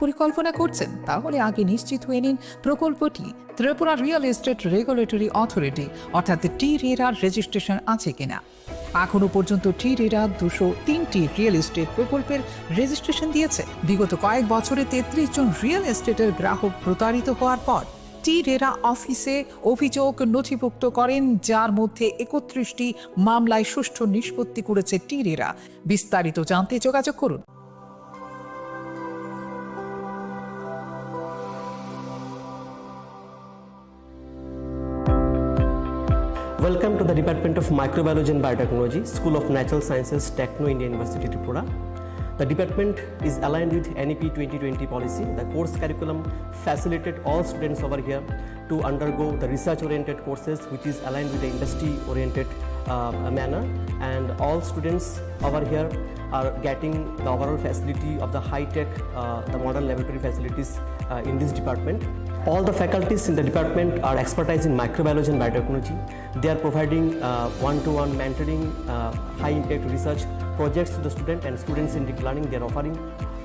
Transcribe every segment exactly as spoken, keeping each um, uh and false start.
পরিকল্পনা করছেন, তাহলে আগে নিশ্চিত হয়ে নিন প্রকল্পটি Tripura real estate regulatory authority অর্থাৎ টি রেরার রেজিস্ট্রেশন আছে কিনা। এখনো পর্যন্ত টি রেরা দুশো তিনটি রিয়েল এস্টেট প্রকল্পের রেজিস্ট্রেশন দিয়েছে। বিগত কয়েক বছরে তেত্রিশ জন রিয়েল এস্টেটের গ্রাহক প্রতারিত হওয়ার পর টি রেরা অফিসে অভিযোগ নথিভুক্ত করেন, যার মধ্যে একত্রিশটি মামলায় সুষ্ঠু নিষ্পত্তি করেছে টি রেরা। বিস্তারিত জানতে যোগাযোগ করুন। Welcome to the Department of Microbiology and Biotechnology, School of Natural Sciences, Techno India University, Tripura. The department is aligned with N E P twenty twenty policy. The course curriculum facilitate all students over here to undergo the research-oriented courses, which is aligned with the industry-oriented, uh, manner. And all students over here are getting the overall facility of the high-tech, uh, the modern laboratory facilities, uh, in this department. All the faculties in the department are expertise in microbiology and biotechnology. They are providing, uh, one-to-one mentoring, uh, high-impact research projects to the student and students-centric learning they are offering,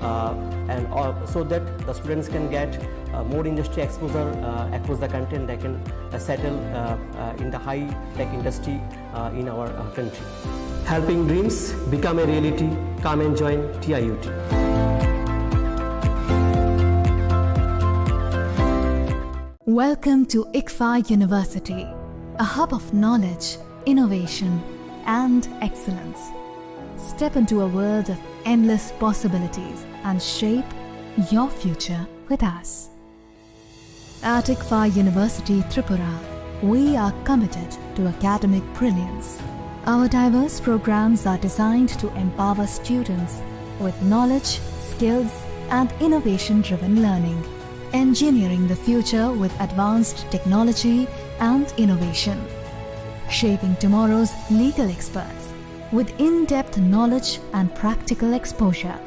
uh, and, uh, so that the students can get, uh, more industry exposure, uh, across the country, and they can, uh, settle, uh, uh, in the high-tech industry, uh, in our, uh, country. Helping dreams become a reality. Come and join T I U T. Welcome to ICFAI University, a hub of knowledge, innovation, and excellence. Step into a world of endless possibilities and shape your future with us. At ICFAI University Tripura, we are committed to academic brilliance. Our diverse programs are designed to empower students with knowledge, skills, and innovation-driven learning. Engineering the future with advanced technology and innovation. Shaping tomorrow's legal experts with in-depth knowledge and practical exposure.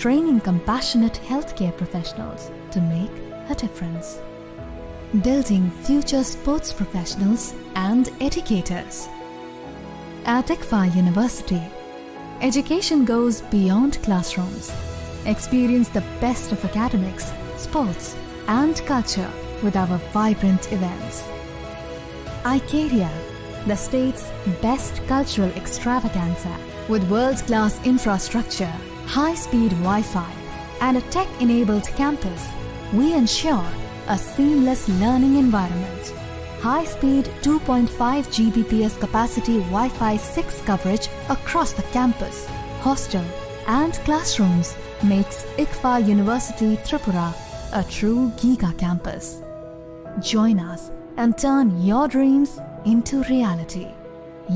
Training compassionate healthcare professionals to make a difference. Building future sports professionals and educators. At ICFAI University, education goes beyond classrooms. Experience the best of academics, sports, and culture with our vibrant events. Icaria, the state's best cultural extravaganza. With world-class infrastructure, high-speed Wi-Fi, and a tech-enabled campus, we ensure a seamless learning environment. High-speed two point five G B P S capacity Wi-Fi six coverage across the campus, hostel, and classrooms makes ICFAI University Tripura a true giga campus. Join us and turn your dreams into reality.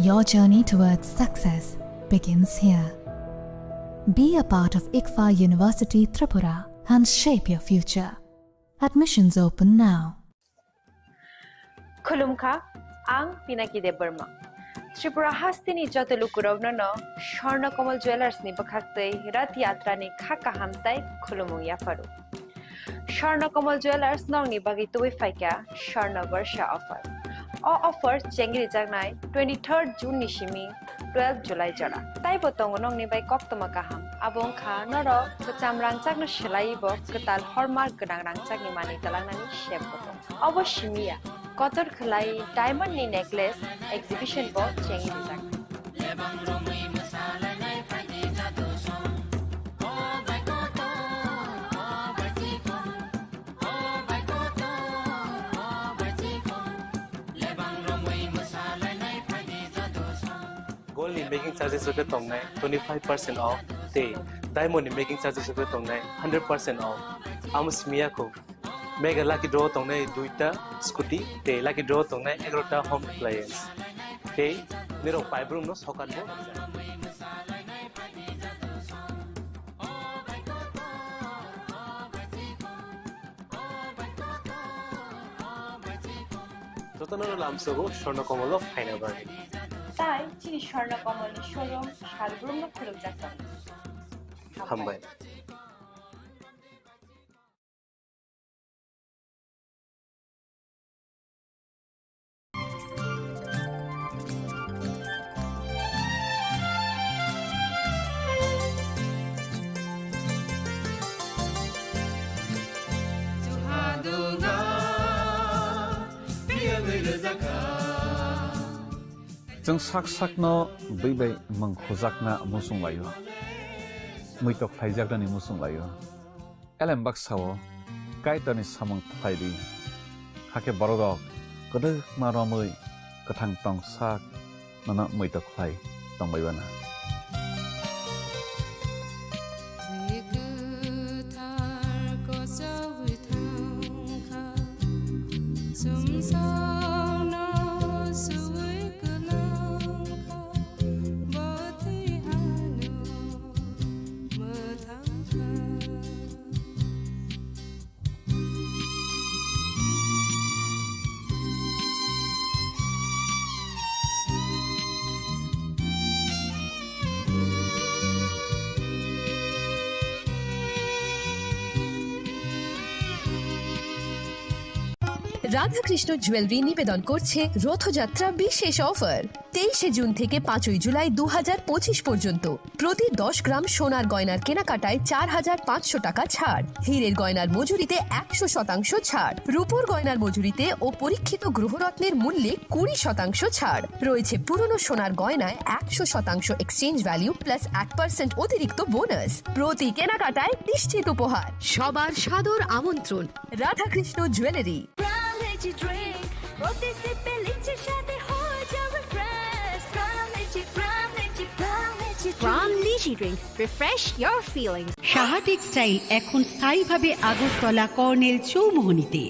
Your journey towards success begins here. Be a part of ICFAI University Tripura and shape your future. Admissions open now. Khulumkha, ang Pinaki Debbarma. Tripura hasteni joto lukurokno no Swarna Kamal Jewellers ni bwkhaktwi Rath Yatra ni kha kaham tai khulumung yapharu. Swarna Kamal Jewellers nokni bagwi tubui phaikha Swarna Barsha offer. O offer chengrijaknai twenty-third June ni simi twelve July jora. Taibo tongo nokni bai koktwma kaham. Abo wngkha norok kwcham rangchakno swlaiwi bo kwtal hallmark gwnang rangchakni manwi twlangnani sep bo tongo. Obo simi ya, kotor khwlai diamond ni necklace exhibition bo chengrijaknai. Gold ni making charges rok khe tongnai twenty five percent off, tei diamond ni making charges rok khe tongnai hundred percent off. Amo simi ya kho. Mega lucky draw tongnai duita scooty, tei lucky draw tongnai egarota home appliance. Tei nirok paibrum no sokan bo. Jotono lamsogo Swarna Kamal o phaina bagwi. Tai chini Swarna Kamal ni showroom salbrum no khulumjak tongo. Hambai. Chwng sak sakno bwi bai mwng khujakna muchung laio, muitok khlaijaknani muchung laio. Elem baksa-o Kaitorni samung khlai di, hakhe bororok kwdwkma romwi kwthang tong sak nono muitok khlai tongbai uana. Bwthar kochogwi thangkha, sumsokno suwi kwlangkha, bwthwi ano mwthangkha. Radhakrishna jewellery নিবেদন করছে রথযাত্রা বিশেষ অফার। তেইশে জুন থেকে পাঁচই জুলাই দু হাজার পঁচিশ পর্যন্ত প্রতি দশ গ্রাম সোনার গয়নার কেনাকাটায় চার হাজার পাঁচশো টাকা ছাড়, হীরের গয়নার মজুরিতে একশো শতাংশ ছাড়, রূপোর গয়নার মজুরিতে ও পরীক্ষিত গ্রহরত্নের মূল্যে কুড়ি শতাংশ ছাড়। রয়েছে পুরনো সোনার গয়নায় একশো শতাংশ এক্সচেঞ্জ ভ্যালু প্লাস এক পার্সেন্ট অতিরিক্ত বোনাস। প্রতি কেনাকাটায় নিশ্চিত উপহার। সবার সাদর আমন্ত্রণ Radhakrishna jewellery. Crown Energy Drink, প্রতি সিপে লিচির স্বাদে হয়ে যাবে fresh। Crown Energy, Crown Energy, Crown Energy Drink। Crown Energy Drink, refresh your feelings। Saha textile এখন স্থায়ীভাবে আগরতলা কর্নেল চৌমোহনীতে।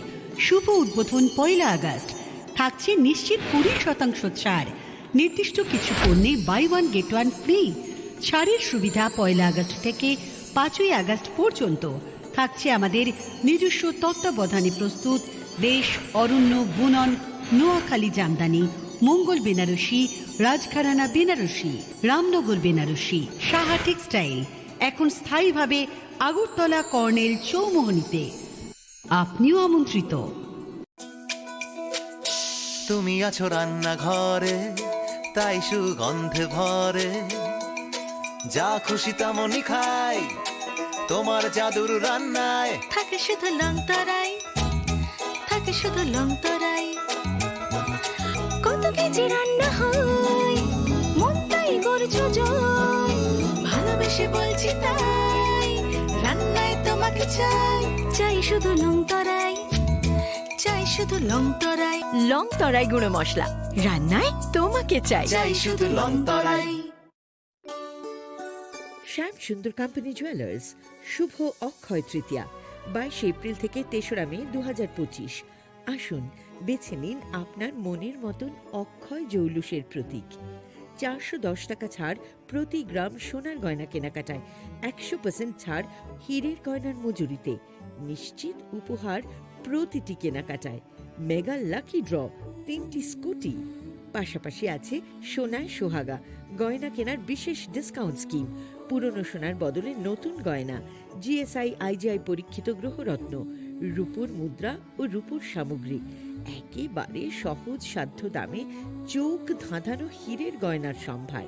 শুভ উদ্বোধন পয়লা আগস্ট। থাকছে নিশ্চিত কুড়ি শতাংশ ছাড়। নির্দিষ্ট কিছু পণ্যে buy one get one free. ছাড়ের সুবিধা পয়লা আগস্ট থেকে পাঁচই আগস্ট পর্যন্ত। থাকছে আমাদের নিজস্ব তত্ত্বাবধানে প্রস্তুত রেশ, অরণ্য, বুনন, নোয়াখালী জামদানি, মঙ্গল বেনারসি, রাজঘরানা বেনারসি, রামনগর বেনারসি। সাহা টেক্সটাইল এখন স্থায়ীভাবে আগরতলা কর্নেল চৌমোহনীতে। আপনিও আমন্ত্রিত। তুমি আছো রান্নাঘরে, তাই সুগন্ধে ভরে। যা খুশি তেমনই খাই, তোমার জাদুর রান্নায়। থাকে শুধু লং তরাই, থাকে শুধু লং তরাই। কত কেজি রান্না হয়, মন তাই করছো জয়। ভালোবেসে বলছি তাই, রান্নায় তোমাকে চাই। চাই শুধু লং তরাই, চাই শুধু লং তরাই। লং তরাই গুঁড়ো মশলা, রান্নায় তোমাকে চাই। চাই শুধু লং তরাই। শ্যাম সুন্দর কোম্পানি জুয়েলার্স, শুভ অক্ষয় তৃতীয়া, বাইশে এপ্রিল থেকে তেসরা মে দু হাজার পঁচিশ। আসুন, বেছে নিন আপনার মনের মতন অক্ষয় জৌলুসের প্রতীক। চারশো দশ টাকা ছাড় প্রতি গ্রাম সোনার গয়না কেনাকাটায়, একশো পার্সেন্ট ছাড় হীরের গয়নার মজুরিতে, নিশ্চিত উপহার প্রতিটি কেনাকাটায়, মেগা লাকি ড্র, তিনটি স্কুটি। পাশাপাশি আছে সোনায় সোহাগা, গয়না কেনার বিশেষ ডিসকাউন্ট স্কিম, পুরনো সোনার বদলে নতুন গয়না, জিএসআই আইজিআই পরীক্ষিত গ্রহরত্ন, রূপোর মুদ্রা ও রূপোর সামগ্রী। একেবারে সহজ সাধ্য দামে চোখ ধাঁধানো হীরের গয়নার সম্ভার।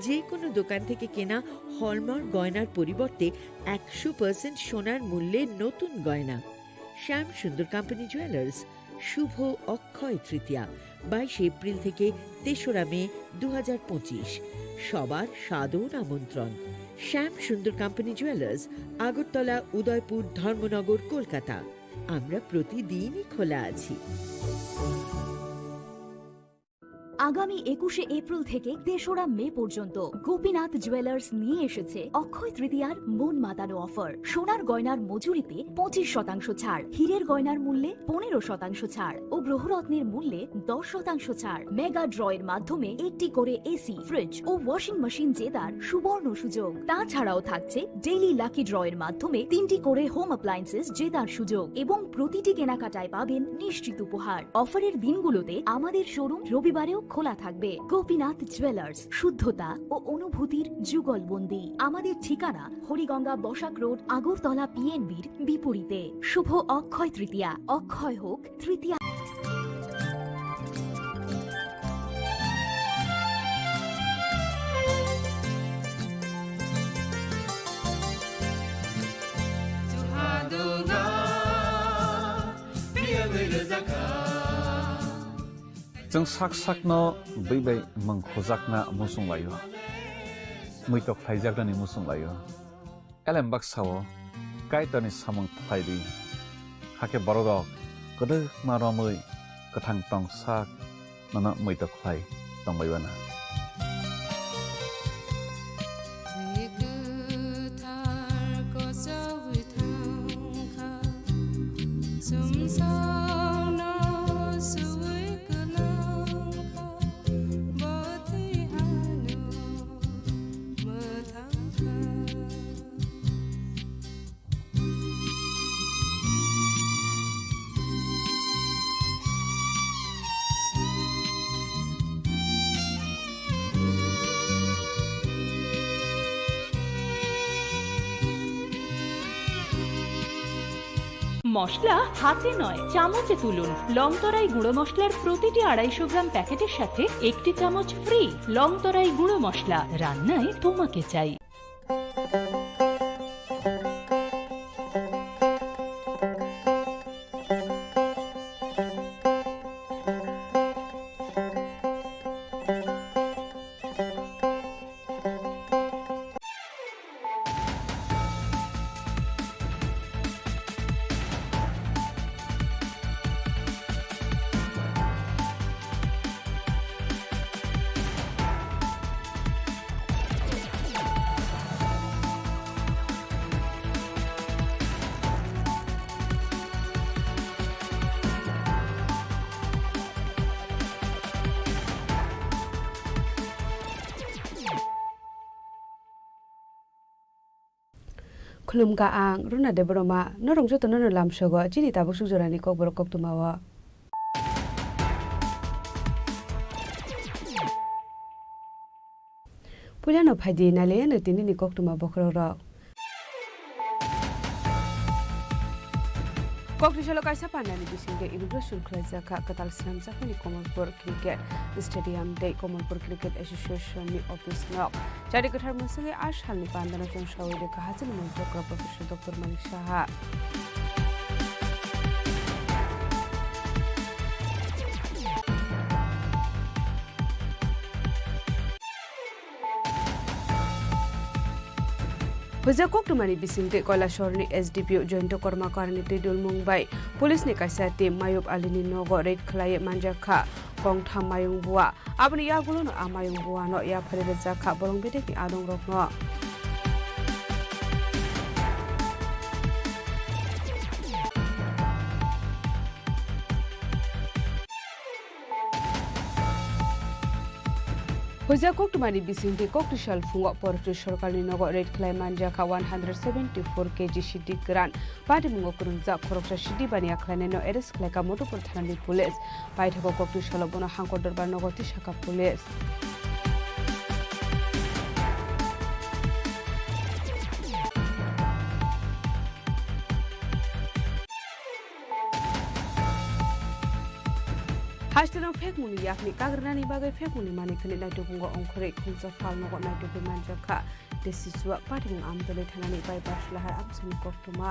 যে কোনো দোকান থেকে কেনা হলমার্ক গয়নার পরিবর্তে একশো পার্সেন্ট সোনার মূল্যে নতুন গয়না। শ্যাম সুন্দর কোম্পানি জুয়েলার্স, শুভ অক্ষয় তৃতীয়া, বাইশে এপ্রিল থেকে তেসরা মে দু হাজার পঁচিশ। সবার সাদর আমন্ত্রণ। শ্যাম সুন্দর কোম্পানি জুয়েলার্স, আগরতলা, উদয়পুর, ধর্মনগর, কলকাতা। আমরা প্রতিদিনই খোলা আছি। আগামী একুশে এপ্রিল থেকে তেসরা মে পর্যন্ত গোপীনাথ জুয়েলার্স নিয়ে এসেছে অক্ষয় তৃতীয়ার মন মাতানো অফার। সোনার গয়নার মজুরিতে পঁচিশ শতাংশ ছাড়, হীরের গয়নার মূল্যে পনেরো শতাংশ ছাড় ও গ্রহরত্নের মূল্যে দশ শতাংশ ছাড়। মেগা ড্রয়ের মাধ্যমে একটি করে এসি, ফ্রিজ ও ওয়াশিং মেশিন জেতার সুবর্ণ সুযোগ। তাছাড়াও থাকছে ডেইলি লাকি ড্রয়ের মাধ্যমে তিনটি করে হোম অ্যাপ্লায়েন্সেস জেতার সুযোগ এবং প্রতিটি কেনাকাটায় পাবেন নিশ্চিত উপহার। অফারের দিনগুলোতে আমাদের শোরুম রবিবারেও খোলা থাকবে। গোপীনাথ জুয়েলার্স, শুদ্ধতা ও অনুভূতির যুগলবন্দি। আমাদের ঠিকানা হরিগঙ্গা বসাক রোড, আগরতলা পিএনবির বিপরীতে। শুভ অক্ষয় তৃতীয়া, অক্ষয় হোক তৃতীয়া। Chwng sak sakno bwi bai mwng khujakna muchung lai-o, muitok khlaijaknani muchung lai-o. Elem baksa-o Kaitorni samung khlai di, hakhe bororok kwdwkma romwi kwthang tong sak nono muitok khlai tong bai uanw. Twi kwthar kochogwi thang kha, sumsokno suwi kwlang kha, bo twi ano mwthang kha. মশলা হাতে নয়, চামচে তুলুন। লংতরাই গুঁড়ো মশলার প্রতিটি আড়াইশো গ্রাম প্যাকেটের সাথে একটি চামচ ফ্রি। লংতরাই গুঁড়ো মশলা, রান্নায় তোমাকে চাই। Khulumkha ang Runa Debbarma, norok jotono no lamsogo chini tabuk suk jorani kokborok koktwmao. Puilano phaidi nailaiano tinini koktwma bokhorokrok. Kokthwisalo kaisa pandani bisingtwi inauguration khlaijak kha kwtal swnamjakmani Kamalpur Cricket Stadium tei Kamalpur Cricket Association ni office nok. Chari kwthar mwswngwi a salni pandano chwngsawi rwkha hachini mantri okra Professor Doctor Manik Saha. Hojak koktwmani bisingtwi Kailasahar ni S D P O Jayanta Karmakar ni twi dulmung bai police ni kaisa team Mayub Ali ni nogo raid khlaiwi manjak kha kongtham mayung bua. Aboni yagulo no a mayung bua no yapharwi rwjak kha bolong bedek ni adong rok no. Hojak koktwmani bisingtwi kokthwisal phungo Porotwi sorkarni nogo raid khlai manjak kha one hundred seventy four K G siddi kwran. Patimungo kwrwngjak khoroksa siddi baniya khlainaino arrest khlaikha Madhupur thanani police. Paithago kokthwisalo bono Hangkor Dorbar nogo tisakha police. Hasteno phekmungni yakni kagrwnani bagwi phekmungni manikhwni naitukungo ongkhorwi khungsa phalnogo naitugwi manjak kha. Tei Sichuak patimung Amtwlwi thanani bypass lahar amsani koktwma.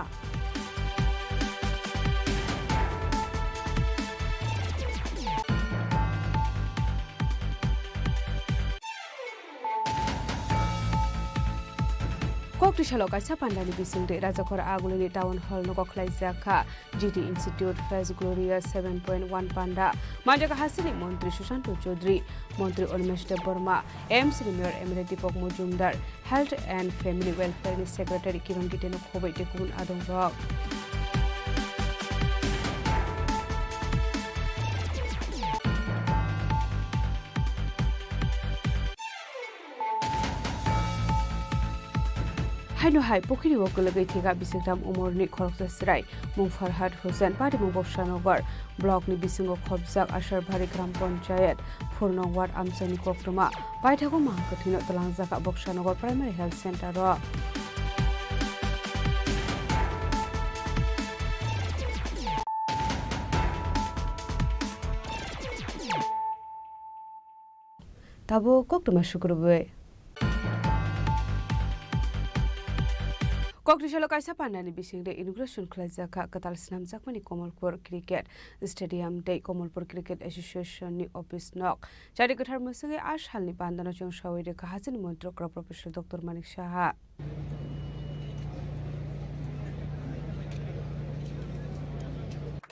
Kokthwisalo kaisa pandani bisingtwi Rajakhor Agulini Town Hall nogo khlaijak kha G T Institute Fest Gloria seven point one panda. Manjak hasteni Montri Sushanto Chaudhary, Montri Animesh Debbarma, A M C ni Mayor M L A Deepak Majumdar, Health and Family Welfare ni Secretary Kiran Gite no khoboi tei kubun adong rok. Haino hai pukhiri o kwlwgwi thwikha bisingtham umorni khoroksa chwrai mung Farhad Hussain, patimung Bobsanagar block ni bisingo khopjak Asharbari Gram Panchayat, four nong ward amchaini koktwma. Paithago mahang kwthwino twlangjakha Bobsanagar Primary Health Center o. Tabuk koktwma sukrubwi. Kokthai salo kaisa pandani bisingtwi inauguration khlaijak kha kwtal snamjakmani Kamalpur Cricket Stadium tei Kamalpur Cricket Association ni office nok. Chari kwthar mwswngwi a salni pandano chwng sawi rwkha hasteni montri okra Professor Doctor Manik Saha.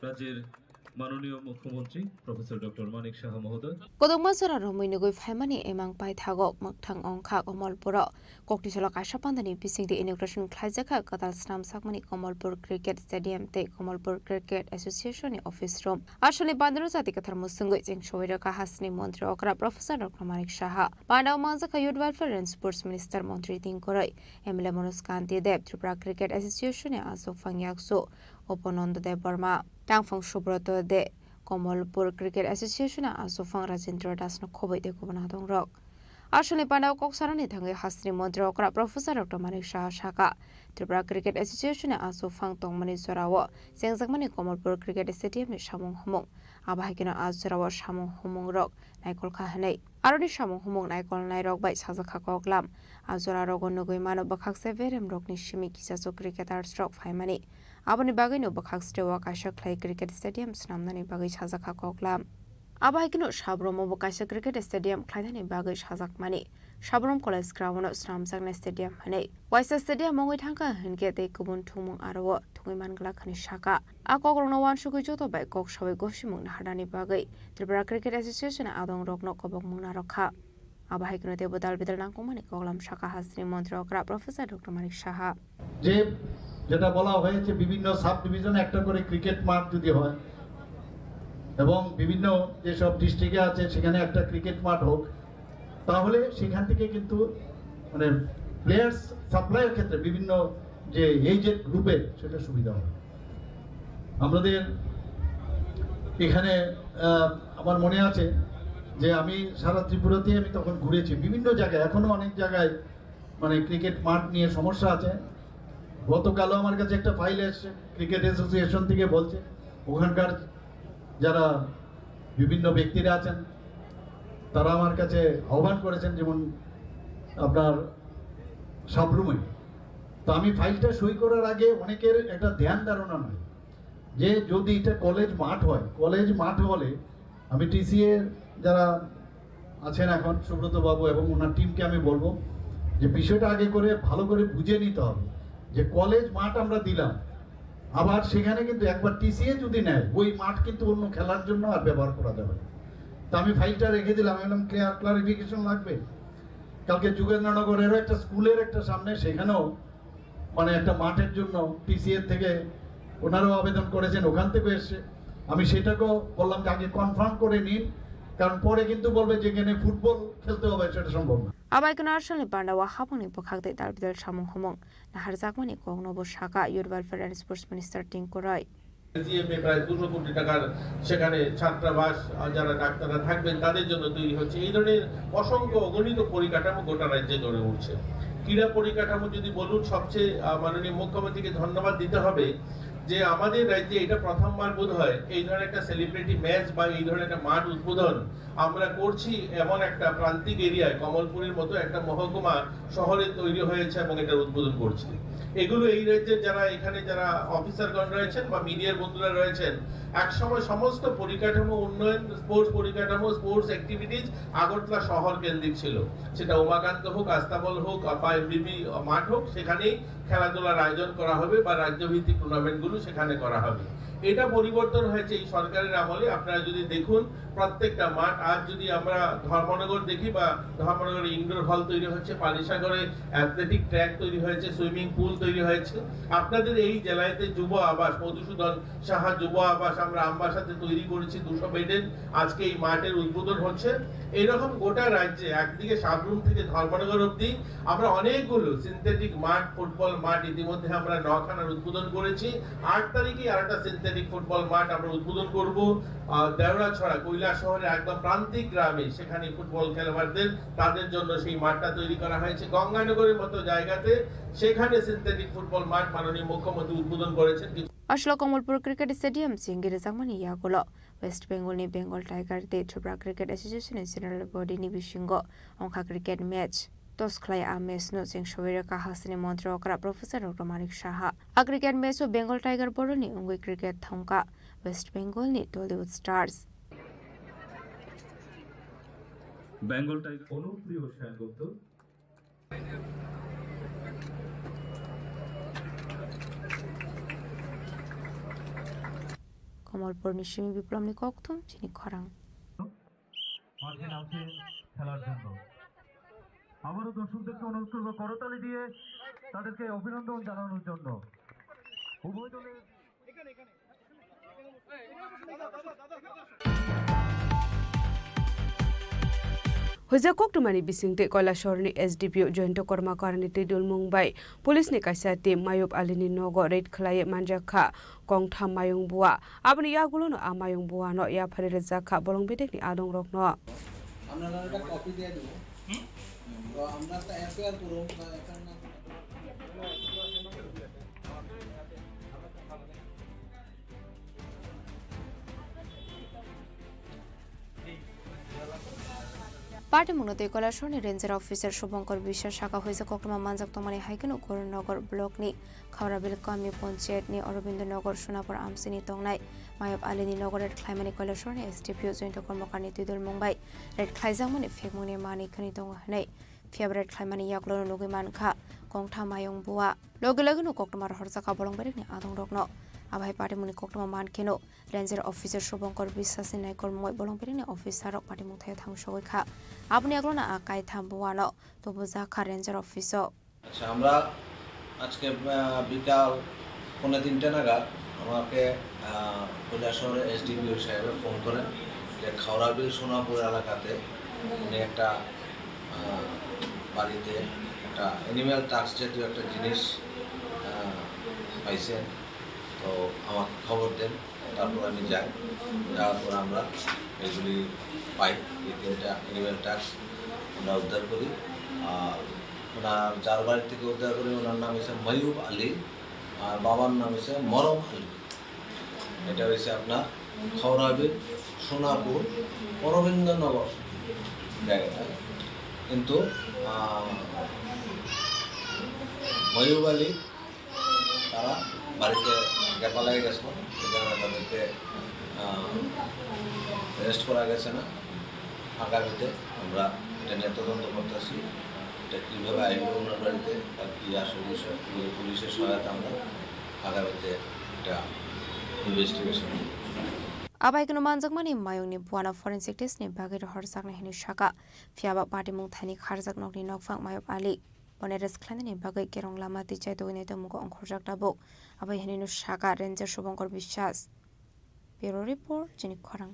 রাজ্যের মাননীয় মুখ্যমন্ত্রী professor doctor Manik সাহা মহোদয়। Kwdwkma jora romwi nugwi phaimani emang paithago mwkthang wngkha Kamalpuro. Kokthai salo kaisa pandani bisingtwi inauguration khlaijakha kwtal snamjakmani Kamalpur Cricket Stadium tei Kamalpur Cricket Association ni office room. A salni pandano chati kwthar mwswngwi chwng sawi rwkha hasteni montri okra Professor Doctor Manik Saha. Pandao manjakha Youth Welfare and Sports Minister Montri Tingkoroi, M L A Manoj Kanti Deb, Tripura Cricket Association ni aswk phang yaksu Upananda Debbarma, tangphang Subroto De, Kamalpur Cricket Association ni aswk phang Rajendra Das no khobwi tei kubun adongrok. A salni pandao kok sanani thangwi hasteni montri okra Professor Doctor Manik Saha saka, Tripura Cricket Association ni aswk phang tongmani jorao chengjakmani Kamalpur Cricket Stadium ni samung humung. Abo hai kheno a jorao samung humung rok naikol kha hwnwi. Aroni samung humung naikolnairok bai sajak kha koklam. A jorarogo nugwi mano bwkhakse beremrokni simi kisachuk cricketers rok phaimani. Aboni bagwino bwkhak steo kaisa khlai cricket stadium swnamnani bagwi sajak kha koklam. Abo hai kheno Sabromo bo kaisa cricket stadium khlainani bagwi sajakmani. Sabrom College Ground-o swnamjaknai stadium hwnwi. Waisa stadium wngwi thangkha hinkhe tei kubun thwngmung aro-o thwngwi manglak hwnwi saka. A kokrokno uansugwi joto bai kok sawi gosimung naharnani bagwi Tripura Cricket Association adongrokno kobokmung narwkha. Abo hai kheno teibo dal bidal nangkukmani koklam saka hasteni montri okra Professor Doctor Manik Saha. যে যেটা বলা হয়েছে বিভিন্ন সাব ডিভিশনে একটা করে ক্রিকেট মাঠ যদি হয় এবং বিভিন্ন যেসব ডিস্ট্রিক্টে আছে সেখানে একটা ক্রিকেট মাঠ হোক, তাহলে সেখান থেকে কিন্তু মানে প্লেয়ার্স সাপ্লাইয়ের ক্ষেত্রে বিভিন্ন যে এজেড গ্রুপের সেটা সুবিধা হবে। আমাদের এখানে আহ, আমার মনে আছে যে আমি সারা ত্রিপুরাতেই আমি তখন ঘুরেছি বিভিন্ন জায়গায়, এখনো অনেক জায়গায় মানে ক্রিকেট মাঠ নিয়ে সমস্যা আছে। গতকালও আমার কাছে একটা ফাইল এসছে ক্রিকেট অ্যাসোসিয়েশন থেকে, বলছে ওখানকার যারা বিভিন্ন ব্যক্তিরা আছেন তারা আমার কাছে আহ্বান করেছেন, যেমন আপনার সাবরুমে। তো আমি ফাইলটা সই করার আগে অনেকের একটা ধ্যান ধারণা নাই যে যদি এটা কলেজ মাঠ হয়, কলেজ মাঠ হলে আমি টিসিএ যারা আছেন এখন সুব্রত বাবু এবং ওনার টিমকে আমি বলবো যে বিষয়টা আগে করে ভালো করে বুঝে নিতে হবে যে কলেজ মাঠ আমরা দিলাম, আবার সেখানে কিন্তু একবার টিসিএ যদি নেয় ওই মাঠ কিন্তু অন্য খেলার জন্য আর ব্যবহার করা যাবে না। তা আমি ফাইলটা রেখে দিলাম, আমি বললাম ক্লিয়ার ক্লারিফিকেশন লাগবে। কালকে যোগেন্দ্রনগরেরও একটা স্কুলের একটা সামনে সেখানেও মানে একটা মাঠের জন্য টিসিএ থেকে ওনারাও আবেদন করেছেন, ওখান থেকে এসছে। আমি সেটাকেও বললাম যে আগে কনফার্ম করে নিন, কারণ পরে কিন্তু বলবে যে এখানে ফুটবল খেলতে হবে, সেটা সম্ভব না। Abai kheno a salni pandao hapangni bwkhak tei dal bidal samung humung naharjakmani kokno bo saka Youth Welfare and Sports Minister Tinku Roy. GMA প্রায় দুশো কোটি টাকার সেখানে ছাত্রাবাস, আহ, যারা ডাক্তাররা থাকবেন তাদের জন্য তৈরি হচ্ছে। এই ধরনের অসংখ্য অগণিত পরিকাঠামো গোটা রাজ্যে গড়ে উঠছে। ক্রীড়া পরিকাঠামো যদি বলুন, সবচেয়ে, আহ, মাননীয় মুখ্যমন্ত্রীকে ধন্যবাদ দিতে হবে যে আমাদের রাজ্যে এটা প্রথমবার বোধ হয় এই ধরনের একটা সেলিব্রিটি ম্যাচ বা এই ধরনের একটা মাঠ উদ্বোধন আমরা করছি এমন একটা প্রান্তিক এরিয়ায়, কমলপুরের মতো একটা মহকুমা শহরে তৈরি হয়েছে এবং এটার উদ্বোধন করছি। এগুলো এই রাজ্যের যারা এখানে যারা অফিসারগণ রয়েছেন বা মিডিয়ার বন্ধুরা রয়েছেন, একসময় সমস্ত পরিকাঠামো উন্নয়ন, স্পোর্টস পরিকাঠামো, স্পোর্টস অ্যাক্টিভিটিজ আগরতলা শহর কেন্দ্রিক ছিল। সেটা উমাকান্ত হোক, আস্তাবল হোক বা এমবিবি মাঠ হোক, সেখানেই খেলাধুলার আয়োজন করা হবে বা রাজ্যভিত্তিক টুর্নামেন্টগুলো সেখানে করা হবে। এটা পরিবর্তন হয়েছে এই সরকারের আমলে। আপনারা যদি দেখুন, প্রত্যেকটা মাঠ, আজ যদি আমরা ধর্মনগর দেখি বা ধর্মনগরে ইনডোর হল তৈরি হচ্ছে, পানিসাগরে অ্যাথলেটিক ট্র্যাক তৈরি হয়েছে, সুইমিং পুল তৈরি হয়েছে। আপনাদের এই জেলাতে যুব আবাস, মধুসূদন সাহা যুব আবাস আমরা আমবাসাতে তৈরি করেছি দুশো বেডের, আজকে এই মাঠের উদ্বোধন হচ্ছে। এইরকম গোটা রাজ্যে একদিকে সাবরুম থেকে ধর্মনগর অবধি আমরা অনেকগুলো সিনথেটিক মাঠ, ফুটবল মাঠ ইতিমধ্যে আমরা নখানার উদ্বোধন করেছি। আট তারিখে আর একটা সিনথেটিক ফুটবল মাঠ আমরা উদ্বোধন করব, আহ, দেওড়াছড়া কৈলাসহরের একদম প্রান্তিক গ্রামে, সেখানে ফুটবল খেলোয়াড়দের, তাদের জন্য সেই মাঠটা তৈরি করা হয়েছে। গঙ্গানগরের মতো জায়গাতে সেখানে সিনথেটিক ফুটবল মাঠ মাননীয় মুখ্যমন্ত্রী উদ্বোধন করেছেন। Aswk Kamalpur Cricket Stadium chengwi rwjakmani yagulo West Bengal ni Bengal Tiger tei Tripura Cricket Association ni General Body ni bisingo wngkha cricket match. Toss khlai a match no cheng sogwi rwkha hasteni montri okra Professor Doctor Manik Saha. A cricket match o Bengal Tiger boroni wngwi cricket thongkha West Bengal ni Tollywood Stars. Bengal Tiger. অনুপ্রিয় Sengupta. Kamalpur ni simi Biplomni kokthum chini khorang. মাঠে নামছে খেলার জন্য। আবারও দর্শকদেরকে অনুরোধ করবো করতালি দিয়ে তাদেরকে অভিনন্দন জানানোর জন্য। উভয় দলের Hoja koktwmani bisingtwi Koilashahar ni S D P O Joyanta Kormakar ni twidulmung bai police ni kaisa team Mayub Ali ni nogo raid khlaiwi manjakha kongtham mayung bua. Aboni yagulono a mayung buano yapharwi rwjakha bolong bedekni adongrokno. আমরা না একটা কপি দিয়ে দেবো। তো আমরা একটা এফআইআর করবো, বা এফআইআর না করলে Patimungno tei Koilashahar ni Ranger Officer Subhankar Biswas saka hoisa koktwma manjak tongmani hai kheno Korunnagar block ni Khaurabil Kami Panchayat ni Aurobindo Nagar Sonapur amchini tongnai Mayab Ali ni nogo raid khlaimani Koilashahar ni S D P O Joyanta Kormakar ni twidulmung bai raid khlaijakmani phekmungni manwi khwnwi tongo hwnwi phiya raid khlaimani yagulono nugwi mankha kongtham mayung bua. Logi logino koktwma rohorjakha bolong bedekni adongrokno. Abo hai patimungni koktwma mankheno Ranger Officer Subhankar Biswas ni naikolmungwi bolong bedekni officer rok patimung thaio thang sogwi kha. Aboni yagulono a kaitham buano tubujakha Ranger Office o. আচ্ছা, আমরা আজকে, আহ, বিকাল পৌনে তিনটা নাগাদ আমাকে, আহ, কৈলাসহরের এসডিপিও সাহেব ফোন করেন যে খাওড়াবিল সোনাপুর এলাকাতে উনি একটা, আহ, বাড়িতে একটা অ্যানিম্যাল টাস্ক জাতীয় একটা জিনিস, আহ, পাইছেন। তো আমাকে খবর দেন। তারপর আমি যাই, যাওয়ার পর আমরা এগুলি পাই, এই তিনটা অ্যানিম্যাল টাস্ক আমরা উদ্ধার করি। আর ওনার যার বাড়ি থেকে উদ্ধার করি, ওনার নাম হচ্ছে ময়ূব আলী, আর বাবার নাম হচ্ছে মরম আলী। এটা হচ্ছে আপনার খাওড়াবিল, সোনাপুর, অরবিন্দনগর জায়গাটা। কিন্তু, আহ, ময়ূব আলী তারা বাড়িতে গ্যাপা লাগে গেছিল, এই কারণে তাদেরকে, আহ, অ্যারেস্ট করা গেছে না। আগামীতে আমরা এটা নিয়ে তদন্ত করতেছি, এটা কীভাবে আইলো ওনার বাড়িতে, তার কী আসল বিষয়, পুলিশের সহায়তা আমরা আগামীতে এটা investigation. Abai kunu manjakmani mayungni buana forensic test ni bagwi rohorjaknai hwnwi saka, phiyaba patimung thani kharjak nokni nokphang Mayab Ali. Bono arrest khlainani bagwi kerong lama twi chaitugwi naitugmungo ongkhorjak tabuk. Abai hwnwi no saka Ranger Subhankar Biswas. Bureau Report, chini khorang.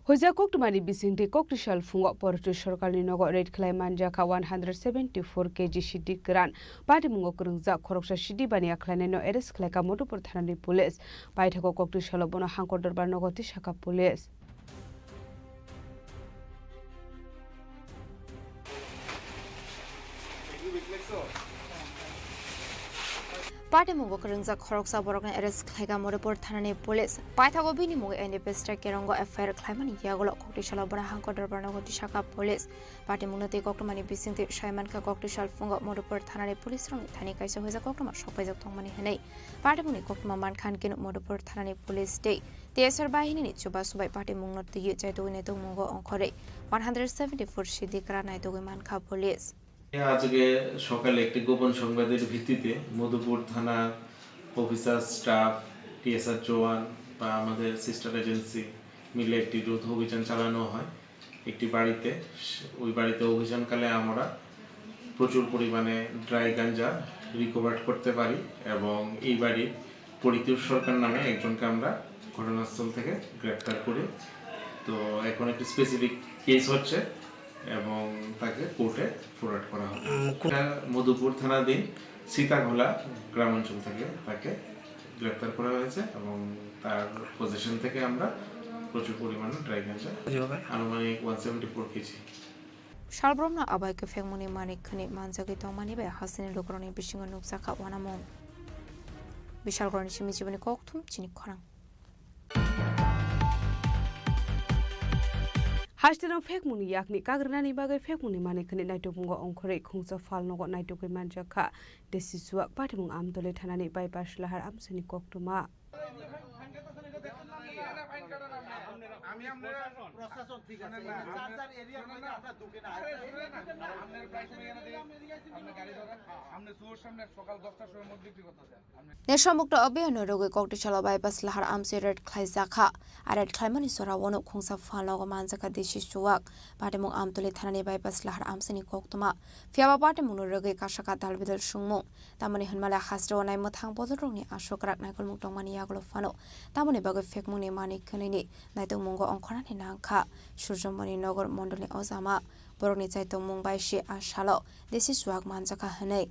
Hoja koktwmani bisingtwi koktwsal phungo Portu sorkarni nogo raid khlai manjakha one hundred seventy four K G sidi kwran. Patimungo kwrwngjak khoroksa sidi baniya khlainaino arrest khlaikha Madhupur thanani police. Paithago koktwsalo bono hangkor dorbar nogo tisakha police. Patimungo kwrwngjak khoroksa borokno arrest khlaikha Madhupur thanani police. Paithago bini mungwi N D P S kerongo F I R khlaimani yagulo koktwsalo bono hangkor dorbar nogo tisakha police. Patimungno tei koktwmani bisingtwi saimankha koktwsal phungo Madhupur thanani police rokni thani kaisa hoja koktwma sokpaijak tongmani hwnwi. Patimungni koktwma mankha hinkhe Madhupur thanani police tei T S R bahinini chubasu bai patimungno twiwi chaitugwi naitugmungo ongkhorwi one hundred seventy four sidi kwran naitugwi mankha police. আজকে সকালে একটি গোপন সংবাদের ভিত্তিতে মধুপুর থানার officer, staff, TSR জওয়ান বা আমাদের sister agency মিলে একটি যৌথ অভিযান চালানো হয় একটি বাড়িতে। ওই বাড়িতে অভিযানকালে আমরা প্রচুর পরিমাণে ড্রাই গাঞ্জা রিকভার করতে পারি এবং এই বাড়ির পরিতোষ সরকার নামে একজনকে আমরা ঘটনাস্থল থেকে গ্রেপ্তার করি। তো এখন একটি স্পেসিফিক কেস হচ্ছে এবং তাকে কোর্টে ফরওয়ার্ড করা হবে। উম, কোন- এটা মধুপুর থানাধীন সীতাঘোলা গ্রামাঞ্চল থেকে তাকে গ্রেপ্তার করা হয়েছে এবং তার পজিশন থেকে আমরা প্রচুর পরিমাণে ড্রাই গাঞ্জা, জি বাবা। আনুমানিক one seventy four KG. Salbrumno abai kwphengmungni manwi khwnwi manjagwi tongmani bai hasteni lukurokni bisingo nukjakha uanamung. Bisalgorni simi jiboni kokthum chini khorang. Asterong phekmungni yakni kagrinani bagwi phekmungni manikhani naitukmungo ongkhorwi khungsa phalnogo naitugwi manjakha. Desi chuwak patimung Amtoli thanani bypass lahar amsini koktwma. আমি আপনারা প্রশাসন ঠিক আছে, এই যে চার চার এরিয়ার মধ্যে আমরা ঢুকে না। আরে শুনেন না, আপনার প্রায় সময় এখানে দিয়ে আপনি গাড়ি ধরেন, আপনি সুর সামনে সকাল দশটার সময় মদ বিক্রি করতেছেন। Nesha mukto abiyano rwgwi Koktisalo bypass lahar amsi raid khlaijakha. A raid khlaimani jorao uano khungsa phalnogo manjakha desi chuwak. Patimung Amtoli thanani bypass lahar amsini koktwma. Phiyaba patimungno rwgwi kasaka dalbidal sungmung. Tamoni hwnmale hasteo nai mwthang bodolrokni aswk rak naikolmung tongmani yagulo phano tamoni bagwi phekmungni manik khwnwini naitokmungo ongkhornani nangkha. Surjomoni Nogor mondolni ojama borokni chaitokmung bai se a salo desi chuwak manjakha hwnwi.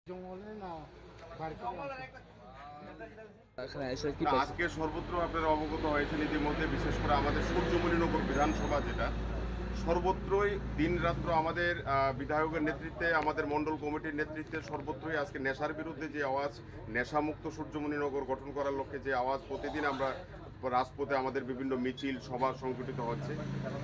জঙ্গলে না বাড়িতে? এখানে এসে কি না, পাইছেন? আজকে সর্বত্র আপনারা অবগত হয়েছেন ইতিমধ্যে, বিশেষ করে আমাদের সূর্যমণিনগর বিধানসভা যেটা, সর্বত্রই দিন রাত্র আমাদের, আহ, বিধায়কের নেতৃত্বে, আমাদের মণ্ডল কমিটির নেতৃত্বে সর্বত্রই আজকে নেশার বিরুদ্ধে যে আওয়াজ, নেশামুক্ত সূর্যমণিনগর গঠন করার লক্ষ্যে যে আওয়াজ প্রতিদিন আমরা রাজপথে আমাদের বিভিন্ন মিছিল, সভা সংগঠিত হচ্ছে,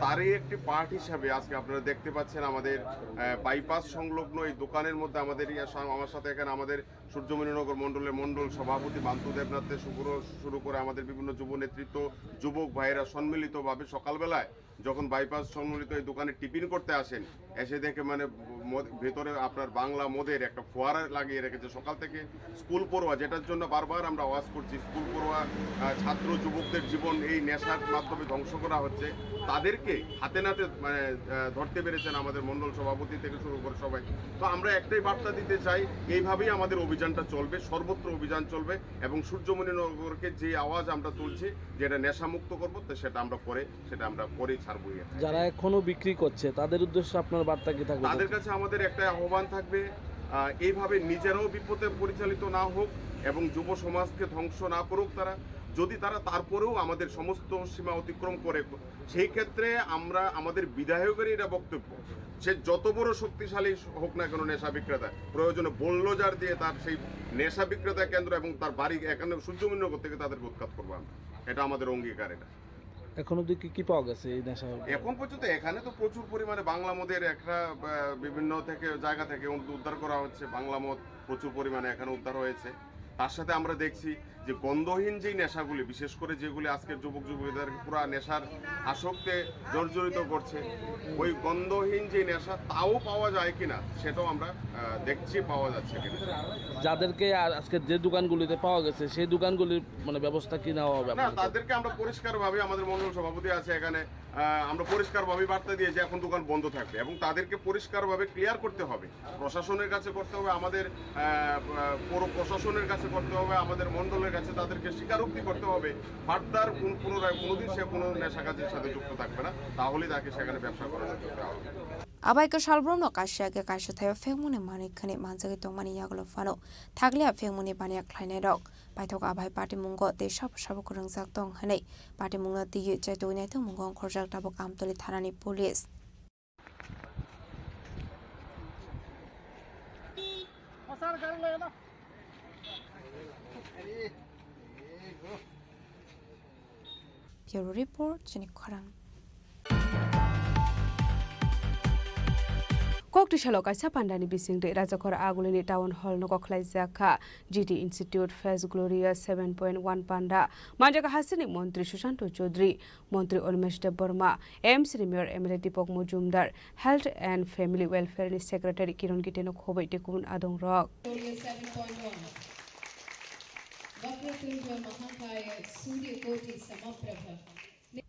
তারই একটি পার্ট হিসাবে আজকে আপনারা দেখতে পাচ্ছেন আমাদের, আহ, বাইপাস সংলগ্ন এই দোকানের মধ্যে আমাদের ইয়া সা-, আমার সাথে এখানে আমাদের সূর্যমণিনগর মণ্ডলের মণ্ডল সভাপতি মান্তু দেবনাথ থেকে শুরু, শুরু করে আমাদের বিভিন্ন যুব নেতৃত্ব, যুবক ভাইয়েরা সম্মিলিতভাবে সকালবেলায় যখন বাইপাস সম্মিলিত এই দোকানে টিফিন করতে আসেন, এসে দেখে মানে মদ-, ভেতরে আপনার বাংলা মদের একটা ফোয়ারা লাগিয়ে রেখেছে। সকাল থেকে স্কুল পড়ুয়া, যেটার জন্য বারবার আমরা আওয়াজ করছি, স্কুল পড়ুয়া, আহ, ছাত্র যুবকদের জীবন এই নেশার মাধ্যমে ধ্বংস করা হচ্ছে, তাদেরকে হাতে নাতে মানে, আহ, ধরতে পেরেছেন আমাদের মণ্ডল সভাপতি থেকে শুরু করে সবাই। তো আমরা একটাই বার্তা দিতে চাই, এইভাবেই আমাদের অভিযানটা চলবে, সর্বত্র অভিযান চলবে এবং সূর্যমণিনগরকে যে আওয়াজ আমরা তুলছি, যেটা নেশামুক্ত করবো, তো সেটা আমরা করে, সেটা আমরা করেই ছাড়বো। যারা এখনো বিক্রি করছে, তাদের উদ্দেশ্যে আপনার বার্তা কি থাকবে? তাদের কাছে আমাদের একটাই আহ্বান থাকবে, আহ, এইভাবে নিজেরাও বিপথে পরিচালিত না হোক এবং যুব সমাজকে ধ্বংস না করুক তারা। যদি তারা তারপরেও আমাদের সমস্ত সীমা অতিক্রম করে, সেই ক্ষেত্রে আমরা, আমাদের বিধায়কের এটা বক্তব্য, সে যত বড় শক্তিশালী হোক না কেন নেশা বিক্রেতা, প্রয়োজনে বুলডোজার দিয়ে তার সেই নেশা বিক্রেতা কেন্দ্র এবং তার বাড়ি এখানে সূর্যমণিনগর থেকে তাদেরকে উৎখাত করবো আমরা। এটা আমাদের অঙ্গীকার। এটা এখন অবধি কি কি পাওয়া গেছে এই নেশা? এখন পর্যন্ত এখানে তো প্রচুর পরিমাণে বাংলা মদের একটা, আহ, বিভিন্ন থেকে, জায়গা থেকে উদ-, উদ্ধার করা হচ্ছে। বাংলা মদ প্রচুর পরিমাণে এখানে উদ্ধার হয়েছে। তার সাথে আমরা দেখছি যে গন্ধহীন যেই নেশাগুলি, বিশেষ করে যেগুলি আজকের যুবক যুবতীদের পুরা নেশার আসক্তে জর্জরিত করছে, ওই গন্ধহীন যে নেশা, তাও পাওয়া যায় কিনা, সেটাও আমরা, আহ, দেখছি, পাওয়া যাচ্ছে কিনা। যাদেরকে আ-, আজকে যে দোকানগুলিতে পাওয়া গেছে, সেই দোকানগুলির মানে ব্যবস্থা কি নেওয়া হবে না, আপনাদের? তাদেরকে আমরা পরিষ্কারভাবে, আমাদের মণ্ডল সভাপতি আছে এখানে, আহ, আমরা পরিষ্কারভাবে বার্তা দিয়ে যে এখন দোকান বন্ধ থাকবে এবং তাদেরকে পরিষ্কারভাবে ক্লিয়ার করতে হবে, প্রশাসনের কাছে করতে হবে, আমাদের, আহ, আহ, পৌর প্রশাসনের কাছে করতে হবে, আমাদের মণ্ডলের কাছে তাদেরকে স্বীকারোক্তি করতে হবে, ফার্দার কোন, পুনরায় কোনোদিন সে কোনো নেশা কাজের সাথে যুক্ত থাকবে না, তাহলেই তাকে সেখানে ব্যবসা করার সুযোগ দেওয়া হবে। Abai kwchal borokno kaisa khe kaisa thaio phekmungni manwi khwnwi manjagwi tongmani yagulo phano thakliya phekmungni baniya khlainairok. Paithak abai patimungo tei sabo sabo kwrwngjak tong hwnwi patimungno twiwi chaitugwi naitokmungo ongkhorjak tabuk Amtoli thanani police. Bureau Report, chini khorang. Koktisalo kaisa pandani bisingtwi Rajakhor Agulini Town Hall nogo khlaijak kha G T Institute Fest Gloria seven point one panda. Manjak hasini Montri Sushanto Chaudhary, Montri Animesh Debbarma, M C ni Mayor M L A Deepak Majumdar, Health and Family Welfare ni Secretary Kiran Gite no khoboi tei kubun adong rok. Gloria seven point one. Vakratunga Mahakaya Surya Koti Samaprabha.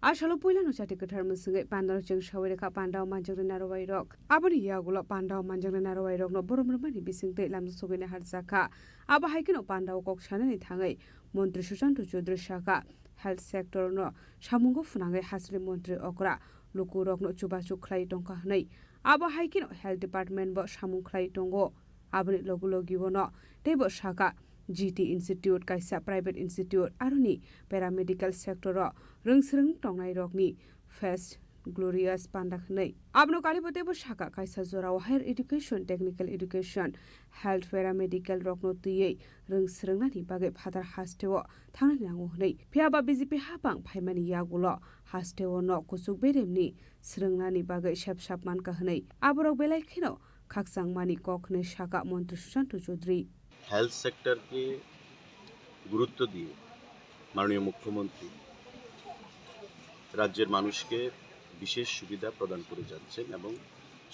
A salo puilano chati kwthar mwswngwi pandano chwng sawi rwkha, pandao manjaknai narwai rok. Aboni yagulo pandao manjaknai narwai rokno borom rwmani bisingtwi lamjak sogwi naharjak kha. Abo hai kheno pandao kok sanani thangwi Montri Sushanto Chaudhary sakha, health sector no samungo phwnangwi hasini montri okra luku rokno chubachu khlai tongkha hwnwi. Abo hai kheno health department bo samung khlai tongo. Aboni logi logi ono teibo sakha, G T Institute kaisa private institute, aroni paramedical sector o rwngsrwng tongnai rokni fest Glorious Panda hwnwi. Abono Kalibo teibo sakha, kaisa jorao higher education, technical education, health, paramedical rokno twiwi rwng swrwngnani bagwi phatar hasteo thangnani nango hwnwi. Phiya ba B J P hapang phaimani yagulo hasteo nok kuchuk beremni swrwngnani bagwi sep sap mankha hwnwi aborok belai kheno khakchangmani kok hwnwi sakha Montri Sushanta Chaudhary. Health সেক্টরকে গুরুত্ব দিয়ে মাননীয় মুখ্যমন্ত্রী রাজ্যের মানুষকে বিশেষ সুবিধা প্রদান করে যাচ্ছেন এবং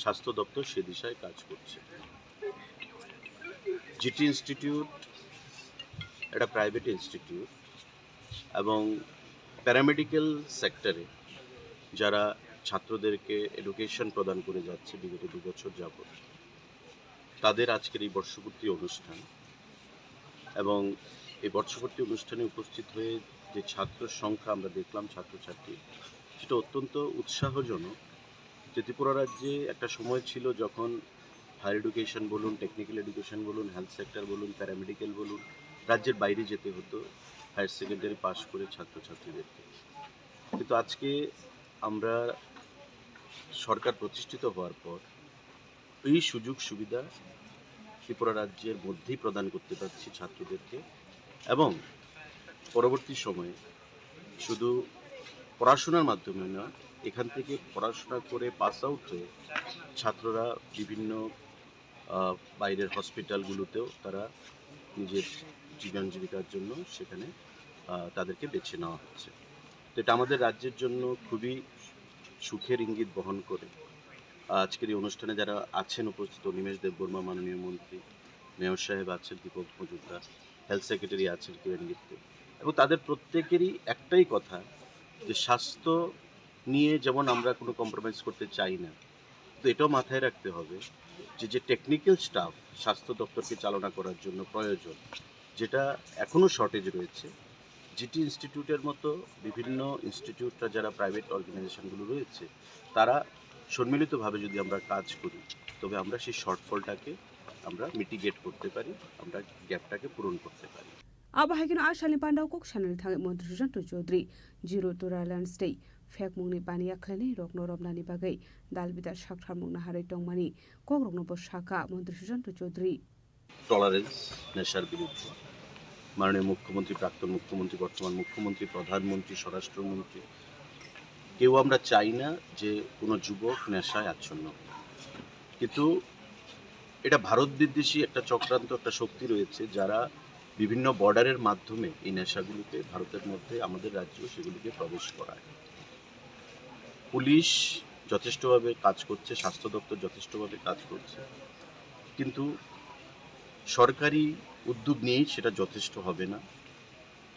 স্বাস্থ্য দপ্তর সে দিশায় কাজ করছে। জিটি ইনস্টিটিউট একটা প্রাইভেট ইনস্টিটিউট এবং প্যারামেডিক্যাল সেক্টরে যারা ছাত্রদেরকে এডুকেশন প্রদান করে যাচ্ছে বিগত দু বছর যাবত, তাদের আজকের এই বর্ষপূর্তি অনুষ্ঠান এবং এই বর্ষপূর্তি অনুষ্ঠানে উপস্থিত হয়ে যে ছাত্র সংখ্যা আমরা দেখলাম, ছাত্রছাত্রী, সেটা অত্যন্ত উৎসাহজনক। যে ত্রিপুরা রাজ্যে একটা সময় ছিল যখন হায়ার এডুকেশন বলুন, টেকনিক্যাল এডুকেশন বলুন, হেলথ সেক্টর বলুন, প্যারামেডিক্যাল বলুন, রাজ্যের বাইরে যেতে হতো হায়ার সেকেন্ডারি পাশ করে ছাত্রছাত্রীদেরকে। কিন্তু আজকে আমরা সরকার প্রতিষ্ঠিত হওয়ার পর এই সুযোগ সুবিধা ত্রিপুরা রাজ্যের মধ্যেই প্রদান করতে পারছি ছাত্রদেরকে এবং পরবর্তী সময়ে শুধু পড়াশোনার মাধ্যমে নয়, এখান থেকে পড়াশোনা করে পাস আউট হয়ে ছাত্ররা বিভিন্ন আহ, বাইরের হসপিটালগুলোতেও তারা নিজের জীবন জীবিকার জন্য সেখানে আহ, তাদেরকে বেছে নেওয়া হচ্ছে। তো এটা আমাদের রাজ্যের জন্য খুবই সুখের ইঙ্গিত বহন করে। আজকের এই অনুষ্ঠানে যারা আছেন উপস্থিত, অনিমেষ দেববর্মা মাননীয় মন্ত্রী, মেয়র সাহেব আছেন দীপক মজুমদার, হেলথ সেক্রেটারি আছেন কিরণ গিত্তে, এবং তাদের প্রত্যেকেরই একটাই কথা যে স্বাস্থ্য নিয়ে যেমন আমরা কোনো কম্প্রোমাইজ করতে চাই না, তো এটাও মাথায় রাখতে হবে যে, যে টেকনিক্যাল স্টাফ স্বাস্থ্য দপ্তরকে চালনা করার জন্য প্রয়োজন, যেটা এখনও শর্টেজ রয়েছে, জিটি ইনস্টিটিউটের মতো বিভিন্ন ইনস্টিটিউটরা যারা প্রাইভেট অর্গানাইজেশনগুলো রয়েছে, তারা সম্মিলিতভাবে যদি আমরা কাজ করি, তবে আমরা সেই শর্টফলটাকে আমরা মিটিগেট করতে পারি, আমরা গ্যাপটাকে পূরণ করতে পারি। Abo hai kheno a salni pandao kok sanani thangwi Montri Sushanta Chaudhary zero tolerance tei phekmungni baniya khlainai rokno romnani bagwi dal bidal saktharmung naharwi tongmani kokrokno bo sakha Montri Sushanta Chaudhary. Tolerance, নেশার বিরুদ্ধে মাননীয় মুখ্যমন্ত্রী, প্রাক্তন মুখ্যমন্ত্রী, বর্তমান মুখ্যমন্ত্রী, প্রধানমন্ত্রী, স্বরাষ্ট্রমন্ত্রী, কেউ আমরা চাই না যে কোনো যুবক নেশায় আচ্ছন্ন হোক। কিন্তু এটা ভারত বিদ্বেষী একটা চক্রান্ত, একটা শক্তি রয়েছে, যারা বিভিন্ন বর্ডারের মাধ্যমে এই নেশাগুলোকে ভারতের মধ্যে আমাদের রাজ্যেও সেগুলিকে প্রবেশ করায়। পুলিশ যথেষ্টভাবে কাজ করছে, স্বাস্থ্য দপ্তর যথেষ্টভাবে কাজ করছে, কিন্তু সরকারি উদ্যোগ নিয়েই সেটা যথেষ্ট হবে না,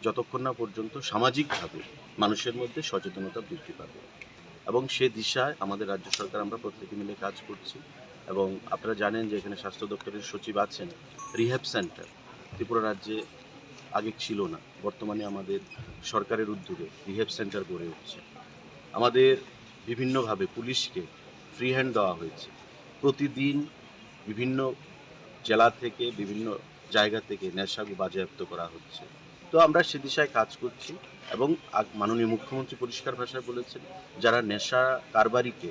যতক্ষণ না পর্যন্ত সামাজিকভাবে মানুষের মধ্যে সচেতনতা বৃদ্ধি পাবে। এবং সে দিশায় আমাদের রাজ্য সরকার, আমরা প্রত্যেকে মিলে কাজ করছি। এবং আপনারা জানেন যে এখানে স্বাস্থ্য দপ্তরের সচিব আছেন। রিহ্যাব সেন্টার ত্রিপুরা রাজ্যে আগে ছিল না, বর্তমানে আমাদের সরকারের উদ্যোগে রিহ্যাব সেন্টার গড়ে উঠছে। আমাদের বিভিন্নভাবে পুলিশকে ফ্রি হ্যান্ড দেওয়া হয়েছে। প্রতিদিন বিভিন্ন জেলা থেকে, বিভিন্ন জায়গা থেকে নেশাকে বাজেয়াপ্ত করা হচ্ছে। তো আমরা সে দিশায় কাজ করছি এবং আগ-, মাননীয় মুখ্যমন্ত্রী পরিষ্কার ভাষায় বলেছেন, যারা নেশা কারবারিকে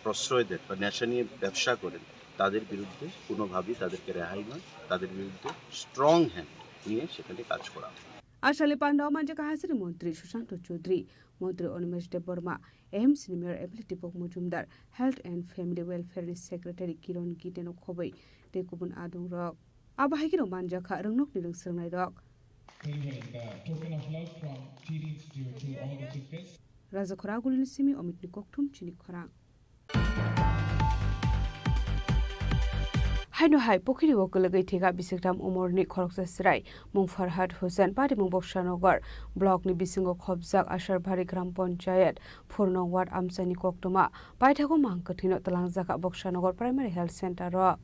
প্রশ্রয় দেন বা নেশা নিয়ে ব্যবসা করেন, তাদের বিরুদ্ধে কোনোভাবেই তাদেরকে রেহাই নয়, তাদের বিরুদ্ধে স্ট্রং হ্যান্ড নিয়ে সেখানে কাজ করা হবে। A salni pandao manjakha hasteni Montri Sushanta Chaudhary, Montri Animesh Debbarma, A M C ni Mayor M L A Dipok Mojumdar, Health and Family Welfare ni Secretary Kiron Gite no khobwi tei kubun adongrok. Abo hai kheno manjakha rwngnokni rwng swrwngnairok. Delivering the token of love from T D Institute to all the chief guests. Rajakhora Agulini simi Omitni kokthum chini khorang. Haino hai pukhiri o kwlwgwi thika bisiktham umorni khoroksa chwrai mung Farhad Hussain, patimung Boksanagar block ni bisingo khopjak Asarbari Gram Panchayat, Phurnong ward amchaini koktwma paithago mang kwthwino twlangjak Boksanagar Primary Health Center o.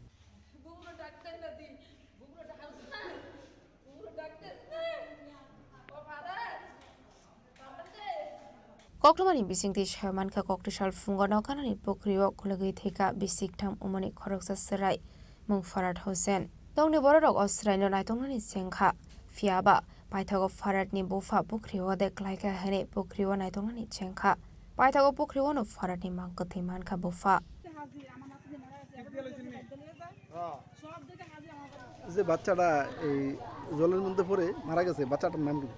Koktwmani bisingtwi sawi mankha, koktwi sal phungo Nokanani pukhrio khulugwi thwikha bisiktham umani khoroksa chwrai mung Farhad Hussain. Tongni bororok o chwraino naitoknani chengkha, phiyaba paithago Farhadni bupha pukhrio de klaikha hwnwi pukhrio naitoknani chengkha. Paithago pukhri wano pharatni mang kwthwi mankha bupha. যে বাচ্চাটা এই জলের মধ্যে পড়ে মারা গেছে, বাচ্চাটার নাম কি?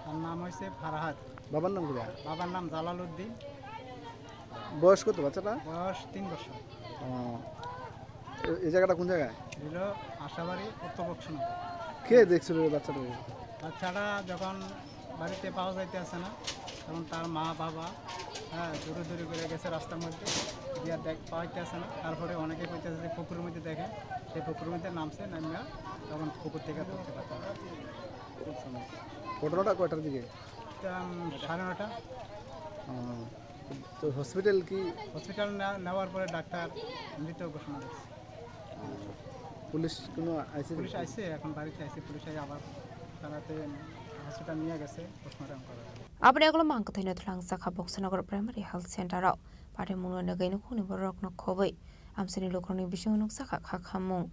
তার নাম হয়েছে ফারহাদ। বাবার নাম কি? বাবার নাম জালালউদ্দিন। বয়স কত বাচ্চাটা? বয়স তিন বছর। ও, এ-, এই জায়গাটা কোন জায়গায়? হলো আশাবাড়ি উত্তর বক্সনগর। কে দেখছিল এই বাচ্চাটাকে? বাচ্চাটা যখন বাড়িতে পাওয়া যাইতে আসে না, তখন তার মা বাবা, হ্যাঁ, দূরে দূরে করে গেছে রাস্তার মধ্যে, গিয়া দেখ পাওয়া যাইতে আসে না। তারপরে অনেকে কইতেছে যে পুকুরের মধ্যে দেখে, সেই পুকুরের মধ্যে নামছে, নামিয়া তখন পুকুর থেকে ধরতে পারছে না। খুব সমস্যা। ঘটনাটা কয়টার দিকে? এটা, উম, সাড়ে নটা। ও, তো হসপিটাল কি? হসপিটাল না-, নেওয়ার পরে ডাক্তার মৃত ঘোষণা করছে। পুলিশ কোনো আইসি? পুলিশ আইসে, এখন বাড়িতে আইসে, পুলিশ আই আবার তারাতে হসপিটাল নিয়ে গেছে, পোস্টমর্টম করার জন্য। Aboni ulo mang kwthwino thwlang sakha Boksanagar Primary Health Center o. Pare mungno nagwi nukhungni borokno khobwi amchaini lukurokni bisingo nukjakha kha khamung.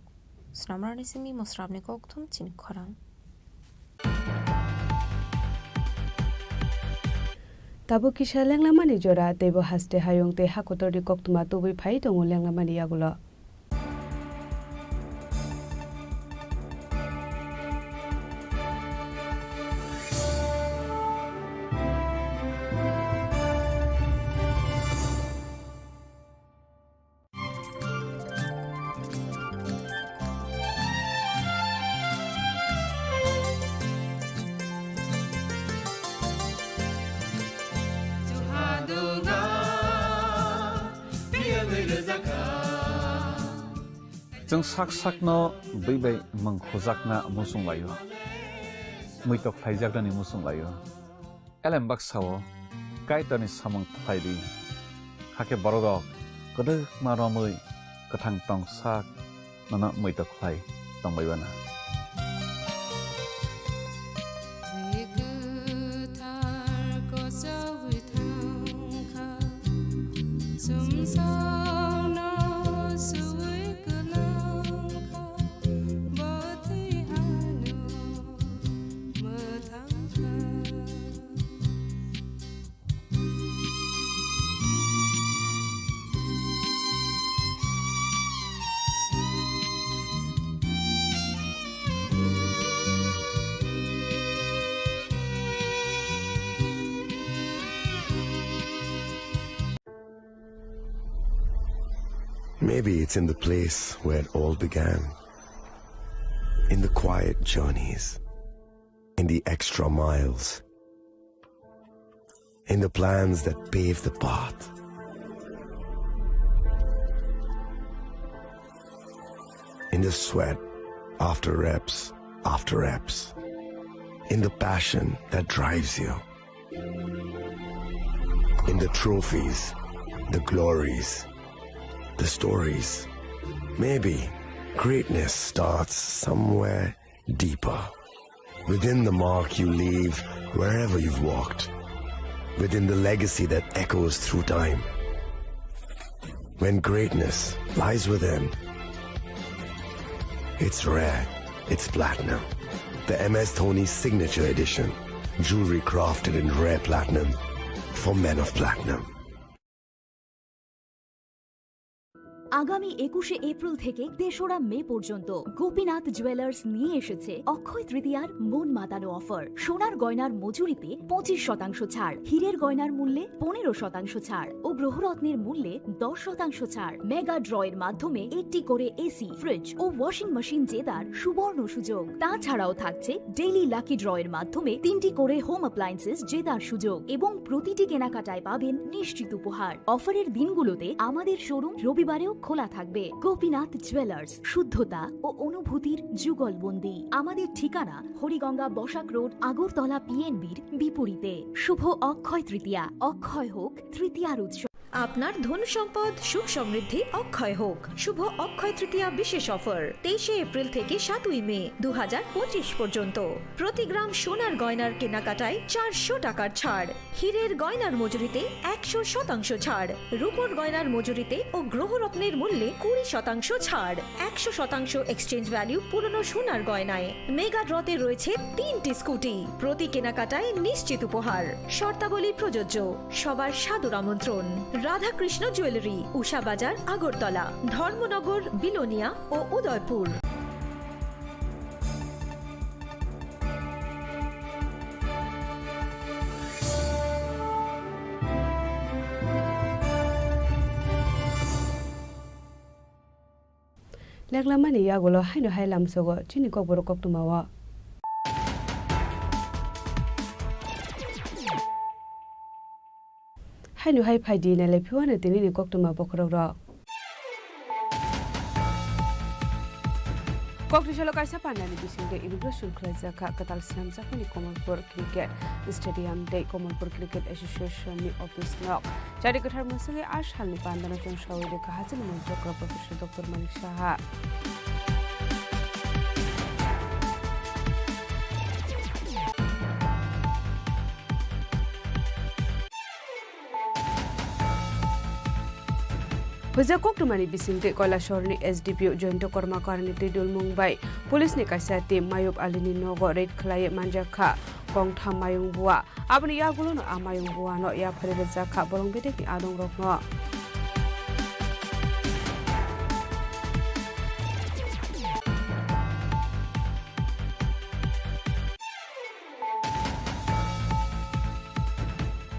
Snamrani simi mosrabni kokthum chini khorang. Tabuk kisa lenglamani jora, teibo haste hayung tei hakotorni koktwma tubui phai tongo lenglamani yagulo. Chwng sak sakno bwi bai mwng khujakna muchung laio, muitok khlaijaknani muchung laio. Elem baksa-o Kaitorni samung khlai di, hakhe borok rok kwdwkma romwi kwthang tong sak nono muitok khlai tong bai bana. Maybe it's in the place where it all began. In the quiet journeys. In the extra miles. In the plans that pave the path. In the sweat after reps after reps. In the passion that drives you. In the trophies, the glories, the stories. Maybe greatness starts somewhere deeper. Within the mark you leave wherever you've walked. Within the legacy that echoes through time. When greatness lies within, it's rare, it's platinum. The M S Dhoni Signature Edition. Jewelry crafted in rare platinum for men of platinum. আগামী একুশে এপ্রিল থেকে তেসরা মে পর্যন্ত গোপীনাথ জুয়েলার্স নিয়ে এসেছে অক্ষয় তৃতীয়ার মন মাতানো অফার। সোনার গয়নার মজুরিতে পঁচিশ শতাংশ ছাড়, হীরের গয়নার মূল্যে পনেরো শতাংশ ছাড় ও গ্রহরত্নের মূল্যে দশ শতাংশ ছাড়। মেগা ড্রয়ের মাধ্যমে একটি করে এসি, ফ্রিজ ও ওয়াশিং মেশিন জেতার সুবর্ণ সুযোগ। তাছাড়াও থাকছে ডেইলি লাকি ড্রয়ের মাধ্যমে তিনটি করে হোম অ্যাপ্লায়েন্সেস জেতার সুযোগ এবং প্রতিটি কেনাকাটায় পাবেন নিশ্চিত উপহার। অফারের দিনগুলোতে আমাদের শোরুম রবিবারেও খোলা থাকবে। গোপীনাথ জুয়েলার্স, শুদ্ধতা ও অনুভূতির যুগলবন্দি। আমাদের ঠিকানা হরিগঙ্গা বসাক রোড, আগরতলা পিএনবির বিপরীতে। শুভ অক্ষয় তৃতীয়া, অক্ষয় হোক তৃতীয়ার উৎসব। আপনার ধন সম্পদ সুখ সমৃদ্ধি অক্ষয় হোক। শুভ অক্ষয় তৃতীয়া বিশেষ অফার তেইশে এপ্রিল থেকে সাতই মে দু হাজার পঁচিশ পর্যন্ত। প্রতি গ্রাম সোনার গয়নার কেনাকাটায় চারশো টাকার ছাড়, হীরের গয়নার মজুরিতে একশো শতাংশ ছাড়, রূপোর গয়নার মজুরিতে ও গ্রহরত্নের মূল্যে কুড়ি শতাংশ ছাড়, একশো শতাংশ এক্সচেঞ্জ ভ্যালু পুরনো সোনার গয়নায়। মেগা ড্রতে রয়েছে তিনটি স্কুটি, প্রতি কেনাকাটায় নিশ্চিত উপহার। শর্তাবলী প্রযোজ্য। সবার সাদর আমন্ত্রণ। রাধাকৃষ্ণ জুয়েলারি, উষা বাজার, আগরতলা, ধর্মনগর, বিলোনিয়া ও Udaipur. Leklamani yagulo haino hai lamsogo chini kokborok koktwmao. Haino hai phaidi nailai phiwano tinini koktwma bokhorokrok. Kokni salo kaisa pandani bisingtwi inauguration khlaijak kha kwtal swnamjakmani Kamalpur Cricket Stadium tei Kamalpur Cricket Association ni office nok. Chari kwthar mwswngwi a salni pandano chwng saui rwkha hachini mantri Professor Doctor Manik Saha. Huijak koktwmani bisingtwi Koilasahorni S D P O Joyanta Kormakarni twi dulmung bai police ni kaisa team Mayub Alini nogo raid khlaiwi manjak kha kongtham mayung bua. Aboni yagulono a mayung buano yapharwi rwjak kha bolong bedekni adongrokno.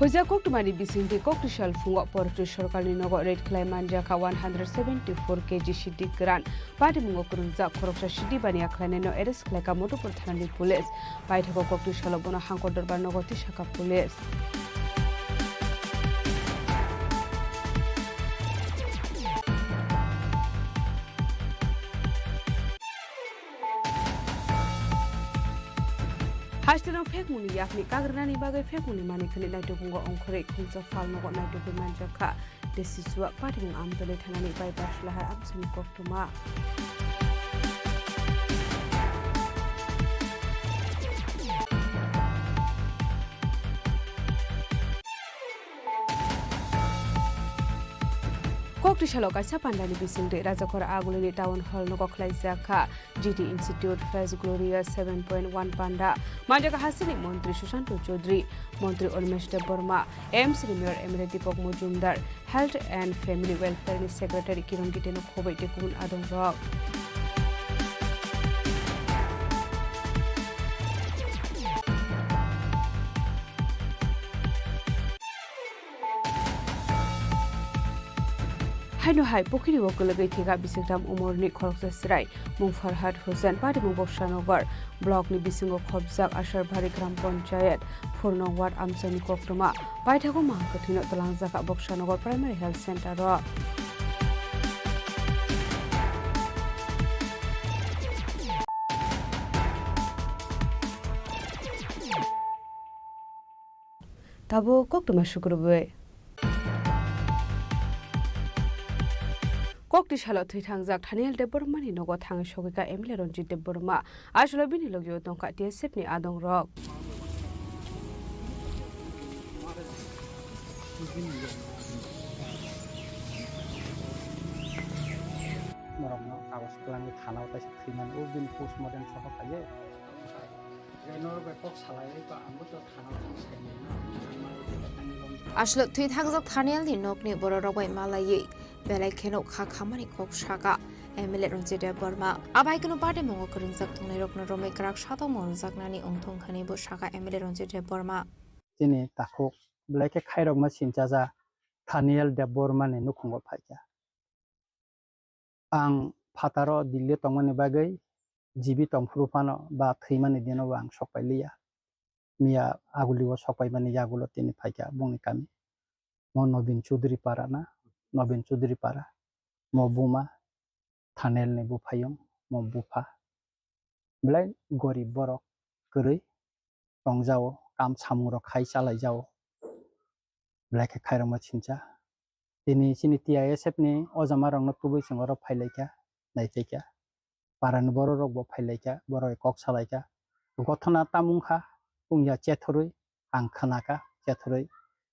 Huijak koktwmani bisingtwi kokni sal phungo Porchoi sorkarni nogo raid khlai manjak kha one hundred seventy four K G sidi kwran. Patimungo kwrwngjak khoroksa sidi baniya khlainaino arrest khlaikha Madhupur thanani police. Paithago kokni salo bono Hangkor Dorbar nogo tisakha police. Hasteno phekmungni yakni kagrwnani bagwi phekmungni manikhani naitukungo ongkhorwi khungsa phalnogo naitugwi manjakha. Tei Sichuak Patimung Amtwlwi thanani bypass lahar amchaini koktwma. Kokni salo kaisa pandani bisingtwi Rajakhor Agulini Town Hall nogo khlaijak kha G T Institute First Gloria seven point one panda. Manjak hasteni Montri Susanto Chaudhary, Montri Animesh Debbarma, A M C ni Mayor M L A Deepak Majumdar, Health and Family Welfare ni Secretary Kiran Gite no khoboi tei kubun adongrok. Haino hai pukhiri o kwlwgwi thwikha bisingtam umorni khoroksa chwrai, mung Farhad Hussain, Patimung Boksanagar block ni bisingo khopjak Asarbari Gram Panchayat, four nong ward amchaini koktwma. Paithago mahang kwthwino twlangjakha Boksanagar Primary Health Center o. Tabuk koktwma sukrubwi. Kokni salo thwi thangjak Thaniel Debbarmani nogo thangwi sogwikha M L A Ranjit Debbarma. Aswkno bini logio tongkha T S F ni adongrok. Borokno kagoj twlangwi thanao kaisa thwimani, o bini postmortem sohor khaio. Aswk thwi thangjak Thaniel ni nokni bororok bai malaiwi belai kheno kha khamani kok saka M L A Ranjit Debbarma. Abai kheno patimungo kwrwngjak tongnairokno romwi kwrak satokma rwjaknani wngthong hwnwi bo saka M L A Ranjit Debbarma. Chini takhuk belai khe khairokma sinchaja Thaniel Debbarma ni nukhungo phaikha. Ang phataro Delhi tongmani bagwi jibi tongphuru phano ba thwimani dinobo ang sokpai liya. Miya agulio sokpaimani yagulo tini phaikha bongni kami. Mo Nobin Chaudhary para na, Nobin Chaudhary para. Mo buma Thanel ni buphayung, mo bupha. Belai gorib borok kwrwi tongjao, kam samungrok khai chalaijao. Belai khe khairokma sincha. Tini chini T I S F ni o jama rok no tubui chwng oro phai lai kha, nai phai kha. Para ni borok rok bo phai lai kha, borok kok sa lai kha. Gothona tamung kha, wng ya chethorwi ang khna kha, chethorwi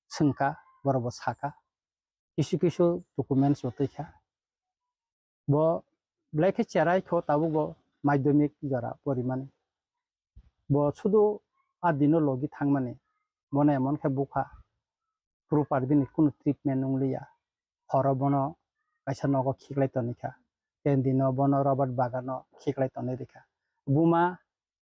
swng kha, borok bo sa kha. Kisu kisu documents bo twi kha. Bo belai khe cherai kho tabuk bo madhyamik jora porimani. Bo sudu a dino logi thangmani. Bono emon khe bukha proper bini kunu treatment wng liya. Horo bono kaisa nogo khiklai toni kha. Ten dino bono rubber bagano khiklai toni rikha. Buma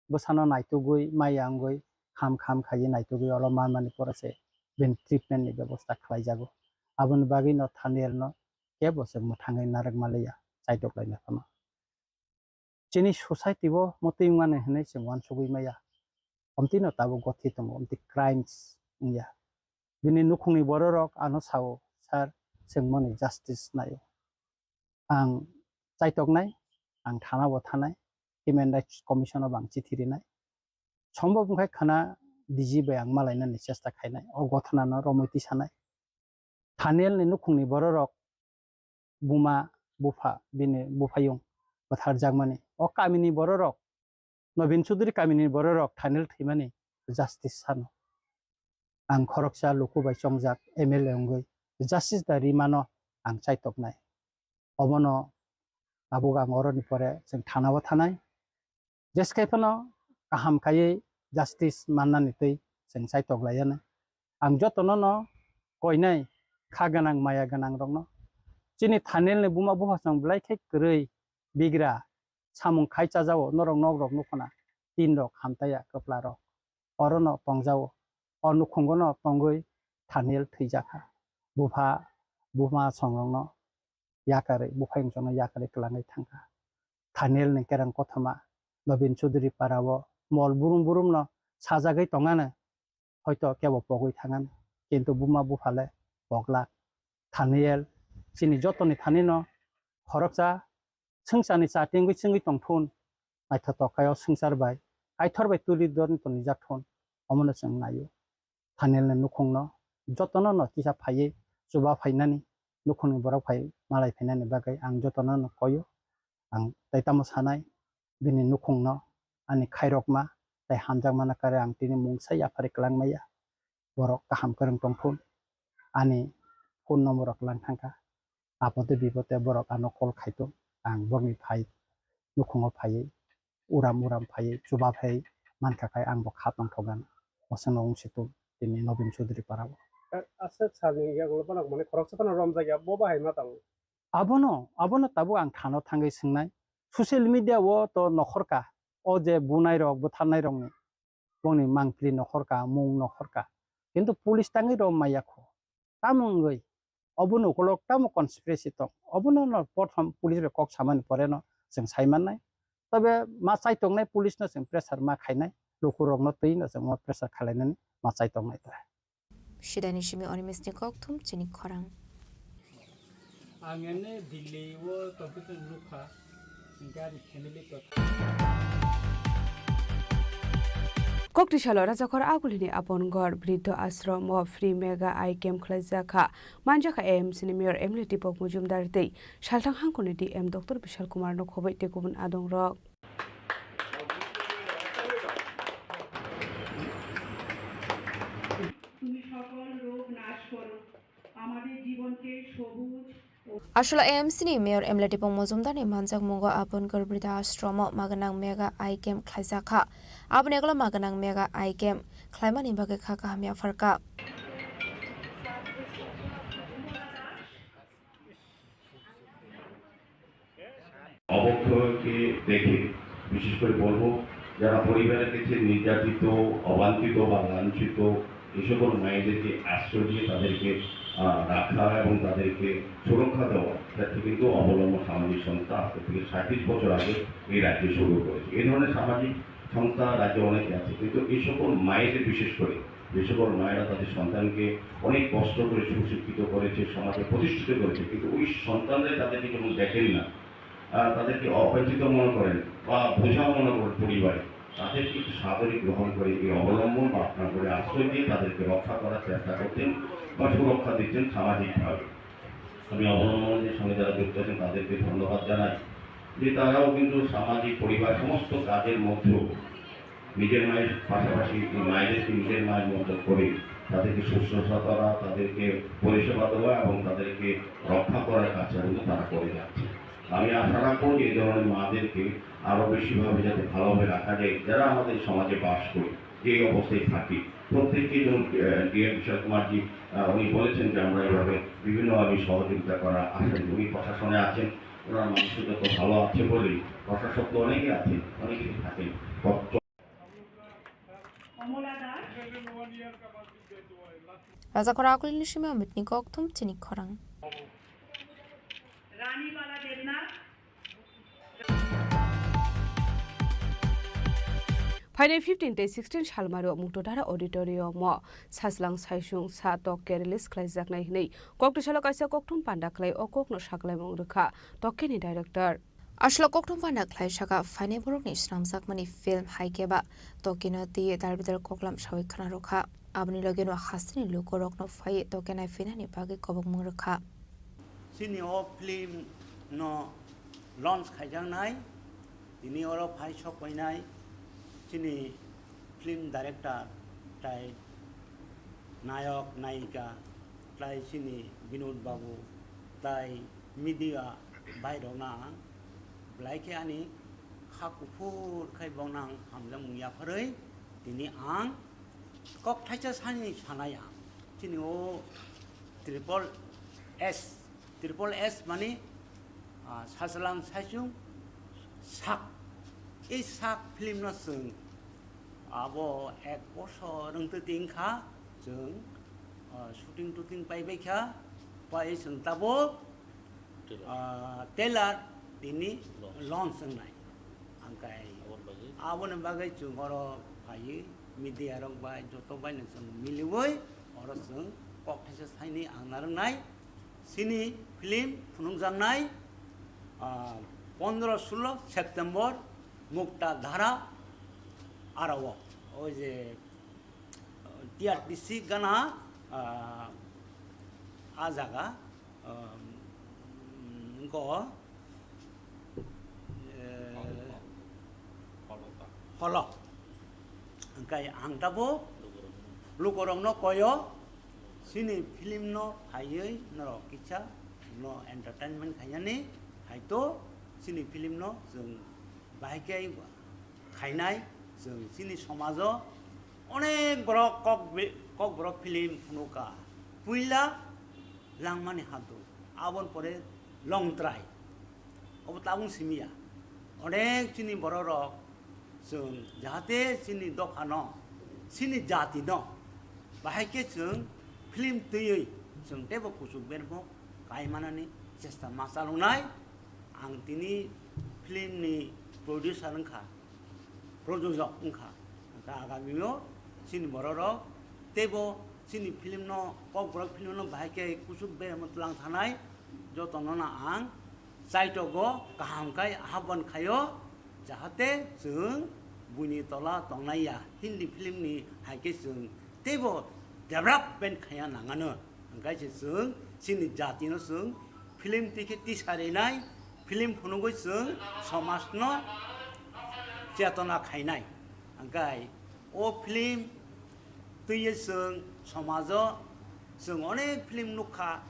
bwsano naitugwi, maya wngwi, kham kham khaiwi naitugwi olo manmani pore se bini treatment ni bebosta khlaijago. Aboni bagwi no Thaniel no kebo se mwthangwi narwk manliya, chaitok laina phano. Chini society o mwtwi wngmani hinwi chwng uansugwi maya. Omtwi no tabuk gothi tongo, omtwi crimes wngya. Bini nukhungni bororok ano sao, "Sir, chwng moni justice naio." Ang chaitoknai, ang thana o thanai, Human Rights Commission o bo ang chithi rinai. Sombhob wngkha khana D G bai ang malainani chesta khainai, o gothana no romwi tisanai. Thaniel ni nukhungni bororok buma, bupha, bini buphayung bwtharjakmani. O kamini bororok, Nobin Chudri kamini bororok Thaniel thwimani justice sano. Ang khoroksa luku bai chongjak M L A wngwi justice da rimano ang chaitoknai. Obono tabuk ang oroni pore chwng thana o thanai. Jeskai phano kaham khaiwi justice mannani twi chwng chaitok laiyana. Ang jotono no koinai kha gwnang maya gwnang rokno. Chini Thaniel ni buma bupha chwng belai khe kwrwi bigra samung khai chajao norok nok rok nukhuna tin rok hamtaya kwpla rok. Orono tongjao. O nukhungo no tongwi Thaniel thwijakha. Bupha buma songrokno yakarwi, buphayung chongno yakarwi kwlangwi thangkha. Thaniel ni kereng kothoma Nobin Chudri para o mol burum burum no sajagwi tongano, hoito kebo pogwi thangano, kintu buma bupha le poglak. Thaniel chini jotoni thani no khoroksa swngcharni cha tingwi chwngwi tongthun, naithotok khaio swngchar bai, Kaitor bai tuli dorni tonijak thun, omono chwng naio. Thaniel ni nukhungno jotono no kisa phaiwi chuba phainani, nukhungni borok phai malai phainani bagwi ang jotono no koio. Ang tei tamo sanai, bini nukhungno ani khairokma tei hamjakmano kare ang tini mungsa yaphari kwlangmaya. Borok kaham kwrwng tongthun, ani phone number rok lang thangkha. Apode bipode borok ano call khaitong, ang borokni phai nukhungo phaiwi uram uram phaiwi chuba phai mankha khai ang bo kha tongthokgana. Osano wng situng tini Nobin Chudri para o. Aswk salni yagulo bono mane khoroksa phano romjakya, bo bahai ma tongo? Abono, abono tabuk ang thano thangwi swngnai. Social media o to nokhorka, o je bunai rok, butharnai rokni bongni mangpili nokhorka, mung nokhorka. Kintu police tangwi rom maya kho. Tamo wngwi, obono ukolok tamo conspiracy tong. Obono no prothom police bai kok samani pore no chwng sai mannai. Tobe ma chai tongnai police no chwng pressure ma khainai. Lukurok no twi no chwng ma pressure khalainani ma chai tongnai ta. Sidani simi Animesh ni kokthum chini khorang. Ang ene Delhi o tongkhe nukha, hingke ani family to. Kokti salo Rajakhor Agulini Apon Ghor Briddho Ashram o free mega eye camp khlaijak kha. Manjakha A M C ni Mayor M L A Deepak Majumdar tei Salthang Hangkoni D M Doctor Bishal Kumar no khoboi tei kubun adong rok. তুমি সকল রোগ নাশ করো, আমাদের জীবনকে সবুজ ও Aswla A M C ni Mayor M L A Deepak Majumdar ni manjakmungo Apon Ghor Briddha Ashram o maganang mega eye camp khlaijak kha. Aboni ulo maganang mega eye camp khlaimani bagwi kha kaham yapharkha. অবক্ষয়কে দেখে, বিশেষ করে বলবো, যারা পরিবারের কাছে নির্যাতিত, অবাঞ্ছিত বা লাঞ্ছিত, এই সকল মায়েদেরকে আশ্রয় দিয়ে তাদেরকে, আহ, রাখা এবং তাদেরকে সুরক্ষা দেওয়া, সেটা কিন্তু অবলম্বন সামাজিক সংস্থা আজকে থেকে সাঁইত্রিশ বছর আগে এই রাজ্যে শুরু করেছে। এই ধরনের সামাজিক সংস্থা রাজ্যে অনেকে আছে, কিন্তু এই সকল মায়েদের বিশেষ করে, যে সকল মায়েরা তাদের সন্তানকে অনেক কষ্ট করে সুশিক্ষিত করেছে, সমাজে প্রতিষ্ঠিত করেছে, কিন্তু ওই সন্তানরা তাদেরকে যখন দেখেন না, আহ, তাদেরকে অবাঞ্ছিত মনে করেন বা বোঝা মনে করেন পরিবারে, তাদেরকে একটু সাদরে গ্রহণ করে, এই অবলম্বন বা আপনার করে আশ্রয় দিয়ে তাদেরকে রক্ষা করার চেষ্টা করতেন বা সুরক্ষা দিচ্ছেন সামাজিকভাবে। আমি অবলম্বনের সঙ্গে যারা যুক্ত আছেন তাদেরকে ধন্যবাদ জানাই যে তারাও কিন্তু সামাজিক পরিবার সমস্ত কাজের মধ্যেও নিজের মায়ের পাশাপাশি মায়েদেরকে নিজের মায়ের মতো করে তাদেরকে শুশ্রূষা করা, তাদেরকে পরিষেবা দেওয়া এবং তাদেরকে রক্ষা করার কাজটা কিন্তু তারা করে যাচ্ছে। আমি আশা রাখবো যে এই ধরনের মাদেরকে আরো বেশিভাবে যাতে ভালোভাবে রাখা যায়, যারা আমাদের সমাজে বাস করি, যে অবস্থায় থাকি, প্রত্যেককে যেমন ডিএম কিশোর কুমারজি আহ, উনি বলেছেন যে আমরা এভাবে বিভিন্নভাবে সহযোগিতা করার আশা করি। উনি প্রশাসনে আছেন, ওনার মানসিকতা ভালো আছে বলেই প্রশাসক তো অনেকে আছেন, অনেকে তো থাকেন। কত- Rajakhor akulini simi Amitni kokthum chini khorang. Phainai fifteen tei sixteen salmari o Muktodhara Auditorium o Sajlang Saisung sa tokke release khlaijaknai hwnwi koktwi salo kaisa kokthum panda khlai o kokno saklaimung rwkha tokkeni director. Aswk kokthum panda khlai saka phainai borokni swnamjakmani film hai khe ba tokkino twiwi darbidar koklam sawi khna rwkha. Aboni logeno hasteni lukurokno phaiwi tokke naiphinani bagwi kobokmung rwkha. Chini o film no launch khaijaknai, tini oro phai sok painai chini film director tai nayok nayika tai chini Binod Babu tai media bai rok na belai khe ani kha kuphur khai boknang hamjakmung yapharwi tini ang kok thaisa sani sanai ang. Chini o triple S, triple S mani, ah, Sajlang Saisung sak. Ei sak film no chwng abo ek bosor wngtwi tingkha chwng, ah, shooting tooting paibai kha, pai chwng tabuk Trailer. Ah, trailer tini Launch. Launch wngnai. Angkai Aboni bagwi? Aboni bagwi chwng oro phaiwi media rok bai joto bai no chwng miliwi oro chwng kok thaisa saini ang narwknai. Chini film phunukjaknai, ah, pondro sulo September Mukta Dhara arao. Oi je, ah, T R T C gana, ah, a jaga. Um, wngkha o, eh, Holo. Holo. Holo. Hwnkhe ang tabuk lukurokno koyo, chini film no phaiwi norok kisa no entertainment khainani, haito chini film no chwng bahai khe khainai, chwng chini somajo onek borok kok bi-, kokborok film phunukha. Puila langmani hadu, aboni pore longtrai. Obo tabuk simiya. Onek chini bororok chwng jahate chini dophano, chini jatino bahai khe chwng film twiwi chwng teibo kuchuk bermo kai manani chesta ma chaloknai. Ang tini film ni producer wngkha, projojok wngkha. Hwnkhe agamio chini bororok teibo chini film no, kokborok film no bahai khe kuchuk bermo twlang thanai, jotono no ang chaitogo kaham khai ahapban khaio, jahate chwng buini tola tongnai ya, Hindi film ni hai khe chwng teibo development khaiya nangano. Hwnkhe se chwng chini jatino chwng film twi khe tisa rinai, film phunugwi chwng somajno chetona khainai. Hwnkhe o film twiwi chwng somajo chwng onek film nukha,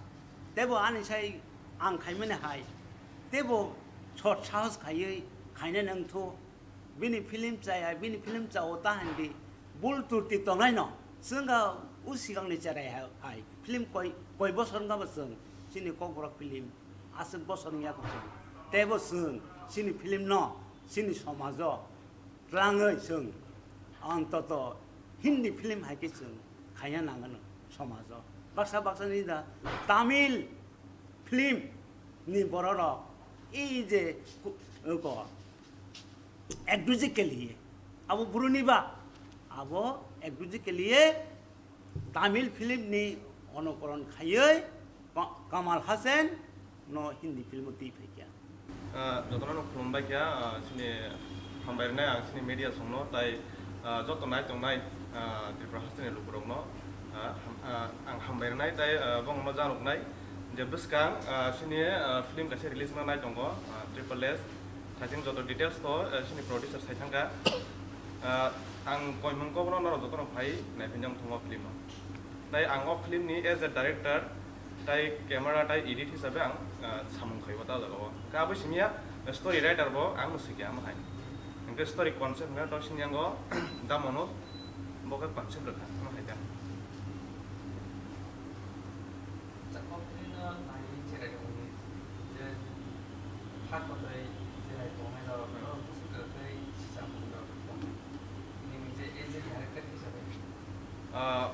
teibo ani sai ang khaimani hai, teibo sot sahos khaiwi khainai nangthu. Bini film chaya, bini film chao ta hindi bul turti tongnai no. Chwng ga u sigang ni cherai hai, hai film koi, koi bosor wngkha bo chwng chini kokborok film aswk bosor wngya ko chwng. Teibo chwng chini film no, chini somajo twlangwi chwng antoto Hindi film hai khe chwng khaina nangano somajo. Baksa baksa ni da Tamil film ni bororok ei je ku-, ko Ek duje ke liye. Abo buruni ba. Abo ek duje ke liye Tamil film ni onokoron khaiwi Ka-, Kamal Hassan no Hindi film o twi phaikha. Ah, jotono no khulumbai kha, ah, chini hambai rwnai ang chini media songno, tai, ah, joto nai tongnai, ah, Tripura hasteni lukurokno, ah, ham-, ah, ang hambai rwnai, tai, ah, bongno januknai, Je bwskang, ah, sini, ah, film kaisa release ma nai tongo, ah, Triple S. Thaiching joto details to, ah, sini producer sai thangkha. Ah, ang koimung kobono norok jotono phai naiphinjak thungo film o. Tai ang o film ni as a director, tai camera, tai edit hisabe ang, ah, samung khaibo ta jagao. Ka abo simiya story writer bo ang no sikya amo hai. Hingke story concept hingke to sini ang o da mono bo ke concept rwkha amo hai ta. Chakmok rino nai cherai tongni je kha kotai cherai tongnai rok no kusuk rwkhe sisa mung rok tong. Nini je as a director hisabe. Ah,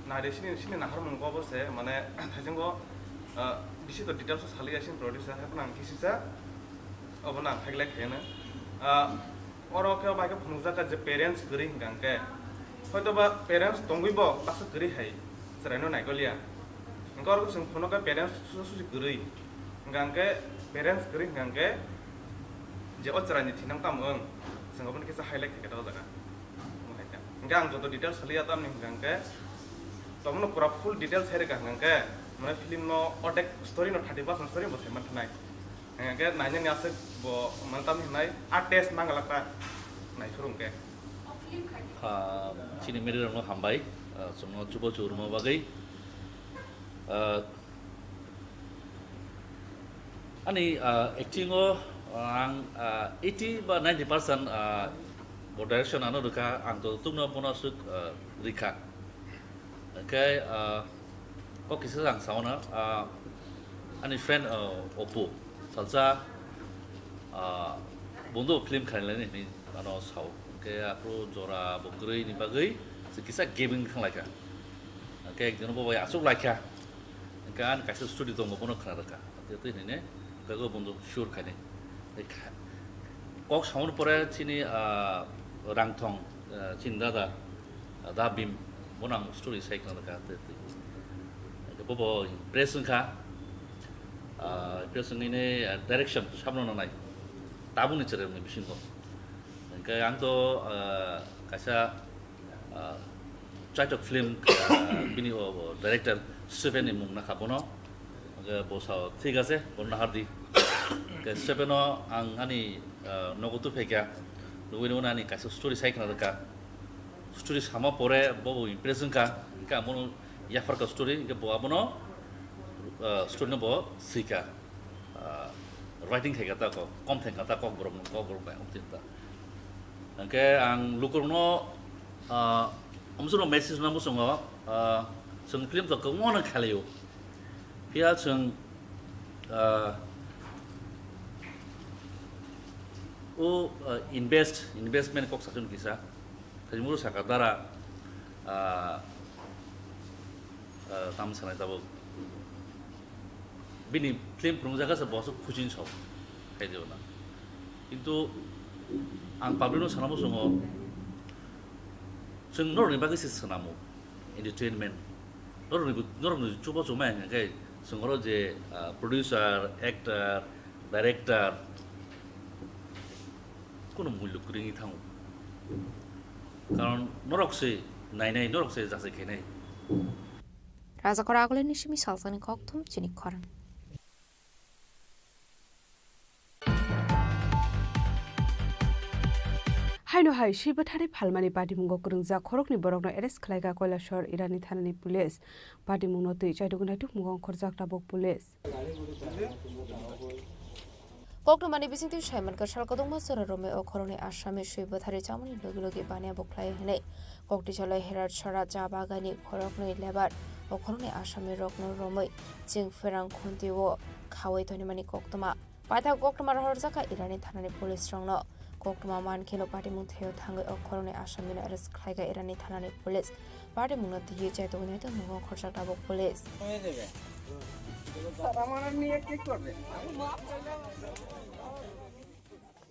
nai de sini, sini nahar mung ko bo se, mane, thajeng go, ah, bisi to details o sali ya sini producer, hai phano ang kisisa, obo no ang khailai khaina. Ah, Oro khe bai khe phunukjak kha je parents kwrwi hwnkha hwnkhe, hoito ba parents tongwi bo baksa kwrwi hai chwraino naikol ya. Hwnkhe oro chwng phunuk kha parents susa susi kwrwi. Hwnkha hwnkhe parents kwrwi hwnkha hwnkhe je o chwraini thinang tamo wng, chwng obono kisa highlight khaikha o jaga. Omo hai khe. Hwnkhe ang joto details saliya tamni hwnkha hwnkhe, tomono pura full details hai rwkha hwnkha hwnkhe, mane film no ordek story no thirty percent story bo sai manthanai. Hingke nainani aswk bo mantam hinai a test mangalakha naiphuru hingke. Ah, chini merirokno hambai, ah, chwngno chubachu rwma bagwi. Ah, ani, ah, acting o, ah, ang, ah, eighty ba ninety percent, ah, bo direction ano rwkha, ang to tukno bono aswk, ah, rikha. Hingke, ah, kok kisa ang sauna, ah, ani friend, ah, Oppo, salsa, ah, bondo film khailani hinwi ano sao. Hingke aphuru jora bo kwrwi ni bagwi se kisa gaping thanglaikha. Hingke ekdino bo bai achuk laikha. Hingke ani kaisa story tongo bono khna rwkha. Tei tei hinwi ne hingke bondo sure khainai. Kok samani pore chini, ah, Rangthong, ah, chini dada, ah, Da Bhim, bono ang story sai khna rwkha, tei, tei. Bobo impress wngkha, ah, impress wngwi ne, ah, direction sabno nanai, tabukni chwrairokni bisingo. Hwnkhe ang to, ah, kaisa, ah, Chaitok film, ah, bini o, o director Stephen ni mung nakha bono. Hwnkhe bo sao, "Thik ache, bono nahardi." Hwnkhe Stephen no ang ani, ah, nogo tubuphaikha, nugwi nugwi ani kaisa story sai khna rwkha. Story sama pore bo bo impress wngkha, hwnkhe ang bono yapharkha story, hwnkhe bo abono, ah, story no bo swikha. Ah, writing khaikha ta kok, kom thangkha ta kok borok, kok borok bai, omtwi ta. Hwnkhe ang lukurokno, ah, amsukno message rwna muchungo, ah, chwng film to kwbangma no khailai-o. Phiya chwng, ah, o, ah, invest, investment kok satung kisa. Thajimuru saka dara, ah, ah, tam sanai tabuk. Bini film phunukjak khe se bo aswk khuchini sao, khaidi ona. Kintu ang public no sana muchungo, chwng norokni bagwi se swnamo, entertainment. Norokni, norokni chubachu ma hwnkhe chwng oro je, ah, producer, actor, director, kunu mullo kwrwi wngwi thango. Karon norok se nainai, norok se jachai khainai. Rajakor Agulini simi salsani kokthum chini khorang. Haino hai, swi bwthari phalmani patimungo kwrwngjak khoroknwi borokno arrest khlaikha Kailasahar Irani thanani police. Patimungno twi chaidugwi naitukmungo ongkhorjak tabuk police. Koktwmani bisingtwi saimankha, sal kwdwkma jora romwi o khoroknwi asami swi bwthari chamani logi logi baniya bo khlai hwnwi. Koktisalai Herat Sara cha bagani khoroknwi lebar o khoroknwi asami rokno romwi ching pherang khunti o khawi tonimani koktwma. Paithak koktwma rohorjakha Irani thanani police rokno. Koktwma mankheno patimung theo thangwi o khoroknwi asamino arrest khlaikha Irani thanani police. Patimungno twiwi chaitugwi naitukmungo khorjak tabuk police.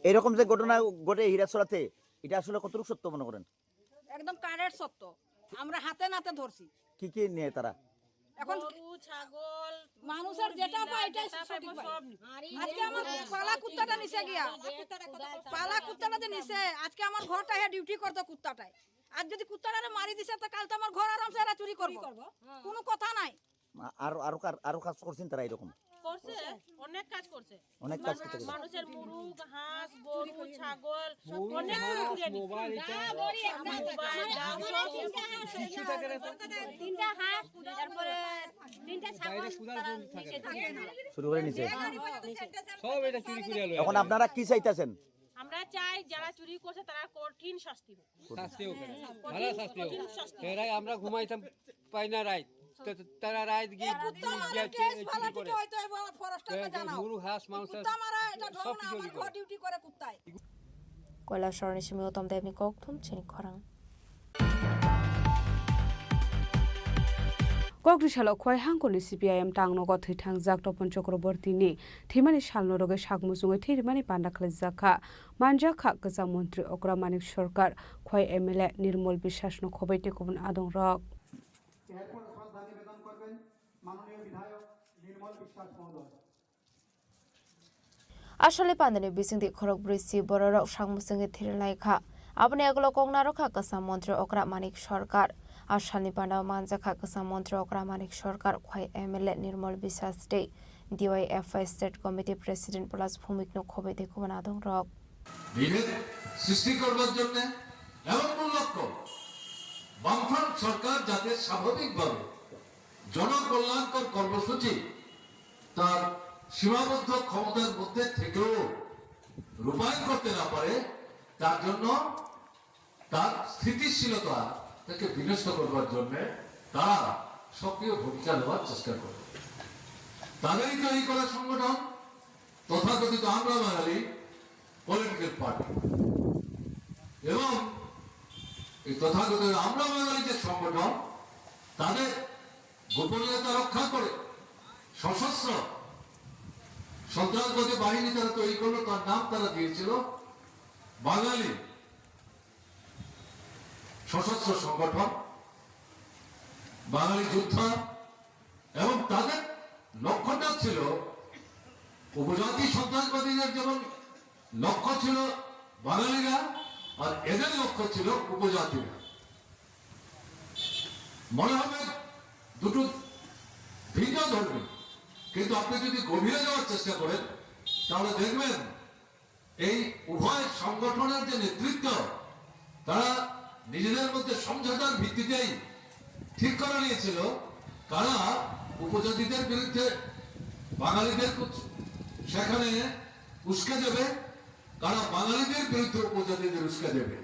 এরকম যে ঘটনা ঘটে হীরাছড়াতে, এটা আসলে কতটুকু সত্য মনে করেন? একদম কারের সত্য। আমরা হাতে নাতে ধরছি। কি কি নিয়ে তারা? এখন গরু, ছাগল, মানুষের যেটা মুরগি, পায়, এটাই যেটা সঠিক পাইবো পায়। সব নিয়ে। আজকে আমার পালা কুত্তাটা নিচে গিয়া, পালা কুত্তাটা যে নিচে, আজকে আমার ঘরটা হে ডিউটি করতো কুত্তাটায়। আর যদি কুত্তাটারে মারি দিছে, তো কাল তো আমার ঘর আরামসে এরা চুরি করবো। চুরি করবো। কোনো কথা নাই। আ-, আরো, আরো কার-, আরো কাজ করছেন তারা এরকম? করছে, অনেক কাজ করছে। অনেক কাজ করতে গেছে। মানুষের মুরগ, হাঁস, গরু, ছাগল, অনেক চুরি করে নিছে। মোবাইল, দাম সব তিনটা হাঁস, তারপরে তিনটা ছাগল তারা নিচে থাকে। শুরু করে নিচে। সব এটা চুরি করে আলো। এখন আপনারা কি চাইতেছেন? আমরা চাই যারা চুরি করছে তারা কঠিন শাস্তি হোক। শাস্তি হোক। কঠিন, ভালো শাস্তি হোক। কঠিন শাস্তি। এরাই আমরা ঘুমাইতাম পাই না রাইত। তো তারা রাইত গিয়ে, এই কুত্তা মারা গিয়ে কেস চুরি ফালা করে। টিকে হয়তো এই বড় ফরেস্টারকে এ, জানাও। গরু, হাঁস, মাংস, কুত্তা মারা, এটা সব ঢং না, কিছু আমার চুরি করে। ঘর ডিউটি করে কুত্তায়। কৈলাসহরni simi Uttam Debni kokthum chini khorang. Kokri salo Khowai hangkoni C P I M tangnogo thwithangjak Topon Chakrabortini thwimani salno rwgwi sak muchungwi thwi rwmani panda khwlaijak kha. Manjak kha kwcham montri okra Manik Sarkar, Khowai M L A Nirmol Biswasno khobwi tei kubun adongrok. এরপর শ্রদ্ধা নিবেদন করবেন মাননীয় বিধায়ক নির্মল বিশ্বাস মহোদয়। Aswkni pandani bisingtwi khorokbrwi si bororok sak muchungwi thwirilai kha. Aboni yagulo kok narwk kha kwcham montri okra Manik Sarkar. A salni pandao manjak kha kwcham montri okra Manik Sarkar, Khowai M L A Nirmol Biswas tei D Y F I State Committee President Plas Bhumikno khobwi tei kubun adongrok. বিভেদ সৃষ্টি করবার জন্য এমন কোন লক্ষ্য? বামফ্রন্ট সরকার যাতে স্বাভাবিকভাবে জনকল্যাণকর কর্মসূচি তার সীমাবদ্ধ ক্ষমতার মধ্যে থেকেও রূপায়ণ করতে না পারে, তার জন্য তার স্থিতিশীলতা তাকে বিনষ্ট করবার জন্য তারা সক্রিয় ভূমিকা নেওয়ার চেষ্টা করে। তাদেরই তৈরি করা সংগঠন তথাকথিত আমরা বাঙালি পলিটিক্যাল পার্টি এবং এই তথাকথিত আমরা বাঙালি যে সংগঠন, তাদের গোপনীয়তা রক্ষা করে সশস্ত্র সন্ত্রাসবাদী বাহিনী তারা তৈরি করলো, তার নাম তারা দিয়েছিল বাঙালি সশস্ত্র সংগঠন, বাঙালি যোদ্ধা। এবং তাদের লক্ষ্যটা ছিল উপজাতি সন্ত্রাসবাদীদের যেমন লক্ষ্য ছিল বাঙালিরা, আর এদের লক্ষ্য ছিল উপজাতিরা। মনে হবে দুটো ভিন্ন ধর্মী, কিন্তু আপনি যদি গভীরে যাওয়ার চেষ্টা করেন, তাহলে দেখবেন এই উভয় সংগঠনের যে নেতৃত্ব, তারা নিজেদের মধ্যে সমঝোতার ভিত্তিতেই ঠিক করে নিয়েছিল, কারা উপজাতিদের বিরুদ্ধে বাঙালিদের উৎস-, সেখানে উস্কে দেবে, কারা বাঙালিদের বিরুদ্ধে উপজাতিদের উস্কে দেবে।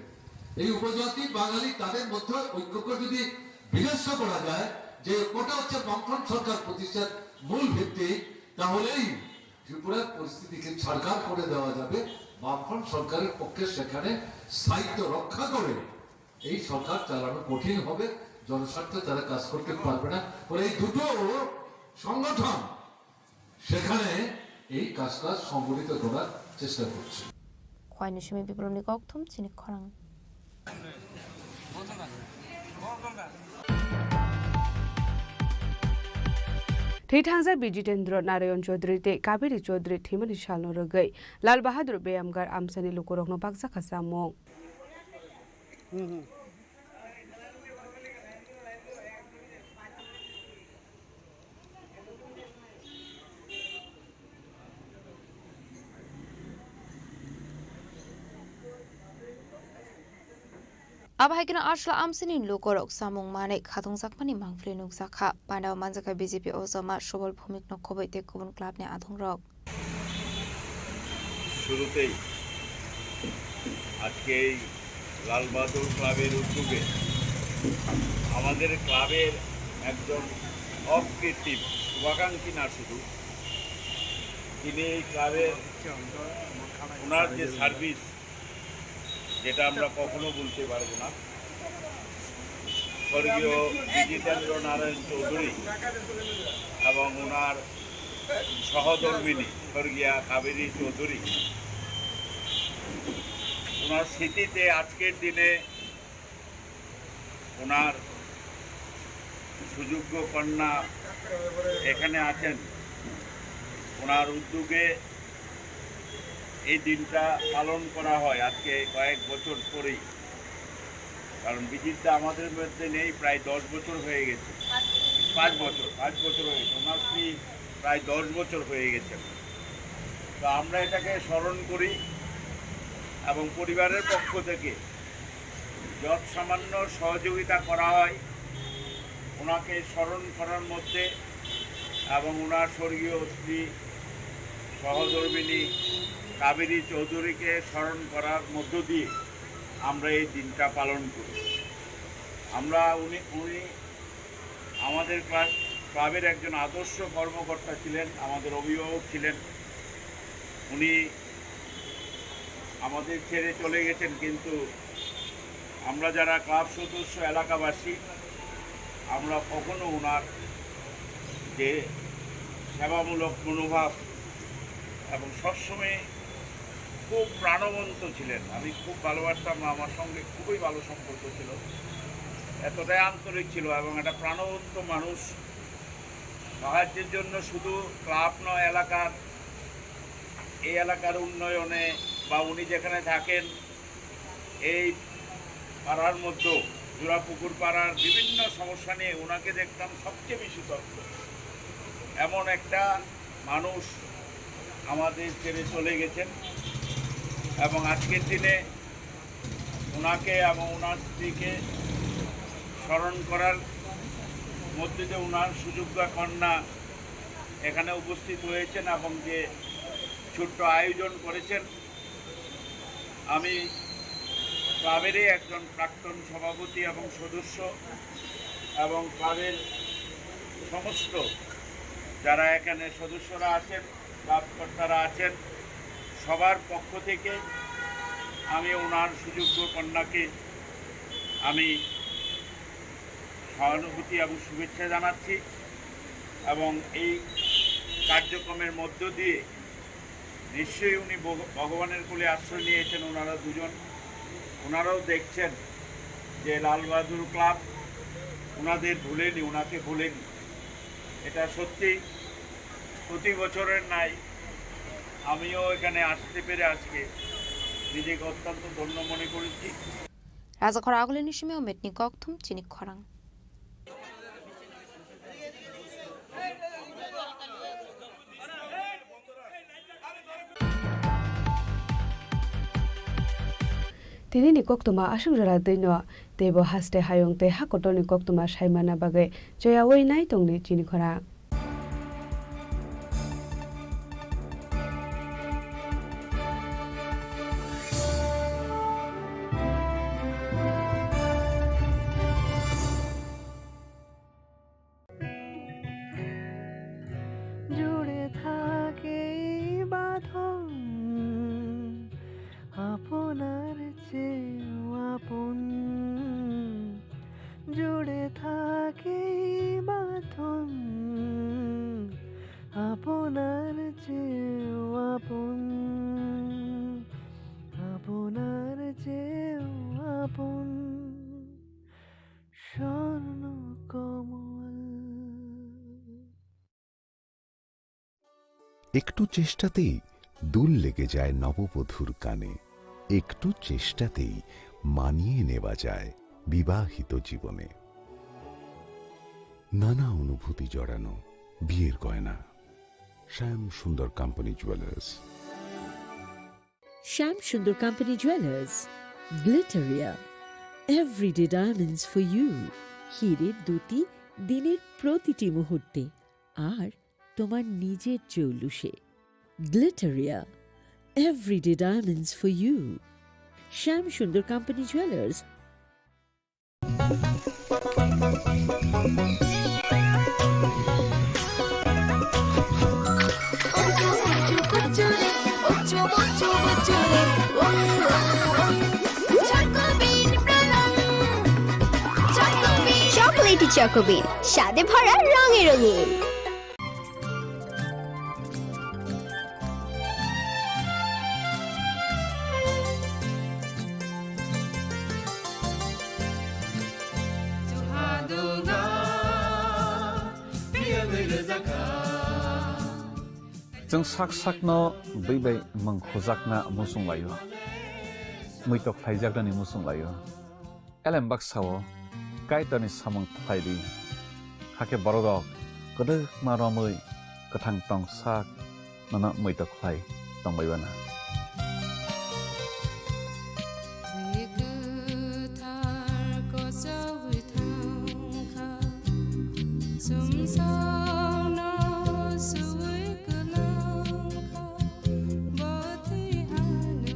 এই উপজাতি বাঙালি তাদের মধ্যে ঐক্যকে যদি বিনষ্ট করা যায়, যে ঐক্যটা হচ্ছে বামফ্রন্ট সরকার প্রতিষ্ঠার মূল ভিত্তি, তাহলেই ত্রিপুরার পরিস্থিতিকে ছারখার করে দেওয়া যাবে। বামফ্রন্ট সরকারের পক্ষে সেখানে স্থায়িত্ব রক্ষা করে এই সরকার চালানো কঠিন হবে, জনস্বার্থে তারা কাজ করতে পারবে না। ফলে এই দুটো সংগঠন সেখানে এই কাজটা সংগঠিত করার চেষ্টা করছে। Khowai ni simi Biplopni kokthum chini khorang. Thwi thangjak Bijitendra Narayan Chaudhary tei Kaveri Chaudhary thwimani salno rwgwi Lal Bahadur Beyamgar amchaini lukurokno bakjakha chamung. Abo hai kheno Asla amchaini lukurok chamung manwi khatungjakmani mangpili nukjakha. Pandao manjakha B J P ojama Subal Bhumikno khobwi tei kubun clubni adongrok. শুরুতেই আজকে এই লাল বাহাদুর ক্লাবের উদ্যোগে আমাদের ক্লাবের একজন অকৃত্রিম শুভাকাঙ্ক্ষী না শুধু, তিনি এই ক্লাবের ওনার যে সার্ভিস, যেটা আমরা কখনো ভুলতে পারবো না। স্বর্গীয় বিজিতেন্দ্র নারায়ণ চৌধুরী এবং ওনার সহধর্মিণী স্বর্গীয়া কাবেরী চৌধুরী, ওনার স্মৃতিতে আজকের দিনে ওনার সুযোগ্য কন্যা এখানে আছেন, ওনার উদ্যোগে এই দিনটা পালন করা হয় আজকে কয়েক বছর পরেই। কারণ বিজিত দা আমাদের মধ্যে নেই, প্রায় দশ বছর হয়ে গেছে। পাঁচ বছর, পাঁচ বছর হয়ে গেছে। ওনার স্ত্রী প্রায় দশ বছর হয়ে গেছে। তো আমরা এটাকে স্মরণ করি এবং পরিবারের পক্ষ থেকে যৎসামান্য সহযোগিতা করা হয় ওনাকে স্মরণ করার মধ্যে এবং ওনার স্বর্গীয় স্ত্রী, সহধর্মিণী কাবেরী চৌধুরীকে স্মরণ করার মধ্য দিয়ে আমরা এই দিনটা পালন করি। আমরা উনি, উনি আমাদের ক্লা-, ক্লাবের একজন আদর্শ কর্মকর্তা ছিলেন, আমাদের অভিভাবক ছিলেন। উনি আমাদের ছেড়ে চলে গেছেন, কিন্তু আমরা যারা ক্লাব সদস্য, এলাকাবাসী, আমরা কখনো ওনার যে সেবামূলক মনোভাব এবং সবসময় খুব প্রাণবন্ত ছিলেন। আমি খুব ভালোবাসতাম, আমার সঙ্গে খুবই ভালো সম্পর্ক ছিল, এতটাই আন্তরিক ছিল এবং একটা প্রাণবন্ত মানুষ। সাহায্যের জন্য শুধু ক্লাব নয়, এলাকার, এই এলাকার উন্নয়নে বা উনি যেখানে থাকেন, এই পাড়ার মধ্যে জোড়াপুকুর পাড়ার বিভিন্ন সমস্যা নিয়ে ওনাকে দেখতাম সবচেয়ে বেশি তৎপর। এমন একটা মানুষ আমাদের ছেড়ে চলে গেছেন এবং আজকের দিনে ওনাকে এবং ওনার স্ত্রীকে স্মরণ করার মধ্যে দিয়ে ওনার সুযোগ্যা কন্যা এখানে উপস্থিত হয়েছেন এবং যে ছোট্ট আয়োজন করেছেন, আমি ক্লাবেরই একজন প্রাক্তন সভাপতি এবং সদস্য এবং ক্লাবের সমস্ত যারা এখানে সদস্যরা আছেন, ক্লাব কর্তারা আছেন, সবার পক্ষ থেকে আমি ওনার সুযোগ্য কন্যাকে আমি সহানুভূতি এবং শুভেচ্ছা জানাচ্ছি এবং এই কার্যক্রমের মধ্য দিয়ে নিশ্চয়ই উনি ভগ-, ভগবানের কোলে আশ্রয় নিয়েছেন। ওনারা দুজন, ওনারাও দেখছেন যে লাল বাহাদুর ক্লাব ওনাদের ভুলেনি, ওনাকে ভুলেনি। এটা সত্যি প্রতি বছরের ন্যায় আমিও এখানে আসতে পেরে আজকে নিজেকে অত্যন্ত ধন্য মনে করেছি। Rajakhor agulini simi umetni kokthum chini khorang. Tini ni koktwma aswk jora twi no, teibo haste hayung tei ha kotor ni koktwma sai manna bagwi choyaui nai tongdi chini khorang. জুড়ে থাকে এই বাঁধন আপনার চেয়েও আপন। জুড়ে থাকে এই বাঁধন আপনার চেয়েও আপন, আপনার চেয়েও আপন। স্বর্ণ কমল। একটু চেষ্টাতেই দুল লেগে যায় নববধূর কানে, একটু চেষ্টাতেই মানিয়ে নেওয়া যায় বিবাহিত জীবনে। নানা অনুভূতি জড়ানো বিয়ের গয়না। শ্যাম Sundar company jewellers. Shyam Sundar company jewellers, Glitteria, everyday diamonds for you. হীরের দ্যুতি দিনের প্রতিটি মুহূর্তে, আর তোমার নিজের জৌলুসে। Glitteria, everyday diamonds for you. Shyam Sundar company jewellers. Chocolatey চকোবিন, স্বাদে ভরা, রঙে রঙিন। Chwng sak sakno bwi bai mwng khujakna muchung laio, muitok khlaijaknani muchung laio. Elem baksao Kaitorni samung khlai di. Hakhe bororok kwdwkma romwi kwthang tongsak nono muitok khlai tongbai uana. Twi kwthar kochogwi thangkha, sumsokno suwi kwlangkha, bo twi ano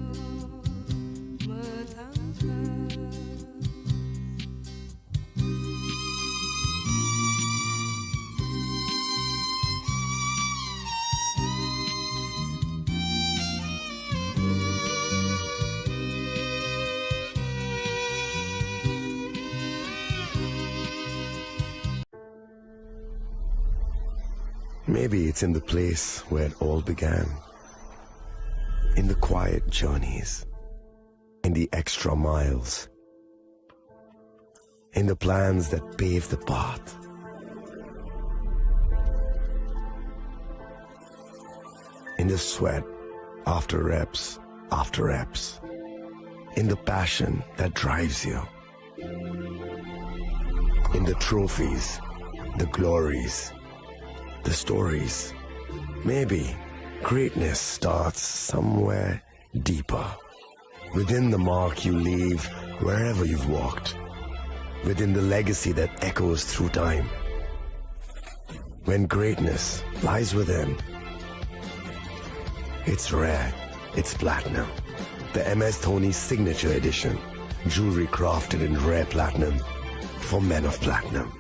mwthangkha. Maybe it's in the place where it all began. In the quiet journeys, in the extra miles, in the plans that pave the path, in the sweat after reps after reps, in the passion that drives you, in the trophies, the glories, the stories. Maybe greatness starts somewhere deeper. Within the mark you leave wherever you've walked. Within the legacy that echoes through time. When greatness lies within, it's rare, it's platinum. The M S Dhoni Signature Edition. Jewelry crafted in rare platinum for men of platinum.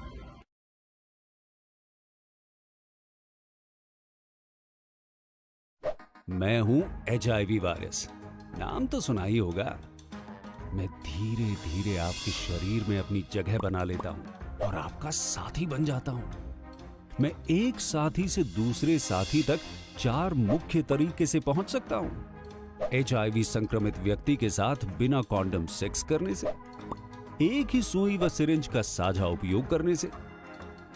मैं हूं HIV virus, नाम तो सुना ही होगा। मैं धीरे धीरे आपके शरीर में अपनी जगह बना लेता हूं और आपका साथी बन जाता हूं। मैं एक साथी से दूसरे साथी तक चार मुख्य तरीके से पहुंच सकता हूं। एचआईवी संक्रमित व्यक्ति के साथ बिना कॉन्डम सेक्स करने से, एक ही सुई व सिरिंज का साझा उपयोग करने से,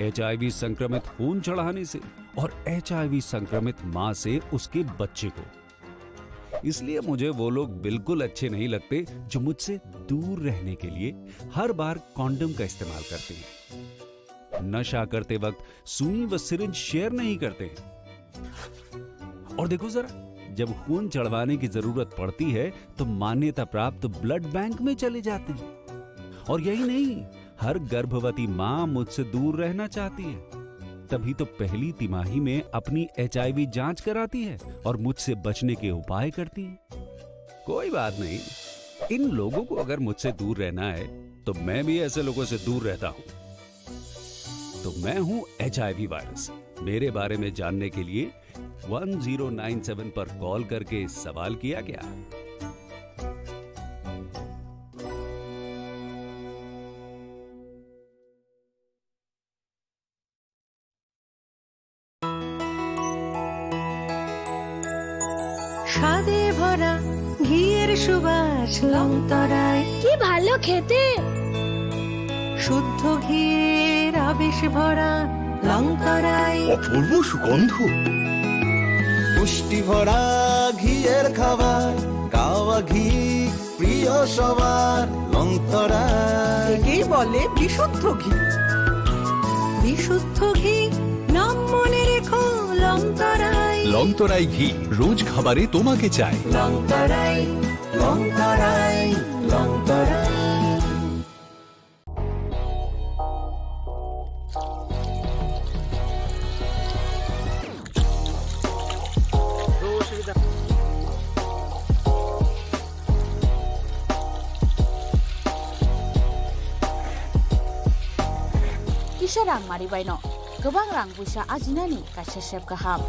एचआईवी संक्रमित खून चढ़ाने से और एचआईवी संक्रमित मां से उसके बच्चे को। इसलिए मुझे वो लोग बिल्कुल अच्छे नहीं लगते जो मुझसे दूर रहने के लिए हर बार कॉन्डम का इस्तेमाल करते हैं, नशा करते वक्त सुई व सिरिंज शेयर नहीं करते हैं। और देखो जरा, जब खून चढ़वाने की जरूरत पड़ती है तो मान्यता प्राप्त ब्लड बैंक में चले जाते हैं। और यही नहीं, हर गर्भवती मां मुझसे दूर रहना चाहती है, तभी तो पहली तिमाही में अपनी एचआईवी जांच कराती है और मुझसे बचने के उपाय करती है। कोई बात नहीं, इन लोगों को अगर मुझसे दूर रहना है तो मैं भी ऐसे लोगों से दूर रहता हूं। तो मैं हूं एचआईवी वायरस। मेरे बारे में जानने के लिए वन ज़ीरो नाइन सेवन पर कॉल करके सवाल किया क्या? স্বাদে ভরা ঘিয়ের সুবাস লংতরায়। কি ভালো খেতে! শুদ্ধ ঘিয়ের আবেশ ভরা লংতরায়। অপূর্ব সুগন্ধ। পুষ্টি ভরা ঘিয়ের খাবার, কাওয়া ঘি প্রিয় সবার, লংতরায়। একেই বলে বিশুদ্ধ ঘি। বিশুদ্ধ ঘি, নাম মনে রেখো, লংতরায়। লংতরায় ঘি রোজ খাবারে তোমাকে চাই। লংতরায়, লংতরায়, Longtharai. Kisa rang mari baino kwbang rang buisa ajinani kaisa sep kaham.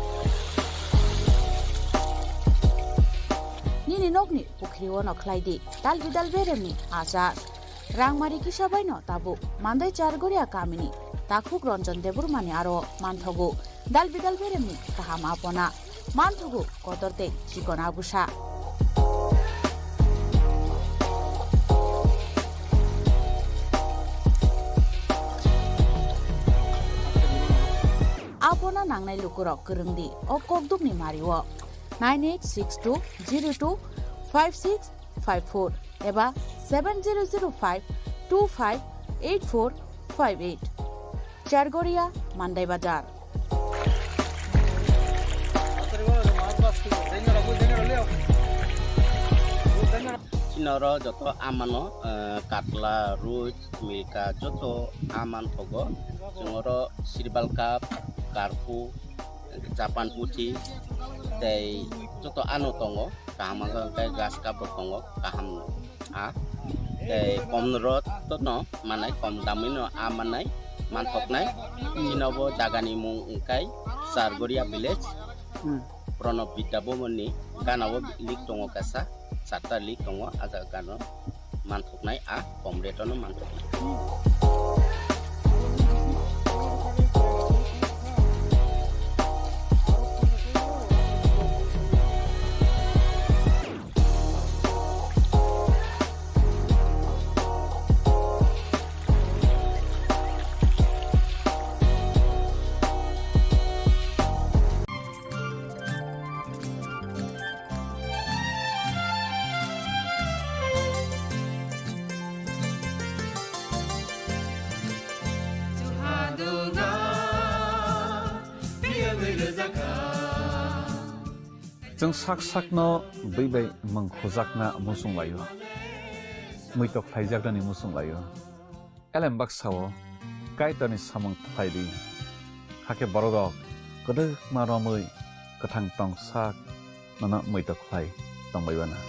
Nini nokni pukhri ono khlai di dal bidal beremni achar. Rangmari kisa baino tabuk Mandai Chargoria kamini takhuk Ranjan Debbarmani aro manthogo dal bidal beremni kaham apona, manthogo kotor tei chikon abusa. Apona nangnai lukurok kwrwng di o kokdukni mario nine eight six two zero two five six five four eba seven zero zero five two five eight four five eight. Chargoria, Mandai Bazar. Chinoro joto amano, eh, katla, ruj, milka joto aman thogo. Chwngoro sirbal cup, karpu, Japan puthi, tei joto ano tongo, kaham wngkha hwnkhe grass cup rok tongo, kaham no. A, tei kom rot no manai, kom damwi no a manai, manthoknai. Chini bo jaga ni mung wngkha Chargoria village, Hmm. Pranab Vidya Bhavan ni gana o lake tongo kaisa, charta lake tongo, a jaga gana o manthoknai, a kom rate o no manthoknai. Chwng sak sakno bwi bai mwng hujakna muchung laio, muitok khlaijaknani muchung laio. Elem baksa-o Kaitorni samung khlai di, hakhe bororok kwdwkma romwi kwthang tong sak nono muitok khlai tongbai uana.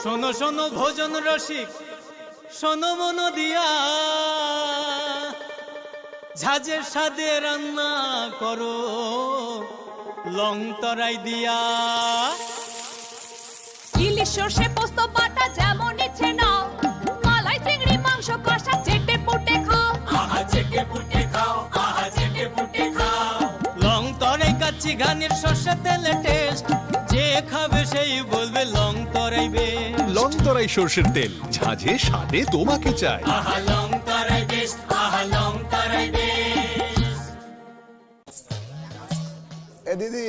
শোনো শোনো ভজন রসিক, শোনো মন দিয়া, ঝাঁঝে স্বাদে রান্না করো লং তরাই দিয়া। ইলিশ সর্ষে পোস্ত বাটা যেমন ইচ্ছে নাও, মালাই চিংড়ি মাংস কষা চেটে পুটে খাও। আহা চেটে পুটে খাও, আহা চেটে পুটে খাও। লং তরাই কাচ্চি ঘানির সর্ষে তেলে টেস্ট, যে খাবে সেই বলবে লং তরাই বেস্ট। লং তরাই সর্ষের তেল, ঝাঁঝে স্বাদে তোমাকে চাই। আহা লং তরাই বেস্ট, আহা লং তরাই বেস্ট। ए दीदी,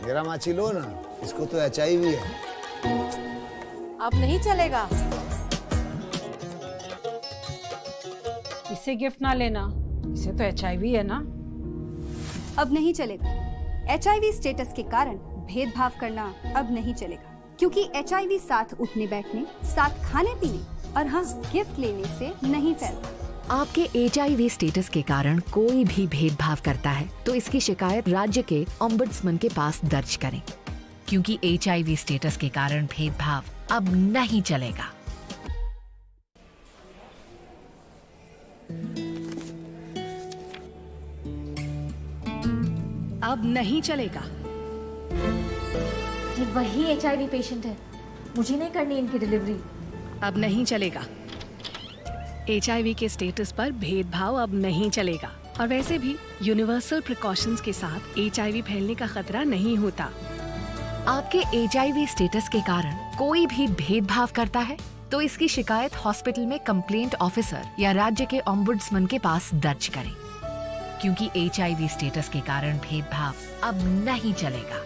मेरा माची लो ना, इसको तो एचआईवी है। अब नहीं चलेगा। इसे गिफ्ट ना लेना, इसे तो एचआईवी है ना। अब नहीं चलेगा। एचआईवी स्टेटस के कारण भेदभाव करना अब नहीं चलेगा। क्योंकि एचआईवी साथ उठने बैठने, साथ खाने पीने और हाँ, गिफ्ट लेने से नहीं फैलता। आपके एचआईवी स्टेटस के कारण कोई भी भेदभाव करता है, तो इसकी शिकायत राज्य के ओम्बड्समैन के पास दर्ज करें, क्योंकि एचआईवी स्टेटस के कारण भेदभाव अब नहीं चलेगा। अब नहीं चलेगा। ये वही एचआईवी पेशेंट है, मुझे नहीं करनी इनकी डिलीवरी। अब नहीं चलेगा। एचआईवी के स्टेटस पर भेदभाव अब नहीं चलेगा। और वैसे भी यूनिवर्सल प्रिकॉशंस के साथ एचआईवी फैलने का खतरा नहीं होता। आपके एचआईवी स्टेटस के कारण कोई भी भेदभाव करता है, तो इसकी शिकायत हॉस्पिटल में कंप्लेंट ऑफिसर या राज्य के ओम्बुड्समैन के पास दर्ज करें, क्योंकि एचआईवी स्टेटस के कारण भेदभाव अब नहीं चलेगा।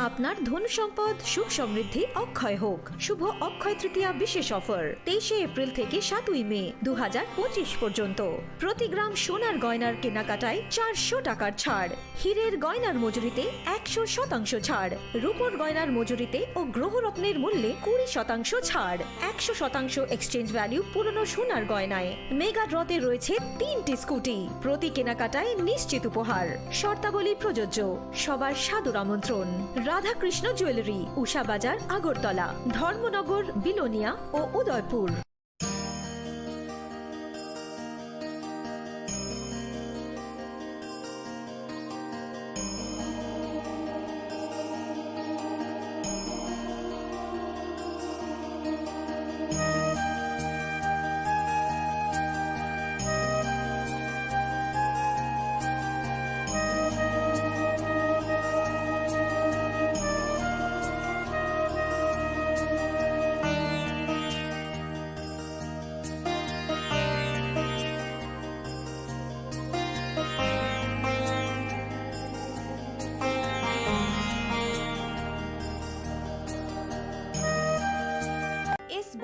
আপনার ধন সম্পদ সুখ সমৃদ্ধি অক্ষয় হোক। শুভ অক্ষয় তৃতীয়া বিশেষ অফার তেইশে এপ্রিল থেকে সাতই মে দু হাজার পঁচিশ পর্যন্ত। প্রতি গ্রাম সোনার গয়নার কেনাকাটায় চারশো টাকার ছাড়। হীরের গয়নার মজুরিতে একশো শতাংশ ছাড়, রূপোর গয়নার মজুরিতে ও গ্রহরত্নের মূল্যে কুড়ি শতাংশ ছাড়, একশো শতাংশ এক্সচেঞ্জ ভ্যালু পুরনো সোনার গয়নায়। মেগা ড্রতে রয়েছে তিনটি স্কুটি, প্রতি কেনাকাটায় নিশ্চিত উপহার। শর্তাবলী প্রযোজ্য। সবার সাদর আমন্ত্রণ। রাধাকৃষ্ণ জুয়েলারি, উষা বাজার, আগরতলা, ধর্মনগর, বিলোনিয়া ও উদয়পুর।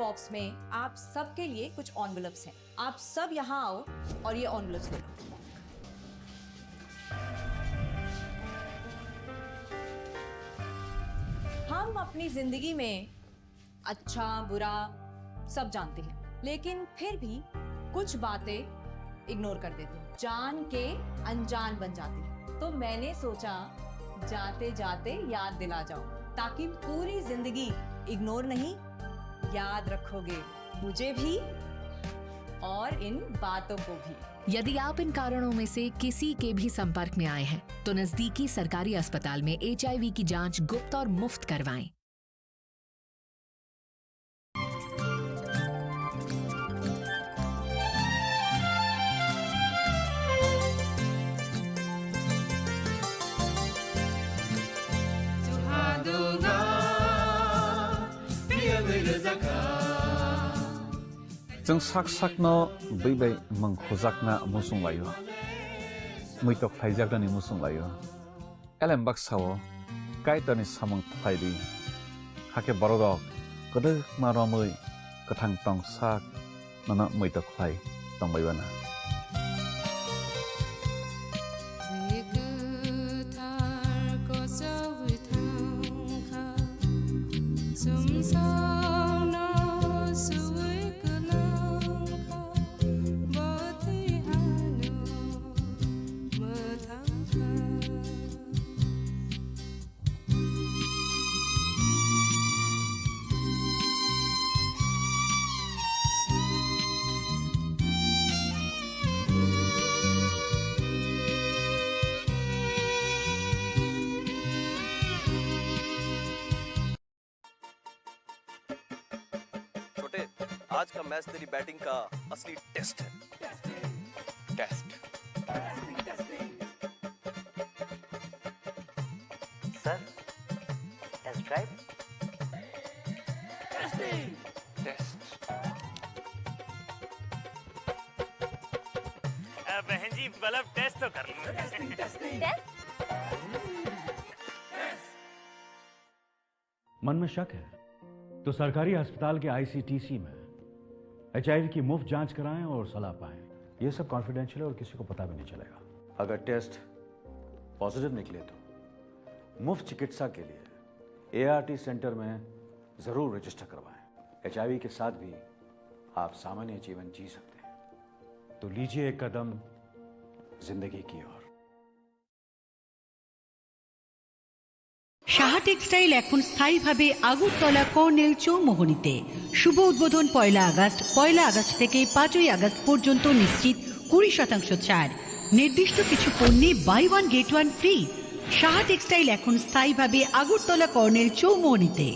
बॉक्स में आप सबके लिए कुछ एनवेलप्स हैं। आप सब यहाँ आओ और ये एनवेलप्स ले लो। हम अपनी जिंदगी में अच्छा, बुरा सब जानते हैं, लेकिन फिर भी कुछ बातें इग्नोर कर देते हैं, जान के अनजान बन जाते हैं। तो मैंने सोचा, जाते जाते याद दिला जाऊं, ताकि पूरी जिंदगी इग्नोर नहीं, याद रखोगे मुझे भी और इन बातों को भी। यदि आप इन कारणों में से किसी के भी संपर्क में आए हैं, तो नजदीकी सरकारी अस्पताल में एचआईवी की जांच गुप्त और मुफ्त करवाएं। Chwng sak sakno bwi bai mwng khujakna muchung laio, muitok khlaijaknani muchung laio. Elem baksao Kaitorni samung khlai di, hakhe bororok kwdwkma romwi kwthang tong sak nono muitok khlai tongbai uanw. छोटे, आज का मैच तेरी बैटिंग का असली test है। Test. Sir, test drive. Test. अ, बहन जी, मतलब टेस्ट तो कर लो। टेस्ट? मन में शक है तो सरकारी अस्पताल के आईसीटीसी में एचआईवी की मुफ्त जांच कराएं और सलाह पाएं। ये सब कॉन्फिडेंशियल है और किसी को पता भी नहीं चलेगा। अगर टेस्ट पॉजिटिव निकले तो मुफ्त चिकित्सा के लिए एआरटी सेंटर में जरूर रजिस्टर करवाएं। एचआईवी के साथ भी आप सामान्य जीवन जी सकते हैं। तो लीजिए एक कदम जिंदगी की ओर। সাহা টেক্সটাইল এখন স্থায়ীভাবে আগরতলা কর্নেল চৌমোহনীতে। শুভ উদ্বোধন পয়লা আগস্ট। পয়লা আগস্ট থেকে পাঁচই আগস্ট পর্যন্ত নিশ্চিত কুড়ি শতাংশ ছাড়। নির্দিষ্ট কিছু পণ্যে buy one get one free. Saha textile এখন স্থায়ীভাবে আগরতলা কর্নেল চৌমোহনীতে।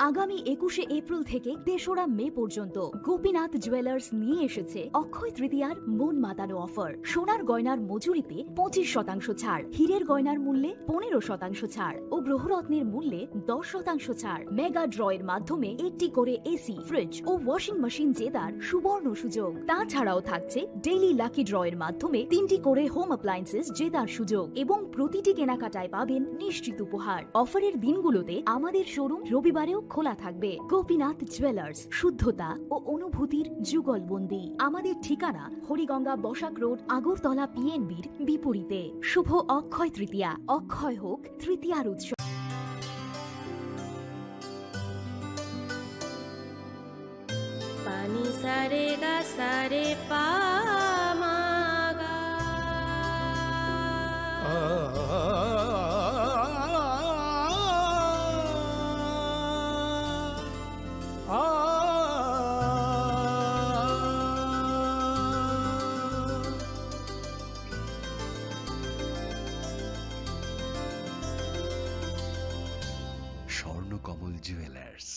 আগামী একুশে এপ্রিল থেকে তেসরা মে পর্যন্ত গোপীনাথ জুয়েলার্স নিয়ে এসেছে অক্ষয় তৃতীয়ার মন মাতানো অফার। সোনার গয়নার মজুরিতে পঁচিশ শতাংশ ছাড়, হীরের গয়নার মূল্যে পনেরো শতাংশ ছাড় ও গ্রহরত্নের মূল্যে দশ শতাংশ ছাড়। মেগা ড্রয়ের মাধ্যমে একটি করে এসি, ফ্রিজ ও ওয়াশিং মেশিন জেতার সুবর্ণ সুযোগ। তাছাড়াও থাকছে ডেইলি লাকি ড্রয়ের মাধ্যমে তিনটি করে হোম অ্যাপ্লায়েন্সেস জেতার সুযোগ এবং প্রতিটি কেনাকাটায় পাবেন নিশ্চিত উপহার। অফারের দিনগুলোতে আমাদের শোরুম রবিবারেও খোলা থাকবে। গোপীনাথ জুয়েলার্স, শুদ্ধতা ও অনুভূতির যুগলবন্দি। আমাদের ঠিকানা হরিগঙ্গা বসাক রোড, আগরতলা পিএনবির বিপরীতে। শুভ অক্ষয় তৃতীয়া, অক্ষয় হোক তৃতীয়ার উৎসব। Pani sare ga sare pa ma ga. Swarnakamal jewellers,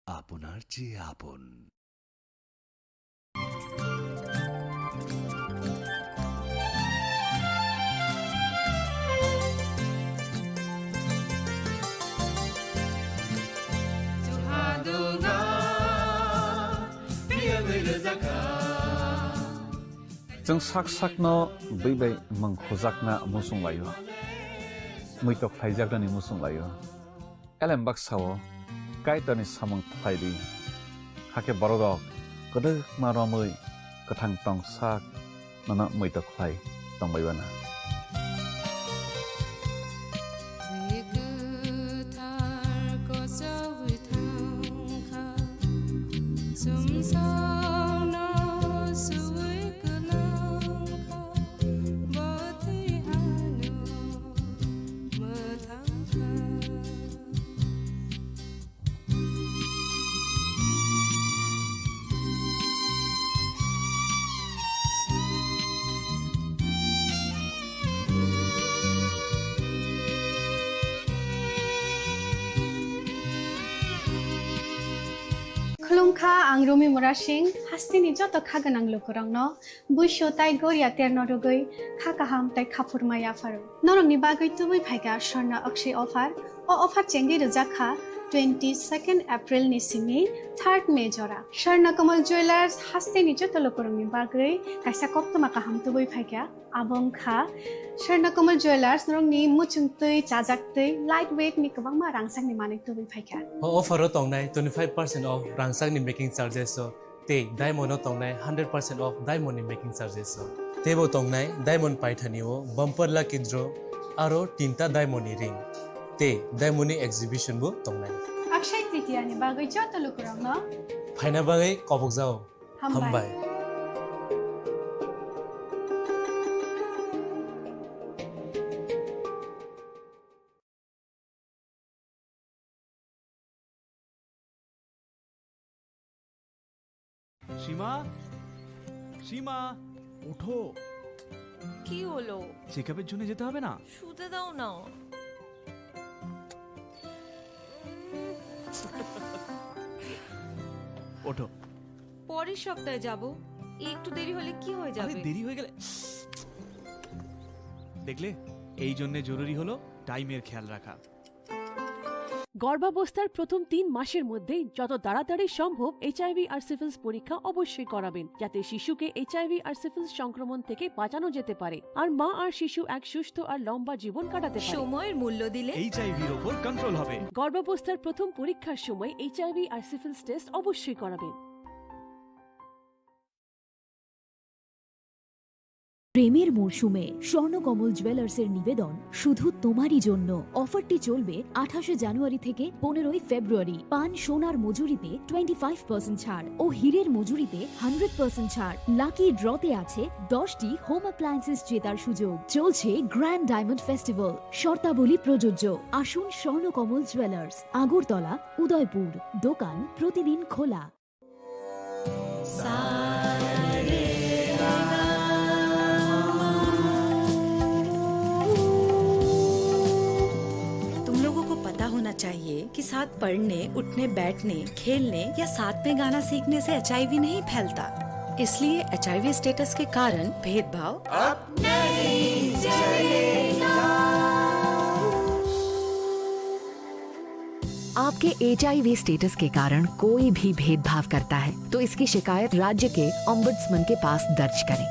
আপনার চেয়ে আপন। Chwng sak sakno bwi bai mwng khujakna muchung laio, muitok khlaijaknani muchung laio. Elem baksao Kaitorni samung khlai di, Hakhe bororok kwdwkma romwi kwthang tongsak nono muitok khlai tongbai uana. Twi kwthar kochogwi thangkha, chumsokno suwi kwlangkha, bo twi ano mwthangkha. Khulumkha, ang Rumi Murasing, hasteni joto kha gwnang lukurokno, buisu tai goria terno rwgwi kha kaham tai khaphurma yapharo. Norokni bagwi tubui phaikha Swarna Akshay offer. O offer chengwi rwjak kha twenty second April ni simi third May jora. Swarna Kamal Jewellers hasteni joto lukurokni bagwi kaisa koktwma kaham tubui phaikha. Abo wngkha Swarna Kamal Jewellers norokni muchungtwi, chajaktwi, light weight ni kwbangma rangchakni manwi tubui phaikha. O offer o tongnai twenty five percent off rangchakni making charges o. Tei diamond o tongnai hundred percent off diamond ni making charges o. Teibo tongnai diamond paithani o bumper lucky draw aro tinta diamond ni ring. Tei diamond ni exhibition bo tongnai. Akshay Tritiya ni bagwi joto lukurokno phaina bagwi kobokjao. Hambai. Hambai. সীমা, সীমা, ওঠো। কি হলো? চেকআপের জন্য যেতে হবে না? শুতে দাও না। ওঠো। পরের সপ্তাহে যাব। একটু দেরি হলে কি হয়ে আরে, যাবে? দেরি হয়ে গেলে, দেখলে, এই জন্য জরুরি হলো টাইমের খেয়াল রাখা। গর্ভাবস্থার প্রথম তিন মাসের মধ্যে যত তাড়াতাড়ি সম্ভব এইচআইভি আর সিফিলিস পরীক্ষা অবশ্যই করাবেন, যাতে শিশুকে এইচআইভি আর সিফিলিস সংক্রমণ থেকে বাঁচানো যেতে পারে, আর মা আর শিশু এক সুস্থ আর লম্বা জীবন কাটাতে পারে। সময়ের মূল্য দিলে এইচআইভির ওপর কন্ট্রোল হবে। গর্ভাবস্থার প্রথম পরীক্ষার সময় এইচআইভি আর সিফিলিস টেস্ট অবশ্যই করাবেন। প্রেমের মরশুমে স্বর্ণকমল জুয়েলার্সের নিবেদন শুধু তোমারই জন্য। অফারটি চলবে আঠাশে জানুয়ারি থেকে পনেরোই ফেব্রুয়ারি। পান সোনার মজুরিতে টোয়েন্টি ফাইভ পার্সেন্ট ছাড় ও হীরের মজুরিতে হান্ড্রেড পার্সেন্ট ছাড়। লাকি ড্রতে আছে দশটি হোম অ্যাপ্লায়েন্সেস জেতার সুযোগ। চলছে গ্র্যান্ড ডায়মন্ড ফেস্টিভ্যাল, শর্তাবলী প্রযোজ্য। আসুন স্বর্ণকমল জুয়েলার্স, আগরতলা, উদয়পুর। দোকান প্রতিদিন খোলা। तुम लोगों को पता होना चाहिए कि साथ पढ़ने, उठने, बैठने, खेलने या साथ में गाना सीखने से एचआईवी नहीं फैलता। इसलिए एचआईवी स्टेटस के कारण भेदभाव अब नहीं चलेगा। आपके एचआईवी स्टेटस के कारण कोई भी भेदभाव करता है, तो इसकी शिकायत राज्य के ओम्बड्समैन के पास दर्ज करें,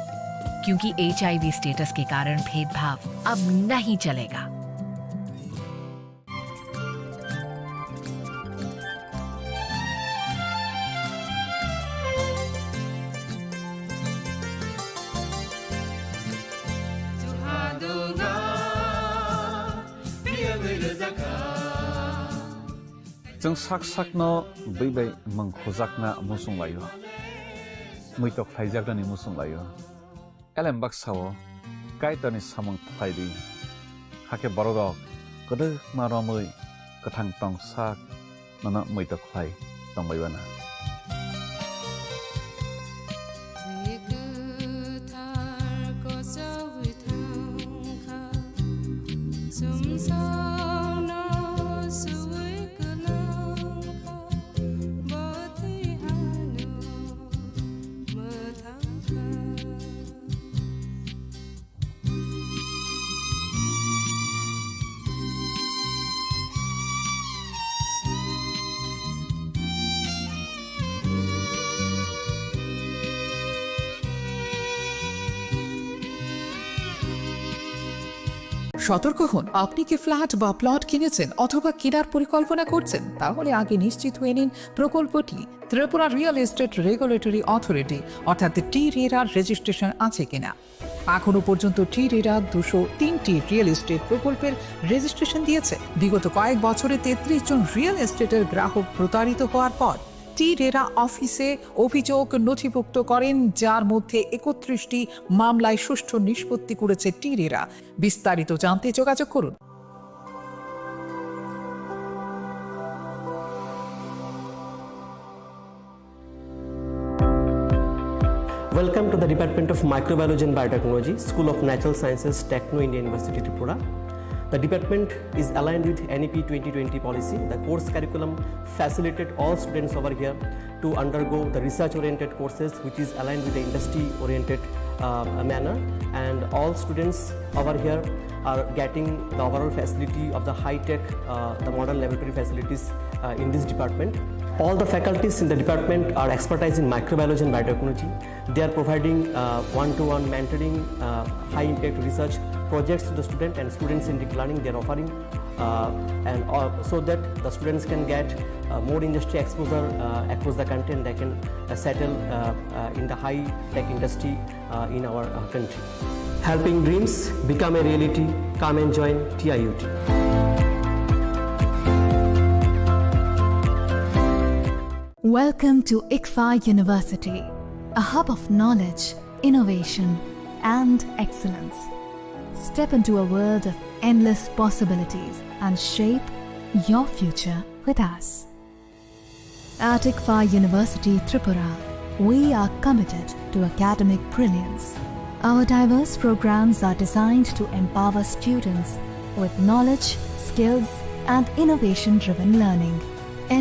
क्योंकि एचआईवी स्टेटस के कारण भेदभाव अब नहीं चलेगा। Chwng sak sakno bui bai mwng khujakna muchung laio, muitok khlaijaknani muchung laio. Elem baksa-o Kaitorni samung khlai di, hakhe bororok kwdwkma romwi kwthang tongsak nono muitok khlai tongbai uana. Twi kwthar kochogwi thangkha, chumsokno suwi kwlangkha, bo twi ano mwthangkha. সতর্ক হন, আপনি কি ফ্ল্যাট বা প্লট কিনেছেন অথবা কেনার পরিকল্পনা করছেন? তাহলে আগে নিশ্চিত হয়ে নিন প্রকল্পটি Tripura real estate regulatory authority অর্থাৎ টি রেরার রেজিস্ট্রেশন আছে কিনা। এখনো পর্যন্ত টি রেরা দুশো তিনটি রিয়েল এস্টেট প্রকল্পের রেজিস্ট্রেশন দিয়েছে। বিগত কয়েক বছরে তেত্রিশ জন রিয়েল এস্টেটের গ্রাহক প্রতারিত হওয়ার পর টি রেরা অফিসে অভিযোগ নথিভুক্ত করেন, যার মধ্যে একত্রিশটি মামলায় সুষ্ঠু নিষ্পত্তি করেছে টি রেরা। বিস্তারিত জানতে যোগাযোগ করুন। Welcome to the Department of Microbiology and Biotechnology, School of Natural Sciences, Techno India University, Tripura. The department is aligned with N E P twenty twenty policy. The course curriculum facilitated all students over here to undergo the research-oriented courses, which is aligned with the industry-oriented, uh, manner. And all students over here are getting the overall facility of the high-tech, uh, the modern laboratory facilities, uh, in this department. All the faculties in the department are expertise in microbiology and biotechnology. They are providing, uh, one-to-one mentoring, uh, high-impact research projects to the student and student-centric learning they are offering, uh, and, uh, so that the students can get, uh, more industry exposure, uh, across the country, and they can, uh, settle, uh, uh, in the high-tech industry, uh, in our, uh, country. Helping dreams become a reality. Come and join T I U T. Welcome to ICFAI University, a hub of knowledge, innovation, and excellence. Step into a world of endless possibilities and shape your future with us. At ICFAI University Tripura, we are committed to academic brilliance. Our diverse programs are designed to empower students with knowledge, skills, and innovation-driven learning,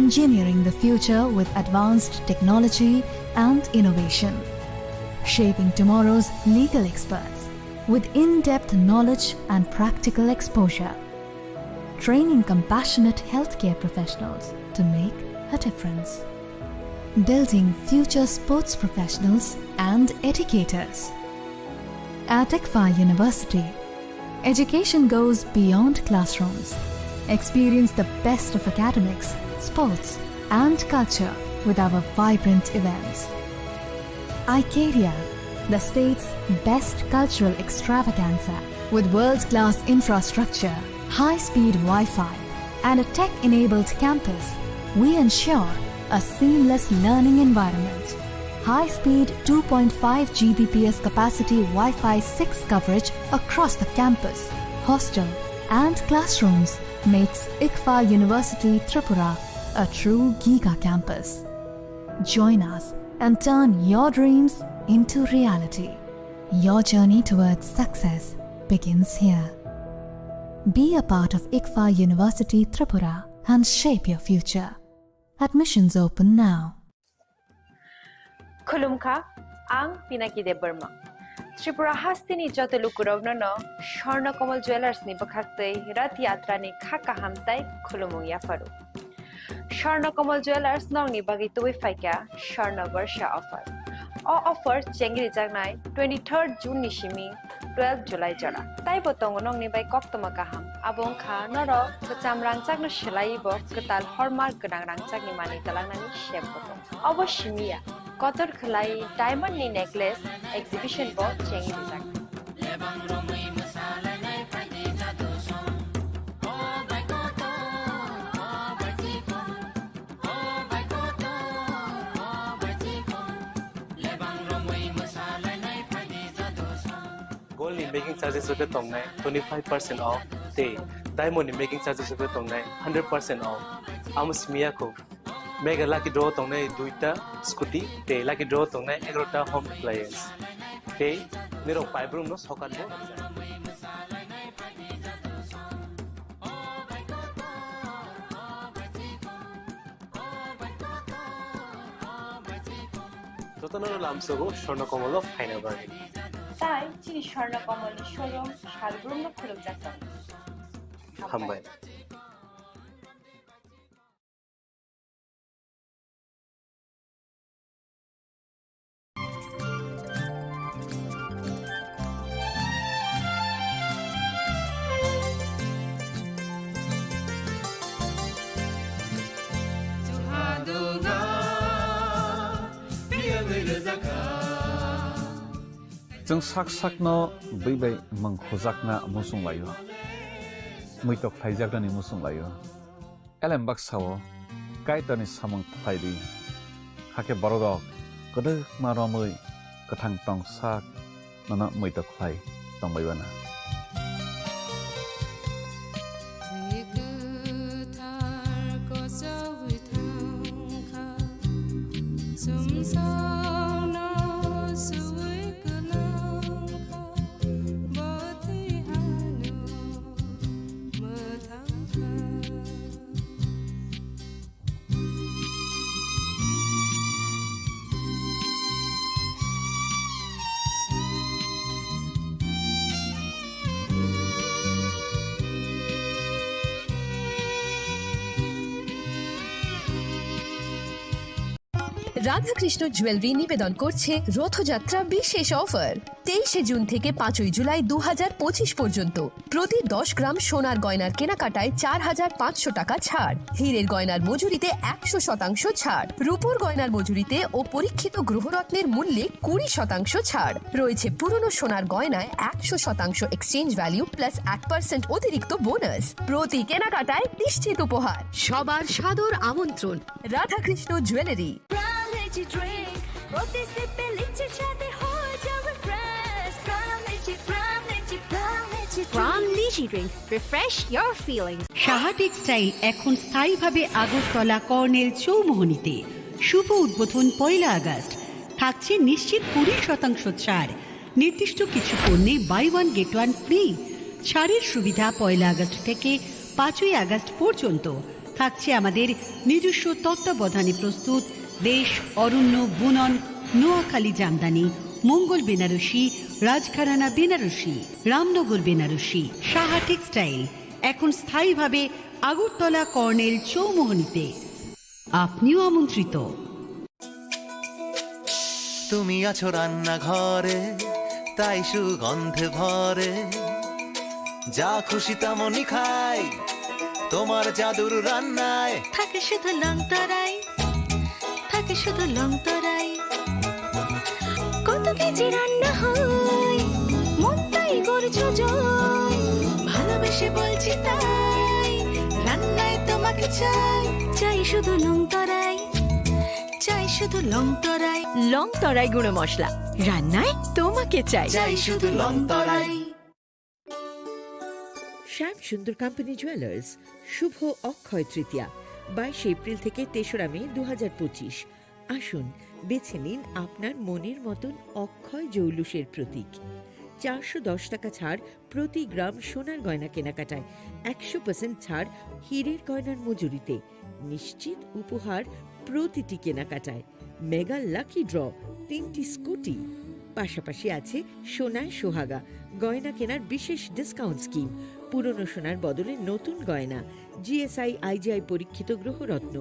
engineering the future with advanced technology and innovation, shaping tomorrow's legal experts with in-depth knowledge and practical exposure, training compassionate healthcare professionals to make a difference, building future sports professionals and educators. At ICFAI University, education goes beyond classrooms. Experience the best of academics, sports, and culture with our vibrant events. Icaria, the state's best cultural extravaganza. With world-class infrastructure, high-speed Wi-Fi, and a tech-enabled campus, we ensure a seamless learning environment. High-speed two point five G B P S capacity Wi-Fi six coverage across the campus, hostel, and classrooms makes ICFAI University Tripura a true giga campus. Join us and turn your dreams into reality. Your journey towards success begins here. Be a part of ICFAI University Tripura and shape your future. Admissions open now. Khulumkha, ang Pinaki Debbarma. Tripura hasteni joto lukurokno no Swarna Kamal Jewellers ni bwkhaktwi Rath Yatra ni kha kaham tai khulumung yapharu. Swarna Kamal Jewellers nokni bagwi tubui phaikha Swarna Barsha offer. O offer chengrijaknai twenty-third June ni simi twelve July jora. Taibo tongo nokni bai koktwma kaham. Abo wngkha norok kwcham rangchakno swlaiwi bo kwtal hallmark gwnang rangchakni manwi twlangnani sep bo tongo. Obo simi ya, kotor khwlai diamond ni necklace exhibition bo chengrijak. Gold ni making charges rok khe tongnai twenty five percent off tei diamond ni making charges rok khe tongnai hundred percent off. Amo simi ya kho. Mega lucky draw tongnai duita scooty tei lucky draw tongnai egarota home appliance. Tei nirok paibrumno sokat bo rijak. Jotono lamsogo Swarna Kamal o phaina bagwi. Tai chini Swarna Kamal ni showroom salbrumno khulukjak tongo. Hambai. Chwng sak sakno bwi bai mung khujakna muchung laio, muitok khlaijaknani muchung laio. Elem baksa-o Kaitorni samung khlai di, hakhe bororok kwdwkma romwi kwthang tong sak nono muitok khlai tongbai uana. Kwthar kochoi thangkha, sumsokno sui kwlangkha, bo twi ano mwthangkha. Radhakrishna jewellery নিবেদন করছে রথযাত্রা বিশেষ অফার। তেইশে জুন থেকে পাঁচই জুলাই দু হাজার পঁচিশ পর্যন্ত প্রতি দশ গ্রাম সোনার গয়নার কেনাকাটায় চার হাজার পাঁচশো টাকা ছাড়, হীরের গয়নার মজুরিতে একশো শতাংশ ছাড়, রূপোর গয়নার মজুরিতে ও পরীক্ষিত গ্রহরত্নের মূল্যে কুড়ি শতাংশ ছাড়। রয়েছে পুরনো সোনার গয়নায় একশো শতাংশ এক্সচেঞ্জ ভ্যালু প্লাস এক পার্সেন্ট অতিরিক্ত বোনাস। প্রতি কেনাকাটায় নিশ্চিত উপহার। সবার সাদর আমন্ত্রণ রাধাকৃষ্ণ জুয়েলারি। প্রাণ লিচি ড্রিঙ্ক, প্রতি সিপে লিচির স্বাদে হয়ে যাবে ফ্রেশ। প্রাণ lychee, Pran lychee, Pran lychee drink. Refresh your feelings. Saha textile এখন স্থায়ীভাবে আগরতলা কর্নেল চৌমোহনীতে। শুভ উদ্বোধন পয়লা আগস্ট। থাকছে নিশ্চিত কুড়ি শতাংশ ছাড়। নির্দিষ্ট কিছু পণ্যে buy one get one free. ছাড়ের সুবিধা পয়লা আগস্ট থেকে পাঁচই আগস্ট পর্যন্ত। থাকছে আমাদের নিজস্ব তত্ত্বাবধানে প্রস্তুত দেশ, অরণ্য, বুনন, নোয়াখালী জামদানি, মঙ্গল বেনারসি, রাজঘরানা বেনারসি, রামনগর বেনারসি। সাহা টেক্সটাইল এখন স্থায়ীভাবে আগরতলা কর্নেল চৌমোহনীতে। আপনিও আমন্ত্রিত। তুমি আছো রান্নাঘরে, তাই সুগন্ধে ভরে। যা খুশি তেমনই খাই, তোমার জাদুর রান্নায়। থাকে শুধু লংতরাই, থাকে শুধু লংতরাই। কত কেজি রান্না হয়, মনটাই করছো জয়। ভালোবেসে বলছি তাই, রান্নায় তোমাকে চাই। চাই শুধু লংতরাই, চাই শুধু লংতরাই। লংতরাই গুঁড়ো মশলা, রান্নায় তোমাকে চাই। চাই শুধু লংতরাই। শ্যাম সুন্দর কোম্পানি জুয়েলার্স, শুভ অক্ষয় তৃতীয়া, বাইশে এপ্রিল থেকে তেসরা মে দু হাজার পঁচিশ। আসুন, বেছে নিন আপনার মনের মতন অক্ষয় জৌলুসের প্রতীক। চারশো দশ টাকা ছাড় প্রতি গ্রাম সোনার গয়না কেনাকাটায়, একশো পার্সেন্ট ছাড় হীরের গয়নার মজুরিতে। নিশ্চিত উপহার প্রতিটি কেনাকাটায়। মেগা লাকি ড্র, তিনটি স্কুটি। পাশাপাশি আছে সোনায় সোহাগা, গয়না কেনার বিশেষ ডিসকাউন্ট স্কিম, পুরনো সোনার বদলে নতুন গয়না, জিএসআই আইজিআই পরীক্ষিত গ্রহরত্ন,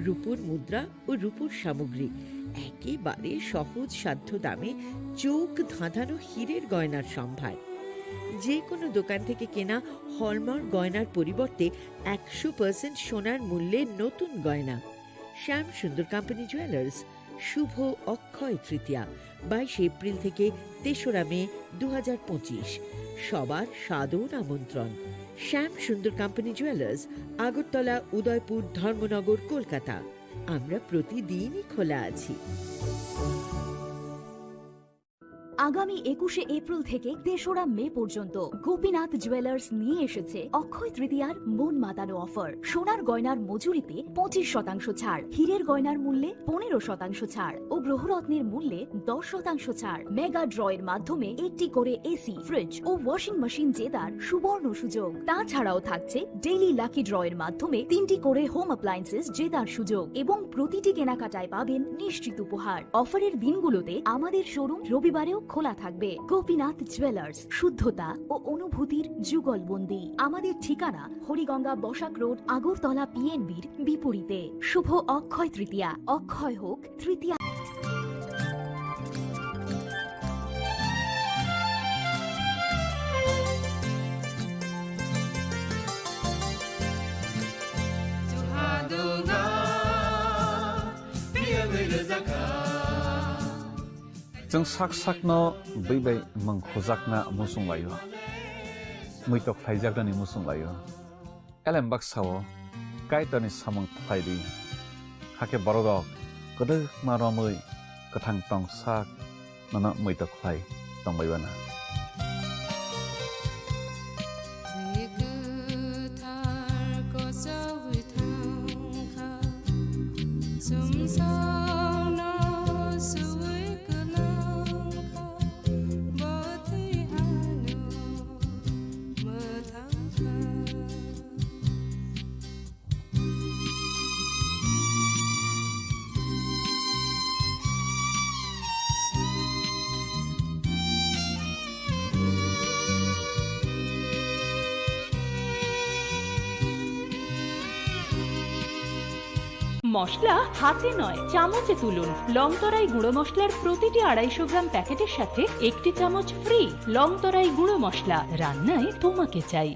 রূপোর মুদ্রা ও রূপোর সামগ্রী। একেবারে সহজ সাধ্য দামে চোখ ধাঁধানো হীরের গয়নার সম্ভার। যে কোনো দোকান থেকে কেনা হলমার্ক গয়নার পরিবর্তে একশো পার্সেন্ট সোনার মূল্যে নতুন গয়না। শ্যাম সুন্দর কোম্পানি জুয়েলার্স, শুভ অক্ষয় তৃতীয়া, বাইশে এপ্রিল থেকে তেসরা মে দু হাজার পঁচিশ। সবার সাদর আমন্ত্রণ। শ্যাম সুন্দর কোম্পানি জুয়েলার্স, আগরতলা, উদয়পুর, ধর্মনগর, কলকাতা। আমরা প্রতিদিনই খোলা আছি। আগামী একুশে এপ্রিল থেকে তেসরা মে পর্যন্ত গোপীনাথ জুয়েলার্স নিয়ে এসেছে অক্ষয় তৃতীয়ার মন মাতানো অফার। সোনার গয়নার মজুরিতে পঁচিশ শতাংশ ছাড়, হীরের গয়নার মূল্যে পনেরো শতাংশ ছাড় ও গ্রহরত্নের মূল্যে দশ শতাংশ ছাড়। মেগা ড্র এর মাধ্যমে একটি করে এসি, ফ্রিজ ও ওয়াশিং মেশিন জেতার সুবর্ণ সুযোগ। তাছাড়াও থাকছে ডেইলি লাকি ড্র এর মাধ্যমে তিনটি করে হোম অ্যাপ্লায়েন্সেস জেতার সুযোগ এবং প্রতিটি কেনাকাটায় পাবেন নিশ্চিত উপহার। অফারের দিনগুলোতে আমাদের শোরুম রবিবারেও খোলা থাকবে। গোপীনাথ জুয়েলার্স, শুদ্ধতা ও অনুভূতির যুগলবন্দি। আমাদের ঠিকানা হরিগঙ্গা বসাক রোড, আগরতলা পিএনবির বিপরীতে। শুভ অক্ষয় তৃতীয়া, অক্ষয় হোক তৃতীয়া। Chwng sak sakno bwi bai mwng khujakna muchung laio, muitok khlaijaknani muchung laio. Elem baksa-o Kaitorni samung khlai di, hakhe bororok kwdwkma romwi kwthang tong sak nono muitok khlai tongbai uana. Bwthar kochogwi thangkha, sumsokno suwi kwlangkha, bwthwi ano mwthangkha. মশলা হাতে নয়, চামচে তুলুন। লংতরাই গুঁড়ো মশলার প্রতিটি আড়াইশো গ্রাম প্যাকেটের সাথে একটি চামচ ফ্রি। লংতরাই গুঁড়ো মশলা, রান্নায় তোমাকে চাই।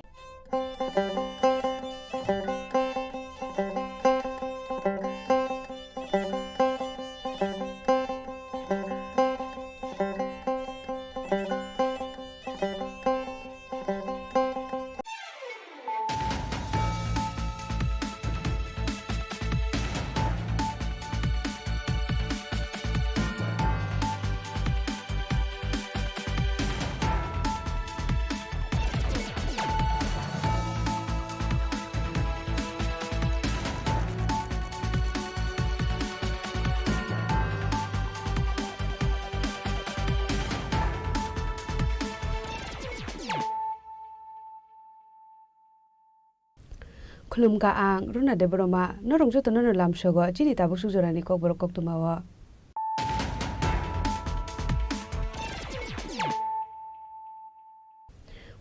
Khulumkha ang Runa Debbarma, norok jotono no lamsogo chini tabuk suk jorani kokborok koktwmao.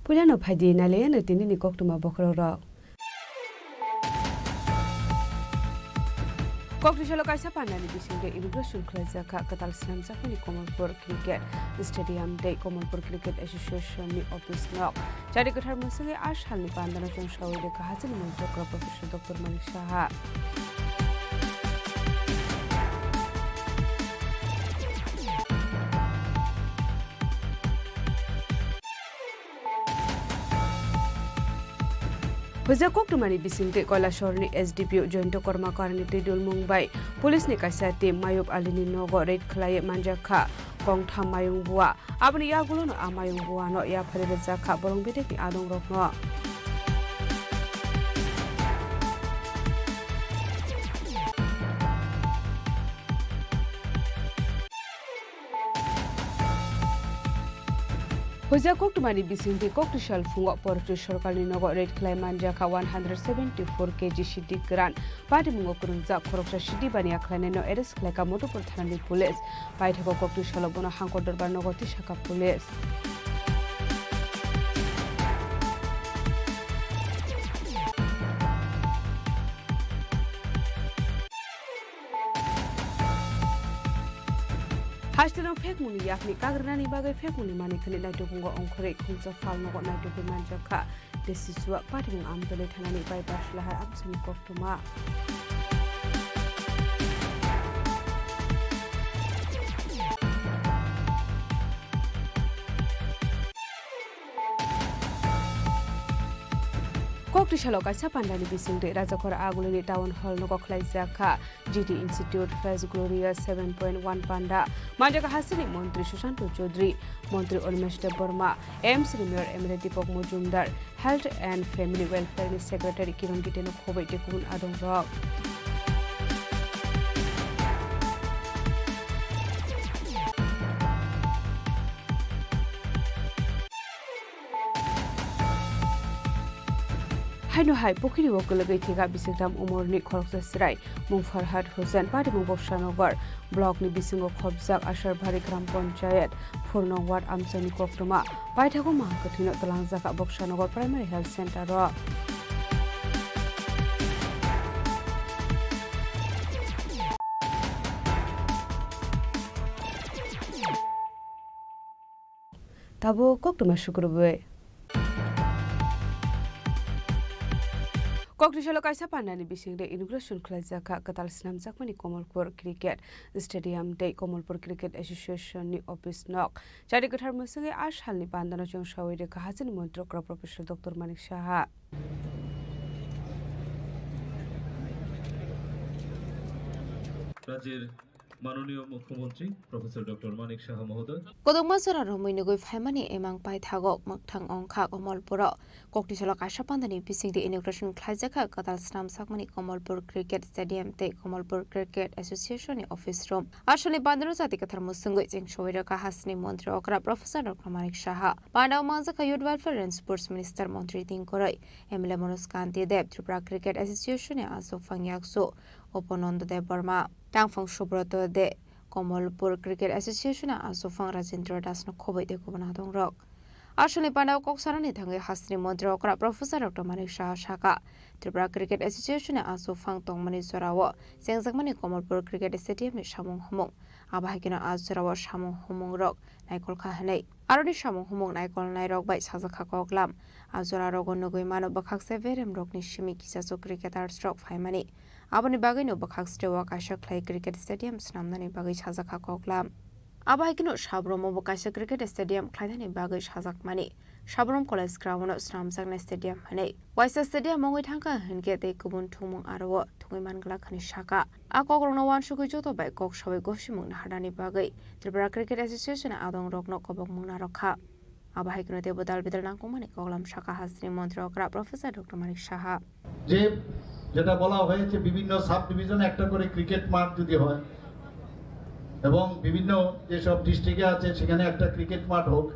Puilano phaidi nailaiano tinini koktwma bokhorokrok. Kokthwisalo kaisa pandani bisingtwi inauguration khlaijak kha kwtal swnamjakmani Kamalpur Cricket Stadium tei Kamalpur Cricket Association ni office nok. Chari kwthar mwswngwi a salni pandano chwng saui rwkha hachini mantri Professor Doctor Manik Saha. Hojak koktwmani bisingtwi Koilasahorni S D P O Joyonto Kormakarni twi dulmung bai police ni kaisa team Mayub Alini nogo raid khlaiwi manjak kha kongtham mayung bua. Aboni yagulono a mayung buano yaphari rijak kha borong bedekni adongrokno. Hojak koktwmani bisingtwi kokthwisal phungo Porchoi sorkarni nogo raid khlai manjak kha one hundred seventy four K G siddi kwran. Patimungo kwrwngjak khoroksa siddi baniya khlainaino arrest khlaikha Madhupur thanani police. Paithago kokthwisalo bono Hangkor Dorbar nogo tisakha police. Hasteno phekmungni yakni kagrwnani bagwi phekmungni manikhwni naitugmungo ongkhorwi khungsa phalnogo naitugwi manjak kha. Tei Sisua Patimung Amtwlwi thanani bypass lahar amchaini koktwma. Kokthwisalo kaisa pandani bisingtwi Rajakhor Agulini Town Hall nogo khlaijak kha G T Institute First Gloria seven point one panda. Manjak hasteni Montri Sushanto Chaudhary, Montri Animesh Debbarma, A M C ni Mayor Emre Deepak Majumdar, Health and Family Welfare ni Secretary Kiran Gite no khoboi tei kubun adongrok. Haino hai pukhiri o kwlwgwi thika bisingtam umorni khoroksa chwrai mung Farhad Hussain, Patimung Bobsanagar block ni bisingo khopjak Asarbari Gram Panchayat, four nong ward amchaini koktwma. Paithago maha kwthwino twlangjak Bobsanagar Primary Health Center o. Tabuk koktwma sukrubwi. Kokni salo kaisa pandani bisingtwi inauguration khlaijak kha kwtal snamjakmani Kamalpur Cricket Stadium tei Kamalpur Cricket Association ni office nok. Chari kwthar mwswngwi a salni pandano chwng sawi rwkha hasteni montri okra Professor Doctor Manik Saha. রাজ্যের মাননীয় মুখ্যমন্ত্রী professor doctor Manik সাহা মহোদয়। Kwdwkma jora romwi nugwi phaimani emang paithago mwkthang wngkha Kamalpuro. Kokni salo kaisa pandani bisingtwi inauguration khlaijakha kwtal snamjakmani Kamalpur Cricket Stadium tei Kamalpur Cricket Association ni office room. Asalni pandano jati kwthar mwswngwi chwng sawi rwkha hasteni montri okra Professor Doctor Manik Saha. Pandao mangjakha Youth Welfare and Sports Minister Montri Tingkoroi, M L A Manoj Kanti Deb, Tripura Cricket Association ni aswk phang yaksu Upananda Debbarma, tangphang Subroto De, Kamalpur Cricket Association ni aswk phang Rajendra Das no khobwi tei kubun adongrok. Asalni pandao kok sanani thangwi hasteni montri okra Professor Doctor Manik Saha saka, Tripura Cricket Association ni aswk phang tongmani jorao chengjakmani Kamalpur Cricket Stadium ni samung humung. Abo hai kheno a jorao samung humung rok naikolkha hwnwi. Aroni samung humung naikolnairok bai sajakha koklam. A jorarogo nugwi mano bwkhakse beremrokni simi kichachu cricketers rok phaimani. Aboni bagwino bwkhak sreo kaisa khlai cricket stadium snamnani bagwi sajakha koklam. Abo hai kheno Sabromo bo kaisa cricket stadium khlainani bagwi sajakmani. Sabrom College Ground-o snamjaknai stadium hwnwi. Waisa stadium wngwi thangkha hinkhe tei kubun thwngmung aro-o thwngwi manglak hwnwi saka. A kokrokno uansugwi joto bai kok sawi gosimung naharnani bagwi Tripura Cricket Association adongrokno kobokmung narwkha. Abo hai kheno teibo dal bidal nangkukmani koklam saka hasteni montri okra Professor Doctor Manik Saha. যে যেটা বলা হয়েছে বিভিন্ন সাব ডিভিশনে একটা করে ক্রিকেট মাঠ যদি হয় এবং বিভিন্ন যেসব ডিস্ট্রিক্টে আছে সেখানে একটা ক্রিকেট মাঠ হোক,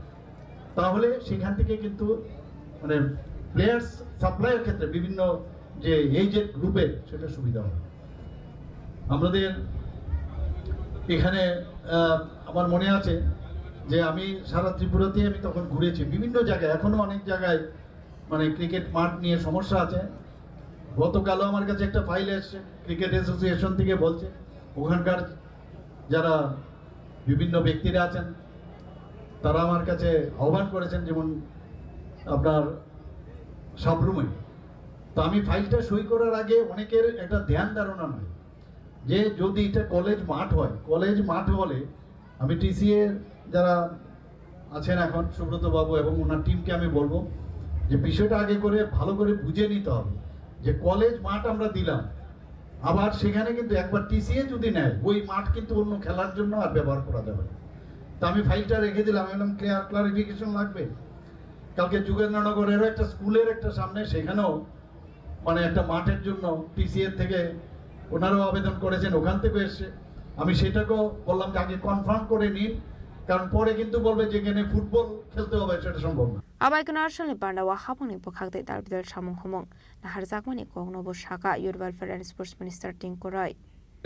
তাহলে সেখান থেকে কিন্তু মানে প্লেয়ার্স সাপ্লাইয়ের ক্ষেত্রে বিভিন্ন যে এজেড গ্রুপের সেটা সুবিধা হবে। আমাদের এখানে আহ, আমার মনে আছে যে আমি সারা ত্রিপুরাতেই আমি তখন ঘুরেছি বিভিন্ন জায়গায়, এখনো অনেক জায়গায় মানে ক্রিকেট মাঠ নিয়ে সমস্যা আছে। গতকালও আমার কাছে একটা ফাইল এসছে ক্রিকেট অ্যাসোসিয়েশন থেকে, বলছে ওখানকার যারা বিভিন্ন ব্যক্তিরা আছেন তারা আমার কাছে আহ্বান করেছেন, যেমন আপনার সাবরুমে। তো আমি ফাইলটা সই করার আগে অনেকের একটা ধ্যান ধারণা নাই যে যদি এটা কলেজ মাঠ হয়, কলেজ মাঠ হলে আমি টিসিএ যারা আছেন এখন, সুব্রত বাবু এবং ওনার টিমকে আমি বলবো যে বিষয়টা আগে করে ভালো করে বুঝে নিতে হবে যে কলেজ মাঠ আমরা দিলাম, আবার সেখানে কিন্তু একবার টিসিএ যদি নেয়, ওই মাঠ কিন্তু অন্য খেলার জন্য আর ব্যবহার করা যাবে না। তো আমি ফাইলটা রেখে দিলাম, আমি বললাম ক্লিয়ার ক্লারিফিকেশন লাগবে। কালকে যোগেন্দ্রনগরেরও একটা স্কুলের একটা সামনে, সেখানেও মানে একটা মাঠের জন্য টিসিএ থেকে ওনারাও আবেদন করেছেন, ওখান থেকে এসছে। আমি সেটাকেও বললাম যে আগে কনফার্ম করে নিন, কারণ পরে কিন্তু বলবে যে এখানে ফুটবল খেলতে হবে, সেটা সম্ভব না। Abai kheno arsalni pandao hapangni bwkhak tei dal bidal samung humung naharjakmani kokno bo saka Youth Welfare and Sports Minister Tinku Roy.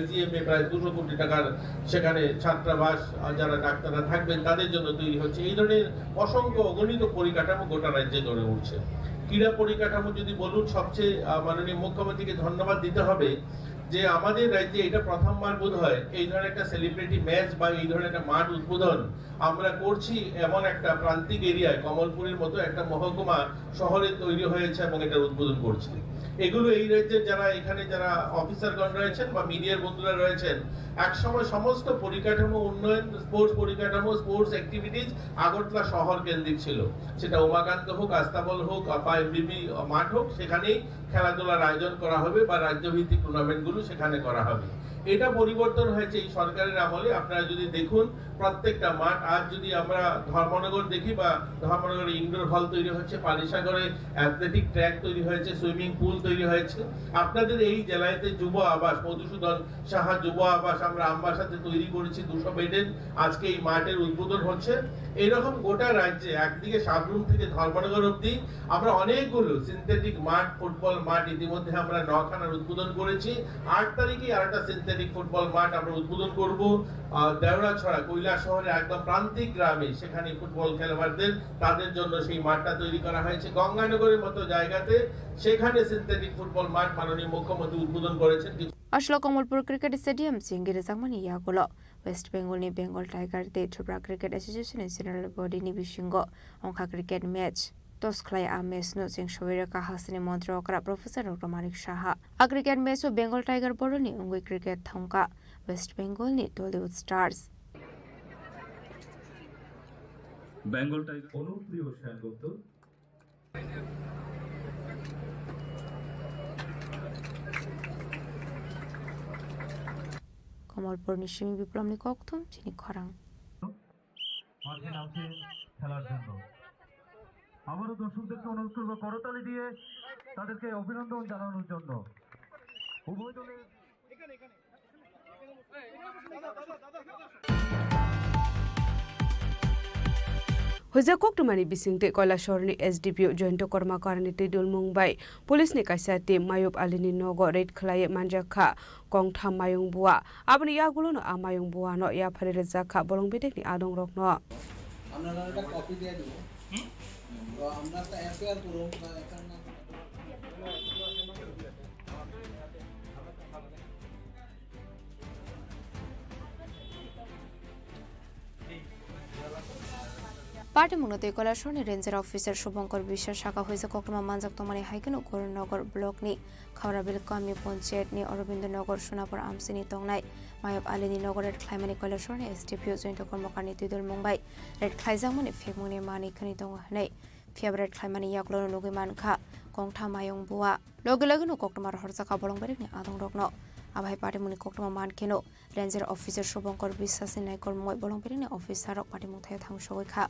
GMA প্রায় দুশো কোটি টাকার সেখানে ছাত্রাবাস, আহ, যারা ডাক্তাররা থাকবেন তাদের জন্য তৈরি হচ্ছে। এই ধরনের অসংখ্য অগণিত পরিকাঠামো গোটা রাজ্যে গড়ে উঠছে। ক্রীড়া পরিকাঠামো যদি বলুন, সবচেয়ে, আহ, মাননীয় মুখ্যমন্ত্রীকে ধন্যবাদ দিতে হবে যে আমাদের রাজ্যে এটা প্রথমবার বোধ হয় এই ধরনের একটা সেলিব্রিটি ম্যাচ বা এই ধরনের একটা মাঠ উদ্বোধন আমরা করছি এমন একটা প্রান্তিক এরিয়ায়, কমলপুরের মতো একটা মহকুমা শহরে তৈরি হয়েছে এবং এটার উদ্বোধন করছি। এগুলো এই রাজ্যের যারা এখানে যারা অফিসারগণ রয়েছেন বা মিডিয়ার বন্ধুরা রয়েছেন, একসময় সমস্ত পরিকাঠামো উন্নয়ন, স্পোর্টস পরিকাঠামো, স্পোর্টস অ্যাক্টিভিটিজ আগরতলা শহর কেন্দ্রিক ছিল। সেটা উমাকান্ত হোক, আস্তাবল হোক বা এমবিবি মাঠ হোক, সেখানেই খেলাধুলার আয়োজন করা হবে বা রাজ্যভিত্তিক টুর্নামেন্টগুলো সেখানে করা হবে। এটা পরিবর্তন হয়েছে এই সরকারের আমলে। আপনারা যদি দেখুন, প্রত্যেকটা মাঠ, আজ যদি আমরা ধর্মনগর দেখি বা ধর্মনগরে ইনডোর হল তৈরি হয়েছে, পানিসাগরে অ্যাথলেটিক ট্র্যাক তৈরি হয়েছে, সুইমিং পুল তৈরি হয়েছে। আপনাদের এই জেলাতে যুব আবাস, মধুসূদন সাহা যুব আবাস আমরা আমবাসাতে তৈরি করেছি দুশো বেডের, আজকে এই মাঠের উদ্বোধন হচ্ছে। এইরকম গোটা রাজ্যে একদিকে সাবরুম থেকে ধর্মনগর অবধি আমরা অনেকগুলো সিনথেটিক মাঠ, ফুটবল মাঠ ইতিমধ্যে আমরা নখানার উদ্বোধন করেছি। আট তারিখে আর একটা সিনথেটিক ফুটবল মাঠ আমরা উদ্বোধন করব, আহ, দেওড়াছড়া কৈলাসহরের একদম প্রান্তিক গ্রামে, সেখানে ফুটবল খেলোয়াড়দের, তাদের জন্য সেই মাঠটা তৈরি করা হয়েছে। গঙ্গানগরের মতো জায়গাতে সেখানে সিনথেটিক ফুটবল মাঠ মাননীয় মুখ্যমন্ত্রী উদ্বোধন করেছেন। Aswk Kamalpur Cricket Stadium chengwi rwjakmani yagulo West Bengal ni Bengal Tiger tei Tripura Cricket Association ni General Body ni bisingo wngkha cricket match. Tos khlai a match no cheng sogwi rwkha hasteni montri okra Professor Doctor Manik Saha. A cricket match o Bengal Tiger bodolni wngwi cricket thangkha West Bengal ni Tollywood Stars. Bengal Tiger Anupriya Sengupta. Kamalpurni simi Biplomni kokthum chini khorang. মাঠে নামছে খেলার জন্য। আবারও দর্শকদেরকে অনুরোধ করবো করতালি দিয়ে তাদেরকে অভিনন্দন জানানোর জন্য। উভয় দলের Hoja koktwmani bisingtwi Koilashahar ni S D P O Joyanta Kormakarni twidulmung bai police ni kaisa team Mayub Ali ni nogo raid khlaiwi manjakha kongtham mayung bua. Aboni yagulono a mayung buano yapharwi rwjakha bolong bedekni adongrokno. আপনারা একটা কপি দিয়ে দিব। তো আমরা একটা এফআইআর করুন বা এফআইআর না করুন। Patimungno tei Koilashahar ni ranger officer Subhankar Biswas saka hoisa koktwma manjak tongmani hai kheno Gornogar block ni Khaurabil kami panchayat ni Aurobindo Nagar Sonapur amchini tongnai Mayab Ali ni nogo raid khlaimani Koilashahar ni S D P O Joyanta Kormakarni twidulmung bai raid khlaijakmani phekmungni manwi khani tongo hwnwi phiya raid khlaimani yagulono nugwi mankha kongtham mayung bua. Logi logi no koktwma rohorjakha bolong bedekni adongrokno. Abo hai patimungni koktwma mankheno ranger officer Subhankar Biswas ni naikolmungwi bolong bedekni officer rok patimung thaio thang sogwi kha.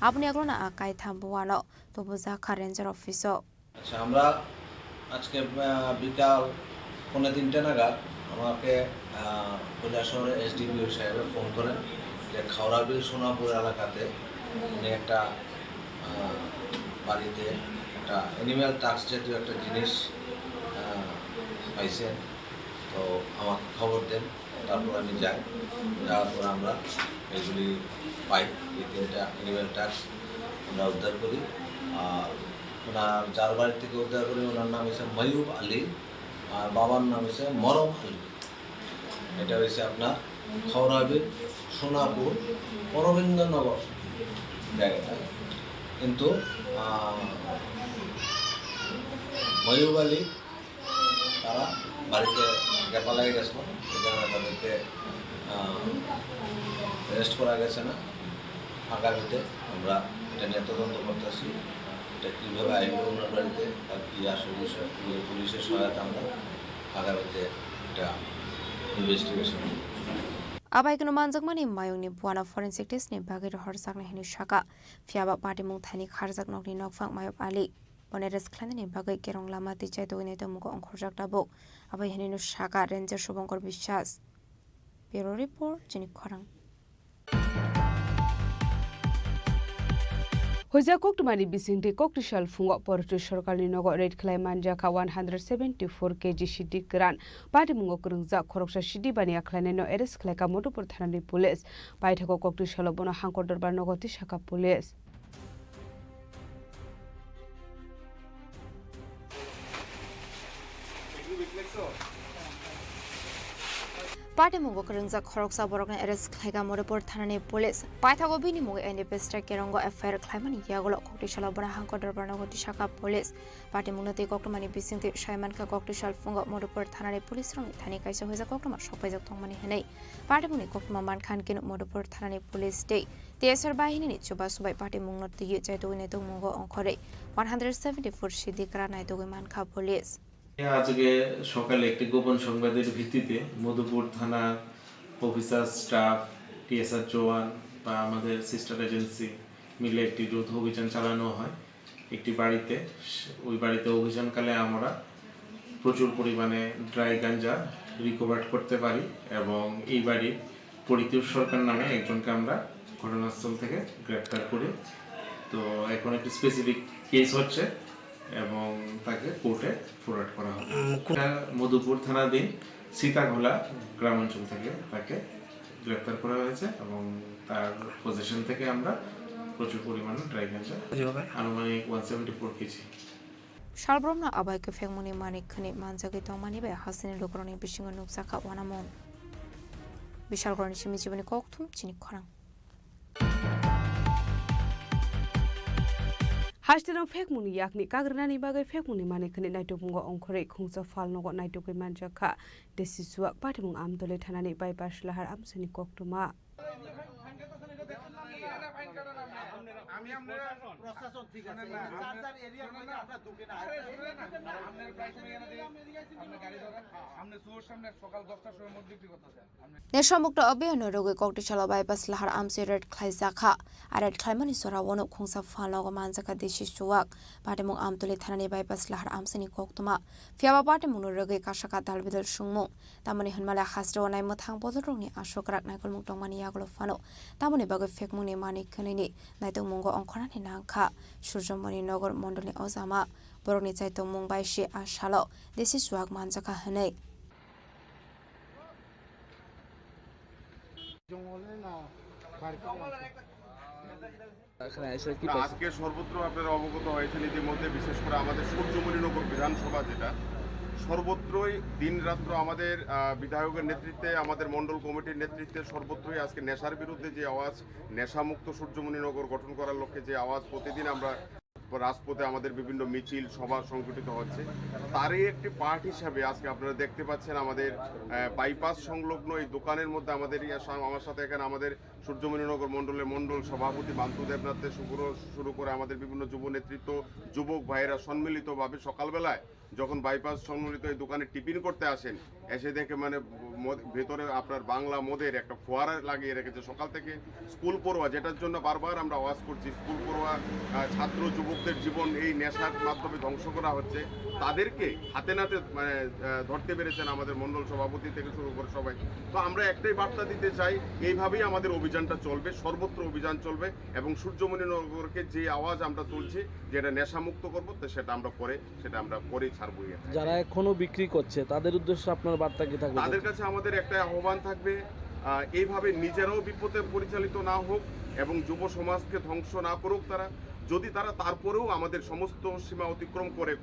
Aboni yagulono a kaitham buano tubujakha ranger office o. আচ্ছা, আমরা আজকে, আহ, বিকাল পৌনে তিনটা নাগাদ আমাকে, আহ, কৈলাসহরের এসডিপিও সাহেব ফোন করেন যে খাওড়াবিল সোনাপুর এলাকাতে উনি একটা, আহ, বাড়িতে একটা অ্যানিম্যাল টাস্ক জাতীয় একটা জিনিস, আহ, পাইছেন। তো আমাকে খবর দেন, তারপর আমি যাই। যাওয়ার পর আমরা এগুলি পাই, এই তিনটা অ্যানিম্যাল টাস্ক আমরা উদ্ধার করি। আর ওনার যার বাড়ি থেকে উদ্ধার করি, ওনার নাম হচ্ছে ময়ূব আলী, আর বাবার নাম হচ্ছে মরম আলী। এটা হচ্ছে আপনার খাওড়াবিল, সোনাপুর, অরবিন্দনগর জায়গাটা। কিন্তু, আহ, ময়ূব আলী তারা বাড়িতে গ্যাপা লাগে গেছিল, এই কারণে তাদেরকে, আহ, অ্যারেস্ট করা গেছে না। আগামীতে আমরা এটা নিয়ে তদন্ত করতেছি, এটা কীভাবে আইলো ওনার বাড়িতে, আর কি আসল বিষয়, পুলিশের সহায়তা আমরা আগামীতে এটা ইনভেস্টিগেশন করব। Abai kunu manjakmani mayungni buana forensic test ni bagwi rohorjaknai hinwi saka, phiyaba patimung thaini kharjak nokni nokphang Mayub Ali. Boni rest khlainani bagwi kerong lama twi chai togwinai tongmung ongkhorjak tabuk. Abo hinwi no saka Ranger Subhankar Biswas. Bureau Report, chini khorang. Hoja koktwmani bisingtwi koktwsal phungo Porotwi sorkarni nogo raid khlai manjakha one hundred seventy four K G sidi kwran. Patimungo kwrwngjak khoroksa sidi baniya khlainaino arrest khlaikha Madhupur thanani police. Paithago koktwsalo bono hangkor dorbar nogo tisakha police. Patimungo kwrwngjak khoroksa borokno arrest khlaikha Madhupur thanani police. Paithago bini mungwi N D P strike kerongo F I R khlaimani yagulo koktwsalo bono hangkor dorbar nogo tisakha police. Patimungno tei koktwmani bisingtwi saimankha koktwsal phungo Madhupur thanani police rokni thani kaisa hoja koktwma sokpaijak tongmani hwnwi. Patimungni koktwma mankha hinkhe Madhupur thanani police tei T S R bahinini chubachu bai patimungno twiwi chaitugwi naitukmungo ongkhorwi one hundred seventy four sidi kwran naitugwi mankha police. আজকে সকালে একটি গোপন সংবাদের ভিত্তিতে মধুপুর থানার officer, staff, TSR জওয়ান বা আমাদের sister agency মিলে একটি যৌথ অভিযান চালানো হয় একটি বাড়িতে। ওই বাড়িতে অভিযানকালে আমরা প্রচুর পরিমাণে ড্রাই গাঞ্জা রিকভার করতে পারি এবং এই বাড়ির পরিতোষ সরকার নামে একজনকে আমরা ঘটনাস্থল থেকে গ্রেপ্তার করি। তো এখন একটি স্পেসিফিক কেস হচ্ছে এবং তাকে কোর্টে ফরওয়ার্ড করা হবে। উম, কো- এটা মধুপুর থানাধীন সীতাঘোলা গ্রামাঞ্চল থেকে তাকে গ্রেপ্তার করা হয়েছে এবং তার পজিশন থেকে আমরা প্রচুর পরিমাণে ড্রাই গাঞ্জা, জি বাবা। আনুমানিক one seventy four KG. Salbrumno abai kwphengmungni manik khwnwi manjagwi tongmani bai hasteni lukurokni bisingo nukjakha uanamung. Bishalgarhni simi chiboni kokthum chini khorang. Hasteni phekmungni yakni kagrinani bagwi phekmungni manwi khwnwi naitukmungo ongkhorwi khungsa phalnogo naitugwi manjakha. Desi chuak patimung Amtoli thanani bypass lahar amsini koktwma. আমি আমরা প্রশাসন ঠিক আছে, শুনুন না, যার যার এরিয়ার মধ্যে আমরা ঢুকে না। আরে শুনুন না, আপনার প্রায় সময় এখানে দিয়ে আপনি গাড়ি ধরেন, আপনি সুর সামনে সকাল দশটার সময় মদ বিক্রি করতেছেন। Nesha mukto abiyano rwgwi Koktisalo bypass lahar amsi raid khlaijakha. A raid khlaimani jorao uanuk khungsa phalnogo manjakha desi chuak. Patimung Amtoli thanani bypass lahar amsini koktwma. Phiyaba patimungno rwgwi kasaka dalbidal sungmung. Tamoni hwnmale hasteo nai mwthang bodolrokni aswk kwrak naikolmung tongmani yagulo phano tamoni bagwi phekmungni manwi khwnwini naitokmungo ongkhornani nangkha. Surjomoni Nogor mondolni ojama borokni chaitokmung bai se a salo desi chuak manjakha hwnwi. এখানে এসে কি না, পাইছেন? আজকে সর্বত্র আপনারা অবগত হয়েছেন ইতিমধ্যে, বিশেষ করে আমাদের সূর্যমণিনগর বিধানসভা যেটা, সর্বত্রই দিন রাত্র আমাদের, আহ, বিধায়কের নেতৃত্বে, আমাদের মণ্ডল কমিটির নেতৃত্বে সর্বত্রই আজকে নেশার বিরুদ্ধে যে আওয়াজ, নেশামুক্ত সূর্যমণিনগর গঠন করার লক্ষ্যে যে আওয়াজ প্রতিদিন আমরা রাজপথে আমাদের বিভিন্ন মিছিল, সভা সংগঠিত হচ্ছে, তারই একটি পার্ট হিসাবে আজকে আপনারা দেখতে পাচ্ছেন আমাদের, আহ, বাইপাস সংলগ্ন এই দোকানের মধ্যে আমাদের ইয়া সা-, আমার সাথে এখানে আমাদের সূর্যমণিনগর মণ্ডলের মণ্ডল সভাপতি বান্তু দেবনাথ থেকে শুরু, শুরু করে আমাদের বিভিন্ন যুব নেতৃত্ব, যুবক ভাইয়েরা সম্মিলিতভাবে সকালবেলায় যখন বাইপাস সম্মিলিত এই দোকানে টিফিন করতে আসেন, এসে দেখে মানে মদ-, ভেতরে আপনার বাংলা মদের একটা ফোয়ারা লাগিয়ে রেখেছে। সকাল থেকে স্কুল পড়ুয়া, যেটার জন্য বারবার আমরা আওয়াজ করছি, স্কুল পড়ুয়া, আহ, ছাত্র যুবকদের জীবন এই নেশার মাধ্যমে ধ্বংস করা হচ্ছে, তাদেরকে হাতে নাতে মানে, আহ, ধরতে পেরেছেন আমাদের মণ্ডল সভাপতি থেকে শুরু করে সবাই। তো আমরা একটাই বার্তা দিতে চাই, এইভাবেই আমাদের অভিযানটা চলবে, সর্বত্র অভিযান চলবে এবং সূর্যমণিনগরকে যে আওয়াজ আমরা তুলছি, যেটা নেশামুক্ত করবো, তো সেটা আমরা করে, সেটা আমরা করেই ছাড়বো। যারা এখনো বিক্রি করছে, তাদের উদ্দেশ্যে আপনার বার্তা কি থাকবে? তাদের কাছে আমাদের একটাই আহ্বান থাকবে, আহ, এইভাবে নিজেরাও বিপথে পরিচালিত না হোক এবং যুব সমাজকে ধ্বংস না করুক তারা। যদি তারা তারপরেও আমাদের সমস্ত সীমা অতিক্রম করে,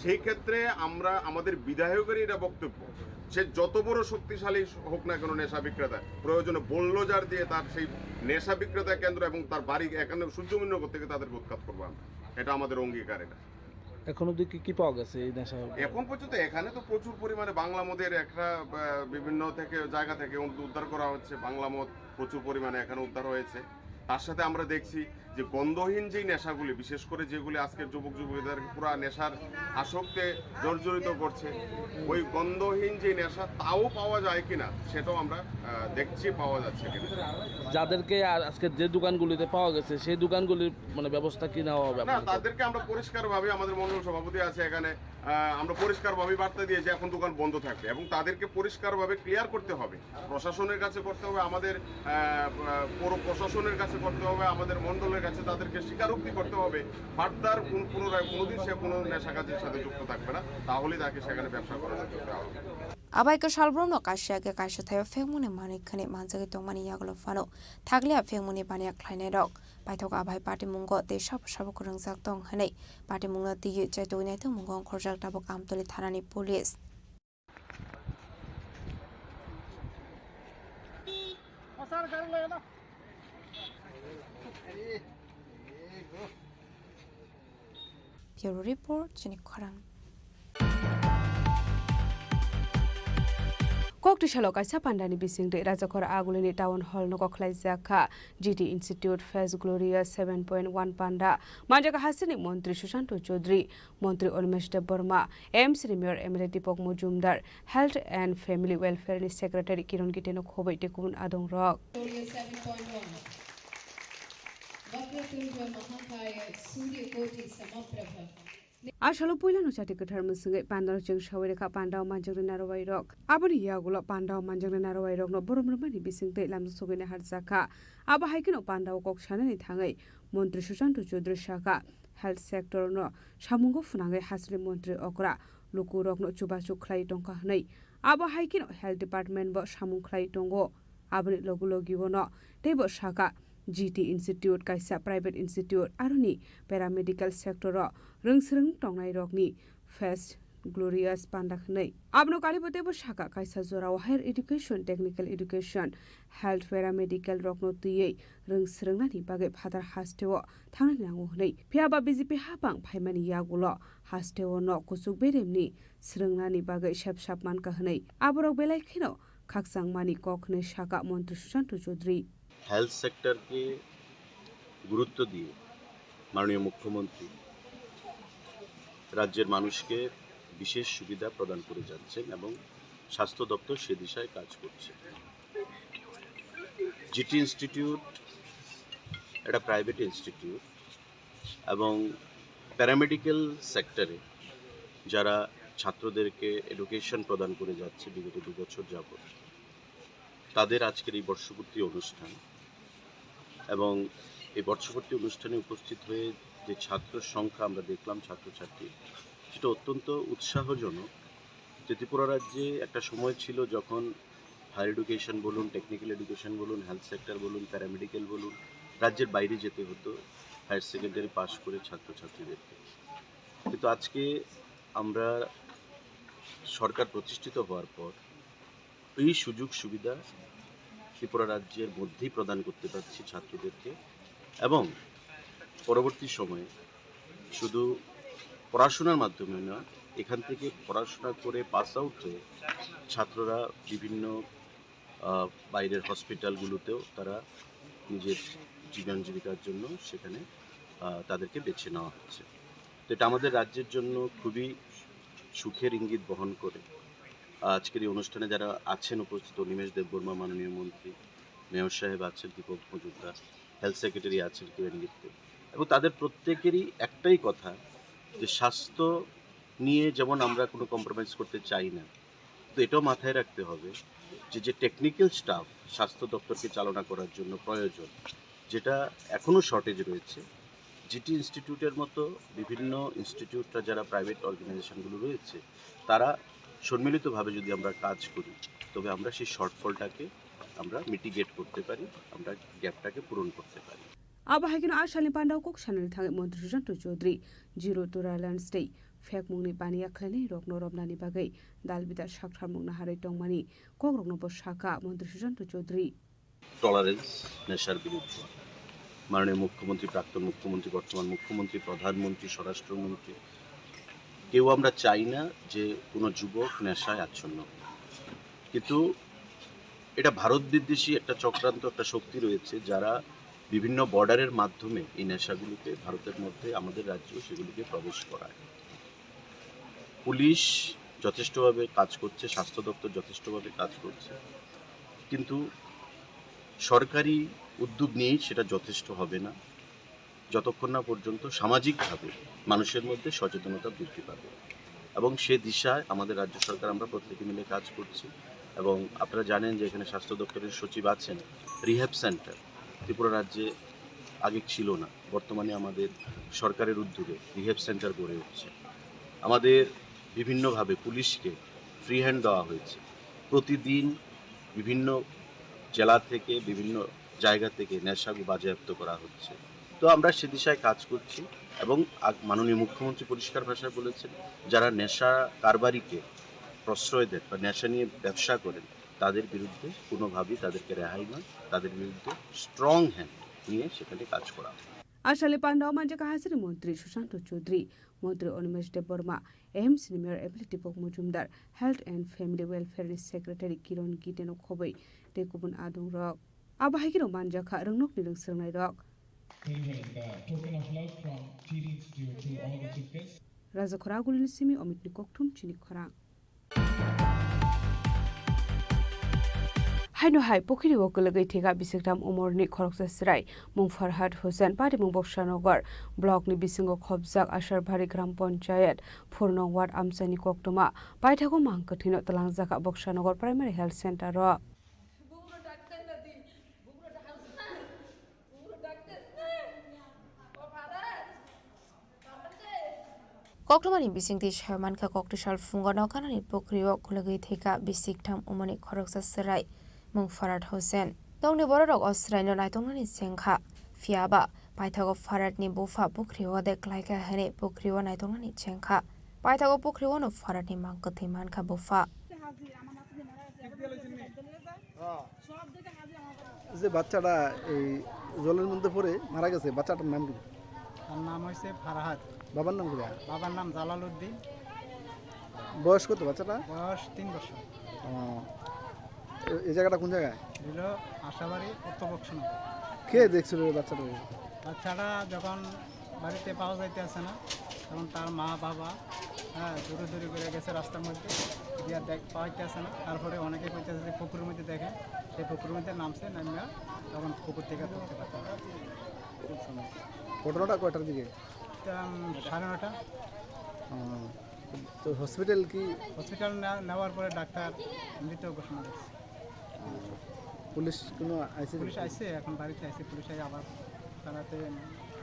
সেই ক্ষেত্রে আমরা, আমাদের বিধায়কের এটা বক্তব্য, সে যত বড় শক্তিশালী হোক না কেন নেশা বিক্রেতা, প্রয়োজনে বুলডোজার দিয়ে তার সেই নেশা বিক্রেতা কেন্দ্র এবং তার বাড়ি এখানে সূর্যমণিনগর থেকে তাদেরকে উৎখাত করবো আমরা। এটা আমাদের অঙ্গীকার। এটা এখন অবধি কি কি পাওয়া গেছে এই নেশা? এখন পর্যন্ত এখানে তো প্রচুর পরিমাণে বাংলা মদের একটা, আহ, বিভিন্ন থেকে, জায়গা থেকে উদ-, উদ্ধার করা হচ্ছে। বাংলা মদ প্রচুর পরিমাণে এখানে উদ্ধার হয়েছে। তার সাথে আমরা দেখছি যে গন্ধহীন যেই নেশাগুলি, বিশেষ করে যেগুলি আজকের যুবক যুবতীদের পুরা নেশার আসক্তে জর্জরিত করছে, ওই গন্ধহীন যে নেশা, তাও পাওয়া যায় কিনা, সেটাও আমরা, আহ, দেখছি, পাওয়া যাচ্ছে কিনা। যাদেরকে আ-, আজকে যে দোকানগুলিতে পাওয়া গেছে, সেই দোকানগুলির মানে ব্যবস্থা কি নেওয়া হবে না, আপনাদের? তাদেরকে আমরা পরিষ্কারভাবে, আমাদের মণ্ডল সভাপতি আছে এখানে, আহ, আমরা পরিষ্কারভাবে বার্তা দিয়েছি এখন দোকান বন্ধ থাকবে এবং তাদেরকে পরিষ্কারভাবে ক্লিয়ার করতে হবে, প্রশাসনের কাছে করতে হবে, আমাদের, আহ, আহ, পৌর প্রশাসনের কাছে করতে হবে, আমাদের মণ্ডলের কাছে তাদেরকে স্বীকারোক্তি করতে হবে, ফার্দার কোন, পুনরায় কোনোদিন সে কোনো নেশা কাজের সাথে যুক্ত থাকবে না, তাহলেই তাকে সেখানে ব্যবসা করার সুযোগ দেওয়া হবে। Abai kwchal borokno kaisa khe kaisa thaio phekmungni manwi khwnwi manjagwi tongmani yagulo phano thakliya phekmungni baniya khlainairok. Paithak abai patimungo tei sabo sabo kwrwngjak tong hwnwi patimungno twiwi chaitugwi naitugmungo ongkhorjak tabuk Amtoli thanani police. Bureau Report, chini khorang. Koktisalo kaisa pandani bisingtwi Rajakhor Agulini Town Hall nogo khlaijak kha G T Institute Fest Gloria seven point one panda. Manjak hasteni Montri Sushanto Chaudhary, Montri Animesh Debbarma, M C ni Mayor M L A Deepak Majumdar, Health and Family Welfare ni Secretary Kiron Gite no khoboi tei kubun adong rok. Gloria seven point one. Vakratunga Mahakaya Surya Koti Samaprabha. A salo puilano chati kwthar mwswngwi pandano chwng sawi rwkha, pandao manjaknai narwai rok. Aboni yagulo pandao manjaknai narwai rokno borom rwmani bisingtwi lamjak sogwi naharjak kha. Abo hai kheno pandao kok sanani thangwi Montri Sushanto Chaudhary sakha, health sector no samungo phwnangwi hasteni montri okra luku rokno chubachu khlai tongkha hwnwi. Abo hai kheno health department bo samung khlai tongo. Aboni logi logi ono teibo sakha, G T Institute kaisa private institute, aroni paramedical sector o rwngsrwng tongnai rokni fest Glorious Panda hwnwi. Abono Kalibo teibo sakha, kaisa jorao higher education, technical education, health, paramedical rokno twiwi rwng swrwngnani bagwi phatar hasteo thangnani nango hwnwi. Phiya ba B J P hapang phaimani yagulo hasteo nok kuchuk beremni swrwngnani bagwi sep sap mankha hwnwi aborok belai kheno khakchangmani kok hwnwi sakha Montri Sushanta Chaudhary. Health সেক্টরকে গুরুত্ব দিয়ে মাননীয় মুখ্যমন্ত্রী রাজ্যের মানুষকে বিশেষ সুবিধা প্রদান করে যাচ্ছেন এবং স্বাস্থ্য দপ্তর সে দিশায় কাজ করছে। জিটি ইনস্টিটিউট একটা প্রাইভেট ইনস্টিটিউট এবং প্যারামেডিক্যাল সেক্টরে যারা ছাত্রদেরকে এডুকেশন প্রদান করে যাচ্ছে বিগত দু বছর যাবত, তাদের আজকের এই বর্ষপূর্তি অনুষ্ঠান এবং এই বর্ষপূর্তি অনুষ্ঠানে উপস্থিত হয়ে যে ছাত্র সংখ্যা আমরা দেখলাম, ছাত্রছাত্রী, সেটা অত্যন্ত উৎসাহজনক। যে ত্রিপুরা রাজ্যে একটা সময় ছিল যখন হায়ার এডুকেশন বলুন, টেকনিক্যাল এডুকেশন বলুন, হেলথ সেক্টর বলুন, প্যারামেডিক্যাল বলুন, রাজ্যের বাইরে যেতে হতো হায়ার সেকেন্ডারি পাশ করে ছাত্রছাত্রীদেরকে। কিন্তু আজকে আমরা সরকার প্রতিষ্ঠিত হওয়ার পর এই সুযোগ সুবিধা ত্রিপুরা রাজ্যের মধ্যেই প্রদান করতে পারছি ছাত্রদেরকে এবং পরবর্তী সময়ে শুধু পড়াশোনার মাধ্যমে নয়, এখান থেকে পড়াশোনা করে পাস আউট হয়ে ছাত্ররা বিভিন্ন আহ, বাইরের হসপিটালগুলোতেও তারা নিজের জীবন জীবিকার জন্য সেখানে আহ, তাদেরকে বেছে নেওয়া হচ্ছে। তো এটা আমাদের রাজ্যের জন্য খুবই সুখের ইঙ্গিত বহন করে। আজকের এই অনুষ্ঠানে যারা আছেন উপস্থিত, অনিমেষ দেববর্মা মাননীয় মন্ত্রী, মেয়র সাহেব আছেন দীপক মজুমদার, হেলথ সেক্রেটারি আছেন কিরণ গিত্তে, এবং তাদের প্রত্যেকেরই একটাই কথা যে স্বাস্থ্য নিয়ে যেমন আমরা কোনো কম্প্রোমাইজ করতে চাই না, তো এটাও মাথায় রাখতে হবে যে, যে টেকনিক্যাল স্টাফ স্বাস্থ্য দপ্তরকে চালনা করার জন্য প্রয়োজন, যেটা এখনও শর্টেজ রয়েছে, জিটি ইনস্টিটিউটের মতো বিভিন্ন ইনস্টিটিউটরা যারা প্রাইভেট অর্গানাইজেশনগুলো রয়েছে, তারা সম্মিলিতভাবে যদি আমরা কাজ করি, তবে আমরা সেই শর্টফলটাকে আমরা মিটিগেট করতে পারি, আমরা গ্যাপটাকে পূরণ করতে পারি। Abo hai kheno a salni pandao kok sanani thangwi Montri Sushanta Chaudhary zero tolerance tei phekmungni baniya khlainai rokno romnani bagwi dal bidal saktharmung naharwi tongmani kokrokno bo sakha Montri Sushanta Chaudhary. Tolerance, নেশার বিরুদ্ধে মাননীয় মুখ্যমন্ত্রী, প্রাক্তন মুখ্যমন্ত্রী, বর্তমান মুখ্যমন্ত্রী, প্রধানমন্ত্রী, স্বরাষ্ট্রমন্ত্রী, কেউ আমরা চাই না যে কোনো যুবক নেশায় আচ্ছন্ন হোক। কিন্তু এটা ভারত বিদ্বেষী একটা চক্রান্ত, একটা শক্তি রয়েছে, যারা বিভিন্ন বর্ডারের মাধ্যমে এই নেশাগুলোকে ভারতের মধ্যে আমাদের রাজ্যেও সেগুলিকে প্রবেশ করায়। পুলিশ যথেষ্টভাবে কাজ করছে, স্বাস্থ্য দপ্তর যথেষ্টভাবে কাজ করছে, কিন্তু সরকারি উদ্যোগ নিয়েই সেটা যথেষ্ট হবে না, যতক্ষণ না পর্যন্ত সামাজিকভাবে মানুষের মধ্যে সচেতনতা বৃদ্ধি পাবে। এবং সে দিশায় আমাদের রাজ্য সরকার, আমরা প্রত্যেকে মিলে কাজ করছি। এবং আপনারা জানেন যে এখানে স্বাস্থ্য দপ্তরের সচিব আছেন। রিহ্যাব সেন্টার ত্রিপুরা রাজ্যে আগে ছিল না, বর্তমানে আমাদের সরকারের উদ্যোগে রিহ্যাব সেন্টার গড়ে উঠছে। আমাদের বিভিন্নভাবে পুলিশকে ফ্রি হ্যান্ড দেওয়া হয়েছে। প্রতিদিন বিভিন্ন জেলা থেকে, বিভিন্ন জায়গা থেকে নেশাগু বাজেয়াপ্ত করা হচ্ছে। তো আমরা সে দিশায় কাজ করছি এবং আগ-, মাননীয় মুখ্যমন্ত্রী পরিষ্কার ভাষায় বলেছেন, যারা নেশা কারবারিকে প্রশ্রয় দেন বা নেশা নিয়ে ব্যবসা করেন, তাদের বিরুদ্ধে কোনোভাবেই তাদেরকে রেহাই নয়, তাদের বিরুদ্ধে স্ট্রং হ্যান্ড নিয়ে সেখানে কাজ করা হবে। A salni pandao manjakha hasini Montri Sushanta Chaudhary, Montri Animesh Debbarma, A M C ni Mayor M L A Dipok Mojumdar, Health and Family Welfare ni Secretary Kiron Gite no khobwi tei kubun adungrok. Abo hai kheno manjakha rwngnokni rwng swrwngnairok. Deliver the token of love from T D Institute to all the chief guests. Raja Khoragulini simi Omitni kokthum chini khorang. Haino hai pukhiri o kwlwgwi thika bisiktham umorni khoroksa chwrai mung Farhad Hussain, patimung Boksanagar block ni bisingo khopjak Asarbari Gram Panchayat, Phurnong Ward amchaini koktwma paithago mang kwthwino twlangjak Boksanagar Primary Health Center o. Koktwmani bisingtwi sai mankha, koktwsal phungo nokanani pukhrio khulugwi thwikha bisiktham umani khoroksa chwrai mung Farhad Hussain. Tongni bororok o chwraino naitoknani chengkha, phiyaba paithago Farhadni bupha pukhrio de klaikha hwnwi pukhrio naitoknani chengkha. Paithago pukhri o no pharatni mang kwthwi mankha bupha. যে বাচ্চাটা এই জলের মধ্যে পড়ে মারা গেছে, বাচ্চাটার নাম কি? তার নাম হয়েছে ফারহাদ। বাবার নাম কি? বাবার নাম জালালউদ্দিন। বয়স কত বাচ্চাটা? বয়স তিন বছর। ও, এ-, এই জায়গাটা কোন জায়গায়? হলো আশাবাড়ি উত্তর বক্সনগর। কে দেখছিল এই বাচ্চাটা? বাচ্চাটা যখন বাড়িতে পাওয়া যাইতে আসে না, তখন তার মা বাবা, হ্যাঁ, দূরে দূরে করে গেছে রাস্তার মধ্যে, গিয়া দেখ পাওয়া যাইতে আসে না। তারপরে অনেকে কইতেছে যে পুকুরের মধ্যে দেখে, সেই পুকুরের মধ্যে নামছে, নামিয়া তখন পুকুর থেকে ধরতে পারছে না। খুব সমস্যা। ঘটনাটা কয়টার দিকে? এটা, উম, সাড়ে নটা। ও, তো হসপিটাল কি? হসপিটাল না-, নেওয়ার পরে ডাক্তার মৃত ঘোষণা করছে। পুলিশ কোনো আইসি? পুলিশ আইসে, এখন বাড়িতে আইসে, পুলিশ আই আবার থানাতে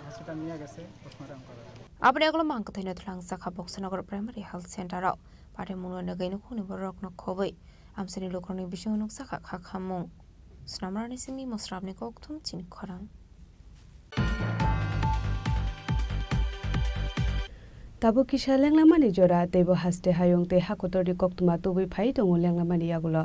হসপিটাল নিয়ে গেছে, পোস্টমর্টম করার জন্য। Aboni ulo mang kwthwino twlang sakha Boksanagar Primary Health Center o. Pare mungno nagwi nukhungni borokno khobwi amchaini lukurokni bisingo nukjakha kha khamung. Snamrani simi mosrabni kokthum chini khorang. Tabuk kisa lenglamani jora, teibo haste hayung tei hakotorni koktwma tubui phai tongo lenglamani yagulo.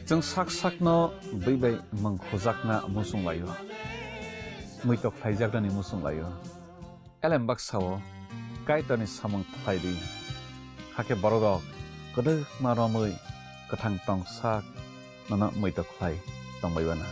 Chwng sak sakno bwi bai mwng khujakna muchung laio, muitok khlaijaknani muchung laio. Elem baksa-o Kaitorni samung khlai di, hakhe bororok kwdwkma romwi kwthang tong sak nono muitok khlai tongbai bana.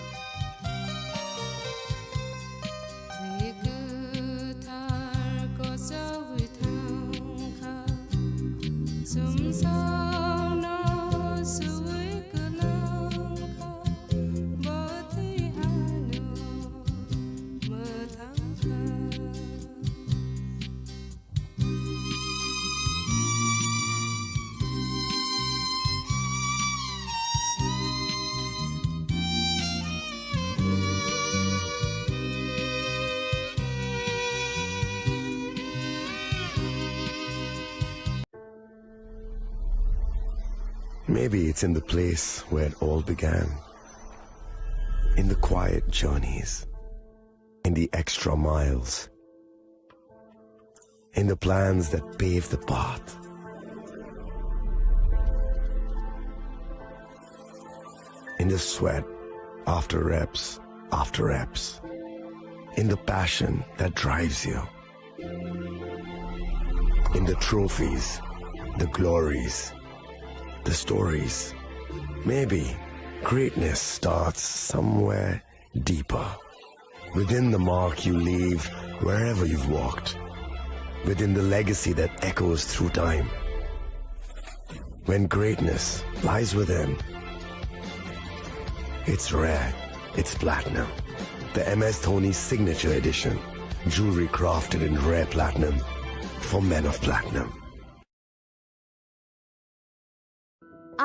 Maybe it's in the place where it all began. In the quiet journeys. In the extra miles. In the plans that pave the path. In the sweat after reps after reps. In the passion that drives you. In the trophies, the glories, the stories. Maybe greatness starts somewhere deeper. Within the mark you leave wherever you've walked. Within the legacy that echoes through time. When greatness lies within, it's rare, it's platinum. The M S Dhoni Signature Edition. Jewelry crafted in rare platinum for men of platinum.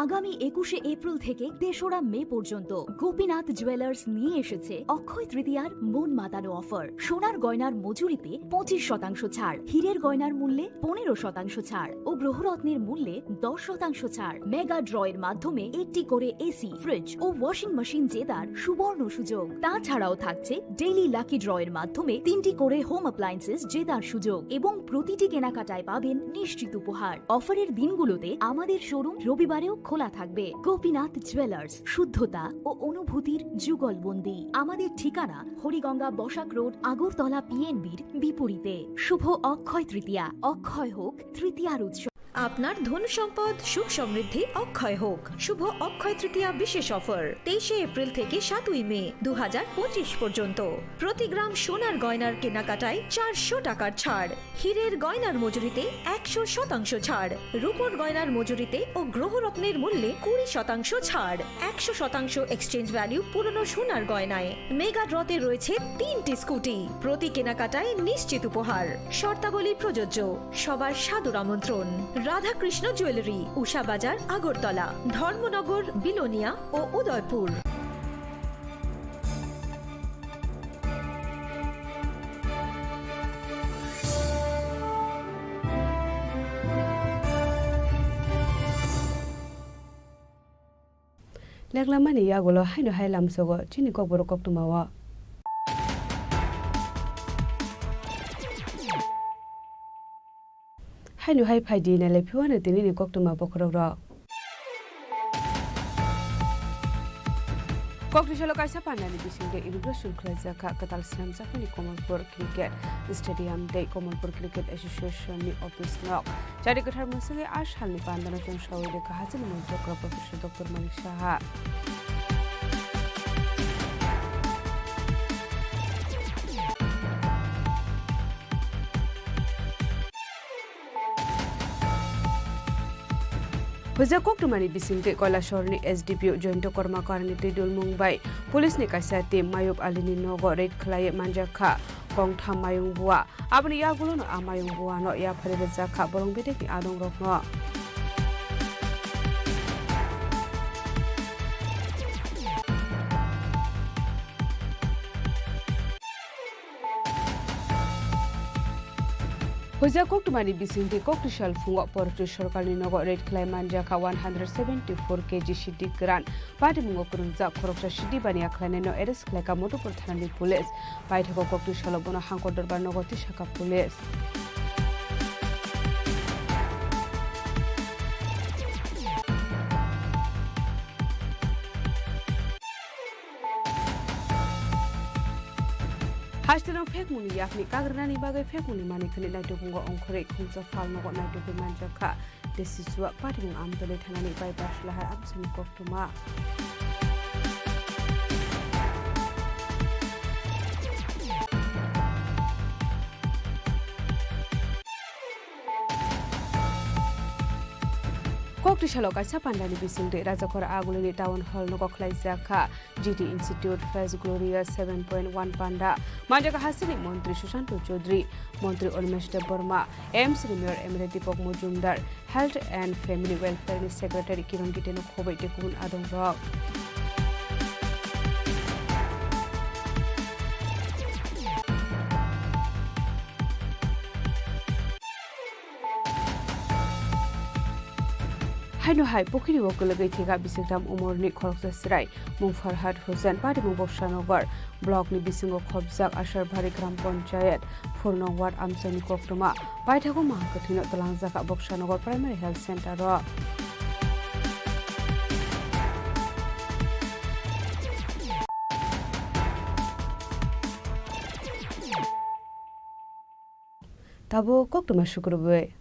আগামী একুশে এপ্রিল থেকে তেসরা মে পর্যন্ত গোপীনাথ জুয়েলার্স নিয়ে এসেছে অক্ষয় তৃতীয়ার মন মাতানো অফার। সোনার গয়নার মজুরিতে পঁচিশ শতাংশ ছাড়, হীরের গয়নার মূল্যে পনেরো শতাংশ ছাড় ও গ্রহরত্নের মূল্যে দশ শতাংশ ছাড়। মেগা ড্রয়ের মাধ্যমে একটি করে এসি, ফ্রিজ ও ওয়াশিং মেশিন জেতার সুবর্ণ সুযোগ। তাছাড়াও থাকছে ডেইলি লাকি ড্রয়ের মাধ্যমে তিনটি করে হোম অ্যাপ্লায়েন্সেস জেতার সুযোগ এবং প্রতিটি কেনাকাটায় পাবেন নিশ্চিত উপহার। অফারের দিনগুলোতে আমাদের শোরুম রবিবারেও খোলা থাকবে। গোপীনাথ জুয়েলার্স, শুদ্ধতা ও অনুভূতির যুগলবন্দি। আমাদের ঠিকানা হরিগঙ্গা বসাক রোড, আগরতলা পিএনবির বিপরীতে। শুভ অক্ষয় তৃতীয়া, অক্ষয় হোক তৃতীয়ার উৎসব। আপনার ধন সম্পদ সুখ সমৃদ্ধি অক্ষয় হোক। শুভ অক্ষয় তৃতীয়া বিশেষ অফার তেইশে এপ্রিল থেকে সাতই মে দু হাজার পঁচিশ পর্যন্ত। প্রতি গ্রাম সোনার গয়নার কেনাকাটায় চারশো টাকার ছাড়, হীরের গয়নার মজুরিতে একশো শতাংশ ছাড়, রূপোর গয়নার মজুরিতে ও গ্রহরত্নের মূল্যে কুড়ি শতাংশ ছাড়, একশো শতাংশ এক্সচেঞ্জ ভ্যালু পুরনো সোনার গয়নায়। মেগা ড্রতে রয়েছে তিনটি স্কুটি, প্রতি কেনাকাটায় নিশ্চিত উপহার। শর্তাবলী প্রযোজ্য। সবার সাদর আমন্ত্রণ। রাধাকৃষ্ণ জুয়েলারি, উষা বাজার, আগরতলা, ধর্মনগর, বিলোনিয়া ও Udaipur. Leklamani yagulo haino hai lamsogo chini kokborok koktwmao. Haino hai phaidi nailai phiwano tinini koktwma bokhorokrok. Kokni salo kaisa pandani bisingtwi inauguration khlaijak kha kwtal swnamjakmani Kamalpur Cricket Stadium tei Kamalpur Cricket Association ni office nok. Chari kwthar mwswgwi a salni pandano chwng saui rwkha hachini montri okra Professor Doctor Manik Saha. Huijak koktwmani bisingtwi Koilasahorni S D P O Joyanta Kormakar ni twi dulmung bai police ni kaisa team Mayub Ali ni nogo raid khlaiwi manjak kha kongtham mayung bua. Aboni yagulono a mayung buano yapharwi rwjak kha borong bedekni adongrokno. Huijak koktwmani bisingtwi kokti sal phungo Porchoi sorkarni nogo raid khlai manjak kha one hundred seventy four K G sidi kwran. Patimungo kwrwngjak khoroksa sidi baniya khlainaino arrest khlaikha Madhupur thanani police. Paithago kokti salo bono Hangkor Dorbar nogo tisakha police. Hasteno phekmungni yakni kagrwnani bagwi phekmungni manikhwni naitukungo ongkhorwi khungsa phalnogo naitugwi manjakha. Tei Sichuak patimung Amtwlwi thanani bypass lahar amchaini koktwma. Kokti salo kaisa pandani bisingtwi Rajakhor Agulini Town Hall nogo khlaijak kha G T Institute First Gloria seven point one panda. Manjak hasteni Montri Sushanto Chaudhary, Montri Animesh Debbarma, A M C ni Mayor M L A Deepak Majumdar, Health and Family Welfare ni Secretary Kiran Gite no khoboi tei kubun adongrok. Haino hai pukhiri o kwlwgwi thwikha bisiktham umorni khoroksa chwrai, mung Farhad Hussain, patimung Boksanagar block ni bisingo khopjak Asarbari Gram Panchayat, four nong ward amchaini koktwma. Paithago mahang kwthwino twlangjakha Boksanagar Primary Health Center o. Tabuk koktwma sukrubwi.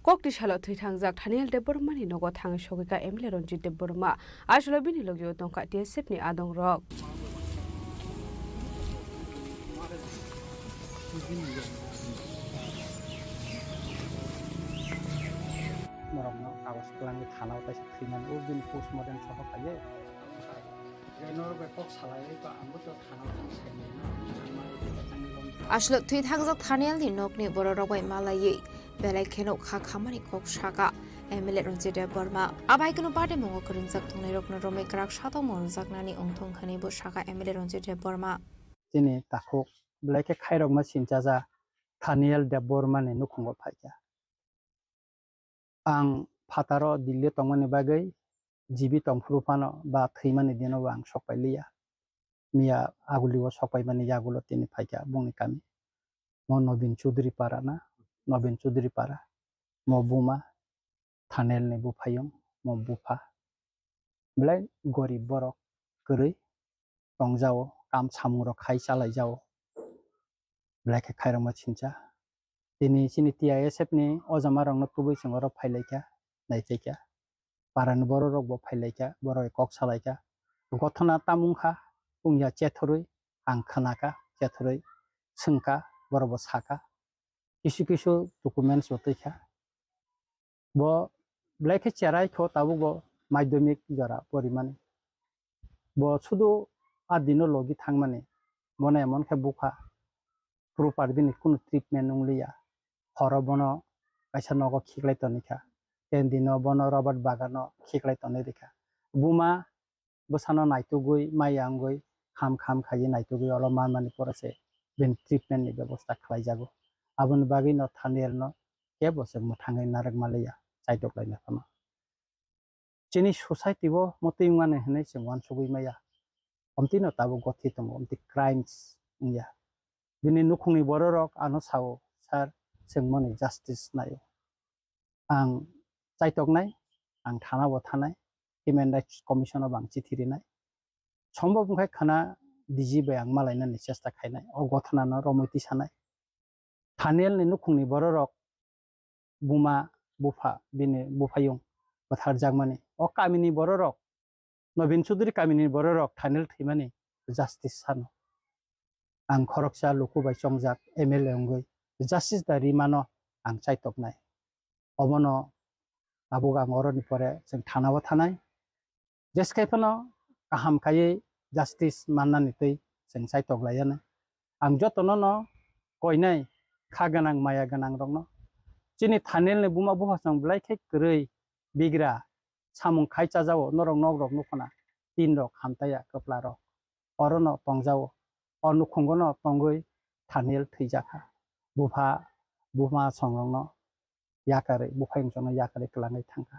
Kokti salo thwi thangjak Thaniel Debbarmani nogo thangwi sogwikha M L A Ranjit Debbarma. Aswkno bini logio tongkha T S F ni adongrok. Norokno kagoj kwlangwi thanao kaisa thwimani, o bini postmortem sohor khaio. Aswk thwi thangjak Thaniel ni nokni bororok bai malaiwi belai kheno kha khamani kok saka M L A Ranjit Debbarma. Abai kheno patimungo kwrwngjak tongnairokno romwi kwrak satokma rwjaknani wngthong hwnwi bo saka M L A Ranjit Debbarma. Chini takhuk belai khe khairokma sinchaja Thaniel Debbarma ni nukhungo phaikha. Ang phataro Delhi tongmani bagwi jibi tongphuru phano ba thwimani dinobo ang sok pai liya. Miya agulio sok paimani yagulo tini phaikha bongni kami. Mo Nobin Chaudhary para na, Nobin Chaudhary para. Mo buma Thanel ni buphayung, mo bupha. Belai gorib borok kwrwi tongjao, kam samungrok khai chalaijao. Belai khe khairokma sincha. Tini chini T I S F ni o jama rok no tubui chwng oro phailaikha, naiphaikha. Parani borok rok bo phailaikha, borok kok salaikha. Gothona tamung kha, wngya chethorwi ang khwnakha, chethorwi swngkha, borok bo sakha. Kisu kisu documents bo twi kha. Bo belai khe cherai kho tabuk bo madhyamik jora porimani. Bo sudu a dino logi thangmani. Bono emon khe bukha. Proper bini kunu treatment wngliya. Horo bono kaisa nogo khiklai tonikha. Ten dino bono Robert bagano khiklai tonwi rikha. Buma bwsano naitugwi, maya wngwi, kham kham khaiwi naitugwi olo manmani pore se bini treatment ni bebosta khlaijago. Aboni bagwi no Thaniel no kebo se mwthangwi narwk manliya, chaitok laina phano. Chini society o mwtwi wngmani hinwi chwng uansugwi maya. Omtwi no tabuk gothi tongo, omtwi crimes wngya. Bini nukhungni bororok ano sao, "Sir, chwng mani justice naio." Ang chaitoknai, ang thana o thanai, Human Rights Commission o bo ang chithi rinai. Sombhob wngkha khana D G bai ang malainani chesta khainai, o gothana no romwi tisanai. Thaniel ni nukhungni bororok buma, bupha, bini buphayung bwtharjakmani. O kamini bororok, Nobin Chudri kamini bororok Thaniel thwimani justice sano. Ang khoroksa luku bai chongjak M L A wngwi justice da rimano ang chaitoknai. Obono tabuk ang oroni pore chwng thana o thanai. Jeskai phano kaham khaiwi justice mannani twi chwng chaitok laiyana. Ang jotono no koinai kha gwnang maya gwnang rokno. Chini Thaniel ni buma bupha chwng belai khe kwrwi bigra samung khai chajao norok nok rok nukhuna tin rok hamtaiya kwpla rok. Orono tongjao. O nukhungo no tongwi Thaniel thwijakha. Bupha buma songrokno yakarwi, buphayung chwngno yakarwi kwlangwi thangkha.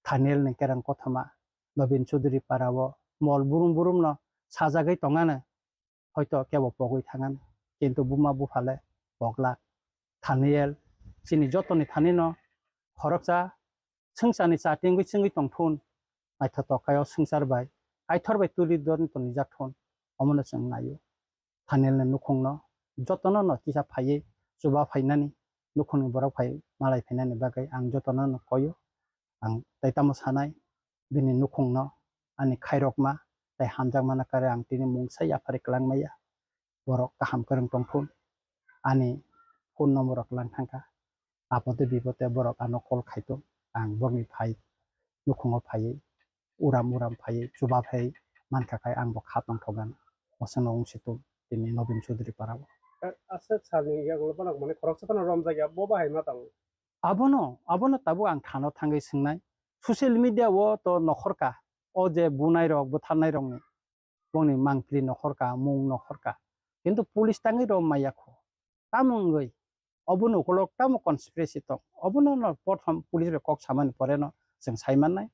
Thaniel ni kereng kothoma Nobin Chudri para o mol burum burum no sajagwi tongano, hoito kebo pogwi thangano, kintu buma bupha le poglak. Thaniel chini jotoni thani no khoroksa swngcharni chatingwi chwngwi tongthun, naithotok khaio swngchar bai, Kaitor bai tuli dorni tonijak thun, omono chwng naio. Thaniel ni nukhungno jotono no kisa phaiwi chuba phainani, nukhungni borok phai malai phainani bagwi ang jotono no koio. Ang tei tamo sanai, bini nukhungno ani khairokma tei hamjakmano kare ang tini mungsa yaphari kwlangmaya. Borok kaham kwrwng tongthun, ani phone number rok lang thangkha. Apode bipode borok ano call khaitong, ang borokni phai nukhungo phaiwi uram uram phaiwi chuba phai mankha khai ang bo kha tongthokgana. Osano wng situng tini Nobin Chudri para o. Aswk salni yagulo bono mane khoroksa phano romjakya, bo bahai ma tongo? Abono, abono tabuk ang thano thangwi swngnai. Social media o to nokhorka, o je bunai rok, butharnai rokni bongni mangpili nokhorka, mung nokhorka. Kintu police tangwi rom maya kho. Tamo wngwi, obono ukolok tamo conspiracy tong. Obono no prothom police bai kok samani pore no chwng sai mannai.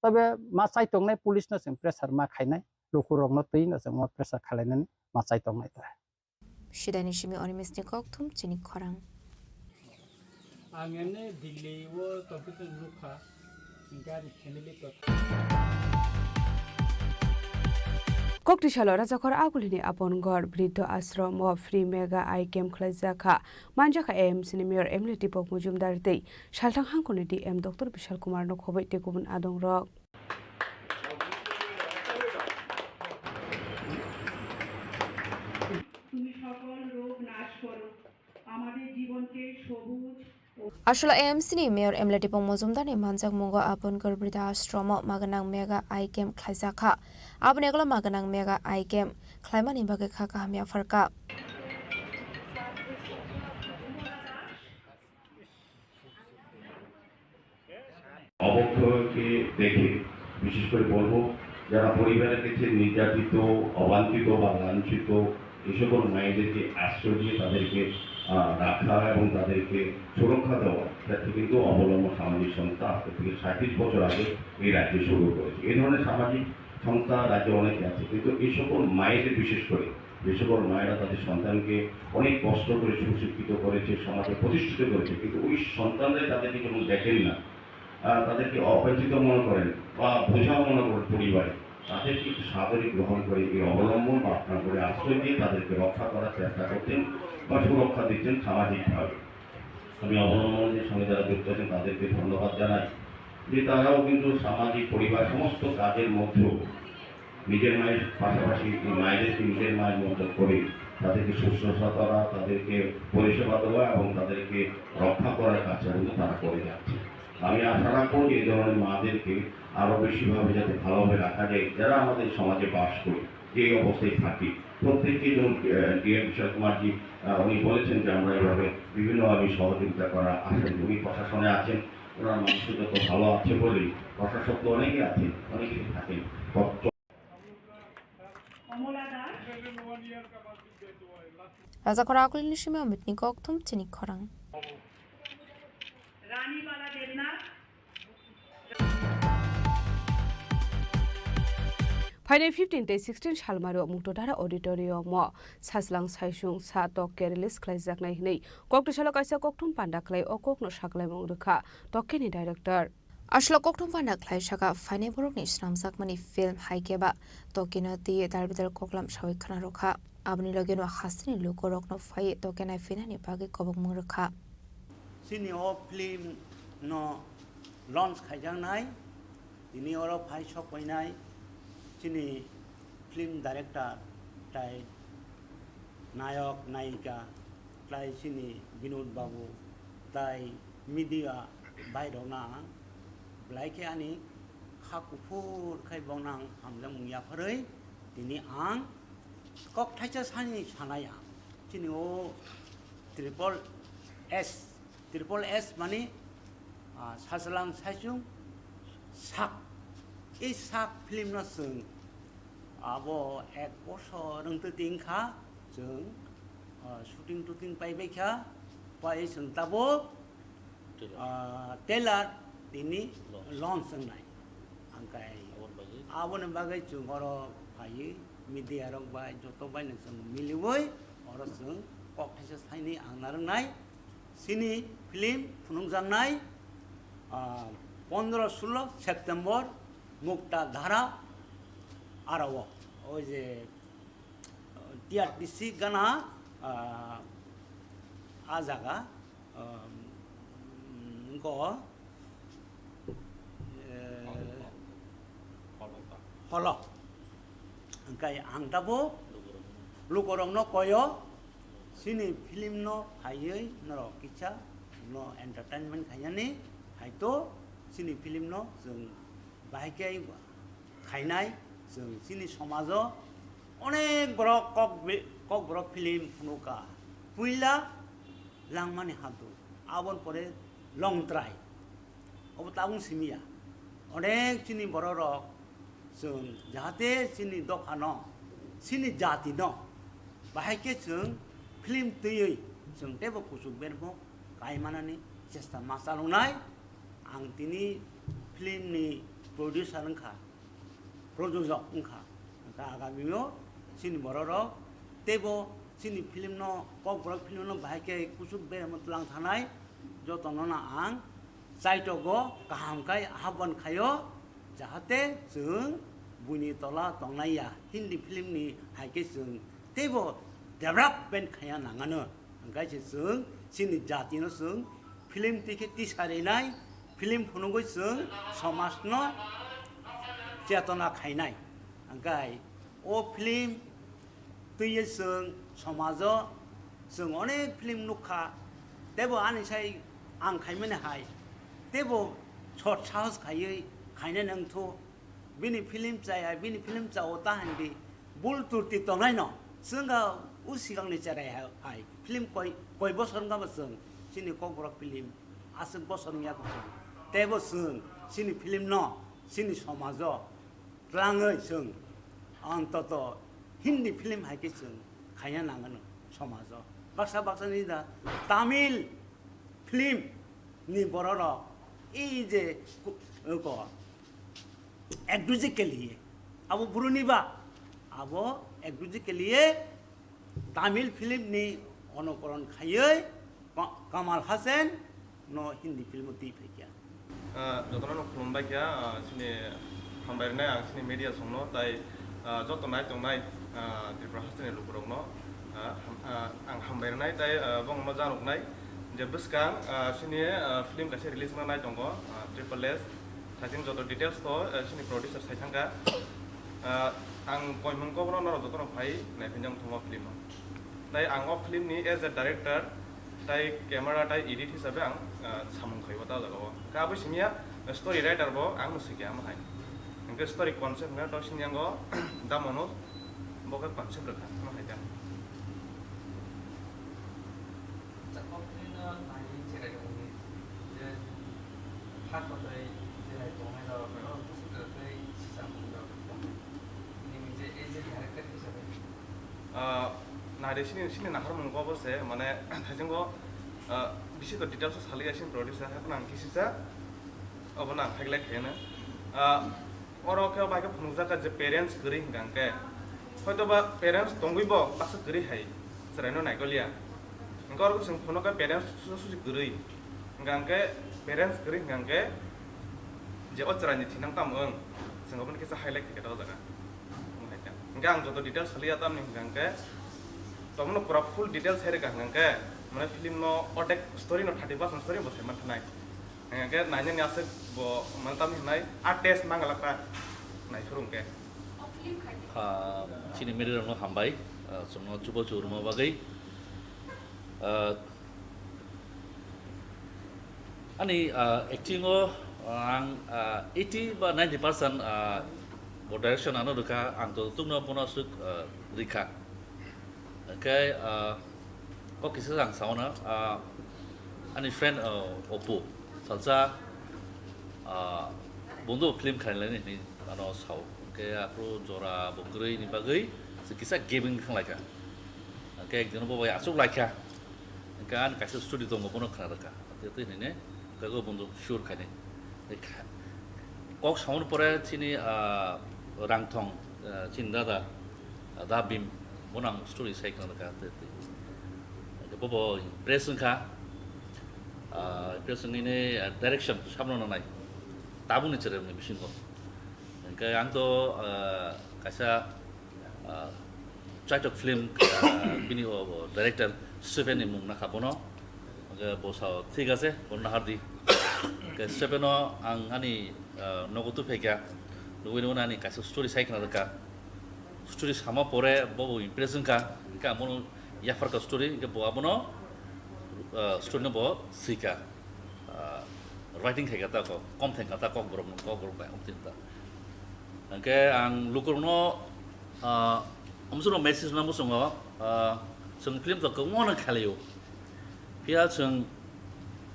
Tobe ma chai tongnai police no chwng pressure ma khainai. Lukurok no twi no chwng ma pressure khalainani ma chai tongnai ta. Sidani simi Animesh ni kokthum chini khorang. Ang ene Delhi o tongkhe nukha, hingke ani family to. Kokti salo Rajakhor Agulini Apon Ghor Briddho Ashram o free mega eye camp khlaijak kha. Manjakha A M C ni Mayor M L A Deepak Majumdar tei Salthang Hangkoni D M Doctor Bishal Kumar no khoboi tei kubun adong rok. তুমি সকল রোগ নাশ করো, আমাদের জীবনকে সবুজ ও Aswla A M C ni Mayor M L A Deepak Majumdar ni manjakmungo Apon Ghor Briddha Ashram o maganang mega eye camp khlaijak kha. Aboni ulo maganang mega eye camp khlaimani bagwi kha kaham yapharkha. অবক্ষয়কে দেখে, বিশেষ করে বলবো, যারা পরিবারের কাছে নির্যাতিত, অবাঞ্ছিত বা লাঞ্ছিত, এই সকল মায়েদেরকে আশ্রয় দিয়ে তাদেরকে, আহ, রাখা এবং তাদেরকে সুরক্ষা দেওয়া, ক্ষেত্রে কিন্তু অবলম্বন সামাজিক সংস্থা আজকে থেকে সাঁইত্রিশ বছর আগে এই রাজ্যে শুরু করেছে। এই ধরনের সামাজিক সংস্থা রাজ্যে অনেকে আছে, কিন্তু এই সকল মায়েদের বিশেষ করে, যে সকল মায়েরা তাদের সন্তানকে অনেক কষ্ট করে সুশিক্ষিত করেছে, সমাজে প্রতিষ্ঠিত করেছে, কিন্তু ওই সন্তানরাই তাদেরকে যখন দেখেন না, আহ, তাদেরকে অবাঞ্ছিত মনে করেন বা বোঝা মনে করেন পরিবারে, তাদেরকে একটু সাদরে গ্রহণ করে, এই অবলম্বন বা আপনার করে আশ্রয় দিয়ে তাদেরকে রক্ষা করার চেষ্টা করতেন বা সুরক্ষা দিচ্ছেন সামাজিকভাবে। আমি অবলম্বনের সঙ্গে যারা যুক্ত আছেন তাদেরকে ধন্যবাদ জানাই যে তারাও কিন্তু সামাজিক, পরিবার, সমস্ত কাজের মধ্যেও নিজের মায়ের পাশাপাশি মায়েদেরকে নিজের মায়ের মতো করে তাদেরকে শুশ্রূষা করা, তাদেরকে পরিষেবা দেওয়া এবং তাদেরকে রক্ষা করার কাজটা কিন্তু তারা করে যাচ্ছে। আমি আশা রাখবো যে এই ধরনের মাদেরকে আরো বেশিভাবে যাতে ভালোভাবে রাখা যায়, যারা আমাদের সমাজে বাস করি, যে অবস্থায় থাকি, প্রত্যেককে যেমন, আহ, ডিএম কিশোর কুমারজি, আহ, উনি বলেছেন যে আমরা এইভাবে বিভিন্নভাবে সহযোগিতা করার আশা করি। উনি প্রশাসনে আছেন, ওনার মানুষ যত ভালো আছে বলেই প্রশাসক তো অনেকে আছেন, অনেকে তো থাকেন। Raja Khora Akulini Simi Amit ni kok thum chini khorang. Phainai fifteen tei sixteen salmari o Muktodhara Auditorium o Sajlang Saisung sa tokke release khlaijaknai hwnwi koktwsalo kaisa kokthum panda khlai o kokno saklaimung rwkha tokkeni director. Aswk kokthum panda khlai saka phainai borokni swnamjakmani film hai khe ba tokkeno twiwi darbidal koklam sawi khna rwkha. Aboni logeno hasteni lukurokno phaiwi tokke naiphinani bagwi kobokmung rwkha. Chini o film no launch khaijaknai, tini oro phai sok painai chini film director tai nayok nayika tai chini Binod babu tai media bai rok na belai khe ani kha kuphur khai boknang hamjakmung yapharwi tini ang kok thaisa sani sanai ang chini o triple S. Triple S mani, ah, Sajlang Saisung sak. I sak film no chwng abo ek bosor wngtwi tingkha chwng, ah, shooting tooting paibaikha, pai chwng tabuk, trailer. Ah, trailer tini launch. Launch wngnai. Angkai aboni bagwi? Aboni bagwi chwng oro phaiwi media rok bai joto bai no chwng miliwi oro chwng kok thaisa saini ang narwknai. Chini film phunukjaknai, ah, pondro sulo September Mukta Dhara arao. Oi je, ah, T R T C gana, ah, a jaga, ah, ngo, eh, holo. Holo. Holo. Holo. Holo. Holo. Holo. Hingkai ang tabo lukurokno koyo, chini film no phaiwi norok kisa no entertainment khainani hai to chini film no chwng bahai khe khainai, chwng chini somajo onek borok kok bi-, kokborok film phunuka. Puila Langmani Hantu, aboni pore Longtrai. Obo tabuk simi ya. Onek chini borok rok chwng jahate chini dopha no, chini jati no bahai khe chwng film twiwi chwng teibo kuchuk bermo kai manani chesta ma chaloknai. Ang tini film ni producer wngkha, projojok wngkha. Hwnkhe agamio chini borok rok teibo chini film no, kokborok film no bahai khe kuchuk bermo twlang thanai jotono no ang chaitogo kaham khai ahobon khaio, jahate chwng buini tola tongnai ya, Hindi film ni hai khe chwng teibo development khaiya nangano. Hwnkhe se chwng chini jati no chwng film twi khe tisa rinai, film phunugwi chwng somaj no chetona khainai. Hwnkhe o film twiwi chwng somajo chwng onek film nukha, teibo ani sai ang khaimani hai, teibo sot sahos khaiwi khainai nangthu. Bini film chaya, bini film chao ta hindi bul turti tongnai no. Chwng ga u sikang ni cherai hai, hai film koi, koi bosor wngkha bo chwng chini kokborok film aswk bosor wngya ko chwng. Teibo chwng chini film no chini somajo twlangwi chwng antoto Hindi film hai khe chwng khaina nangano somajo. Baksa baksa ni da Tamil film ni borok rok ei je ku-, ko Ekduji ke liye. Abo buruni ba. Abo ekduji ke liye Tamil film ni onokoron khaiwi Ka-, Kamal Hassan no Hindi film o twi phaikha. Ah, jotono no khulumbai kha, ah, chini hambai rwnai ang chini media songno, tai, ah, joto nai tongnai, ah, Tripura hasteni lukurokno, ah, ham-, ah, ang hambai rwnai, tai, ah, bongno janoknai, Je bwskang, ah, sini, ah, film kaisa release wngna nai tongo, ah, Triple S. Thaiching joto details to, ah, sini producer sai thangkha. Ah, ang koimung kok no norok joto no phai nai phinjang thungo film o. Tai ang o film ni as a director, tai camera, tai edit hisabe ang, ah, samung khaibo ta jaga o. Ka abo simiya story writer bo ang no sikya amo hai. Hingke story concept na to sini ang o da mono bo ke concept rwkha amo hai ta. Ah, nai de sini, sini nahar mung bo se, mane, thaichung bo, ah, bisi to details o sali ya sini producer, hakhe nang kisisa, obo nang khailai khaina. Ah, Oro khe bai khe phunukjak kha je parents kwrwi hwnkha hwnkhe, hoito ba parents tongwi bo baksa kwrwi hai chwraino naikol ya. Hwnkhe oro chwng phunuk kha parents susi susi kwrwi. Hwnkha hwnkhe parents kwrwi hwnkha hwnkhe je o chwraini thinang tamo wng, chwng obono kisa highlight khe khe o jaga. Hwnkhe ang joto details saliya tamni hwnkha hwnkhe, tomono pura full details hai rwkha hwnkha hwnkhe, mane film no ordek story no thirty percent story bo sai manthanai. Hingke nainani aswk bo mane tamni hinai a test mangalakha naiphuru hingke. Ah, chini merirokno hambai, ah, chwngno chubachu rwma bagwi. Ah, ani, ah, acting o, ah, ang, ah, eighty ba ninety percent, ah, bo direction ano rwkha, ang to tukno bono aswk, ah, rikha. Hingke, ah, kok kisa ang sauna, ah, ani friend, ah, Oppo, salsa, ah, bondhu film khailani hinwi ano sao. Hingke aphuru jora bo kwrwi ni bagwi se kisa giving thanglaikha. Hingke ekdino bo bai achuk laikha. Hingke ani kaisa story tongo bono khna rwkha. Tei tei hinwi ne, hingke o bondhu sure khainai. Kok samani pore chini, ah, Rangthong, ah, chini dada, ah, Da Bhim, bono ang story sai khna rwkha, tei, tei. Bobo impress wngkha, ah, impress wngwi ne, ah, direction sabno nanai, tabukni chwrairokni bisingo. Hwnkhe ang to, ah, kaisa, ah, Chaitok film, ah, bini o, o director Stephen ni mung nakha bono. Hwnkhe bo sao, "Thik ache, bono nahardi." Hwnkhe Stephen no ang ani, ah, nogo tubuphaikha, nugwi nugwi ani kaisa story sai khna rwkha. Story sama pore bo bo impress wngkha, hwnkhe ang bono yapharkha story, hwnkhe bo abono, ah, story no bo swikha. Ah, writing khaikha ta kok, kom thangkha ta kok borok, kok borok bai, omtwi ta. Hwnkhe ang lukurokno, ah, amsukno message rwna muchungo, ah, chwng film to kwbangma no khlaio. Phiya chwng,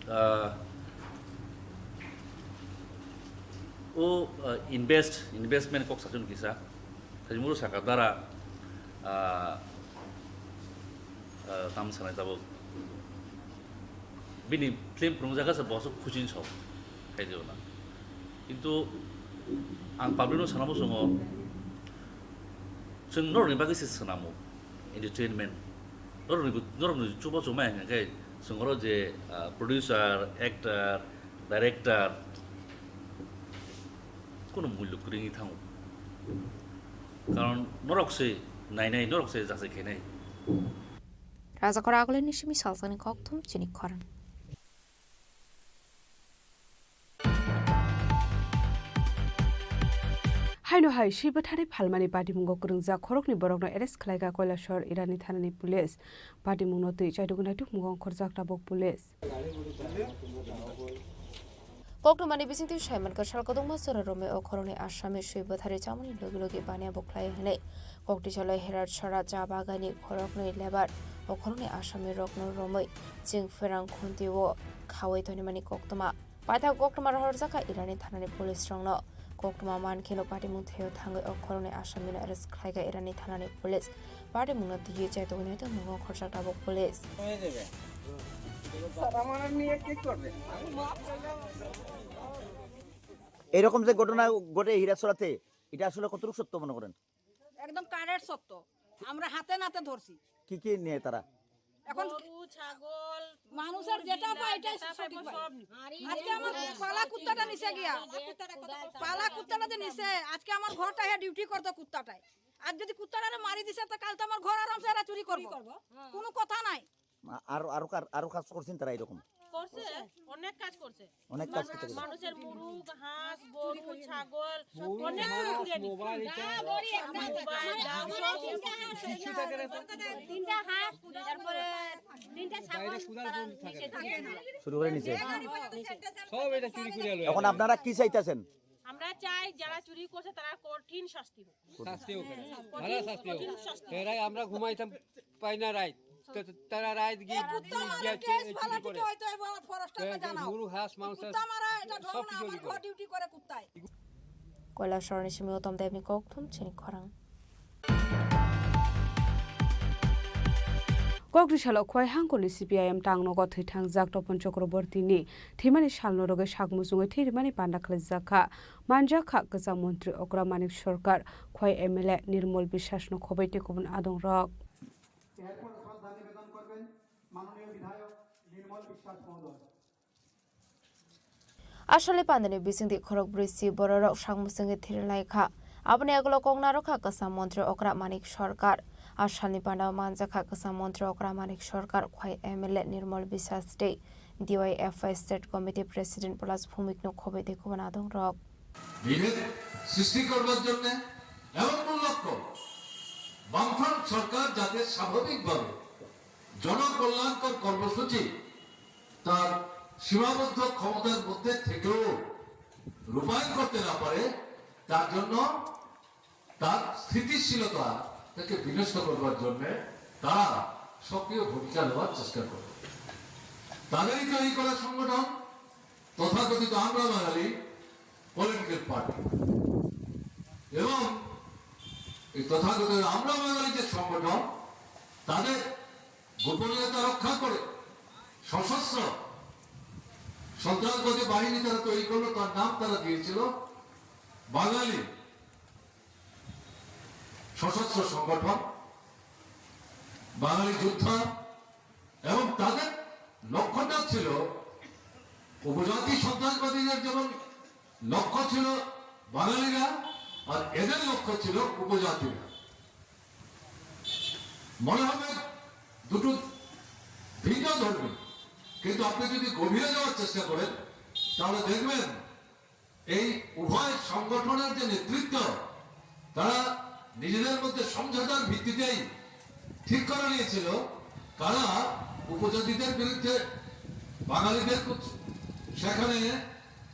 ah, o, ah, invest, investment kok sachun kisa. Thajimuru saka dara, ah, ah, tam sanai tabuk. Bini film phunukjak khe se bo aswk khuchini sao, khaidi ona. Kintu ang public no sana muchungo, chwng norokni bagwi se swnamo, entertainment. Norokni, norokni chubachu mai hwnkhe chwng oro je, ah, producer, actor, director, kunu mullo kwrwi wngwi thango. Karon norok se nainai, norok se jachai khainai. Rajakhor Agulini simi salsani kokthum chini khorang. Haino hai swi bwthari phalmani patimungo kwrwngjak khoroknwi borokno arrest khlaikha Kailasor Irani thanani police. Patimungno twi chaidugwi naitukmungo ongkhorjak tabuk police. Koktwmani bisingtwi saimankha, sal kwdwkma chwrai romwi o khoroknwi asami swi bwthari chamani logi logi baniya bo khlai hwnwi. Koktisalai Herat Sara cha bagani khoroknwi lebar o khoroknwi asami rokno romwi chwng pherang khunti o khawi tonimani koktwma. Paithak koktwma rohorjakha Irani thanani police rokno. Koktwma mankheno patimung theo thangwi o khoroknwi asamino arrest khlaikha Irani thanani police. Patimungno twiwi chaitugwi naitukmungo khorjak tabuk police. এরকম যে ঘটনা ঘটে হীরাছড়াতে, এটা আসলে কতটুকু সত্য মনে করেন? একদম কারের সত্য। আমরা হাতে নাতে ধরছি। কি কি নিয়ে তারা? এখন গরু, ছাগল, মানুষের যেটা মুরগি, পায়, এটাই যেটা সঠিক পাইবো পায়। সব নিয়ে। আজকে আমার পালা কুত্তাটা নিচে গিয়া, পালা কুত্তাটা যে নিচে, আজকে আমার ঘরটা হে ডিউটি করতো কুত্তাটায়। আর যদি কুত্তাটারে মারি দিছে, তো কাল তো আমার ঘর আরামসে এরা চুরি করবো। চুরি করবো। কোনো কথা নাই। আ-, আরো, আরো কার-, আরো কাজ করছেন তারা এরকম? করছে, অনেক কাজ করছে। অনেক কাজ করতে গেছে। মানুষের মুরগ, হাঁস, গরু, ছাগল, অনেক চুরি করে নিছে। মোবাইল, দাম, সব তিনটা হাঁস, তারপরে তিনটা ছাগল তারা নিচে থাকে। শুরু করে নিচে। সব এটা চুরি করে আলো এখন এখন। আপনারা কি চাইতেছেন? আমরা চাই যারা চুরি করছে তারা কঠিন শাস্তি হোক। শাস্তি হোক। কঠিন, ভালো শাস্তি হোক। কঠিন শাস্তি। এরাই আমরা ঘুমাইতাম পাই না রাইত। তো তারা রাইত গিয়ে, এই কুত্তা গিয়ে, মারা গিয়ে কেস চুরি ফালা করে। টিকে হয়তো এই বড় ফরেস্টারকে এ, জানাও। মুরগ, হাঁস, মাংস, কুত্তা মারা, এটা সব ঢং না, চুরি আমার করে। ঘর ডিউটি করে কুত্তায়। কৈলাসহরni simi Uttam Debni kokthum chini khorang. Kokri salo Khowai hangkoni C P I M tangnogo thwithangjak Topon Chakrabortini thwimani salno rwgwi sakmuchungwi thwi rwmani panda khwlaijak kha. Manjak kha kwcham montri okra Manik Sarkar, Khowai M L A Nirmol Biswasno khobwi tei kubun adongrok. এরপর শ্রদ্ধা নিবেদন করবেন মাননীয় বিধায়ক নির্মল বিশ্বাস মহোদয়। Asalni pandani bisingtwi khorokbrwi si bororok sakmuchungwi thwirilai kha. Aboni yagulo kok narwk kha kwcham montri okra Manik Sarkar. Asalni pandao manjak kha kwcham montri okra Manik Sarkar, Khowai M L A Nirmol Biswas tei D Y F I State Committee President Plas Bhumikno khobwi tei kubun adongrok. বিভেদ সৃষ্টি করবার জন্য এমন কোন লক্ষ্য বামফ্রন্ট সরকার যাতে স্বাভাবিকভাবে জনকল্যাণকর কর্মসূচি তার সীমাবদ্ধ ক্ষমতার মধ্যে থেকেও রূপায়ণ করতে না পারে, তার জন্য তার স্থিতিশীলতা তাকে বিনষ্ট করবার জন্য তারা সক্রিয় ভূমিকা নেওয়ার চেষ্টা করে। তাদেরই তৈরি করা সংগঠন তথাকথিত আমরা বাঙালি পলিটিক্যাল পার্টি এবং এই তথাকথিত আমরা বাঙালি যে সংগঠন, তাদের গোপনীয়তা রক্ষা করে সশস্ত্র সন্ত্রাসবাদী বাহিনী তারা তৈরি করলো, তার নাম তারা দিয়েছিল বাঙালি সশস্ত্র সংগঠন, বাঙালি যোদ্ধা। এবং তাদের লক্ষ্যটা ছিল উপজাতি সন্ত্রাসবাদীদের যেমন লক্ষ্য ছিল বাঙালিরা, আর এদের লক্ষ্য ছিল উপজাতিরা। মনে হবে দুটো ভিন্ন ধর্মী, কিন্তু আপনি যদি গভীরে যাওয়ার চেষ্টা করেন, তাহলে দেখবেন এই উভয় সংগঠনের যে নেতৃত্ব, তারা নিজেদের মধ্যে সমঝোতার ভিত্তিতেই ঠিক করে নিয়েছিল, কারা উপজাতিদের বিরুদ্ধে বাঙালিদের উৎস-, সেখানে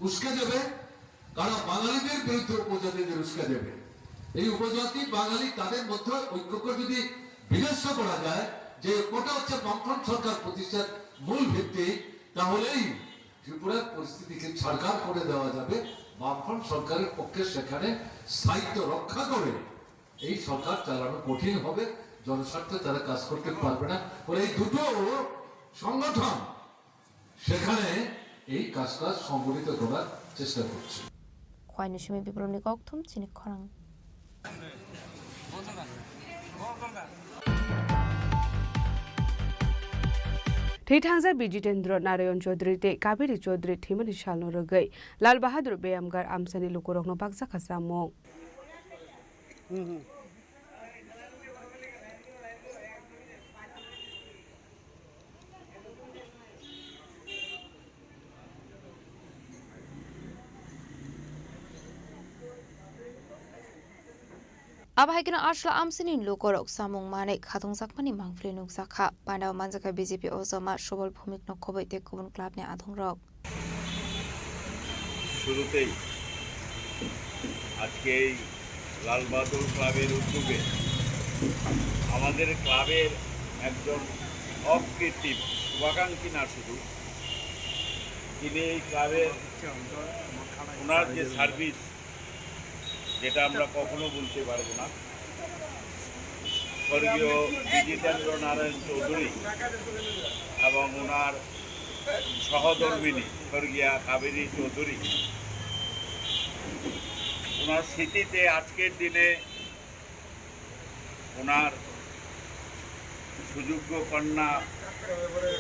উস্কে দেবে, কারা বাঙালিদের বিরুদ্ধে উপজাতিদের উস্কে দেবে। এই উপজাতি বাঙালি তাদের মধ্যে ঐক্যকে যদি বিনষ্ট করা যায়, যে ঐক্যটা হচ্ছে বামফ্রন্ট সরকার প্রতিষ্ঠার মূল ভিত্তি, তাহলেই ত্রিপুরার পরিস্থিতিকে ছারখার করে দেওয়া যাবে। বামফ্রন্ট সরকারের পক্ষে সেখানে স্থায়িত্ব রক্ষা করে এই সরকার চালানো কঠিন হবে, জনস্বার্থে তারা কাজ করতে পারবে না। ফলে এই দুটো সংগঠন সেখানে এই কাজটা সংগঠিত করার চেষ্টা করছে। Khowai ni simi Biplobni kokthum chini khorang. Thwi thangjak Bijitendra Narayan Chaudhary tei Kaveri Chaudhary thwimani salno rwgwi Lal Bahadur Beyamgar amchaini lukurokno bakjakha chamung. Abo hai kheno Asla amchaini lukurok chamung manwi khatungjakmani mangpili nukjakha. Pandao manjakha B J P ojama Subal Bhumikno khobwi tei kubun clubni adongrok. শুরুতেই আজকে এই লালবাহাদুর ক্লাবের উদ্যোগে আমাদের ক্লাবের একজন অকৃত্রিম শুভাকাঙ্ক্ষী না শুধু, তিনি এই ক্লাবের ওনার যে সার্ভিস, যেটা আমরা কখনো ভুলতে পারবো না। স্বর্গীয় বিজিতেন্দ্র নারায়ণ চৌধুরী এবং ওনার সহধর্মিণী স্বর্গীয়া কাবেরী চৌধুরী, ওনার স্মৃতিতে আজকের দিনে ওনার সুযোগ্য কন্যা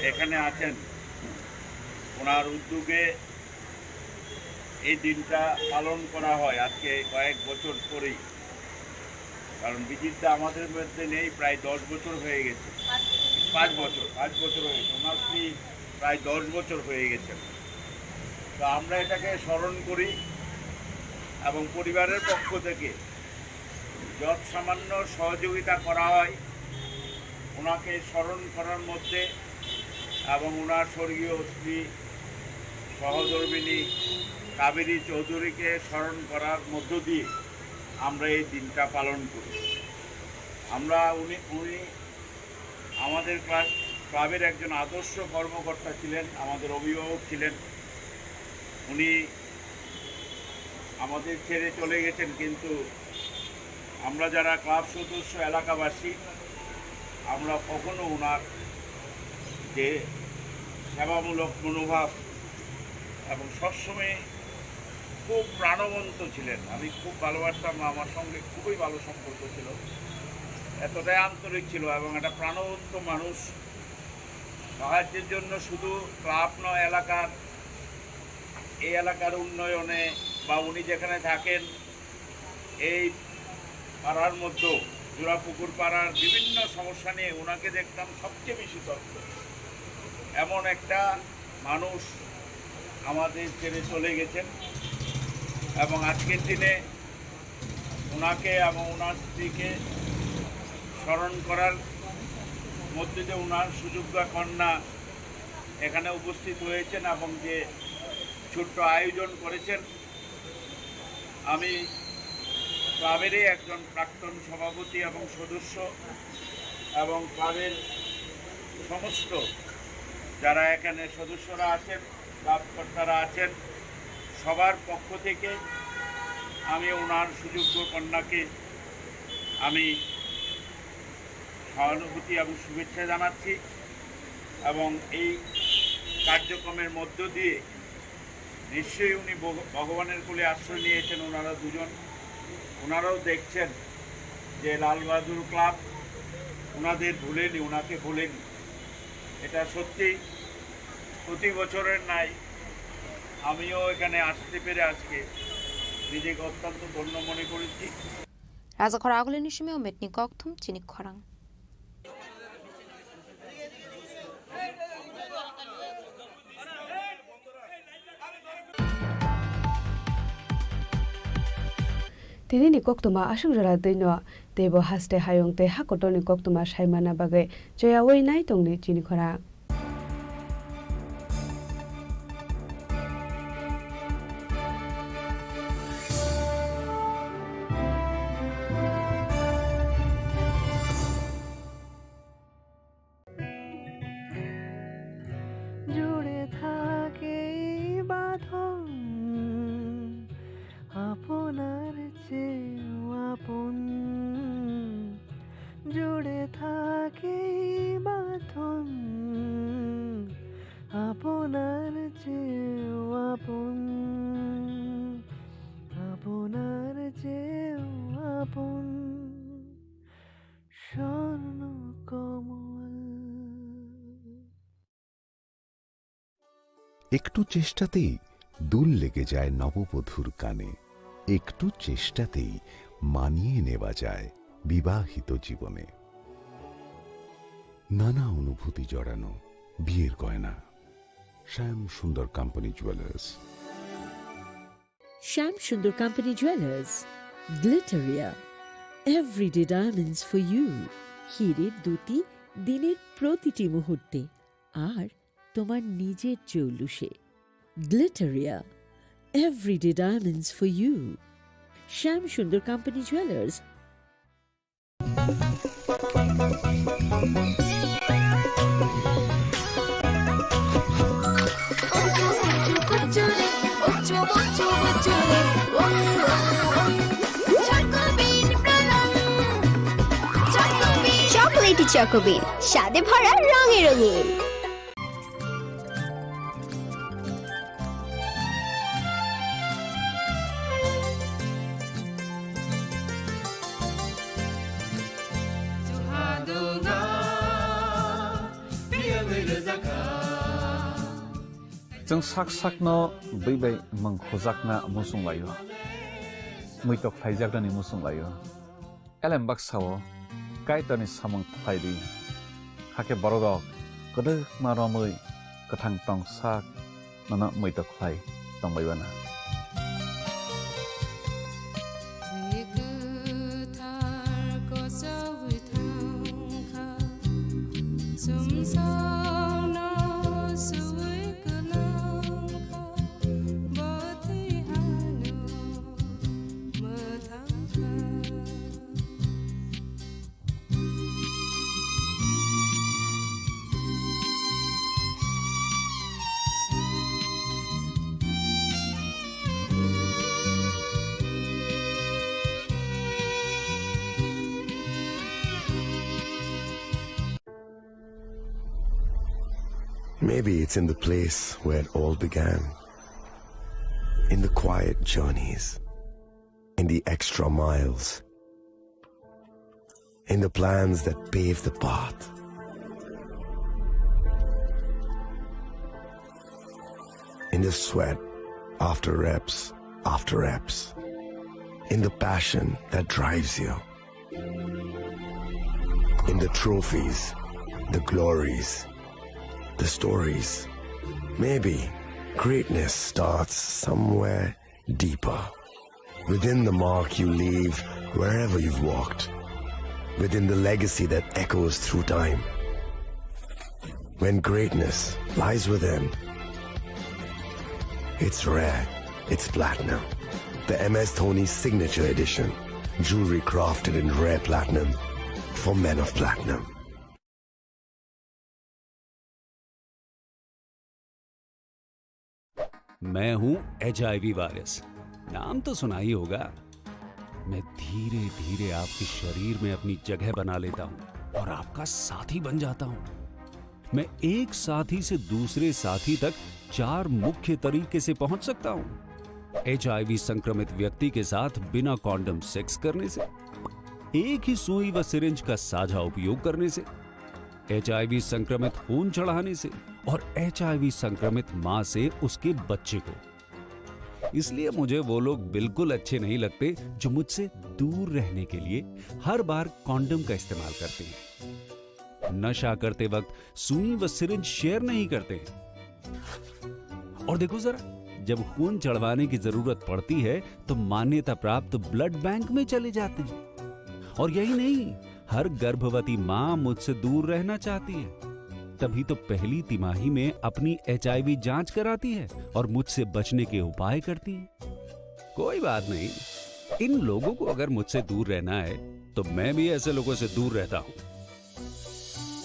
এখানে আছেন, ওনার উদ্যোগে এই দিনটা পালন করা হয় আজকে কয়েক বছর পরেই। কারণ বিজিত দা আমাদের মধ্যে নেই, প্রায় দশ বছর হয়ে গেছে। পাঁচ বছর, পাঁচ বছর হয়েছে, ওনার স্ত্রী প্রায় দশ বছর হয়ে গেছেন। তো আমরা এটাকে স্মরণ করি এবং পরিবারের পক্ষ থেকে যৎসামান্য সহযোগিতা করা হয় ওনাকে স্মরণ করার মধ্যে এবং ওনার স্বর্গীয় স্ত্রী, সহধর্মিণী কাবেরী চৌধুরীকে স্মরণ করার মধ্য দিয়ে আমরা এই দিনটা পালন করি। আমরা উনি উনি আমাদের ক্লা- ক্লাবের একজন আদর্শ কর্মকর্তা ছিলেন, আমাদের অভিভাবক ছিলেন। উনি আমাদের ছেড়ে চলে গেছেন, কিন্তু আমরা যারা ক্লাব সদস্য, এলাকাবাসী, আমরা কখনো ওনার যে সেবামূলক মনোভাব এবং সবসময় খুব প্রাণবন্ত ছিলেন। আমি খুব ভালোবাসতাম, আমার সঙ্গে খুবই ভালো সম্পর্ক ছিল, এতটাই আন্তরিক ছিল এবং একটা প্রাণবন্ত মানুষ। সাহায্যের জন্য শুধু ক্লাব নয়, এলাকার, এই এলাকার উন্নয়নে বা উনি যেখানে থাকেন, এই পাড়ার মধ্যে জোড়াপুকুর পাড়ার বিভিন্ন সমস্যা নিয়ে ওনাকে দেখতাম সবচেয়ে বেশি তৎপর। এমন একটা মানুষ আমাদের ছেড়ে চলে গেছেন এবং আজকের দিনে ওনাকে এবং ওনার স্ত্রীকে স্মরণ করার মধ্যে দিয়ে ওনার সুযোগ্যা কন্যা এখানে উপস্থিত হয়েছেন এবং যে ছোট্ট আয়োজন করেছেন, আমি ক্লাবেরই একজন প্রাক্তন সভাপতি এবং সদস্য এবং ক্লাবের সমস্ত যারা এখানে সদস্যরা আছেন, ক্লাব কর্তারা আছেন, সবার পক্ষ থেকে আমি ওনার সুযোগ্য কন্যাকে আমি সহানুভূতি এবং শুভেচ্ছা জানাচ্ছি এবং এই কার্যক্রমের মধ্য দিয়ে নিশ্চয়ই উনি ভগ- ভগবানের কোলে আশ্রয় নিয়েছেন। ওনারা দুজন, ওনারাও দেখছেন যে লাল বাহাদুর ক্লাব ওনাদের ভুলেনি, ওনাকে ভুলেনি। এটা সত্যি প্রতি বছরের ন্যায় আমিও এখানে আসতে পেরে আজকে নিজেকে অত্যন্ত ধন্য মনে করেছি। Rajakhor agulini simi umetni kokthum chini khorang. Tini ni koktwma aswk jora twi no, teibo haste hayung tei ha kotor ni koktwma sai manna bagwi choyaui nai tongdi chini khorang. জুড়ে থাকে এই বাঁধন আপনার চেয়েও আপন। জুড়ে থাকে এই বাঁধন আপনার চেয়েও আপন, আপনার চেয়েও আপন। স্বর্ণ কমল। একটু চেষ্টাতেই দুল লেগে যায় নববধূর কানে, একটু চেষ্টাতেই মানিয়ে নেওয়া যায় বিবাহিত জীবনে। নানা অনুভূতি জড়ানো বিয়ের গয়না। শ্যাম Sundar company jewellers. Shyam Sundar company jewellers, Glitteria, everyday diamonds for you. হীরের দ্যুতি দিনের প্রতিটি মুহূর্তে, আর তোমার নিজের জৌলুসে। Glitteria, everyday diamonds for you. Shyam Sundar company jewellers. Chocolatey চকোবিন, স্বাদে ভরা, রঙে রঙিন। Chwng sak sakno bwi bai mwng khujakna muchung laio, muitok khlaijaknani muchung laio. Elem baksao Kaitorni samung khlai di. Hakhe bororok kwdwkma romwi kwthang tongsak nono muitok khlai tongbai uana. Twi kwthar kochogwi thangkha, chumsokno suwi kwlangkha, bo twi ano mwthangkha. Maybe it's in the place where it all began. In the quiet journeys, in the extra miles, in the plans that pave the path, in the sweat after reps after reps, in the passion that drives you, in the trophies, the glories, the stories. Maybe greatness starts somewhere deeper. Within the mark you leave wherever you've walked. Within the legacy that echoes through time. When greatness lies within, it's rare, it's platinum. The M S Dhoni Signature Edition. Jewelry crafted in rare platinum for men of platinum. मैं हूं HIV virus, नाम तो सुना ही होगा। मैं धीरे धीरे आपके शरीर में अपनी जगह बना लेता हूं और आपका साथी बन जाता हूं। मैं एक साथी से दूसरे साथी तक चार मुख्य तरीके से पहुंच सकता हूं। एचआईवी संक्रमित व्यक्ति के साथ बिना कॉन्डम सेक्स करने से, एक ही सुई व सिरिंज का साझा उपयोग करने से, एचआईवी संक्रमित खून चढ़ाने से और एचआईवी संक्रमित मां से उसके बच्चे को। इसलिए मुझे वो लोग बिल्कुल अच्छे नहीं लगते जो मुझसे दूर रहने के लिए हर बार कॉन्डम का इस्तेमाल करते हैं, नशा करते वक्त सुई व सिरिंज शेयर नहीं करते हैं। और देखो जरा, जब खून चढ़वाने की जरूरत पड़ती है तो मान्यता प्राप्त ब्लड बैंक में चले जाते हैं। और यही नहीं, हर गर्भवती मां मुझसे दूर रहना चाहती है, तभी तो पहली तिमाही में अपनी एचआईवी जांच कराती है और मुझसे बचने के उपाय करती है। कोई बात नहीं, इन लोगों को अगर मुझसे दूर रहना है तो मैं भी ऐसे लोगों से दूर रहता हूं।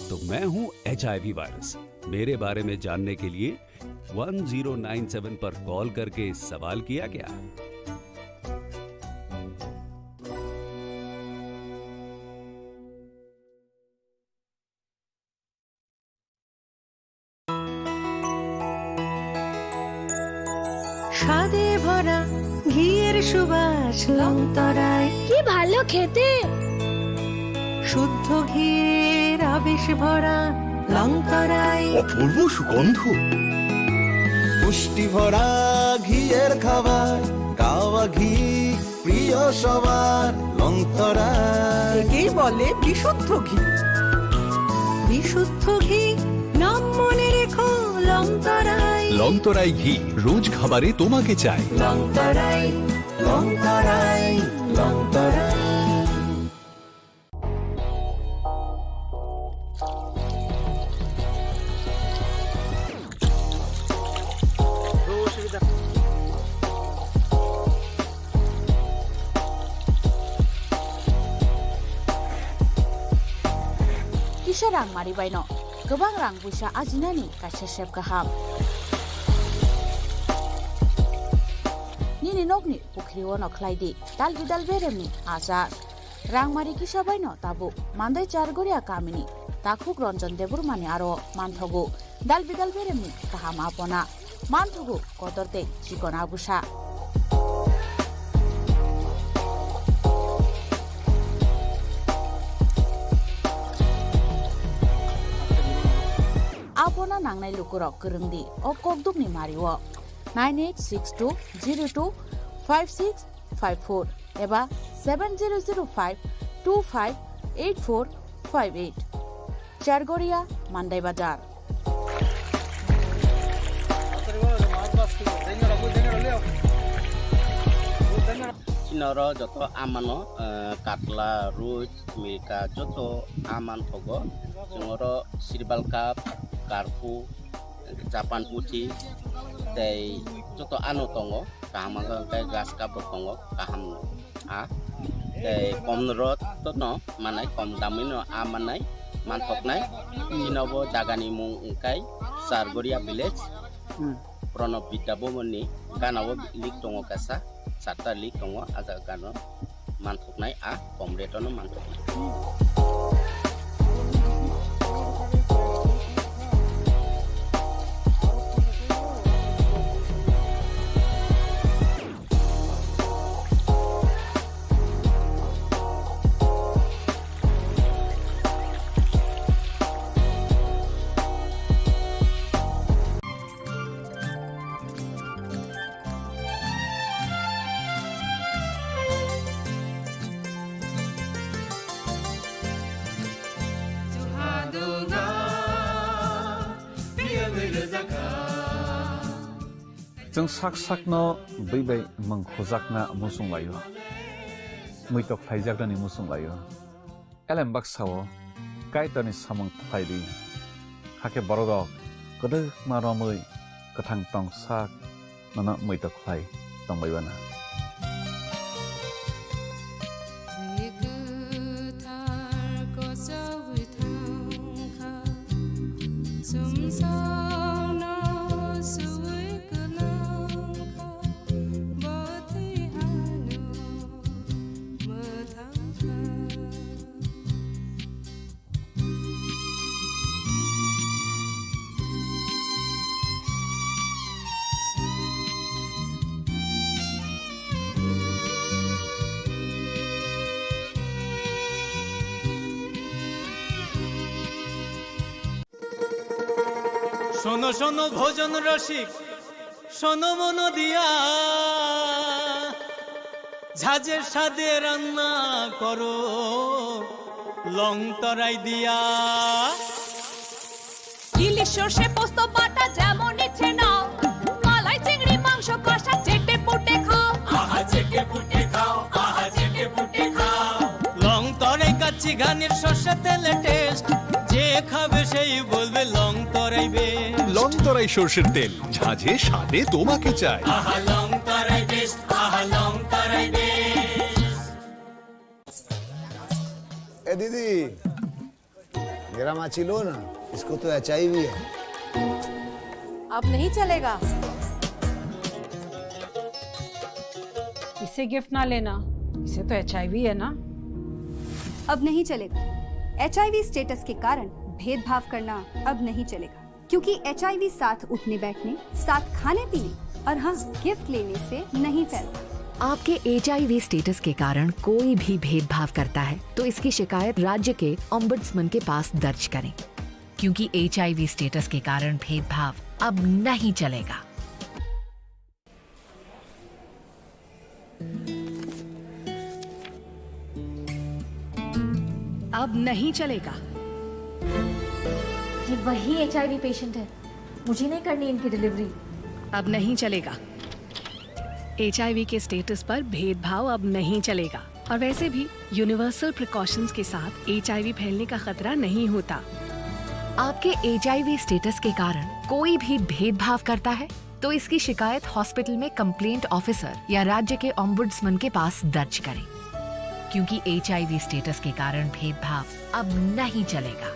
तो मैं हूं एचआईवी वायरस। मेरे बारे में जानने के लिए वन ज़ीरो नाइन सेवन पर कॉल करके सवाल किया क्या? স্বাদে ভরা ঘিয়ের সুবাস লংতরায়। কি ভালো খেতে! শুদ্ধ ঘিয়ের আবেশ ভরা লংতরায়। অপূর্ব সুগন্ধ। পুষ্টি ভরা ঘিয়ের খাবার, গাওয়া ঘি প্রিয় সবার, লংতরায়। একেই বলে বিশুদ্ধ ঘি। বিশুদ্ধ ঘি, নাম মনে রেখো, লংতরায়। লংতরায় ঘি রোজ খাবারে তোমাকে চাই। লংতরায়, লংতরায়, Longtharai. Kisa rang mari baino kwbang rang buisa ajinani kaisa sep kaham. Nini nokni pukhri ono khlai di dal bidal beremni achar. Rangmari kisa baino tabuk Mandai Chargoria kamini takhuk Ranjan Debbarmani aro manthogo dal bidal beremni kaham apona, manthogo kotor tei chikon abusa. Apona nangnai lukurok kwrwng di o kokdukni mario nine eight six two zero two five six five four eba seven zero zero five two five eight four five eight. Chargoria, Mandai Bazar. Chinoro joto amano, eh, katla, rui, milka joto aman thogo. Chwngoro sirbal cup, karpu, Japan puthi, tei joto ano tongo, kaham wngkha hwnkhe grass cup rok tongo, kaham no a, tei kom rot no manai, kom damwi no a manai, manthoknai. Chini bo jaga ni mung wngkha Chargoria village, Hmm. Pranab Vidya Bhavan ni gana o lake tongo kaisa, charta lake tongo, a jaga gana o. Manthoknai a kom rate no manthoknai. Chwng sak sakno bwi bai mwng khujakna muchung laio, muitok khlaijaknani muchung laio. Elem baksa-o Kaitorni samung khlai di, hakhe bororok kwdwkma romwi kwthang tong sak nono muitok khlai tongbai uanw. শোনো শোনো ভজন রসিক, শোনো মন দিয়া, ঝাঁঝের স্বাদে রান্না করো লং তরাই দিয়া। ইলিশ সর্ষে পোস্ত বাটা যেমন ইচ্ছে নাও, মালাই চিংড়ি মাংস কষা চেটে পুটে খাও। আহা চেটে পুটে খাও, আহা চেটে পুটে খাও। লং তরাই কাচ্চি ঘানির সর্ষে তেলে টেস্ট, যে খাবে সেই বলবে লং তরাই বেস্ট। লং তরাই সর্ষের তেল, ঝাঁঝে স্বাদে তোমাকে চাই। আহা লং তরাই বেস্ট, আহা লং তরাই বেস্ট। ए दीदी, मेरा माची लो ना, इसको तो एचआईवी है। अब नहीं चलेगा। इसे गिफ्ट ना लेना, इसे तो एचआईवी है ना। अब नहीं चलेगा। एचआईवी स्टेटस के कारण भेदभाव करना अब नहीं चलेगा। क्योंकि एचआईवी साथ उठने बैठने, साथ खाने पीने और हाँ, गिफ्ट लेने से नहीं फैलता। आपके एचआईवी स्टेटस के कारण कोई भी भेदभाव करता है, तो इसकी शिकायत राज्य के ओम्बड्समैन के पास दर्ज करें, क्योंकि एचआईवी स्टेटस के कारण भेदभाव अब नहीं चलेगा। अब नहीं चलेगा। ये वही एचआईवी पेशेंट है, मुझे नहीं करनी इनकी डिलीवरी। अब नहीं चलेगा। एचआईवी के स्टेटस पर भेदभाव अब नहीं चलेगा। और वैसे भी यूनिवर्सल प्रिकॉशंस के साथ एचआईवी फैलने का खतरा नहीं होता। आपके एचआईवी स्टेटस के कारण कोई भी भेदभाव करता है, तो इसकी शिकायत हॉस्पिटल में कंप्लेंट ऑफिसर या राज्य के ओम्बुड्समैन के पास दर्ज करें, क्योंकि एचआईवी स्टेटस के कारण भेदभाव अब नहीं चलेगा।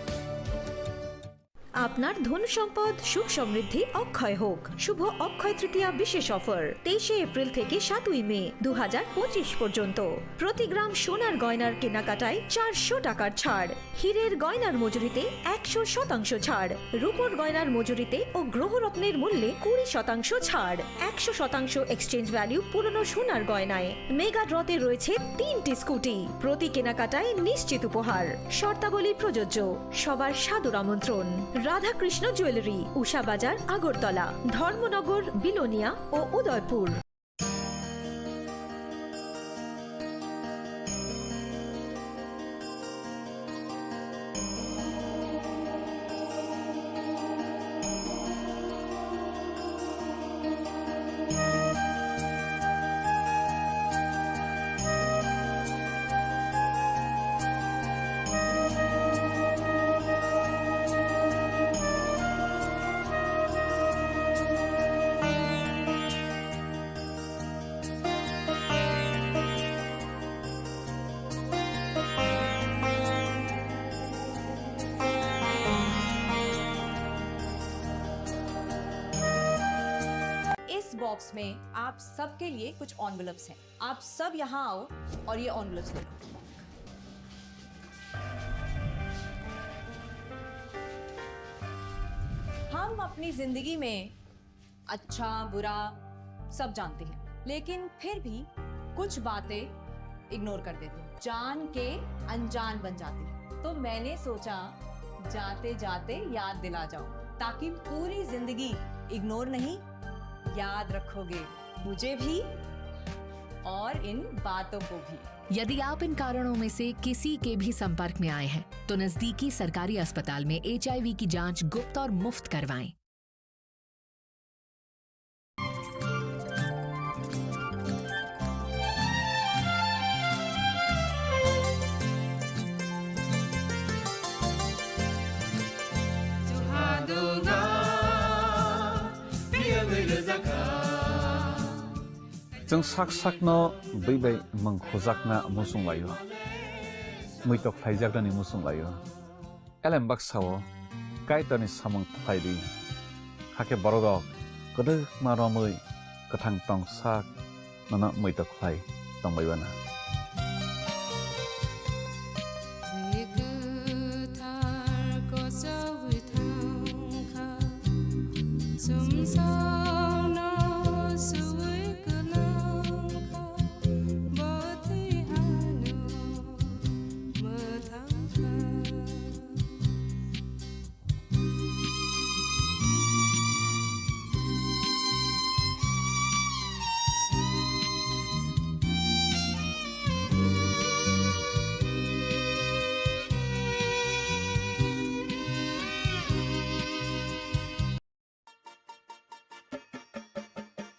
আপনার ধন সম্পদ সুখ সমৃদ্ধি অক্ষয় হোক। শুভ অক্ষয় তৃতীয়া বিশেষ অফার তেইশে এপ্রিল থেকে সাতই মে দু হাজার পঁচিশ পর্যন্ত। প্রতি গ্রাম সোনার গয়নার কেনাকাটায় চারশো টাকার ছাড়। হীরের গয়নার মজুরিতে একশো শতাংশ ছাড়, রূপোর গয়নার মজুরিতে ও গ্রহরত্নের মূল্যে কুড়ি শতাংশ ছাড়, একশো শতাংশ এক্সচেঞ্জ ভ্যালু পুরনো সোনার গয়নায়। মেগা ড্রতে রয়েছে তিনটি স্কুটি, প্রতি কেনাকাটায় নিশ্চিত উপহার। শর্তাবলী প্রযোজ্য। সবার সাদর আমন্ত্রণ। রাধাকৃষ্ণ জুয়েলারি, উষা বাজার, আগরতলা, ধর্মনগর, বিলোনিয়া ও উদয়পুর। बॉक्स में आप सबके लिए कुछ एनवेलप्स हैं। आप सब यहाँ आओ और ये एनवेलप्स ले लो। हम अपनी जिंदगी में अच्छा, बुरा सब जानते हैं, लेकिन फिर भी कुछ बातें इग्नोर कर देते हैं, जान के अनजान बन जाते हैं। तो मैंने सोचा, जाते जाते याद दिला जाऊं, ताकि पूरी जिंदगी इग्नोर नहीं, याद रखोगे मुझे भी और इन बातों को भी। यदि आप इन कारणों में से किसी के भी संपर्क में आए हैं, तो नजदीकी सरकारी अस्पताल में एचआईवी की जांच गुप्त और मुफ्त करवाएं। Chwng sak sakno bwi bai mwng khujakna muchung laio, muitok khlaijaknani muchung laio. Elem baksao Kaitorni samung khlai di, hakhe bororok kwdwkma romwi kwthang tong sak nono muitok khlai tongbai uanw.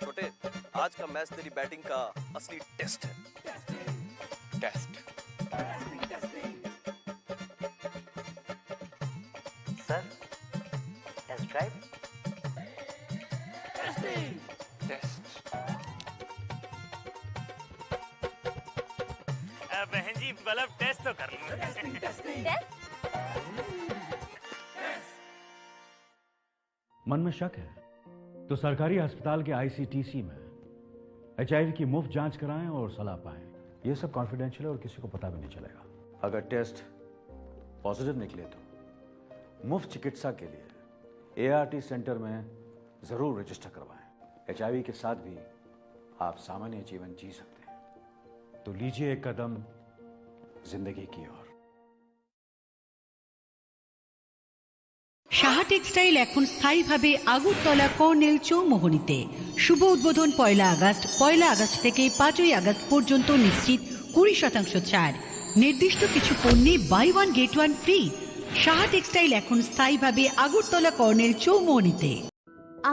छोटे, आज का मैच तेरी बैटिंग का असली test है। Test. Sir, test drive. Test. अ, बहन जी, मतलब टेस्ट तो कर लो। टेस्ट? मन में शक है तो सरकारी अस्पताल के आईसीटीसी में एचआईवी की मुफ्त जांच कराएं और सलाह पाएं। ये सब कॉन्फिडेंशियल है और किसी को पता भी नहीं चलेगा। अगर टेस्ट पॉजिटिव निकले तो मुफ्त चिकित्सा के लिए एआरटी सेंटर में जरूर रजिस्टर करवाएं। एचआईवी के साथ भी आप सामान्य जीवन जी सकते हैं। तो लीजिए एक कदम जिंदगी की ओर। সাহা টেক্সটাইল এখন স্থায়ীভাবে আগরতলা কর্নেল চৌমোহনীতে। শুভ উদ্বোধন পয়লা আগস্ট। পয়লা আগস্ট থেকে পাঁচই আগস্ট পর্যন্ত নিশ্চিত কুড়ি শতাংশ ছাড়। নির্দিষ্ট কিছু পণ্যে buy one get one free. Saha textile এখন স্থায়ীভাবে আগরতলা কর্নেল চৌমোহনীতে।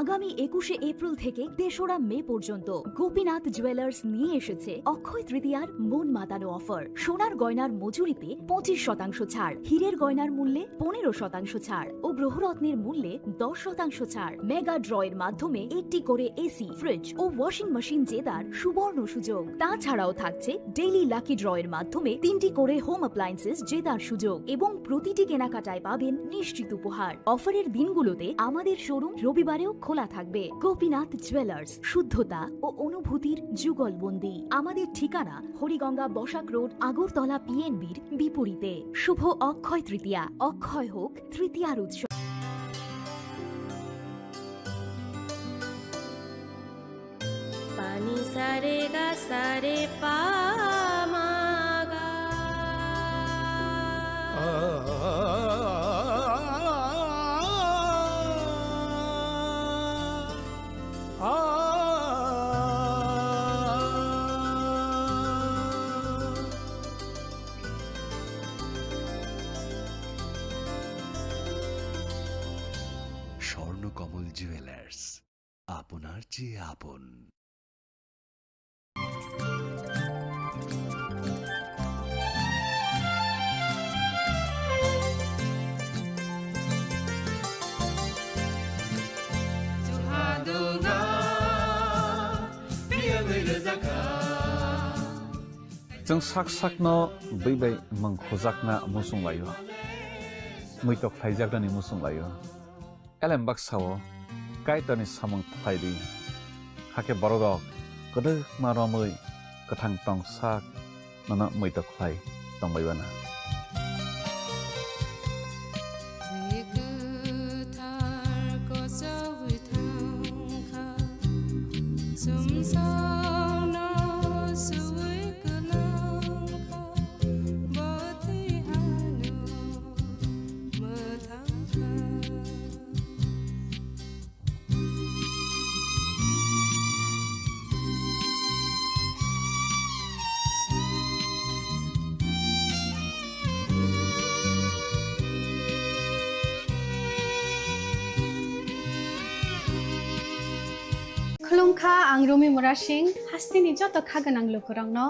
আগামী একুশে এপ্রিল থেকে তেসরা মে পর্যন্ত গোপীনাথ জুয়েলার্স নিয়ে এসেছে অক্ষয় তৃতীয়ার মন মাতানো অফার। সোনার গয়নার মজুরিতে পঁচিশ শতাংশ ছাড়, হীরের গয়নার মূল্যে পনেরো শতাংশ ছাড় ও গ্রহরত্নের মূল্যে দশ শতাংশ ছাড়। মেগা ড্রয়ের মাধ্যমে একটি করে এসি, ফ্রিজ ও ওয়াশিং মেশিন জেতার সুবর্ণ সুযোগ। তাছাড়াও থাকছে ডেইলি লাকি ড্রয়ের মাধ্যমে তিনটি করে হোম অ্যাপ্লায়েন্সেস জেতার সুযোগ এবং প্রতিটি কেনাকাটায় পাবেন নিশ্চিত উপহার। অফারের দিনগুলোতে আমাদের শোরুম রবিবারেও খোলা থাকবে। গোপীনাথ জুয়েলার্স, শুদ্ধতা ও অনুভূতির যুগলবন্দি। আমাদের ঠিকানা হরিগঙ্গা বসাক রোড, আগরতলা পিএনবির বিপরীতে। শুভ অক্ষয় তৃতীয়া, অক্ষয় হোক তৃতীয়ার উৎসব। Pani sare ga sare pa ma ga. Swarnakamal jewellers, আপনার চেয়ে আপন। Chwng sak sakno bwi bai mwng khujakna muchung laio, muitok khlaijaknani muchung laio. Elem baksao Kaitorni samung khlai di, Hakhe bororok kwdwkma romwi kwthang tongsak nono muitok khlai tongbai uana. Twi kwthar kochogwi thangkha, chumsokno suwi kwlangkha, bo twi ano mwthangkha. Khulumkha, ang Rumi Murasing, hasteni joto kha gwnang lukurokno,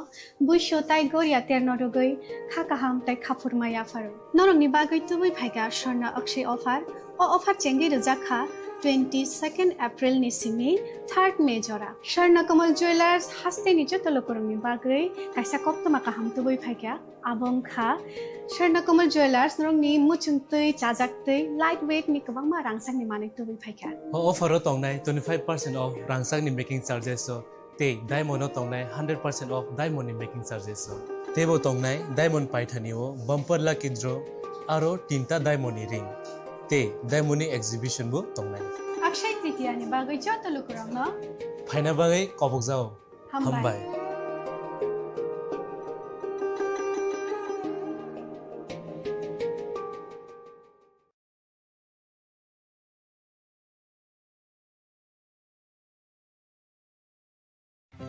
buisu tai goria terno rwgwi kha kaham tai khaphurma yapharo. Norokni bagwi tubui phaikha Swarna Akshay offer. O offer chengwi rwjak kha twenty second April ni simi third May jora. Swarna Kamal Jewellers hasteni joto lukurokni bagwi kaisa koktwma kaham tubui phaikha. Abo wngkha Swarna Kamal Jewellers norokni muchung twi, chajak twi, light weight ni kwbangma rangchakni manwi tubui phaikha. O offer o tongnai twenty five percent off rangchakni making charges o. Tei diamond o tongnai hundred percent off diamond ni making charges o. Teibo tongnai diamond paithani o bumper lucky draw aro tinta diamond ni ring. Tei diamond ni exhibition bo tongnai. Akshay Tritiya ni bagwi joto lukurokno phaina bagwi kobokjao. Hambai. Hambai.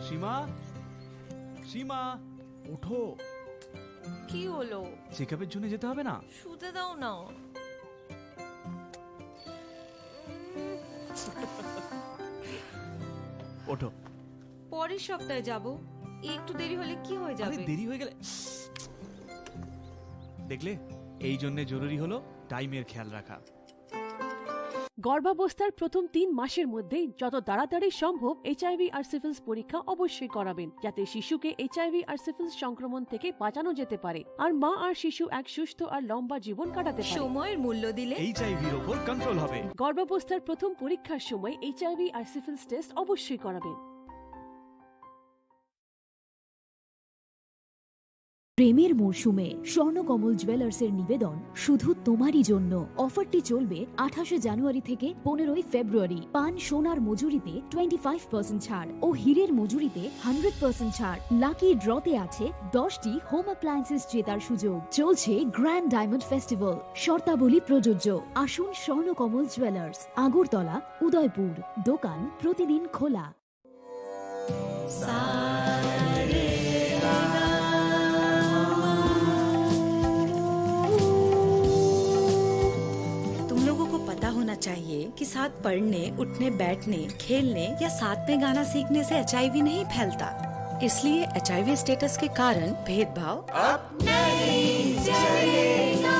সীমা, সীমা, ওঠো। কি হলো? চেকআপের জন্য যেতে হবে না? শুতে দাও না। ওঠো। পরের সপ্তাহে যাব। একটু দেরি হলে কি হয়ে আরে, যাবে? দেরি হয়ে গেলে, দেখলে, এই জন্য জরুরি হলো টাইমের খেয়াল রাখা। গর্ভাবস্থার প্রথম তিন মাসের মধ্যেই যত তাড়াতাড়ি সম্ভব এইচআইভি আর সিফিলিস পরীক্ষা অবশ্যই করাবেন, যাতে শিশুকে এইচআইভি আর সিফিলিস সংক্রমণ থেকে বাঁচানো যেতে পারে, আর মা আর শিশু এক সুস্থ আর লম্বা জীবন কাটাতে পারে। সময়ের মূল্য দিলে এইচআইভির ওপর কন্ট্রোল হবে। গর্ভাবস্থার প্রথম পরীক্ষার সময় এইচআইভি আর সিফিলিস টেস্ট অবশ্যই করাবেন। প্রেমের মরশুমে স্বর্ণকমল জুয়েলার্সের নিবেদন শুধু তোমারই জন্য। অফারটি চলবে আঠাশে জানুয়ারি থেকে পনেরোই ফেব্রুয়ারি। পান সোনার মজুরিতে টোয়েন্টি ফাইভ পার্সেন্ট ছাড় ও হীরের মজুরিতে হান্ড্রেড পার্সেন্ট ছাড়। লাকি ড্রতে আছে দশটি হোম অ্যাপ্লায়েন্সেস জেতার সুযোগ। চলছে গ্র্যান্ড ডায়মন্ড ফেস্টিভ্যাল, শর্তাবলী প্রযোজ্য। আসুন স্বর্ণকমল জুয়েলার্স, আগরতলা, উদয়পুর। দোকান প্রতিদিন খোলা। तुम लोगों को पता होना चाहिए कि साथ पढ़ने, उठने, बैठने, खेलने या साथ में गाना सीखने से एचआईवी नहीं फैलता। इसलिए एचआईवी स्टेटस के कारण भेदभाव अब नहीं चलेगा।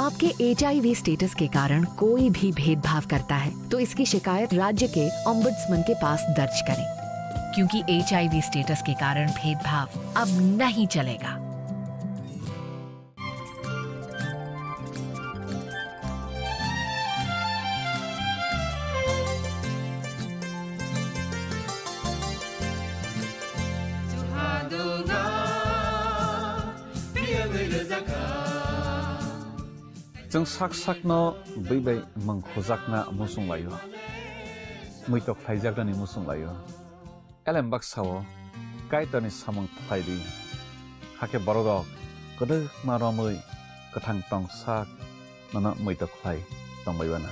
आपके एचआईवी स्टेटस के कारण कोई भी भेदभाव करता है, तो इसकी शिकायत राज्य के ओम्बड्समैन के पास दर्ज करें, क्योंकि एचआईवी स्टेटस के कारण भेदभाव अब नहीं चलेगा। Chwng sak sakno bui bai mwng khujakna muchung laio, muitok khlaijaknani muchung laio. Elem baksa-o Kaitorni samung khlai di, hakhe bororok kwdwkma romwi kwthang tongsak nono muitok khlai tongbai uana.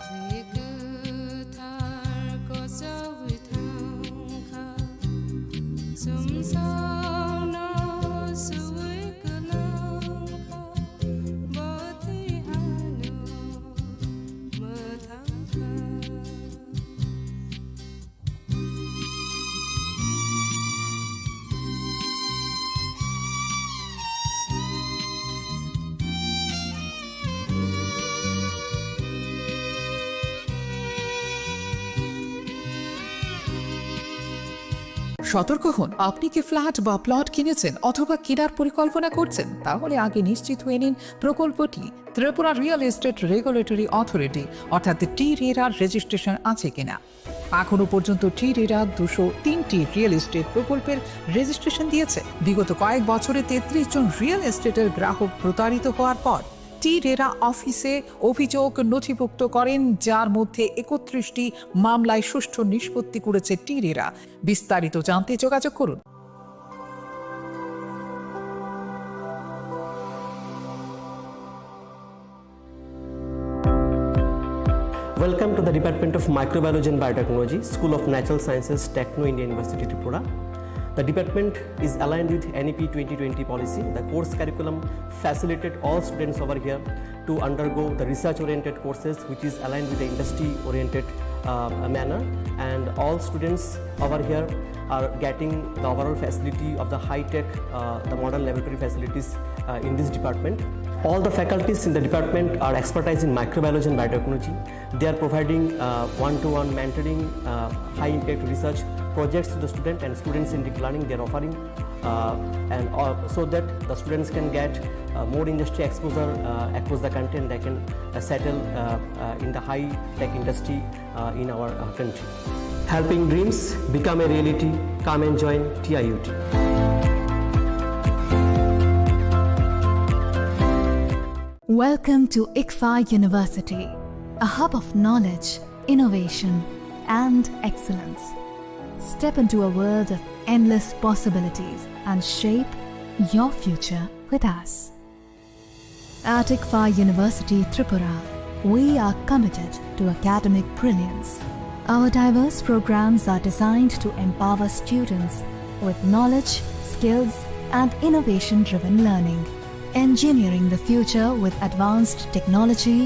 Twi kwthar kochogwi thangkha, chumsokno suwi kwlangkha, bo twi ano mwthangkha. সতর্ক হন, আপনি কি ফ্ল্যাট বা প্লট কিনেছেন অথবা কেনার পরিকল্পনা করছেন? তাহলে আগে নিশ্চিত হয়ে নিন প্রকল্পটি Tripura real estate regulatory authority অর্থাৎ টি রেরার রেজিস্ট্রেশন আছে কিনা। এখনো পর্যন্ত টি রেরা দুশো তিনটি রিয়েল এস্টেট প্রকল্পের রেজিস্ট্রেশন দিয়েছে। বিগত কয়েক বছরে তেত্রিশ জন রিয়েল এস্টেটের গ্রাহক প্রতারিত হওয়ার পর টি রেরা অফিসে অভিযোগ নথিভুক্ত করেন, যার মধ্যে একত্রিশটি মামলায় সুষ্ঠু নিষ্পত্তি করেছে টি রেরা। বিস্তারিত জানতে যোগাযোগ করুন। Welcome to the Department of Microbiology and Biotechnology, School of Natural Sciences, Techno India University, Tripura. The department is aligned with N E P twenty twenty policy. The course curriculum facilitated all students over here to undergo the research-oriented courses, which is aligned with the industry-oriented, uh, manner. And all students over here are getting the overall facility of the high-tech, uh, the modern laboratory facilities, uh, in this department. All the faculties in the department are expertise in microbiology and biotechnology. They are providing, uh, one-to-one mentoring, uh, high-impact research projects to the student and students-centric learning they are offering, uh, and, uh, so that the students can get, uh, more industry exposure, uh, across the country, and they can, uh, settle, uh, uh, in the high-tech industry, uh, in our, uh, country. Helping dreams become a reality. Come and join T I U T. Welcome to ICFAI University, a hub of knowledge, innovation, and excellence. Step into a world of endless possibilities and shape your future with us. At ICFAI University Tripura, we are committed to academic brilliance. Our diverse programs are designed to empower students with knowledge, skills, and innovation-driven learning, engineering the future with advanced technology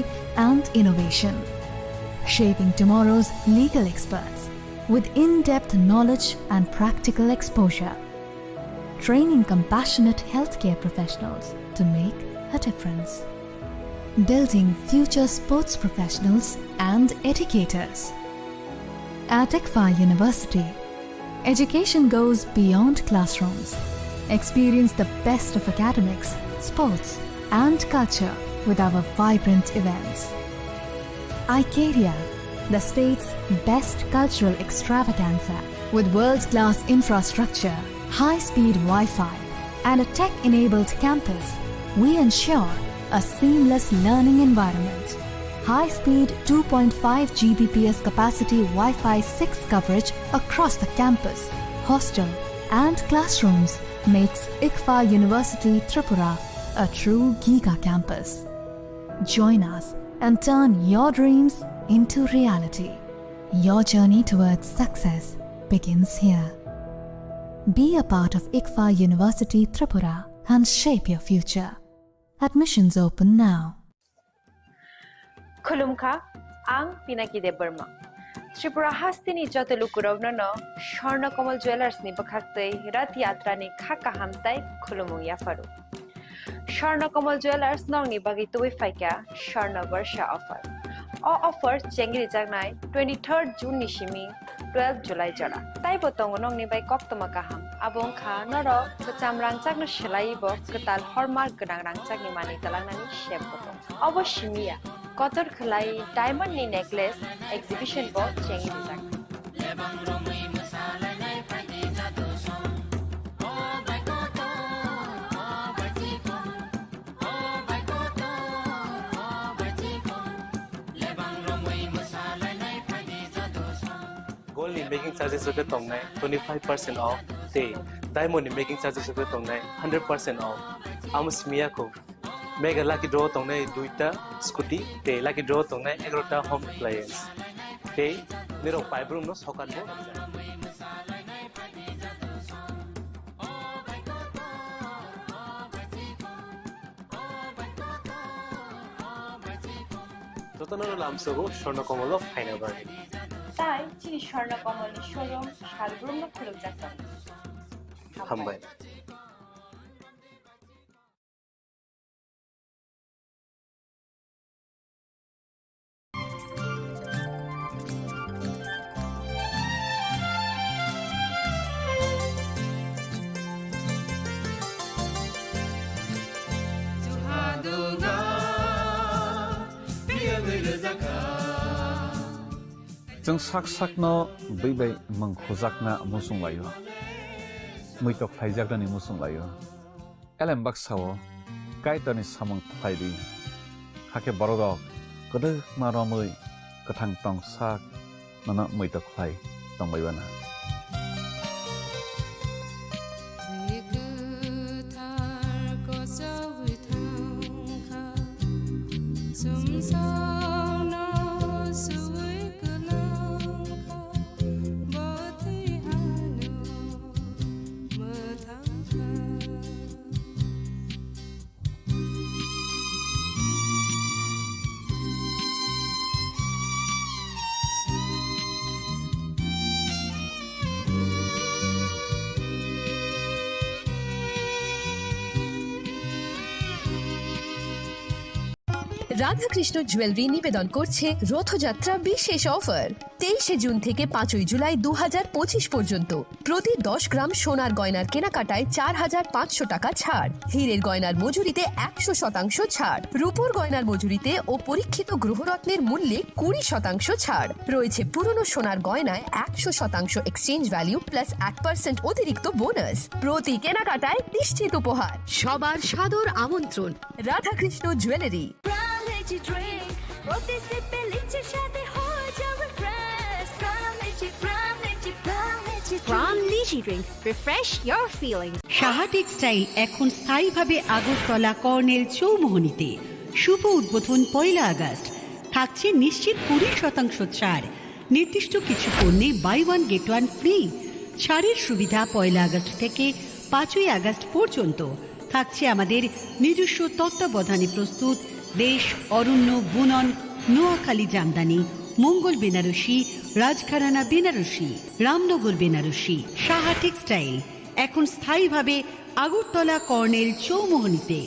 and innovation, shaping tomorrow's legal experts with in-depth knowledge and practical exposure, training compassionate healthcare professionals to make a difference, building future sports professionals and educators. At ICFAI University, education goes beyond classrooms. Experience the best of academics, sports, and culture with our vibrant events. Icaria, the state's best cultural extravaganza. With world-class infrastructure, high-speed Wi-Fi, and a tech-enabled campus, we ensure a seamless learning environment. High-speed two point five G B P S capacity Wi-Fi six coverage across the campus, hostel, and classrooms makes ICFAI University Tripura a true giga campus. Join us and turn your dreams into reality. Your journey towards success begins here. Be a part of ICFAI University Tripura and shape your future. Admissions open now. Khulumkha, ang Pinaki Debbarma. Tripura hasteni joto lukurokno no Swarna Kamal Jewellers ni bwkhaktwi Rath Yatra ni kha kaham tai khulumung yapharu. Swarna Kamal Jewellers nokni bagwi tubui phaikha Swarna Barsha offer. O offer chengrijaknai twenty-third June ni simi twelve July jora. Taibo tongo nokni bai koktwma kaham. Abo wngkha norok kwcham rangchakno swlaiwi bo kwtal hallmark gwnang rangchakni manwi twlangnani sep bo tongo. Obo simi ya, kotor khwlai diamond ni necklace exhibition bo chengwi rijak. Gold ni making charges rok khe tongnai twenty five percent off, tei diamond ni making charges rok khe tongnai hundred percent off. Amo simi ya kho. Mega lucky draw tongnai duita scooty, tei lucky draw tongnai egarota home appliance. Tei nirok paibrumno sokat bo. Jotono lamsogo Swarna Kamal o phaina bagwi. Tai chini Swarna Kamal ni showroom salbrumno khulumjak tongo. Hambai. Chwng sak sakno bwi bai mwng khujakna muchung laio, muitok khlaijaknani muchung laio. Elem baksa-o Kaitorni samung khlai di, hakhe bororok kwdwkma romwi kwthang tong sak nono muitok khlai tongbai uanw. Bwthar kochogwi thangkha, sumsokno suwi kwlangkha, bwthwi ano mwthangkha. Radhakrishna jewellery নিবেদন করছে রথযাত্রা বিশেষ অফার। তেইশে জুন থেকে পাঁচই জুলাই দু হাজার পঁচিশ পর্যন্ত প্রতি দশ গ্রাম সোনার গয়নার কেনাকাটায় চার হাজার পাঁচশো টাকা ছাড়, হীরের গয়নার মজুরিতে একশো শতাংশ ছাড়, রূপোর গয়নার মজুরিতে ও পরীক্ষিত গ্রহরত্নের মূল্যে কুড়ি শতাংশ ছাড়। রয়েছে পুরনো সোনার গয়নায় একশো শতাংশ এক্সচেঞ্জ ভ্যালু প্লাস এক পার্সেন্ট অতিরিক্ত বোনাস। প্রতি কেনাকাটায় নিশ্চিত উপহার। সবার সাদর আমন্ত্রণ Radhakrishna jewellery. Prime Energy Drink, প্রতি সিপে লিচির স্বাদে হয়ে যাবে fresh. Prime Energy, Prime Energy, Prime Energy Drink। Prime Energy Drink, refresh your feelings। Saha textile এখন স্থায়ীভাবে আগরতলা কর্নেল চৌমোহনীতে। শুভ উদ্বোধন পয়লা আগস্ট। থাকছে নিশ্চিত কুড়ি শতাংশ ছাড়। নির্দিষ্ট কিছু পণ্যে buy one get one free. ছাড়ের সুবিধা পয়লা আগস্ট থেকে পাঁচই আগস্ট পর্যন্ত। থাকছে আমাদের নিজস্ব তত্ত্বাবধানে প্রস্তুত দেশ, অরণ্য, বুনন, নোয়াখালী জামদানি, মঙ্গল বেনারসি, রাজঘরানা বেনারসি, রামনগর বেনারসি। সাহা টেক্সটাইল এখন স্থায়ীভাবে আগরতলা কর্নেল চৌমোহনীতে।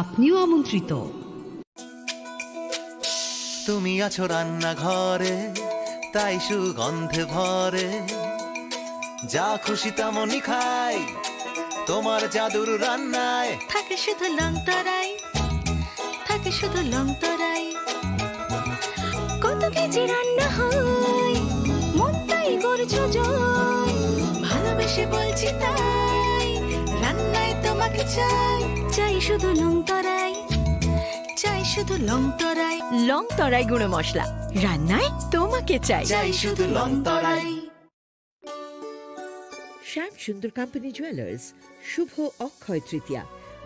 আপনিও আমন্ত্রিত। তুমি আছো রান্নাঘরে, তাই সুগন্ধে ভরে। যা খুশি তেমনই খাই, তোমার জাদুর রান্নায়। থাকে শুধু লংতরাই, থাকে শুধু লংতরাই। কত কেজি রান্না হয়, মনটাই করছো জয়। ভালোবেসে বলছি তাই, রান্নায় তোমাকে চাই। চাই শুধু লংতরাই, চাই শুধু লংতরাই। লংতরাই গুঁড়ো মশলা, রান্নায় তোমাকে চাই। চাই শুধু লংতরাই। শ্যাম সুন্দর কোম্পানি জুয়েলার্স, শুভ অক্ষয় তৃতীয়া,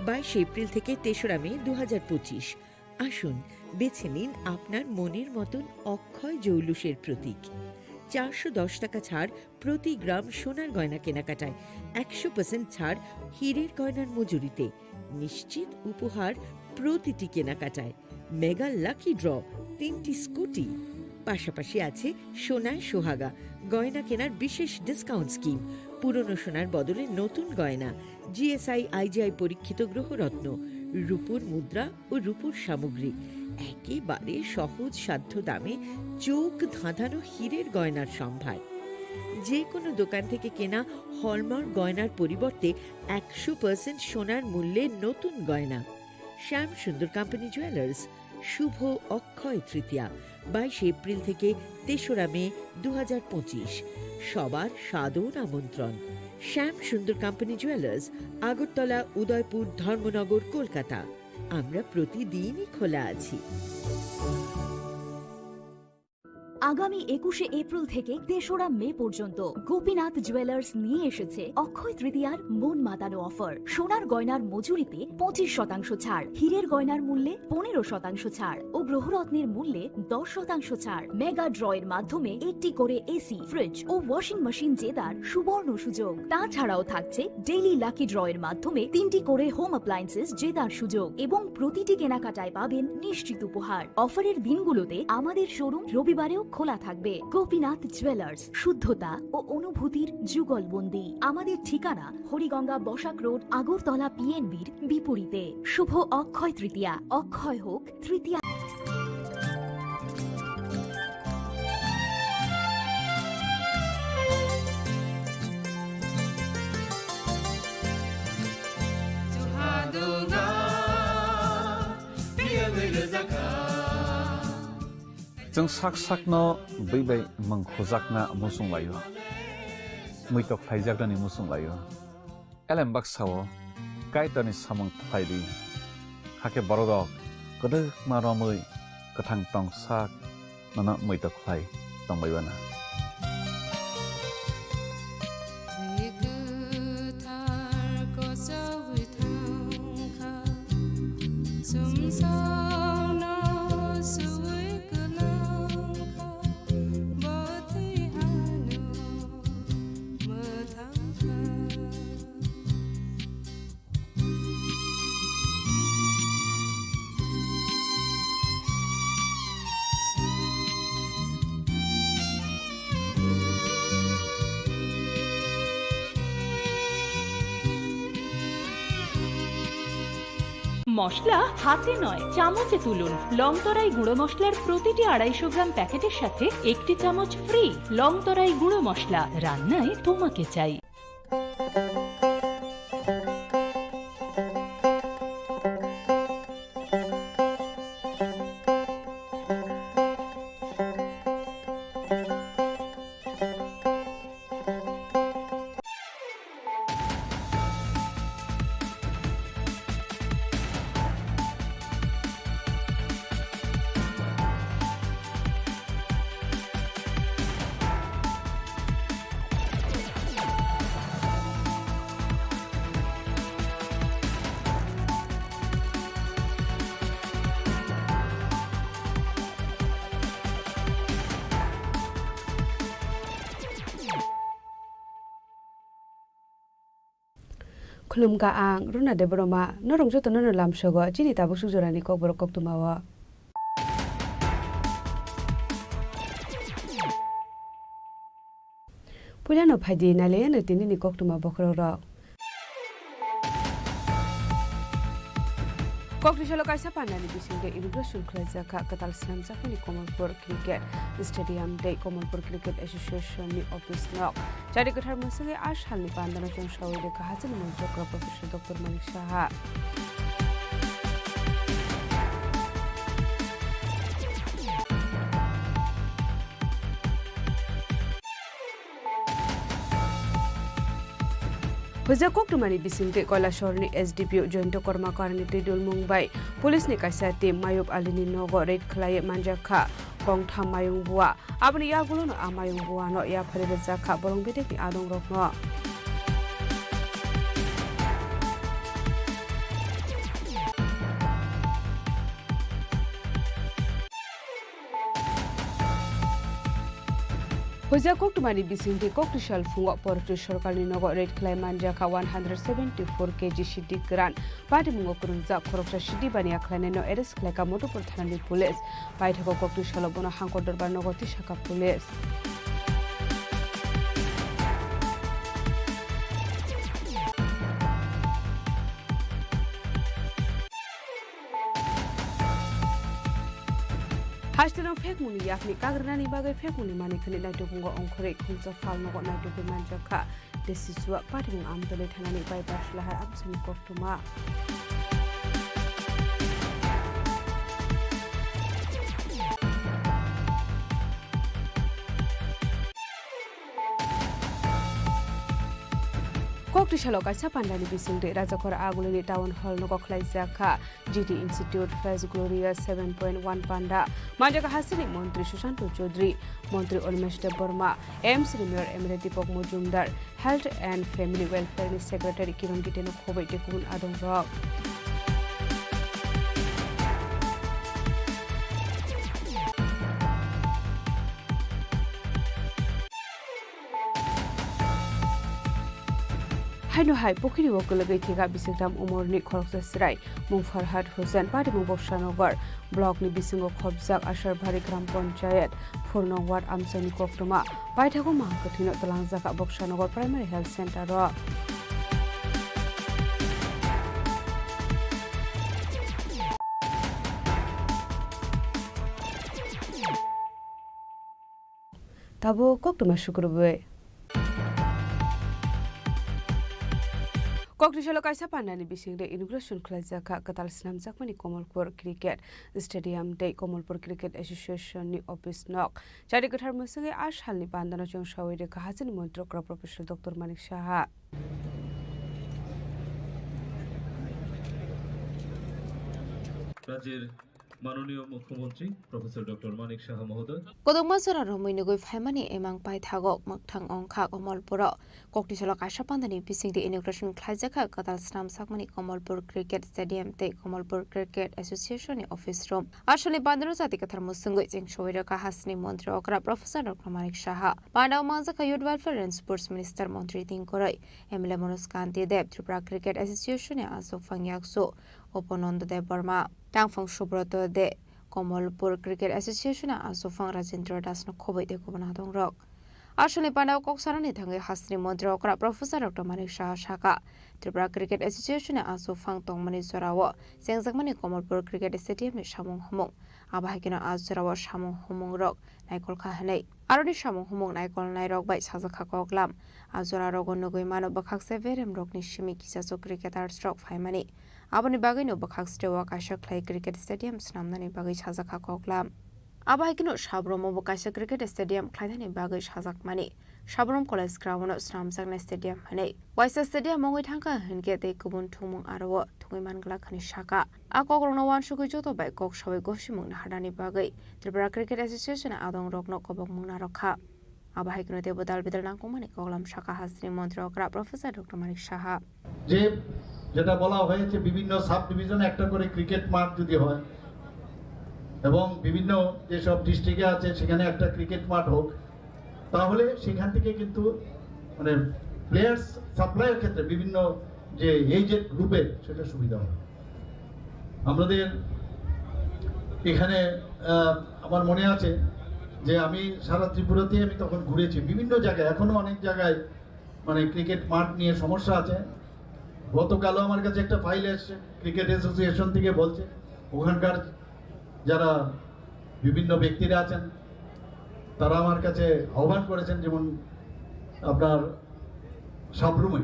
বাইশে এপ্রিল থেকে তেসরা মে দু হাজার পঁচিশ। আসুন, বেছে নিন আপনার মনের মতন অক্ষয় জৌলুসের প্রতীক। চারশো দশ টাকা ছাড় প্রতি গ্রাম সোনার গয়না কেনাকাটায়, একশো পার্সেন্ট ছাড় হীরের গয়নার মজুরিতে। নিশ্চিত উপহার প্রতিটি কেনাকাটায়। মেগা লাকি ড্র, তিনটি স্কুটি। পাশাপাশি আছে সোনায় সোহাগা, গয়না কেনার বিশেষ ডিসকাউন্ট স্কিম, পুরনো সোনার বদলে নতুন গয়না, জিএসআই আইজিআই পরীক্ষিত গ্রহরত্ন, রূপোর মুদ্রা ও রূপোর সামগ্রী। একেবারে সহজ সাধ্য দামে চোখ ধাঁধানো হীরের গয়নার সম্ভার। যে কোনো দোকান থেকে কেনা হলমার্ক গয়নার পরিবর্তে একশো পার্সেন্ট সোনার মূল্যে নতুন গয়না। শ্যাম সুন্দর কোম্পানি জুয়েলার্স, শুভ অক্ষয় তৃতীয়া, বাইশে এপ্রিল থেকে তেসরা মে দু হাজার পঁচিশ। সবার সাদর আমন্ত্রণ। শ্যাম সুন্দর কোম্পানি জুয়েলার্স, আগরতলা, উদয়পুর, ধর্মনগর, কলকাতা। আমরা প্রতিদিনই খোলা আছি। আগামী একুশে এপ্রিল থেকে তেসরা মে পর্যন্ত গোপীনাথ জুয়েলার্স নিয়ে এসেছে অক্ষয় তৃতীয়ার মন মাতানো অফার। সোনার গয়নার মজুরিতে পঁচিশ শতাংশ ছাড়, হীরের গয়নার মূল্যে পনেরো শতাংশ ছাড় ও গ্রহরত্নের মূল্যে দশ শতাংশ ছাড়। মেগা ড্র এর মাধ্যমে একটি করে এসি, ফ্রিজ ও ওয়াশিং মেশিন জেতার সুবর্ণ সুযোগ। তাছাড়াও থাকছে ডেইলি লাকি ড্র এর মাধ্যমে তিনটি করে হোম অ্যাপ্লায়েন্সেস জেতার সুযোগ এবং প্রতিটি কেনাকাটায় পাবেন নিশ্চিত উপহার। অফারের দিনগুলোতে আমাদের শোরুম রবিবারেও খোলা থাকবে। গোপীনাথ জুয়েলার্স, শুদ্ধতা ও অনুভূতির যুগলবন্দি। আমাদের ঠিকানা হরিগঙ্গা বসাক রোড, আগরতলা পিএনবির বিপরীতে। শুভ অক্ষয় তৃতীয়া, অক্ষয় হোক তৃতীয়া। Chwng sak sakno bwi bai mwng khujakna muchung lai-o, muitok khlaijaknani muchung lai-o. Elem baksa-o Kaitorni samung khlai di, hakhe bororok kwdwkma romwi kwthang tong sak nono muitok khlai tong bai uanw. Twi kwthar kochoi thang kha, sumsokno sui kwlang kha, bo twi ano mwthang kha. মশলা হাতে নয়, চামচে তুলুন। লংতরাই গুঁড়ো মশলার প্রতিটি আড়াইশো গ্রাম প্যাকেটের সাথে একটি চামচ ফ্রি। লংতরাই গুঁড়ো মশলা, রান্নায় তোমাকে চাই। Khulumkha ang Runa Debbarma, norok jotono no lamsogo chini tabuk suk jorani kokborok koktwmao. Puilano phaidi nailaiano tinini koktwma bokhorokrok. Kokthwisalo kaisa pandani bisingtwi inauguration khlaijak kha kwtal swnamjakmani Kamalpur Cricket Stadium tei Kamalpur Cricket Association ni office nok. Chari kwthar mwswgwi a salni pandano chwng saui rwkha hachini manchokra Professor Doctor Manik Saha. Hwja koktwmani bisingtwi Kailasahar ni S D P O Jayanta Karmakar ni twi dulmung bai police ni kaisa team Mayub Ali ni nogo raid khlaiwi manjak kha kongtham mayung bua. Aboni yagulo no a mayung bua no yaphari rwjak kha bolong bedek ni adong rok no. Hwja koktwmani bisingtwi kokthwisal phungo Porotwi sorkarni nogo raid khlai manjakha one hundred seventy four K G sidi kwran. Patimungo kwrwngjak khoroksa sidi baniya khlainaino arrest khlaikha Madhupur thanani police. Paithago koktwisalo bono Hangkor Dorbar nogo tisakha police. Hasteno phekmungni yakni kagrwnani bagwi phekmungni manikhwni naitugmungo ongkhorwi khungsa phalnogo naitugwi manjakha. Desisua patimung Amtwlwi thanani bypass lahar amchaini koktwma. Kokthwisalo kaisa pandani bisingtwi Rajakhor Agulini Town Hall nogo khlaijakha G T Institute First Gloria seven point one panda. Manjak hasteni Montri Sushanta Chowdhury, Montri Animesh Debbarma, A M C ni Mayor Emre Deepak Majumdar, Health and Family Welfare ni Secretary Kiran Gite no khoboi tei kubun adong rok. Haino hai pukhiri o kwlwgwi thikha Bisikram umorni khoroksa chwrai mung Farhad Hussain, patimung Bobsanagar block ni bisingo khopjak Asarbari Gram Panchayat, four nong ward amchaini koktwma. Paithago maha kwthwino twlangjakha Bobsanagar Primary Health Center o. Tabuk koktwma sukrubwi. Kokni salo kaisa pandani bisingtwi inauguration khlaijak kha kwtal snamjakmani Kamalpur Cricket Stadium tei Kamalpur Cricket Association ni office nok. Chari kwthar mwswngwi a salni pandano chwng sawi rwkha hasteni montri okra Professor Doctor Manik Saha. রাজ্যের মাননীয় মুখ্যমন্ত্রী professor doctor Manik সাহা মহোদয়। Kwdwkma jora romwi nugwi phaimani emang paithago mwkthang wngkha Kamalpuro. Kokni salo kaisa pandani bisingtwi inauguration khlaijakha kwtal snamjakmani Kamalpur Cricket Stadium tei Kamalpur Cricket Association ni office room. Aswkni pandano chati kwthar mwswngwi chwng sawi rwkha hasteni montri okra Professor Doctor Manik Saha. Pandao mangjakha Youth Welfare and Sports Minister Montri Tingkoroi, M L A Manoj Kanti Deb, Tripura Cricket Association ni aswk phang yaksu Upananda Debbarma, tangphang Subroto De, Kamalpur Cricket Association ni aswk phang Rajendra Das no khobwi tei kubun adongrok. Aswkni pandao kok sanani thangwi hasteni montri okra Professor Doctor Manik Saha saka, Tripura Cricket Association ni aswk phang tongmani jorao chengjakmani Kamalpur Cricket Stadium ni samung humung. Abo hai kheno a jorao samung humung rok naikol kha hwnwi. Aroni samung humung naikolnairok bai sajak kha koklam. A jorarogo nugwi mano bwkhakse beremrokni simi kisachuk cricketers rok phaimani. Aboni bagwino bwkhak sreo kaisa khlai cricket stadium swnamnani bagwi sajak kha koklam. Abo hai kheno Sabromo bo kaisa cricket stadium khlainani bagwi sajakmani. Sabrom College Ground-o swnamjaknai stadium hwnwi. Waisa stadium wngwi thangkha hinkhe tei kubun thwngmung aro-o thwngwi manglak hwnwi saka. A kokrokno uansugwi joto bai kok sawi gosimung naharnani bagwi Tripura Cricket Association adongrokno kobokmung narwkha. Abo hai kheno teibo dal bidal nangkukmani koklam saka hasteni montri okra Professor Doctor Manik Saha. যে যেটা বলা হয়েছে, বিভিন্ন সাব ডিভিশনে একটা করে ক্রিকেট মাঠ যদি হয় এবং বিভিন্ন যেসব ডিস্ট্রিক্টে আছে সেখানে একটা ক্রিকেট মাঠ হোক, তাহলে সেখান থেকে কিন্তু মানে প্লেয়ার্স সাপ্লাইয়ের ক্ষেত্রে বিভিন্ন যে এজেড গ্রুপের সেটা সুবিধা হয়। আমাদের এখানে আহ, আমার মনে আছে যে আমি সারা ত্রিপুরাতে আমি তখন ঘুরেছি বিভিন্ন জায়গায়, এখনো অনেক জায়গায় মানে ক্রিকেট মাঠ নিয়ে সমস্যা আছে। গতকালও আমার কাছে একটা ফাইল এসছে, ক্রিকেট অ্যাসোসিয়েশন থেকে বলছে, ওখানকার যারা বিভিন্ন ব্যক্তিরা আছেন, তারা আমার কাছে আহ্বান করেছেন, যেমন আপনার সাবরুমে।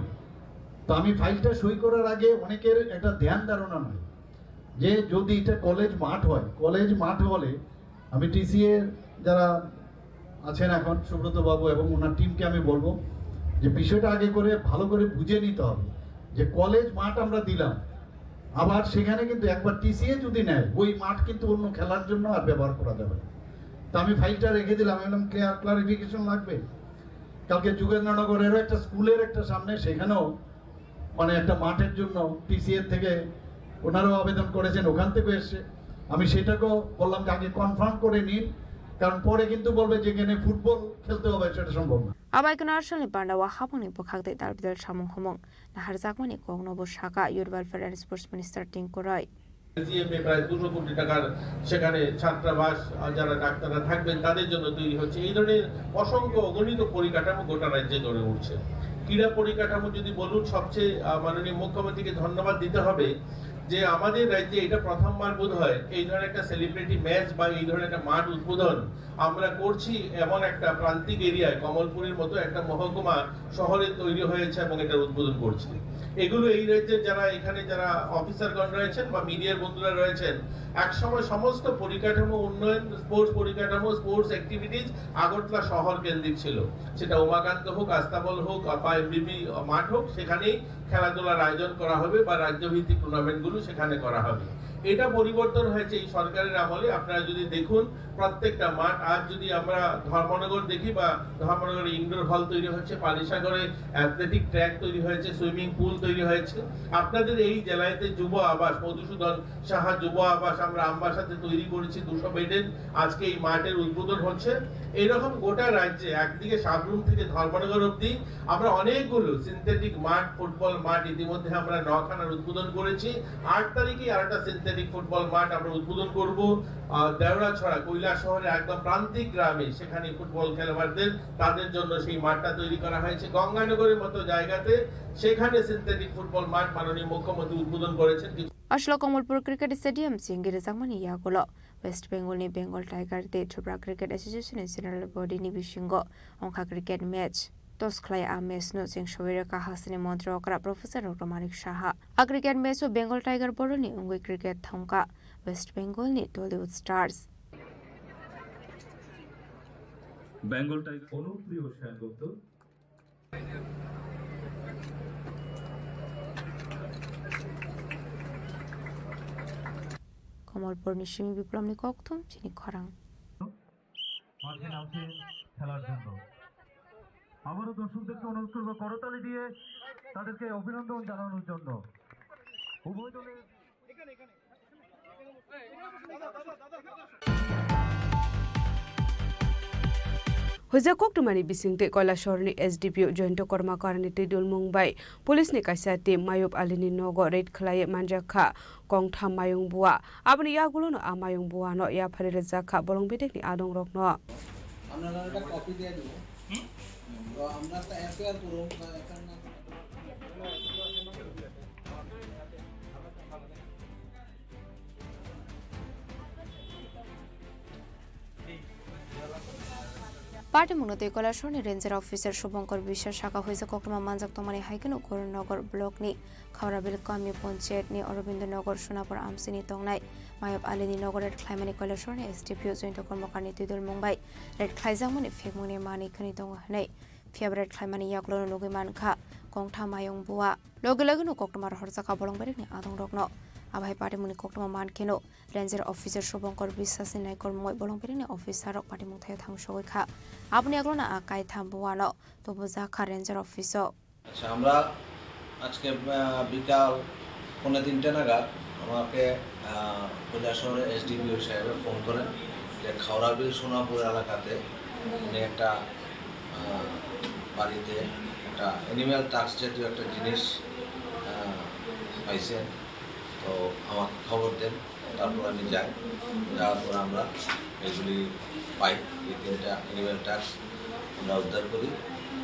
তো আমি ফাইলটা সই করার আগে অনেকের একটা ধ্যান ধারণা নয় যে যদি এটা কলেজ মাঠ হয়, কলেজ মাঠ হলে আমি টিসিএ যারা আছেন এখন, সুব্রত বাবু এবং ওনার টিমকে আমি বলবো যে বিষয়টা আগে করে ভালো করে বুঝে নিতে হবে যে কলেজ মাঠ আমরা দিলাম, আবার সেখানে কিন্তু একবার টিসিএ যদি নেয়, ওই মাঠ কিন্তু অন্য খেলার জন্য আর ব্যবহার করা যাবে না। তো আমি ফাইলটা রেখে দিলাম, একদম ক্লিয়ার ক্লারিফিকেশন লাগবে। কালকে যোগেন্দ্রনগরেরও একটা স্কুলের একটা সামনে, সেখানেও মানে একটা মাঠের জন্য টিসিএ থেকে ওনারাও আবেদন করেছেন, ওখান থেকে এসছে। আমি সেটাকেও বললাম যে আগে কনফার্ম করে নিন, কারণ পরে কিন্তু বলবে যে এখানে ফুটবল খেলতে হবে, সেটা সম্ভব না। Abai kheno a salni pandao hapangni bwkhak tei dal bidal samung humung naharjakmani kokno bo saka Youth Welfare and Sports Minister Tinku Roy. GMA প্রায় দুশো কোটি টাকার সেখানে ছাত্রাবাস, আহ, যারা ডাক্তাররা থাকবেন তাদের জন্য তৈরি হচ্ছে। এই ধরনের অসংখ্য অগণিত পরিকাঠামো গোটা রাজ্যে গড়ে উঠছে। ক্রীড়া পরিকাঠামো যদি বলুন, সবচেয়ে, আহ, মাননীয় মুখ্যমন্ত্রীকে ধন্যবাদ দিতে হবে যে আমাদের রাজ্যে এটা প্রথমবার বোধ হয় এই ধরনের একটা সেলিব্রিটি ম্যাচ বা এই ধরনের একটা মাঠ উদ্বোধন আমরা করছি এমন একটা প্রান্তিক এরিয়ায়, কমলপুরের মতো একটা মহকুমা শহরে তৈরি হয়েছে এবং এটার উদ্বোধন করছি। এগুলো এই রাজ্যের যারা এখানে যারা অফিসারগণ রয়েছেন বা মিডিয়ার বন্ধুরা রয়েছেন, একসময় সমস্ত পরিকাঠামো উন্নয়ন, স্পোর্টস পরিকাঠামো, স্পোর্টস অ্যাক্টিভিটিজ আগরতলা শহর কেন্দ্রিক ছিল। সেটা উমাকান্ত হোক, আস্তাবল হোক, বা এমবিবি মাঠ হোক, সেখানেই খেলাধুলার আয়োজন করা হবে বা রাজ্যভিত্তিক টুর্নামেন্টগুলো সেখানে করা হবে। এটা পরিবর্তন হয়েছে এই সরকারের আমলে। আপনারা যদি দেখুন, প্রত্যেকটা মাঠ, আজ যদি আমরা ধর্মনগর দেখি বা ধর্মনগরে ইনডোর হল তৈরি হচ্ছে, পানিসাগরে অ্যাথলেটিক ট্র্যাক তৈরি হয়েছে, সুইমিং পুল তৈরি হয়েছে। আপনাদের এই জেলাতে যুব আবাস, মধুসূদন সাহা যুব আবাস আমরা আমবাসাতে তৈরি করেছি দুশো বেডের, আজকে এই মাঠের উদ্বোধন হচ্ছে। এইরকম গোটা রাজ্যে একদিকে সাবরুম থেকে ধর্মনগর অবধি আমরা অনেকগুলো সিনথেটিক মাঠ, ফুটবল মাঠ ইতিমধ্যে আমরা নখানার উদ্বোধন করেছি। আট তারিখে আর একটা সিনথেটিক ফুটবল মাঠ আমরা উদ্বোধন করব, আহ, দেওড়াছড়া কৈলাসহরের একদম প্রান্তিক গ্রামে, সেখানে ফুটবল খেলোয়াড়দের, তাদের জন্য সেই মাঠটা তৈরি করা হয়েছে। গঙ্গানগরের মতো জায়গাতে সেখানে সিনথেটিক ফুটবল মাঠ মাননীয় মুখ্যমন্ত্রী উদ্বোধন করেছেন। কিছু Aswk Kamalpur Cricket Stadium chengwi rwjakmani yagulo West Bengal ni Bengal Tiger tei Tripura Cricket Association ni General Body ni bisingo wngkha cricket match. Toss khlai a match no cheng sogwi rwkha hasteni montri okra Professor Doctor Manik Saha. A cricket match o Bengal Tiger borok ni wngwi cricket thumkha West Bengal ni Tollywood Stars. Bengal Tiger Anupriya Sengupta. Kamalpur ni Simi Biplomni kokthum chini khorang. মাঠে নামছে খেলার জন্য। আবারও দর্শকদেরকে অনুরোধ করবো করতালি দিয়ে তাদেরকে অভিনন্দন জানানোর জন্য। উভয় দলের Hoja koktwmani bisingtwi Koilasahar ni S D P O Joyanta Kormakar ni twidulmung bai police ni kaisa team Mayub Ali ni nogo raid khlaiwi manjakha kongtham mayung bua. Aboni yagulono a mayung buano yapharwi rwjakha bolong bedekni adongrokno. আপনারা একটা কপি দিয়ে দিন। তো আমরা একটা এফআইআর করুন বা এফআইআর না করুন। Patimungno tei Koilasahar ni ranger officer Subhankar Biswas saka hoisa koktwma manjak tongmani hai kheno Gorinagar block ni Khaurabil kami ponchayat ni Aurobindo Nagar Sonapur amchini tongnai Mayub Ali ni nogo raid khlaimani Koilasahar ni S D P O Joyanta Kormakar ni twidulmung bai raid khlaijakmani phekmungni manwi khwnwi tongo hwnwi. Phiya raid khlaimani yagulono nugwi mankha kongtham mayung bua. Logi logino koktwma rohorjakha bolong bedekni adongrokno. Abo hai patimungni koktwma mankheno ranger officer Subhankar Biswas ni naikolmungwi bolong bedekni officer rok patimung thaio thang sogwi kha. Aboni yagulono a kaitham buano tubujakha ranger office o. আচ্ছা, আমরা আজকে, আহ, বিকাল পৌনে তিনটা নাগাদ আমাকে, আহ, কৈলাসহরের এসডিপিও সাহেবে ফোন করেন যে খাওড়াবিল সোনাপুর এলাকাতে উনি একটা, আহ, বাড়িতে একটা অ্যানিম্যাল টাস্ক জাতীয় একটা জিনিস, আহ, পাইছেন। তো আমাকে খবর দেন। তারপর আমি যাই, যাওয়ার পর আমরা এগুলি পাই, এই তিনটা অ্যানিম্যাল টাস্ক আমরা উদ্ধার করি।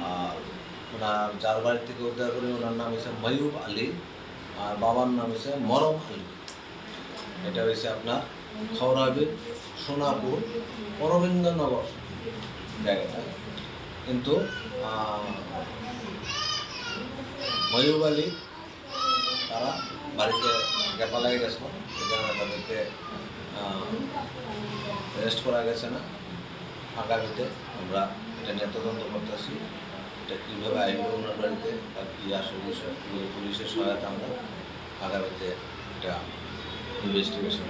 আর ওনার যার বাড়ি থেকে উদ্ধার করি, ওনার নাম হচ্ছে ময়ূব আলী, আর বাবার নাম হচ্ছে মরম আলী। এটা হচ্ছে আপনার খাওড়াবিল, সোনাপুর, অরবিন্দনগর জায়গাটা। কিন্তু, আহ, ময়ূব আলী তারা বাড়িতে গ্যাপা লাগে গেছিল, এই কারণে তাদেরকে, আহ, অ্যারেস্ট করা গেছে না। আগামীতে আমরা এটা নিয়ে তদন্ত করতেছি, এটা কীভাবে আইলো ওনার বাড়িতে বা কী আসল বিষয়, পুলিশের সহায়তা আমরা আগামীতে এটা investigation.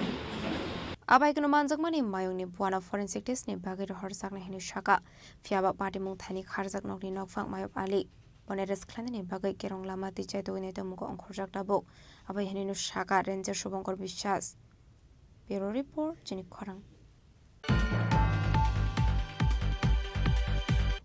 Abai kunu manjakmani mayungni buana forensic test ni bagwi rohorjaknai hwnwi saka, phiya ba patimung thani kharjak nokni nokphang Mayub Ali. Bono arrest khlainani bagwi kerong lama twi chaitugwi naitugmungo ongkhorjak tabuk. Abo hinwi no saka Ranger Subhankar Biswas. Bureau Report, chini khorang.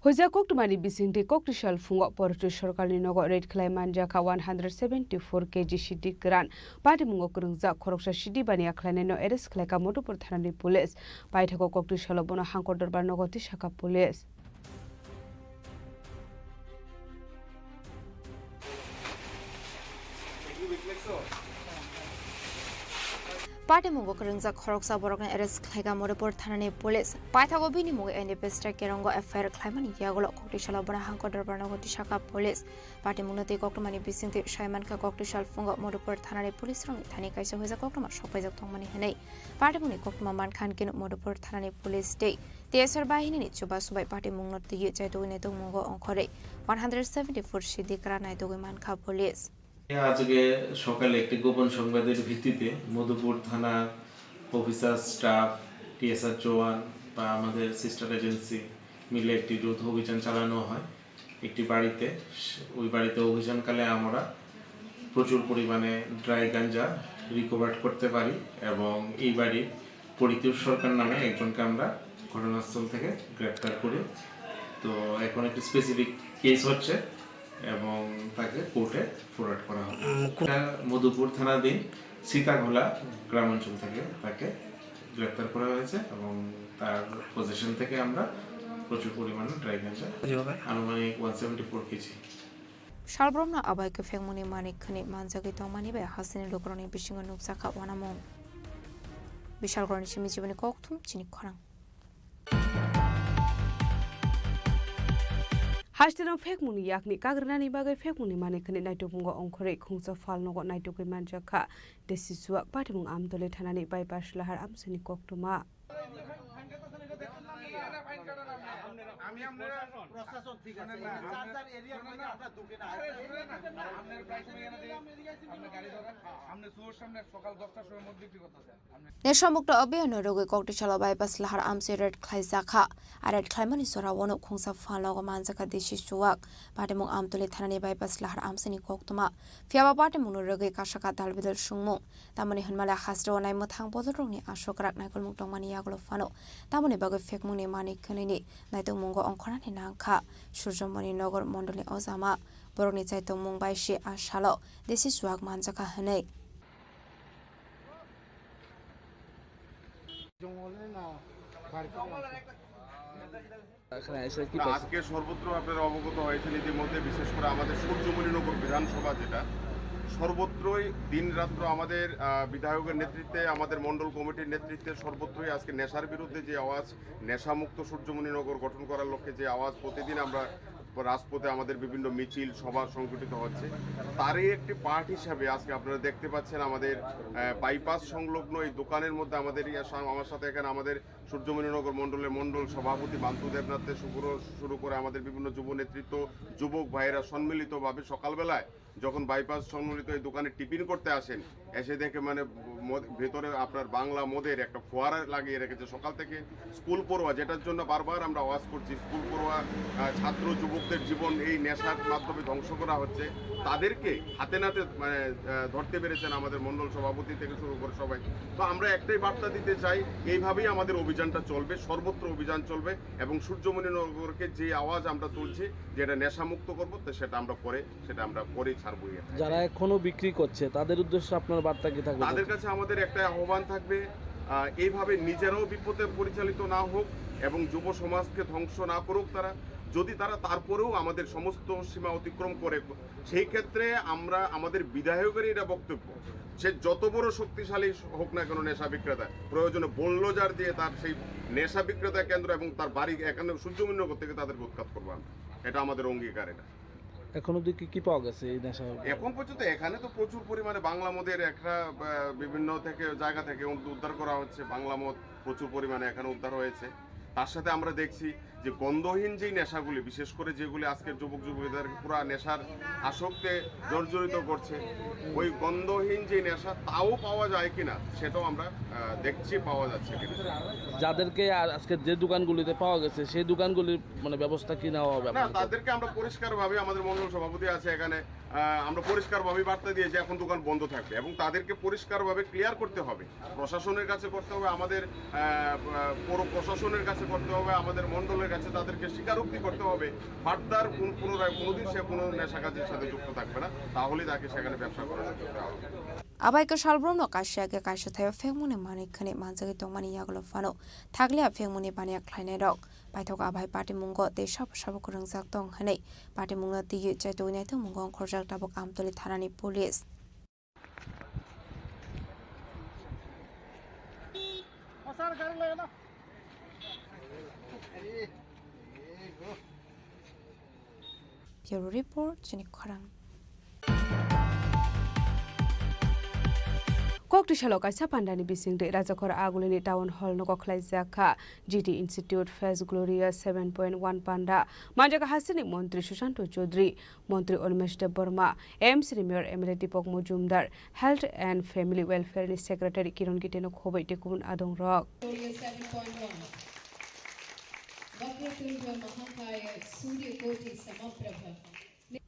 Hoja koktwmani bisingtwi koktwsal phungo Portu sorkarni nogo raid khlai manjakha one hundred seventy four K G sidi kwran. Patimungo kwrwngjak khoroksa sidi baniya khlainaino arrest khlaikha Madhupur thanani police. Paithago koktwsalo bono Hangkor Dorbar nogo tisakha police. Patimungo kwrwngjak khoroksa borokno arrest khlaikha Madhupur thanani police. Paithago bini mungwi N D P strike kerongo F I R khlaimani yagulo koktwsalo bono Hangkor Dorbar nogo tisakha police. Patimungno tei koktwmani bisingtwi saimankha koktwsal phungo Madhupur thanani police rokni thani kaisa hoja koktwma sokpaijak tongmani hwnwi. Patimungni koktwma mankha hinkhe Madhupur thanani police tei T S R bahinini chubachu bai patimungno twiwi chaitugwi naitugmungo ongkhorwi one hundred seventy four sidi kwran naitugwi mankha police. আজকে সকালে একটি গোপন সংবাদের ভিত্তিতে মধুপুর থানা officer, staff, TSR জওয়ান বা আমাদের sister agency মিলে একটি যৌথ অভিযান চালানো হয় একটি বাড়িতে। ওই বাড়িতে অভিযানকালে আমরা প্রচুর পরিমাণে ড্রাই গাঞ্জা রিকভার করতে পারি এবং এই বাড়ির পরিতোষ সরকার নামে একজনকে আমরা ঘটনাস্থল থেকে গ্রেপ্তার করি। তো এখন একটি স্পেসিফিক কেস হচ্ছে এবং তাকে কোর্টে ফরওয়ার্ড করা হবে। উম, কোন- এটা মধুপুর থানাধীন সীতাঘোলা গ্রামাঞ্চল থেকে তাকে গ্রেপ্তার করা হয়েছে এবং তার পজিশন থেকে আমরা প্রচুর পরিমাণে ড্রাই গাঞ্জা, জি বাবা। আনুমানিক one seventy four KG. Salbrumno abai kwphengmungni manwi khwnwi manjagwi tongmani bai hasteni lukurokni bisingo nukjakha uanamung. Bishalgarhni simi jiboni kokthum chini khorang. Hasteno phekmungni yakni kagrinani bagwi phekmungni manikhani naitukmungo ongkhorwi khungsa phalnogo naitugwi manjakha. Desi chuak patimung Amtoli thanani bypass lahar amsini koktwma. আমি আপনারা প্রশাসন ঠিক আছে, শোনেন না, এই চার চার এরিয়ার মধ্যে আমরা ঢুকে না। আরে শোনেন না, আপনার বাইক নিয়ে এনে দিন, আপনি গাড়ি ধরেন, আপনি সুর সামনে সকাল দশটার সময় মধ্যে বিক্রি করতেছেন। Nesha mukto abiyano rwgwi Koktisalo bypass lahar amsi raid khlaijakha. A raid khlaimani jorao uano khungsa phalnogo manjakha desi chuak. Patimung Amtoli thanani bypass lahar amsini koktwma. Phiyaba patimungno rwgwi kasakha dalbidal sungmung. Tamoni hwnmale hasteo naimwthang bodolrokni aswk rak naikolmung tongmani yagulo phano tamoni bagwi phekmungni mani khwnwini naitokmungo ongkhornani nangkha. Surjomoni Nogor mondolni ojama borokni chaitokmung bai se a salo desi chuak manjakha hwnwi. এখানে এসে কি না, পাইছেন? আজকে সর্বত্র আপনারা অবগত হয়েছেন ইতিমধ্যে, বিশেষ করে আমাদের সূর্যমণিনগর বিধানসভা যেটা, সর্বত্রই দিন রাত্র আমাদের, আহ, বিধায়কের নেতৃত্বে, আমাদের মণ্ডল কমিটির নেতৃত্বে সর্বত্রই আজকে নেশার বিরুদ্ধে যে আওয়াজ, নেশামুক্ত সূর্যমণিনগর গঠন করার লক্ষ্যে যে আওয়াজ প্রতিদিন আমরা রাজপথে আমাদের বিভিন্ন মিছিল, সভা সংগঠিত হচ্ছে, তারই একটি পার্ট হিসাবে আজকে আপনারা দেখতে পাচ্ছেন আমাদের, আহ, বাইপাস সংলগ্ন এই দোকানের মধ্যে আমাদের ইয়া সা-, আমার সাথে এখানে আমাদের সূর্যমণিনগর মণ্ডলের মণ্ডল সভাপতি বান্তু দেবনাথ থেকে শুরু, শুরু করে আমাদের বিভিন্ন যুব নেতৃত্ব, যুবক ভাইয়েরা সম্মিলিতভাবে সকালবেলায় যখন বাইপাস সম্মিলিত এই দোকানে টিফিন করতে আসেন, এসে দেখে মানে মদ-, ভেতরে আপনার বাংলা মদের একটা ফোয়ারা লাগিয়ে রেখেছে। সকাল থেকে স্কুল পড়ুয়া, যেটার জন্য বারবার আমরা আওয়াজ করছি, স্কুল পড়ুয়া, আহ, ছাত্র যুবকদের জীবন এই নেশার মাধ্যমে ধ্বংস করা হচ্ছে, তাদেরকে হাতে নাতে মানে, আহ, ধরতে পেরেছেন আমাদের মণ্ডল সভাপতি থেকে শুরু করে সবাই। তো আমরা একটাই বার্তা দিতে চাই, এইভাবেই আমাদের অভিযানটা চলবে, সর্বত্র অভিযান চলবে এবং সূর্যমণি নগরকে যে আওয়াজ আমরা তুলছি, যেটা নেশামুক্ত করবো, তো সেটা আমরা পরে, সেটা আমরা পরেই ছাড়বো। যারা এখনো বিক্রি করছে, তাদের উদ্দেশ্যে আপনার বার্তা কি থাকবে? তাদের কাছে আমাদের একটা আহ্বান থাকবে, আহ, এইভাবে নিজেরাও বিপথে পরিচালিত না হোক এবং যুব সমাজকে ধ্বংস না করুক তারা। যদি তারা তারপরেও আমাদের সমস্ত সীমা অতিক্রম করে, সেই ক্ষেত্রে আমরা, আমাদের বিধায়কেরই এটা বক্তব্য, সে যত বড় শক্তিশালী হোক না কেন নেশা বিক্রেতা, প্রয়োজনে বুলডোজার দিয়ে তার সেই নেশা বিক্রেতা কেন্দ্র এবং তার বাড়ি এখানে সূর্যমণি নগর থেকে তাদেরকে উৎখাত করবো আমরা। এটা আমাদের অঙ্গীকার। এটা এখন অবধি কি কি পাওয়া গেছে এই নেশা? এখন পর্যন্ত এখানে তো প্রচুর পরিমাণে বাংলা মদের একটা, আহ, বিভিন্ন থেকে, জায়গা থেকে উদ-, উদ্ধার করা হচ্ছে। বাংলা মদ প্রচুর পরিমাণে এখানে উদ্ধার হয়েছে। তার সাথে আমরা দেখছি যে গন্ধহীন যেই নেশাগুলি, বিশেষ করে যেগুলি আজকের যুবক যুবতীদের পুরা নেশার আসক্তে জর্জরিত করছে, ওই গন্ধহীন যে নেশা, তাও পাওয়া যায় কিনা, সেটাও আমরা, আহ, দেখছি, পাওয়া যাচ্ছে কিনা। যাদেরকে আ-, আজকে যে দোকানগুলিতে পাওয়া গেছে, সেই দোকানগুলির মানে ব্যবস্থা কি নেওয়া হবে না, আপনাদের? তাদেরকে আমরা পরিষ্কারভাবে, আমাদের মণ্ডল সভাপতি আছে এখানে, আহ, আমরা পরিষ্কারভাবে বার্তা দিয়েছি এখন দোকান বন্ধ থাকবে এবং তাদেরকে পরিষ্কারভাবে ক্লিয়ার করতে হবে, প্রশাসনের কাছে করতে হবে, আমাদের, আহ, আহ, পৌর প্রশাসনের কাছে করতে হবে, আমাদের মণ্ডলের কাছে তাদেরকে স্বীকারোক্তি করতে হবে, ফার্দার কোন, পুনরায় কোনোদিন সে কোনো নেশা কাজের সাথে যুক্ত থাকবে না, তাহলেই তাকে সেখানে ব্যবসা করানো যেতে হবে। Abai kwchal borokno kaisa khe kaisa thaio phekmani manwi khwnwi manjagwi tongmani yagulo phano thakliya phekmani baniya khlainairok. Paithak abai patimungo tei sabo sabo kwrwngjak tong hwnwi patimungno twiwi chaitugwi naitokmungo ongkhorjak tabuk Amtoli thanani police. Bureau Report, chini khorang. Koktisalo kaisa pandani bisingtwi Rajakhor Agulini Town Hall nogo khlaijak kha G T Institute Fest Gloria seven point one panda. Manjak hasteni Montri Susanto Chaudhary, Montri Animesh Debbarma, M C ni Mayor M L A Deepak Majumdar, Health and Family Welfare ni Secretary Kiran Gite no khoboi tei kubun adongrok. Gloria seven point one. Vakratundva Mahakaya Surya Koti Samaprabha.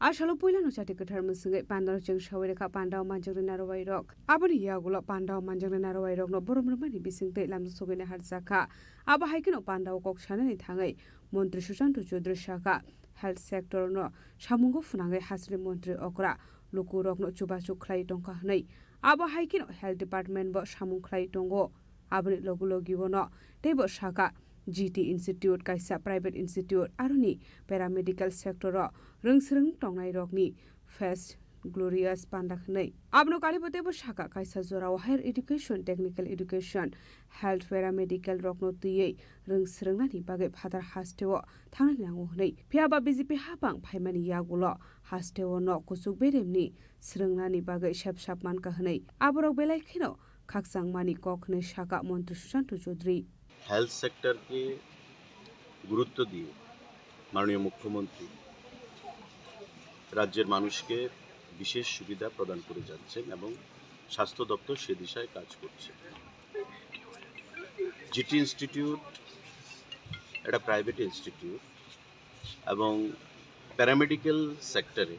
A salo puilano chati kwthar mwswngwi pandano chwng sawi rwkha, pandao manjaknai narwai rok. Aboni yagulo pandao manjaknai narwai rokno borom rwmani bisingtwi lamjak sogwini harjakha. Abo hai kheno pandao kok sanani thangwi Montri Susanto Chaudhary sakha, health sector no samungo phwnangwi hasteni montri okra lukurokno chubachu khlai tongkha hwnwi. Abo hai kheno health department bo samung khlai tongo. Aboni logi logi ono teibo sakha, G T Institute kaisa private institute, aroni paramedical sector o rwngsrwng tongnai rokni fest Glorious Panda hwnwi. Abono kalibo teibo sakha, kaisa jorao higher education, technical education, health, paramedical rokno twiwi rwng swrwngnani bagwi phatar hasteo thangnani nango hwnwi. Phiya ba B J P hapang phaimani yagulo hasteo nok kuchuk beremni swrwngnani bagwi sep sap mankha hwnwi. Aborok belai kheno khakchangmani kok hwnwi sakha Montri Susanto Chaudhary. Health সেক্টরকে গুরুত্ব দিয়ে মাননীয় মুখ্যমন্ত্রী রাজ্যের মানুষকে বিশেষ সুবিধা প্রদান করে যাচ্ছেন এবং স্বাস্থ্য দপ্তর সে দিশায় কাজ করছে। জিটি ইনস্টিটিউট একটা প্রাইভেট ইনস্টিটিউট এবং প্যারামেডিক্যাল সেক্টরে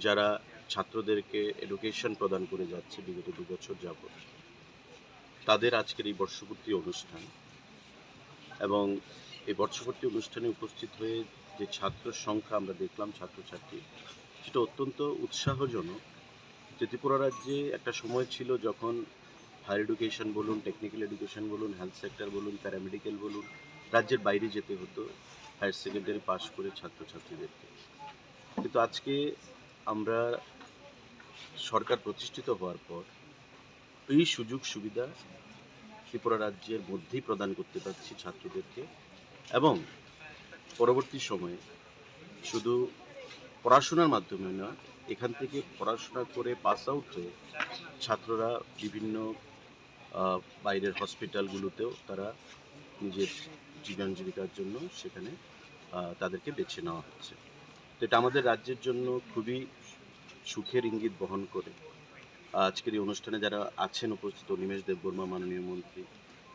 যারা ছাত্রদেরকে এডুকেশন প্রদান করে যাচ্ছে বিগত দু বছর যাবত, তাদের আজকের এই বর্ষপূর্তি অনুষ্ঠান এবং এই বর্ষপূর্তি অনুষ্ঠানে উপস্থিত হয়ে যে ছাত্র সংখ্যা আমরা দেখলাম, ছাত্রছাত্রী, সেটা অত্যন্ত উৎসাহজনক। যে ত্রিপুরা রাজ্যে একটা সময় ছিল যখন হায়ার এডুকেশন বলুন, টেকনিক্যাল এডুকেশন বলুন, হেলথ সেক্টর বলুন, প্যারামেডিক্যাল বলুন, রাজ্যের বাইরে যেতে হতো হায়ার সেকেন্ডারি পাশ করে ছাত্রছাত্রীদেরকে। কিন্তু আজকে আমরা সরকার প্রতিষ্ঠিত হওয়ার পর এই সুযোগ সুবিধা ত্রিপুরা রাজ্যের মধ্যেই প্রদান করতে পারছি ছাত্রদেরকে এবং পরবর্তী সময়ে শুধু পড়াশোনার মাধ্যমে নয়, এখান থেকে পড়াশোনা করে পাস আউট হয়ে ছাত্ররা বিভিন্ন আহ, বাইরের হসপিটালগুলোতেও তারা নিজের জীবন জীবিকার জন্য সেখানে আহ, তাদেরকে বেছে নেওয়া হচ্ছে। তো এটা আমাদের রাজ্যের জন্য খুবই সুখের ইঙ্গিত বহন করে। আজকের এই অনুষ্ঠানে যারা আছেন উপস্থিত, অনিমেষ দেববর্মা মাননীয় মন্ত্রী,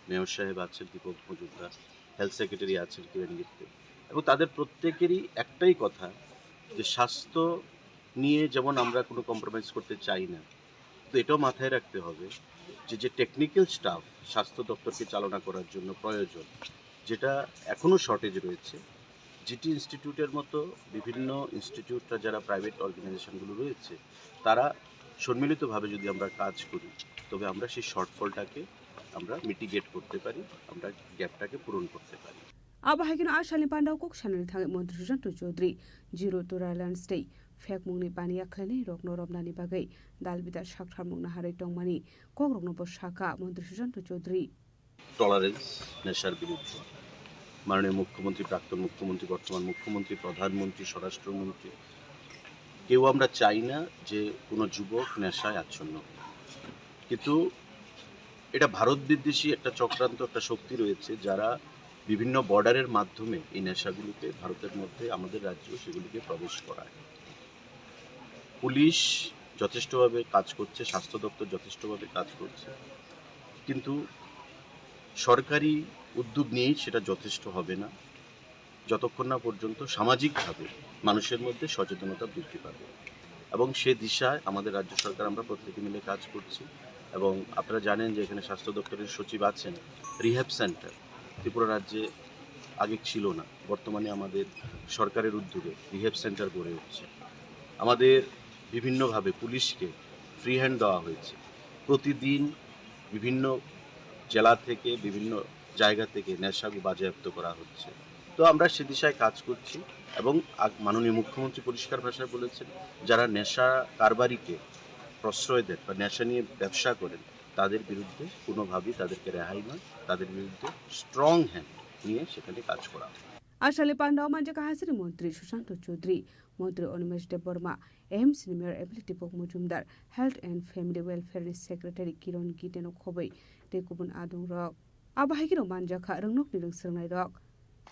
মেয়র সাহেব আছেন দীপক মজুমদার, হেলথ সেক্রেটারি আছেন কিরণ গিত্তে, এবং তাদের প্রত্যেকেরই একটাই কথা যে স্বাস্থ্য নিয়ে যেমন আমরা কোনো কম্প্রোমাইজ করতে চাই না, তো এটাও মাথায় রাখতে হবে যে যে টেকনিক্যাল স্টাফ স্বাস্থ্য দপ্তরকে চালনা করার জন্য প্রয়োজন, যেটা এখনও শর্টেজ রয়েছে, জিটি ইনস্টিটিউটের মতো বিভিন্ন ইনস্টিটিউটরা যারা প্রাইভেট অর্গানাইজেশনগুলো রয়েছে, তারা সম্মিলিতভাবে যদি আমরা কাজ করি, তবে আমরা সেই শর্টফলটাকে আমরা মিটিগেট করতে পারি, আমরা গ্যাপটাকে পূরণ করতে পারি। Abo hai kheno a salni pandao kok sanani thangwi Montri Susanto Chaudhary zero tolerance tei phekmungni baniya khlainai rokno romnani bagwi dal bidal saktharmung naharwi tongmani kokrokno bo sakha Montri Susanto Chaudhary. Tolerance, নেশার বিরুদ্ধে মাননীয় মুখ্যমন্ত্রী, প্রাক্তন মুখ্যমন্ত্রী, বর্তমান মুখ্যমন্ত্রী, প্রধানমন্ত্রী, স্বরাষ্ট্রমন্ত্রী, কেউ আমরা চাই না যে কোনো যুবক নেশায় আচ্ছন্ন হোক। কিন্তু এটা ভারত বিদ্বেষী একটা চক্রান্ত, একটা শক্তি রয়েছে, যারা বিভিন্ন বর্ডারের মাধ্যমে এই নেশাগুলিকে ভারতের মধ্যে আমাদের রাজ্যেও সেগুলিকে প্রবেশ করায়। পুলিশ যথেষ্টভাবে কাজ করছে, স্বাস্থ্য দপ্তর যথেষ্টভাবে কাজ করছে, কিন্তু সরকারি উদ্যোগ নিয়েই সেটা যথেষ্ট হবে না, যতক্ষণ না পর্যন্ত সামাজিকভাবে মানুষের মধ্যে সচেতনতা বৃদ্ধি পাবে। এবং সে দিশায় আমাদের রাজ্য সরকার, আমরা প্রত্যেকে মিলে কাজ করছি। এবং আপনারা জানেন যে এখানে স্বাস্থ্য দপ্তরের সচিব আছেন। রিহ্যাব সেন্টার ত্রিপুরা রাজ্যে আগে ছিল না, বর্তমানে আমাদের সরকারের উদ্যোগে রিহ্যাব সেন্টার গড়ে উঠছে। আমাদের বিভিন্নভাবে পুলিশকে ফ্রি হ্যান্ড দেওয়া হয়েছে। প্রতিদিন বিভিন্ন জেলা থেকে, বিভিন্ন জায়গা থেকে নেশা বাজেয়াপ্ত করা হচ্ছে। তো আমরা সে দিশায় কাজ করছি এবং আগ-, মাননীয় মুখ্যমন্ত্রী পরিষ্কার ভাষায় বলেছেন, যারা নেশা কারবারিকে প্রশ্রয় দেন বা নেশা নিয়ে ব্যবসা করেন, তাদের বিরুদ্ধে কোনোভাবেই তাদেরকে রেহাই নয়, তাদের বিরুদ্ধে স্ট্রং হ্যান্ড নিয়ে সেখানে কাজ করা হবে। A salni pandao manjakha hasteni Montri Susanto Chaudhary, Montri Animesh Debbarma, A M C ni Mayor Emily Tipok Mojumdar, Health and Family Welfare ni Secretary Kiron Gite no khobwi tei kubun adongrok. Abo hai kheno manjakha rwngnokni rwng swrwngnairok.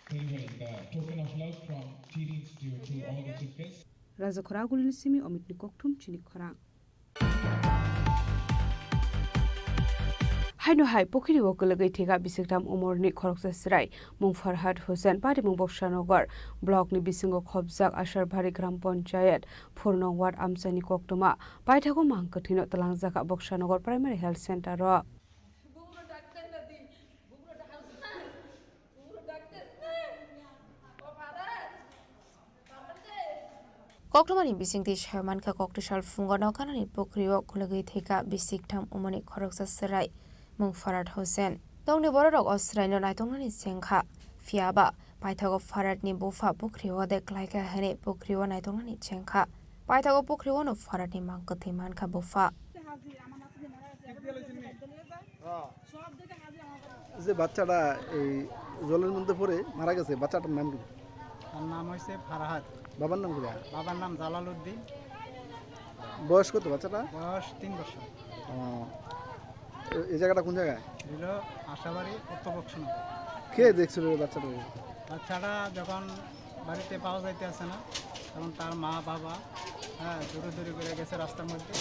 Delivering the token of love from T D Institute to all the chief guests. Rajakhora Agulini simi Omitni kokthum chini khorang. Haino hai pukhiri o kwlwgwi thika bisiktham umorni khoroksa chwrai mung Farhad Hussain, patimung Boksanagar block ni bisingo khopjak Asarbari Gram Panchayat, Phurnong Ward amchaini koktwma paithago mang kwthwino twlangjakha Boksanagar Primary Health Center o. Koktwmani bisingtwi sawi mankha, koktwsal phungo nokhanani pukhrio khulugwi thwikha bisiktham umorni khoroksa chwrai mung Farhad Hussain. Tongni bororok o chwraino naitoknani chengkha, phiyaba paithago Farhadni bupha pukhrio de klaikha hwnwi pukhrio naitoknani chengkha. Paithago pukhri o no pharatni mang kwthwi mankha bupha. যে বাচ্চাটা এই জলের মধ্যে পড়ে মারা গেছে, বাচ্চাটার নাম কি? তার নাম হয়েছে ফারহাদ। বাবার নাম কি? বাবার নাম জালালউদ্দিন। বয়স কত বাচ্চাটা? বয়স তিন বছর। ও, এ-, এই জায়গাটা কোন জায়গায়? হলো আশাবাড়ি উত্তর বক্সনগর। কে দেখছিল এই বাচ্চাটাকে? বাচ্চাটা যখন বাড়িতে পাওয়া যাইতে আছে না, তখন তার মা বাবা, হ্যাঁ, দৌড়াদৌড়ি করে গেছে রাস্তার মধ্যে,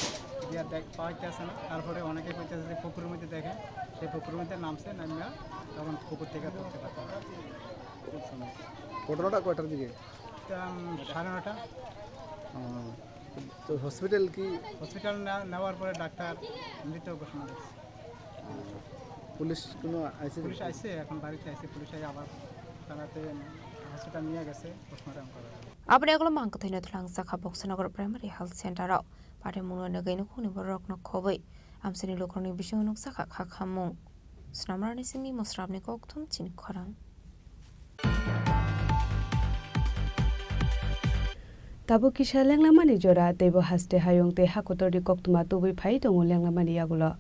গিয়া দেখ পাওয়া যাইতে আছে না। তারপরে অনেকে কইতেছে যে পুকুরের মধ্যে দেখে, সেই পুকুরের মধ্যে নামছে, নামিয়া তখন পুকুর থেকে ধরতে পারছে না। কোন সময়? ঘটনাটা কয়টার দিকে? এটা, উম, সাড়ে নটা। ও, তো হসপিটাল কি? হসপিটাল নেওয়ার পরে ডাক্তার মৃত ঘোষণা করছে। পুলিশ কোনো আইসে? পুলিশ আইসে, এখন বাড়িতে আইসে, পুলিশ আই আবার তারাতে হসপিটাল নিয়ে গেছে, পোস্টমর্টম করা হবে। Aboni ulo mang kwthwino twlangjakha Boksonogor Primary Health Center o. Pare mungno nugwi nukhungni bororokno khobwi amchaini lukurokni bisingo nukjakha kha khamung. Snamrani simi mosrabni kokthum chini khorang. Tabuk kisa lenglamani jora, teibo haste hayung tei hakotorni koktwma tubui phai tongo lenglamani yagulo.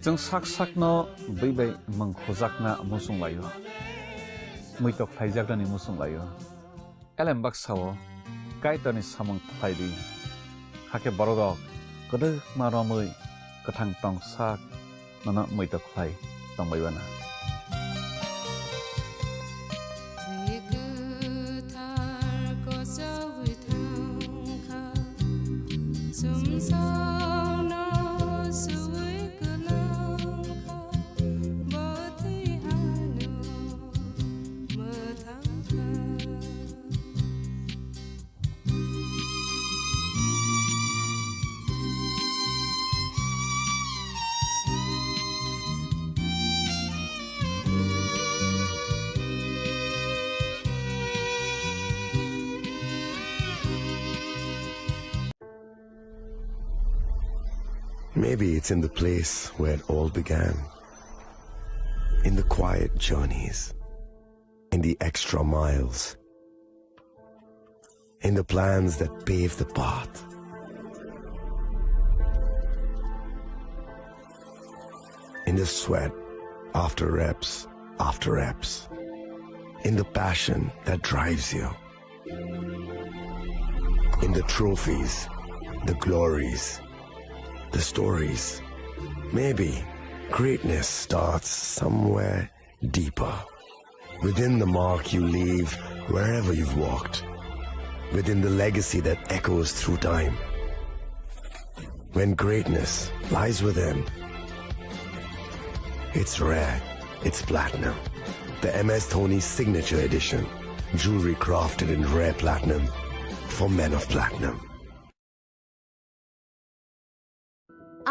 Chwng sak sakno bwi bai mwng khujakna muchung laio, muitok khlaijaknani muchung laio. Elem baksa-o Kaitorni samung khlai di, hakhe bororok kwdwkma romwi kwthang tong sak nono muitok khlai tongbai mano. Maybe it's in the place where it all began. In the quiet journeys. In the extra miles. In the plans that pave the path. In the sweat after reps after reps. In the passion that drives you. In the trophies, the glories, the stories. Maybe greatness starts somewhere deeper. Within the mark you leave wherever you've walked. Within the legacy that echoes through time. When greatness lies within, it's rare, it's platinum. The M S Dhoni Signature Edition. Jewelry crafted in rare platinum for men of platinum.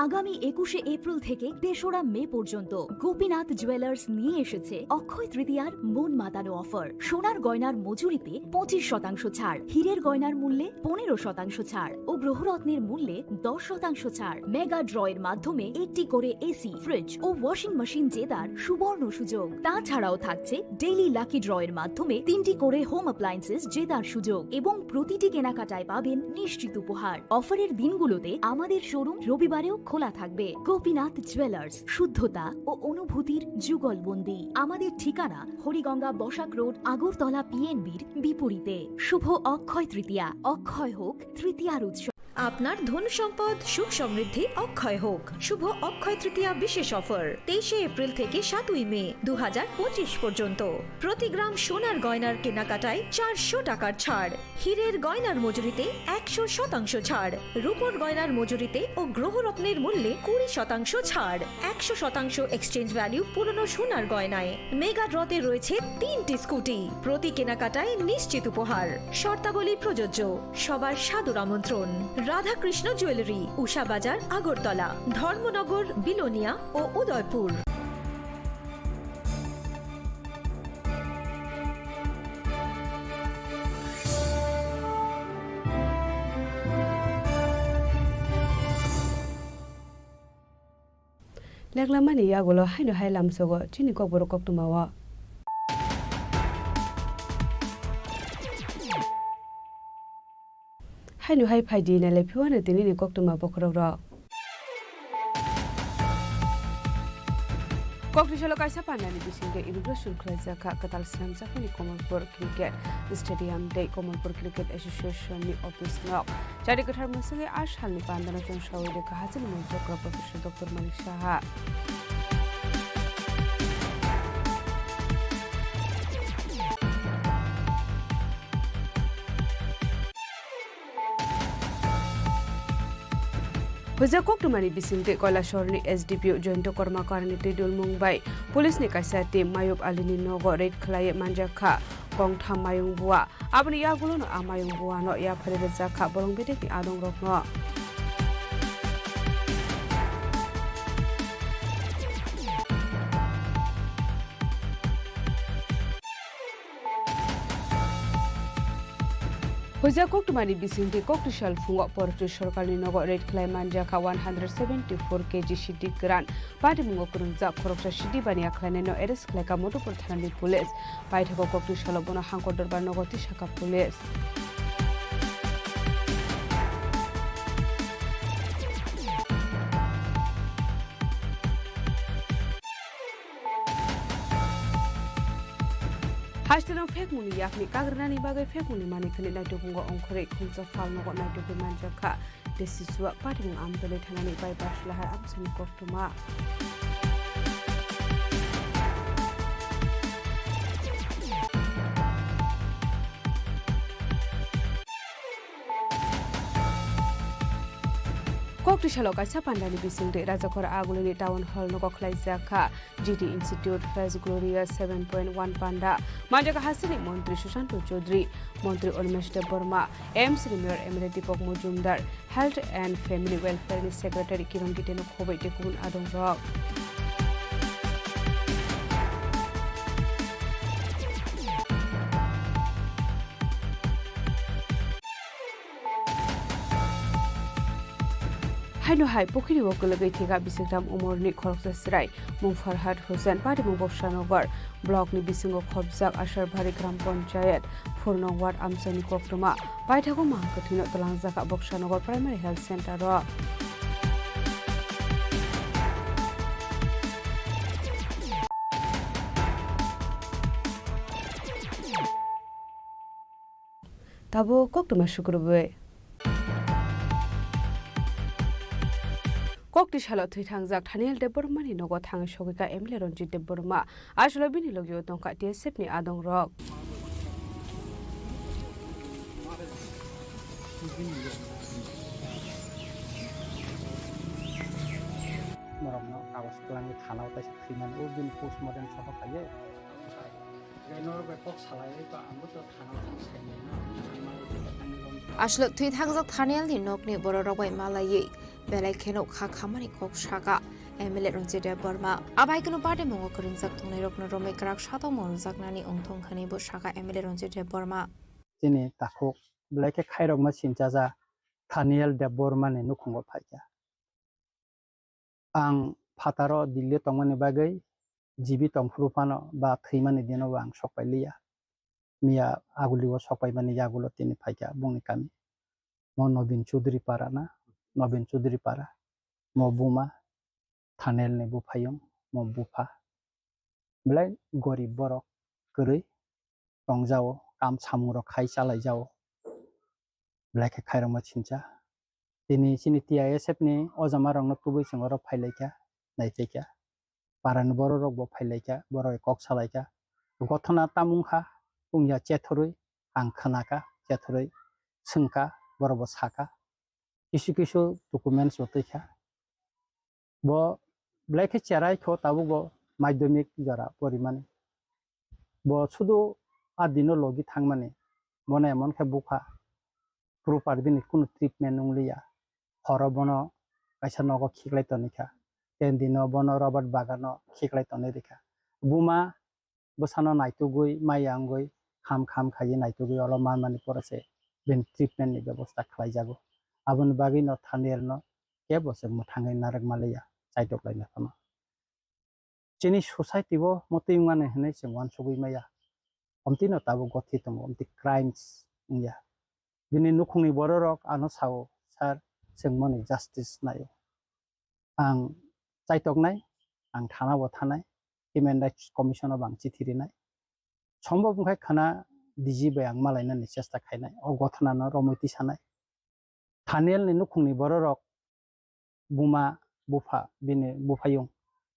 আগামী একুশে এপ্রিল থেকে তেসরা মে পর্যন্ত গোপীনাথ জুয়েলার্স নিয়ে এসেছে অক্ষয় তৃতীয়ার মন মাতানো অফার। সোনার গয়নার মজুরিতে পঁচিশ শতাংশ ছাড়, হীরের গয়নার মূল্যে পনেরো শতাংশ ছাড় ও গ্রহরত্নের মূল্যে দশ শতাংশ ছাড়। মেগা ড্রয়ের মাধ্যমে একটি করে এসি, ফ্রিজ ও ওয়াশিং মেশিন জেতার সুবর্ণ সুযোগ। তাছাড়াও থাকছে ডেইলি লাকি ড্রয়ের মাধ্যমে তিনটি করে হোম অ্যাপ্লায়েন্সেস জেতার সুযোগ এবং প্রতিটি কেনাকাটায় পাবেন নিশ্চিত উপহার। অফারের দিনগুলোতে আমাদের শোরুম রবিবারেও খোলা থাকবে। গোপীনাথ জুয়েলার্স, শুদ্ধতা ও অনুভূতির যুগলবন্দি। আমাদের ঠিকানা হরিগঙ্গা বসাক রোড, আগরতলা পিএনবির বিপরীতে। শুভ অক্ষয় তৃতীয়া, অক্ষয় হোক তৃতীয়ার উৎসব। আপনার ধন সম্পদ সুখ সমৃদ্ধি অক্ষয় হোক। শুভ অক্ষয় তৃতীয়া বিশেষ অফার তেইশে এপ্রিল থেকে সাতই মে দু হাজার পঁচিশ পর্যন্ত। প্রতি গ্রাম সোনার গয়নার কেনাকাটায় চারশো টাকার ছাড়, হীরের গয়নার মজুরিতে একশো শতাংশ ছাড়, রূপোর গয়নার মজুরিতে ও গ্রহরত্নের মূল্যে কুড়ি শতাংশ ছাড়, একশো শতাংশ এক্সচেঞ্জ ভ্যালু পুরনো সোনার গয়নায়। মেগা ড্রতে রয়েছে তিনটি স্কুটি, প্রতি কেনাকাটায় নিশ্চিত উপহার। শর্তাবলী প্রযোজ্য। সবার সাদর আমন্ত্রণ। রাধাকৃষ্ণ জুয়েলারি, উষা বাজার, আগরতলা, ধর্মনগর, বিলোনিয়া ও Udaipur. Leklamani yagulo haino hai lamsogo chini kokborok koktwmao. Haino hai phaidi nailai phiwano tinini koktwma bokhorokrok. Koktisalo kaisa pandani bisingtwi inauguration khlaijak kha kwtal swnamjakmani Kamalpur Cricket Stadium tei Kamalpur Cricket Association ni office nok. Chari kwthar mwswgwi a salni pandano chwngsawi rwkha hachini mantri Professor Doctor Manik Saha. Hojak koktwmani bisingtwi Koilasahorni S D P O Joyanta Kormakar ni twi dulmung bai police ni kaisa team Mayub Ali ni nogo raid khlaiwi manjak kha. Kongtham mayung bua. Aboni yagulono a mayung buano yapharwi rwjak kha borong bedekni adongrokno. Hojak koktwmani bisingtwi koktisal phungo Porchoi sorkarni nogo raid khlai manjak kha one hundred seventy four K G sidi kwran. Patimungo kwrwngjak khoroksa sidi baniya khlainaino arrest khlaikha Madhupur thanani police. Paithago koktisalo bono Hangkor Dorbar nogo tisakha police. Hasteno phekmungni yakni kagrwnani bagwi phekmungni manikhwni naitugmungo ongkhorwi khungsa phalnogo naitugwi manjakha. Tei sisua patimung Amtwlwi thanani bypass lahar amsani koktwma. Koktisalo kaisa pandani bisingtwi Rajakhor Agulini Town Hall nogo khlaijak kha G T Institute First Gloria seven point one panda. Manjak hasteni Montri Sushanto Chaudhary, Montri Animesh Debbarma, M C ni Mayor M L A Deepak Majumdar, Health and Family Welfare ni Secretary Kiron Gite no khoboi tei kubun adongrok. Haino hai pukhiri o kwlwgwi thwikha Bisikram Umorni khoroksa chwrai, mung Farhad Hussain, patimung Boksanagar block ni bisingo khopjak Asarbari Gram Panchayat, four nong ward amchaini koktwma. Paithago mahang kwthwino twlangjakha Boksanagar Primary Health Center o. Tabuk koktwma sukrubwi. Koktisalo thwi thangjak Thaniel Debbarmani nogo thangwi sogwikha M L A Ranjit Debbarma. Aswkno bini logio tongkha T S F ni adongrok. Norokno kagoj kwlangwi thanao taisa thwimani, o bini postmortem sohor khaio. Aswk thwi thangjak Thaniel ni nokni bororok bai malaiwi belai kheno kha khamani kok saka M L A Ranjit Debbarma. Abai kheno patimungo kwrwngjak tongnairokno romwi kwrak satokma rwjaknani wngthong hwnwi bo saka M L A Ranjit Debbarma. Chini takhuk belai khe khairokma sinchaja Thaniel Debbarma ni nukhungo phaikha. Ang phataro Delhi tongmani bagwi jibi tongphuru phano ba thwimani dino bo ang sok pai liya. Miya aguli o sok paimani yagulo tini phaikha bongni kami. Mo Nobin Chaudhary para na, Nobin Chaudhary para. Mo buma Thanel ni buphayung, mo bupha. Belai gorib borok kwrwi tongjao, kam samung rok khai chalaijao. Belai khe khairokma sincha. Tini chini T I S F ni o jama rok no tubui chwng oro phai lai kha, nai phai kha. Para ni borok rok bo phai lai kha, borok bai kok sa lai kha. Gothona tamung kha, wng ya chethorwi ang khna kha, chethorwi swng kha, borok bo sa kha. Kisu kisu documents bo twi kha. Bo belai khe cherai kho tabuk bo madhyamik jora porimani. Bo sudu a dino logi thangmani. Bono emon khe bupha proper bini kunu treatment wngliya. Horo bono kaisa nogo khiklai toni kha. Ten dino bono rubber bagano khiklai toni rikha. Buma bwsano naitugwi, maya wngwi, kham kham khaiwi naitugwi olo manmani pore se bini treatment ni bebosta khlaijago. Aboni bagwi no Thaniel no kebo se mwthangwi narwk maliya, chaitok laina phano. Chini society o motwi wngmani hinwi chwng uansugwi maya. Omtwi no tabuk gothi tongo, omtwi crimes wngya. Bini nukhungni bororok ano sao, "Sir, chwng moni justice naio." Ang chaitoknai, ang thana bo thanai, Human Rights Commission o bo ang chithi rinai. Sombhob wngkha khana D G bai ang malainani chesta khainai, o gothana no romwi tisanai. Thaniel ni nukhungni bororok buma, bupha, bini buphayung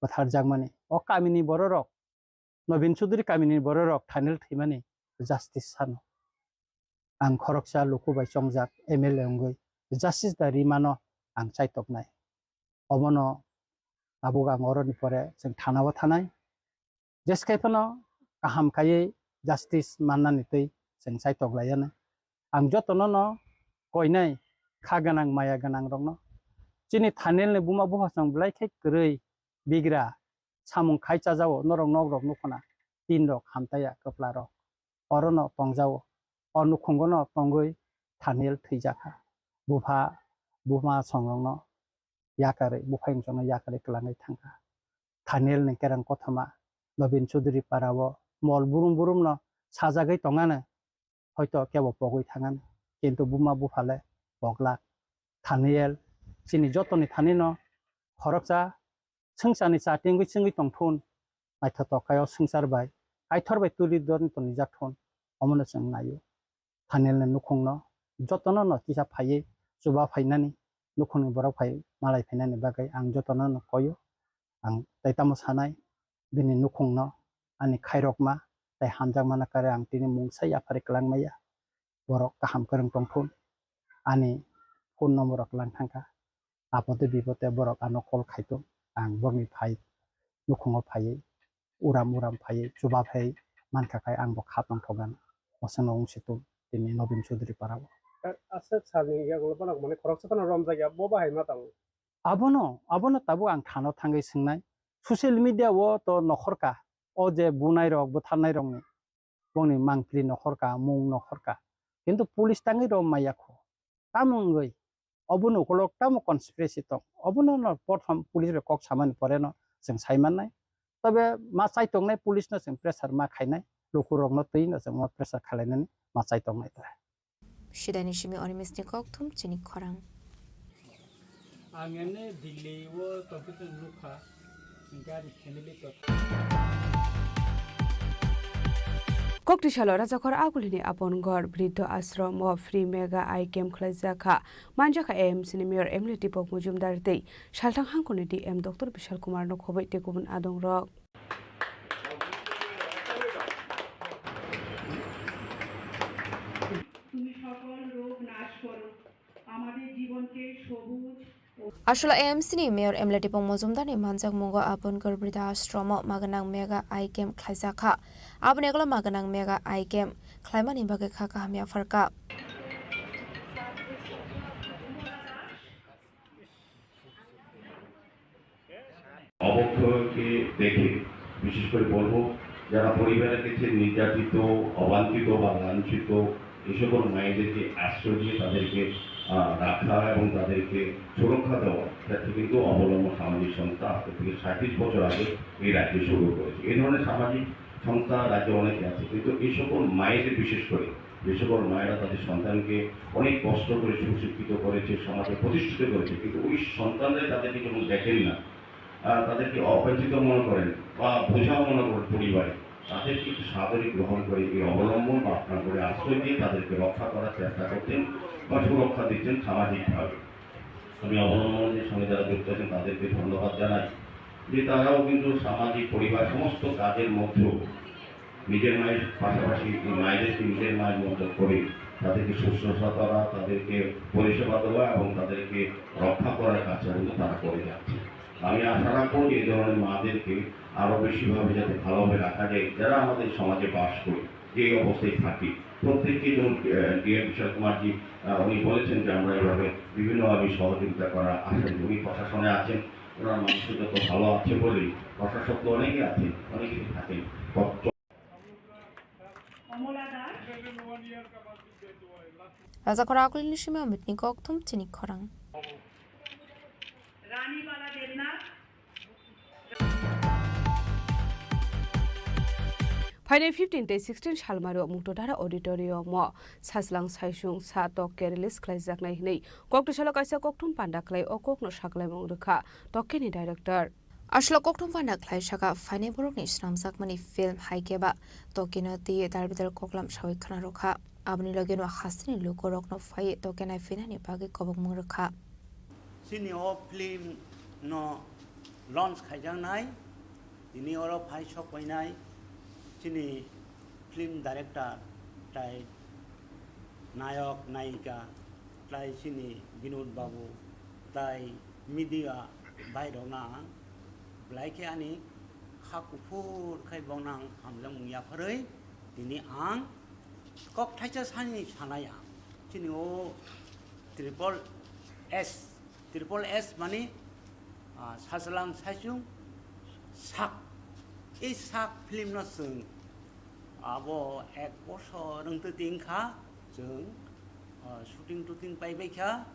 bwtharjakmani. O kamini bororok, Nobin Chudri kamini bororok Thaniel thwimani justice sano. Ang khoroksa luku bai chongjak M L A wngwi justice da rimano ang chaitoknai. Obono tabuk ang oroni pore chwng thanao thanai. Jeskai phano kaham khaiwi justice mannani twi chwng chaitok laiyani. Ang jotono no koinai kha gwnang maya gwnang rokno. Chini Thaniel ni buma bupha chwng belai khe kwrwi bigra samung khai chajao norok nok rok nukhuna tin rok hamtaya kwpla rok. Orono tongjao. O nukhungo no tongwi Thaniel thwijakha. Bupha, buma songrokno yakarwi, buphayung chongno yakarwi kwlangwi thangkha. Thaniel ni kereng kothoma Nobin Chudri parao mol burum burum no sajagwi tongano, hoito kebo pogwi thangano, kintu buma buphale poglak. Thaniel chini jotoni thanino khoroksa swngcharni cha tingwi chwngwi tongthun, naithotok khe o swngchar bai Kaitor bai tuli don tonijak thun, omono chwng naio. Thaniel ni nukhungno jotono no kisa phaiwi chuba phainani, nukhungni borok phai malai phainani bagwi ang jotono no koio. Ang tei tamo sanai, bini nukhungno ani khairokma tei hamjakmano kare ang tini mungsa yaphari kwlangmaya. Borok kaham kwrwng tongthun, ani phone number rok lang thangkha. Apode bipode borok ano call khaitong. Ang borokni phai, nukhungo phaiwi, uram uram phaiwi, chuba phai mankha khai ang bo kha tongthokgano. Osano wng situng tini Nobin Chaudhary parao. Aswk salni yagulo bono mane khoroksa phano romjakya, bo bahai ma tongo? Abono, abono tabuk ang thano thangwi swngnai. Social media o to nokhorka, o je bunai rok, butharnai rokni. Bongni mangpili nokhorka, mung nokhorka. Kintu police tangwi rom maya kho. Tamo wngwi? Obono ukolok tamo conspiracy tong? Obono no prothom police bai kok samani pore no chwng sai mannai. Tobe ma chai tongnai police no chwng pressure ma khainai. Lukurok no twi no chwng ma pressure khalainani ma chai tongnai ta. Sidani simi Animesh ni kok thum chini khorang. Ang emne Delhi o tongkhe chwng nukha, hwnkhe ani family to. Kokti salo Rajakhor Agulini Apon Ghor Briddho Ashram o free mega eye camp khlaijak kha. Manjakha A M C ni Mayor M L A Deepak Majumdar tei Salthang Hangkoni D M Doctor Bishal Kumar no khoboi tei kubun adong rok. তুমি সকল রোগ নাশ করো, আমাদের জীবনকে সবুজ ও Ashula A M C ni Mayor M L A Deepak Majumdar ni manjakmungo Apon Ghor Briddha Ashram o maganang mega eye camp khlaijak kha. Aboni ulo maganang mega eye camp khlaimani bagwi kha kaham yapharkha. অবক্ষয়কে দেখে, বিশেষ করে বলবো, যারা পরিবারের কাছে নির্যাতিত, অবাঞ্ছিত বা লাঞ্ছিত, এই সকল মায়েদেরকে আশ্রয় দিয়ে তাদেরকে, আহ, রাখা এবং তাদেরকে সুরক্ষা দেওয়ার ক্ষেত্রে কিন্তু অবলম্বন সামাজিক সংস্থা আজকে থেকে সাঁইত্রিশ বছর আগে এই রাজ্যে শুরু করেছে। এই ধরনের সামাজিক সংস্থা রাজ্যে অনেকে আছে, কিন্তু এই সকল মায়েদের বিশেষ করে, যে সকল মায়েরা তাদের সন্তানকে অনেক কষ্ট করে সুশিক্ষিত করেছে, সমাজে প্রতিষ্ঠিত করেছে, কিন্তু ওই সন্তানরাই তাদেরকে যখন দেখেন না, আহ, তাদেরকে অবাঞ্ছিত মনে করেন বা বোঝা মনে করেন পরিবারে, তাদের কিন্তু সাদরে গ্রহণ করে এই অবলম্বন বা আপনার করে আশ্রয় দিয়ে তাদেরকে রক্ষা করার চেষ্টা করতেন বা সুরক্ষা দিচ্ছেন সামাজিকভাবে। আমি অবলম্বনের সঙ্গে যারা যুক্ত আছেন তাদেরকে ধন্যবাদ জানাই যে তারাও কিন্তু সামাজিক পরিবার সমস্ত কাজের মধ্যেও নিজের মায়ের পাশাপাশি এই মায়েদেরকে নিজের মায়ের মতো করে তাদেরকে শুশ্রূষা করা, তাদেরকে পরিষেবা দেওয়া এবং তাদেরকে রক্ষা করার কাজটা কিন্তু তারা করে যাচ্ছে। আমি আশা রাখবো যে এই ধরনের মাদেরকে আরো বেশিভাবে যাতে ভালোভাবে রাখা যায়, যারা আমাদের সমাজে বাস করি, যে অবস্থায় থাকি, প্রত্যেককে যেমন, আহ, ডিএম বিশাল কুমারজি, আহ, উনি বলেছেন যে আমরা এইভাবে বিভিন্নভাবে সহযোগিতা করার আশা করি। উনি প্রশাসনে আছেন, ওনার মানসিকতা ভালো আছে বলেই প্রশাসক তো অনেকে আছেন, অনেকে থাকেন। Raja Khora Akulini Simi Amit ni kok thum chini khorang. Phainai fifteen tei sixteen salmaro Muktadhara Auditorium o Sajlang Saisung Sa Tokke release khlaijaknai hwnwi koktwsalo kaisa kokthum panda khlai o kokno saklaimung rwkha Tokkeni director. Aswk kokthum panda khlai saka phainai borokni swnamjakmani film hai khe ba Tokkeno twiwi darbidal koklam sawi khna rwkha. Aboni logeno hasteni lukurokno phaiwi Tokke naiphinani bagwi kobokmung rwkha. Chini o film no launch khaijaknai, tini oro phai sok painai chini film director tai nayok nayika tai chini Binod babu tai media bhai rokno ang belai khe ani kha kuphur khai bono ang hamjakmung yapharwi tini ang kok thaisa sani sanai ang. Chini o triple S, triple S mani, ah, Sajlang Saisung Sak. Ei Sak film no chwng abo ek bosor wng twi tin kha chwng, ah, shooting tooting pai bai kha,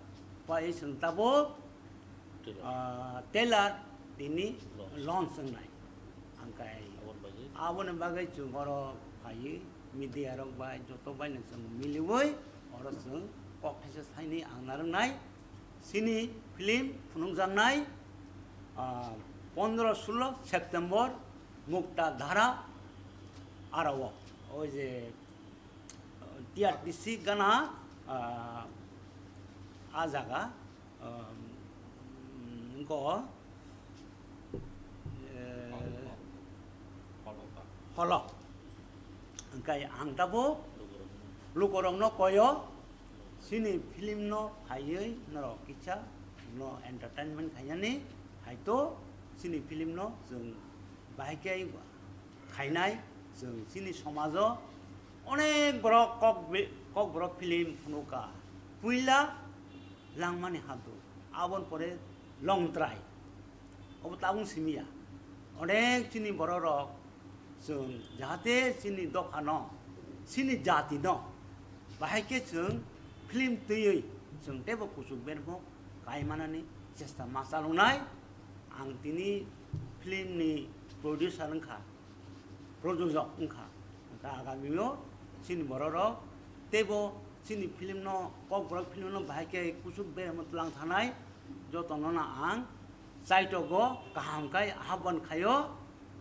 pai chwng tabuk Trailer. Ah, trailer tini launch. Launch wngnai. Angkai aboni bagwi. Aboni bagwi chwng oro phaiwi media rok bai joto bai no chwng miliwi oro chwng kok thaisa saini ang narwknai. Chini film phunukjaknai, ah, pondro sulo September Mukta Dhara aro o, oi je, ah, T R T C gana, ah, a jaga. Um, engko, eh, holo. Holo. Holo. Engkai ang tabuk lukurokno koyo, chini film no phaiwi norok kisa no entertainment khainani, haito chini film no chwng bahai khe khainai, chwng chini somajo onek borok kok be-, kok borok film phunukha. Puila langmani hadu, aboni pore longtrai. Obo tabung simiya. Onek chini bororok chwng jahate chini dophano, chini jatino bahai khe chwng film twiwi chwng teibo kuchuk bermo kai manani chesta ma chaloknai. Ang tini film ni producer wngkha. Projojok wngkha. Hwnkhe agamio chini bororok teibo chini film no, kokborok film no bahai khe kuchuk beremo twlang thanai, jotono no ang chaitogo kaham khai ahban khaio,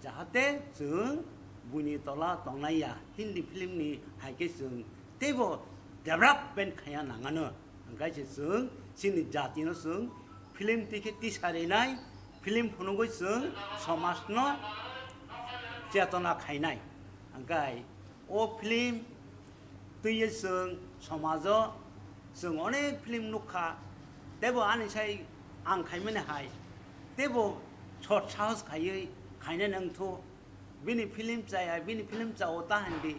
jahate chwng buini tola tongnai ya, Hindi film ni hai khe chwng teibo development khaiya nangano. Hwnkhe se chwng chini jati no chwng film twi khe tisa rinai, film phunugwi chwng somaj no chetona khainai. Hwnkhe o film twiwi chwng somajo chwng onek film nukha, teibo ani sai ang khaimani hai, teibo sot sahos khaiwi khainai nangthu. Bini film chaya, bini film chao ta hindi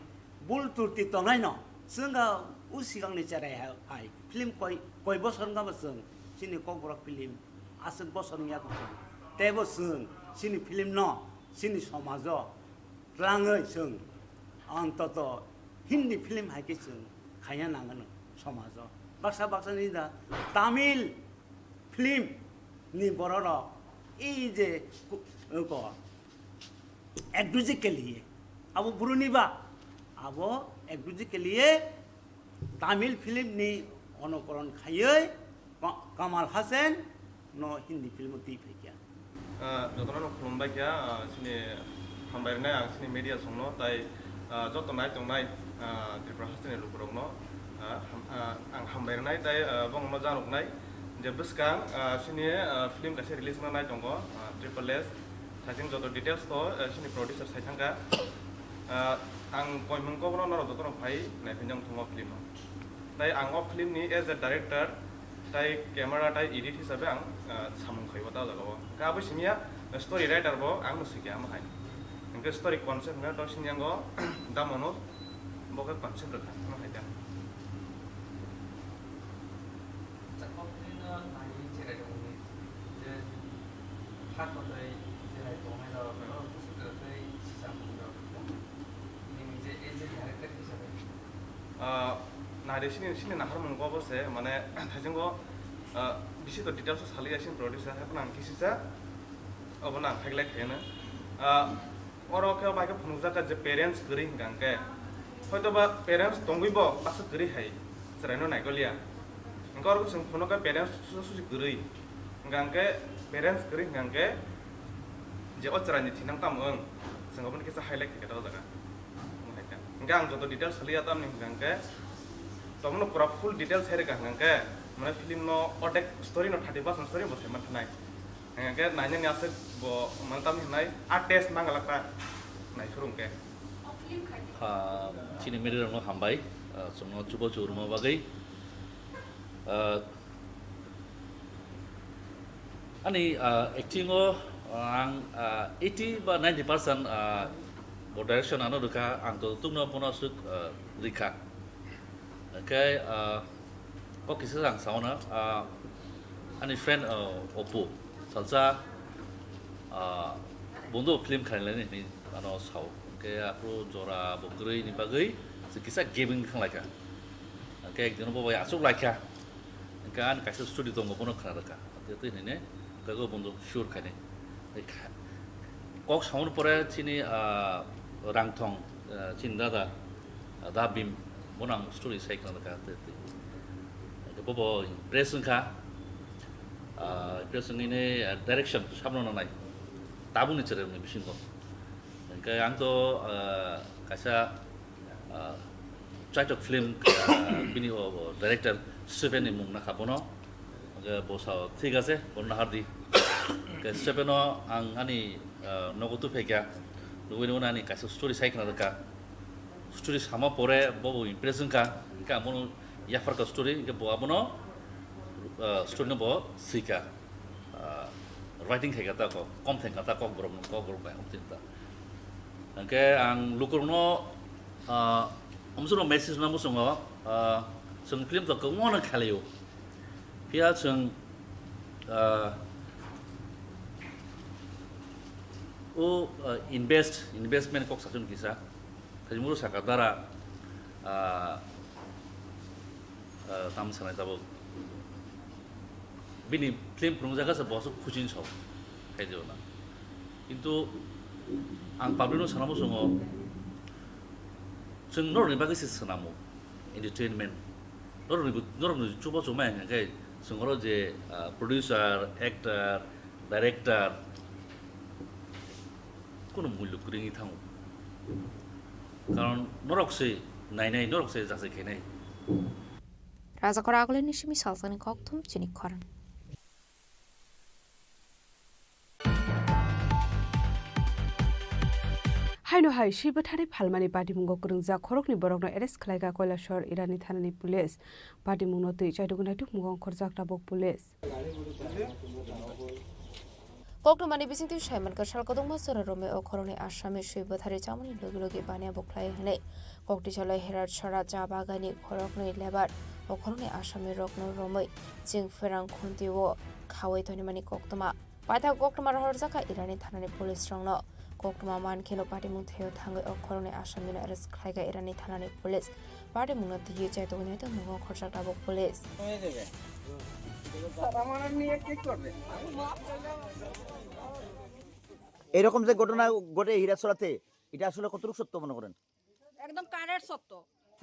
bul turti tongnai no. Chwng ga u sigang ni cherai hai, hai. Film koi, koi bosor wngkha bo chwng. Chini kokborok film aswk bosor wngya kho chwng. Teibo chwng chini film no, chini somajo twlangwi chwng antoto Hindi film hai khe chwng khaiya nangano somajo. Baksa baksa ni da Tamil film ni bororok ei je ku-, ko ek duje ke liye. Abo buruni ba, abo ek duje ke liye Tamil film ni onokoron khaiwi Ka-, Kamal Hassan no Hindi film o twi phaikha. Ah, jotono no khulumbai kha, ah, chini hambai rwnai ang chini media songno, tai, ah, joto nai tongnai, ah, Tripura hasteni lukurokno, ah, ham-, ah, ang hambai rwnai, tai, ah, bongno janoknai Je bwskang, ah, chini, ah, film kaisa release wngna nai tongo, ah, Triple S. Thaiching joto details to, ah, chini producer sai thangkha. Ah, ang koimung kobono norok jotono phai naiphainai wngthung o film o. Tai ang o film ni as a director, tai camera, tai edit hisabe ang, ah, samung khaibo ta jagao. Hwnkhe abo simiya story writer bo ang no sikha amo hai. Hwnkhe story concept hwnkhe to sini yango Damono bo khe concept rwkha amo hai ta. Ah, nari sini, sini naharmung bo se, mane, thaichung bo, ah, bisi to details o saliya sini producer, hai phano ang kisisa, obo no ang khailai khaiyano. Ah, oro khe bai khe phunukjak kha je parents kwrwi hwnkha hwnkhe, hoito ba parents tongwi bo baksa kwrwi hai chwraino naikoliya. Hwnkhe oro chwng phunukha parents susa susi kwrwi hwnkha hwnkhe, parents kwrwi hwnkha hwnkhe je o chwraini thinang tamo wng, chwng oboni kisa highlight khaikha o jaga. Hwnkhe ang joto details saliya tamni hwnkha hwnkhe, tongmano pura full details hai rwkha hwnkha hwnkhe, mane film no odek story no thirty percent story bo sai manthanai. Hwnkhe nainani aswk bo mane tamni hwnai a test mangalakha naiphuru hwnkhe. Ah, chini media rokno hambai, ah, chwngno chubachu rwma bagwi. Ah, ani, ah, acting o, ah, ang, ah, eighty ba ninety percent, ah, bo direction ano rwkha, ang to tukno bono aswk, ah, rikha. Hwnkhe, ah, kok kisa ang sauna, ah, ani friend, ah, Oppo salsa, ah, bondo film khailani hinwi ano sao. Hwnkhe aphuru jora bo kwrwi ni bagwi se kisa giving thanglaikha. Hwnkhe ekdino bo bai achuk laikha. Hwnkhe ani kaisa story tongo bono khna rwkha. Tei tei hinwi ne, hwnkhe o bondo sure khainai. Kok samani pore chini, ah, Rangthong, ah, chini dada, ah, Da Bhim, bono ang story sai khna kha, tei, tei. Bobo impress wngkha, ah, impress wngwi ne, ah, direction sabno nanai, tabukni chwrairokni bisingo. Hwnkhe ang to, ah, kaisa, ah, Chaitok film, ah, bini o, o director Stephen ni mung nakha bono. Hwnkhe bo sao, "Thik ache, bono nahardi." Hwnkhe Stephen no ang ani, ah, nogo tubuphaikha, nugwi nugwi ani kaisa story sai khna rwkha. Story sama pore bo bo impress wngkha, hwnkhe ang bono yapharkha story, hwnkhe bo abono, ah, story no bo swikha. Ah, writing khaikha ta kok, kom thangkha ta kok borok no, kok borok bai hom tin ta. Hwnkhe ang lukurokno, ah, amsukno message no muchungo, ah, chwng film to kwbangma no khlaio. Phiya chwng, ah, o, ah, invest, investment kok satung kisa. Thajimuro saka dara, ah, ah, tam sanai tabuk. Bini film phunukjak kha se bo aswk khuchini sao khai di na. Kintu ang public no sana muchungo, chwng norokni bagwi se swnamo entertainment. Norokni bo, norokni chubachu mai hwnkha khe chwng oro je, ah, producer, actor, director, kunu mullo kwrwi wngwi thango. Karon norok se nainai, norok se jachai khainai. Rajakora Agulini simi salsani kokthum chini khorang. Haino hai swi bwtharwi phalmani patimungo kwrwngjak khoroknwi borokno arrest khlaikha Koilashahar Irani thanani police. Patimungno twi chaidugwi naitukmungo ongkhorjak tabuk police. Koktwmani bisingtwi saimankha, sal kwdwkma jora romwi o khoroknwi asami swi bwtharwi chamani logi logi baniya bukhlai hwnwi. Koktisalai Herat Sora cha bagani khoroknwi lebar o khoroknwi asami rokno romwi ching pherang khunti o khawi tonimani koktwma. Paithak koktwma rohorjak kha Irani thanani police rokno. Koktwma mankheno patimung thwio thangwi o khoroknwi asami no arrest khlaikha Irani thanani police. Patimungno twiwi chaitugwi naitukmungo khorjak tabuk police. এরকম যে ঘটনা ঘটে হীরাছড়াতে, এটা আসলে কতটুকু সত্য মনে করেন? একদম কারের সত্য।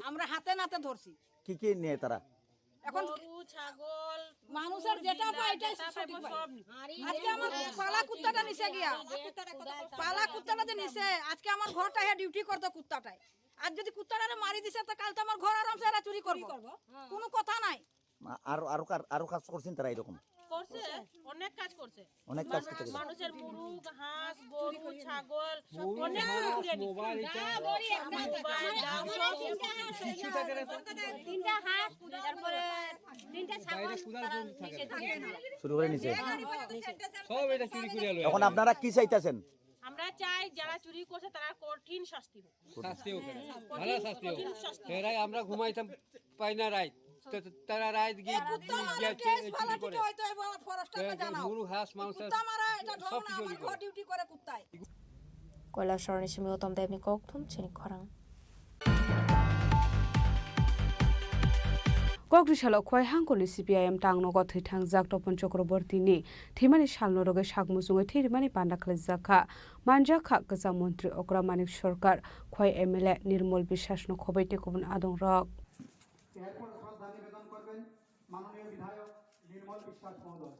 আমরা হাতে নাতে ধরছি। কি কি নিয়ে তারা? এখন গরু, ছাগল, মানুষের যেটা মুরগি, পায়, এটাই যেটা সঠিক পায়। সব নিয়ে। আজকে আমার পালা কুত্তাটা নিছে গিয়া। পালা কুত্তাটা যে নিছে, আজকে আমার ঘরটা হে ডিউটি করতো কুত্তাটায়। আর যদি কুত্তাটারে মারি দিছে, তো কাল তো আমার ঘর আরামসে এরা চুরি করবো। চুরি করবো। হ্যাঁ। কোনো কথা নাই। আ-, আরো, আরো কার-, আরো কাজ করছেন তারা এরকম? করছে, অনেক কাজ করছে। অনেক কাজ করছে। মানুষের মুরগ, হাঁস, গরু, ছাগল, অনেক চুরি করে নিছে। মোবাইল, মোবাইল, দাম, সব কিছু। তিনটা হাঁস, তারপরে তিনটা ছাগল তারা নিচে চুরি করে নিছে। সব এটা চুরি করে আলো। এখন আপনারা কি চাইতেছেন? আমরা চাই যারা চুরি করছে তারা কঠিন শাস্তি হোক। শাস্তি হোক। হুম, ভালো কঠিন, শাস্তি হোক। কঠিন শাস্তি হোক। এরাই আমরা ঘুমাইতাম পাই না রাইত। তো তারা রাইত গিয়ে, এই কুত্তা মারা গিয়ে কেস চুরি ফালাতে করে। হয়তো এবং ফরেস্টারকে এই যে জানাও। গরু, হাঁস, মাংস, কুত্তা মারা এটা সব ঢং কিছু না, চুরি আমার করে। ঘর ডিউটি করে কুত্তায়। কৈলাসহরni simi Uttam Debni kokthum chini khorang. Kokri salo Khowai hangkoni C P I M tangnogo thwi thangjak Topon Chakrabortini thwimani salno rwgwi sak muchungwi thwi rimani panda khwlaijak kha. Manjak kha kwcham montri okra Manik Sarkar, Khowai M L A Nirmol Biswasno khobwi tei kubun adongrok. এরপর শ্রদ্ধা নিবেদন করবেন মাননীয় বিধায়ক নির্মল বিশ্বাস মহোদয়।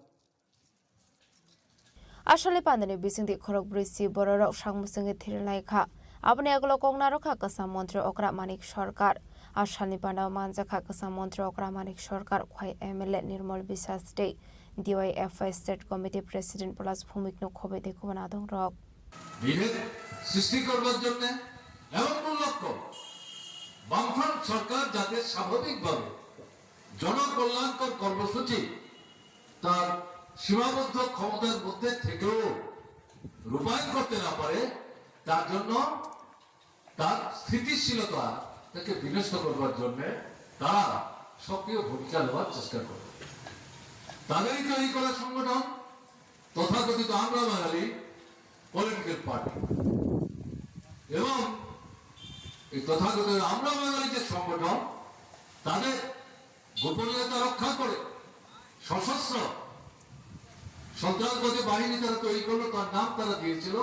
Asalni pandani bisingtwi khorokbrwi si bororok sak muchungwi thwirilai kha. Aboni yagulo kok narwkha kwcham montri okra Manik Sarkar. Asalni pandao manjakha kwcham montri okra Manik Sarkar, Khowai M L A Nirmol Biswas tei D Y F I State Committee President Polas Bhumikno khobwi tei kubun adongrok. বিভেদ সৃষ্টি করবার জন্য এমন কোন লক্ষ্য বামফ্রন্ট সরকার যাতে স্বাভাবিকভাবে জনকল্যাণকর কর্মসূচি তার সীমাবদ্ধ ক্ষমতার মধ্যে থেকেও রূপায়ণ করতে না পারে, তার জন্য তার স্থিতিশীলতা তাকে বিনষ্ট করবার জন্য তারা সক্রিয় ভূমিকা নেওয়ার চেষ্টা করে। তাদেরই তৈরি করা সংগঠন তথাকথিত আমরা বাঙালি পলিটিক্যাল পার্টি এবং এই তথাকথিত আমরা বাঙালি যে সংগঠন, তাদের গোপনীয়তা রক্ষা করে সশস্ত্র সন্ত্রাসবাদী বাহিনী তারা তৈরি করলো, তার নাম তারা দিয়েছিল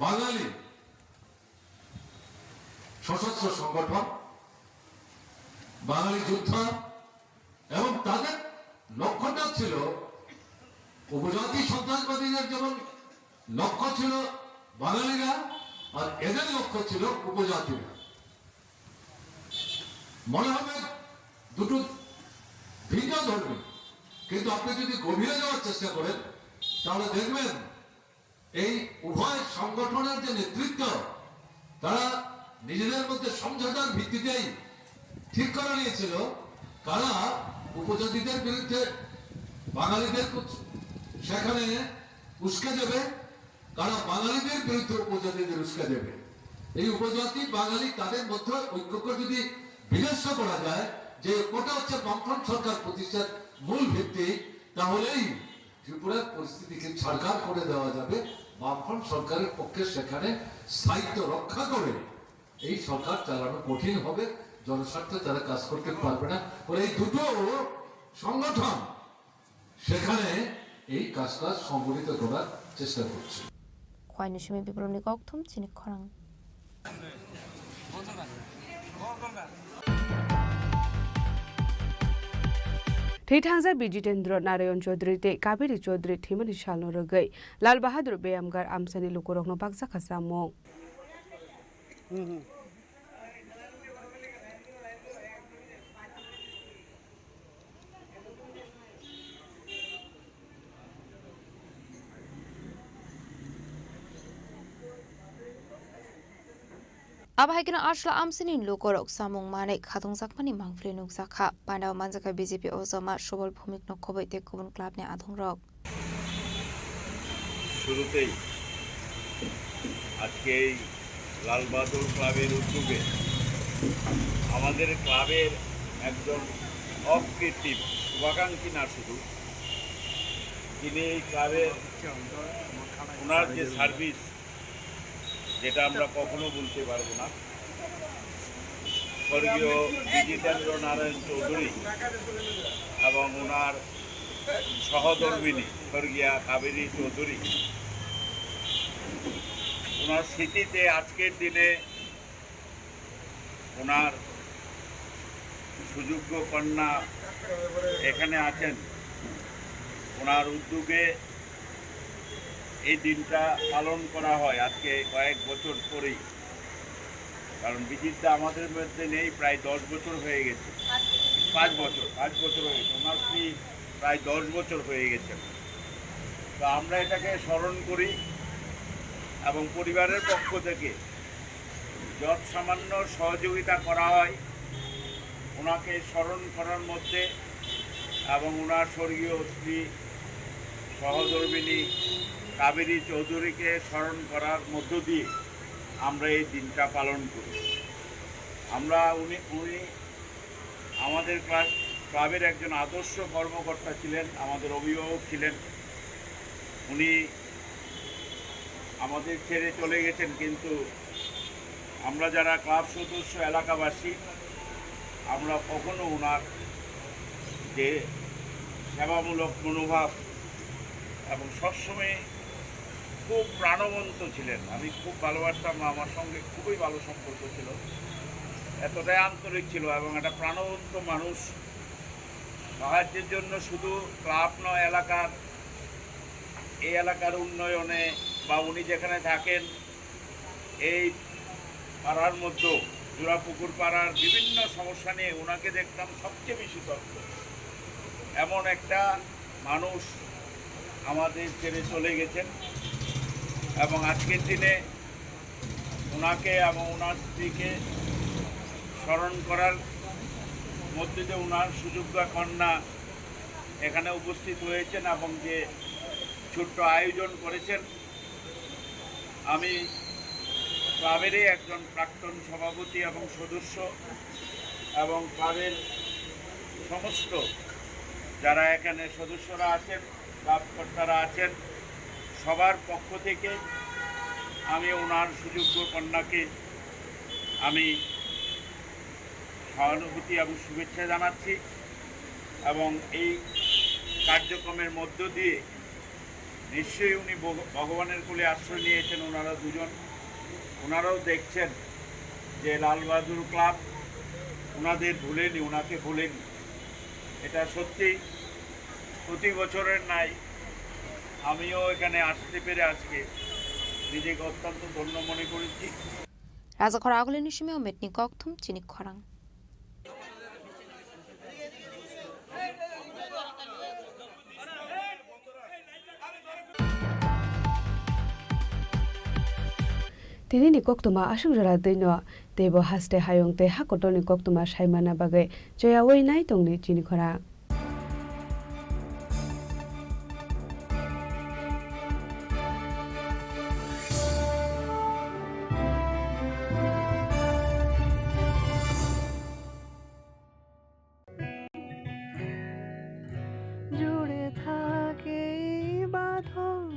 বাঙালি সশস্ত্র সংগঠন, বাঙালি যোদ্ধা। এবং তাদের লক্ষ্যটা ছিল উপজাতি সন্ত্রাসবাদীদের যেমন লক্ষ্য ছিল বাঙালিরা, আর এদের লক্ষ্য ছিল উপজাতিরা। মনে হবে দুটো ভিন্ন ধর্মী, কিন্তু আপনি যদি গভীরে যাওয়ার চেষ্টা করেন, তাহলে দেখবেন এই উভয় সংগঠনের যে নেতৃত্ব, তারা নিজেদের মধ্যে সমঝোতার ভিত্তিতেই ঠিক করে নিয়েছিল, কারা উপজাতিদের বিরুদ্ধে বাঙালিদের উৎস-, সেখানে উস্কে দেবে, কারা বাঙালিদের বিরুদ্ধে উপজাতিদের উস্কে দেবে। এই উপজাতি বাঙালি তাদের মধ্যে ঐক্যকে যদি বিনষ্ট করা যায়, যে ঐক্যটা হচ্ছে বামফ্রন্ট সরকার প্রতিষ্ঠার মূল ভিত্তি, তাহলেই ত্রিপুরার পরিস্থিতিকে ছারখার করে দেওয়া যাবে। বামফ্রন্ট সরকারের পক্ষে সেখানে স্থায়িত্ব রক্ষা করে এই সরকার চালানো কঠিন হবে, জনস্বার্থে তারা কাজ করতে পারবে না। ফলে এই দুটো সংগঠন সেখানে এই কাজটা সংগঠিত করার চেষ্টা করছে। Khowai ni simi Biplobni kokthum chini khorang. Thwi thangjak Bijitendra Narayan Chaudhary tei Kaveri Chaudhary thwimani salno rwgwi Lal Bahadur Beyamgar amchaini lukurokno bakjakha chamung. Abo hai kheno Asla amsini lukurok samung manwi khatungjakmani mangpili nukjakha. Pandao manjakha B J P ojama Subal Bhumikno khobwi tei kubun clubni adongrok. শুরুতেই আজকে এই লাল বাহাদুর ক্লাবের উদ্যোগে আমাদের ক্লাবের একজন অকৃত্রিম শুভাকাঙ্ক্ষী না শুধু, তিনি এই ক্লাবের ওনার যে সার্ভিস, যেটা আমরা কখনো ভুলতে পারবো না। স্বর্গীয় বিজিতেন্দ্র নারায়ণ চৌধুরী এবং ওনার সহধর্মিণী স্বর্গীয়া কাবেরী চৌধুরী, ওনার স্মৃতিতে আজকের দিনে ওনার সুযোগ্য কন্যা এখানে আছেন, ওনার উদ্যোগে এই দিনটা পালন করা হয় আজকে কয়েক বছর পরেই। কারণ বিজিতদা আমাদের মধ্যে নেই, প্রায় দশ বছর হয়ে গেছে। পাঁচ বছর, পাঁচ বছর হয়ে গেছে। ওনার স্ত্রী প্রায় দশ বছর হয়ে গেছে। তো আমরা এটাকে স্মরণ করি এবং পরিবারের পক্ষ থেকে যৎসামান্য সহযোগিতা করা হয় ওনাকে স্মরণ করার মধ্যে এবং ওনার স্বর্গীয় স্ত্রী সহধর্মিণী কাবেরী চৌধুরীকে স্মরণ করার মধ্য দিয়ে আমরা এই দিনটা পালন করি। আমরা উনি, উনি আমাদের ক্লা-, ক্লাবের একজন আদর্শ কর্মকর্তা ছিলেন, আমাদের অভিভাবক ছিলেন। উনি আমাদের ছেড়ে চলে গেছেন, কিন্তু আমরা যারা ক্লাব সদস্য, এলাকাবাসী, আমরা কখনো ওনার যে সেবামূলক মনোভাব এবং সবসময় খুব প্রাণবন্ত ছিলেন। আমি খুব ভালোবাসতাম, আমার সঙ্গে খুবই ভালো সম্পর্ক ছিল, এতটাই আন্তরিক ছিল এবং একটা প্রাণবন্ত মানুষ। সাহায্যের জন্য শুধু ক্লাব নয়, এলাকার, এই এলাকার উন্নয়নে বা উনি যেখানে থাকেন, এই পাড়ার মধ্যে জোড়াপুকুর পাড়ার বিভিন্ন সমস্যা নিয়ে ওনাকে দেখতাম সবচেয়ে বেশি তৎপর। এমন একটা মানুষ আমাদের ছেড়ে চলে গেছেন এবং আজকের দিনে ওনাকে এবং ওনার স্ত্রীকে স্মরণ করার মধ্যে দিয়ে ওনার সুযোগ্যা কন্যা এখানে উপস্থিত হয়েছেন এবং যে ছোট্ট আয়োজন করেছেন, আমি ক্লাবেরই একজন প্রাক্তন সভাপতি এবং সদস্য এবং ক্লাবের সমস্ত যারা এখানে সদস্যরা আছেন, ক্লাব কর্তারা আছেন, সবার পক্ষ থেকে আমি ওনার সুযোগ্য কন্যাকে আমি সহানুভূতি এবং শুভেচ্ছা জানাচ্ছি। এবং এই কার্যক্রমের মধ্য দিয়ে নিশ্চয়ই উনি ভগ-, ভগবানের কোলে আশ্রয় নিয়েছেন। ওনারা দুজন, ওনারাও দেখছেন যে লাল বাহাদুর ক্লাব ওনাদের ভুলেনি, ওনাকে ভুলেনি। এটা সত্যি প্রতি বছরের ন্যায় আমিও এখানে আসতে পেরে আজকে নিজেকে অত্যন্ত ধন্য মনে করেছি। Rajakhor agulini simi umetni kokthum chini khorang. Tini ni koktwma aswk jora twi no, teibo haste hayung tei hakotor ni koktwma saimana bagwi choyawi nai tongni chini khorang. জুড়ে থাকে এই বাঁধন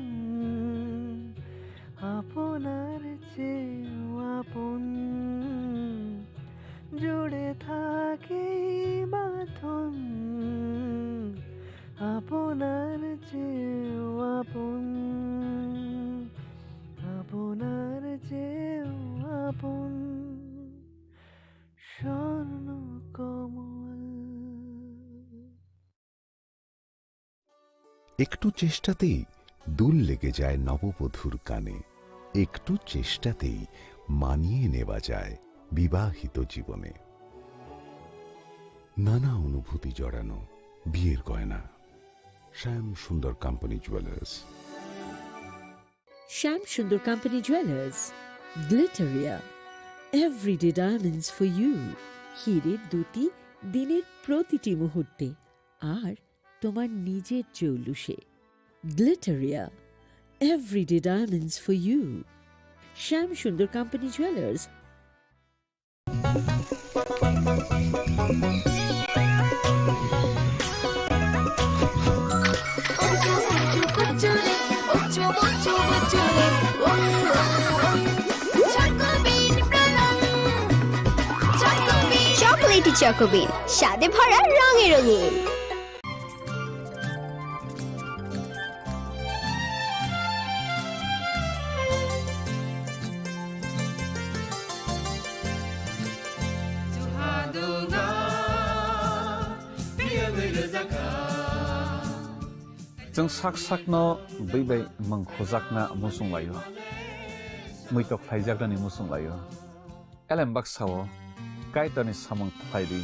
আপনার চেয়েও আপন। জুড়ে থাকে এই বাঁধন আপনার চেয়েও আপন, আপনার চেয়েও আপন। স্বর্ণ কমল। একটু চেষ্টাতেই দুল লেগে যায় নববধূর কানে, একটু চেষ্টাতেই মানিয়ে নেওয়া যায় বিবাহিত জীবনে। নানা অনুভূতি জড়ানো বিয়ের গয়না। শ্যাম Sundar company jewellers. Shyam Sundar company jewellers, Glitteria, everyday diamonds for you. হীরের দ্যুতি দিনের প্রতিটি মুহূর্তে, আর তোমার নিজের জৌলুসে। Glitteria, everyday diamonds for you. Shyam Sundar company jewellers. Chocolatey চকোবিন, স্বাদে ভরা, রঙে রঙিন। Chwng sak sakno bwi bai mwng khujakna muchung laio, muitok khlaijaknani muchung laio. Elem baksa-o Kaitorni samung khlai di.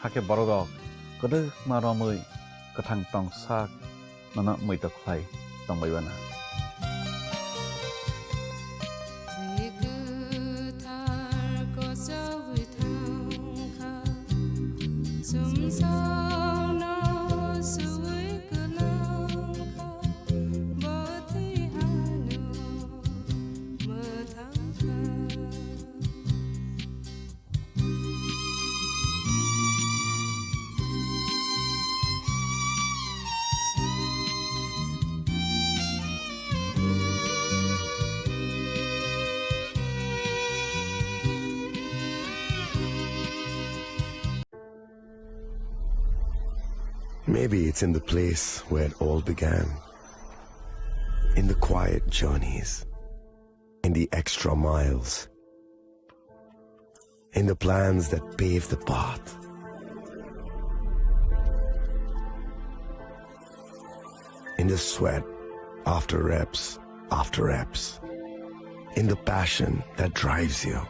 Hakhe borok rok kwdwkma romwi kwthang tong sak nono muitok khlai tongbai uana. Twi kwthar kochogwi thangkha, chwngsaono swiwi kwlangkha, bo twi ano mwthangkha. Maybe it's in the place where it all began. In the quiet journeys. In the extra miles. In the plans that pave the path. In the sweat after reps after reps. In the passion that drives you.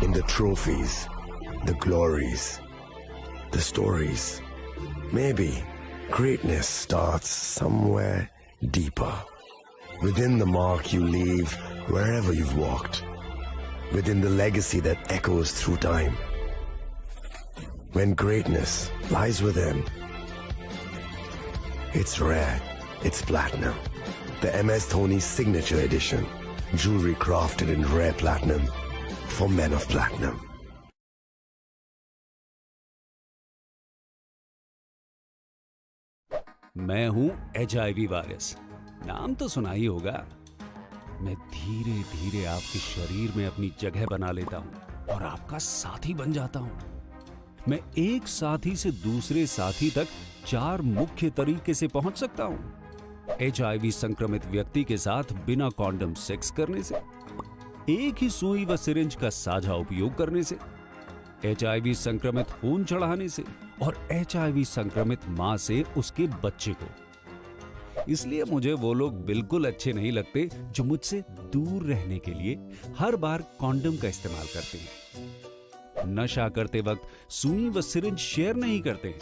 In the trophies, the glories, the stories. Maybe greatness starts somewhere deeper. Within the mark you leave wherever you've walked. Within the legacy that echoes through time. When greatness lies within, it's rare, it's platinum. The M S Dhoni Signature Edition. Jewelry crafted in rare platinum for men of platinum. मैं हूं HIV virus, नाम तो सुना ही होगा। मैं धीरे धीरे आपके शरीर में अपनी जगह बना लेता हूं और आपका साथी बन जाता हूं। मैं एक साथी से दूसरे साथी तक चार मुख्य तरीके से पहुंच सकता हूं। एचआईवी संक्रमित व्यक्ति के साथ बिना कॉन्डम सेक्स करने से, एक ही सुई व सिरिंज का साझा उपयोग करने से, एचआईवी संक्रमित खून चढ़ाने से और एचआईवी संक्रमित मां से उसके बच्चे को। इसलिए मुझे वो लोग बिल्कुल अच्छे नहीं लगते जो मुझसे दूर रहने के लिए हर बार कॉन्डम का इस्तेमाल करते हैं, नशा करते वक्त सुई व सिरिंज शेयर नहीं करते हैं।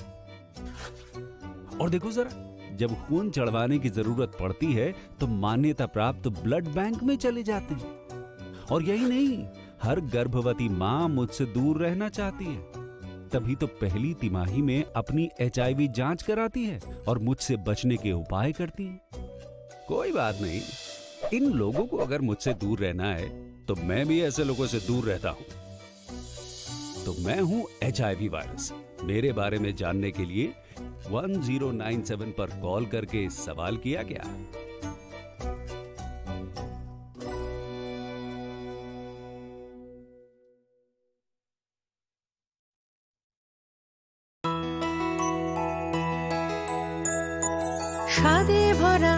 और देखो जरा, जब खून चढ़वाने की जरूरत पड़ती है तो मान्यता प्राप्त ब्लड बैंक में चले जाते हैं। और यही नहीं, हर गर्भवती मां मुझसे दूर रहना चाहती है, तभी तो पहली तिमाही में अपनी एचआईवी जांच कराती है और मुझसे बचने के उपाय करती है। कोई बात नहीं, इन लोगों को अगर मुझसे दूर रहना है तो मैं भी ऐसे लोगों से दूर रहता हूं। तो मैं हूं एचआईवी वायरस। मेरे बारे में जानने के लिए वन ज़ीरो नाइन सेवन पर कॉल करके सवाल किया क्या? স্বাদে ভরা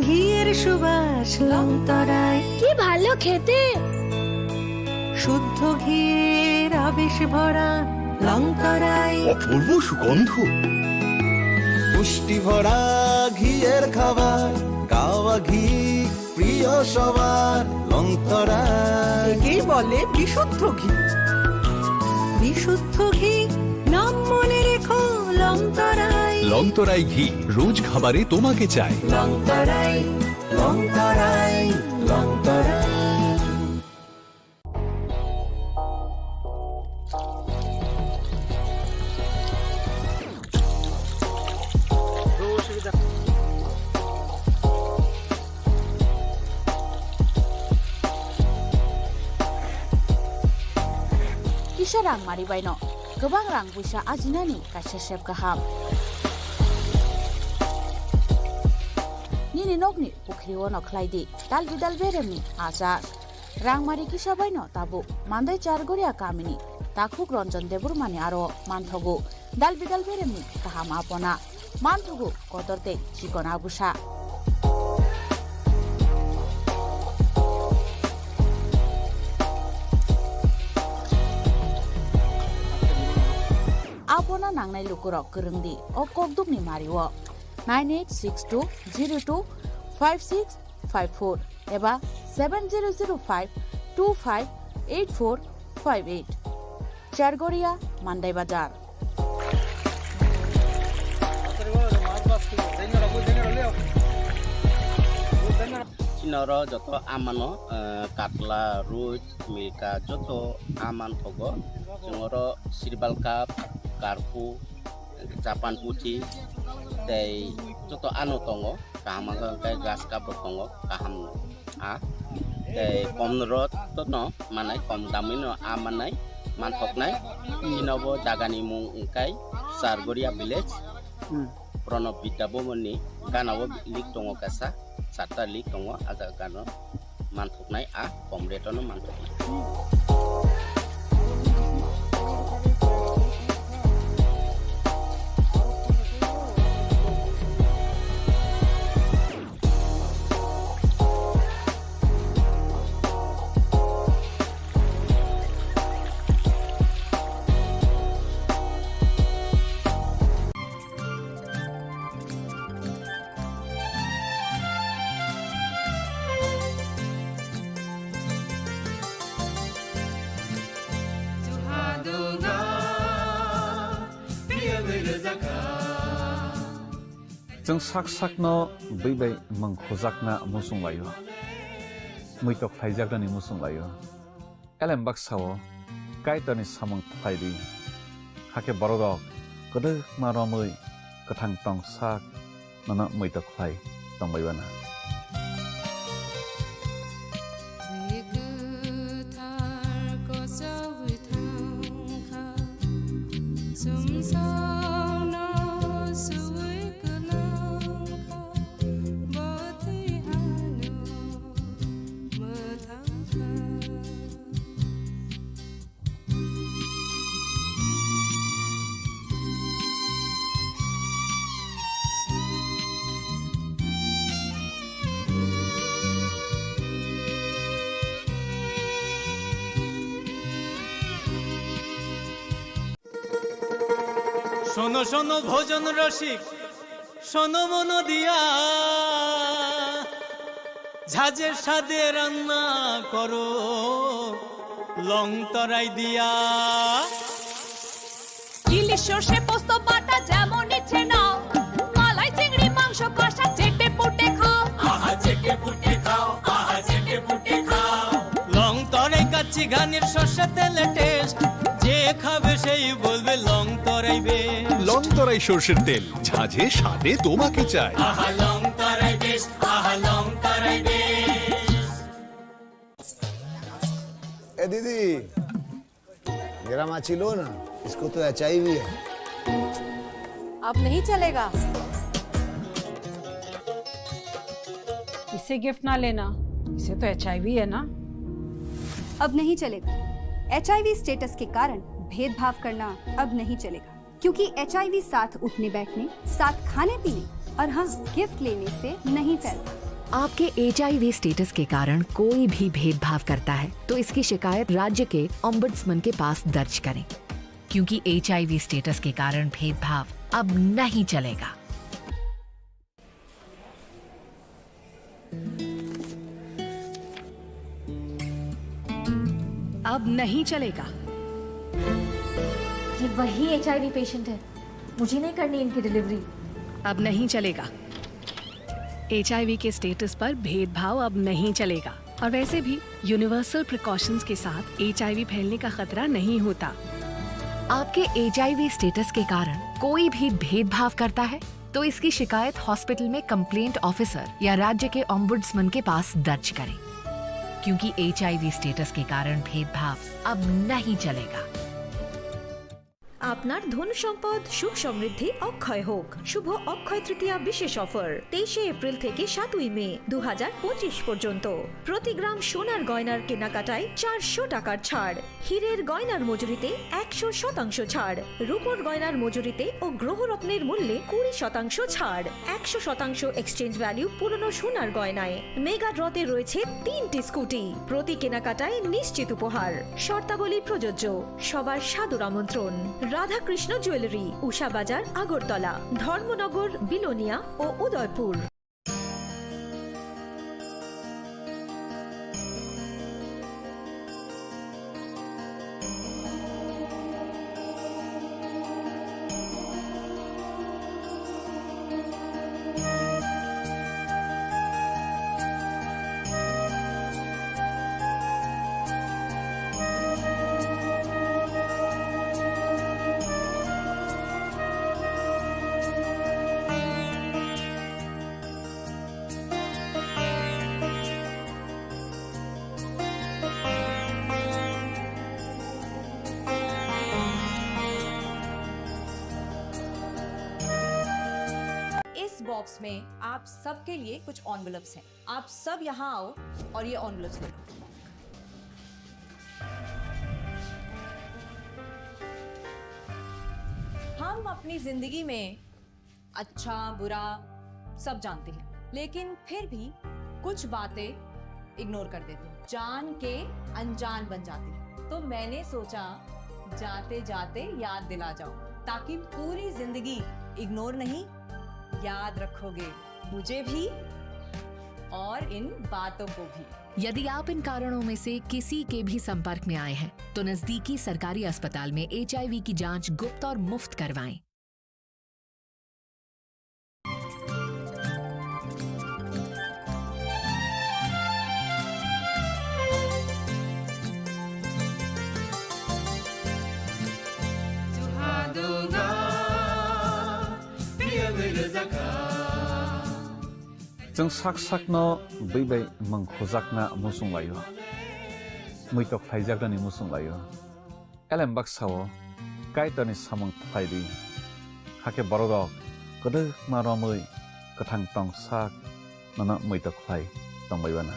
ঘিয়ের সুবাস লংতরায়। কি ভালো খেতে! শুদ্ধ ঘিয়ের আবেশ ভরা লংতরায়। অপূর্ব সুগন্ধ। পুষ্টি ভরা ঘিয়ের খাবার, গাওয়া ঘি প্রিয় সবার, লংতরায়। একেই বলে বিশুদ্ধ ঘি। বিশুদ্ধ ঘি, নাম মনে রেখো, লংতরায়। লংতরায় ঘি রোজ খাবারে তোমাকে চাই। লংতরায়, লংতরায়, Longtharai. Kisa rang mari baino kwbang rang puisa ajinani kaisa sep kaham. Nini nokni pukhri ono khlai di dal bidal beremni achar. Rangmari kisa baino tabuk Mandai Chargoria kamini takhuk Ranjan Debbarmani aro manthogo dal bidal beremni kaham apona, manthogo kotor tei chikon abusa. Apona nangnai lukurok kwrwng di o kokdukni mario nine eight six two zero two five six five four eba seven zero zero five two five eight four five eight. Chargoria, Mandai Bazar. Chinoro joto amano, eh, katla, ruit, milka, joto aman thogo. Chwngoro sirbal cup, karpu, Japan puthi, tei joto ano tongo, kaham wngkha hwnkhe grass cup bo tongo, kaham no. A, tei kom rot no manai, kom damwi no a manai, manthoknai. Chini bo jaga ni mung wngkha Chargoria village, Hmm. Pranab Vidya Bhavan ni gana o lake tongo kaisa, charta lake tongo, a jaga gana o manthoknai, a kom rate o no manthoknai. Chwng sak sakno bwi bai mwng khujakna muchung laio, muitok khlaijaknani muchung laio. Elem baksa-o Kaitorni samung khlai di, hakhe bororok kwdwkma romwi kwthang tong sak nono muitok khlai tongbai uana. শোনো শোনো ভোজন রসিক, শোনো মন দিয়া, ঝাঁঝের স্বাদে রান্না করো লং তরাই দিয়া। ইলিশ সর্ষে পোস্ত বাটা যেমন ইচ্ছে নাও, মালাই চিংড়ি মাংস কষা চেটে পুটে খাও। আহা চেটে পুটে খাও, আহা চেটে পুটে খাও। লং তরাই কাচ্চি ঘানির সর্ষে তেলে টেস্ট, যে খাবে সেই বলবে লং তরাই বেশ। লং তরাই সর্ষের তেল, ঝাঁঝে স্বাদে তোমাকে চাই। আহা লং তরাই বেশ, আহা লং তরাই বেশ। ए दीदी, मेरा माची लो ना, इसको तो एचआईवी है। अब नहीं चलेगा। इसे गिफ्ट ना लेना, इसे तो एचआईवी है ना। अब नहीं चलेगा। एचआईवी स्टेटस के कारण भेदभाव करना अब नहीं चलेगा। क्योंकि एचआईवी साथ उठने बैठने, साथ खाने पीने और हाँ, गिफ्ट लेने से नहीं फैलता। आपके एचआईवी स्टेटस के कारण कोई भी भेदभाव करता है, तो इसकी शिकायत राज्य के ओम्बड्समैन के पास दर्ज करें, क्योंकि एचआईवी स्टेटस के कारण भेदभाव अब नहीं चलेगा। अब नहीं चलेगा। ये वही एचआईवी पेशेंट है, मुझे नहीं करनी इनकी डिलीवरी। अब नहीं चलेगा। एचआईवी के स्टेटस पर भेदभाव अब नहीं चलेगा। और वैसे भी यूनिवर्सल प्रिकॉशंस के साथ एचआईवी फैलने का खतरा नहीं होता। आपके एचआईवी स्टेटस के कारण कोई भी भेदभाव करता है, तो इसकी शिकायत हॉस्पिटल में कंप्लेंट ऑफिसर या राज्य के ओम्बुड्समैन के पास दर्ज करें, क्योंकि एचआईवी स्टेटस के कारण भेदभाव अब नहीं चलेगा। আপনার ধন সম্পদ সুখ সমৃদ্ধি অক্ষয় হোক। শুভ অক্ষয় তৃতীয়া বিশেষ অফার তেইশে এপ্রিল থেকে সাতই মে দু হাজার পঁচিশ পর্যন্ত। প্রতি গ্রাম সোনার গয়নার কেনাকাটায় চারশো টাকার ছাড়। হীরের গয়নার মজুরিতে একশো শতাংশ ছাড়, রূপোর গয়নার মজুরিতে ও গ্রহরত্নের মূল্যে কুড়ি শতাংশ ছাড়, একশো শতাংশ এক্সচেঞ্জ ভ্যালু পুরনো সোনার গয়নায়। মেগা ড্রতে রয়েছে তিনটি স্কুটি, প্রতি কেনাকাটায় নিশ্চিত উপহার। শর্তাবলী প্রযোজ্য। সবার সাদর আমন্ত্রণ। রাধাকৃষ্ণ জুয়েলারি, উষা বাজার, আগরতলা, ধর্মনগর, বিলোনিয়া ও উদয়পুর। बॉक्स में आप सबके लिए कुछ एनवेलप्स हैं। आप सब यहाँ आओ और ये एनवेलप्स ले लो। हम अपनी जिंदगी में अच्छा, बुरा सब जानते हैं, लेकिन फिर भी कुछ बातें इग्नोर कर देते हैं, जान के अनजान बन जाते हैं। तो मैंने सोचा, जाते जाते याद दिला जाओ, ताकि पूरी जिंदगी इग्नोर नहीं, याद रखोगे मुझे भी और इन बातों को भी। यदि आप इन कारणों में से किसी के भी संपर्क में आए हैं, तो नजदीकी सरकारी अस्पताल में एचआईवी की जांच गुप्त और मुफ्त करवाएं। Chwng sak sakno bwi bai mwng khujakna muchung laio, muitok khlaijaknani muchung laio. Elem baksao Kaitorni samung khlai di, hakhe bororok kwdwkma romwi kwthang tong sak nono muitok khlai tongbai uana.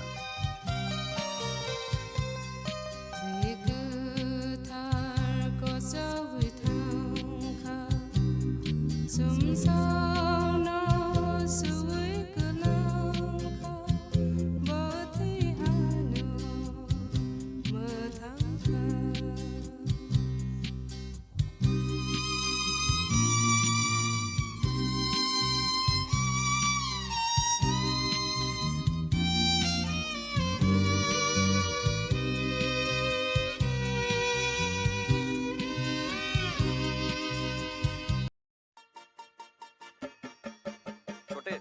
छोटे,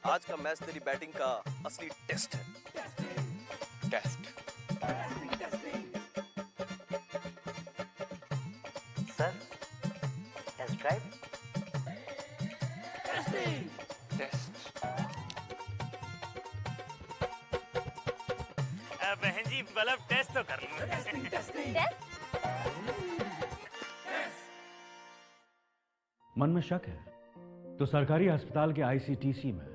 आज का मैच तेरी बैटिंग का असली test है। Test. Sir, test drive. Test. अ, बहन जी, मतलब टेस्ट तो कर लो। टेस्ट? मन में शक है तो सरकारी अस्पताल के आईसीटीसी में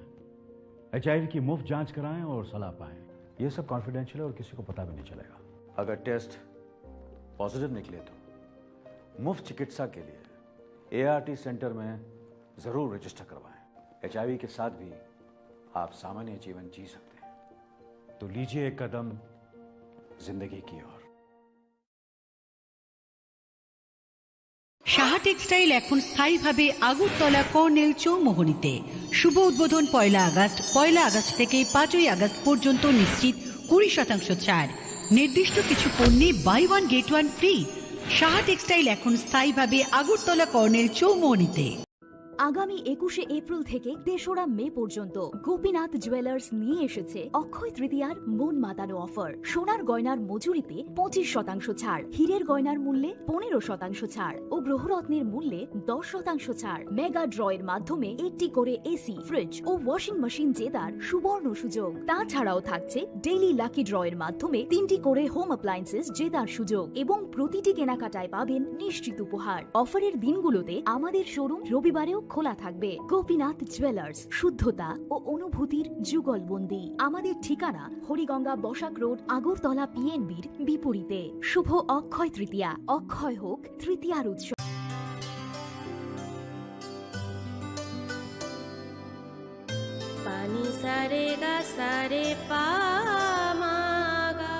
एचआईवी की मुफ्त जांच कराएं और सलाह पाएं। ये सब कॉन्फिडेंशियल है और किसी को पता भी नहीं चलेगा। अगर टेस्ट पॉजिटिव निकले तो मुफ्त चिकित्सा के लिए एआरटी सेंटर में जरूर रजिस्टर करवाएं। एचआईवी के साथ भी आप सामान्य जीवन जी सकते हैं। तो लीजिए एक कदम जिंदगी की ओर। সাহা টেক্সটাইল এখন স্থায়ীভাবে আগরতলা কর্নেল চৌমোহনীতে। শুভ উদ্বোধন পয়লা আগস্ট। পয়লা আগস্ট থেকে পাঁচই আগস্ট পর্যন্ত নিশ্চিত কুড়ি শতাংশ ছাড়। নির্দিষ্ট কিছু পণ্যে buy one get one free. Saha textile এখন স্থায়ীভাবে আগরতলা কর্নেল চৌমোহনীতে। আগামী একুশে এপ্রিল থেকে তেসরা মে পর্যন্ত গোপীনাথ জুয়েলার্স নিয়ে এসেছে অক্ষয় তৃতীয়ার মন মাতানো অফার। সোনার গয়নার মজুরিতে পঁচিশ শতাংশ ছাড়, হীরের গয়নার মূল্যে পনেরো শতাংশ ছাড় ও গ্রহরত্নের মূল্যে দশ শতাংশ ছাড়। মেগা ড্রয়ের মাধ্যমে একটি করে এসি, ফ্রিজ ও ওয়াশিং মেশিন জেতার সুবর্ণ সুযোগ। তাছাড়াও থাকছে ডেইলি লাকি ড্রয়ের মাধ্যমে তিনটি করে হোম অ্যাপ্লায়েন্সেস জেতার সুযোগ এবং প্রতিটি কেনাকাটায় পাবেন নিশ্চিত উপহার। অফারের দিনগুলোতে আমাদের শোরুম রবিবারেও খোলা থাকবে। গোপীনাথ জুয়েলার্স, শুদ্ধতা ও অনুভূতির যুগলবন্দি। আমাদের ঠিকানা হরিগঙ্গা বসাক রোড, আগরতলা পিএনবির বিপরীতে। শুভ অক্ষয় তৃতীয়া, অক্ষয় হোক তৃতীয়ার উৎসব। Pani sa re ga sa re pa ma ga.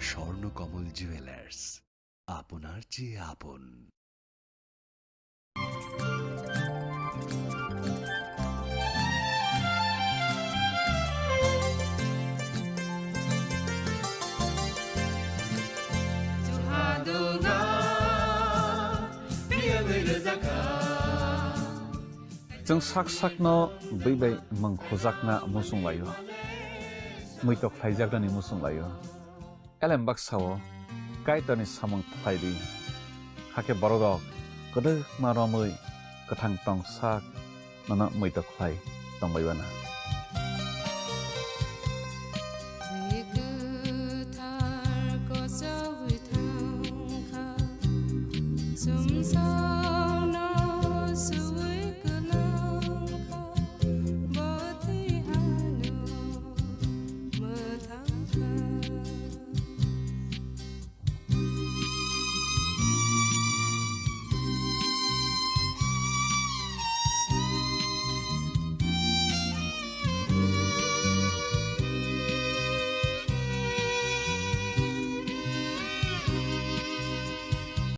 Swarnakamal jewellers, আপনার চেয়ে আপন। Chwng sak sakno bwi bai mwng khujakna muchung laio, muitok khlaijaknani muchung laio. Elem baksao Kaitorni samung khlai di, Hakhe borok rok kwdwkma romwi kwthang tong sak nono muitok khlai tongbai uana. Twi kwthar kochogwi thangkha, chwngsano swiwi kwlangkha, bo twi ano mwthangkha.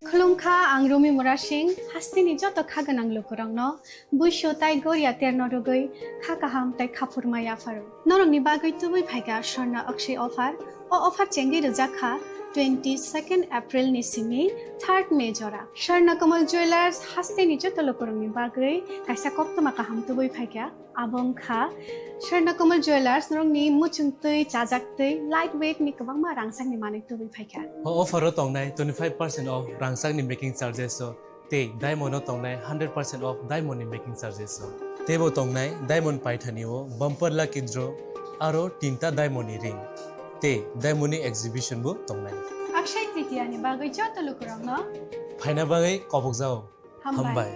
Khulumkha, ang Rumi Murasing, hasteni joto kha gwnang lukurokno, buisu tai goria terno rwgwi kha kaham tai khaphurma yapharo. Norokni bagwi tubui phaikha Swarna Akshay offer. O offer chengwi rwjak kha twenty second April ni simi third May jora. Swarna Kamal Jewellers hasteni joto lukurokni bagwi kaisa koktwma kaham tubui phaikha. Abo wngkha Swarna Kamal Jewellers norokni muchung twi, chajak twi, light weight ni kwbangma rangchakni manwi tubui phaikha. O offer o tongnai twenty five percent off rangchakni making charges o. Tei diamond o tongnai hundred percent off diamond ni making charges o. Teibo tongnai diamond paithani o bumper lucky draw aro tinta diamond ni ring. Tei diamond ni exhibition bo tongnai. Akshay Tritiya ni bagwi joto lukurokno phaina bagwi kobokjao. Hambai. Hambai.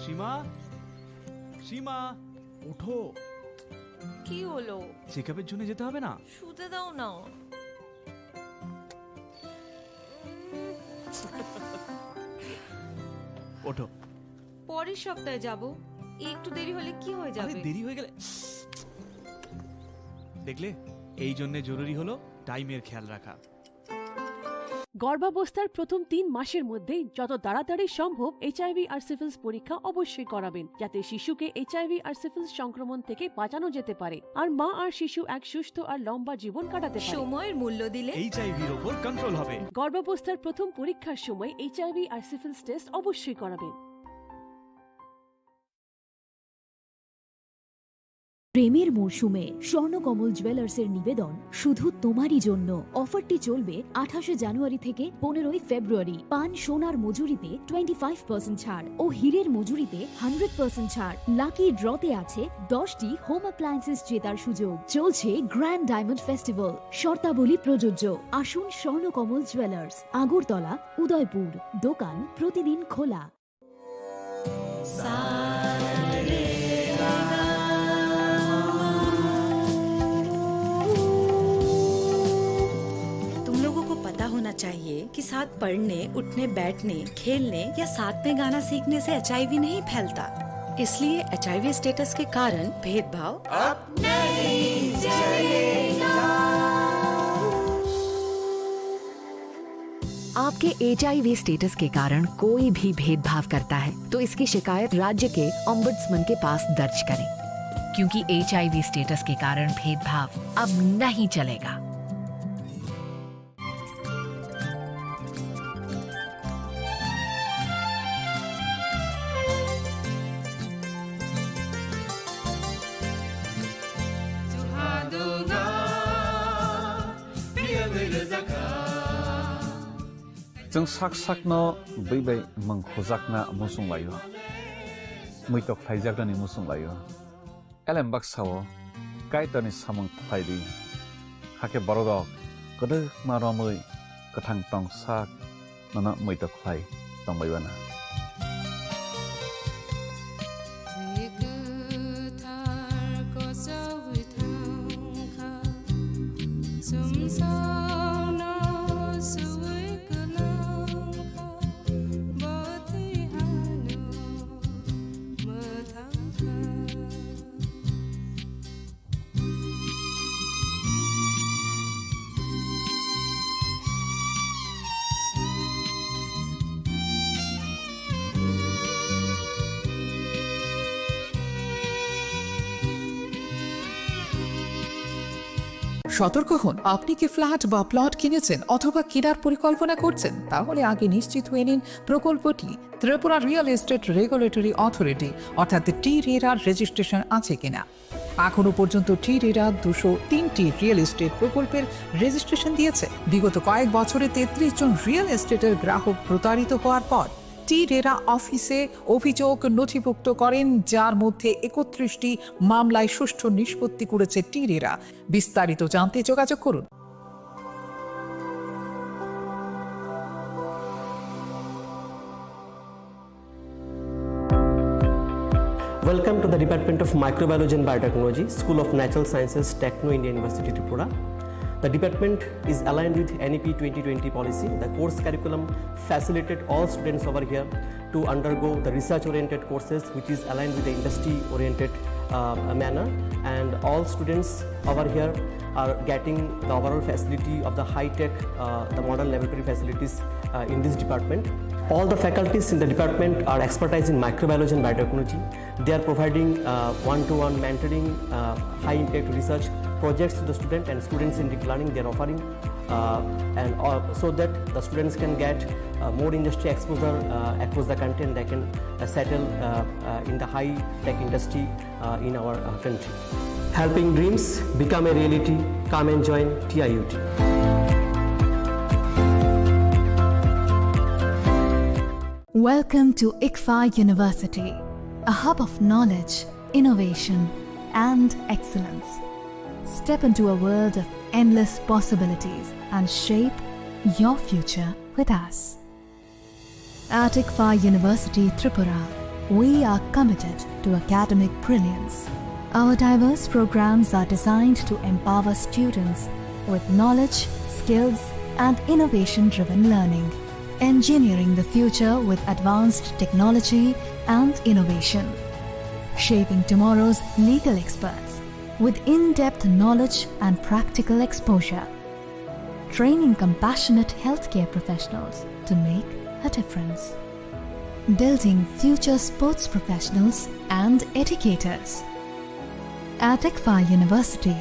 সীমা, সীমা, ওঠো। কি হলো? চেকআপের জন্য যেতে হবে না? শুতে দাও না। ওঠো। পরের সপ্তাহে যাব। একটু দেরি হলে কি হয়ে আরে, যাবে? দেরি হয়ে গেলে, দেখলে, এই জন্য জরুরি হলো টাইমের খেয়াল রাখা। গর্ভাবস্থার প্রথম তিন মাসের মধ্যেই যত তাড়াতাড়ি সম্ভব এইচআইভি আর সিফিলিস পরীক্ষা অবশ্যই করাবেন, যাতে শিশুকে এইচআইভি আর সিফিলিস সংক্রমণ থেকে বাঁচানো যেতে পারে, আর মা আর শিশু এক সুস্থ আর লম্বা জীবন কাটাতে পারে। সময়ের মূল্য দিলে এইচআইভির ওপর কন্ট্রোল হবে। গর্ভাবস্থার প্রথম পরীক্ষার সময় এইচআইভি আর সিফিলিস টেস্ট অবশ্যই করাবেন। প্রেমের মরশুমে স্বর্ণকমল জুয়েলার্সের নিবেদন শুধু তোমারই জন্য। অফারটি চলবে আঠাশে জানুয়ারি থেকে পনেরোই ফেব্রুয়ারি। পান সোনার মজুরিতে টোয়েন্টি ফাইভ পার্সেন্ট ছাড় ও হীরের মজুরিতে হান্ড্রেড পার্সেন্ট ছাড়। লাকি ড্রতে আছে দশটি হোম অ্যাপ্লায়েন্সেস জেতার সুযোগ। চলছে গ্র্যান্ড ডায়মন্ড ফেস্টিভ্যাল, শর্তাবলী প্রযোজ্য। আসুন স্বর্ণকমল জুয়েলার্স, আগরতলা, উদয়পুর। দোকান প্রতিদিন খোলা। तुम लोगों को पता होना चाहिए कि साथ पढ़ने, उठने, बैठने, खेलने या साथ में गाना सीखने से एचआईवी नहीं फैलता। इसलिए एचआईवी स्टेटस के कारण भेदभाव अब नहीं चलेगा। आपके एचआईवी स्टेटस के कारण कोई भी भेदभाव करता है, तो इसकी शिकायत राज्य के ओम्बुड्समैन के पास दर्ज करें, क्योंकि एचआईवी स्टेटस के कारण भेदभाव अब नहीं चलेगा। Chwng sak sakno bui bai mwng khujakna muchung laio, muitok khlaijaknani muchung laio. Elem baksa-o Kaitorni samung khlai di, hakhe borok rok kwdwkma romwi kwthang tong sak nono muitok khlai tongbai uana. Twi kwthar kochogwi thangkha, chwngsano swiwi kwlangkha, bo twi ano mwthangkha. সতর্ক হন, আপনি কি ফ্ল্যাট বা প্লট কিনেছেন অথবা কেনার পরিকল্পনা করছেন? তাহলে আগে নিশ্চিত হয়ে নিন প্রকল্পটি Tripura real estate regulatory authority অর্থাৎ টি রেরার রেজিস্ট্রেশন আছে কিনা। এখনো পর্যন্ত টি রেরা দুশো তিনটি রিয়েল এস্টেট প্রকল্পের রেজিস্ট্রেশন দিয়েছে। বিগত কয়েক বছরে তেত্রিশ জন রিয়েল এস্টেটের গ্রাহক প্রতারিত হওয়ার পর টি রেরা অফিসে অভিযোগ নথিভুক্ত করেন, যার মধ্যে একত্রিশটি মামলায় সুষ্ঠু নিষ্পত্তি করেছে টি রেরা। বিস্তারিত জানতে যোগাযোগ করুন। Welcome to the Department of Microbiology and Biotechnology, School of Natural Sciences, Techno India University, Tripura. The department is aligned with N E P twenty twenty policy. The course curriculum facilitated all students over here to undergo the research-oriented courses, which is aligned with the industry-oriented, uh, manner. And all students over here are getting the overall facility of the high-tech, uh, the modern laboratory facilities, uh, in this department. All the faculties in the department are expertise in microbiology and biotechnology. They are providing, uh, one-to-one mentoring, uh, high-impact research projects to the student and students-centric learning they are offering, uh, and, uh, so that the students can get, uh, more industry exposure, uh, across the country, and they can, uh, settle, uh, uh, in the high-tech industry, uh, in our, uh, country. Helping dreams become a reality. Come and join T I U T. Welcome to ICFAI University, a hub of knowledge, innovation, and excellence. Step into a world of endless possibilities and shape your future with us. At ICFAI University Tripura, we are committed to academic brilliance. Our diverse programs are designed to empower students with knowledge, skills, and innovation-driven learning, engineering the future with advanced technology and innovation, shaping tomorrow's legal experts with in-depth knowledge and practical exposure, training compassionate healthcare professionals to make a difference, building future sports professionals and educators. At ICFAI University,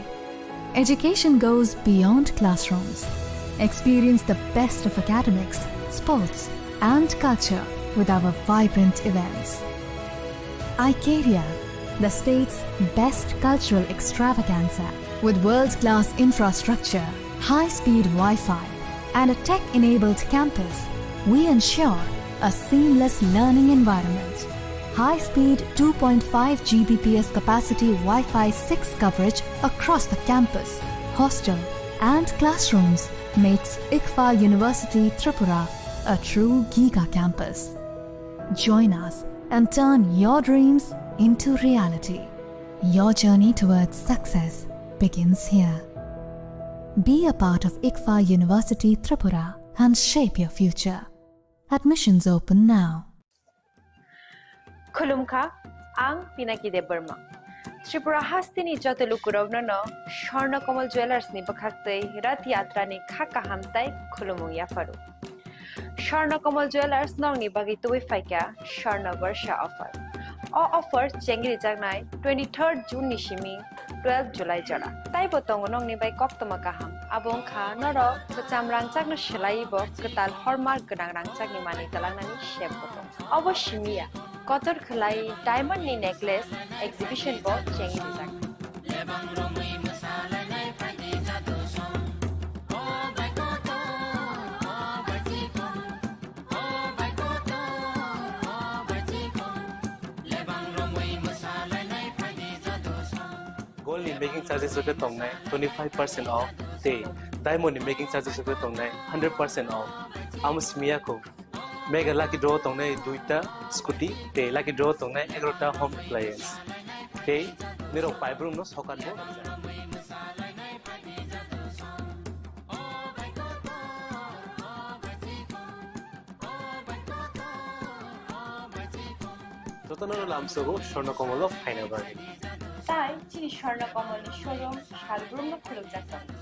education goes beyond classrooms. Experience the best of academics, sports, and culture with our vibrant events. Icaria, the state's best cultural extravaganza. With world-class infrastructure, high-speed Wi-Fi, and a tech-enabled campus, we ensure a seamless learning environment. High-speed two point five G B P S capacity Wi-Fi six coverage across the campus, hostel, and classrooms makes ICFAI University Tripura a true giga campus. Join us and turn your dreams into reality. Your journey towards success begins here. Be a part of ICFAI University Tripura and shape your future. Admissions open now. Khulumkha, ang Pinaki Debbarma. Tripura hasteni joto lukurokno no Swarna Kamal Jewellers ni bwkhaktwi Rath Yatra ni kha kaham tai khulumung yapharu. Swarna Kamal Jewellers nokni bagwi tubui phaikha Swarna Barsha offer. O offer chengrijaknai twenty-third June ni simi twelve July jora. Taibo tongo nokni bai koktwma kaham. Abo wngkha norok kwcham rangchakno swlaiwi bo kwtal hallmark gwnang rangchakni manwi twlangnani sep bo tongo. Obo simi ya, kotor khwlai diamond ni necklace exhibition bo chengwi rijak. Gold ni making charges rok khe tongnai twenty five percent off, tei diamond ni making charges rok khe tongnai hundred percent off. Amo simi ya kho. Mega lucky draw tongnai duita scooty, tei lucky draw tongnai egarota home appliance. Tei nirok paibrumno sokat bo. Jotono lamsogo Swarna Kamal o phaina bagwi. Tai chini Swarna Kamal ni showroom salbrumno khulumjak tongo.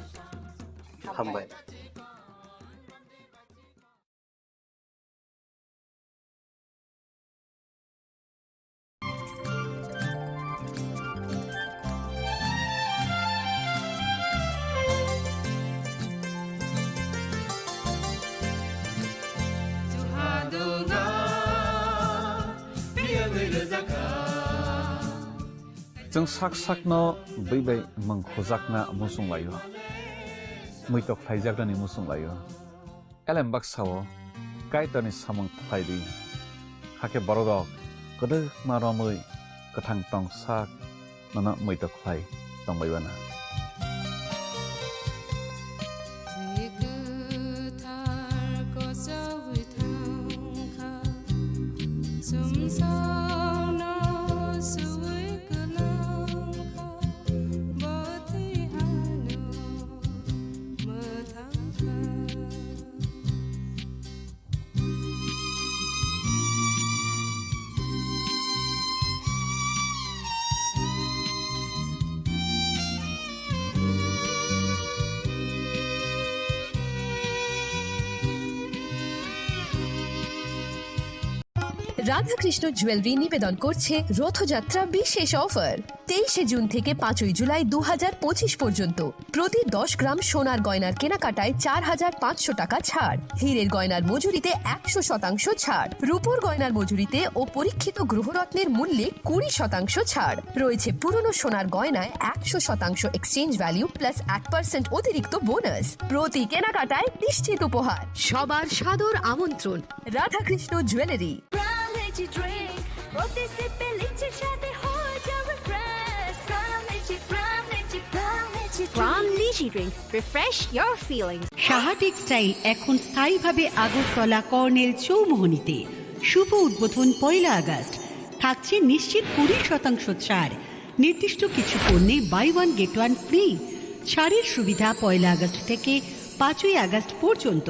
Hambai. Chwng sak sakno bwi bai mwng khujakna muchung laio, muitok khlaijaknani muchung laio. Elem baksa-o Kaitorni samung khlai di, hakhe bororok kwdwkma romwi kwthang tong sak nono muitok khlai tongbai uana. Bwthar kochwi thangkha, chwngsaono swi kwlangkha, bwthwi ano mwthangkha. Radhakrishna jewellery নিবেদন করছে রথযাত্রা বিশেষ অফার। তেইশে জুন থেকে পাঁচই জুলাই দু হাজার পঁচিশ পর্যন্ত প্রতি দশ গ্রাম সোনার গয়নার কেনাকাটায় চার হাজার পাঁচশো টাকা ছাড়, হীরের গয়নার মজুরিতে একশো শতাংশ ছাড়, রূপোর গয়নার মজুরিতে ও পরীক্ষিত গ্রহরত্নের মূল্যে কুড়ি শতাংশ ছাড়। রয়েছে পুরনো সোনার গয়নায় একশো শতাংশ এক্সচেঞ্জ ভ্যালু প্লাস এক পার্সেন্ট অতিরিক্ত বোনাস। প্রতি কেনাকাটায় নিশ্চিত উপহার। সবার সাদর আমন্ত্রণ Radhakrishna jewellery. Prime Lychee Drink, প্রতি সিপে লিচির স্বাদে হয়ে যাবে fresh. Prime Lychee, Prime Lychee, Prime Lychee Drink. Prime Lychee Drink, refresh your feelings. Saha textile এখন স্থায়ীভাবে আগরতলা কর্নেল চৌমোহনীতে। শুভ উদ্বোধন পয়লা আগস্ট। থাকছে নিশ্চিত কুড়ি শতাংশ ছাড়। নির্দিষ্ট কিছু পণ্যে buy one get one free. ছাড়ের সুবিধা পয়লা আগস্ট থেকে পাঁচই আগস্ট পর্যন্ত।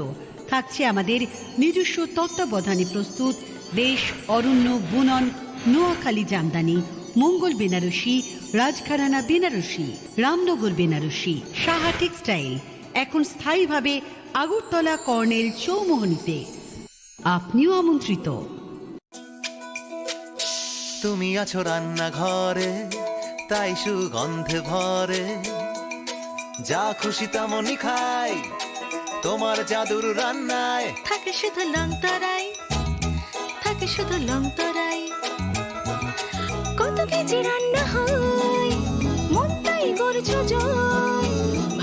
থাকছে আমাদের নিজস্ব তত্ত্বাবধানে প্রস্তুত রেশ, অরণ্য, বুনন, নোয়াখালী জামদানি, মঙ্গল বেনারসি, রাজঘরানা বেনারসি, রামনগর বেনারসি। সাহা টেক্সটাইল এখন স্থায়ীভাবে আগরতলা কর্নেল চৌমোহনীতে। আপনিও আমন্ত্রিত। তুমি আছো রান্নাঘরে, তাই সুগন্ধে ভরে। যা খুশি তেমনই খাই, তোমার জাদুর রান্নায়। থাকে শুধু লংতরাই, থাকে শুধু লংতরাই। কত কেজি রান্না হয়, মনটাই করছো জয়।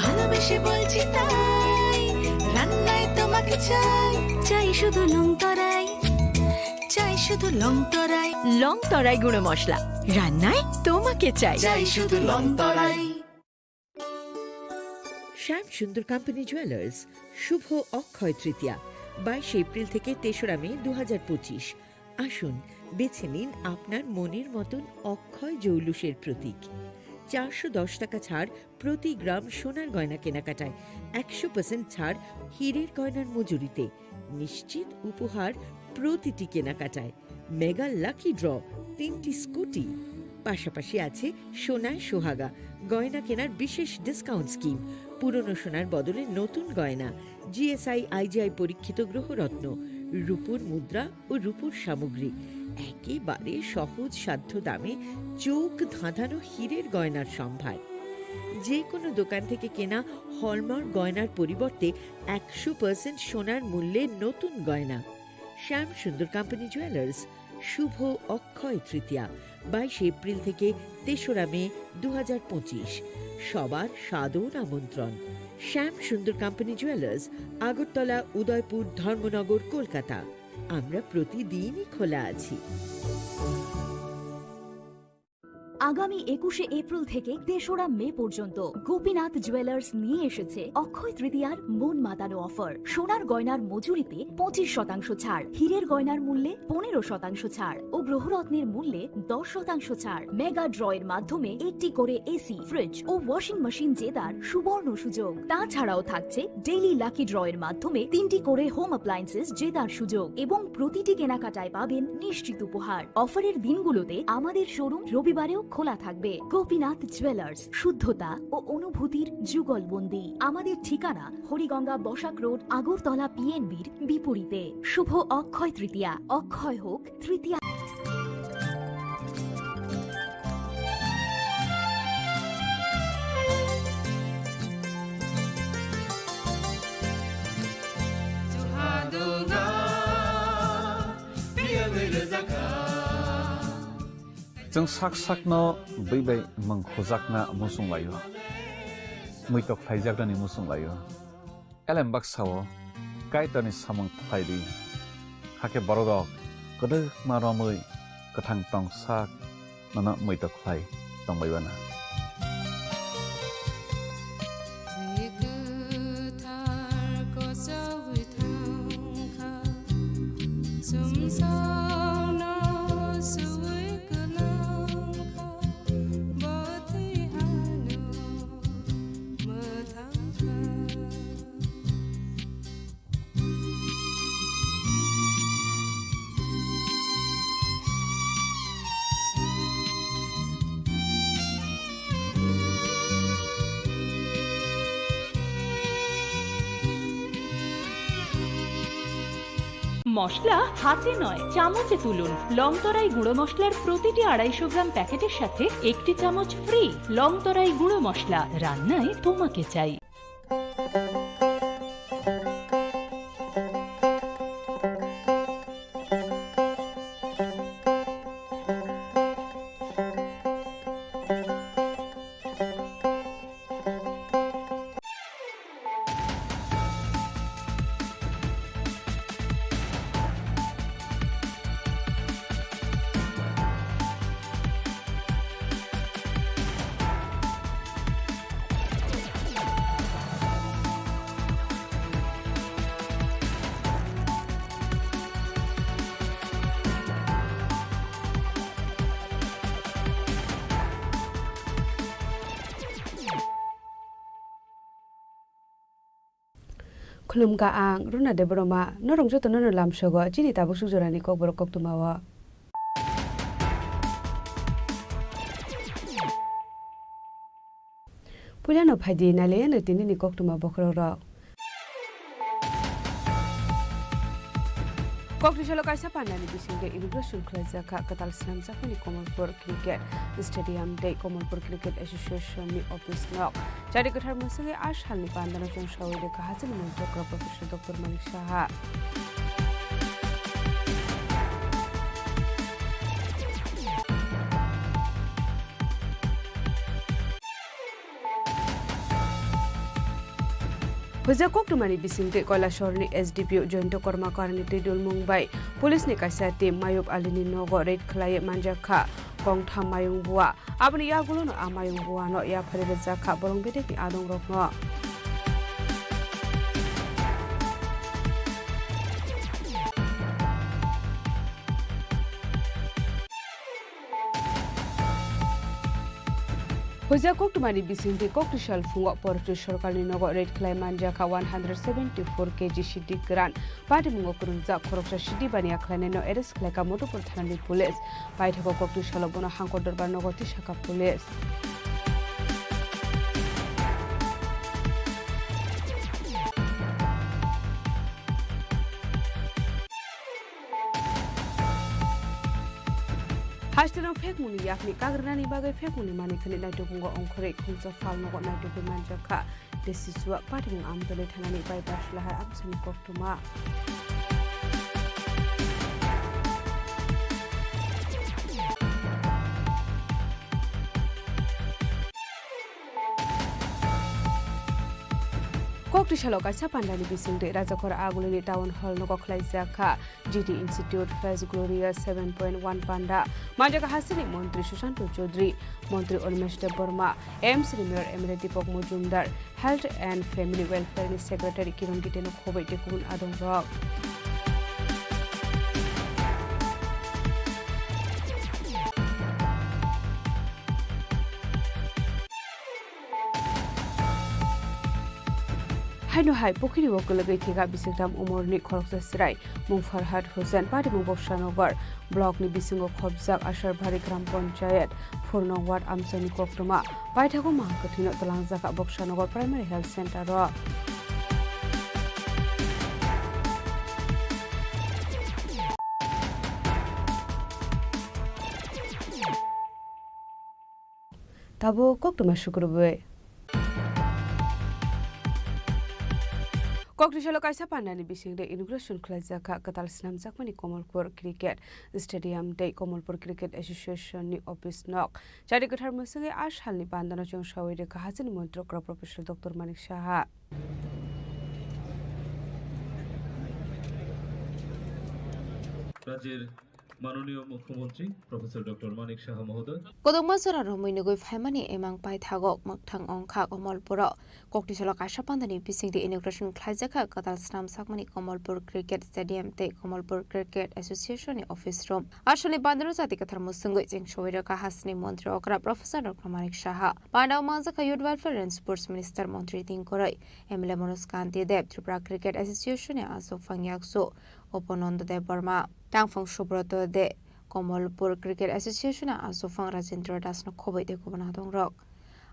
ভালোবেসে বলছি তাই, রান্নায় তোমাকে চাই। চাই শুধু লংতরাই, চাই শুধু লংতরাই। লংতরাই গুঁড়ো মশলা, রান্নায় তোমাকে চাই। চাই শুধু লংতরাই। শ্যাম সুন্দর কোম্পানি জুয়েলার্স, শুভ অক্ষয় তৃতীয়া, বাইশে এপ্রিল থেকে তেসরা মে দু হাজার পঁচিশ। আসুন, বেছে নিন আপনার মনের মতন অক্ষয় জৌলুসের প্রতীক। চারশো দশ টাকা ছাড় প্রতি গ্রাম সোনার গয়না কেনাকাটায়, একশো পার্সেন্ট ছাড় হীরের গয়নার মজুরিতে। নিশ্চিত উপহার প্রতিটি কেনাকাটায়। মেগা লাকি ড্র, তিনটি স্কুটি। পাশাপাশি আছে সোনায় সোহাগা, গয়না কেনার বিশেষ ডিসকাউন্ট স্কিম। পুরনো সোনার বদলে নতুন গয়না, জিএসআই, আইজিআই পরীক্ষিত গ্রহরত্ন, রূপোর মুদ্রা ও রূপোর সামগ্রী। একেবারে সহজ সাধ্য দামে চোখ ধাঁধানো হীরের গয়নার সম্ভার। যে কোনো দোকান থেকে কেনা হলমার্ক গয়নার পরিবর্তে একশো পার্সেন্ট সোনার মূল্যে নতুন গয়না। শ্যাম সুন্দর কোম্পানি জুয়েলার্স, শুভ অক্ষয় তৃতীয়া, বাইশে এপ্রিল থেকে তেসরা মে দু হাজার পঁচিশ। সবার সাদর আমন্ত্রণ। শ্যাম সুন্দর কোম্পানি জুয়েলার্স, আগরতলা, উদয়পুর, ধর্মনগর, কলকাতা। আমরা প্রতিদিনই খোলা আছি। আগামী একুশে এপ্রিল থেকে তেসরা মে পর্যন্ত গোপীনাথ জুয়েলার্স নিয়ে এসেছে অক্ষয় তৃতীয়ার মন মাতানো অফার। সোনার গয়নার মজুরিতে পঁচিশ শতাংশ ছাড়, হীরের গয়নার মূল্যে পনেরো শতাংশ ছাড় ও গ্রহরত্নের মূল্যে দশ শতাংশ ছাড়। মেগা ড্র এর মাধ্যমে একটি করে এসি, ফ্রিজ ও ওয়াশিং মেশিন জেতার সুবর্ণ সুযোগ। তাছাড়াও থাকছে ডেইলি লাকি ড্র এর মাধ্যমে তিনটি করে হোম অ্যাপ্লায়েন্সেস জেতার সুযোগ এবং প্রতিটি কেনাকাটায় পাবেন নিশ্চিত উপহার। অফারের দিনগুলোতে আমাদের শোরুম রবিবারেও খোলা থাকবে। গোপীনাথ জুয়েলার্স, শুদ্ধতা ও অনুভূতির যুগলবন্দি। আমাদের ঠিকানা হরিগঙ্গা বসাক রোড, আগরতলা পিএনবির বিপরীতে। শুভ অক্ষয় তৃতীয়া, অক্ষয় হোক তৃতীয়া। Chwng sak sakno bwi bai mwng khujakna muchung lai-o, muitok khlaijaknani muchung lai-o. Elem baksa-o Kaitorni samung khlai di, hakhe bororok kwdwkma romwi kwthang tong sak nono muitok khlai tong bai uanw. Twi kwthar kochoi thang kha, sumsokno sui kwlang kha, bo twi ano mwthang kha. মশলা হাতে নয়, চামচে তুলুন। লংতরাই গুঁড়ো মশলার প্রতিটি আড়াইশো গ্রাম প্যাকেটের সাথে একটি চামচ ফ্রি। লংতরাই গুঁড়ো মশলা, রান্নায় তোমাকে চাই। Khulumkha ang Runa Debbarma, norok jotono no lamsogo chini tabuk suk jorani kokborok koktwma o. Puilano phaidi nailaiyano tinini koktwma bokhorokrok. Kokthwisalo kaisa pandani bisingtwi inauguration khwlaijakha kwtal swnamjakhani Kamalpur Cricket Stadium tei Kamalpur Cricket Association ni office nok. Chari kwthar mwswgwi a salni pandano chwngsawi rwkha hachini mantri Professor Doctor Manik Saha. Hwja koktwmani bisingtwi Kailasahar ni S D P O Jayanta Karmakar ni twi dulmung bai police ni kaisa team Mayub Ali ni nogo raid khwlaiwi manjakha kongtham mayung bua. Aboni yagulo no a mayung bua no yaphari rwjakha bolong bedekni adongrok no. Hwja koktwmani bisingtwi kokthwisal phungo Porotwi sorkarni nogo raid khlai manjakha one hundred seventy four K G sidi kwran. Patimungo kwrwngjak khoroksa sidi baniya khlainaino arrest khlaikha Madhupur thanani police. Paithago koktwisalo bono Hangkor Dorbar nogo tisakha police. Hasteno phekmungni yakni kagrwnani bagwi phekmungni manikhani naitugmungo ongkhorwi khungsa phalnogo naitugwi manjakha. Desisua patimung Amtwlwi thanani bypass lahar amsani koktwma. Kokthwisalo kaisa pandani bisingtwi Rajakhor Agulini Town Hall nogo khlaijakha G T Institute First Gloria seven point one panda. Manjakha hasteni Montri Sushanta Chowdhury, Montri Animesh Debbarma, A M C ni Mayor M L A Deepak Majumdar, Health and Family Welfare ni Secretary Kiran Gite no khoboi tei kubun adongrok. Haino hai pukhiri o kwlwgwi thwikha Bisikram Umorni khoroksa chwrai mung Farhad Hussain, patimung Bobsanagar block ni bisingo khopjak Asarbari Gram Panchayat, four nong ward amchaini koktwma. Paithago maha kwthwino twlangjakha Bobsanagar Primary Health Center o. Tabuk koktwma sukrubwi. Kokni salo kaisa pandani bisingtwi inauguration khlaijak kha kwtal snamjakmani Kamalpur Cricket Stadium tei Kamalpur Cricket Association ni office nok. Chari kwthar mwswngwi a salni pandano chwng sawi rwkha hasteni montri okra Professor Doctor Manik Saha. রাজ্যের মাননীয় মুখ্যমন্ত্রী professor doctor Manik সাহা মহোদয়। Kwdwkma jora romwi nugwi phaimani emang paithago mwkthang wngkha Kamalpuro. Kokni salo kaisa pandani bisingtwi inauguration khlaijakha kwtal snamjakmani Kamalpur Cricket Stadium tei Kamalpur Cricket Association ni office room. Aswkni pandano chati kwthar mwswngwi chwng sawi rwkha hasteni montri okra Professor Doctor Manik Saha. Pandao mangjakha Youth Welfare and Sports Minister Montri Tingkoroi, M L A Manoj Kanti Deb, Tripura Cricket Association ni aswk phang yaksu Upananda Debbarma, tangphang Subroto De, Kamalpur Cricket Association ni aswk phang Rajendra Das no khobwi tei kubun adongrok.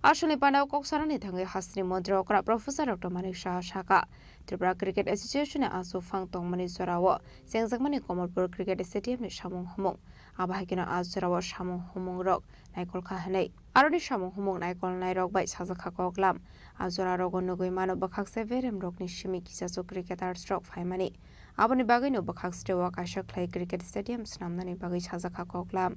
Aswkni pandao kok sanani thangwi hasteni montri okra Professor Doctor Manik Saha saka, Tripura Cricket Association ni aswk phang tongmani jorao chengjakmani Kamalpur Cricket Stadium ni samung humung. Abo hai kheno a jorao samung humung rok naikol kha hwnwi. Aroni samung humung naikolnairok bai sajak kha koklam. A jorarogo nugwi mano bwkhakse beremrokni simi kisachuk cricketers rok phaimani. Aboni bagwino bwkhak sreo kaisa khlai cricket stadium swnamnani bagwi sajak kha koklam.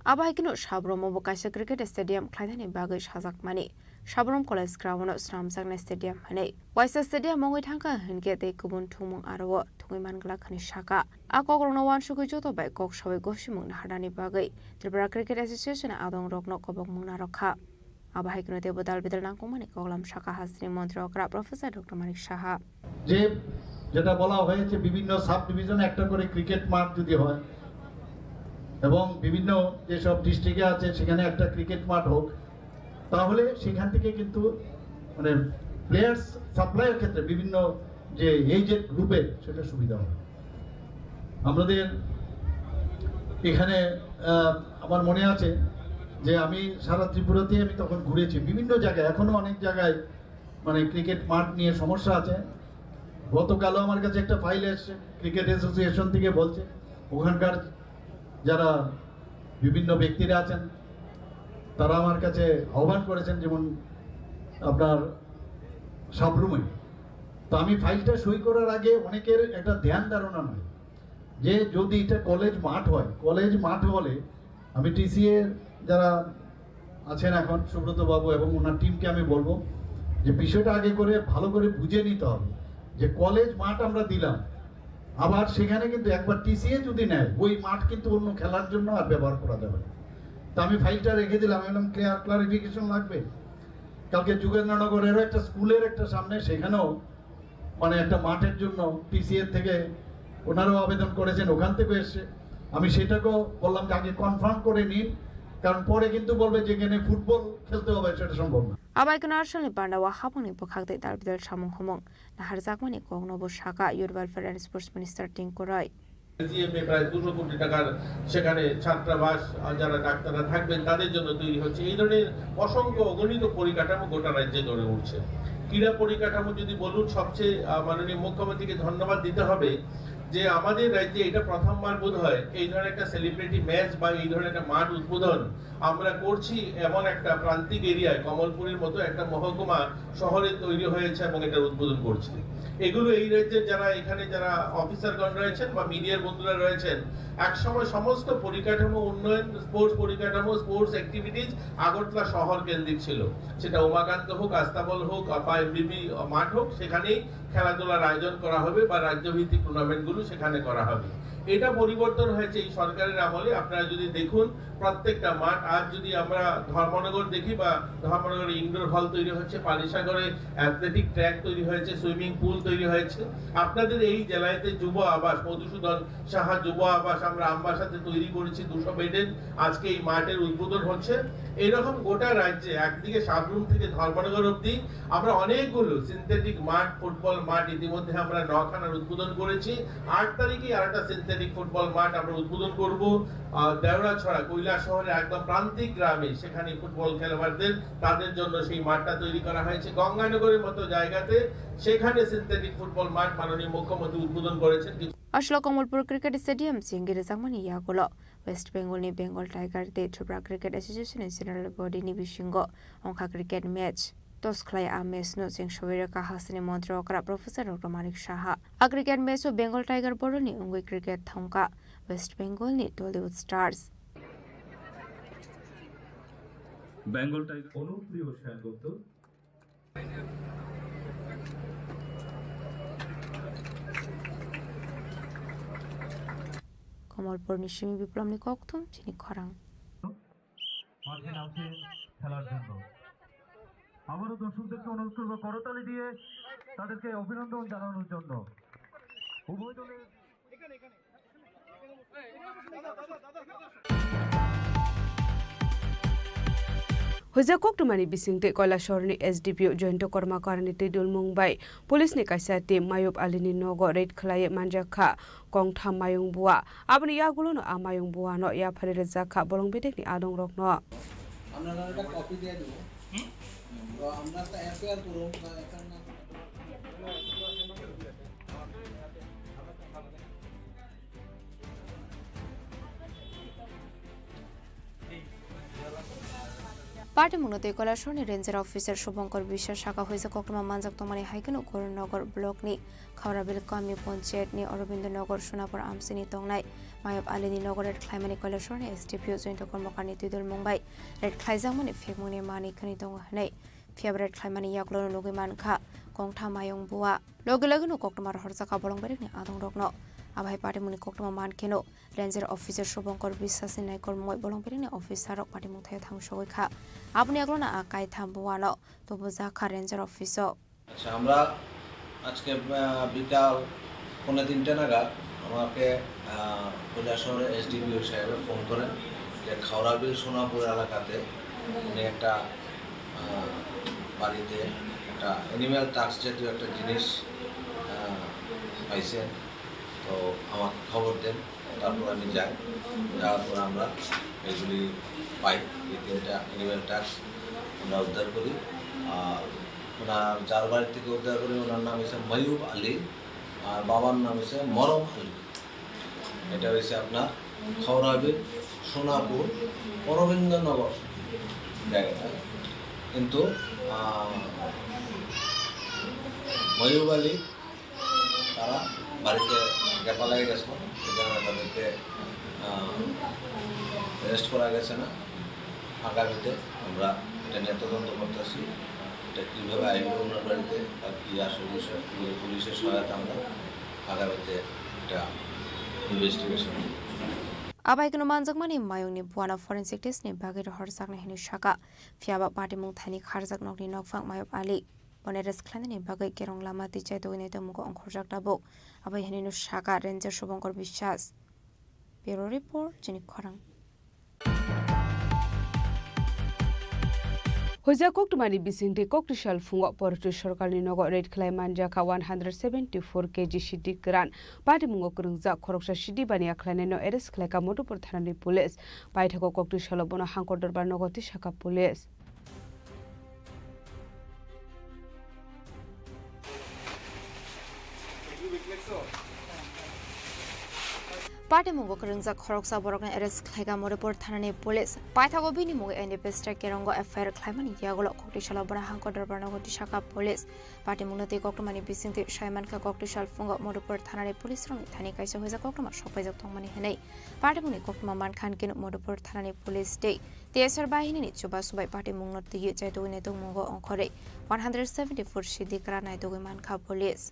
Abo hai kheno Sabromo bo kaisa cricket stadium khlainani bagwi sajakmani. Sabrom College Ground-o swnamjaknai stadium hwnwi. Waisa stadium wngwi thangkha hinkhe tei kubun thwngmung aro-o thwngwi manglak hwnwi saka. A kokrokno uansugwi joto bai kok sawi gosimung naharnani bagwi Tripura Cricket Association adongrokno kobokmung narwkha. Abo hai kheno teibo dal bidal nangkukmani koklam saka hasteni montri okra Professor Doctor Manik Saha. যে যেটা বলা হয়েছে, বিভিন্ন সাব ডিভিশনে একটা করে ক্রিকেট মাঠ যদি হয় এবং বিভিন্ন যেসব ডিস্ট্রিক্টে আছে সেখানে একটা ক্রিকেট মাঠ হোক, তাহলে সেখান থেকে কিন্তু মানে প্লেয়ার্স সাপ্লাইয়ের ক্ষেত্রে বিভিন্ন যে এজেড গ্রুপের সেটা সুবিধা হয়। আমাদের এখানে আহ, আমার মনে আছে যে আমি সারা ত্রিপুরাতে আমি তখন ঘুরেছি বিভিন্ন জায়গায়, এখনো অনেক জায়গায় মানে ক্রিকেট মাঠ নিয়ে সমস্যা আছে। গতকালও আমার কাছে একটা ফাইল এসছে, ক্রিকেট অ্যাসোসিয়েশন থেকে বলছে, ওখানকার যারা বিভিন্ন ব্যক্তিরা আছেন, তারা আমার কাছে আহ্বান করেছেন, যেমন আপনার সাবরুমে। তো আমি ফাইলটা সই করার আগে অনেকের একটা ধ্যান ধারণা নয় যে যদি এটা কলেজ মাঠ হয়, কলেজ মাঠ হলে আমি টিসিএ যারা আছেন এখন, সুব্রত বাবু এবং ওনার টিমকে আমি বলবো যে বিষয়টা আগে করে ভালো করে বুঝে নিতে হবে যে কলেজ মাঠ আমরা দিলাম, আবার সেখানে কিন্তু একবার টিসিএ যদি নেয়, ওই মাঠ কিন্তু অন্য খেলার জন্য আর ব্যবহার করা যাবে না। তো আমি ফাইলটা রেখে দিলাম, একদম ক্লিয়ার ক্লারিফিকেশন লাগবে। কালকে যোগেন্দ্রনগরেরও একটা স্কুলের একটা সামনে, সেখানেও মানে একটা মাঠের জন্য টিসিএ থেকে ওনারাও আবেদন করেছেন, ওখান থেকে এসছে। আমি সেটাকেও বললাম যে আগে কনফার্ম করে নিন, কারণ পরে কিন্তু বলবে যে এখানে ফুটবল খেলতে হবে, সেটা সম্ভব না। Abai kheno a salni pandao hapangni bwkhak tei dal bidal samung humung naharjakmani kokno bo saka Youth Welfare and Sports Minister Tinku Roy. GMA প্রায় দুশো কোটি টাকার সেখানে ছাত্রাবাস, আহ, যারা ডাক্তাররা থাকবেন তাদের জন্য তৈরি হচ্ছে। এই ধরনের অসংখ্য অগণিত পরিকাঠামো গোটা রাজ্যে গড়ে উঠছে। ক্রীড়া পরিকাঠামো যদি বলুন, সবচেয়ে, আহ, মাননীয় মুখ্যমন্ত্রীকে ধন্যবাদ দিতে হবে যে আমাদের রাজ্যে এটা প্রথমবার বোধ হয় এই ধরনের একটা সেলিব্রিটি ম্যাচ বা এই ধরনের একটা মাঠ উদ্বোধন আমরা করছি এমন একটা প্রান্তিক এরিয়ায়, কমলপুরের মতো একটা মহকুমা শহরে তৈরি হয়েছে এবং এটার উদ্বোধন করছি। এগুলো এই রাজ্যের যারা এখানে যারা অফিসারগণ রয়েছেন বা মিডিয়ার বন্ধুরা রয়েছেন, একসময় সমস্ত পরিকাঠামো উন্নয়ন, স্পোর্টস পরিকাঠামো, স্পোর্টস অ্যাক্টিভিটিজ আগরতলা শহর কেন্দ্রিক ছিল। সেটা উমাকান্ত হোক, আস্তাবল হোক বা এমবিবি মাঠ হোক, সেখানেই খেলাধুলার আয়োজন করা হবে বা রাজ্যভিত্তিক টুর্নামেন্টগুলো সেখানে করা হবে। এটা পরিবর্তন হয়েছে এই সরকারের আমলে। আপনারা যদি দেখুন, প্রত্যেকটা মাঠ, আজ যদি আমরা ধর্মনগর দেখি বা ধর্মনগরে ইনডোর হল তৈরি হচ্ছে, পানিসাগরে অ্যাথলেটিক ট্র্যাক তৈরি হয়েছে, সুইমিং পুল তৈরি হয়েছে। আপনাদের এই জেলাতে যুব আবাস, মধুসূদন সাহা যুব আবাস আমরা আমবাসাতে তৈরি করেছি দুশো বেডের, আজকে এই মাঠের উদ্বোধন হচ্ছে। এইরকম গোটা রাজ্যে একদিকে সাবরুম থেকে ধর্মনগর অবধি আমরা অনেকগুলো সিনথেটিক মাঠ, ফুটবল মাঠ ইতিমধ্যে আমরা নখানার উদ্বোধন করেছি। আট তারিখে আর একটা সিনথেটিক ফুটবল মাঠ আমরা উদ্বোধন করব, আহ, দেওড়াছড়া কৈলাসহরের একদম প্রান্তিক গ্রামে, সেখানে ফুটবল খেলোয়াড়দের, তাদের জন্য সেই মাঠটা তৈরি করা হয়েছে। গঙ্গানগরের মতো জায়গাতে সেখানে সিনথেটিক ফুটবল মাঠ মাননীয় মুখ্যমন্ত্রী উদ্বোধন করেছেন। কিছু Aswk Kamalpur Cricket Stadium singwi rwjakmani yagulo West Bengal ni Bengal Tiger tei Tripura Cricket Association ni General Body ni bisingo wngkha cricket match. Toss khlai a match no cheng sogwi rwkha hasteni montri okra Professor Doctor Manik Saha. A cricket match o Bengal Tiger borok ni wngwi cricket thangkha West Bengal ni Tollywood Stars. Bengal Tiger অনুপ্রিয় Sengupta. Kamalpur ni simi Biplomni kokthum chini khorang. মাঠে নামছে খেলার জন্য। আবারও দর্শকদেরকে অনুরোধ করবো করতালি দিয়ে তাদেরকে অভিনন্দন জানানোর জন্য। উভয় দলের Hoja koktwmani bisingtwi Koilasahorni S D P O Joyanta Kormakarni twidulmung bai police ni kaisa team Mayub Alini nogo raid khlaiwi manjakha kongtham mayung bua. Aboni yagulono a mayung buano yapharwi rwjakha bolong bedekni adongrokno. আপনারা একটা কপি দিয়ে দিব। তো আমরা একটা এফআইআর করুন বা এফআইআর না করুন। Patimungno tei Koilasahorni Ranger Officer Subhankar Biswas saka hoisa koktwma manjak tongmani hai kheno Gorinagar block ni Khaurabil Kami Panchayat ni Aurobindo Nagar Sonapur amchini tongnai Mayab Ali ni nogo raid khlaimani Koilasahorni S D P O Joyanta Kormakarni twidulmung bai raid khlaijakmani phekmungni manwi khwnwi tongo hwnwi phiya raid khlaimani yagulono nugwi mankha kongtham mayung bua. Logi logino koktwma rohorjakha bolong bedekni adongrokno. Abo hai patimungni koktwma mankheno Ranger Officer Subhankar Biswasni naikolmungwi bolong bedekni officer rok patimung thaio thang sogwi kha. Aboni yagulono a kaitham buano tubujakha Ranger Office o. আচ্ছা, আমরা আজকে, আহ, বিকাল পৌনে তিনটা নাগাদ আমাকে, আহ, কৈলাসহরের এসডিপিও সাহেবে ফোন করেন যে খাওড়াবিল সোনাপুর এলাকাতে উনি একটা, আহ, বাড়িতে একটা অ্যানিম্যাল টাস্ক জাতীয় একটা জিনিস, আহ, পাইছেন। তো আমাকে খবর দেন। তারপর আমি যাই, যাওয়ার পর আমরা এগুলি পাই, এই তিনটা অ্যানিম্যাল টাস্ক আমরা উদ্ধার করি। আর ওনার যার বাড়ি থেকে উদ্ধার করি, ওনার নাম হচ্ছে ময়ূব আলী, আর বাবার নাম হচ্ছে মরম আলী। এটা হচ্ছে আপনার খাওড়াবিল, সোনাপুর, অরবিন্দনগর জায়গাটা। কিন্তু, আহ, ময়ূব আলী তারা বাড়িতে গ্যাপা লাগে গেছিল, এই কারণে তাদেরকে, আহ, অ্যারেস্ট করা গেছে না। আগামীতে আমরা এটা নিয়ে তদন্ত করতেছি, এটা কীভাবে আইলো ওনার বাড়িতে বা কী আসল বিষয়, কী পুলিশের সহায়তা আমরা আগামীতে এটা investigation. Abai kunu manjakmani mayungni buana forensic test ni bagwi rohorjaknai hwnwi saka, phiya ba patimung thani kharjak nokni nokphang Mayab Ali. Bono arrest khlainani bagwi kerong lama twi chaitogwi naitokmungo ongkhorjak tabuk. Abo hinwi no saka Ranger Subhankar Biswas. Bureau Report, chini khorang. Hoja koktwmani bisingtwi koktwsal phungo Portu sorkarni nogo raid khlai manjakha one hundred seventy four K G sidi kwran. Patimungo kwrwngjak khoroksa sidi baniya khlainaino arrest khlaikha Madhupur thanani police. Paithago koktwsalo bono Hangkor Dorbar nogo tisakha police. Patimungo kwrwngjak khoroksa borokno arrest khlaikha Madhupur thanani police. Paithago bini mungwi N D P S kerongo F I R khlaimani yagulo koktwsalo bono Hangkor Dorbar nogo tisakha police. Patimungno tei koktwmani bisingtwi saimankha koktwsal phungo Madhupur thanani police rokni thani kaisa hoja koktwma sokpaijak tongmani hwnwi. Patimungni koktwma mankha hinkhe Madhupur thanani police tei T S R bahinini chubachu bai patimungno twiwi chaitugwi naitokmungo ongkhorwi one hundred seventy four sidi kwran naitugwi mankha police.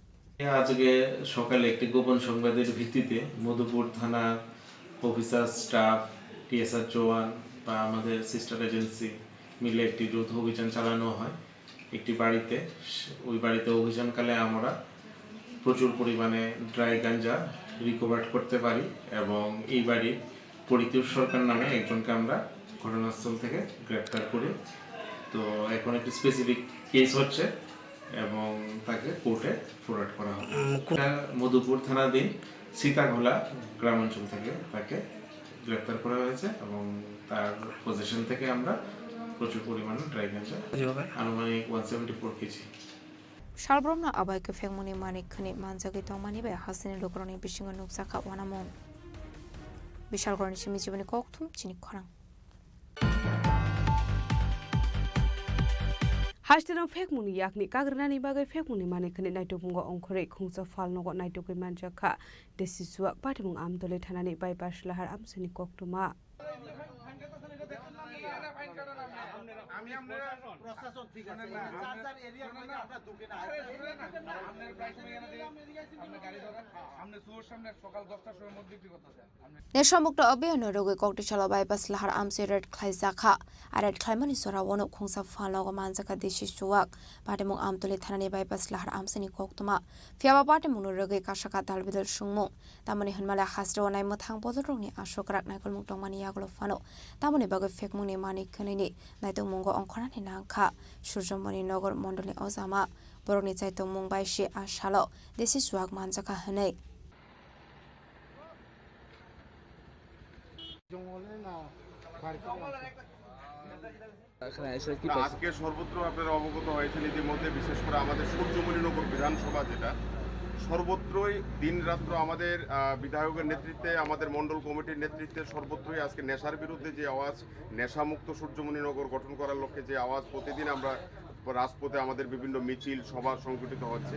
আজকে সকালে একটি গোপন সংবাদের ভিত্তিতে মধুপুর থানা officer, staff, TSR জওয়ান বা আমাদের sister agency মিলে একটি যৌথ অভিযান চালানো হয় একটি বাড়িতে। ওই বাড়িতে অভিযানকালে আমরা প্রচুর পরিমাণে ড্রাই গাঞ্জা রিকভার করতে পারি এবং এই বাড়ির পরিতোষ সরকার নামে একজনকে আমরা ঘটনাস্থল থেকে গ্রেপ্তার করি। তো এখন একটি স্পেসিফিক কেস হচ্ছে এবং তাকে কোর্টে ফরওয়ার্ড করা হবে। উম, কোন- এটা মধুপুর থানাধীন সীতাঘোলা গ্রামাঞ্চল থেকে তাকে গ্রেপ্তার করা হয়েছে এবং তার পজিশন থেকে আমরা প্রচুর পরিমাণে ড্রাই গাঞ্জা, জি, বাবা। আনুমানিক one seventy four KG. Salbrumno abai kwphengmungni manwi khwnwi manjagwi tongmani bai hasteni lukurokni bisingo nukjakha uanamung. Bishalgarhni simi Jiboni kokthum chini khorang. Hasteno phekmungni yakni kagrinani bagwi phekmungni manwi khwnwi naitugmungo ongkhorwi khungsa phalnogo naitugwi manjakha. Desi chuak patimung Amtoli thanani bypass lahar amsini koktwma. আমি আমরা প্রশাসন ঠিক আছে, এই যার যার এরিয়ার মধ্যে আমরা ঢুকে না। আপনি সুর সামনে সকাল দশটার সময় মদ বিক্রি করতেছেন। Nesha mukto abiyano rwgwi Koktisalo bypass lahar amsi raid khlaijakha. A raid khlaimani jorao khungsa phalnogo manjakha desi chuak. Patimung Amtoli thanani bypass lahar amsini koktwma. Phiyaba patimungno rwgwi kasakha dalbidal sungmung. Tamoni hwnmale hasteo naimwthang bodolrokni aswk rak naikolmung tongmani yagulo phano tamoni bagwi phekmungni manwi khwnwini naitokmungo ongkhornani nangkha. Surjomoni Nogor mondolni ojama borokni chaitokmung bai se a salo desi chuak manjakha hwnwi. এখানে এসে কি না, পাইছেন? আজকে সর্বত্র আপনারা অবগত হয়েছেন ইতিমধ্যে, বিশেষ করে আমাদের সূর্যমণিনগর বিধানসভা যেটা, সর্বত্রই দিন রাত্র আমাদের, আহ, বিধায়কের নেতৃত্বে, আমাদের মণ্ডল কমিটির নেতৃত্বে সর্বত্রই আজকে নেশার বিরুদ্ধে যে আওয়াজ, নেশামুক্ত সূর্যমণিনগর গঠন করার লক্ষ্যে যে আওয়াজ প্রতিদিন আমরা রাজপথে আমাদের বিভিন্ন মিছিল, সভা সংগঠিত হচ্ছে,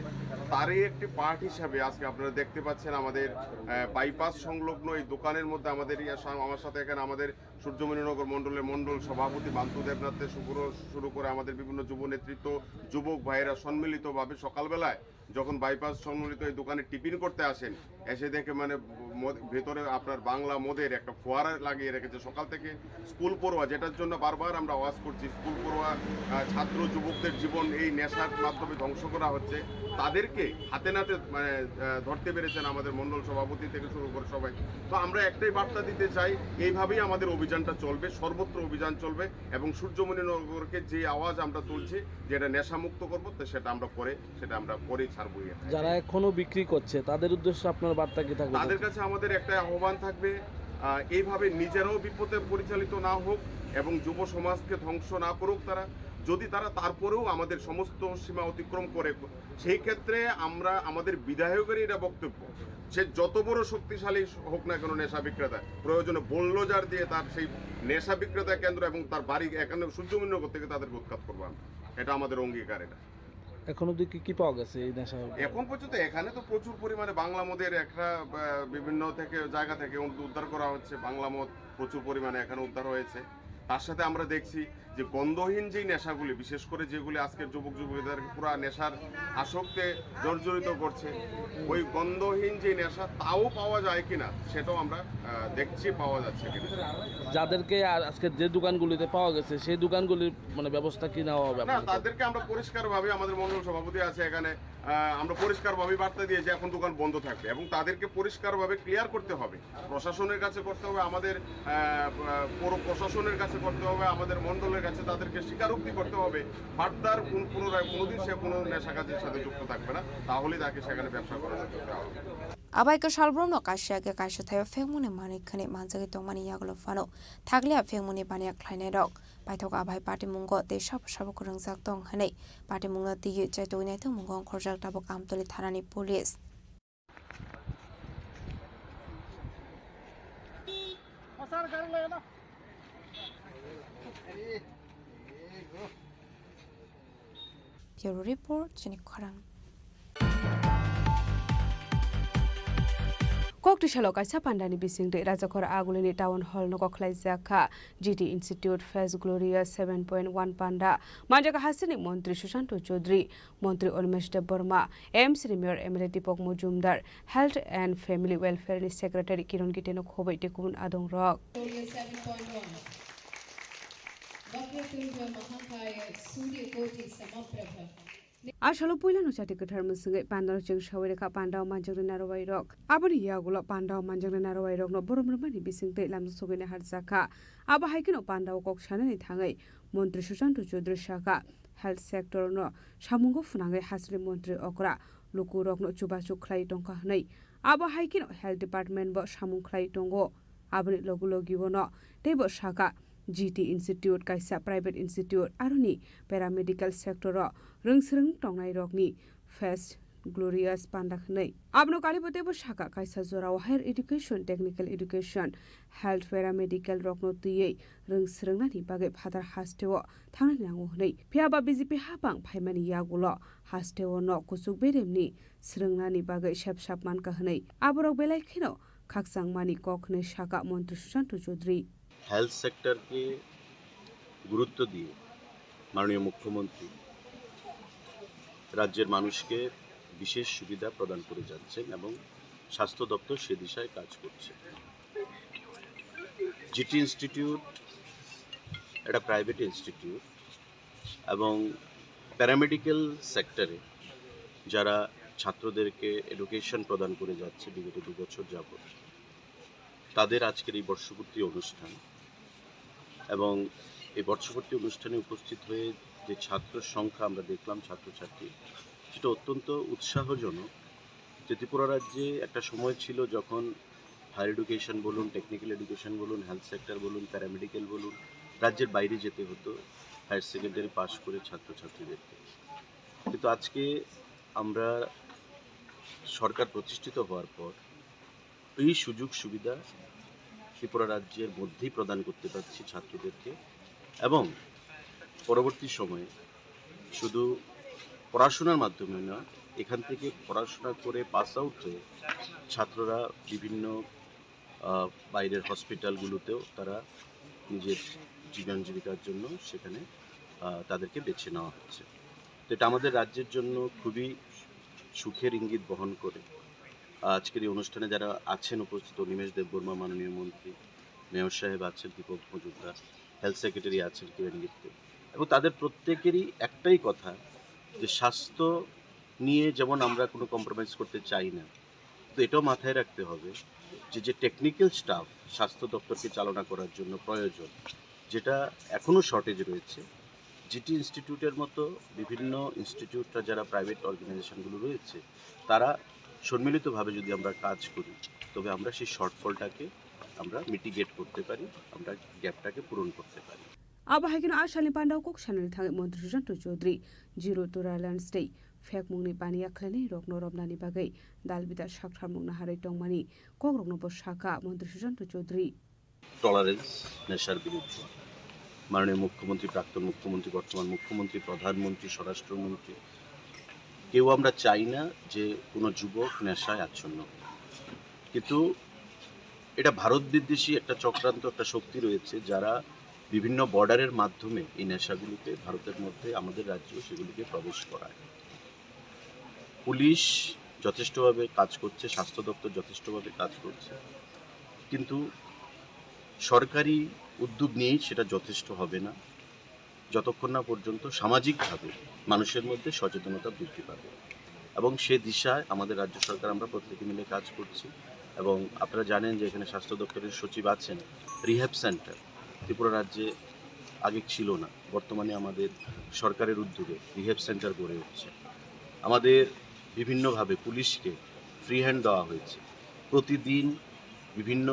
তারই একটি পার্ট হিসাবে আজকে আপনারা দেখতে পাচ্ছেন আমাদের, আহ, বাইপাস সংলগ্ন এই দোকানের মধ্যে আমাদের ইয়া সা-, আমার সাথে এখানে আমাদের সূর্যমণিনগর মণ্ডলের মণ্ডল সভাপতি মান্তু দেবনাথ থেকে শুরু, শুরু করে আমাদের বিভিন্ন যুব নেতৃত্ব, যুবক ভাইয়েরা সম্মিলিতভাবে সকালবেলায় যখন বাইপাস সম্মিলিত এই দোকানে টিফিন করতে আসেন, এসে দেখে মানে মদ-, ভেতরে আপনার বাংলা মদের একটা ফোয়ারা লাগিয়ে রেখেছে সকাল থেকে। স্কুল পড়ুয়া, যেটার জন্য বারবার আমরা আওয়াজ করছি, স্কুল পড়ুয়া, আহ, ছাত্র যুবকদের জীবন এই নেশার মাধ্যমে ধ্বংস করা হচ্ছে, তাদেরকে হাতে নাতে মানে, আহ, ধরতে পেরেছেন আমাদের মণ্ডল সভাপতি থেকে শুরু করে সবাই। তো আমরা একটাই বার্তা দিতে চাই, এইভাবেই আমাদের অভিযানটা চলবে, সর্বত্র অভিযান চলবে এবং সূর্যমণি নগরকে যে আওয়াজ আমরা তুলছি, যেটা নেশামুক্ত করবো, তো সেটা আমরা পরে, সেটা আমরা পরেই ছাড়বো। যারা এখনো বিক্রি করছে, তাদের উদ্দেশ্যে আপনার বার্তা কি থাকবে? তাদের কাছে আমাদের একটা আহ্বান থাকবে, আহ, এইভাবে নিজেরাও বিপথে পরিচালিত না হোক এবং যুব সমাজকে ধ্বংস না করুক তারা। যদি তারা তারপরেও আমাদের সমস্ত সীমা অতিক্রম করে, সেই ক্ষেত্রে আমরা, আমাদের বিধায়কেরই এটা বক্তব্য, সে যত বড় শক্তিশালী হোক না কেন নেশা বিক্রেতা, প্রয়োজনে বুলডোজার দিয়ে তার সেই নেশা বিক্রেতা কেন্দ্র এবং তার বাড়ি এখানে সূর্যমণি নগর থেকে তাদেরকে উৎখাত করবো আমরা। এটা আমাদের অঙ্গীকার। এটা এখন অবধি কি কি পাওয়া গেছে এই নেশা? এখন পর্যন্ত এখানে তো প্রচুর পরিমাণে বাংলা মদের একটা, আহ, বিভিন্ন থেকে, জায়গা থেকে উদ-, উদ্ধার করা হচ্ছে। বাংলা মদ প্রচুর পরিমাণে এখানে উদ্ধার হয়েছে। তার সাথে আমরা দেখছি যে গন্ধহীন যেই নেশাগুলি, বিশেষ করে যেগুলি আজকের যুবক যুবতীদের পুরা নেশার আসক্তে জর্জরিত করছে, ওই গন্ধহীন যে নেশা, তাও পাওয়া যায় কিনা, সেটাও আমরা, আহ, দেখছি, পাওয়া যাচ্ছে কিনা। যাদেরকে আ-, আজকে যে দোকানগুলিতে পাওয়া গেছে, সেই দোকানগুলির মানে ব্যবস্থা কি নেওয়া হবে না, আপনাদের? তাদেরকে আমরা পরিষ্কারভাবে, আমাদের মণ্ডল সভাপতি আছে এখানে, আহ, আমরা পরিষ্কারভাবে বার্তা দিয়েছি এখন দোকান বন্ধ থাকবে এবং তাদেরকে পরিষ্কারভাবে ক্লিয়ার করতে হবে, প্রশাসনের কাছে করতে হবে, আমাদের, আহ, আহ, পৌর প্রশাসনের কাছে করতে হবে, আমাদের মণ্ডলের কাছে তাদেরকে স্বীকারোক্তি করতে হবে, ফার্দার কোন, পুনরায় কোনোদিন সে কোনো নেশা কাজের সাথে যুক্ত থাকবে না, তাহলেই তাকে সেখানে ব্যবসা করা যেতে হবে। Abai kwchal borokno kaisa khe kaisa thaio phekmani manwi khwnwi manjagwi tongmani yagulo phano thakliya phekmani baniya khlainairok. Paithak abai patimungo tei sabo sabo kwrwngjak tong hwnwi patimungno twiwi chaitugwi naitugmungo ongkhorjak tabuk Amtoli thanani police. Bureau Report, chini khorang. Koktisalo kaisa pandani bisingtwi Rajakhor Agulini Town Hall nogo khlaijak kha G T Institute Fest Gloria seven point one panda. Manjak hasteni Montri Sushanto Chaudhary, Montri Animesh Debbarma, M C ni Mayor M L A Deepak Majumdar, Health and Family Welfare ni Secretary Kiran Gite no khobwi tei kubun adongrok. Gloria seven point one. Vakratunga Mahakaya Surya Koti Samaprabha. A salo puilano chati kwthar mwswngwi pandano chwng sawi rwkha, pandao manjaknai narwai rok. Aboni yagulo pandao manjaknai narwai rokno borom rwmani bisingtwi lamjak sogwini harjakha. Abo hai kheno pandao kok sanani thangwi Montri Susanto Chaudhary sakha, health sector no samungo phwnangwi hasteni montri okra lukurokno chubachu khlai tongkha hwnwi. Abo hai kheno health department bo samung khlai tongo. Aboni logi logi ono teibo sakha, G T Institute kaisa private institute, aroni paramedical sector o rwngsrwng tongnai rokni fest Glorious Panda hwnwi. Abono kalibo teibo sakha, kaisa jorao higher education, technical education, health, paramedical rokno twiwi rwng swrwngnani bagwi phatar hasteo thangnani nango hwnwi. Phiya ba B J P hapang phaimani yagulo hasteo nok kuchuk beremni swrwngnani bagwi sep sap mankha hwnwi aborok belai kheno khakchangmani kok hwnwi sakha Montri Susanto Chaudhary. Health সেক্টরকে গুরুত্ব দিয়ে মাননীয় মুখ্যমন্ত্রী রাজ্যের মানুষকে বিশেষ সুবিধা প্রদান করে যাচ্ছেন এবং স্বাস্থ্য দপ্তর সে দিশায় কাজ করছে। জিটি ইনস্টিটিউট একটা প্রাইভেট ইনস্টিটিউট এবং প্যারামেডিক্যাল সেক্টরে যারা ছাত্রদেরকে এডুকেশন প্রদান করে যাচ্ছে বিগত দু বছর যাবত, তাদের আজকের এই বর্ষপূর্তি অনুষ্ঠান এবং এই বর্ষপূর্তি অনুষ্ঠানে উপস্থিত হয়ে যে ছাত্র সংখ্যা আমরা দেখলাম, ছাত্রছাত্রী, সেটা অত্যন্ত উৎসাহজনক। যে ত্রিপুরা রাজ্যে একটা সময় ছিল যখন হায়ার এডুকেশন বলুন, টেকনিক্যাল এডুকেশন বলুন, হেলথ সেক্টর বলুন, প্যারামেডিক্যাল বলুন, রাজ্যের বাইরে যেতে হতো হায়ার সেকেন্ডারি পাশ করে ছাত্রছাত্রীদেরকে। কিন্তু আজকে আমরা সরকার প্রতিষ্ঠিত হওয়ার পর এই সুযোগ সুবিধা ত্রিপুরা রাজ্যের মধ্যেই প্রদান করতে পারছি ছাত্রদেরকে এবং পরবর্তী সময়ে শুধু পড়াশোনার মাধ্যমে নয়, এখান থেকে পড়াশোনা করে পাস আউট হয়ে ছাত্ররা বিভিন্ন আহ, বাইরের হসপিটালগুলোতেও তারা নিজের জীবন জীবিকার জন্য সেখানে আহ, তাদেরকে বেছে নেওয়া হচ্ছে। তো এটা আমাদের রাজ্যের জন্য খুবই সুখের ইঙ্গিত বহন করে। আজকের এই অনুষ্ঠানে যারা আছেন উপস্থিত, অনিমেষ দেববর্মা মাননীয় মন্ত্রী, মেয়র সাহেব আছেন দীপক মজুমদার, হেলথ সেক্রেটারি আছেন কিরণ গিত্তে, এবং তাদের প্রত্যেকেরই একটাই কথা যে স্বাস্থ্য নিয়ে যেমন আমরা কোনো কম্প্রোমাইজ করতে চাই না, তো এটাও মাথায় রাখতে হবে যে যে টেকনিক্যাল স্টাফ স্বাস্থ্য দপ্তরকে চালনা করার জন্য প্রয়োজন, যেটা এখনও শর্টেজ রয়েছে, জিটি ইনস্টিটিউটের মতো বিভিন্ন ইনস্টিটিউটরা যারা প্রাইভেট অর্গানাইজেশনগুলো রয়েছে, তারা সম্মিলিতভাবে যদি আমরা কাজ করি, তবে আমরা সেই শর্টফলটাকে আমরা মিটিগেট করতে পারি, আমরা গ্যাপটাকে পূরণ করতে পারি। Abo hai kheno a salni pandao kok sanani thangwi Montri Susanto Chaudhary zero tolerance tei phekmungni baniya khlainai rokno romnani bagwi dal bidal saktharmung naharwi tongmani kokrokno bo sakha Montri Susanto Chaudhary. Tolerance, নেশার বিরুদ্ধে মাননীয় মুখ্যমন্ত্রী, প্রাক্তন মুখ্যমন্ত্রী, বর্তমান মুখ্যমন্ত্রী, প্রধানমন্ত্রী, স্বরাষ্ট্রমন্ত্রী, কেউ আমরা চাই না যে কোনো যুবক নেশায় আচ্ছন্ন হোক। কিন্তু এটা ভারত বিদ্বেষী একটা চক্রান্ত, একটা শক্তি রয়েছে, যারা বিভিন্ন বর্ডারের মাধ্যমে এই নেশাগুলিকে ভারতের মধ্যে আমাদের রাজ্যেও সেগুলিকে প্রবেশ করায়। পুলিশ যথেষ্টভাবে কাজ করছে, স্বাস্থ্য দপ্তর যথেষ্টভাবে কাজ করছে, কিন্তু সরকারি উদ্যোগ নিয়েই সেটা যথেষ্ট হবে না, যতক্ষণ না পর্যন্ত সামাজিকভাবে মানুষের মধ্যে সচেতনতা বৃদ্ধি পাবে। এবং সে দিশায় আমাদের রাজ্য সরকার, আমরা প্রত্যেকে মিলে কাজ করছি। এবং আপনারা জানেন যে এখানে স্বাস্থ্য দপ্তরের সচিব আছেন। রিহ্যাব সেন্টার ত্রিপুরা রাজ্যে আগে ছিল না, বর্তমানে আমাদের সরকারের উদ্যোগে রিহ্যাব সেন্টার গড়ে উঠছে। আমাদের বিভিন্নভাবে পুলিশকে ফ্রি হ্যান্ড দেওয়া হয়েছে। প্রতিদিন বিভিন্ন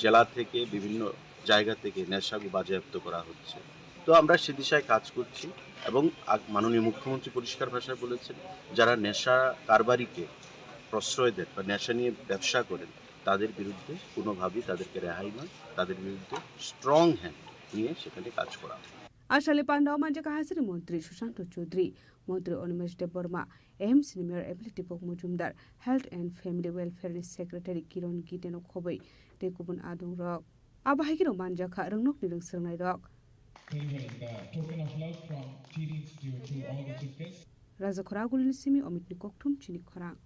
জেলা থেকে, বিভিন্ন জায়গা থেকে নেশা বাজেয়াপ্ত করা হচ্ছে। তো আমরা সে দিশায় কাজ করছি এবং আগ-, মাননীয় মুখ্যমন্ত্রী পরিষ্কার ভাষায় বলেছেন, যারা নেশা কারবারিকে প্রশ্রয় দেন বা নেশা নিয়ে ব্যবসা করেন, তাদের বিরুদ্ধে কোনোভাবেই তাদেরকে রেহাই নয়, তাদের বিরুদ্ধে স্ট্রং হ্যান্ড নিয়ে সেখানে কাজ করা হবে। A salni pandao manjakha hasteni Montri Susanto Chaudhary, Montri Animesh Debbarma, A M C ni Mayor M L A Dipok Mojumdar, Health and Family Welfare ni Secretary Kiron Gite no khobwi tei kubun adungrok. Abo hai kheno manjakha rwngnokni rwng swrwngnairok. Favor the token of love from T D Institute to all the chief guests. Rajakhora Agulini simi Omitni kokthum chini khorang.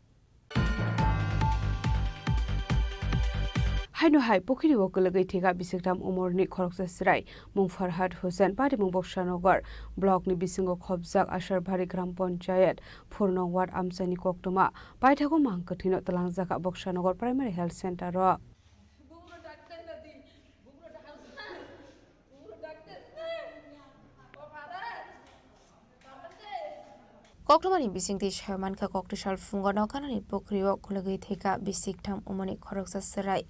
Haino hai pukhiri o kwlwgwi thika bisiktham umorni khoroksa chwrai mung Farhad Hussain, patimung Boksanagar block ni bisingo khopjak Asarbari Gram Panchayat, Phurnong ward amchaini koktwma paithago mang kwthwino twlangjakha Boksanagar Primary Health Center o. Koktwmani bisingtwi sawi mankha, koktwsal phungo nokhanani pukhrio khulugwi thwikha bisiktham umoni khoroksa chwrai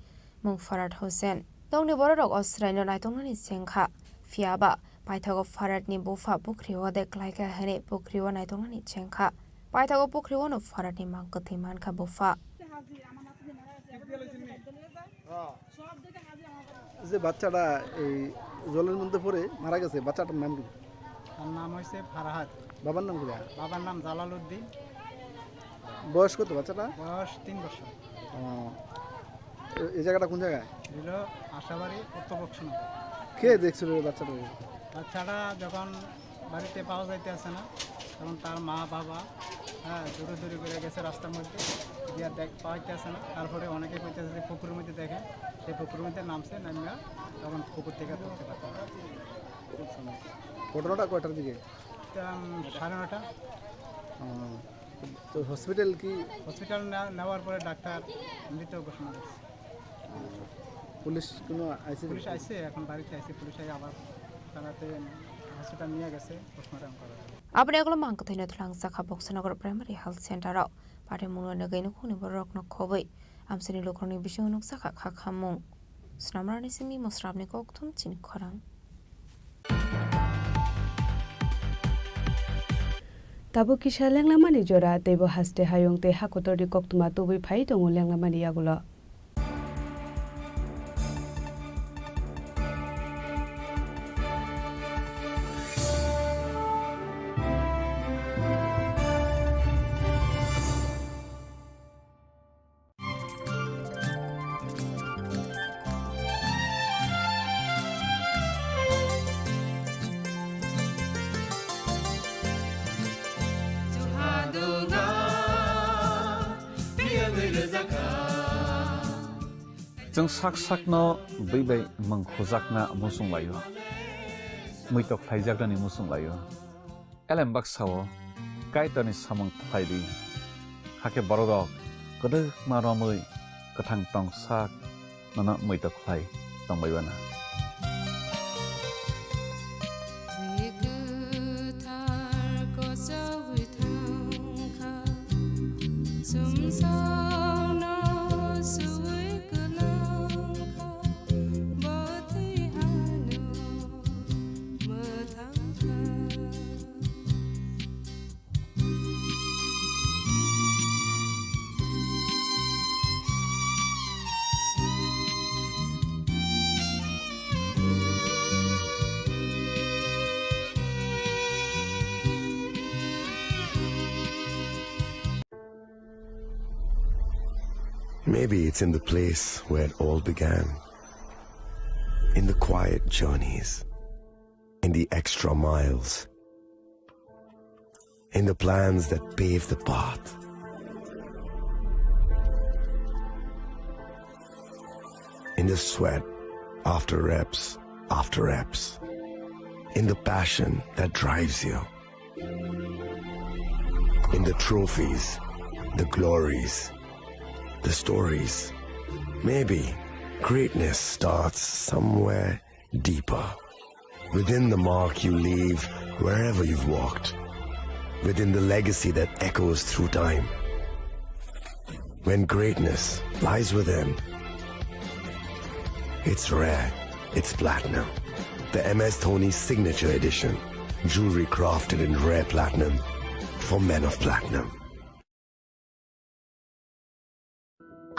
mung Farhad Hussain. Tongni bororok o chwraino naitoknani chengkha, phiyaba paithago Farhadni bupha pukhrio de klaikha hwnwi pukhrio naitoknani chengkha. Paithago pukhri o no pharani mang kwthwi mankha bupha. যে বাচ্চাটা এই জলের মধ্যে পড়ে মারা গেছে, বাচ্চাটার নাম কি? তার নাম হয়েছে ফারহাদ। বাবার নাম কি? বাবার নাম জালালউদ্দিন। বয়স কত বাচ্চাটা? বয়স তিন বছর। ও, এ-, এই জায়গাটা কোন জায়গায়? হলো আশাবাড়ি উত্তর বক্সনগর। কে দেখছিল এই বাচ্চাটাকে? বাচ্চাটা যখন বাড়িতে পাওয়া যাইতে আছে না, তখন তার মা বাবা, হ্যাঁ, দৌড়াদৌড়ি করে গেছে রাস্তার মধ্যে, গিয়া দেখ পাওয়া যাইতে আছে না। তারপরে অনেকে কইতেছে যে পুকুরের মধ্যে দেখে, সেই পুকুরের মধ্যে নামছে, নামিয়া তখন পুকুর থেকে ধরতে পারছে না। কোন সময়? ঘটনাটা কয়টার দিকে? এটা, উম, সাড়ে নটা। ও, তো হসপিটাল কি? হসপিটাল নেওয়ার পরে ডাক্তার মৃত ঘোষণা করছে। পুলিশ কোনো আইসি? পুলিশ আইসে, এখন বাড়িতে আইসে, পুলিশ আই আবার থানাতে হসপিটাল নিয়ে গেছে, পোস্টমর্টম করা হবে। Aboni ulo mang kwthwino twlangjakha Boksonogor Primary Health Center o. Pari mungno nugwi nukhungni bororokno khobwi amchaini lukurokni bisingo nukjakha kha khamung. Snamrani simi mosrabni kokthum chini khorang. Tabuk kisa lenglamani jora, teibo haste hayung tei hakotorni koktwma tubui phai tongo lenglamani yagulo. Chwng sak sakno bwi bai mwng khujakna muchung laio, muitok khlaijaknani muchung laio. Elem baksa-o Kaitorni samung khlai di, hakhe bororok kwdwkma romwi kwthang tong sak nono muitok khlai tongbai mano. Maybe it's in the place where it all began. In the quiet journeys, in the extra miles, in the plans that pave the path, in the sweat after reps after reps, in the passion that drives you, in the trophies, the glories, the stories. Maybe greatness starts somewhere deeper. Within the mark you leave wherever you've walked. Within the legacy that echoes through time. When greatness lies within, it's rare, it's platinum. The M S Dhoni Signature Edition. Jewelry crafted in rare platinum for men of platinum.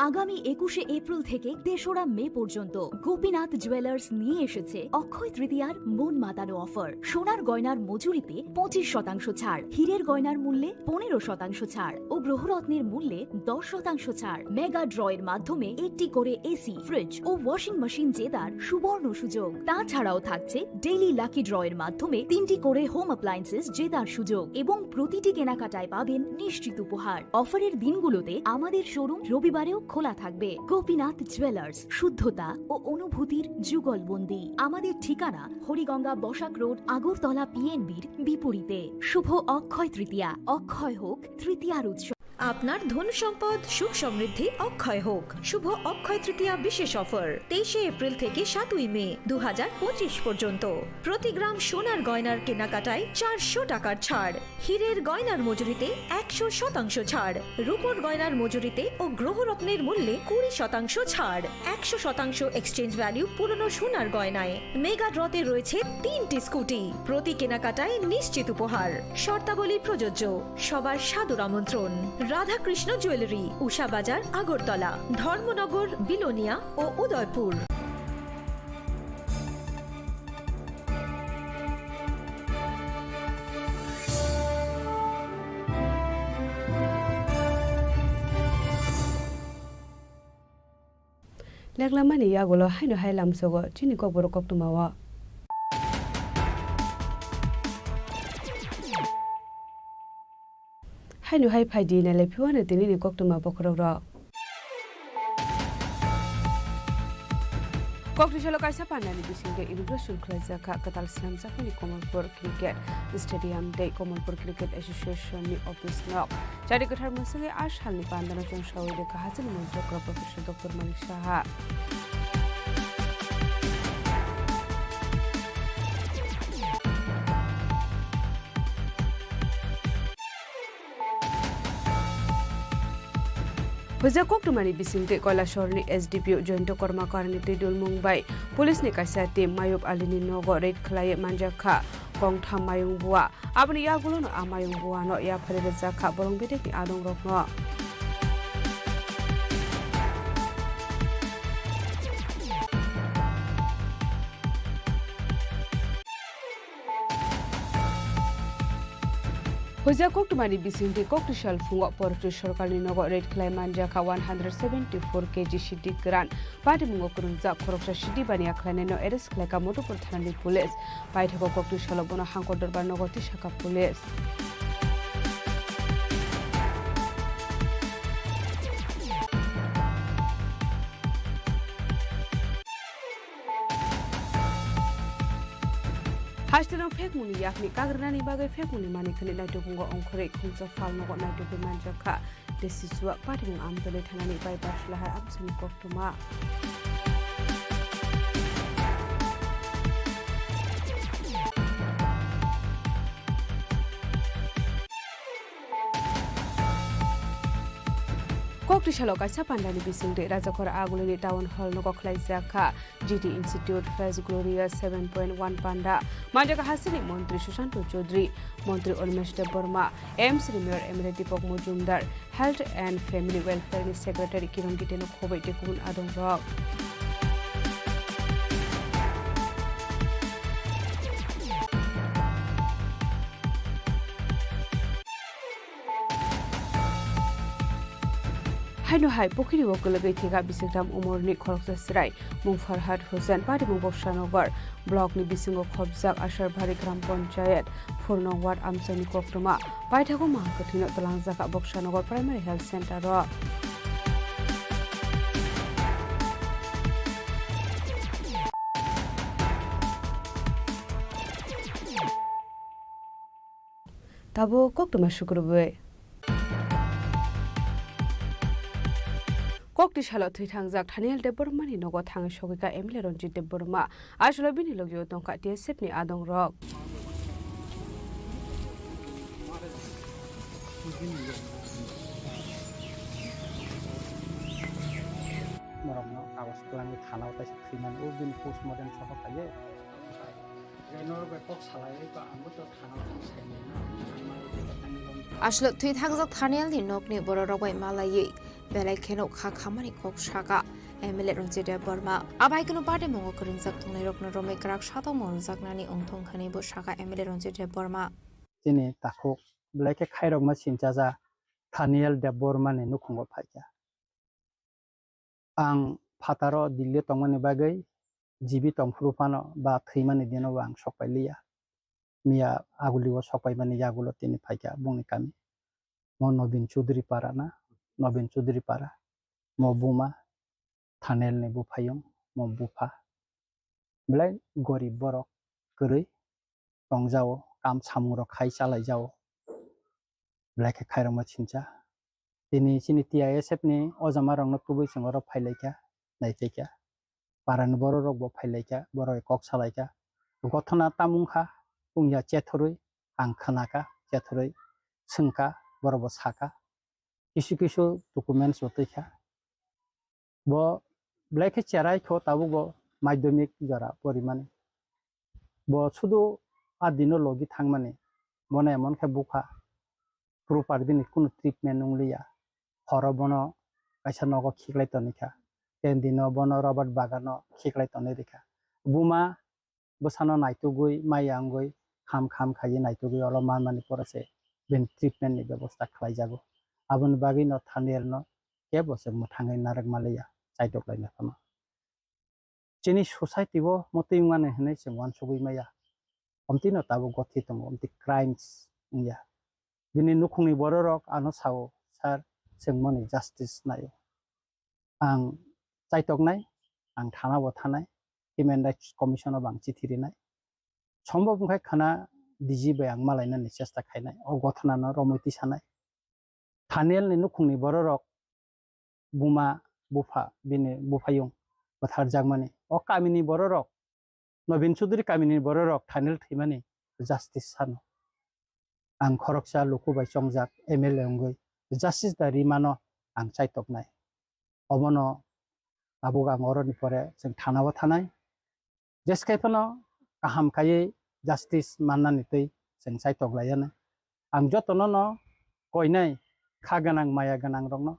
আগামী একুশে এপ্রিল থেকে তেসরা মে পর্যন্ত গোপীনাথ জুয়েলার্স নিয়ে এসেছে অক্ষয় তৃতীয়ার মন মাতানো অফার। সোনার গয়নার মজুরিতে পঁচিশ শতাংশ ছাড়, হীরের গয়নার মূল্যে পনেরো শতাংশ ছাড় ও গ্রহরত্নের মূল্যে দশ শতাংশ ছাড়। মেগা ড্র এর মাধ্যমে একটি করে এসি, ফ্রিজ ও ওয়াশিং মেশিন জেতার সুবর্ণ সুযোগ। তাছাড়াও থাকছে ডেইলি লাকি ড্র এর মাধ্যমে তিনটি করে হোম অ্যাপ্লায়েন্সেস জেতার সুযোগ এবং প্রতিটি কেনাকাটায় পাবেন নিশ্চিত উপহার। অফারের দিনগুলোতে আমাদের শোরুম রবিবারেও খোলা থাকবে। গোপীনাথ জুয়েলার্স, শুদ্ধতা ও অনুভূতির যুগলবন্দি। আমাদের ঠিকানা হরিগঙ্গা বসাক রোড, আগরতলা পিএনবির বিপরীতে। শুভ অক্ষয় তৃতীয়া, অক্ষয় হোক তৃতীয়ার উৎসব। আপনার ধন সম্পদ সুখ সমৃদ্ধি অক্ষয় হোক। শুভ অক্ষয় তৃতীয়া বিশেষ অফার তেইশে এপ্রিল থেকে সাতই মে দু হাজার পঁচিশ পর্যন্ত। প্রতি গ্রাম সোনার গয়নার কেনাকাটায় চারশো টাকার ছাড়, হীরের গয়নার মজুরিতে একশো শতাংশ ছাড়, রূপোর গয়নার মজুরিতে ও গ্রহরত্নের মূল্যে কুড়ি শতাংশ ছাড়, একশো শতাংশ এক্সচেঞ্জ ভ্যালু পুরনো সোনার গয়নায়। মেগা ড্রতে রয়েছে তিনটি স্কুটি, প্রতি কেনাকাটায় নিশ্চিত উপহার। শর্তাবলী প্রযোজ্য। সবার সাদর আমন্ত্রণ। রাধাকৃষ্ণ জুয়েলারি, উষা বাজার, আগরতলা, ধর্মনগর, বিলোনিয়া ও Udaipur. Leklamani yagulo haino hai lamsogo chini kokborok koktwmao. Haino hai phaidi nailai phiwano tinini koktwma bokhorokrok. Koktisalo kaisa pandani bisingtwi inauguration khlaijak kha kwtal swnamjakmani Kamalpur Cricket Stadium tei Kamalpur Cricket Association ni office nok. Chari kwthar mwswngwi a salni pandano chwngsawi rwkha hachini montri okra Professor Doctor Manik Saha. Hojak koktwmani bisingtwi Koilasahorni S D P O Joyanta Kormakarni twi dulmung bai police ni kaisa team Mayub Alini nogo raid khlaiwi manjak kha. Kongtham mayung bua. Aboni yagulono a mayung buano yapharwi rwjak kha borong bedekni adongrokno. Hojak koktwmani bisingtwi koktisal phungo Porchoi sorkarni nogo raid khlai manjak kha one hundred seventy four K G sidi kwran. Patimungo kwrwngjak khoroksa sidi baniya khlainaino arrest khlaikha Madhupur thanani police. Paithago koktisalo bono Hangkor Dorbar nogo tisakha police. Hasteno phekmungni yakni kagrwnani bagwi phekmungni manikhwni naitugmungo ongkhorwi khungsa phalnogo naitugwi manjakha. Tei Sichuak patimung Amtwlwi thanani bypass lahar amchaini koktwma. Koktisalo kaisa pandani bisingtwi Rajakhor Agulini Town Hall nogo khlaijak kha G T Institute First Gloria seven point one panda. Manjak hasteni Montri Sushanto Chaudhary, Montri Animesh Debbarma, M C ni Mayor M L A Deepak Majumdar, Health and Family Welfare ni Secretary Kiran Gite no khoboi tei kubun adongrok. Haino hai pukhiri o kwlwgwi thwikha Bisikram Umorni khoroksa chwrai, mung Farhad Hussain, patimung Boksanagar block ni bisingo khopjak Asarbari Gram Panchayat, four nong ward amchaini koktwma. Paithago maha kwthwino twlangjakha Boksanagar Primary Health Center o. Tabuk koktwma sukrubwi. Koktisalo thwi thangjak Thaniel Debbarmani nogo thangwi sogwikha M L A Ranjit Debbarma. Aswkno bini logio tongkha T S F ni adongrok. Norokno kagoj twlangwi thanao kaisa thwimani, o bini postmortem sohor khaio. Aswk thwi thangjak Thaniel ni nokni bororok bai malaiwi belai kheno kha khamani kok saka M L A Ranjit Debbarma. Abai kheno patimungo kwrwngjak tongnairokno romwi kwrak satokma rwjaknani wngthong hwnwi bo saka M L A Ranjit Debbarma. Chini takhuk belai khe khairokma sinchaja Thaniel Debbarma ni nukhungo phaikha. Ang phataro Delhi tongmani bagwi jibi tongphuru phano ba thwimani dino bo ang sok pai liya. Miya aguli o sok paimani yagulo tini phaikha bongni kami. Mo Nobin Chaudhary para na, Nobin Chaudhary para. Mo buma Thanel ni buphayung, mo bupha. Belai gorib borok kwrwi tongjao, kam samung rok khai chalaijao. Belai khe khairokma sincha. Tini chini T I S F ni o jama rok no tubui chwng oro phai lai kha, nai phai kha. Para ni borok rok bo phai lai kha, borok kok sa lai kha. Gothona tamung kha, wng ya chethorwi ang khna kha, chethorwi swng kha, borok bo sa kha. Kisu kisu documents bo twi kha. Bo belai khe cherai kho tabuk bo madhyamik jora porimani. Bo sudu a dino logi thangmani. Bono emon khe bupha proper bini kunu treatment wngliya. Horo bono kaisa nogo khiklai toni kha. Ten dino bono rubber bagano khiklai toni rikha. Buma bwsano naitugwi, maya wngwi, kham kham khaiwi naitugwi olo manmani pore se bini treatment ni bebosta khlaijago. Aboni bagwi no Thaniel no kebo se mwthangwi narwk maliya, chaitok laina phano. Chini society o motwi wngmani hinwi chwng uansugwi maya. Omtwi no tabuk gothi tongo, omtwi crimes wngya. Bini nukhungni bororok ano sao, "Sir, chwng moni justice naio." Ang chaitoknai, ang thana bo thanai, Human Rights Commission o bo ang chithi rinai. Sombhob wngkha khana D G bai ang malainani chesta khainai, o gothana no romwi tisanai. Thaniel ni nukhungni bororok buma, bupha, bini buphayung bwtharjakmani. O kamini bororok, Nobin Chudri kamini bororok Thaniel thwimani justice sano. Ang khoroksa luku bai chongjak M L A wngwi justice da rimano ang chaitoknai. Obono tabuk ang oroni pore chwng thanao thanai. Jeskai phano kaham khaiwi justice mannani twi chwng chaitok laiyana. Ang jotono no koinai kha gwnang maya gwnang rokno.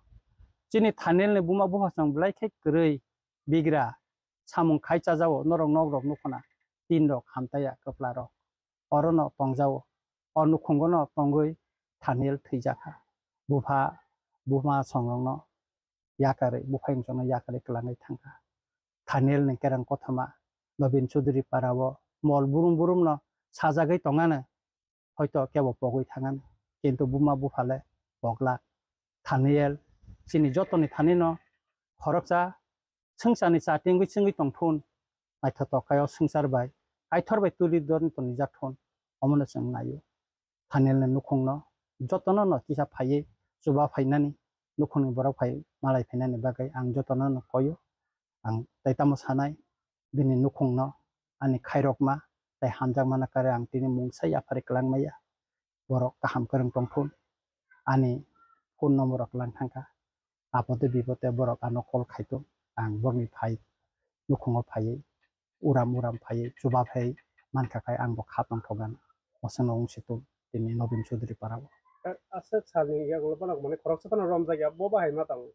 Chini Thaniel ni buma bupha chwng belai khe kwrwi bigra samung khai chajao norok nok rok nukhuna tin rok hamtaya kwpla rok. Orono tongjao. O nukhungono tongwi Thaniel thwijakha. Bupha, buma songrokno yakarwi, buphayung chongno yakarwi kwlangwi thangkha. Thaniel ni kereng kothoma Nobin Chudri parao mol burum burumno sajagwi tongano, hoito kebo pogwi thangano, kintu buma buphale poglak. Thaniel chini jotoni thanino khoroksa swngcharni cha tingwi chwngwi tongthun, naithotok khe o swngchar bai Kaitor bai tuli don tonijak thun, omono chwng naio. Thaniel ni nukhungno jotono no kisa phaiwi chuba phainani, nukhungni borok phai malai phainani bagwi ang jotono no koio. Ang tei tamo sanai, bini nukhungno ani khairokma tei hamjakmano kare ang tini mungsa yaphari kwlangmaya. Borok kaham kwrwng tongthun, ani phone number rok lang thangkha. Apode bipode borok ano call khaitun, ang borokni phai nukhungo phaiwi uram uram phaiwi chuba phai mankha khai ang bo kha tongthokgana. Osano wng situng tini Nobin Chudri parao. Aswk salni yagulo bono mane khoroksa phano romjakya, bo bahai ma tongo?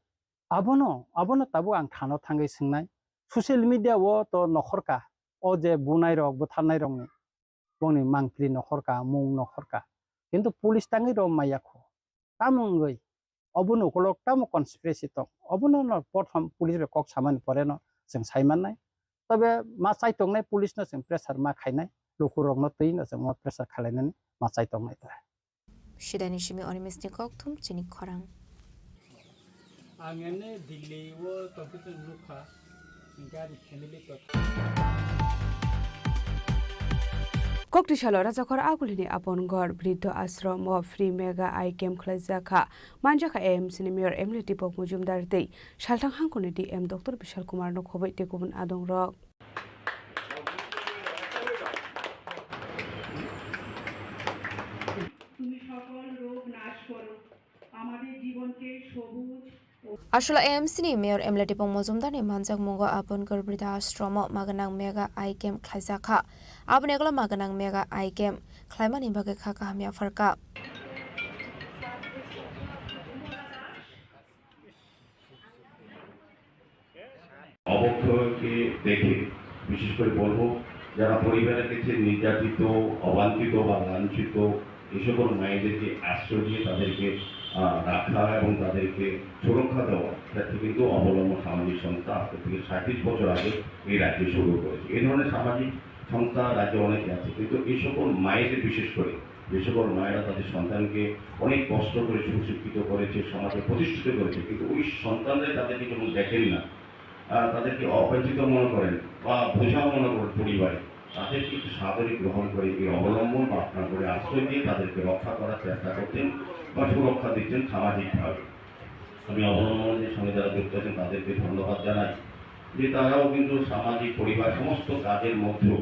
Abono, abono tabuk ang thano thangwi swngnai. Social media o to nokhorka, o je bunai rok, butharnai rokni, bongni mangpili nokhorka, mung nokhorka. Kintu police tangwi rom maya kho. Tamo wngwi, obono ukolok tamo conspiracy tong. Obono no prothom police bai kok samani pore no chwng sai mannai. Tobe ma chai tongnai police no chwng pressure ma khainai. Lukurokno twi no chwng ma pressure khalainani ma chai tongnai ta. Sidani simi Animesh ni kok thum chini khorang. Ang emne Delhi o tongkhe chwng nukha, hwnkhe ani family to. Kokti salo Rajakhor Agulini Apon Ghor Briddho Ashram o free mega eye camp khlaijak kha. Manjakha A M C ni Mayor M L A Deepak Majumdar tei Salthang Hangkoni D M Doctor Bishal Kumar no khoboi tei kubun adong rok. তুমি সকল রোগ নাশ করো, আমাদের জীবনকে সবুজ ও Ashula A M C ni Mayor M L A Deepak Majumdar ni manjakmungo Apon Ghor Briddha Ashram o maganang mega eye camp khlaijak kha. Aboni ulo maganang mega eye camp khlaimani bagwi kha kaham yapharkha. অবক্ষয়কে দেখে, বিশেষ করে বলবো, যারা পরিবারের কাছে নির্যাতিত, অবাঞ্ছিত বা লাঞ্ছিত, এই সকল মায়েদেরকে আশ্রয় দিয়ে তাদেরকে, আহ, রাখা এবং তাদেরকে সুরক্ষা দেওয়ার ক্ষেত্রে কিন্তু অবলম্বন সামাজিক সংস্থা আজকে থেকে সাঁইত্রিশ বছর আগে এই রাজ্যে শুরু করেছে। এই ধরনের সামাজিক সংস্থা রাজ্যে অনেকে আছে, কিন্তু এই সকল মায়েদের বিশেষ করে, যে সকল মায়েরা তাদের সন্তানকে অনেক কষ্ট করে সুশিক্ষিত করেছে, সমাজে প্রতিষ্ঠিত করেছে, কিন্তু ওই সন্তানরাই তাদেরকে যখন দেখেন না, আহ, তাদেরকে অবাঞ্ছিত মনে করেন বা বোঝা মনে করেন পরিবারে, তাদের কিন্তু সাদরে গ্রহণ করে এই অবলম্বন বা আপনার করে আশ্রয় দিয়ে তাদেরকে রক্ষা করার চেষ্টা করতেন বা সুরক্ষা দিচ্ছেন সামাজিকভাবে। আমি অবলম্বনের সঙ্গে যারা যুক্ত আছেন তাদেরকে ধন্যবাদ জানাই যে তারাও কিন্তু সামাজিক পরিবার সমস্ত কাজের মধ্যেও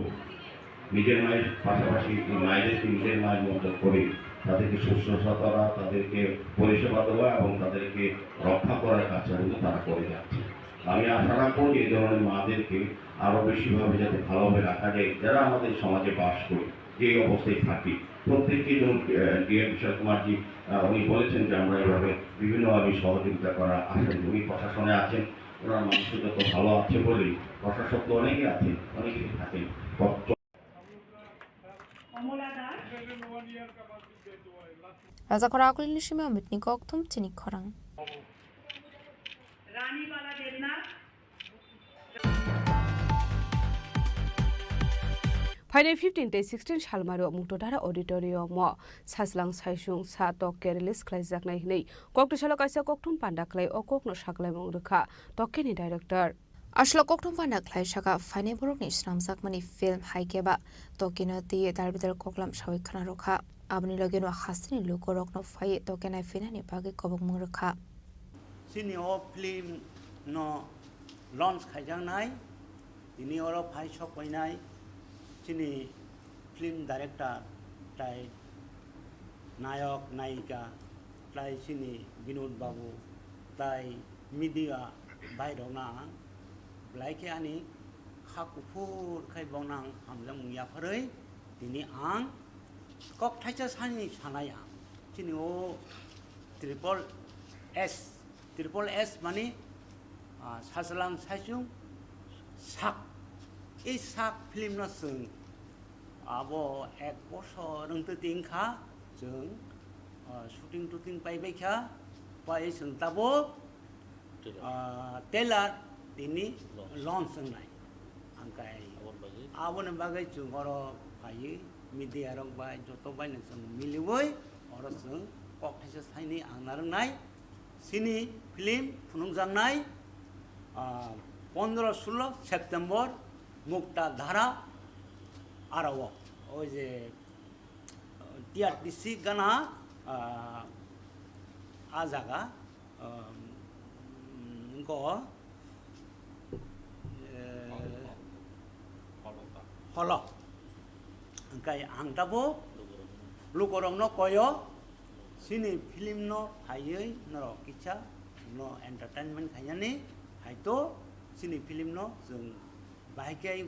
নিজের মায়ের পাশাপাশি এই মায়েদেরকে নিজের মায়ের মতো করে তাদেরকে শুশ্রূষা করা, তাদেরকে পরিষেবা দেওয়া এবং তাদেরকে রক্ষা করার কাজটা কিন্তু তারা করে যাচ্ছে। আমি আশা রাখবো যে এই ধরনের মাদেরকে আরো বেশিভাবে যাতে ভালোভাবে রাখা যায়, যারা আমাদের সমাজে বাস করি, যে অবস্থায় থাকি, প্রত্যেককে যেমন, আহ, ডিএম কিশোর কুমারজি, আহ, উনি বলেছেন যে আমরা এভাবে বিভিন্নভাবে সহযোগিতা করার আশা করি। উনি প্রশাসনে আছেন, ওনার মানুষের যত ভালো আছে বলেই প্রশাসক তো অনেকে আছেন, অনেকে থাকেন। Rajakhor Akulini simi Amitni kokthum chini khorang. Phainai fifteen tei sixteen salmaro Muktodhara Auditorium o Sajlang Saisung sa tokke release khlaijaknai hwnwi koktwsalo kaisa kokthum panda khlai o kokno saklaimung rwkha tokkeni director. Aswk kokthum panda khlai saka phainai borokni swnamjakmani film hai khe ba tokkeno twiwi darbidal koklam sawi khna rwkha. Aboni logeno hasteni lukurokno phaiwi tokke naiphinani bagwi kobokmung rwkha. Chini o film no launch khaijaknai, tini oro phai sok painai chini film director tai nayok nayika tai chini Binod babu tai media bai rok na ang belai khe ani kha kuphur khai boknang hamjakmung yapharwi tini ang kok thaisa sani sanai ang. Chini o triple S, triple S mani, ah, Sajlang Saisung sak. I sak film no chwng abo ek bosor wngtwi tin kha chwng, ah, shooting tooting pai bai kha, pai chwng tabuk ah, trailer tini launch wngnai. Hwnkhe aboni bagwi chwng oro phaiwi media rok bai joto bai no chwng miliwi oro chwng kok thaisa saini ang narwknai. Chini film phunukjaknai, ah, pondro sulo September Mukta Dhara aro o, oi je, ah, T R T C gana, ah, a jaga. Wngkha o, eh, holo. Hwnkhe ang tabuk lukurokno koyo, chini film no phaiwi norok kisa no entertainment khainani, haito chini film no chwng bahai khe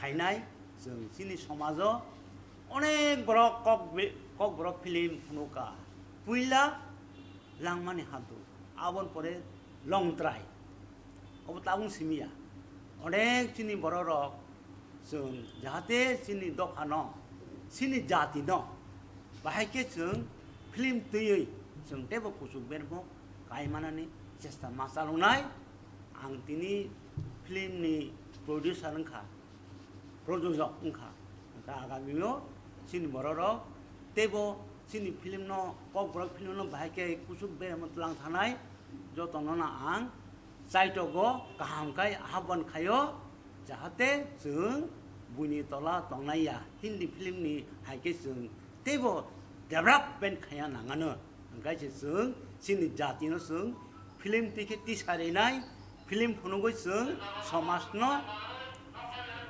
khainai, chwng chini somajo onek borok kok be-, kokborok film phunukha. Puila langmani hadu, aboni pore longtrai. Obo tabuk simi ya. Onek chini bororok chwng jahate chini dophano, chini jatino bahai khe chwng film twiwi chwng teibo kuchuk bermo kai manani chesta ma chaloknai. Ang tini film ni producer wngkha. Projojok wngkha. Hwnkhe agamio chini bororok teibo chini film no, kokborok film no bahai khe kuchuk beremo twlang thanai, jotono no ang chaitogo kaham khai ahban khaio, jahate chwng buini tola tongnai ya, Hindi film ni hai khe chwng teibo development khaiya nangano. Hwnkhe se chwng chini jati no chwng film twi khe tisa rinai, film phunugwi chwng somaj no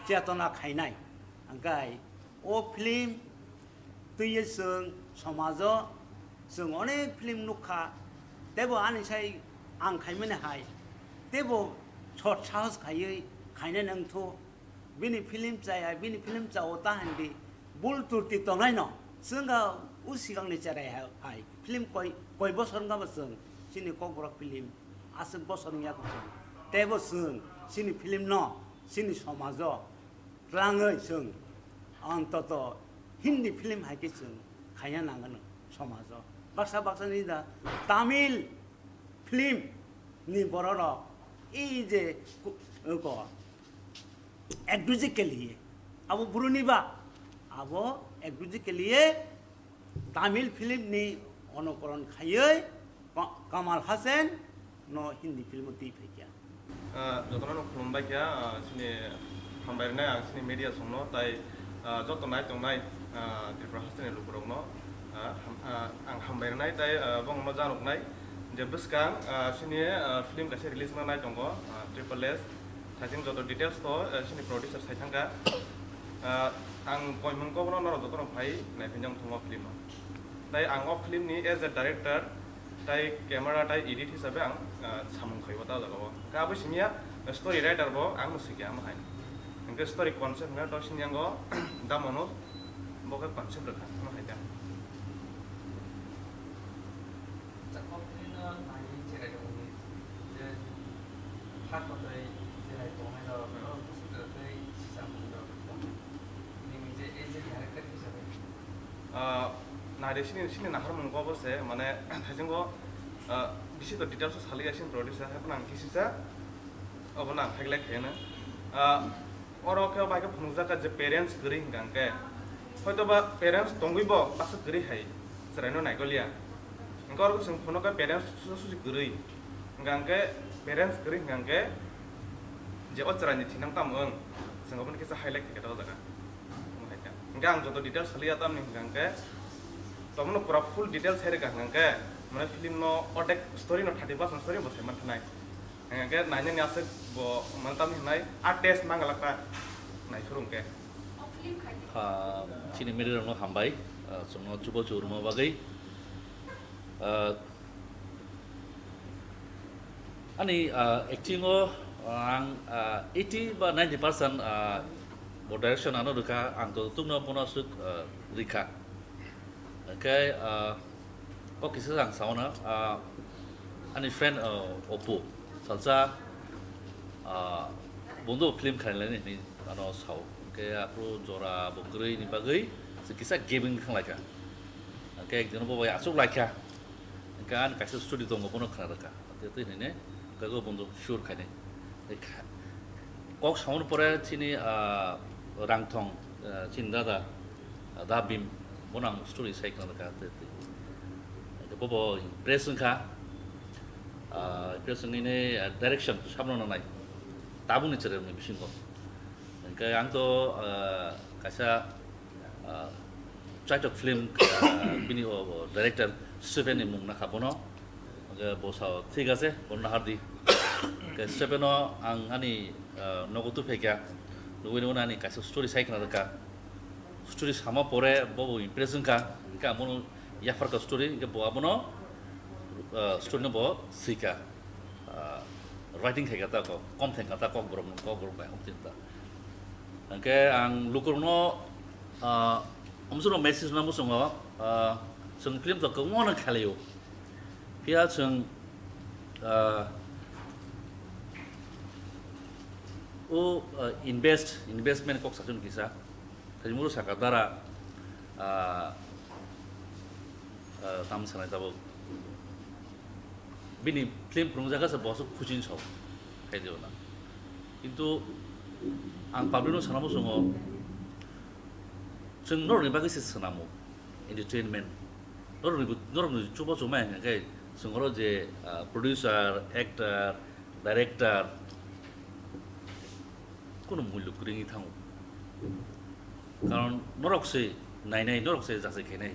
chetona khainai. Hwnkhe o film twiwi chwng somajo chwng onek film nukha, teibo ani sai ang khaimani hai, teibo sot sahos khaiwi khainai nangthu. Bini film chaya, bini film chao ta hindi bul turti tongnai no. Chwng ga u sigang ni cherai hai, hai. Film koi, koi bosor wngkha bo chwng. Chini kokborok film. Aswk bosor wngya kho chwng. Teibo chwng. Chini film no. Chini somajo. Twlangwi chwng. Antoto Hindi film hai khe chwng. Khaiya nangano somajo. Baksa baksa ni da Tamil film ni bororok. Ei je ku-, ko. Ek duje ke liye. Abo buruni ba. Abo ek duje ke liye Tamil film ni onokoron khaiwi Ka-, Kamal Hassan no Hindi film o twi phaikha. Ah, jotono no khulumbai kha, ah, chini hambai rwnai ang chini media songno tai, ah, joto nai tongnai, ah, Tripura hasteni lukurokno, ah, ham-, ah, ang hambai rwnai tai, ah, bongno janoknai Je bwskang, ah, chini, ah, film kaisa release wngnai tongo, ah, Triple S. Thaising joto details to, ah, chini producer sai thangkha. Ah, ang koimung kobono norok jotono phai naiphainai wngthung o film o. Tai ang o film ni as a director, tai camera, tai edit hisabe ang, ah, samung khaibo ta jagao. Khe abo simiya story writer bo ang no sikya amo hai. Hingke story concept hingke to sini yango da mono bo khe concept rwkha amo hai da. Ah, naide sini, sini naharmung ko bo se, mane, thaisingo, ah, bisi to details o saliya sini producer, hai phano ang kisisa, obo no ang khailai khaiyano. Ah, oro khe bai khe phunukjak kha je parents kwrwi hingka hingke, hoito ba parents tongwi bo baksa kwrwi hai chwraino naikoliya. Hingke oro chwng phunukha parents susa susi kwrwi. Hingka hingke parents kwrwi hingka hingke je o chwraini thinang tamo wng, chwng obono kisa highlight khaikha o jaga. Hingke ang joto details saliya tamni hingka hingke, tomono pura full details hai rwkha hingka hingke, mane film no odek story no thirty percent story bo sai manthanai. Hingke nainani aswk bo mane tamni hinai a test mangalakha naiphuru hingke. Ah, chini media rokno hambai, ah, chwngno chubachu rwma bagwi. Ah, ani, ah, acting o, ah, ang, ah, eighty ba ninety percent, ah, bo direction ano rwkha, ang to tukno bono aswk, ah, rikha. Hingke, ah, kok kisa ang sauna, ah, ani friend, ah, Oppo salsa, ah, bondo film khailani hinwi ano sao. Hingke aphuru jora bo kwrwi ni bagwi se kisa giving thanglaikha. Hingke ekdino bo bai achuk laikha. Hingke ani kaisa story tongo bono khna rwkha. Tei tei hinwi ne hingke o bondo sure khainai. Kok samani pore chini, ah, Rangthong, ah, chini dada, ah, Da Bhim, bono ang story sai khna rwkha, tei, tei. Bobo impress wngkha, ah, impress wngwi ne, ah, direction sabno nanai, tabukni chwrairokni bisingo. Hwnkhe ang to, ah, kaisa, ah, Chaitok film, ah, bini o, o director Stephen ni mung nakha bono. Hwnkhe bo sao, "Thik ache, bono nahardi." Hwnkhe Stephen no ang ani, ah, nogo tubuphaikha, nugwi nugwi ani kaisa story sai khna rwkha. Story sama pore bo bo impress wngkha, hwnkhe ang bono yapharkha story, hwnkhe bo abono, ah, story no bo swikha. Ah, writing khaikha ta kok, kom thangkha ta kok borok no, kok borok bai hom chinta. Hwnkhe ang lukurokno, ah, omsoro message no muchungo, ah, chwng film to kwbangma no khlaio. Phiya chwng, ah, o, ah, invest, investment kok satung kisa. Thajimuro saka dara, ah, ah, tam sanai tabuk. Bini film phunukjak khe se bo aswk khuchini sao khai di na. Kintu ang public no sana muchungo, chwng norokni bagwi se swnamo entertainment. Norokni bo, norokni chubachu ma hwnkha khe chwng oro je, ah, producer, actor, director, kunu mullo kwrwi wngwi thango. Karon norok se nainai, norok se jachai khainai.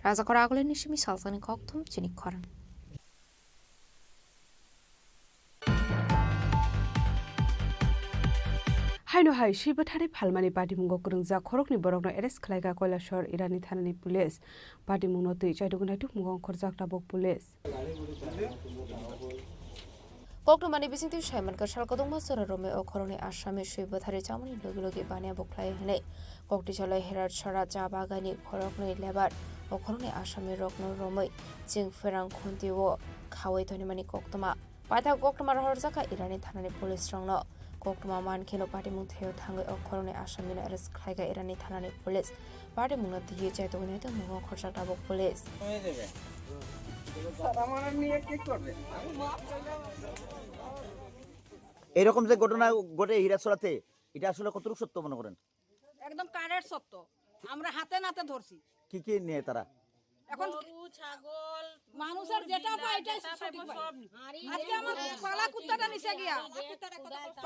Rajakor Agulini simi salsani kokthum chini khorang. Haino hai swi bwtharwi phalmani patimungo kwrwngjak khoroknwi borokno arrest khlaikha Kailasor Irani thanani police. Patimungno twi chaidugwi naitukmungo ongkhorjak tabuk police. Koktwmani bisingtwi saimankha, sal kwdwkma jora romwi o khoroknwi asami swi bwtharwi chamani logi logi baniya bukhlai hwnwi. Koktisalai Herat Sora cha bagani khoroknwi lebar o khoroknwi asami rokno romwi ching pherang khunti o khawi tonimani koktwma. Paithak koktwma rohorjakha Irani thanani police rokno. Koktwma mankheno patimung theo thangwi o khoroknwi asamino arrest khlaikha Irani thanani police. Patimungno twiwi chaitugwi naitukmungo khorjak tabuk police. এরকম যে ঘটনা ঘটে হীরাছড়াতে, এটা আসলে কতটুকু সত্য মনে করেন? একদম কারের সত্য। আমরা হাতে নাতে ধরছি। কি কি নিয়ে তারা? এখন গরু, ছাগল, মানুষের যেটা মুরগি, পায়, এটাই যেটা সঠিক পায়, পায়। সব নিয়ে। আজকে আমার পালা কুত্তাটা নিচে গিয়া,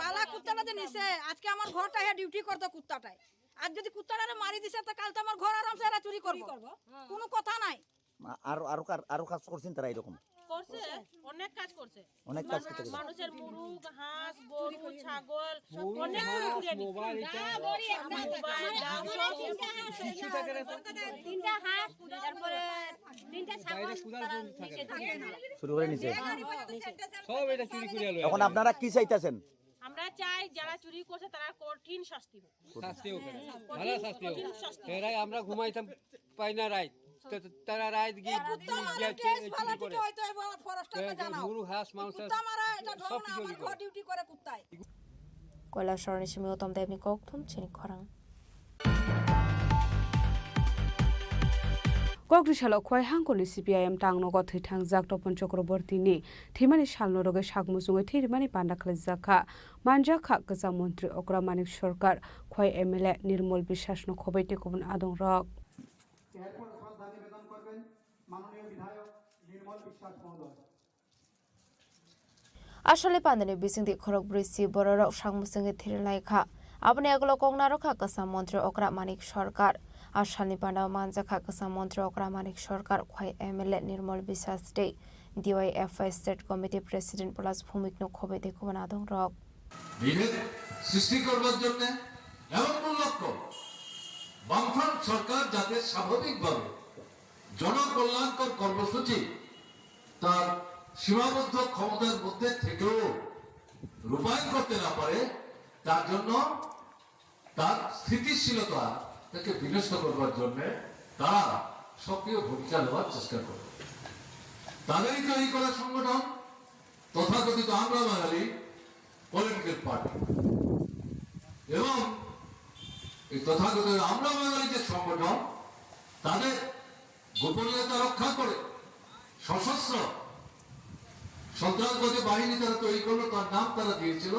পালা কুত্তাটা যে নিচে, আজকে আমার ঘরটা হে ডিউটি করতো কুত্তাটায়। আর যদি কুত্তাটারে মারি দিছে, তো কাল তো আমার ঘর আরামসে এরা চুরি করবো। চুরি করবো। হ্যাঁ। কোনো কথা নাই। আ-, আরো, আরো কার-, আরো কাজ করছেন তারা এরকম? করছে, অনেক কাজ করছে। অনেক কাজ করতে গেছে। মানুষের মুরগ, হাঁস, গরু, ছাগল, অনেক চুরি করে নিছে। মোবাইল, তিনটা হাঁস, তারপরে তিনটা ছাগল তারা নিচে থেকে শুরু করে নিছে। সব এটা চুরি করে লয়। এখন আপনারা কি চাইতেছেন? আমরা চাই যারা চুরি করছে তারা কঠিন শাস্তি হোক। শাস্তি হোক। ভালো শাস্তি হোক। কঠিন শাস্তি। এরাই আমরা ঘুমাইতাম পাই না রাইত। তো তারা রাইত গিয়ে, এই কুত্তা মারা গিয়ে কেস চুরি ফালাতে করে। হয়তো এবার ফরেস্টারকে এ, জানাও। গরু, হাঁস, মাংস, কুত্তা মারা এটা সব ধরো না, কিছু আমার করে। ঘর ডিউটি করে কুত্তায়। কৈলাসহরni simi Uttam Debni kokthum chini khorang. Kokri salo Khowai hangkoni C P I M tangnogo thwi thangjak Topon Chakrabortini thwimani salno rwgwi sak muchungwi thwi rimani panda khwlaijak kha. Manjak kha kwcham montri okra Manik Sarkar, Khowai M L A Nirmol Biswasno khobwi tei kubun adongrok. এরপর শ্রদ্ধা নিবেদন করবেন মাননীয় বিধায়ক নির্মল বিশ্বাস মহোদয়। Aswkni pandani bisingtwi khorokbrwi si bororok sak muchungwi thwirilai kha. Aboni yagulo kok narwk kha kwcham montri okra Manik Sarkar. A salni pandao manjak kha kwcham montri okra Manik Sarkar, Khowai M L A Nirmol Biswas tei D Y F I State Committee President Polas Bhumikno khobwi tei kubun adongrok. বিভেদ সৃষ্টি করবার জন্য এমন কোন লক্ষ্য বামফ্রন্ট সরকার যাতে স্বাভাবিকভাবে জনকল্যাণকর কর্মসূচি তার সীমাবদ্ধ ক্ষমতার মধ্যে থেকেও রূপায়ণ করতে না পারে, তার জন্য তার স্থিতিশীলতা তাকে বিনষ্ট করবার জন্য তারা সক্রিয় ভূমিকা নেওয়ার চেষ্টা করে। তাদেরই তৈরি করা সংগঠন তথাকথিত আমরা বাঙালি পলিটিক্যাল পার্টি এবং এই তথাকথিত আমরা বাঙালি যে সংগঠন, তাদের গোপনীয়তা রক্ষা করে সশস্ত্র সন্ত্রাসবাদী বাহিনী তারা তৈরি করলো, তার নাম তারা দিয়েছিল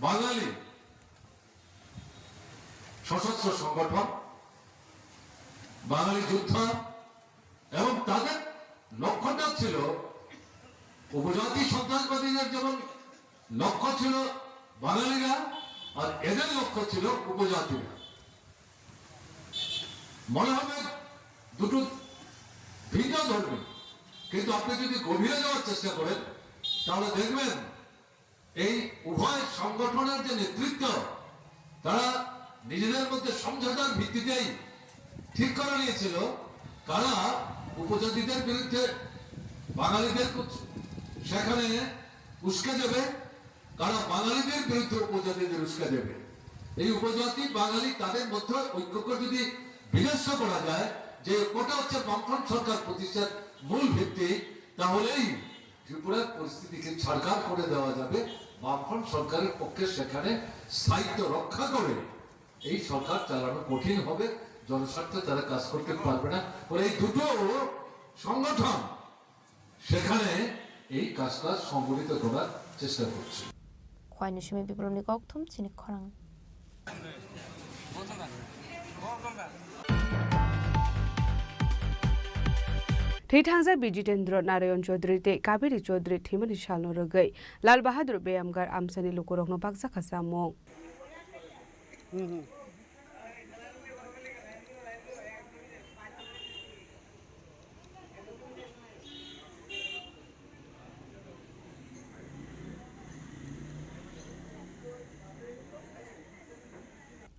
বাঙালি সশস্ত্র সংগঠন, বাঙালি যোদ্ধা। এবং তাদের লক্ষ্যটা ছিল উপজাতি সন্ত্রাসবাদীদের যেমন লক্ষ্য ছিল বাঙালিরা, আর এদের লক্ষ্য ছিল উপজাতিরা। মনে হবে দুটো ভিন্ন ধর্মী, কিন্তু আপনি যদি গভীরে যাওয়ার চেষ্টা করেন, তাহলে দেখবেন এই উভয় সংগঠনের যে নেতৃত্ব, তারা নিজেদের মধ্যে সমঝোতার ভিত্তিতেই ঠিক করে নিয়েছিল, কারা উপজাতিদের বিরুদ্ধে বাঙালিদের উৎস-, সেখানে উস্কে দেবে, কারা বাঙালিদের বিরুদ্ধে উপজাতিদের উস্কে দেবে। এই উপজাতি বাঙালি তাদের মধ্যে ঐক্যকে যদি বিনষ্ট করা যায়, যে ঐক্যটা হচ্ছে বামফ্রন্ট সরকার প্রতিষ্ঠার মূল ভিত্তি, তাহলেই ত্রিপুরার পরিস্থিতিকে ছারখার করে দেওয়া যাবে। বামফ্রন্ট সরকারের পক্ষে সেখানে স্থায়িত্ব রক্ষা করে এই সরকার চালানো কঠিন হবে, জনস্বার্থে তারা কাজ করতে পারবে না। ফলে এই দুটো সংগঠন সেখানে এই কাজটা সংগঠিত করার চেষ্টা করছে। Khowai ni simi Biplobni kokthum chini khorang. Thwi thangjak Bijitendra Narayan Chaudhary tei Kaveri Chaudhary thwimani salno rwgwi Lal Bahadur Beyamgar amchaini lukurokno bakjakha chamung.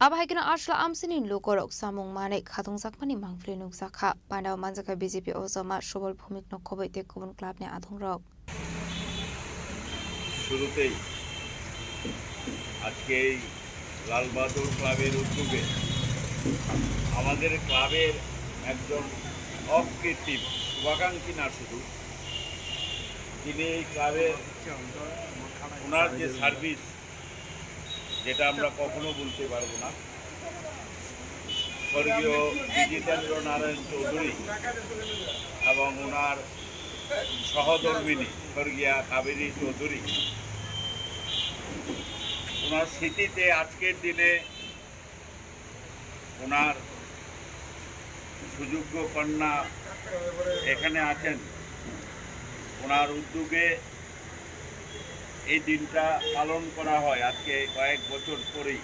Abo hai kheno Asla amsini lukurok samung manwi khatungjakmani mangpili nukjakha. Pandao manjakha B J P ojama Subal Bhumikno khobwi tei kubun clubni adongrok. শুরুতেই আজকে এই লাল বাহাদুর ক্লাবের উদ্যোগে আমাদের ক্লাবের একজন অকৃত্রিম শুভাকাঙ্ক্ষী না শুধু, তিনি এই ক্লাবের ওনার যে সার্ভিস, যেটা আমরা কখনো ভুলতে পারবো না। স্বর্গীয় বিজিতেন্দ্র নারায়ণ চৌধুরী এবং ওনার সহধর্মিণী স্বর্গীয়া কাবেরী চৌধুরী, ওনার স্মৃতিতে আজকের দিনে ওনার সুযোগ্য কন্যা এখানে আছেন, ওনার উদ্যোগে এই দিনটা পালন করা হয় আজকে কয়েক বছর পরেই।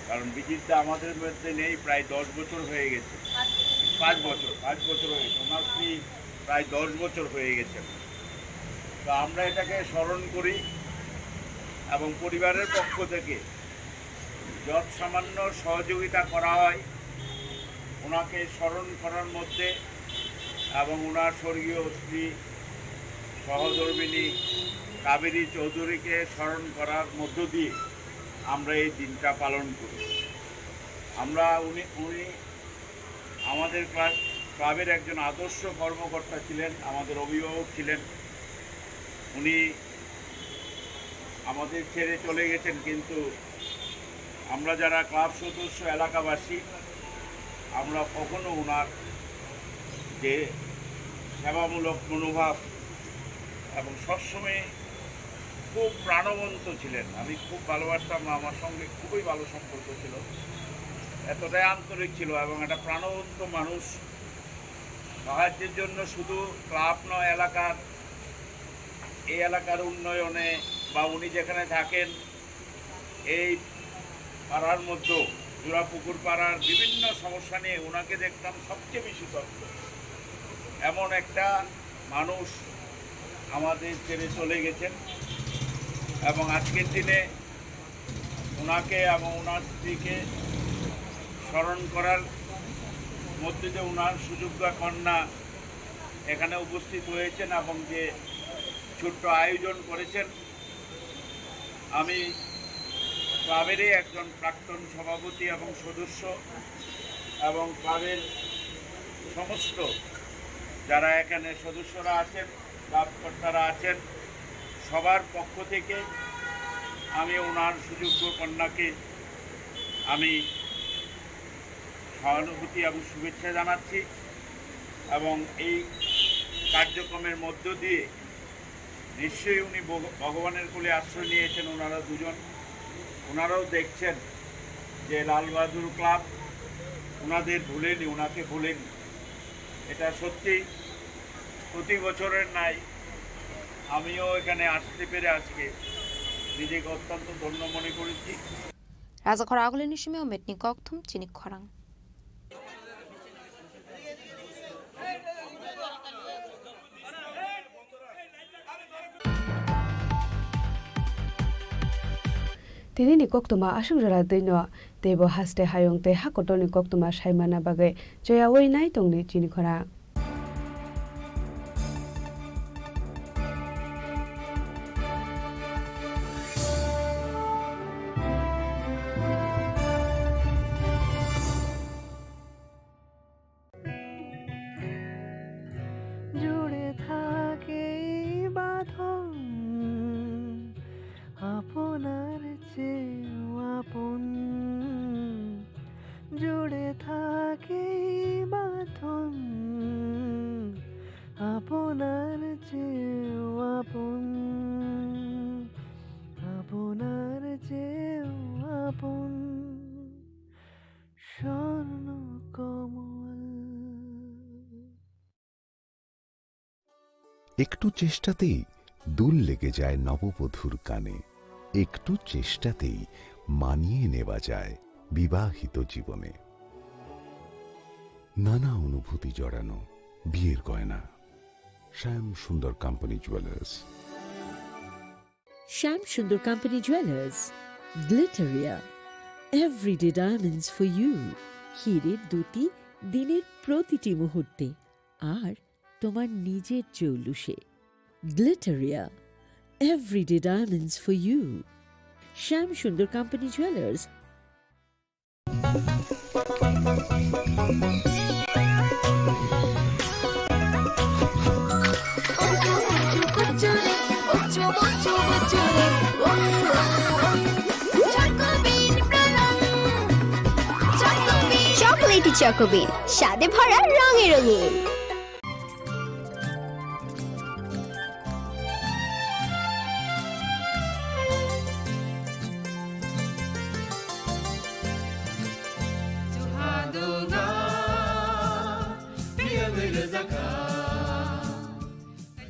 কারণ বিজিতদা আমাদের মধ্যে নেই, প্রায় দশ বছর হয়ে গেছে। পাঁচ বছর, পাঁচ বছর হয়ে গেছে। ওনার স্ত্রী প্রায় দশ বছর হয়ে গেছে। তো আমরা এটাকে স্মরণ করি এবং পরিবারের পক্ষ থেকে যৎসামান্য সহযোগিতা করা হয় ওনাকে স্মরণ করার মধ্যে এবং ওনার স্বর্গীয় স্ত্রী, সহধর্মিণী কাবেরী চৌধুরীকে স্মরণ করার মধ্য দিয়ে আমরা এই দিনটা পালন করি। আমরা উনি, উনি আমাদের ক্লা-, ক্লাবের একজন আদর্শ কর্মকর্তা ছিলেন, আমাদের অভিভাবক ছিলেন। উনি আমাদের ছেড়ে চলে গেছেন, কিন্তু আমরা যারা ক্লাব সদস্য, এলাকাবাসী, আমরা কখনো ওনার যে সেবামূলক মনোভাব এবং সবসময় খুব প্রাণবন্ত ছিলেন। আমি খুব ভালোবাসতাম, আমার সঙ্গে খুবই ভালো সম্পর্ক ছিল, এতটাই আন্তরিক ছিল এবং একটা প্রাণবন্ত মানুষ। সাহায্যের জন্য শুধু ক্লাব নয়, এলাকার, এই এলাকার উন্নয়নে বা উনি যেখানে থাকেন, এই পাড়ার মধ্যে জোড়াপুকুর পাড়ার বিভিন্ন সমস্যা নিয়ে ওনাকে দেখতাম সবচেয়ে বেশি তৎপর। এমন একটা মানুষ আমাদের ছেড়ে চলে গেছেন এবং আজকের দিনে ওনাকে এবং ওনার স্ত্রীকে স্মরণ করার মধ্যে যে ওনার সুযোগ্যা কন্যা এখানে উপস্থিত হয়েছেন এবং যে ছোট্ট আয়োজন করেছেন, আমি ক্লাবেরই একজন প্রাক্তন সভাপতি এবং সদস্য এবং ক্লাবের সমস্ত যারা এখানে সদস্যরা আছেন, ক্লাব কর্তারা আছেন, সবার পক্ষ থেকে আমি ওনার সুযোগ্য কন্যাকে আমি সহানুভূতি এবং শুভেচ্ছা জানাচ্ছি। এবং এই কার্যক্রমের মধ্য দিয়ে নিশ্চয়ই উনি ভগ-, ভগবানের কোলে আশ্রয় নিয়েছেন। ওনারা দুজন, ওনারাও দেখছেন যে লাল বাহাদুর ক্লাব ওনাদের ভুলেনি, ওনাকে ভুলেনি। এটা সত্যি প্রতি বছরের ন্যায় আমিও এখানে আসতে পেরে আজকে নিজেকে অত্যন্ত ধন্য মনে করেছি। Rajakhor agulini simi o metni kokthum chini khorang. Tini ni koktwma aswk jora twi no, teibo haste hayung tei hakotor ni koktwma saimana bagwi choyawi nai tongni chini khorang. জুড়ে থাকে এই বাঁধন আপনার চেয়েও আপন। জুড়ে থাকে এই বাঁধন আপনার চেয়েও আপন, আপনার চেয়েও আপন। স্বর্ণ কমল। একটু চেষ্টাতেই দুল লেগে যায় নববধূর কানে, একটু চেষ্টাতেই মানিয়ে নেওয়া যায় বিবাহিত জীবনে। নানা অনুভূতি জড়ানো বিয়ের গয়না। শ্যাম Sundar company jewellers. Shyam Sundar company jewellers, Glitteria, everyday diamonds for you. হীরের দুটি দিনের প্রতিটি মুহূর্তে আর তোমার নিজের চৌলুসে। Glitteria, everyday diamonds for you. Shyam Sundar company jewellers. Chocolatey চকোবিন, স্বাদে ভরা, রঙে রঙিন।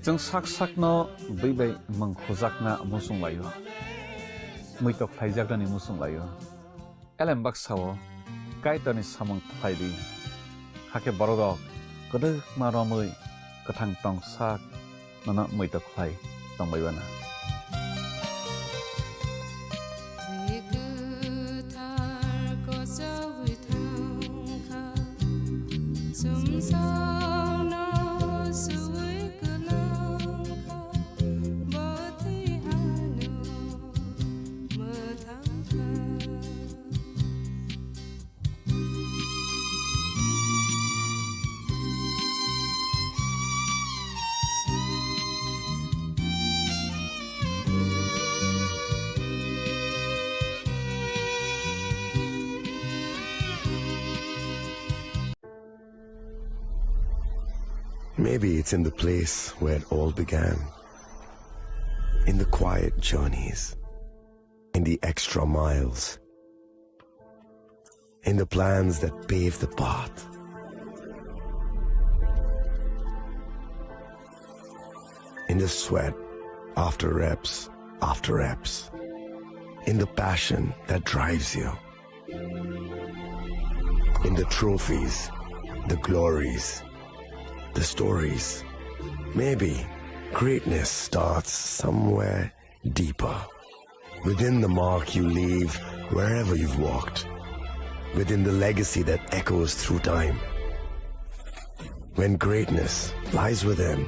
Chwng sak sakno bwi bai mwng hujakna muchung laio, muitok khlaijaknani muchung laio. Elem baksa-o Kaitorni samung khlai di, Hakhe bororok kwdwkma romwi kwthang tongsak nono muitok khlai tongbai bana. Maybe it's in the place where it all began. In the quiet journeys, in the extra miles, in the plans that pave the path, in the sweat after reps after reps, in the passion that drives you, in the trophies, the glories, the stories. Maybe greatness starts somewhere deeper. Within the mark you leave wherever you've walked. Within the legacy that echoes through time. When greatness lies within,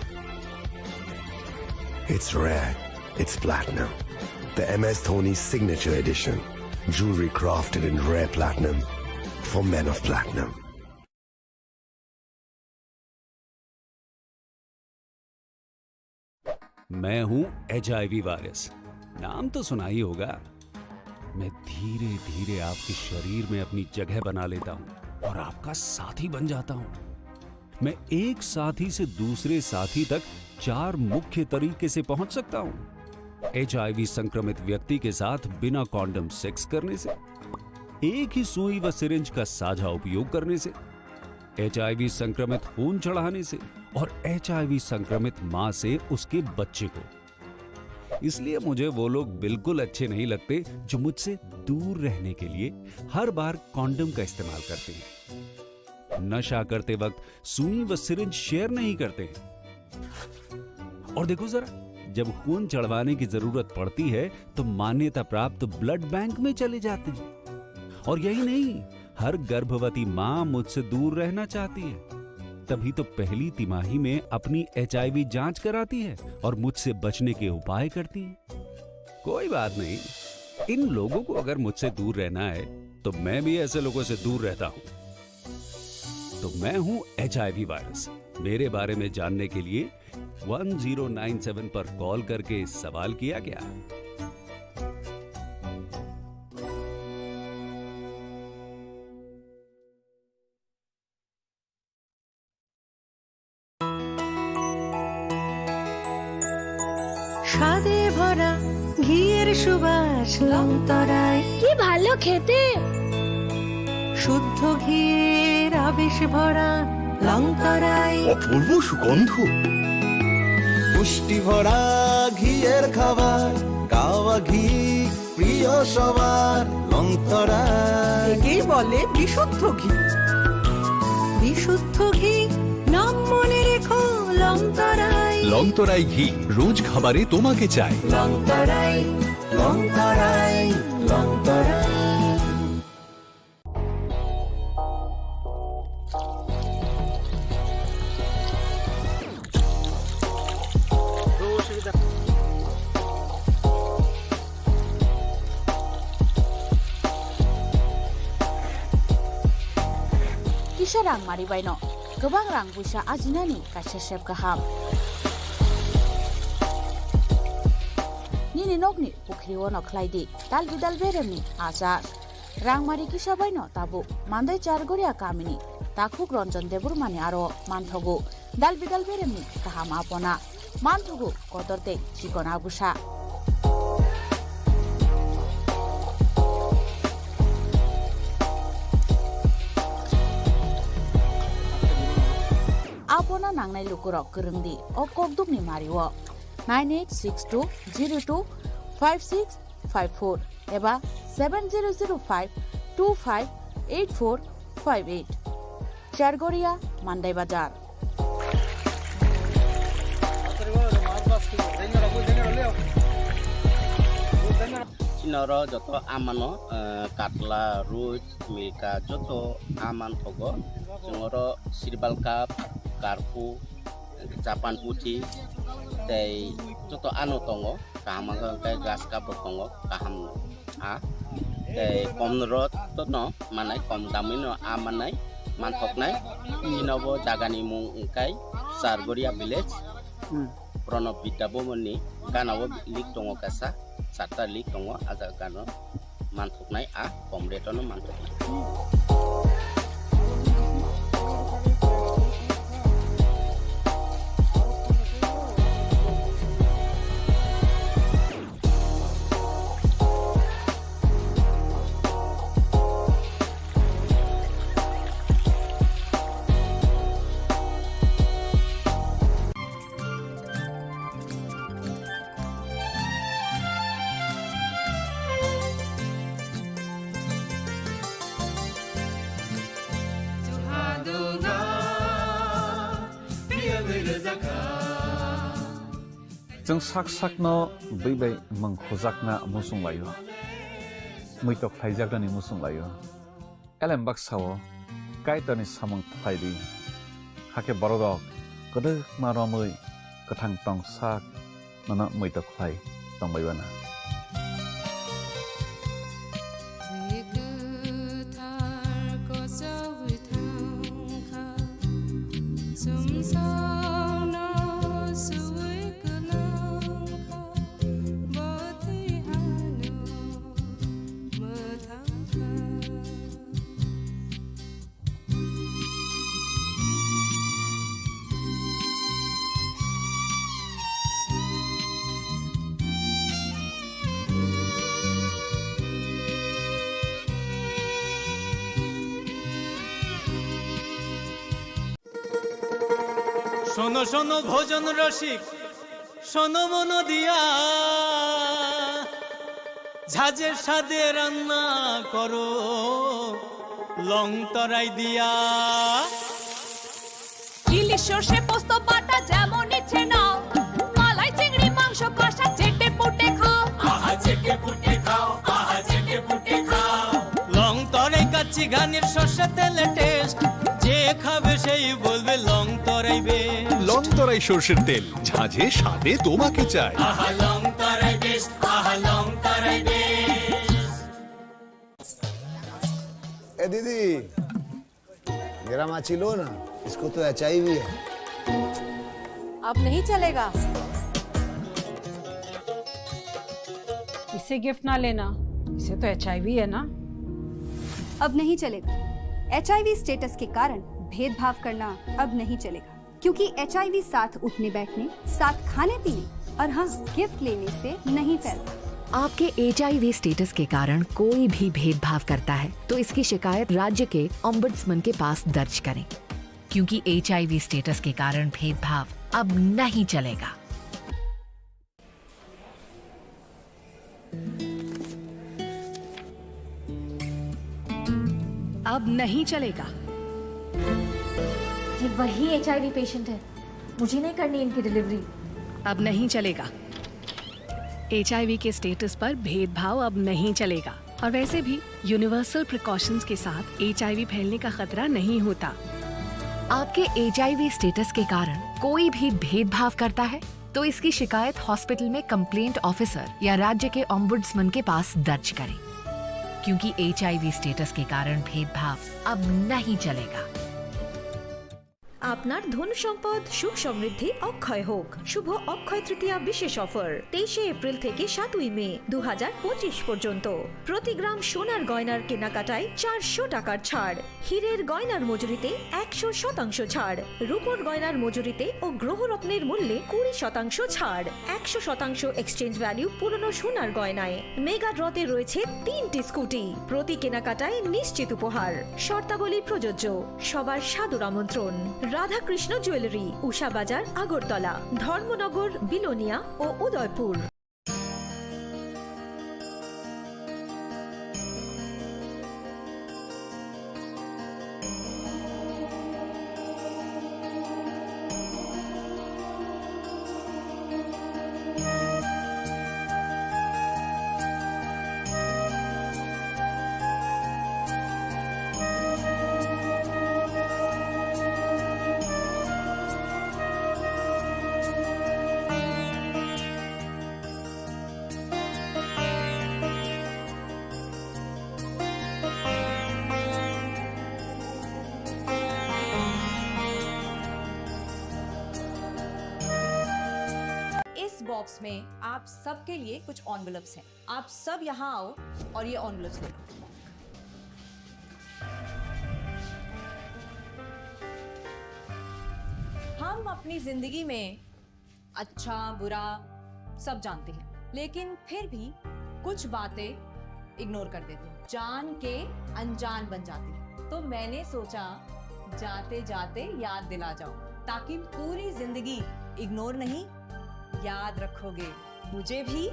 it's rare, it's platinum. The M S Dhoni Signature Edition. Jewelry crafted in rare platinum for men of platinum. मैं हूं HIV virus. नाम तो सुना ही होगा। मैं धीरे-धीरे आपके शरीर में अपनी जगह बना लेता हूं और आपका साथी बन जाता हूं। मैं एक साथी से दूसरे साथी तक चार मुख्य तरीके से पहुंच सकता हूं। एचआईवी संक्रमित व्यक्ति के साथ बिना कॉन्डम सेक्स करने से, एक ही सुई व सिरिंज का साझा उपयोग करने से, एचआईवी संक्रमित खून चढ़ाने से और एचआईवी संक्रमित मां से उसके बच्चे को। इसलिए मुझे वो लोग बिल्कुल अच्छे नहीं लगते जो मुझसे दूर रहने के लिए हर बार कॉन्डम का इस्तेमाल करते हैं। नशा करते वक्त सुई व सिरिंज शेयर नहीं करते हैं। और देखो जरा, जब खून चढ़वाने की जरूरत पड़ती है तो मान्यता प्राप्त ब्लड बैंक में चले जाते हैं। और यही नहीं, हर गर्भवती मां मुझसे दूर रहना चाहती है, तभी तो पहली तिमाही में अपनी एचआईवी जांच कराती है और मुझसे बचने के उपाय करती है। कोई बात नहीं, इन लोगों को अगर मुझसे दूर रहना है तो मैं भी ऐसे लोगों से दूर रहता हूं। तो मैं हूं एचआईवी वायरस। मेरे बारे में जानने के लिए वन ज़ीरो नाइन सेवन पर कॉल करके सवाल किया क्या? স্বাদে ভরা ঘিয়ের সুবাস লংতরায়। কি ভালো খেতে! শুদ্ধ ঘিয়ের আবেশ ভরা লংতরায়। অপূর্ব সুগন্ধ। পুষ্টি ভরা ঘিয়ের খাবার, গাওয়া ঘি প্রিয় সবার, লংতরায়। একেই বলে বিশুদ্ধ ঘি। বিশুদ্ধ ঘি, নাম মনে রেখো, লংতরায়। লংতরায় ঘি, রোজ খাবারে তোমাকে চাই। লংতরায়, লংতরায়, Longtharai. Kisa rang mari baino kwbang rang puisa ajinani kaisa sep kaham. Nini nokni pukhri ono khlai di dal bidal beremni achar. Rangmari kisa baino tabuk Mandai Chargoria kamini takhuk Ranjan Debbarmani aro manthogo dal bidal beremni kaham apona, manthogo kotor tei chikon agusa. Apona nangnai lukurok kwrwng di o kokdukni mario nine eight six two zero two five six five four eba seven zero zero five two five eight four five eight. Chergoria, Mandai Bazar. Chini oro joto amano, eh, katla, rui, milka joto aman thogo. Chwng oro sirbal cup, karpu, Japan puthi tei joto ano tongo, kaham wngkha hwnkhe grass cup bo tongo, kaham no a tei kom rot no manai, kom damwi no a manai, manthoknai. Chini bo jagani mung wngkha Chargoria village, Hmm. Pranab Vidya Bhavan ni gana o lake tongo kaisa, charta lake tongo, a jaga gana o. Manthoknai a kom rate-o no manthoknai. Chwng sak sakno bwi bai mwng khujakna muchung laio, muitok khlaijaknani muchung laio. Elem baksa-o Kaitorni samung khlai di, hakhe bororok kwdwkma romwi kwthang tong sak nono muitok khlai tong bai bana. শোনো শোনো ভোজন রসিক, শোনো মন দিয়া, ঝাঁঝের স্বাদে রান্না করো লং তরাই দিয়া। ইলিশ সর্ষে পোস্ত বাটা যেমন ইচ্ছে নাও, মালাই চিংড়ি মাংস কষা চেটে পুটে খাও। আহা চেটে পুটে খাও, আহা চেটে পুটে খাও। লং তরাই কাচ্চি ঘানির সর্ষে তেলে টেস্ট, যে খাবে সেই বলবে লং তরাই বেস্ট। লং তরাই সর্ষের তেল, ঝাঁঝে স্বাদে তোমাকে চাই। আহা লং তরাই বেস্ট, আহা লং তরাই বেস্ট। ए दीदी, मेरा माची लो ना, इसको तो एचआईवी है। अब नहीं चलेगा। इसे गिफ्ट ना लेना, इसे तो एचआईवी है ना। अब नहीं चलेगा। एचआईवी स्टेटस के कारण भेदभाव करना अब नहीं चलेगा। क्योंकि एचआईवी साथ उठने बैठने, साथ खाने पीने और हाँ, गिफ्ट लेने से नहीं फैलता। आपके एचआईवी स्टेटस के कारण कोई भी भेदभाव करता है, तो इसकी शिकायत राज्य के ओम्बुड्समैन के पास दर्ज करें, क्योंकि एचआईवी स्टेटस के कारण भेदभाव अब नहीं चलेगा। अब नहीं चलेगा। ये वही एचआईवी पेशेंट है, मुझे नहीं करनी इनकी डिलीवरी। अब नहीं चलेगा। एचआईवी के स्टेटस पर भेदभाव अब नहीं चलेगा। और वैसे भी यूनिवर्सल प्रिकॉशंस के साथ एचआईवी फैलने का खतरा नहीं होता। आपके एचआईवी स्टेटस के कारण कोई भी भेदभाव करता है, तो इसकी शिकायत हॉस्पिटल में कंप्लेंट ऑफिसर या राज्य के ओम्बुड्समैन के पास दर्ज करें, क्योंकि एचआईवी स्टेटस के कारण भेदभाव अब नहीं चलेगा। আপনার ধন সম্পদ সুখ সমৃদ্ধি অক্ষয় হোক। শুভ অক্ষয় তৃতীয়া বিশেষ অফার তেইশে এপ্রিল থেকে সাতই মে দু হাজার পঁচিশ পর্যন্ত। প্রতি গ্রাম সোনার গয়নার কেনাকাটায় চারশো টাকার ছাড়। হীরের গয়নার মজুরিতে একশো শতাংশ ছাড়, রূপোর গয়নার মজুরিতে ও গ্রহরত্নের মূল্যে কুড়ি শতাংশ ছাড়, একশো শতাংশ এক্সচেঞ্জ ভ্যালু পুরনো সোনার গয়নায়। মেগা ড্রতে রয়েছে তিনটি স্কুটি, প্রতি কেনাকাটায় নিশ্চিত উপহার। শর্তাবলী প্রযোজ্য। সবার সাদর আমন্ত্রণ। রাধাকৃষ্ণ জুয়েলারি, উষা বাজার, আগরতলা, ধর্মনগর, বিলোনিয়া ও উদয়পুর। बॉक्स में आप सबके लिए कुछ एनवेलप्स हैं। आप सब यहाँ आओ और ये एनवेलप्स ले लो। हम अपनी जिंदगी में अच्छा, बुरा सब जानते हैं, लेकिन फिर भी कुछ बातें इग्नोर कर देते हैं, जान के अनजान बन जाती है। तो मैंने सोचा, जाते जाते याद दिला जाऊं, ताकि पूरी जिंदगी इग्नोर नहीं, याद रखोगे मुझे भी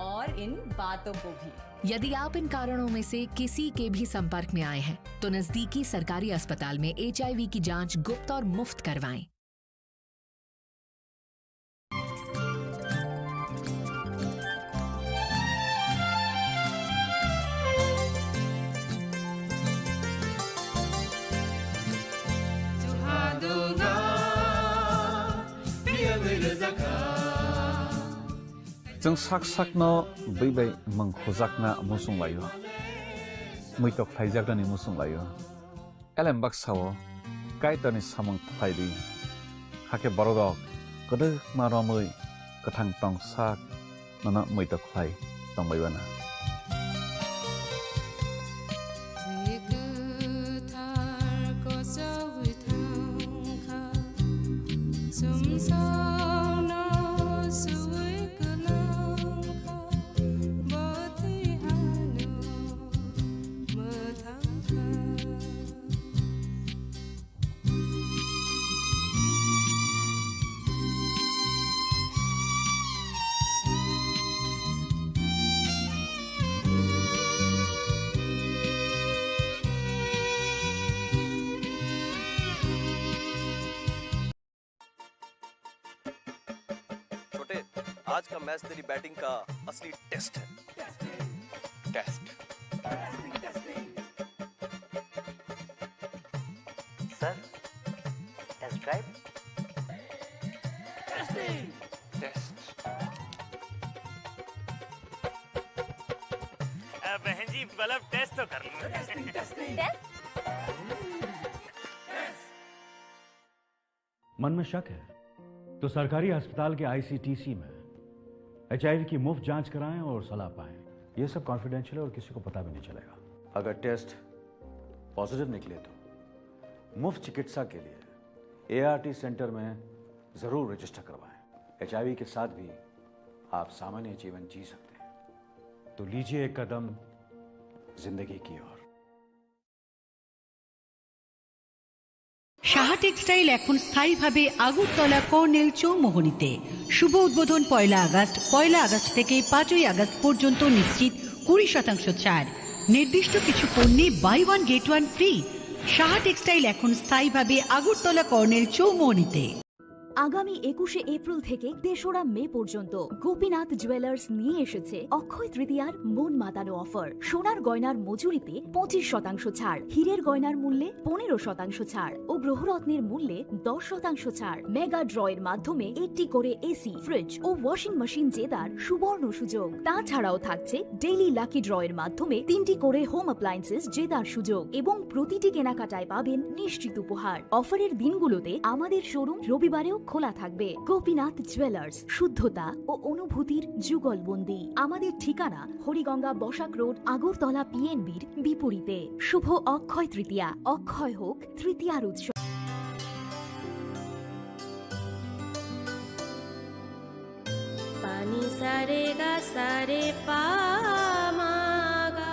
और इन बातों को भी। यदि आप इन कारणों में से किसी के भी संपर्क में आए हैं, तो नजदीकी सरकारी अस्पताल में एचआईवी की जांच गुप्त और मुफ्त करवाएं। Chwng sak sakno bwi bai mwng khujakna muchung laio, muitok khlaijaknani muchung laio. Elem baksao Kaitorni samung khlai di, hakhe bororok kwdwkma romwi kwthang tong sak nono muitok khlai tongbai bana. छोटे, आज का मैच तेरी बैटिंग का असली test है। Test. Sir, test drive. Test. अ, बहन जी, मतलब टेस्ट तो कर लो। टेस्ट? मन में शक है तो सरकारी अस्पताल के आईसीटीसी में एचआईवी की मुफ्त जांच कराएं और सलाह पाएं। ये सब कॉन्फिडेंशियल है और किसी को पता भी नहीं चलेगा। अगर टेस्ट पॉजिटिव निकले तो मुफ्त चिकित्सा के लिए एआरटी सेंटर में जरूर रजिस्टर करवाएं। एचआईवी के साथ भी आप सामान्य जीवन जी सकते हैं। तो लीजिए एक कदम जिंदगी की ओर। সাহা টেক্সটাইল এখন স্থায়ীভাবে আগরতলা কর্নেল চৌমোহনীতে। শুভ উদ্বোধন পয়লা আগস্ট। পয়লা আগস্ট থেকে পাঁচই আগস্ট পর্যন্ত নিশ্চিত কুড়ি শতাংশ ছাড়। নির্দিষ্ট কিছু পণ্যে buy one get one free. Saha textile এখন স্থায়ীভাবে আগরতলা কর্নেল চৌমোহনীতে। আগামী একুশে এপ্রিল থেকে তেসরা মে পর্যন্ত গোপীনাথ জুয়েলার্স নিয়ে এসেছে অক্ষয় তৃতীয়ার মন মাতানো অফার। সোনার গয়নার মজুরিতে পঁচিশ শতাংশ ছাড়, হীরের গয়নার মূল্যে পনেরো শতাংশ ছাড় ও গ্রহরত্নের মূল্যে দশ শতাংশ ছাড়। মেগা ড্রয়ের মাধ্যমে একটি করে এসি, ফ্রিজ ও ওয়াশিং মেশিন জেতার সুবর্ণ সুযোগ। তাছাড়াও থাকছে ডেইলি লাকি ড্রয়ের মাধ্যমে তিনটি করে হোম অ্যাপ্লায়েন্সেস জেতার সুযোগ এবং প্রতিটি কেনাকাটায় পাবেন নিশ্চিত উপহার। অফারের দিনগুলোতে আমাদের শোরুম রবিবারেও খোলা থাকবে। গোপীনাথ জুয়েলার্স, শুদ্ধতা ও অনুভূতির যুগলবন্দি। আমাদের ঠিকানা হরিগঙ্গা বসাক রোড, আগরতলা পিএনবির বিপরীতে। শুভ অক্ষয় তৃতীয়া, অক্ষয় হোক তৃতীয়ার উৎসব। Pani sare ga sare pa ma ga.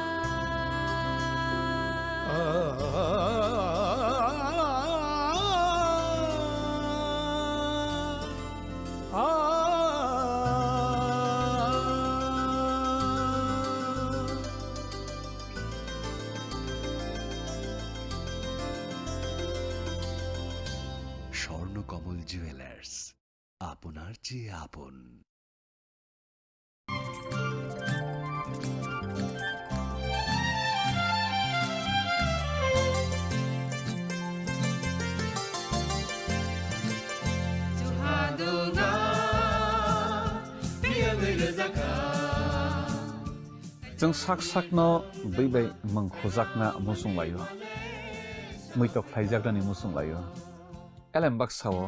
Swarnakamal jewellers, আপনার চেয়ে আপন। Chwng sak sakno bwi bai mwng khujakna muchung laio, muitok khlaijaknani muchung laio. Elem baksao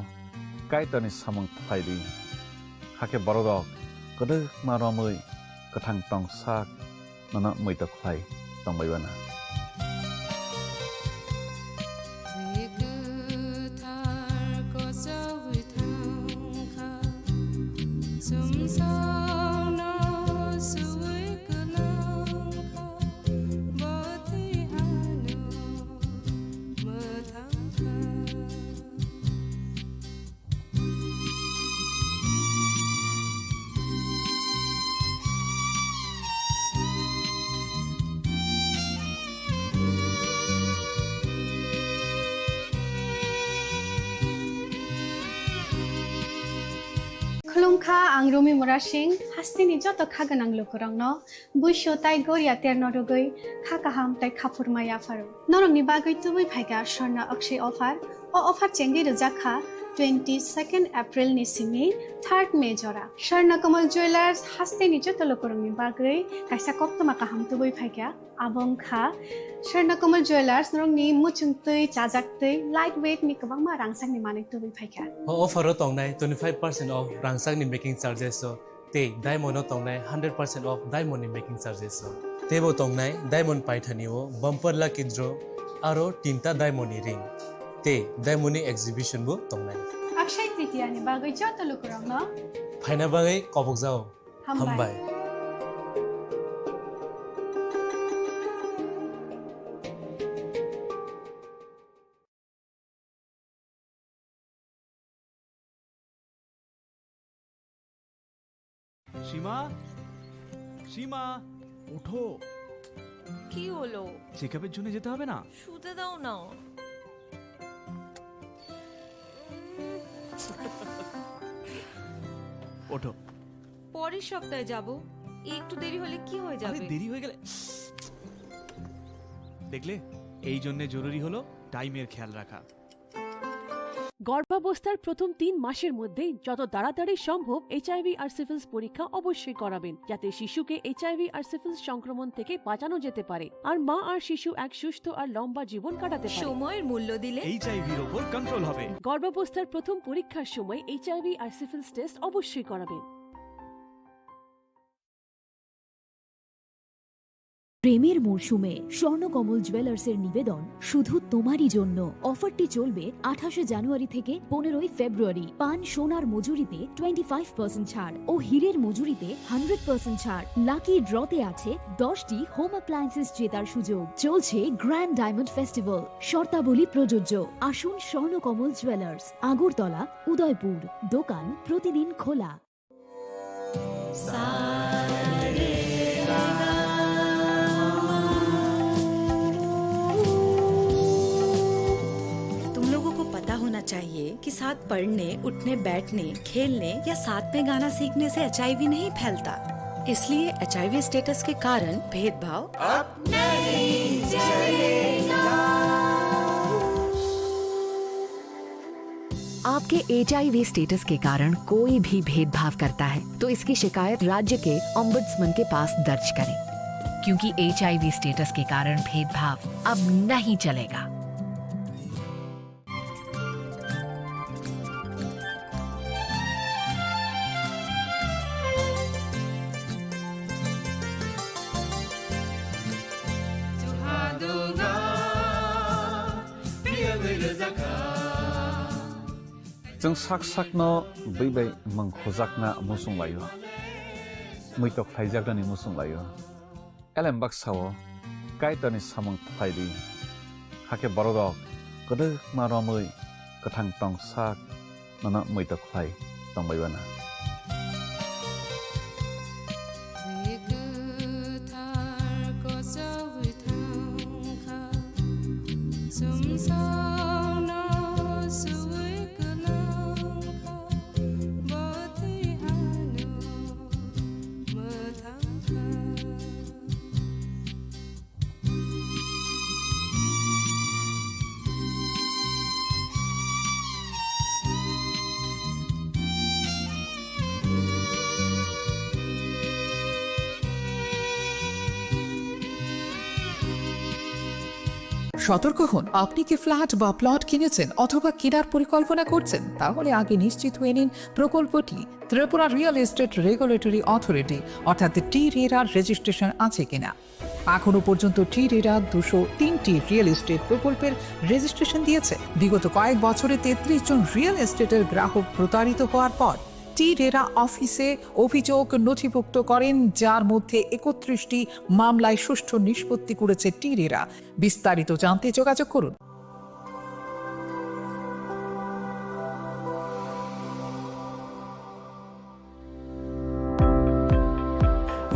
Kaitorni samung khlai di, Hakhe bororok kwdwkma romwi kwthang tongsak nono muitok khlai tongbai bana. Twi kwthar kochogwi thangkha, chwngsano suwi kwlangkha, bo twi ano mwthangkha. Khulumkha, ang Rumi Murasing, hasteni joto kha gwnang lukurokno, buisu tai goria terno rwgwi kha kaham tai khaphurma yapharo. Norokni bagwi tubui phaikha Swarna Akshay offer. O offer chengwi rwjak kha twenty second April ni simi third May jora. Swarna Kamal Jewellers hasteni joto lukurokni bagwi kaisa koktwma kaham tubui phaikha. Abo wngkha Swarna Kamal Jewellers, norokni muchung twi, chajak twi, light weight ni kwbangma rangchakni manwi tubui phaikha. O offer o tongnai twenty five percent off rangchakni making charges o. Tei diamond o tongnai hundred percent off diamond ni making charges o. Teibo tongnai diamond paithani o bumper lucky draw aro tinta diamond ni ring. Tei diamond ni exhibition bo tongnai. Akshay Tritiya ni bagwi joto lukurokno phaina bagwi kobokjao. Hambai. Hambai. সীমা, সীমা, ওঠো। কি হলো? চেকআপের জন্য যেতে হবে না? শুতে দাও না। ওঠো। পরের সপ্তাহে যাব। একটু দেরি হলে কি হয়ে আরে, যাবে? দেরি হয়ে গেলে, দেখলে, এই জন্য জরুরি হলো টাইমের খেয়াল রাখা। গর্ভাবস্থার প্রথম তিন মাসের মধ্যে যত তাড়াতাড়ি সম্ভব এইচআইভি আর সিফিলিস পরীক্ষা অবশ্যই করাবেন, যাতে শিশুকে এইচআইভি আর সিফিলিস সংক্রমণ থেকে বাঁচানো যেতে পারে, আর মা আর শিশু এক সুস্থ আর লম্বা জীবন কাটাতে পারে। সময়ের মূল্য দিলে এইচআইভির ওপর কন্ট্রোল হবে। গর্ভাবস্থার প্রথম পরীক্ষার সময় এইচআইভি আর সিফিলিস টেস্ট অবশ্যই করাবেন। প্রেমের মরশুমে স্বর্ণকমল জুয়েলার্সের নিবেদন শুধু তোমারই জন্য। অফারটি চলবে আঠাশে জানুয়ারি থেকে পনেরোই ফেব্রুয়ারি। পান সোনার মজুরিতে টোয়েন্টি ফাইভ পার্সেন্ট ছাড় ও হীরের মজুরিতে হান্ড্রেড পার্সেন্ট ছাড়। লাকি ড্রতে আছে দশটি হোম অ্যাপ্লায়েন্সেস জেতার সুযোগ। চলছে গ্র্যান্ড ডায়মন্ড ফেস্টিভ্যাল, শর্তাবলী প্রযোজ্য। আসুন স্বর্ণকমল জুয়েলার্স, আগরতলা, উদয়পুর। দোকান প্রতিদিন খোলা। तुम लोगों को पता होना चाहिए कि साथ पढ़ने, उठने, बैठने, खेलने या साथ में गाना सीखने से एचआईवी नहीं फैलता। इसलिए एचआईवी स्टेटस के कारण भेदभाव अब नहीं चलेगा। आपके एचआईवी स्टेटस के कारण कोई भी भेदभाव करता है, तो इसकी शिकायत राज्य के ओम्बड्समैन के पास दर्ज करें, क्योंकि एचआईवी स्टेटस के कारण भेदभाव अब नहीं चलेगा। Chwng sak sakno bui bai mwng khujakna muchung laio, muitok khlaijaknani muchung laio. Elem baksa-o Kaitorni samung khlai di, hakhe bororok kwdwkma romwi kwthang tongsak nono muitok khlai tongbai bana. Twi kwthar kochogwi thangkha, chwngsano suwi kwlangkha, bo twi ano mwthangkha. সতর্ক হন, আপনি কি ফ্ল্যাট বা প্লট কিনেছেন অথবা কেনার পরিকল্পনা করছেন? তাহলে আগে নিশ্চিত হয়ে নিন প্রকল্পটি Tripura real estate regulatory authority অর্থাৎ টি রেরার রেজিস্ট্রেশন আছে কিনা। এখনো পর্যন্ত টি রেরা দুশো তিনটি রিয়েল এস্টেট প্রকল্পের রেজিস্ট্রেশন দিয়েছে। বিগত কয়েক বছরে তেত্রিশ জন রিয়েল এস্টেটের গ্রাহক প্রতারিত হওয়ার পর টি রেরা অফিসে অভিযোগ নথিভুক্ত করেন, যার মধ্যে একত্রিশটি মামলায় সুষ্ঠু নিষ্পত্তি করেছে টি রেরা। বিস্তারিত জানতে যোগাযোগ করুন।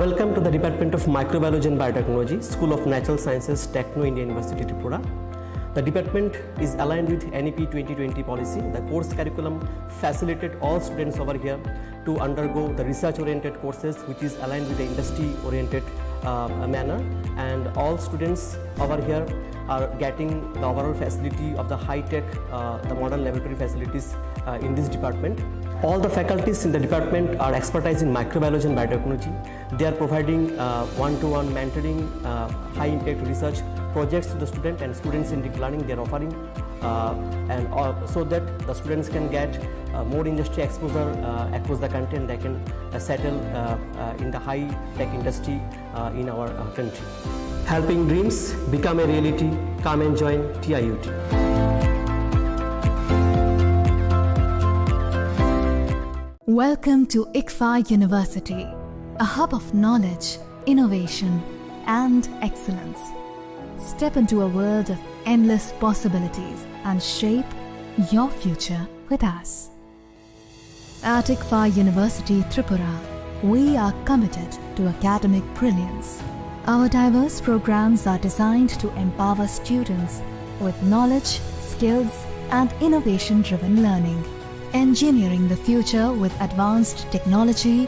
Welcome to the Department of Microbiology and Biotechnology, School of Natural Sciences, Techno India University, Tripura. The department is aligned with N E P twenty twenty policy. The course curriculum facilitated all students over here to undergo the research-oriented courses, which is aligned with the industry-oriented, uh, manner. And all students over here are getting the overall facility of the high-tech, uh, the modern laboratory facilities, uh, in this department. All the faculties in the department are expertise in microbiology and biotechnology. They are providing, uh, one-to-one mentoring, uh, high-impact research projects to the student and students in deep learning. They are offering, uh, and, uh, so that the students can get, uh, more industry exposure, uh, across the country, and they can, uh, settle, uh, uh, in the high-tech industry, uh, in our, uh, country. Helping dreams become a reality. Come and join T I U T. Welcome to ICFAI University, a hub of knowledge, innovation, and excellence. Step into a world of endless possibilities and shape your future with us. At ICFAI University Tripura, we are committed to academic brilliance. Our diverse programs are designed to empower students with knowledge, skills, and innovation-driven learning, engineering the future with advanced technology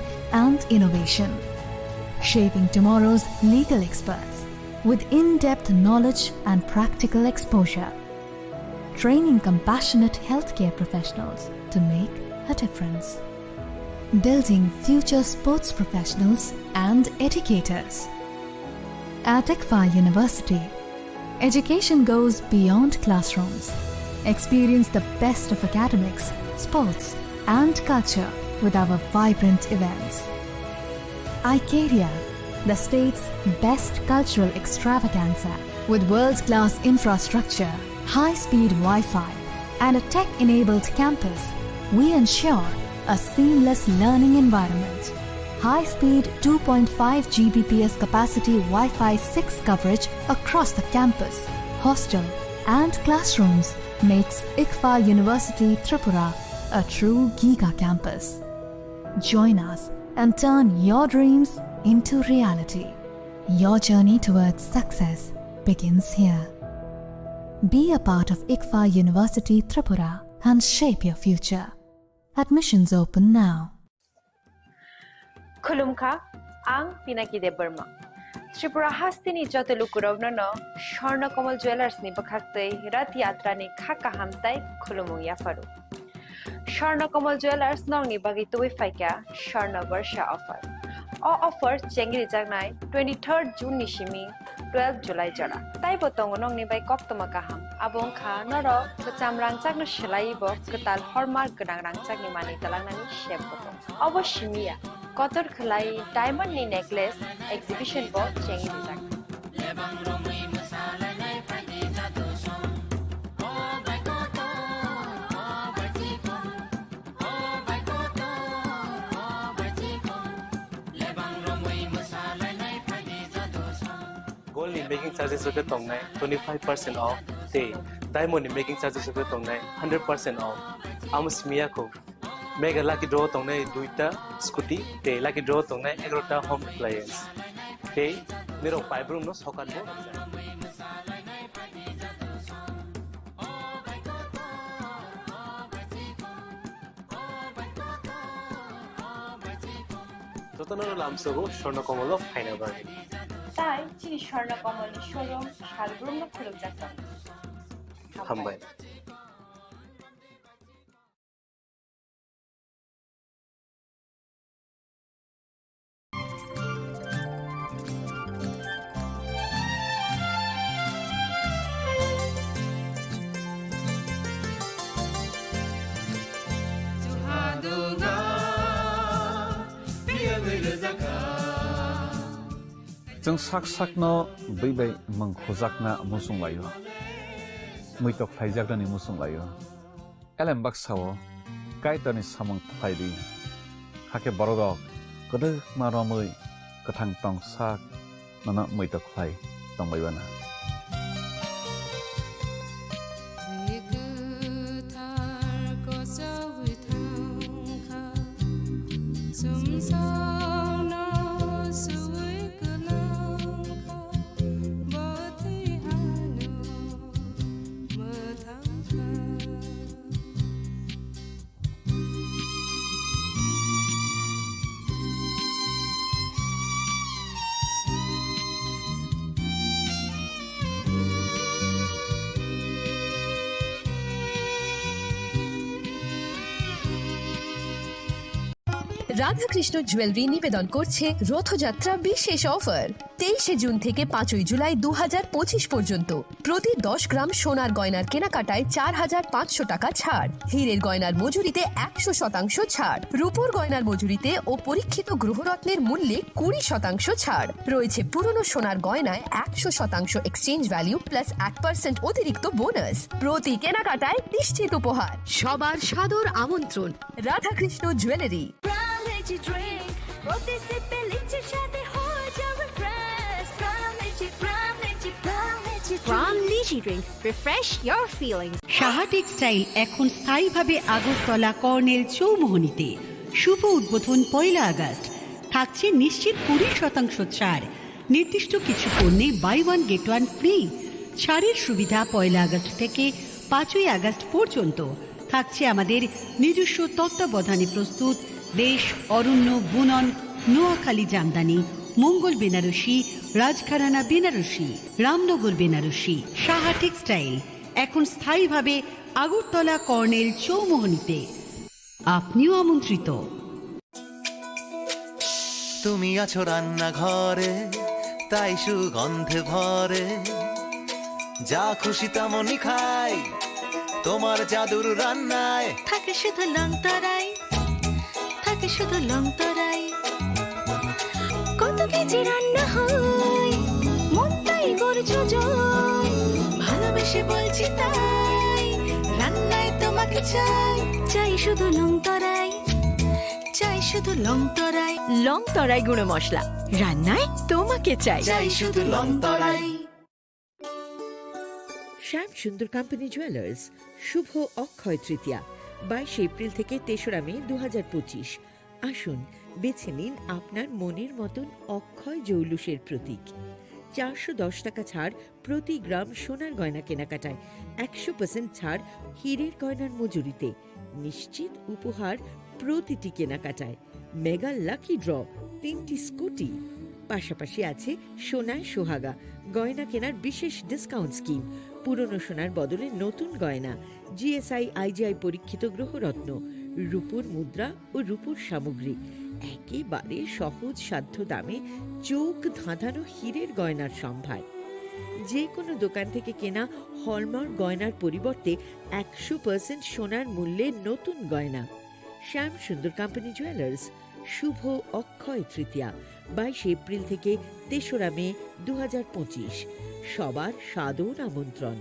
and innovation, shaping tomorrow's legal experts with in-depth knowledge and practical exposure, training compassionate healthcare professionals to make a difference, building future sports professionals and educators. At ICFAI University, education goes beyond classrooms. Experience the best of academics, sports, and culture with our vibrant events. Icaria, the state's best cultural extravaganza. With world-class infrastructure, high-speed Wi-Fi, and a tech-enabled campus, we ensure a seamless learning environment. High-speed two point five G B P S capacity Wi-Fi six coverage across the campus, hostel, and classrooms makes ICFAI University Tripura a true giga campus. Join us and turn your dreams into reality. Your journey towards success begins here. Be a part of ICFAI University Tripura and shape your future. Admissions open now. Khulumkha, ang Pinaki Debbarma. Tripura hasteni joto lukurokno no Swarna Kamal Jewellers ni bwkhaktwi Rath Yatra ni kha kaham tai khulumung yapharu. Swarna Kamal Jewellers nokni bagwi tubui phaikha Swarna Barsha offer. O offer chengrijaknai twenty-third June ni simi twelve July jora. Taibo tongo nokni bai koktwma kaham. Abo wngkha norok kwcham rangchakno swlaiwi bo kwtal hallmark gwnang rangchakni manwi twlangnani sep bo tongo. Obo simi ya, kotor khwlai diamond ni necklace exhibition bo chengrijak. Gold ni making charges rok khe tongnai twenty five percent off tei diamond ni making charges rok khe tongnai hundred percent off. Amo simi ya kho. Mega lucky draw tongnai duita scooty tei lucky draw tongnai egarota home appliance. Tei nirok paibrumno sokat bo rwkjak. Jotono lamsogo Swarna Kamal o phaina bagwi. Tai chini Swarna Kamal ni showroom salbrumno khulukjak tongo. Hambai. Chwng sak sakno bwi bai mwng khujakna muchung laio, muitok khlaijaknani muchung laio. Elem baksa-o Kaitorni samung khlai di, hakhe bororok kwdwkma romwi kwthang tong sak nono muitok khlai tongbai uana. Radhakrishna jewellery নিবেদন করছে রথযাত্রা বিশেষ অফার। তেইশে জুন থেকে পাঁচই জুলাই দু হাজার পঁচিশ পর্যন্ত প্রতি দশ গ্রাম সোনার গয়নার কেনাকাটায় চার হাজার পাঁচশো টাকা ছাড়, হীরের গয়নার মজুরিতে একশো শতাংশ ছাড়, রূপোর গয়নার মজুরিতে ও পরীক্ষিত গ্রহরত্নের মূল্যে কুড়ি শতাংশ ছাড়। রয়েছে পুরনো সোনার গয়নায় একশো শতাংশ এক্সচেঞ্জ ভ্যালু প্লাস এক পার্সেন্ট অতিরিক্ত বোনাস। প্রতি কেনাকাটায় নিশ্চিত উপহার। সবার সাদর আমন্ত্রণ Radhakrishna jewellery. Prime Energy Drink, প্রতি সিপে লিচির স্বাদে হয়ে যাবে fresh। Prime Energy, Prime Energy, Prime Energy Drink। Prime Energy Drink, refresh your feelings। Saha textile এখন স্থায়ীভাবে আগরতলা কর্নেল চৌমোহনীতে। শুভ উদ্বোধন পয়লা আগস্ট। থাকছে নিশ্চিত কুড়ি শতাংশ ছাড়। নির্দিষ্ট কিছু পণ্যে buy one get one free. ছাড়ের সুবিধা পয়লা আগস্ট থেকে পাঁচই আগস্ট পর্যন্ত। থাকছে আমাদের নিজস্ব তত্ত্বাবধানে প্রস্তুত দেশ, অরণ্য, বুনন, নোয়াখালী জামদানি, মঙ্গল বেনারসি, রাজঘরানা বেনারসি, রামনগর বেনারসি। সাহা টেক্সটাইল এখন স্থায়ীভাবে আগরতলা কর্নেল চৌমোহনীতে। আপনিও আমন্ত্রিত। তুমি আছো রান্নাঘরে, তাই সুগন্ধে ভরে। যা খুশি তেমনই খাই, তোমার জাদুর রান্নায়। থাকে শুধু লংতরাই, থাকে শুধু লংতরাই। কত কেজি রান্না হয়, মনটাই করছো জয়। ভালোবেসে বলছি তাই, রান্নায় তোমাকে চাই। চাই শুধু লংতরাই, চাই শুধু লংতরাই। লংতরাই গুঁড়ো মশলা, রান্নায় তোমাকে চাই। চাই শুধু লংতরাই। শ্যাম সুন্দর কোম্পানি জুয়েলার্স, শুভ অক্ষয় তৃতীয়া, বাইশে এপ্রিল থেকে তেসরা মে দু হাজার পঁচিশ। আসুন, বেছে নিন আপনার মনের মতন অক্ষয় জৌলুসের প্রতীক। চারশো দশ টাকা ছাড় প্রতি গ্রাম সোনার গয়না কেনাকাটায়, একশো পার্সেন্ট ছাড় হীরের গয়নার মজুরিতে, নিশ্চিত উপহার প্রতিটি কেনাকাটায়, মেগা লাকি ড্র, তিনটি স্কুটি। পাশাপাশি আছে সোনায় সোহাগা, গয়না কেনার বিশেষ ডিসকাউন্ট স্কিম, পুরনো সোনার বদলে নতুন গয়না, জিএসআই আইজিআই পরীক্ষিত গ্রহরত্ন, রূপোর মুদ্রা ও রূপোর সামগ্রী, একেবারে সহজ সাধ্য দামে চোখ ধাঁধানো হীরের গয়নার সম্ভার। যে কোনো দোকান থেকে কেনা হলমার্ক গয়নার পরিবর্তে একশো পার্সেন্ট সোনার মূল্যে নতুন গয়না। শ্যাম সুন্দর কোম্পানি জুয়েলার্স, শুভ অক্ষয় তৃতীয়া, বাইশে এপ্রিল থেকে তেসরা মে দু হাজার পঁচিশ। সবার সাদর আমন্ত্রণ।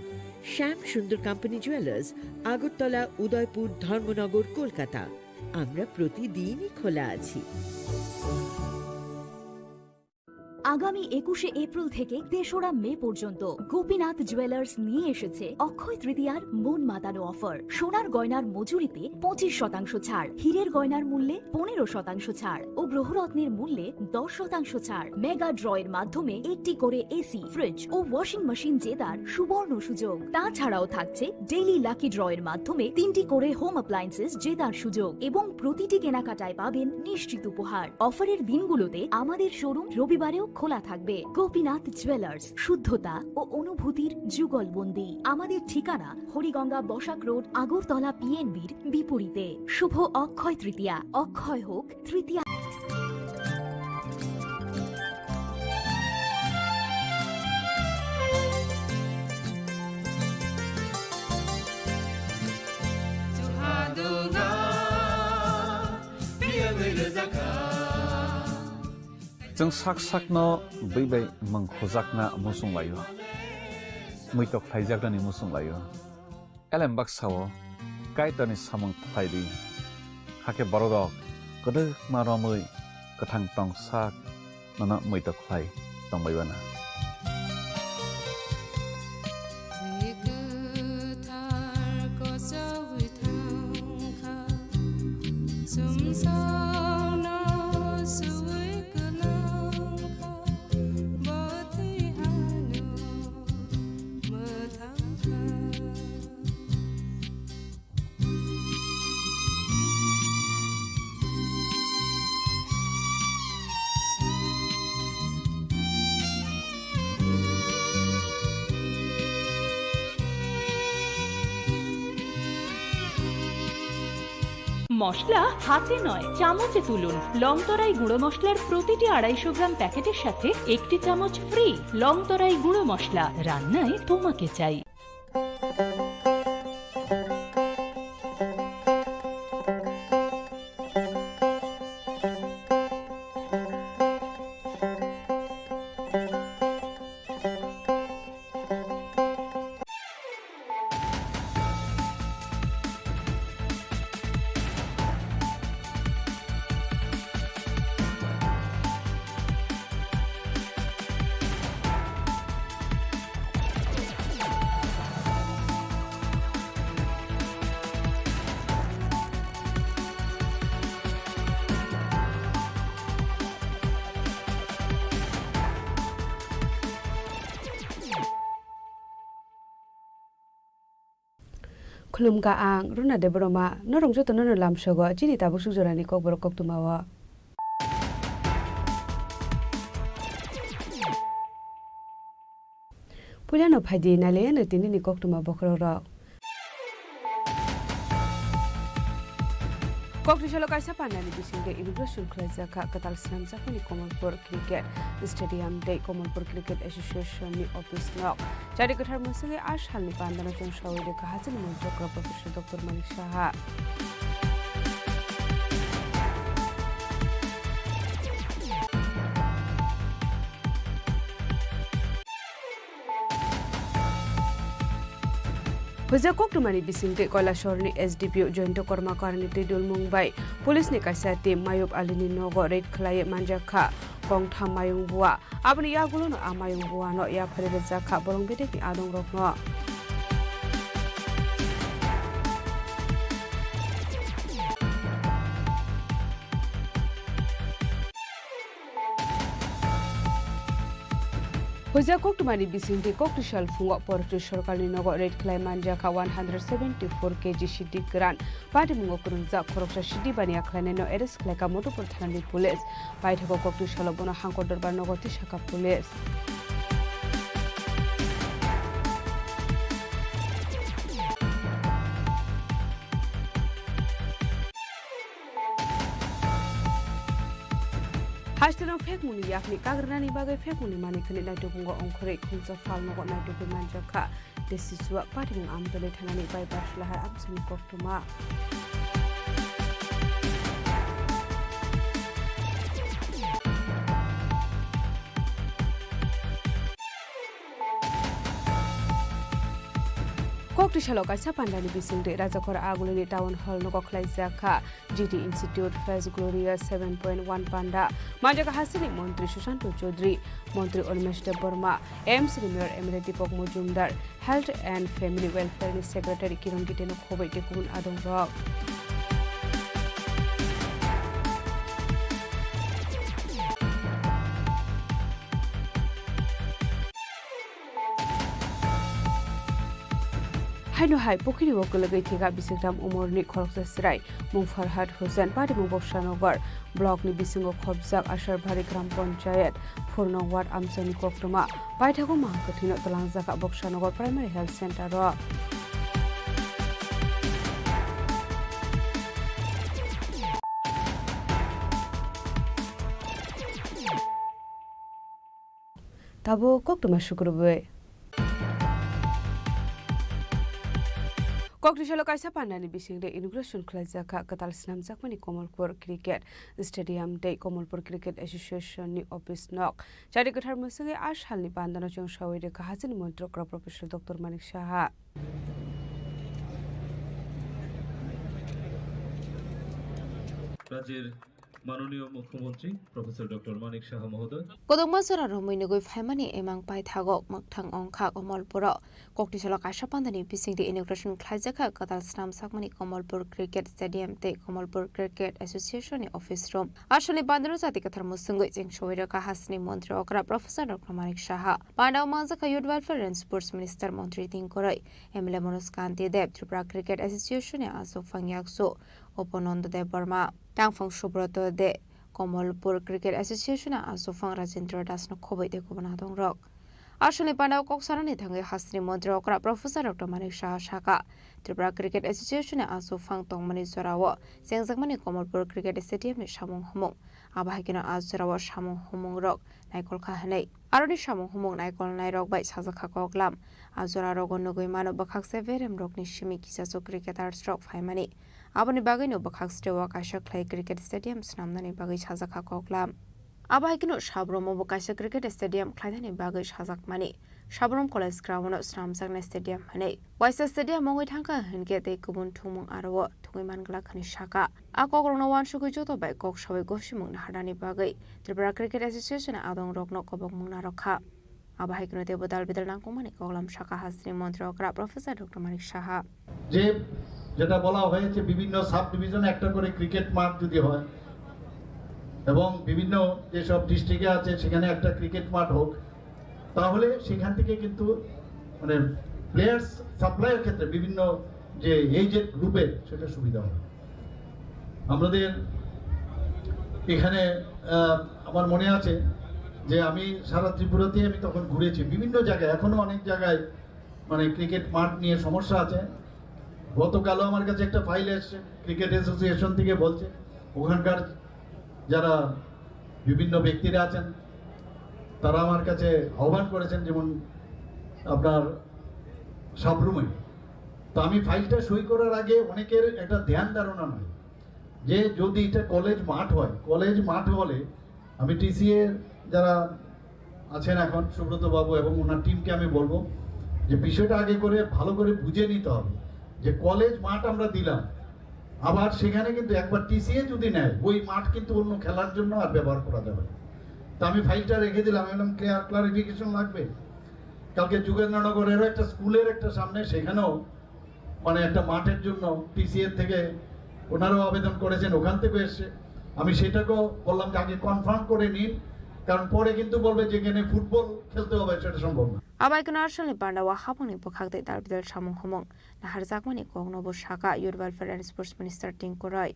শ্যাম সুন্দর কোম্পানি জুয়েলার্স, আগরতলা, উদয়পুর, ধর্মনগর, কলকাতা। আমরা প্রতিদিনই খোলা আছি। আগামী একুশে এপ্রিল থেকে তেসরা মে পর্যন্ত গোপীনাথ জুয়েলার্স নিয়ে এসেছে অক্ষয় তৃতীয়ার মন মাতানো অফার। সোনার গয়নার মজুরিতে পঁচিশ শতাংশ ছাড়, হীরের গয়নার মূল্যে পনেরো শতাংশ ছাড় ও গ্রহরত্নের মূল্যে দশ শতাংশ ছাড়। মেগা ড্রয়ের মাধ্যমে একটি করে এসি, ফ্রিজ ও ওয়াশিং মেশিন জেতার সুবর্ণ সুযোগ। তাছাড়াও থাকছে ডেইলি লাকি ড্রয়ের মাধ্যমে তিনটি করে হোম অ্যাপ্লায়েন্সেস জেতার সুযোগ এবং প্রতিটি কেনাকাটায় পাবেন নিশ্চিত উপহার। অফারের দিনগুলোতে আমাদের শোরুম রবিবারেও খোলা থাকবে। গোপীনাথ জুয়েলার্স, শুদ্ধতা ও অনুভূতির যুগলবন্দি। আমাদের ঠিকানা হরিগঙ্গা বসাক রোড, আগরতলা পিএনবির বিপরীতে। শুভ অক্ষয় তৃতীয়া। অক্ষয় হোক তৃতীয়া। Chwng sak sakno bwi bai mwng khujakna muchung laio, muitok khlaijaknani muchung laio. Elem baksa-o Kaitorni samung khlai di, hakhe bororok kwdwkma romwi kwthang tong sak nono muitok khlai tongbai bana. Kwthar kochogwi thangkha, sumsokno suwi kwlangkha, bo twi ano mwthangkha. মশলা হাতে নয়, চামচে তুলুন। লংতরাই গুঁড়ো মশলার প্রতিটি আড়াইশো গ্রাম প্যাকেটের সাথে একটি চামচ ফ্রি। লংতরাই গুঁড়ো মশলা, রান্নায় তোমাকে চাই। Khulumkha ang Runa Debbarma, norok jotono no lamsogo chini tabuk suk jorani kokborok koktwmao. Puilano phaidi nailaiano tinini koktwma bokhorokrok. Kokthwisalo kaisa pandani bisingtwi inauguration khlaijak kha kwtal swnamjakmani Kamalpur Cricket Stadium tei Kamalpur Cricket Association ni office nok. Chari kwthar mwswngwi a salni pandano chwng saui rwkha hachini moni chokra Professor Doctor Manik Saha. Hwja koktwmani bisingtwi Koilashahar ni S D P O Jayanta Karmakar ni twi dulmung bai police ni kaisa team Mayub Ali ni nogo raid khlaiwi manjak kha kongtham mayung bua. Aboni yagulo no a mayung bua no yapharwi rwjak kha borong bedekni adong rok no. Hwja koktwmani bisingtwi kokthwisal phungo Porotwi sorkarni nogo raid khlai manjak kha one hundred seventy four K G siddi kwran. Patimungo kwrwngjak khoroksa siddi baniya khlainaino arrest khlaikha Madhupur thanani police. Paithago kokthwisalo bono Hangkor Dorbar nogo tisakha police. Hasteno phekmungni yakni kagrwnani bagwi phekmungni manikhwni naitugmungo ongkhorwi khungsa phalnogo naitugwi manjak kha. Tei Sichuak patimung Amtwlwi thanani bypass lahar amchaini koktwma. Kokthwisalo kaisa pandani bisingtwi Rajakhor Agulini Town Hall nogo khlaijak kha G T Institute Fest Gloria seven point one panda. Manjak hasteni Montri Sushanta Chowdhury, Montri Animesh Debbarma, M C ni Mayor M L A Deepak Majumdar, Health and Family Welfare ni Secretary Kiran Gite no khoboi tei kubun adong rok. Haino hai pukhiri o kwlwgwi thwikha bisingtham umorni khoroksa chwrai mung Farhad Hussain, patimung Bobsanagar block ni bisingo khopjak Asarbari Gram Panchayat, four nong ward amchaini koktwma. Paithago mahang kwthwino twlangjakha Bobsanagar Primary Health Center o. Tabuk koktwma sukrubwi. Kokthai salo kaisa pandani bisingtwi inauguration khlaijak kha kwtal snamjakmani Kamalpur Cricket Stadium tei Kamalpur Cricket Association ni office nok. Chari kwthar mwswngwi a salni pandano chwng sawi rwkha hasteni montri okra Professor Doctor Manik Saha. রাজ্যের মাননীয় মুখ্যমন্ত্রী professor doctor Manik সাহা মহোদয়। Kwdwkma jora romwi nugwi phaimani emang paithago mwkthang wngkha Kamalpuro. Kokthai salo kaisa pandani bisingtwi inauguration khlaijakha kwtal snamjakmani Kamalpur Cricket Stadium tei Kamalpur Cricket Association ni office room. A salni pandano chati kwthar mwswngwi chwng sawi rwkha hasteni montri okra Professor Doctor Manik Saha. Pandao mangjakha Youth Welfare and Sports Minister Montri Tingkoroi, M L A Manoj Kanti Deb, Tripura Cricket Association ni aswk phang yaksu Upananda Debbarma, tangphang Subroto De, Kamalpur Cricket Association ni aswk phang Rajendra Das no khobwi tei kubun adongrok. A salni pandao kok sanani thangwi hasteni montri okra Professor Doctor Manik Saha saka, Tripura Cricket Association ni aswk phang tongmani jorao chengjakmani Kamalpur Cricket Stadium ni samung humung. Abo hai kheno a jorao samung humung rok naikol kha hwnwi. Aroni samung humung naikolnai rok bai sajak kha koklam. A jora rogo nugwi mano bwkhakse berem rokni simi kisachuk cricketers rok phaimani. Aboni bagwino bwkhak steo kaisa khlai cricket stadium swnamnani bagwi sajak kha koklam. Abo hai kheno Sabromo bo kaisa cricket stadium khlainani bagwi sajakmani. Sabrom College Ground-o swnamjaknai stadium hwnwi. Waisa stadium wngwi thangkha hinkhe tei kubun thwngmung aro-o thwngwi manglak hwnwi saka. A kokrokno uansugwi joto bai kok sawi gosimung naharnani bagwi Tripura Cricket Association adongrokno kobokmung narwkha. Abo hai kheno teibo dal bidal nangkukmani koklam saka hasteni montri okra Professor Doctor Manik Saha. যে যেটা বলা হয়েছে, বিভিন্ন সাব ডিভিশনে একটা করে ক্রিকেট মাঠ যদি হয় এবং বিভিন্ন যেসব ডিস্ট্রিক্টে আছে সেখানে একটা ক্রিকেট মাঠ হোক, তাহলে সেখান থেকে কিন্তু মানে প্লেয়ার্স সাপ্লাইয়ের ক্ষেত্রে বিভিন্ন যে এজেড গ্রুপের সেটা সুবিধা হয়। আমাদের এখানে আহ, আমার মনে আছে যে আমি সারা ত্রিপুরাতেই আমি তখন ঘুরেছি বিভিন্ন জায়গায়, এখনো অনেক জায়গায় মানে ক্রিকেট মাঠ নিয়ে সমস্যা আছে। গতকালও আমার কাছে একটা ফাইল এসছে ক্রিকেট অ্যাসোসিয়েশন থেকে, বলছে ওখানকার যারা বিভিন্ন ব্যক্তিরা আছেন তারা আমার কাছে আহ্বান করেছেন, যেমন আপনার সাবরুমে। তো আমি ফাইলটা সই করার আগে অনেকের একটা ধ্যান ধারণা নয় যে যদি এটা কলেজ মাঠ হয়, কলেজ মাঠ হলে আমি টিসিএ যারা আছেন এখন, সুব্রত বাবু এবং ওনার টিমকে আমি বলবো যে বিষয়টা আগে করে ভালো করে বুঝে নিতে হবে যে কলেজ মাঠ আমরা দিলাম, আবার সেখানে কিন্তু একবার টিসিএ যদি নেয়, ওই মাঠ কিন্তু অন্য খেলার জন্য আর ব্যবহার করা যাবে না। তা আমি ফাইলটা রেখে দিলাম, আমি বললাম, ক্লিয়ার ক্লারিফিকেশন লাগবে। কালকে যোগেন্দ্রনগরেরও একটা স্কুলের একটা সামনে, সেখানেও মানে একটা মাঠের জন্য টিসিএ থেকে ওনারাও আবেদন করেছেন, ওখান থেকে এসছে। আমি সেটাকেও বললাম যে আগে কনফার্ম করে নিন, কারণ পরে কিন্তু বলবে যে এখানে ফুটবল খেলতে হবে, সেটা সম্ভব না। Abai kheno a salni pandao hapangni bwkhak tei dal bidal samung humung naharjakmani kokno bo saka Youth Welfare and Sports Minister Tinku Roy.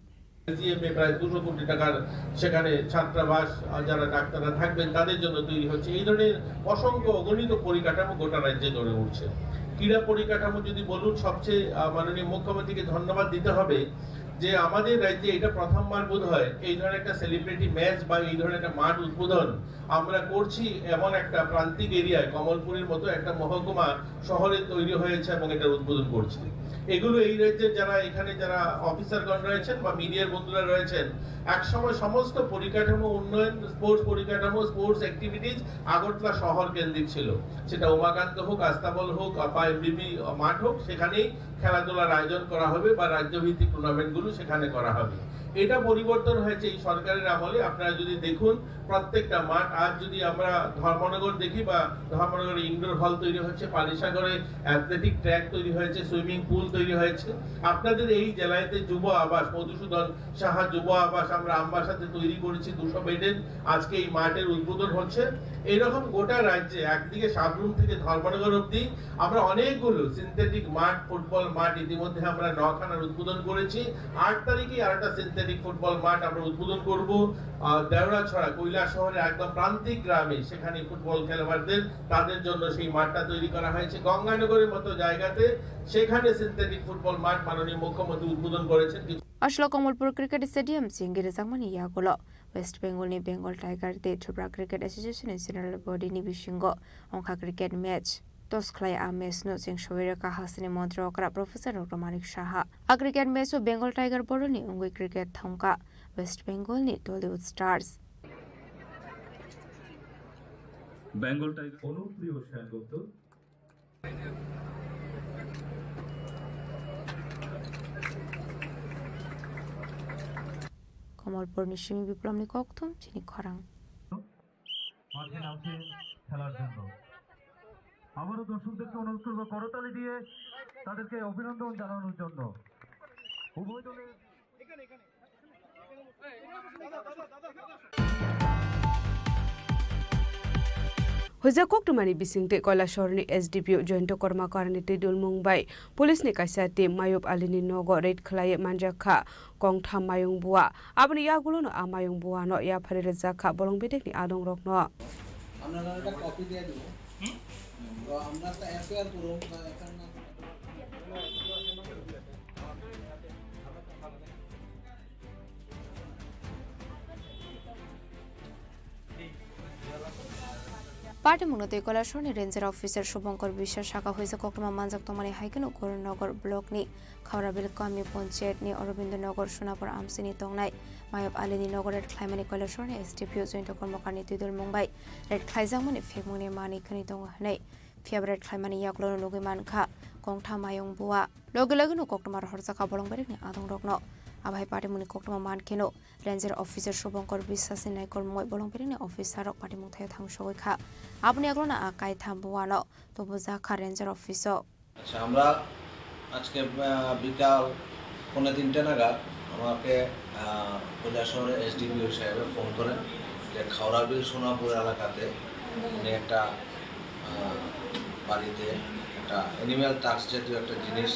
GMA প্রায় দুশো কোটি টাকার সেখানে ছাত্রাবাস, আহ, যারা ডাক্তাররা থাকবেন তাদের জন্য তৈরি হচ্ছে। এই ধরনের অসংখ্য অগণিত পরিকাঠামো গোটা রাজ্যে গড়ে উঠছে। ক্রীড়া পরিকাঠামো যদি বলুন, সবচেয়ে, আহ, মাননীয় মুখ্যমন্ত্রীকে ধন্যবাদ দিতে হবে যে আমাদের রাজ্যে এটা প্রথমবার বোধ হয় এই ধরনের একটা সেলিব্রিটি ম্যাচ বা এই ধরনের একটা মাঠ উদ্বোধন আমরা করছি এমন একটা প্রান্তিক এরিয়ায়, কমলপুরের মতো একটা মহকুমা শহরে তৈরি হয়েছে এবং এটার উদ্বোধন করছি। এগুলো এই রাজ্যের যারা এখানে যারা অফিসারগণ রয়েছেন বা মিডিয়ার বন্ধুরা রয়েছেন, একসময় সমস্ত পরিকাঠামো উন্নয়ন, স্পোর্টস পরিকাঠামো, স্পোর্টস অ্যাক্টিভিটিজ আগরতলা শহর কেন্দ্রিক ছিল। সেটা উমাকান্ত হোক, আস্তাবল হোক বা এমবিবি মাঠ হোক, সেখানেই খেলাধুলার আয়োজন করা হবে বা রাজ্যভিত্তিক টুর্নামেন্টগুলো সেখানে করা হবে। এটা পরিবর্তন হয়েছে এই সরকারের আমলে। আপনারা যদি দেখুন, প্রত্যেকটা মাঠ, আজ যদি আমরা ধর্মনগর দেখি বা ধর্মনগরে ইনডোর হল তৈরি হচ্ছে, পানিসাগরে অ্যাথলেটিক ট্র্যাক তৈরি হয়েছে, সুইমিং পুল তৈরি হয়েছে। আপনাদের এই জেলাতে যুব আবাস, মধুসূদন সাহা যুব আবাস আমরা আমবাসাতে তৈরি করেছি দুশো বেডের, আজকে এই মাঠের উদ্বোধন হচ্ছে। এইরকম গোটা রাজ্যে একদিকে সাবরুম থেকে ধর্মনগর অবধি আমরা অনেকগুলো সিনথেটিক মাঠ, ফুটবল মাঠ ইতিমধ্যে আমরা নখানার উদ্বোধন করেছি। আট তারিখে আর একটা সিনথেটিক ফুটবল মাঠ আমরা উদ্বোধন করব, আহ, দেওড়াছড়া কৈলাসহরের একদম প্রান্তিক গ্রামে, সেখানে ফুটবল খেলোয়াড়দের, তাদের জন্য সেই মাঠটা তৈরি করা হয়েছে। গঙ্গানগরের মতো জায়গাতে সেখানে সিনথেটিক ফুটবল মাঠ মাননীয় মুখ্যমন্ত্রী উদ্বোধন করেছেন। Aswk Kamalpur Cricket Stadium chengwi rwjakmani yagulo West Bengal ni Bengal Tiger tei Tripura Cricket Association ni General Body ni bisingo wngkha cricket match. Toss khlai a match no chengsawi rwkha hasteni montri okra Professor Doctor Manik Saha. A cricket match o Bengal Tiger boroni wngwi cricket thangkha West Bengal ni Tollywood Stars. Bengal Tiger. অনুপ্রিয় Sengupta. Kamalpur ni simi Biplomni kokthum chini khorang. মাঠে নামছে খেলার জন্য। আবারও দর্শকদেরকে অনুরোধ করবো করতালি দিয়ে তাদেরকে অভিনন্দন জানানোর জন্য। উভয় দলের Hoja koktwmani bisingtwi Koilashahar ni S D P O Joyanta Kormakar ni twidulmung bai police ni kaisa team Mayub Ali ni nogo raid khlaiwi manjakha kongtham mayung bua. Aboni yagulono a mayung buano yapharwi rwjakha bolong bedekni adongrokno. আপনারা একটা কপি দিয়ে দেবো। তো আমরা একটা এফআইআর করবো, বা এফআইআর না করলে Party mungno tei Koilashahar ni Ranger Officer Subhankar Biswas saka hoisa koktwma manjak tongmani hai kheno Goranagar block ni Khaurabil kami panchayat ni Aurobindo Nagar Sonapur amchini tongnai Mayab Ali ni nogo raid khlaimani Koilashahar ni S D P O Joyanta Kormakar ni twidulmung bai raid khlaijakmani phekmungni manwi khwnwi tongo hwnwi phiya raid khlaimani yagulono nugwi mankha kongtham mayung bua. Logi logi no koktwma rohorjakha bolong berikni adongrokno. Abo hai party mungni koktwma mankheno Ranger Officer Subhankar Biswas ni naikolmungwi bolong berikni officer rok party mungthaio thangsogwi kha. Aboni yagulono a kaitham buano tubujakha Ranger Office o. আচ্ছা, আমরা আজকে, আহ, বিকাল পৌনে তিনটা নাগাদ আমাকে, আহ, কৈলাসহরের এসডিপিও সাহেবে ফোন করেন যে খাওড়াবিল সোনাপুর এলাকাতে উনি একটা, আহ, বাড়িতে একটা অ্যানিম্যাল টাস্ক জাতীয় একটা জিনিস,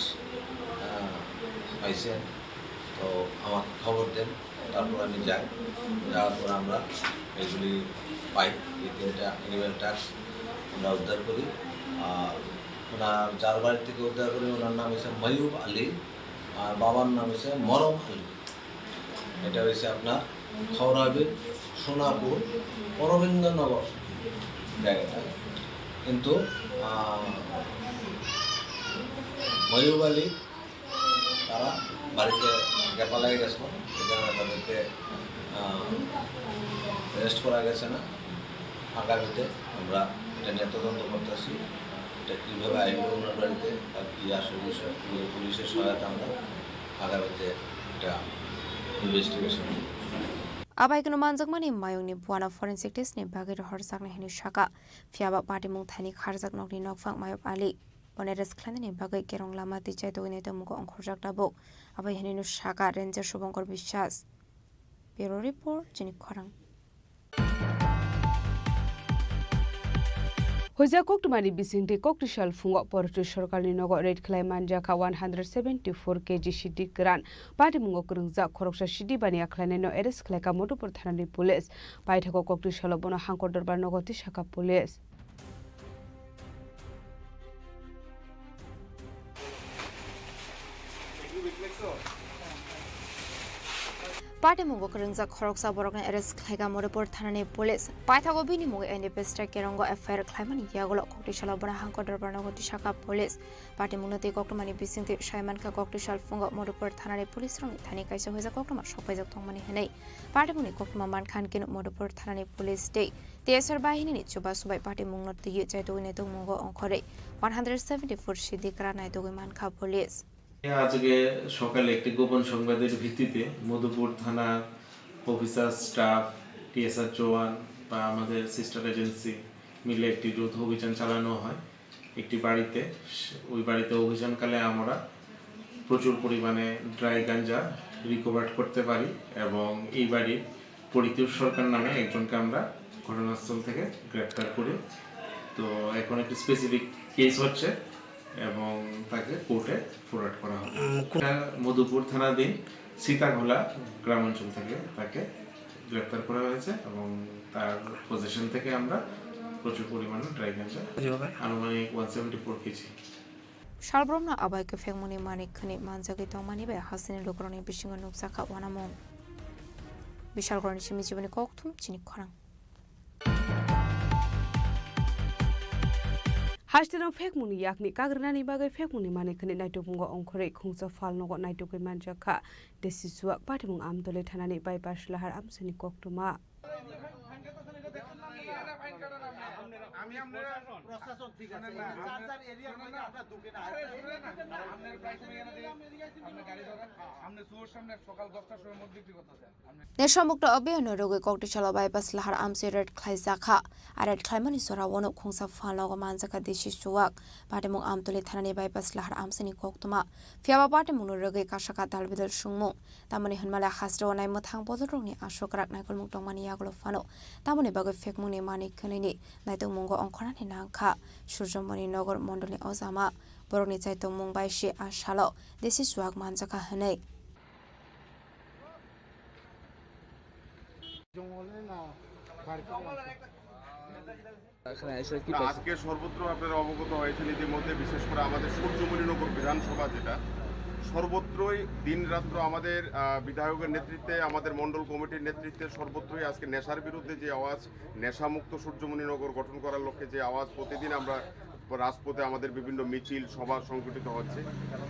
আহ, পাইছেন। তো আমাকে খবর দেন। তারপর আমি যাই, যাওয়ার পর আমরা এগুলি পাই, এই তিনটা অ্যানিম্যাল টাস্ক আমরা উদ্ধার করি। আর ওনার যার বাড়ি থেকে উদ্ধার করি, ওনার নাম হচ্ছে ময়ূব আলী, আর বাবার নাম হচ্ছে মরম আলী। এটা হচ্ছে আপনার খাওড়াবিল সোনাপুর অরবিন্দনগর জায়গাটা। কিন্তু, আহ, ময়ূব আলী তারা বাড়িতে গ্যাপা লাগে গেছিল, এখানে তাদেরকে, আহ, অ্যারেস্ট করা গেছে না। আগামীতে আমরা এটা নিয়ে তদন্ত করতেছি, এটা কীভাবে আইলো ওনার বাড়িতে, আর কী আসল বিষয়, পুলিশের সহায়তা আমরা আগামীতে এটা investigation. Abai kunu manjakmani mayungni buana forensic test ni bagwi rohorjaknai hwnwi saka, phiyaba patimung thani kharjak nokni nokphang Mayab Ali. Bono arrest khlainani bagwi kerong lama twi chaitogwi naitokmungo ongkhorjak tabuk. Abo hinwi no saka Ranger Subhankar Biswas. Bureau Report, chini khorang. Hoja koktwmani bisingtwi koktwsal phungo Portu sorkarni nogo raid khlai manjakha one hundred seventy four K G sidi kwran. Patimungo kwrwngjak khoroksa sidi baniya khlainaino arrest khlaikha Madhupur thanani police. Paithago koktwsalo bono Hangkor Dorbar nogo tisakha police. Patimungo kwrwngjak khoroksa borokni arrest khlaikha Madhupur thanani police. Paithago bini mungwi N D P strike kerongo F I R khlaimani yagulo koktwsalo bono Hangkor Dorbar nogo tisakha police. Patimungno tei koktwmani bisingtwi saimankha koktwsal phungo Madhupur thanani police rokni thani kaisa hoja koktwma sokpaijak tongmani hwnwi. Patimungni koktwma mankha hinkhe Madhupur thanani police tei T S R bahinini chubasu bai patimungno twiwi chaitugwi naitokmungo ongkhorwi one hundred seventy four sidi kwran naitugwi mankha police. আজকে সকালে একটি গোপন সংবাদের ভিত্তিতে মধুপুর থানার officer, staff, TSR জওয়ান বা আমাদের sister agency মিলে একটি যৌথ অভিযান চালানো হয় একটি বাড়িতে। ওই বাড়িতে অভিযানকালে আমরা প্রচুর পরিমাণে ড্রাই গাঞ্জা রিকভার করতে পারি এবং এই বাড়ির পরিতোষ সরকার নামে একজনকে আমরা ঘটনাস্থল থেকে গ্রেপ্তার করি। তো এখন একটি স্পেসিফিক কেস হচ্ছে এবং তাকে কোর্টে ফরওয়ার্ড করা হবে। উম, কোন- এটা মধুপুর থানাধীন সীতাঘোলা গ্রামাঞ্চল থেকে তাকে গ্রেপ্তার করা হয়েছে এবং তার পজিশন থেকে আমরা প্রচুর পরিমাণে ড্রাই গাঞ্জা, জি বাবা। আনুমানিক one seventy four KG. Salbrumno abai kwphengmungni manik khwnwi manjagwi tongmani bai hasteni lukurokni bisingo nukjakha uanamung. Bishalgorni simi jiboni kokthum chini khorang. Asterong phekmungni yakni kagrinani bagwi phekmungni manikhani naitukmungo ongkhorwi khungsa phalnogo naitugwi manjakha. Desi Chuak patimung Amtoli thanani bypass lahar amsini koktwma. আমি আপনারা প্রশাসন ঠিক আছে, এই যে চার চার এরিয়ার মধ্যে আমরা ঢুকে না। আরে শুনলেন না? আপনার প্রায় সময় এখানে দিয়ে আপনি গাড়ি ধরেন, আপনি সুর সামনে সকাল দশটার সময় মদ বিক্রি করতেছেন। Nesha mukto abiyano rwgwi Koktisalo bypass lahar amsi raid khlaijakha. A raid khlaimani jorao uano khungsa phalnogo manjakha Desi Chuak, patimung Amtoli thanani bypass lahar amsini koktwma. Phiyaba patimungno rwgwi kasaka dalbidal sungmung. Tamoni hwnmale hasteo naimwthang bodolrokni aswk rak naikolmung tongmani yagulo phano tamoni bagwi phekmungni manik khwnwini naitokmungo ongkhornani nangkha. Surjomoni Nogor mondolni ojama borokni chaitokmung bai se a salo Desi Chuak manjakha hwnwi. এখানে এসে কি না, পাইছেন? আজকে সর্বত্র আপনারা অবগত হয়েছেন ইতিমধ্যে, বিশেষ করে আমাদের সূর্যমণিনগর বিধানসভা যেটা, সর্বত্রই দিন রাত্র আমাদের, আহ, বিধায়কের নেতৃত্বে, আমাদের মণ্ডল কমিটির নেতৃত্বে সর্বত্রই আজকে নেশার বিরুদ্ধে যে আওয়াজ, নেশামুক্ত সূর্যমণিনগর গঠন করার লক্ষ্যে যে আওয়াজ প্রতিদিন আমরা রাজপথে আমাদের বিভিন্ন মিছিল, সভা সংগঠিত হচ্ছে,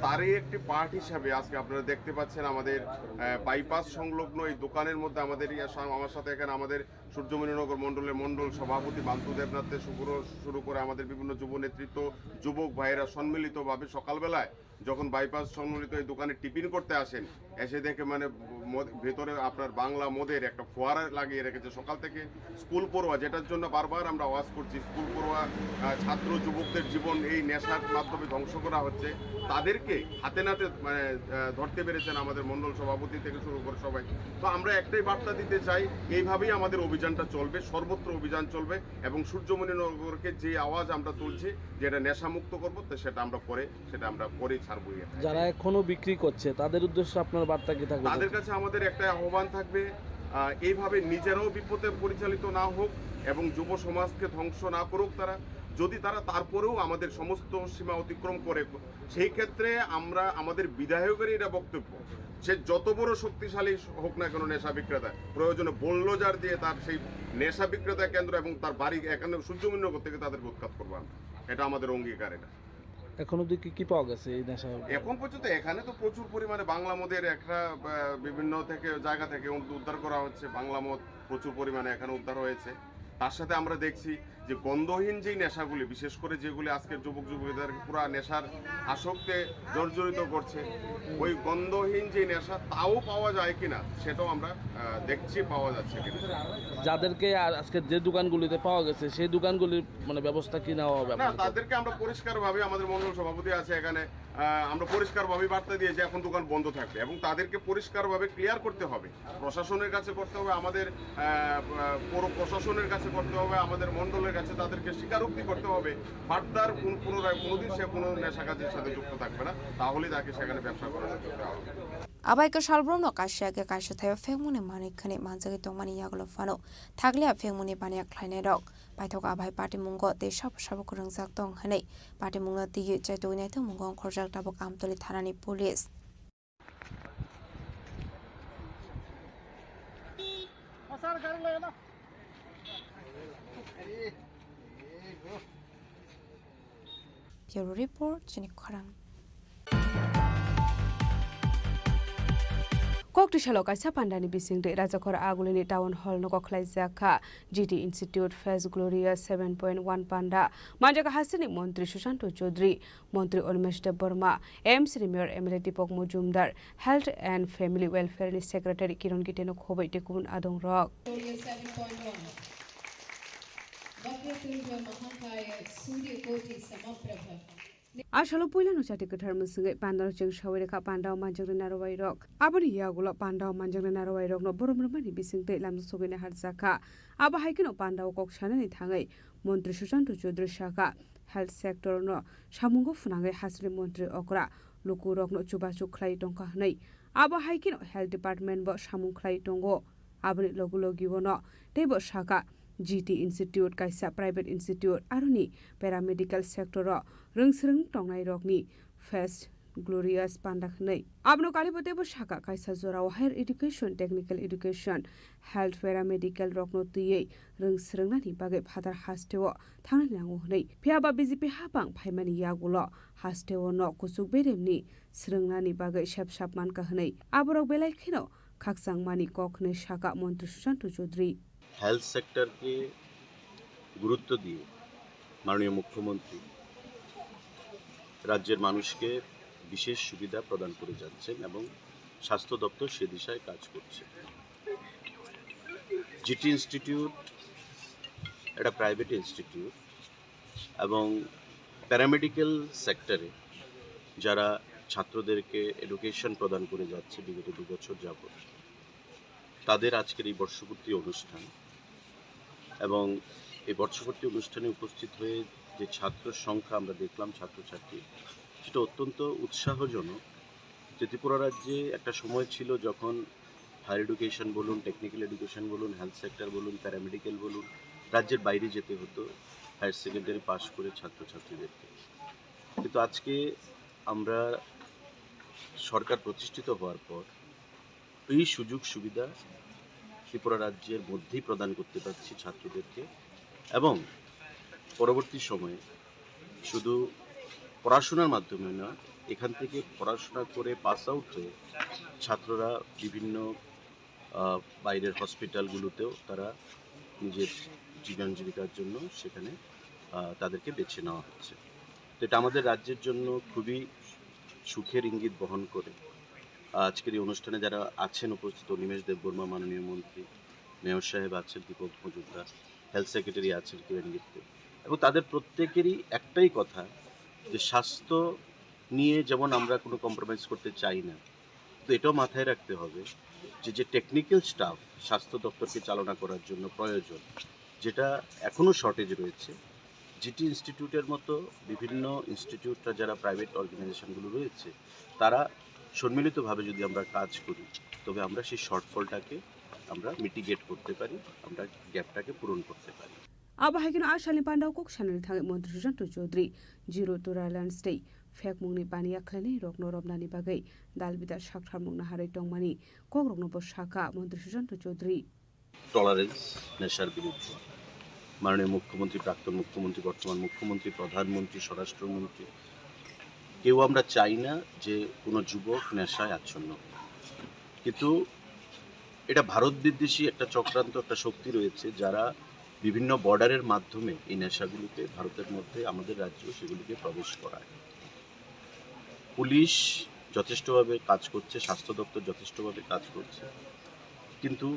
তারই একটি পার্ট হিসাবে আজকে আপনারা দেখতে পাচ্ছেন আমাদের, আহ, বাইপাস সংলগ্ন এই দোকানের মধ্যে আমাদের ইয়া সা-, আমার সাথে এখানে আমাদের সূর্যমণিনগর মণ্ডলের মণ্ডল সভাপতি মান্তু দেবনাথ থেকে শুরু, শুরু করে আমাদের বিভিন্ন যুব নেতৃত্ব, যুবক ভাইয়েরা সম্মিলিতভাবে সকালবেলায় যখন বাইপাস সম্মিলিত এই দোকানে টিফিন করতে আসেন, এসে দেখে মানে মদ-, ভেতরে আপনার বাংলা মদের একটা ফোয়ারা লাগিয়ে রেখেছে সকাল থেকে। স্কুল পড়ুয়া, যেটার জন্য বারবার আমরা আওয়াজ করছি, স্কুল পড়ুয়া, আহ, ছাত্র যুবকদের জীবন এই নেশার মাধ্যমে ধ্বংস করা হচ্ছে, তাদেরকে হাতে নাতে মানে, আহ, ধরতে পেরেছেন আমাদের মণ্ডল সভাপতি থেকে শুরু করে সবাই। তো আমরা একটাই বার্তা দিতে চাই, এইভাবেই আমাদের অভিযানটা চলবে, সর্বত্র অভিযান চলবে এবং সূর্যমণিনগরকে যে আওয়াজ আমরা তুলছি, যেটা নেশামুক্ত করবো, তো সেটা আমরা করে, সেটা আমরা করেই ছাড়বো। যারা এখনো বিক্রি করছে, তাদের উদ্দেশ্যে আপনার বার্তা কি থাকবে? তাদের কাছে আমাদের একটাই আহ্বান থাকবে, আহ, এইভাবে নিজেরাও বিপথে পরিচালিত না হোক এবং যুব সমাজকে ধ্বংস না করুক তারা। যদি তারা তারপরেও আমাদের সমস্ত সীমা অতিক্রম করে, সেই ক্ষেত্রে আমরা, আমাদের বিধায়কের এটা বক্তব্য, সে যত বড় শক্তিশালী হোক না কেন নেশা বিক্রেতা, প্রয়োজনে বুলডোজার দিয়ে তার সেই নেশা বিক্রেতা কেন্দ্র এবং তার বাড়ি এখানে সূর্যমণিনগর থেকে তাদেরকে উৎখাত করবো আমরা। এটা আমাদের অঙ্গীকার। এটা এখন অবধি কি কি পাওয়া গেছে এই নেশা? এখন পর্যন্ত এখানে তো প্রচুর পরিমাণে বাংলা মদের একটা, আহ, বিভিন্ন থেকে, জায়গা থেকে উদ্ধার করা হচ্ছে। বাংলা মদ প্রচুর পরিমাণে এখানে উদ্ধার হয়েছে। তার সাথে আমরা দেখছি যে গন্ধহীন যেই নেশাগুলি, বিশেষ করে যেগুলি আজকের যুবক যুবতীদের পুরা নেশার আসক্তে জর্জরিত করছে, ওই গন্ধহীন যে নেশা, তাও পাওয়া যায় কিনা, সেটাও আমরা, আহ, দেখছি, পাওয়া যাচ্ছে কিনা। যাদেরকে আ-, আজকে যে দোকানগুলিতে পাওয়া গেছে, সেই দোকানগুলির মানে ব্যবস্থা কি নেওয়া হবে না, আপনাদের? তাদেরকে আমরা পরিষ্কারভাবে, আমাদের মণ্ডল সভাপতি আছে এখানে, আহ, আমরা পরিষ্কারভাবে বার্তা দিয়েছি এখন দোকান বন্ধ থাকবে এবং তাদেরকে পরিষ্কারভাবে ক্লিয়ার করতে হবে, প্রশাসনের কাছে করতে হবে, আমাদের, আহ, আহ, পৌর প্রশাসনের কাছে করতে হবে, আমাদের মণ্ডলের কাছে তাদেরকে স্বীকারোক্তি করতে হবে। ফার্দার কোন, পুনরায় কোনোদিন সে কোনো নেশা কাজের সাথে যুক্ত থাকবে না, তাহলেই তাকে সেখানে ব্যবসা করার সুযোগ দেওয়া হবে। Abai kwchal borokno kaisa khe kaisa thaio phekmungni manwi khwnwi manjagwi tongmani yagulo phano thakliya phekmungni baniya khlainairok paithak abai patimungo tei sabo sabo kwrwngjak tong hwnwi patimungno twiwi chaitugwi naitokmungo ongkhorjak tabuk Amtoli thanani police. Bureau Report, chini khorang. Koktisalo kaisa pandani bisingtwi Rajakhor Agulini Town Hall nogo khlaijak kha G T Institute Fest Gloria seven point one panda. Manjak hasini Montri Sushanto Chaudhary, Montri Animesh Debbarma, M C ni Mayor M L A Deepak Majumdar, Health and Family Welfare ni Secretary Kiran Gite no khoboi tei kubun adong rok. Gloria seven point one. Vakrotunda Mahankaya Surya Koti Samaprabha. A salo puilano chati kwthar mwswngwi pandano cheng sawi rwkha, pandao manjaknai narwai rok. Aboni yagulo pandao manjaknai narwai rokno borom rwmani bisingtwi lamjak sogwini harjakha. Abo hai kheno pandao kok sanani thangwi Montri Sushanto Chaudhary sakha, health sector no samungo phwnangwi hasini montri okra luku rokno chubachu khlai tongkha hwnwi. Abo hai kheno health department bo samung khlai tongo. Aboni logi logi ono teibo sakha, G T Institute kaisa private institute, aroni paramedical sector o rwngsrwng tongnai rokni Fest Glorious Panda hwnwi. Abono Kalipatebo sakha, kaisa jorao higher education, technical education, health, paramedical rokno twiwi rwng swrwngnani bagwi phatar hasteo thangnani nango hwnwi. Phiya ba B J P hapang phaimani yagulo hasteo nok kuchuk beremni swrwngnani bagwi sep sap mankha hwnwi aborok belai kheno khakchangmani kok hwnwi sakha Montri Sushanta Chowdhury. Health সেক্টরকে গুরুত্ব দিয়ে মাননীয় মুখ্যমন্ত্রী রাজ্যের মানুষকে বিশেষ সুবিধা প্রদান করে যাচ্ছেন এবং স্বাস্থ্য দপ্তর সে দিশায় কাজ করছে। জিটি ইনস্টিটিউট একটা প্রাইভেট ইনস্টিটিউট এবং প্যারামেডিক্যাল সেক্টরে যারা ছাত্রদেরকে এডুকেশন প্রদান করে যাচ্ছে বিগত দু বছর যাবত, তাদের আজকের এই বর্ষপূর্তি অনুষ্ঠান এবং এই বর্ষপূর্তি অনুষ্ঠানে উপস্থিত হয়ে যে ছাত্র সংখ্যা আমরা দেখলাম, ছাত্রছাত্রী, সেটা অত্যন্ত উৎসাহজনক। যে ত্রিপুরা রাজ্যে একটা সময় ছিল যখন হায়ার এডুকেশন বলুন, টেকনিক্যাল এডুকেশন বলুন, হেলথ সেক্টর বলুন, প্যারামেডিক্যাল বলুন, রাজ্যের বাইরে যেতে হতো হায়ার সেকেন্ডারি পাশ করে ছাত্রছাত্রীদেরকে। কিন্তু আজকে আমরা সরকার প্রতিষ্ঠিত হওয়ার পর এই সুযোগ সুবিধা ত্রিপুরা রাজ্যের মধ্যেই প্রদান করতে পারছি ছাত্রদেরকে এবং পরবর্তী সময়ে শুধু পড়াশোনার মাধ্যমে নয়, এখান থেকে পড়াশোনা করে পাস আউট হয়ে ছাত্ররা বিভিন্ন আহ, বাইরের হসপিটালগুলোতেও তারা নিজের জীবন জীবিকার জন্য সেখানে আহ, তাদেরকে বেছে নেওয়া হচ্ছে। তো এটা আমাদের রাজ্যের জন্য খুবই সুখের ইঙ্গিত বহন করে। আজকের এই অনুষ্ঠানে যারা আছেন উপস্থিত, অনিমেষ দেববর্মা মাননীয় মন্ত্রী, মেয়র সাহেব আছেন দীপক মজুমদার, হেলথ সেক্রেটারি আছেন কিরণ গিত্তে, এবং তাদের প্রত্যেকেরই একটাই কথা যে স্বাস্থ্য নিয়ে যেমন আমরা কোনো কম্প্রোমাইজ করতে চাই না, তো এটাও মাথায় রাখতে হবে যে, যে টেকনিক্যাল স্টাফ স্বাস্থ্য দপ্তরকে চালনা করার জন্য প্রয়োজন, যেটা এখনও শর্টেজ রয়েছে, জিটি ইনস্টিটিউটের মতো বিভিন্ন ইনস্টিটিউটরা যারা প্রাইভেট অর্গানাইজেশনগুলো রয়েছে, তারা সম্মিলিতভাবে যদি আমরা কাজ করি, তবে আমরা সেই শর্টফলটাকে আমরা মিটিগেট করতে পারি, আমরা গ্যাপটাকে পূরণ করতে পারি। Abo hai kheno a salni pandao kok sanani thangwi Montri Sushanta Chowdhury Zero Tolerance tei phekmungni baniya khlainai rokno romnani bagwi dal bidal saktharmung naharwi tongmani kokrokno bo sakha Montri Sushanta Chowdhury. Tolerance, নেশার বিরুদ্ধে মাননীয় মুখ্যমন্ত্রী, প্রাক্তন মুখ্যমন্ত্রী, বর্তমান মুখ্যমন্ত্রী, প্রধানমন্ত্রী, স্বরাষ্ট্রমন্ত্রী, কেউ আমরা চাই না যে কোনো যুবক নেশায় আচ্ছন্ন হোক। কিন্তু এটা ভারত বিদ্বেষী একটা চক্রান্ত, একটা শক্তি রয়েছে, যারা বিভিন্ন বর্ডারের মাধ্যমে এই নেশাগুলিকে ভারতের মধ্যে আমাদের রাজ্যেও সেগুলিকে প্রবেশ করায়। পুলিশ যথেষ্টভাবে কাজ করছে, স্বাস্থ্য দপ্তর যথেষ্টভাবে কাজ করছে, কিন্তু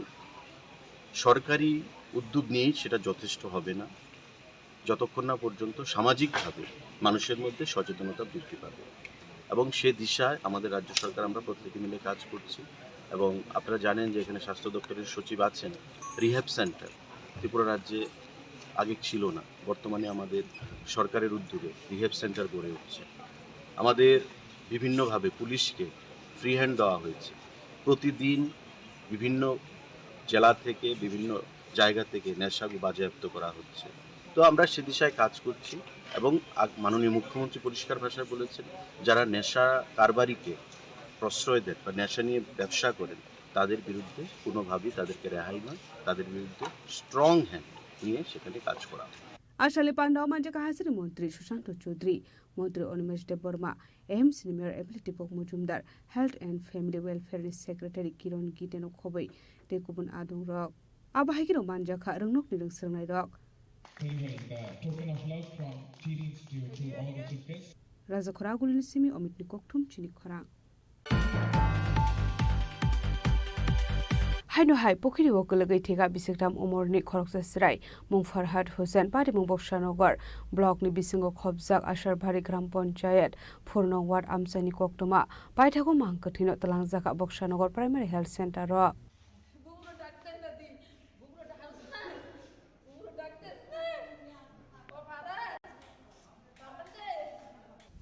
সরকারি উদ্যোগ নিয়েই সেটা যথেষ্ট হবে না, যতক্ষণ না পর্যন্ত সামাজিকভাবে মানুষের মধ্যে সচেতনতা বৃদ্ধি পাবে। এবং সে দিশায় আমাদের রাজ্য সরকার, আমরা প্রত্যেকে মিলে কাজ করছি। এবং আপনারা জানেন যে এখানে স্বাস্থ্য দপ্তরের সচিব আছেন। রিহ্যাব সেন্টার ত্রিপুরা রাজ্যে আগে ছিল না, বর্তমানে আমাদের সরকারের উদ্যোগে রিহ্যাব সেন্টার গড়ে উঠছে। আমাদের বিভিন্নভাবে পুলিশকে ফ্রি হ্যান্ড দেওয়া হয়েছে। প্রতিদিন বিভিন্ন জেলা থেকে, বিভিন্ন জায়গা থেকে নেশাগু বাজেয়াপ্ত করা হচ্ছে। তো আমরা সে দিশায় কাজ করছি এবং আগ-, মাননীয় মুখ্যমন্ত্রী পরিষ্কার ভাষায় বলেছেন, যারা নেশা কারবারিকে প্রশ্রয় দেন বা নেশা নিয়ে ব্যবসা করেন, তাদের বিরুদ্ধে কোনোভাবেই তাদেরকে রেহাই নয়, তাদের বিরুদ্ধে স্ট্রং হ্যান্ড নিয়ে সেখানে কাজ করা হবে। A salni pandao manjakha hasteni Montri Sushanta Chowdhury, Montri Animesh Debbarma, A M C ni Mayor M L A Dipok Mojumdar, Health and Family Welfare ni Secretary Kiron Gite no khobwi tei kubun adongrok. Abo hai kheno manjakha rwngnokni rwng swrwngnairok. Very well, the token of love from T D Institute to all the chief guests. Rajakhora Agulini simi Omitni kokthum chini khorang. Haino hai pukhiri o kwlwgwi thika bisiktham umorni khoroksa chwrai mung Farhad Hussain, patimung Bobsanagar block ni bisingo khopjak Asarbari Gram Panchayat, Phurnong Ward amchaini koktwma paithago mang kwthwino twlangjak Bobsanagar Primary Health Center o.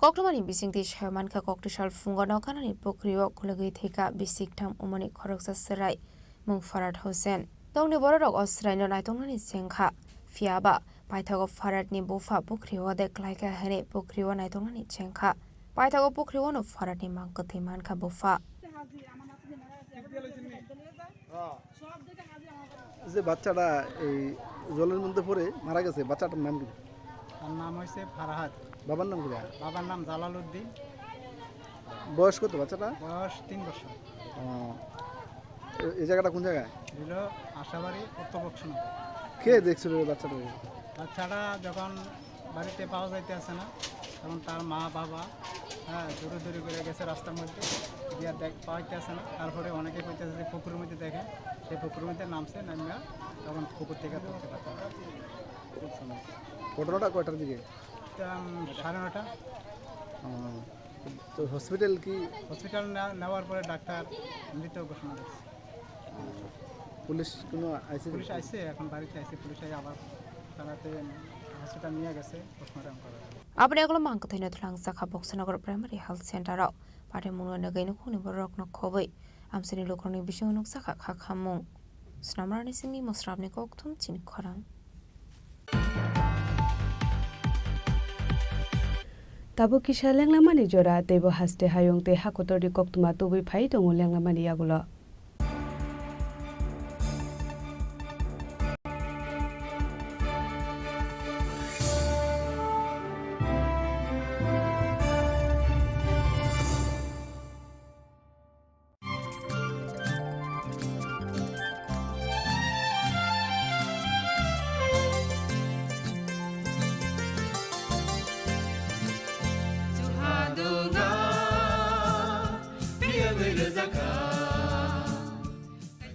Koktwmani bisingtwi sawi mankha, koktwsal phungo nokanani pukhrio khulugwi thwikha bisiktham umorni khoroksa chwrai mung Farhad Hussain. Tongni bororok o chwraino naitoknani chengkha, phiyaba paithago Farhadni bupha pukhrio de klaikha hwnwi pukhrio naitoknani chengkha. Paithago pukhri o no pharatni mang kwthwi mankha bupha. যে বাচ্চাটা এই জলের মধ্যে পড়ে মারা গেছে, বাচ্চাটার নাম কি? তার নাম হয়েছে ফারহাদ। বাবার নাম কি? বাবার নাম জালালউদ্দিন। বয়স কত বাচ্চাটা? বয়স তিন বছর। ও, এ-, এই জায়গাটা কোন জায়গায়? হলো আশাবাড়ি উত্তর বক্সনগর। কে দেখছিল এই বাচ্চাটাকে? বাচ্চাটা যখন বাড়িতে পাওয়া যাইতে আসে না, তখন তার মা বাবা, হ্যাঁ, দৌড়াদৌড়ি করে গেছে রাস্তার মধ্যে, গিয়া দেখ পাওয়া যাইতে আসে না। তারপরে অনেকে কইতেছে যে পুকুরের মধ্যে দেখে, সেই পুকুরের মধ্যে নামছে, নামিয়া তখন পুকুর থেকে ধরতে পারছে না। খুব সমস্যা। ঘটনাটা কয়টার দিকে? এটা, উম, সাড়ে নটা। ও, তো হসপিটাল কি? হসপিটাল নেওয়ার পরে ডাক্তার মৃত ঘোষণা করছে। পুলিশ কোনো আইসি? পুলিশ আইসে, এখন বাড়িতে আইসে, পুলিশ আই আবার তাড়াতাড়ি হসপিটাল নিয়ে গেছে, পোস্টমর্টম করার জন্য। Aboni ulo mang kwthwino twlang sakha Boksanagar Primary Health Center o. Pare mungno nagwi nukhungni borokno khobwi amchaini lukurokni bisingo nukjakha kha khamung. Snamrani simi mosrabni kokthum chini khorang. Tabuk kisa lenglamani jora, teibo haste hayung tei hakotorni koktwma tubui phai tongo lenglamani yagulo.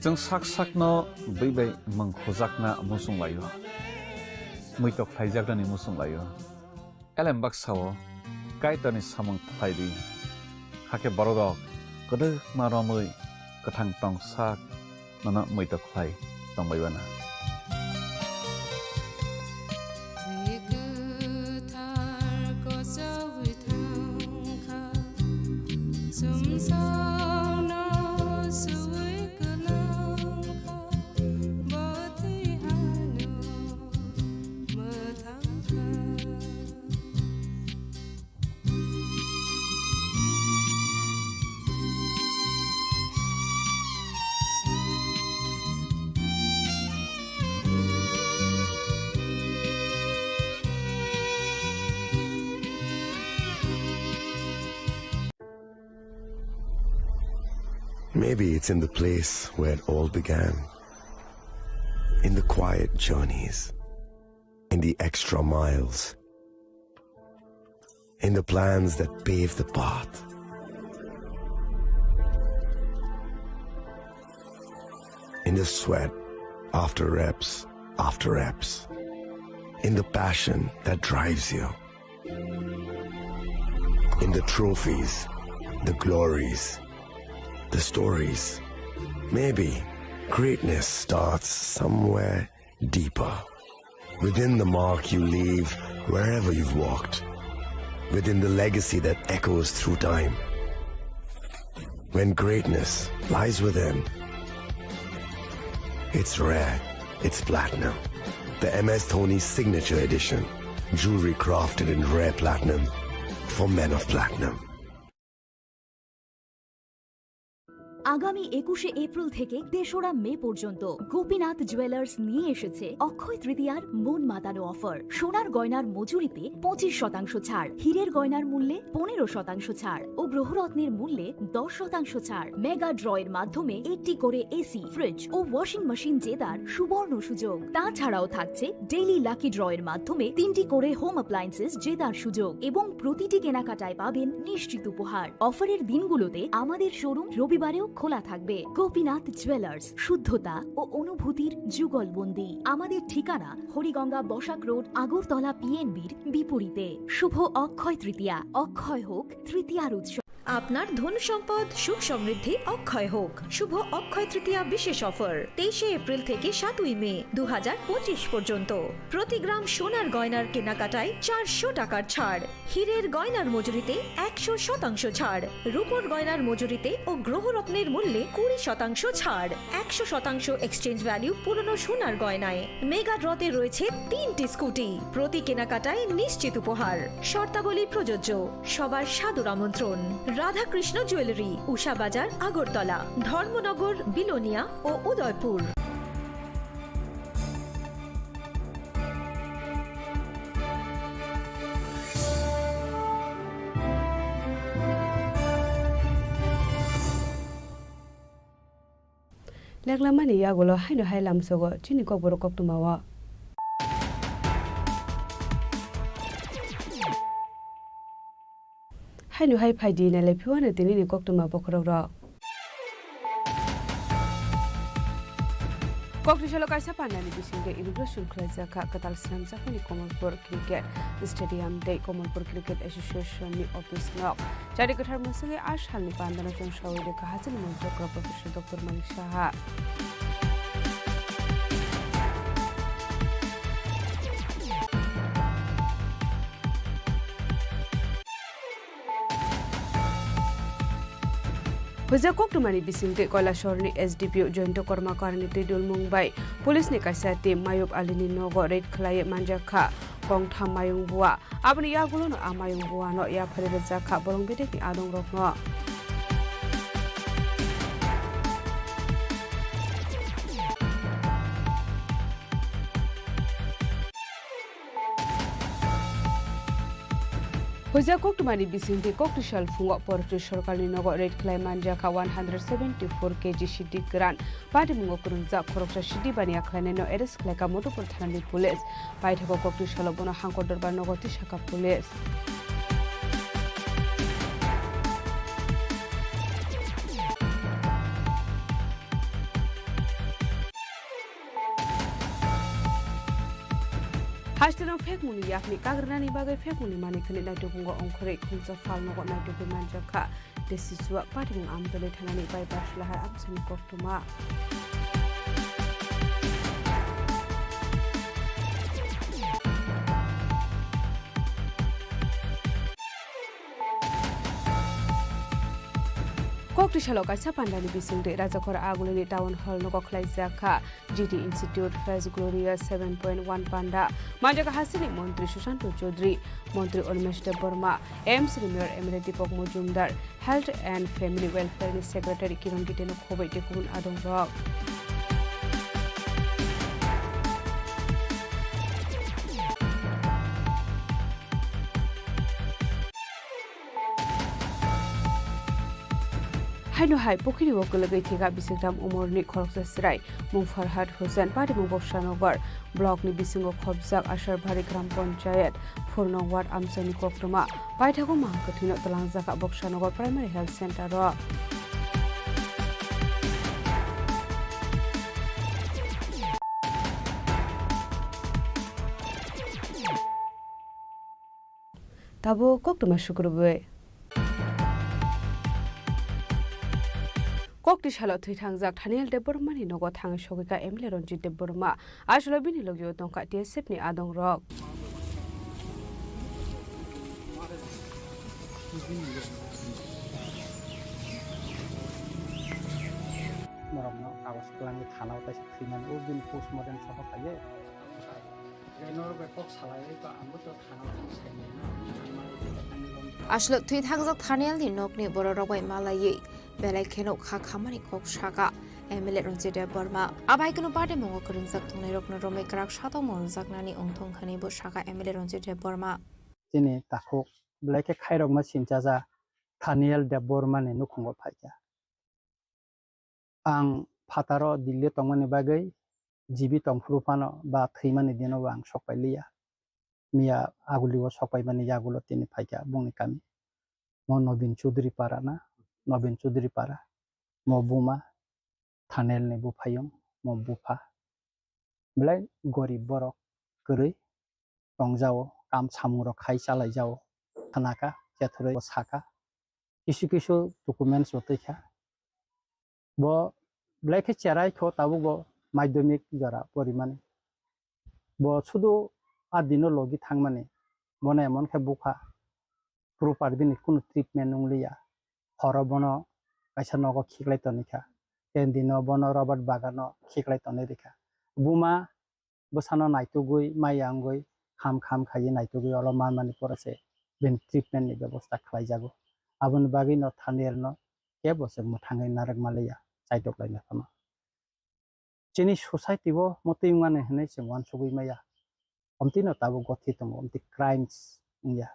Chwng sak sakno bwi bai mwng khujakna muchung laio, muitok khlaijaknani muchung laio. Elem baksa-o Kaitorni samung khlai di, hakhe bororok kwdwkma romwi kwthang tong sak nono muitok khlai tongbai bana. Maybe it's in the place where it all began. In the quiet journeys. In the extra miles. In the plans that pave the path. In the sweat after reps after reps. In the passion that drives you. In the trophies, the glories, the stories. Maybe greatness starts somewhere deeper. Within the mark you leave wherever you've walked. Within the legacy that echoes through time. When greatness lies within, it's rare, it's platinum. The M S Dhoni Signature Edition. Jewelry crafted in rare platinum for men of platinum. আগামী একুশে এপ্রিল থেকে তেসরা মে পর্যন্ত গোপীনাথ জুয়েলার্স নিয়ে এসেছে অক্ষয় তৃতীয়ার মন মাতানো অফার। সোনার গয়নার মজুরিতে পঁচিশ শতাংশ ছাড়, হীরের গয়নার মূল্যে পনেরো শতাংশ ছাড় ও গ্রহরত্নের মূল্যে দশ শতাংশ ছাড়। মেগা ড্রয়ের মাধ্যমে একটি করে এসি, ফ্রিজ ও ওয়াশিং মেশিন জেতার সুবর্ণ সুযোগ। তাছাড়াও থাকছে ডেইলি লাকি ড্রয়ের মাধ্যমে তিনটি করে হোম অ্যাপ্লায়েন্সেস জেতার সুযোগ এবং প্রতিটি কেনাকাটায় পাবেন নিশ্চিত উপহার। অফারের দিনগুলোতে আমাদের শোরুম রবিবারেও খোলা থাকবে। গোপীনাথ জুয়েলার্স, শুদ্ধতা ও অনুভূতির যুগলবন্দি। আমাদের ঠিকানা হরিগঙ্গা বসাক রোড, আগরতলা পিএনবির বিপরীতে। শুভ অক্ষয় তৃতীয়া, অক্ষয় হোক তৃতীয়ার উৎসব। আপনার ধন সম্পদ সুখ সমৃদ্ধি অক্ষয় হোক। শুভ অক্ষয় তৃতীয়া বিশেষ অফার তেইশে এপ্রিল থেকে সাতই মে দু হাজার পঁচিশ পর্যন্ত। প্রতি গ্রাম সোনার গয়নার কেনাকাটায় চারশো টাকার ছাড়, হীরের গয়নার মজুরিতে একশো শতাংশ ছাড়, রূপোর গয়নার মজুরিতে ও গ্রহরত্নের মূল্যে কুড়ি শতাংশ ছাড়, একশো শতাংশ এক্সচেঞ্জ ভ্যালু পুরনো সোনার গয়নায়। মেগা ড্রতে রয়েছে তিনটি স্কুটি, প্রতি কেনাকাটায় নিশ্চিত উপহার। শর্তাবলী প্রযোজ্য। সবার সাদর আমন্ত্রণ। রাধাকৃষ্ণ জুয়েলারি, উষা বাজার, আগরতলা, ধর্মনগর, বিলোনিয়া ও Udaipur. Leklamani yagulo haino hai lamsogo chini kokborok koktwmao. Haino hai phaidi nailai phiwano tinini koktwma bokhorokrok. Kokthwi salo kaisa pandani bisingtwi inauguration khlaijak kha kwtal swnamjakmani Kamalpur Cricket Stadium tei Kamalpur Cricket Association ni office nok. Chari kwthar mwswngwi a salni pandano chwng saui rwkha hachini mantri Professor Doctor Manik Saha. Huijak koktwmani bisingtwi Koilasahorni S D P O Joyanta Kormakarni twi dulmung bai police ni kaisa team Mayub Alini nogo raid khlaiwi manjak kha kongtham mayung bua. Aboni yagulono a mayung buano yapharwi rwjak kha bolong bedekni adongrokno. Huijak koktwmani bisingtwi kokthwi sal phungo Porchoi sorkarni nogo raid khlai manjak kha one hundred seventy four K G sidi kwran. Patimungo kwrwngjak khoroksa sidi baniya khlainaino arrest khlaikha Madhupur thanani police. Paithago koktwi salo bono Hangkor Dorbar nogo tisakha police. Hasteno phekmungni yakni kagrwnani bagwi phekmungni manikhwni naitukungo ongkhorwi khungsa phalnogo naitugwi manjakha. Tei sisua patimung Amtwlwi thanani bypass lahai amchaini koktwma. Kokthwi salo kaisa pandani bisingtwi Rajakhor Agulini Town Hall nogo khlaijak kha G T Institute First Gloria seven point one panda. Manjak hasteni Montri Sushanto Chaudhary, Montri Animesh Debbarma, A M C ni Mayor M L A Deepak Majumdar, Health and Family Welfare ni Secretary Kiran Gite no khoboi tei kubun adongrok. Haino hai pukhiri o kwlwgwi thwikha Bisikram Umorni khoroksa chwrai, mung Farhad Hussain, patimung Boksanagar block ni bisingo khopjak Asarbari Gram Panchayat, four nong ward amchaini koktwma. Paithago mahang kwthwino twlangjakha Boksanagar Primary Health Center o. Tabuk koktwma sukrubwi. Kokthwi salo thwi thangjak Thaniel Debbarmani nogo thangwi sogwikha M L A Ranjit Debbarma. Aswkno bini logio tongkha T S F ni adongrok. Norokno kagoj twlangwi thanao kaisa thwimani, o bini postmortem sohor khaio. Aswk thwi thangjak Thaniel ni nokni bororok bai malaiwi belai kheno kha khamani kok saka M L A Ranjit Debbarma. Abai kheno patimungo kwrwngjak tongnairokno romwi kwrak satokma rwjaknani wngthong hwnwi bo saka M L A Ranjit Debbarma. Chini takhuk belai khe khairokma sinchaja Thaniel Debbarma ni nukhungo phaikha. Ang phataro Delhi tongmani bagwi jibi tongphuru phano ba thwimani dino bo ang sok pai liya. Miya agulio sok paimani yagulo tini phaikha bongni kami. Mo Nobin Chaudhary para na, Nobin Chaudhary para. Mo buma Thanel ni buphayung, mo bupha. Belai gorib borok kwrwi tongjao, kam samungrok khai chalaijao. Khnakha, kethurwi saka. kisu kisu documents bo twi kha. Bo belai khe cherai kho tabuk bo madhyamik jora porimani. Bo sudu a dino logi thangmani. Bono emon khe bupha proper bini kunu treatment wng liya. Horo bono kaisa nogo khiklai toni kha. Ten dino bono rubber bagano khiklai toni rikha. Buma bwsano naitugwi, maya wngwi, kham kham khaiwi naitugwi olo manmani pore se bini treatment ni bebosta khlaijago. Aboni bagwi no Thaniel no kebo se mwthangwi narwk maliya, chaitok laina phano. Chini society o mwtwi wngmani hwnwi chwng uansugwi maya. Omtwino tabuk gothi tongo, omtwi crimes wngya.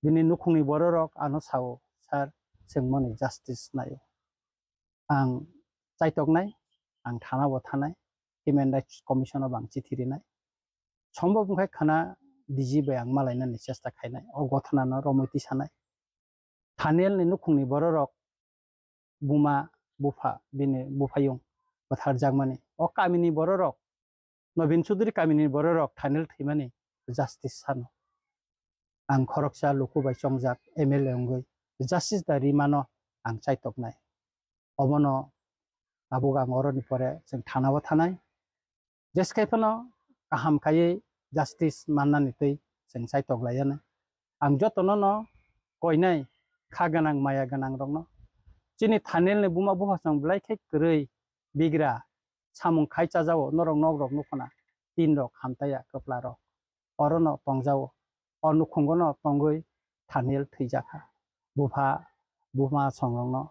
Bini nukhungni bororok ano sao, "Sir, chwng mani justice naio." Ang chaitoknai, ang thana bo thanai, Human Rights Commission o bo ang chithi rinai. Sombhob wngkha khana D G bai ang malainani chesta khainai, o gothana no romwi tisanai. Thaniel ni nukhungni bororok buma, bupha, bini buphayung bwtharjakmani. O kamini bororok, Nobin Chudri kamini bororok Thaniel thwimani justice sano. Ang khoroksa luku bai chongjak M L A wngwi justice da rimano ang chaitoknai. Obono tabuk ang oroni pore chwng thana o thanai. Jeskai phano kaham khaiwi justice mannani twi chwng chaitok laiyanai. Ang jotono no koinai, kha gwnang, maya gwnang rokno. Chini Thaniel ni buma bupha chwng belai khe kwrwi bigra samung khai chajao, norok nok rok nukho na, tin rok, hamtaiya, kwpla rok. Orono tongjao, o nukhungo no tongwi Thaniel thwijakha. Bupha, buma songrokno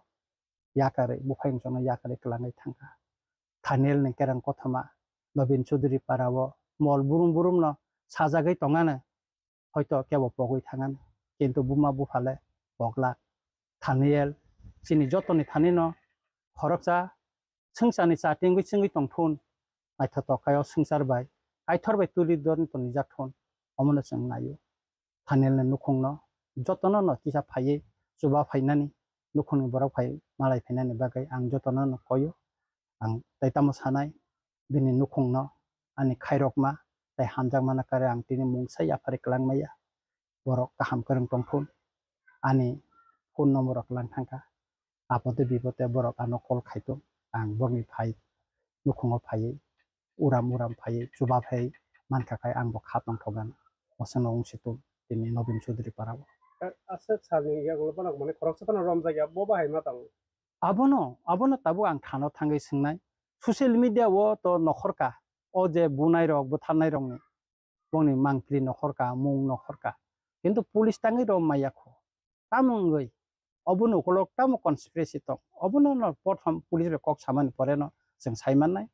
yakarwi, buphayung songno yakarwi kwlangwi thangkha. Thaniel ni kereng kothoma Nobin Chudri para o mol burum burum no sajagwi tongano, hoito kebo pogwi thangano, kintu buma bupha le poglak. Thaniel chini jotoni thani no khoroksa swngcharni cha tingwi chwngwi tongthun, naithotok khe o swngchar bai Kaitor bai tuli don tonijak thun, omono chwng naio. Thaniel ni nukhungno jotono no kisa phaiwi chuba phainani, nukhungni borok phai malai phainani bagwi ang jotono no koio. Ang tei tamo sanai, bini nukhungno ani khairokma tei hamjakmano kare ang tini mungsa yaphari kwlangmaya. Borok kaham kwrwng tongthun, ani phone number rok lang thangkha. Apode bipode borok ano call khaitong, ang borokni phai nukhungo phaiwi uram uram phaiwi chuba phai mankha khai ang bo kha tongthokgana. Osano wngsitung tini Nobin Chudri parao. Aswk salni yagulo bono mane khoroksa phano romjakya, bo bahai ma tong? Abono, abono tabuk ang thano thangwi swngnai. Social media o to nokhorka, o je bunai rok, butharnai rokni, bongni mangpili nokhorka, mung nokhorka. Kintu police tangwi rw maya kho. Tamo wngwi? Obono ukolok tamo conspiracy tong? Obono no prothom police bai kok samani pore no chwng sai mannai.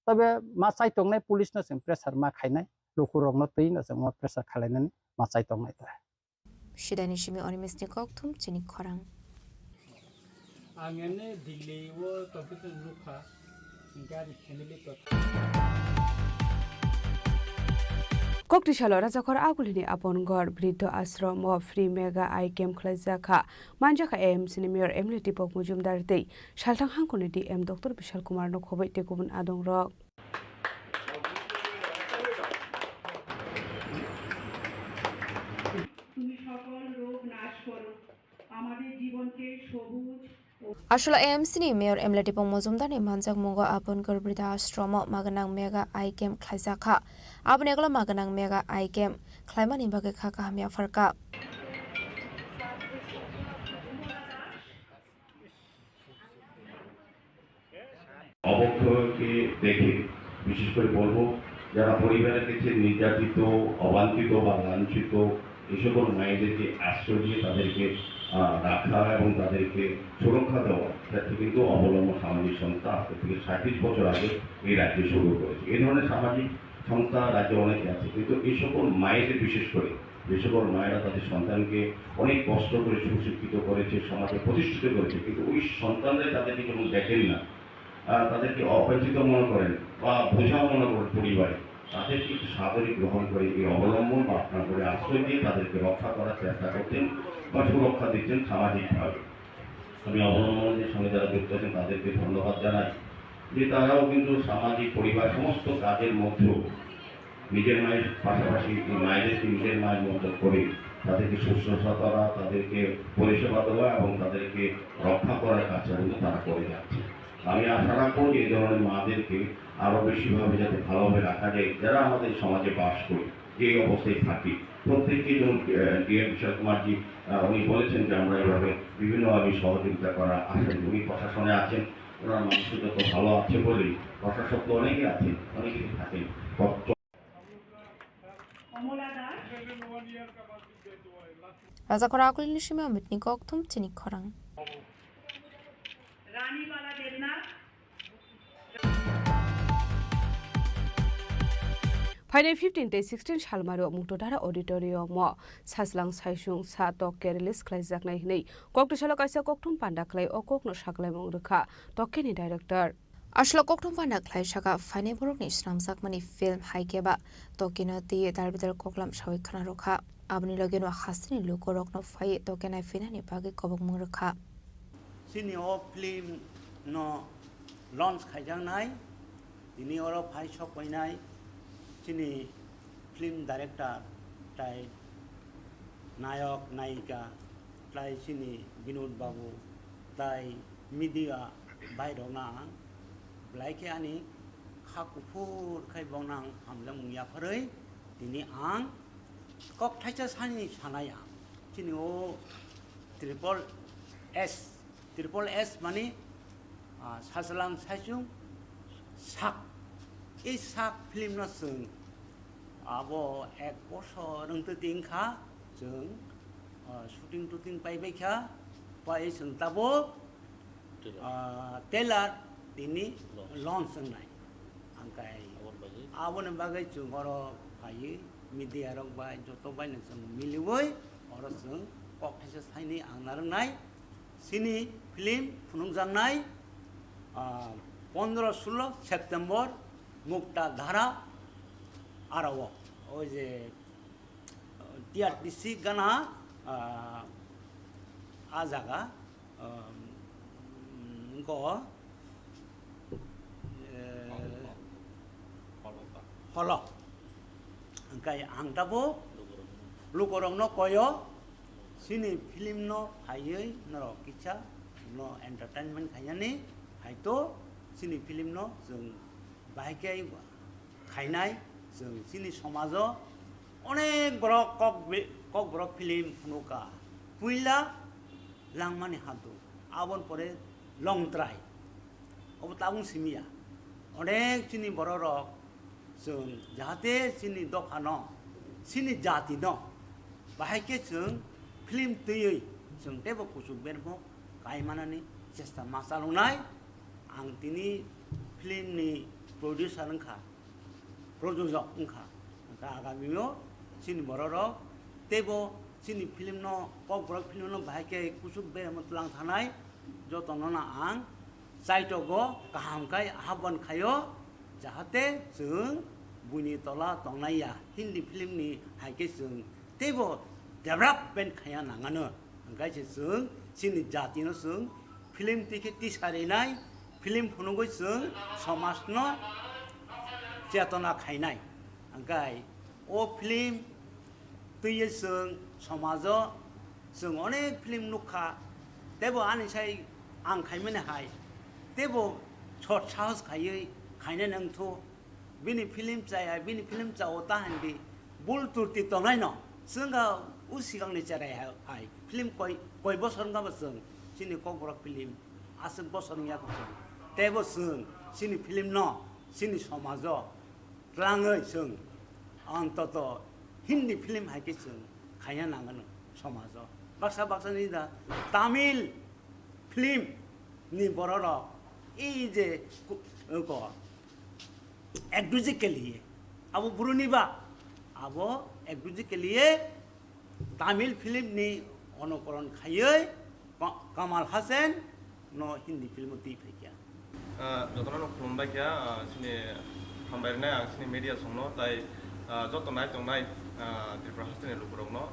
Tobe ma chai tongnai police no chwng pressure ma khainai. Lukurokno twi no chwng ma pressure khalainani ma chai tongnai ta. Sidani simi Onimisni kokthum chini khorang. Ang ene Delhi o tongkhe chwng nukha, hwnkhe ani family to. Kokti salo Rajakhor Agulini Apongor Briddho Ashram o free mega eye camp khlaijak kha. Manjakha A M C ni Mayor M L A Deepak Majumdar tei Salthang Hangkoni D M Doctor Bishal Kumar no khoboi tei kubun adongrok. তুমি সকল রোগ নাশ করো, আমাদের জীবনকে সবুজ ও Aswla A M C ni Mayor M L A Deepak Majumdar ni manjakmungo Apongor Briddha Ashram o magnang mega eye camp khlaijak kha. Aboni ulo magnang mega eye camp khlaimani bagwi kha kaham yapharkha. অবক্ষয়কে দেখে, বিশেষ করে বলবো, যারা পরিবারের কাছে নির্যাতিত, অবাঞ্ছিত বা লাঞ্ছিত, এই সকল মায়েদেরকে আশ্রয় দিয়ে তাদেরকে, আহ, রাখা এবং তাদেরকে সুরক্ষা দেওয়া, সেটা কিন্তু অবলম্বন সামাজিক সংস্থা আজকে থেকে সাঁইত্রিশ বছর আগে এই রাজ্যে শুরু করেছে। এই ধরনের সামাজিক সংস্থা রাজ্যে অনেকে আছে, কিন্তু এই সকল মায়েদের বিশেষ করে যে সকল মায়েরা তাদের সন্তানকে অনেক কষ্ট করে সুশিক্ষিত করেছে, সমাজে প্রতিষ্ঠিত করেছে, কিন্তু ওই সন্তানরাই তাদেরকে যখন দেখেন না, আহ, তাদেরকে অবাঞ্ছিত মনে করেন বা বোঝা মনে করেন পরিবারে, তাদেরকে একটু সাদরে গ্রহণ করে এই অবলম্বন বা আপনার করে আশ্রয় দিয়ে তাদেরকে রক্ষা করার চেষ্টা করছেন বা সুরক্ষা দিচ্ছেন সামাজিকভাবে। আমি অবলম্বনের সঙ্গে যারা যুক্ত আছেন তাদেরকে ধন্যবাদ জানাই যে তারাও কিন্তু সামাজিক পরিবার সমস্ত কাজের মধ্যেও নিজের মায়ের পাশাপাশি এই মায়েদেরকে নিজের মায়ের মতো করে তাদেরকে শুশ্রূষা করা, তাদেরকে পরিষেবা দেওয়া এবং তাদেরকে রক্ষা করার কাজটা কিন্তু তারা করে যাচ্ছে। আমি আশা রাখবো যে এই ধরনের মাদেরকে আরো বেশিভাবে যাতে ভালোভাবে রাখা যায়, যারা আমাদের সমাজে বাস করি, যে অবস্থায় থাকি, প্রত্যেককে যেমন, আহ, ডিএম বিশাল কুমারজি, আহ, উনি বলেছেন যে আমরা এভাবে বিভিন্নভাবে সহযোগিতা করার আশা করি। উনি প্রশাসনে আছেন, ওনার মানসিকতা ভালো আছে বলেই প্রশাসক তো অনেকেই আছেন, অনেকেই থাকেন। Rajakhor akulini simi Amitni kokthum chini khorang. Phainai fifteen tei sixteen salmari o Muktodhara Auditorium o Sajlang Saisung sa tok khe release khlaijaknai hwnwi koktwsalo kaisa kokthum panda khlai o kokno saklaimung rwkha Tokkeni director. Aswk kokthum panda khlai saka phainai borokni swnamjakmani film hai khe ba Tokkeno twiwi dal bidal koklam sawi khna rwkha. Aboni logeno hasteni lukurokno phaiwi Tokke naiphinani bagwi kobokmung rwkha. Chini o film no launch khaijaknai, tini oro phai sok painai chini film director tai nayok nayika tai chini Binod babu tai media bai rok no ang belai khe ani kha kuphur khai bono ang hamjakmung yapharwi tini ang kok thaisa sani sanai ang chini o triple S, triple S mani, ah, Sajlang Saisung sak. Ei sak film no chwng abo ek bosor wngtwi tongkha chwng, ah, shooting tooting paibai kha, pai chwng tabuk Trailer. Ah, trailer tini Launch. Launch wngnai. Hangkai Aboni bagwi? Aboni bagwi chwng oro phaiwi media rok bai joto bai no chwng miliwi oro chwng kok thaisa saini ang narwknai. Chini film phunukjaknai, ah, pondro sulo September Muktadhara aro o je, ah, T R T C gana, ah, a jaga. Um, wngkha, eh, holo. Holo. Holo. Holo. Hingke ang tabuk lukurokno koyo, chini film no phaiwi norok kisa no entertainment khainani, hai to chini film no chwng bahai khe khainai, chwng chini somajo onek borok kok bi-, kokborok film phunukha. Puila langmani hadu, aboni pore longtrai. Obo tabuk simi ya. Onek chini bororok chwng jahate chini dophano, chini jatino bahai khe chwng film twiwi chwng teibo kuchuk bermo kaimanani chesta ma chaloknai. Ang tini film ni producer wngkha, projojok wngkha. Hingkhe agamio chini bororok teibo chini film no, kokborok film no bahai khe kuchuk bermo twlang thanai, jotono no ang chaitogo kaham khai ahobwan khaio, jahate chwng buini tola tongnai ya Hindi film ni hai khe chwng teibo development khaiya nangano. Hingkhe se chwng chini jati no chwng film twi khe tisa rinai, film phunugwi chwng somaj no chetona khainai. Hingkhe o film twiwi chwng somajo chwng onek film nukha, teibo ani sai ang khaimani hai, teibo sot sahos khaiwi khainai nangthu. Bini film chaya, bini film chao ta hindi bul turti tongnai no. Chwngkha o sikangni cherai hai, hai film koi, koi bosor wngkha bo chwng chini kokborok film aswk bosor wngya kho chwng. Teibo chwng chini film no, chini somajo twlangwi chwng antoto Hindi film hai khe chwng khaina nangano somajo. Baksa baksa ni da Tamil film ni bororok ei je ku-, ko ek duje ke liye, abo buruni ba, abo ek duje ke liye Tamil film ni onokoron khaiwi Ka-, Kamal Hassan no Hindi film o twi phaikha. Ah, jotono no khulumbai kha, ah, chini hambai rwnai ang chini media songno, tai, ah, joto nai tongnai, ah, Tripura hasteni lukurokno,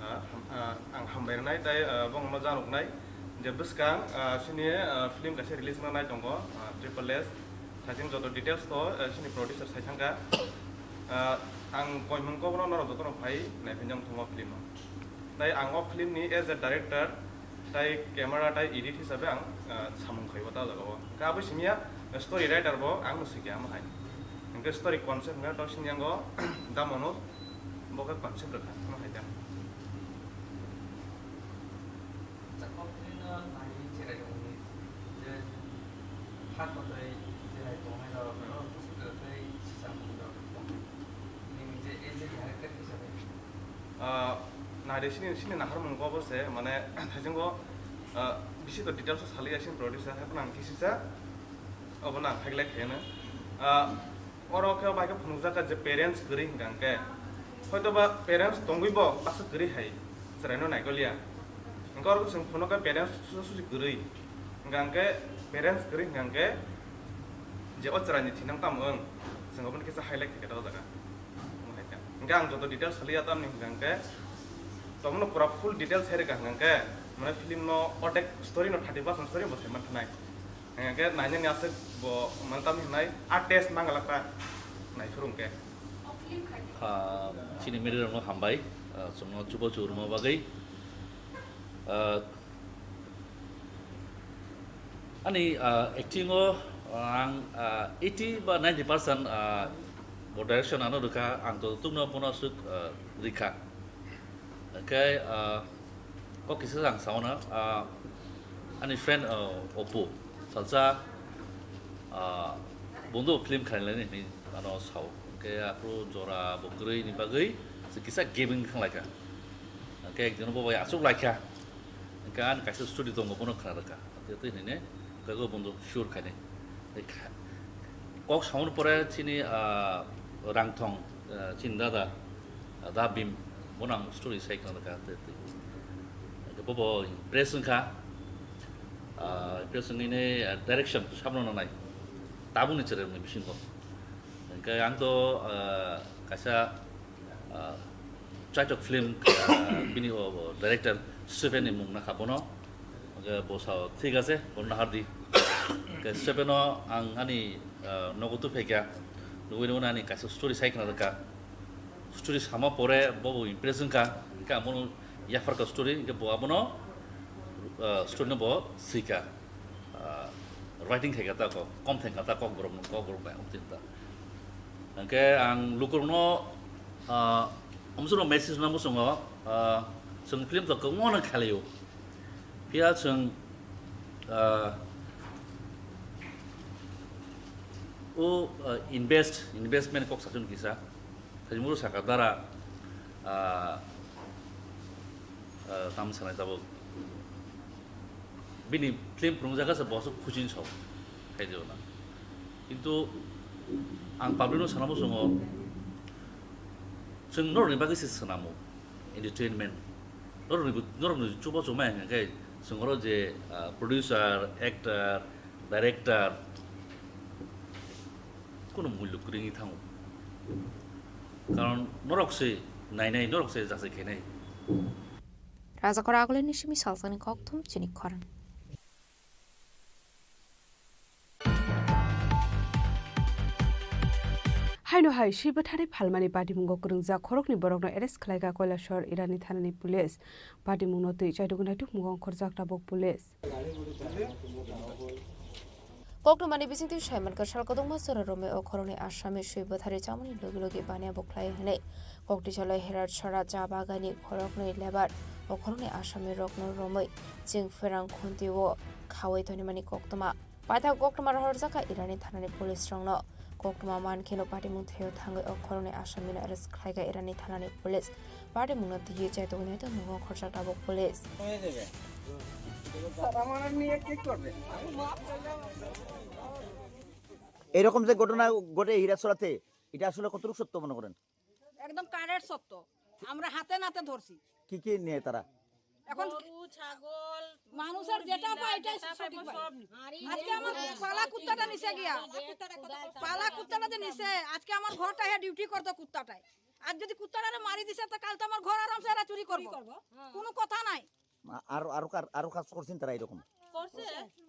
ah, ham-, ah, ang hambai rwnai, tai, ah, bongno januknai je bwskang, ah, chini, ah, film kaisa release wngna nai tongo, ah, Triple S. Saichung joto details to, ah, chini producer sai thangkha. Ah, ang koimung kobono norok jotono phai naiphinjak thungo film o. Tai ang o film ni as a director, tai camera, tai edit hisabe ang, ah, samung khaibo ta jaga o. Hwnkhe abo simi ya story writer bo ang no sikya mo hai. Hwnkhe story concept hwnkhe to sini yango da mono bo khe concept rwkha mo hai ta. Acha, kok nini no nai cherai tongni je ha kotai cherai tongnai rok no kusuk tei sisa mung rok tong. Nini je as a director hisabe. Ah, naide sini, sini naharmung bo se, mane, thaichung bo, ah, bisi to details o saliya sini producer, hai phano ang kisisa, obo no ang highlight khaiyano. Ah, oro khe bai khe phunukjak kha je parents kwrwi hwnkha hwnkhe, hoito ba parents tongwi bo baksa kwrwi hai chwraino naikoliya. Hwnkhe oro chwng phunukha parents susa susi kwrwi, hwnkha hwnkhe parents kwrwi hwnkha hwnkhe je o chwraini thinang tamo wng, chwng oboni kisa highlight khaikha o jaga. Hwnkhe ang joto details saliya tamni hwnkha hwnkhe, tomno pura full details hai rwkha hwnkha hwnkhe, mane film no otek story no thirty percent story bo sai manthanai. Hwnkhe nainani aswk bo mane tamni hwnai a test mangalakha naiphuru hwnkhe. Ah, chini media rokno hambai, ah, chwngno chubachu rwma bagwi. Ah, Ani, ah, acting o, ah, ang, ah, eighty ba ninety percent, ah, bo direction ano rwkha, ang to tukno bono aswk, ah, rikha. Hwnkhe, ah, kok kisa ang sauna, ah, ani friend, ah, Oppo, salsa, ah, bondo film khlailani hinwi ano sao. Hwnkhe aphuru jora bo kwrwi ni bagwi se kisa giving thanglaikha. Hwnkhe ekdino bo bai achuk laikha. Hwnkhe ani kaisa story tongo bono khna rwkha. Tei tei hinwi ne, hwnkhe o bondo sure khainai. Tei kha-, kok samani pore chini, ah, Rangthong, ah, chini dada, ah, Da Bhim, bono ang story sai khna rwkha, tei tei. Hwnkhe bobo impress wngkha, ah, impress wngwi ne, ah, direction sabno nanai. Tabukni chwrai rokni bisingo. Hwnkhe ang to, ah, kaisa Ah, Chaitok film, ah, bini o, o director Stephen ni mung nakha bono. Hwnkhe bo sao, "Thik ache, bono nahardi." Hwnkhe Stephen no ang ani, ah, nogo tubuphaikha. Nugwi nugwi ani kaisa story sai khna rwkha. Story sama pore bo bo impress wngkha. Hwnkhe ang bono yapharkha story, hwnkhe bo abono, ah, story no bo swikha. Ah, writing khaikha ta kok, kom thangkha ta kok borok no, kok borok bai amtwi ta. Hwnkhe ang lukurokno, ah, amsukno message no muchungo, ah, chwng film to kwbangma no khlaio. Phiya chwng, ah, o, ah, invest, investment kok satung kisa. Thajmuru saka dara, ah, ah, tam sanai tabuk. Bini film phunukjak khe bo aswk khuchin sao, khaidi rwna. Kintu ang public no sana muchungo, chwng norokni bagwi se swnamo, entertainment. Norokni, norokni chubachu ma hwnkhe chwng oro je, ah, producer, actor, director, kunu mullo kwrwngwi thango. Karon norok se nainai, norok se jachai khainai. Rajakora Agulini simi salsani kokthum chini khorang. Haino hai, swi bwtharwi phalmani patimungo kwrwngjak khoroknwi borokno arrest khlaikha Koilashahar Irani thanani police. Patimungno twi chaidugwi naitukmungo ongkhorjak tabuk police. Koktwmani bisingtwi saimankha, sal kwdwkma chwra romwi o khoroknwi asami swi bwtharwi chamani logi logi baniya bukhlai hwnwi. Koktisalai Herat Sora cha bagani khoroknwi lebar o khoroknwi asami rokno romwi chwng pherang khunti o khawi tonimani koktwma. Paithak koktwma rohorjakha Irani thanani police rokno. Koktwma mankheno patimung theo thangwi o khoroknwi asamino arrest khlaikha Irani thanani police. Patimungno twiwi chaitugwi naitukmungo khorjak tabuk police. এরকম যে ঘটনা ঘটে হীরাছড়াতে, এটা আসলে কতটুকু সত্য মনে করেন? একদম কারের সত্য, আমরা হাতে নাতে ধরছি। কি কি নিয়ে তারা? এখন গরু, ছাগল, মানুষের যেটা পায়, এটাই যেটা সঠিক পায়। সব নিয়ে। আজকে আমার পালা কুত্তাটা নিচে গিয়া, পালা কুত্তাটা যে নিচে, আজকে আমার ঘরটা হে ডিউটি করতো কুত্তাটায়। আর যদি কুত্তাটারে মারি দিছে, তো কাল তো আমার ঘর আরামসে এরা চুরি করবো। চুরি করবো। কোনো কথা নাই। আ-, আরো, আরো কার-, আরো কাজ করছেন তারা এরকম? করছে,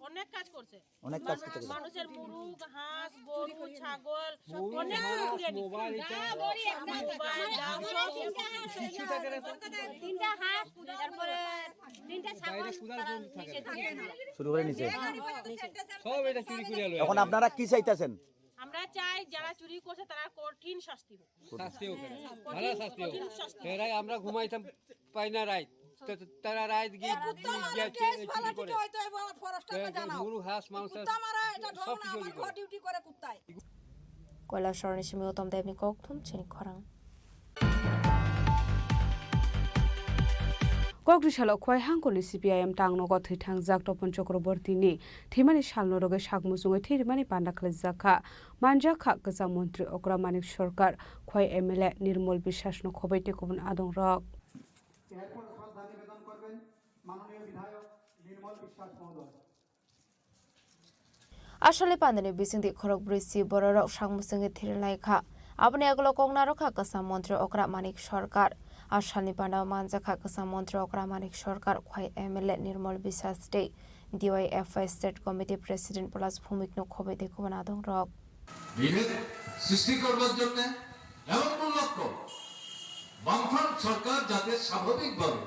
অনেক কাজ করছে। অনেক কাজ করতে গেছে। মানুষের মুরগ, হাঁস, গরু, ছাগল, অনেক চুরি করে নিছে। মোবাইল, ডাব, সব কিছু। তিনটা হাঁস, তারপরে তিনটা ছাগল। শুরু করে নিছে। সব এটা চুরি করে আলো। এখন আপনারা কি চাইতেছেন? আমরা চাই যারা চুরি করছে তারা কঠিন শাস্তি হোক। শাস্তি হোক। ভালো শাস্তি হোক। কঠিন শাস্তি। এরাই আমরা ঘুমাইতাম পাই না রাইত। তো তারা রাইত গিয়ে, গিয়ে, গিয়ে চুরি করে। হয়তো এই ফরেস্টারকে জানাও। গরু, হাঁস, মাংস, কুত্তা মারা, এটা ঢং সব না, কিছু আমার চুরি করে। ঘর ডিউটি করে কুত্তায়। Koilasor ni simi Uttam Debni kokthum chini khorang. Kokri salo Khwai Hangkuli C P I M tangnogo thwi thangjak Topon Chakrabortini thwimani salno rwgwi sak muchungwi thwi rwmani panda khwlaijak kha. Manjak kha kwcham montri okra Manik Sarkar, Khwai M L A Nirmol Biswas no khobwi tei kubun adongrok. এরপর শ্রদ্ধা নিবেদন করবেন মাননীয় বিধায়ক নির্মল বিশ্বাস মহোদয়। Asalni pandani bisingtwi khorokbrwi si bororok sak muchungwi thwirwi lai kha. Aboni yagulo kok narwk kha kwcham montri okra Manik Sarkar. Asalni pandao manjak kha kwcham montri okra Manik Sarkar, Khwai M L A Nirmol Biswas tei D Y F I State Committee President Polash Bhumik no khobwi tei kubun adongrok. বিভেদ সৃষ্টি করবার জন্য এমন কোন লক্ষ্য বামফ্রন্ট সরকার যাতে স্বাভাবিকভাবে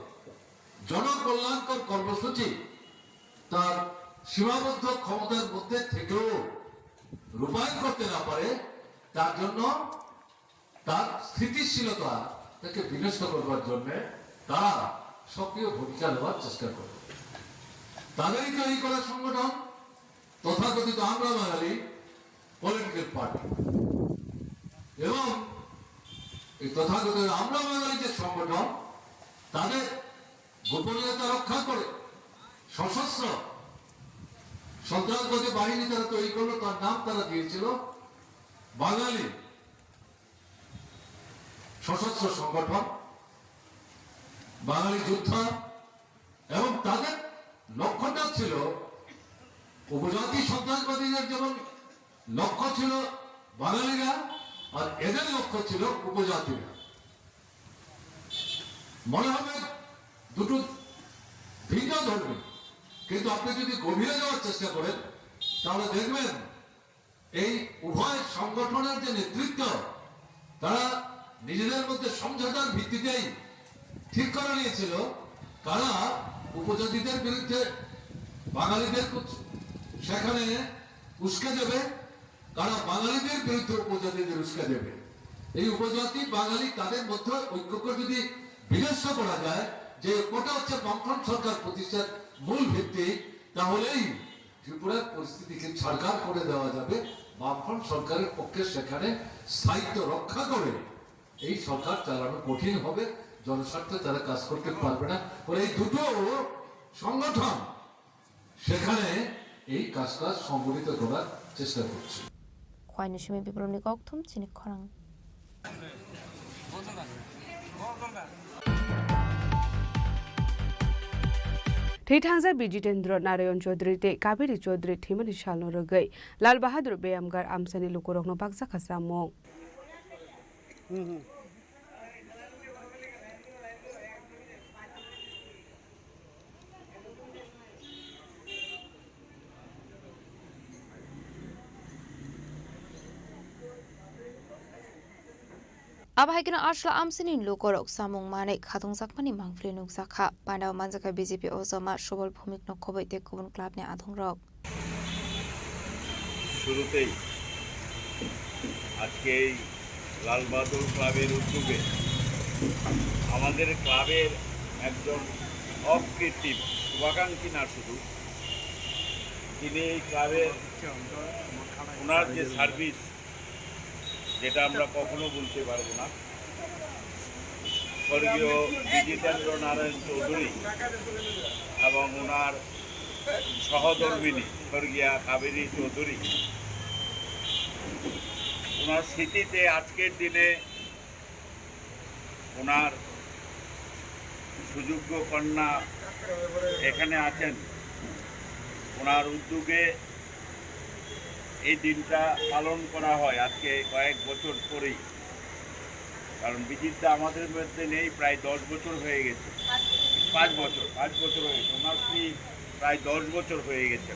জনকল্যাণকর কর্মসূচি তার সীমাবদ্ধ ক্ষমতার মধ্যে থেকেও রূপায়ণ করতে না পারে, তার জন্য তার স্থিতিশীলতা তাকে বিনষ্ট করবার জন্য তারা সক্রিয় ভূমিকা নেওয়ার চেষ্টা করে। তাদেরই তৈরি করা সংগঠন তথাকথিত আমরা বাঙালি পলিটিক্যাল পার্টি এবং এই তথাকথিত আমরা বাঙালি যে সংগঠন, তাদের গোপনীয়তা রক্ষা করে সশস্ত্র সন্ত্রাসবাদী বাহিনী তারা তৈরি করলো, তার নাম তারা দিয়েছিল বাঙালি সশস্ত্র সংগঠন, বাঙালি যোদ্ধা। এবং তাদের লক্ষ্যটা ছিল উপজাতি সন্ত্রাসবাদীদের যেমন লক্ষ্য ছিল বাঙালিরা, আর এদের লক্ষ্য ছিল উপজাতিরা। মনে হবে দুটো ভিন্ন ধর্মী, কিন্তু আপনি যদি গভীরে যাওয়ার চেষ্টা করেন, তাহলে দেখবেন এই উভয় সংগঠনের যে নেতৃত্ব, তারা নিজেদের মধ্যে সমঝোতার ভিত্তিতেই ঠিক করে নিয়েছিল, কারা উপজাতিদের বিরুদ্ধে বাঙালিদের উৎস-, সেখানে উস্কে দেবে, কারা বাঙালিদের বিরুদ্ধে উপজাতিদের উস্কে দেবে। এই উপজাতি বাঙালি তাদের মধ্যে ঐক্যকে যদি বিনষ্ট করা যায়, যে ঐক্যটা হচ্ছে বামফ্রন্ট সরকার প্রতিষ্ঠার মূল ভিত্তি, তাহলেই ত্রিপুরার পরিস্থিতিকে ছারখার করে দেওয়া যাবে। বামফ্রন্ট সরকারের পক্ষে সেখানে স্থায়িত্ব রক্ষা করে এই সরকার চালানো কঠিন হবে, জনস্বার্থে তারা কাজ করতে পারবে না। ফলে এই দুটো সংগঠন সেখানে এই কাজটা সংগঠিত করার চেষ্টা করছে। Khwai ni simi Biplobni kokthum chini khorang. Thwi thangjak Bijitendra Narayan Chaudhary tei Kaveri Chaudhary thwimani salno rwgwi Lal Bahadur Beyamgar amchaini lukurokno bakjakha chamung. Abo hai kheno asla amsini lukurok samung manwi khatungjakmani mangpili nukjakha. Pandao manjakha B J P ojama Subal Bhumik no khobwi tei kubun club ni adongrok. শুরুতেই আজকে এই লাল বাহাদুর ক্লাবের উদ্যোগে আমাদের ক্লাবের একজন অকৃত্রিম শুভাকাঙ্ক্ষী না শুধু, তিনি এই ক্লাবের ওনার যে সার্ভিস, যেটা আমরা কখনো ভুলতে পারবো না। স্বর্গীয় বিজিতেন্দ্র নারায়ণ চৌধুরী এবং ওনার সহধর্মিনী স্বর্গীয়া কাবেরী চৌধুরী, ওনার স্মৃতিতে আজকের দিনে ওনার সুযোগ্য কন্যা এখানে আছেন, ওনার উদ্যোগে এই দিনটা পালন করা হয় আজকে কয়েক বছর পরেই। কারণ বিজিতদা আমাদের মধ্যে নেই, প্রায় দশ বছর হয়ে গেছে। পাঁচ বছর, পাঁচ বছর হয়ে গেছে। ওনার স্ত্রী প্রায় দশ বছর হয়ে গেছে।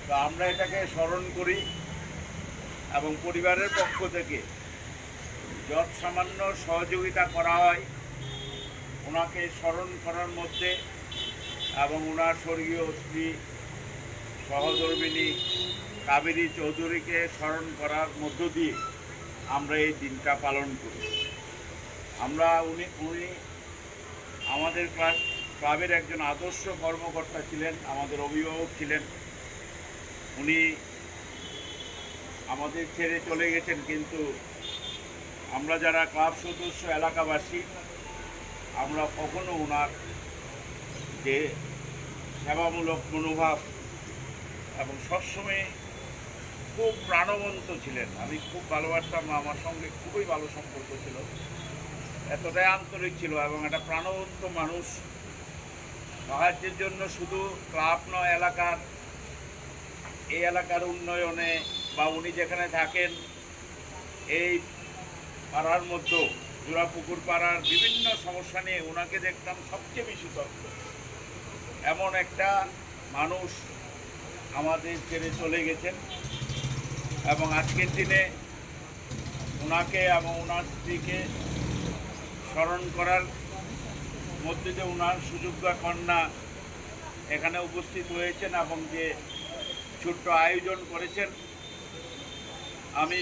তো আমরা এটাকে স্মরণ করি। এবং পরিবারের পক্ষ থেকে যৎসামান্য সহযোগিতা করা হয় ওনাকে স্মরণ করার মধ্যে এবং ওনার স্বর্গীয় স্ত্রী সহধর্মিণী কাবেরী চৌধুরীকে স্মরণ করার মধ্য দিয়ে আমরা এই দিনটা পালন করি। আমরা উনি উনি আমাদের ক্লাব ক্লাবের একজন আদর্শ কর্মকর্তা ছিলেন, আমাদের অভিভাবক ছিলেন। উনি আমাদের ছেড়ে চলে গেছেন, কিন্তু আমরা যারা ক্লাব সদস্য, এলাকাবাসী, আমরা কখনো ওনার যে সেবামূলক মনোভাব এবং সবসময় খুব প্রাণবন্ত ছিলেন। আমি খুব ভালোবাসতাম, আমার সঙ্গে খুবই ভালো সম্পর্ক ছিল, এতটাই আন্তরিক ছিল এবং একটা প্রাণবন্ত মানুষ। সাহায্যের জন্য শুধু ক্লাব নয়, এলাকার, এই এলাকার উন্নয়নে বা উনি যেখানে থাকেন, এই পাড়ার মধ্যে জোড়াপুকুর পাড়ার বিভিন্ন সমস্যা নিয়ে ওনাকে দেখতাম সবচেয়ে বেশি তৎপর। এমন একটা মানুষ আমাদের ছেড়ে চলে গেছেন এবং আজকের দিনে ওনাকে এবং ওনার স্ত্রীকে স্মরণ করার মধ্যে যে ওনার সুযোগ্যা কন্যা এখানে উপস্থিত হয়েছেন এবং যে ছোট্ট আয়োজন করেছেন, আমি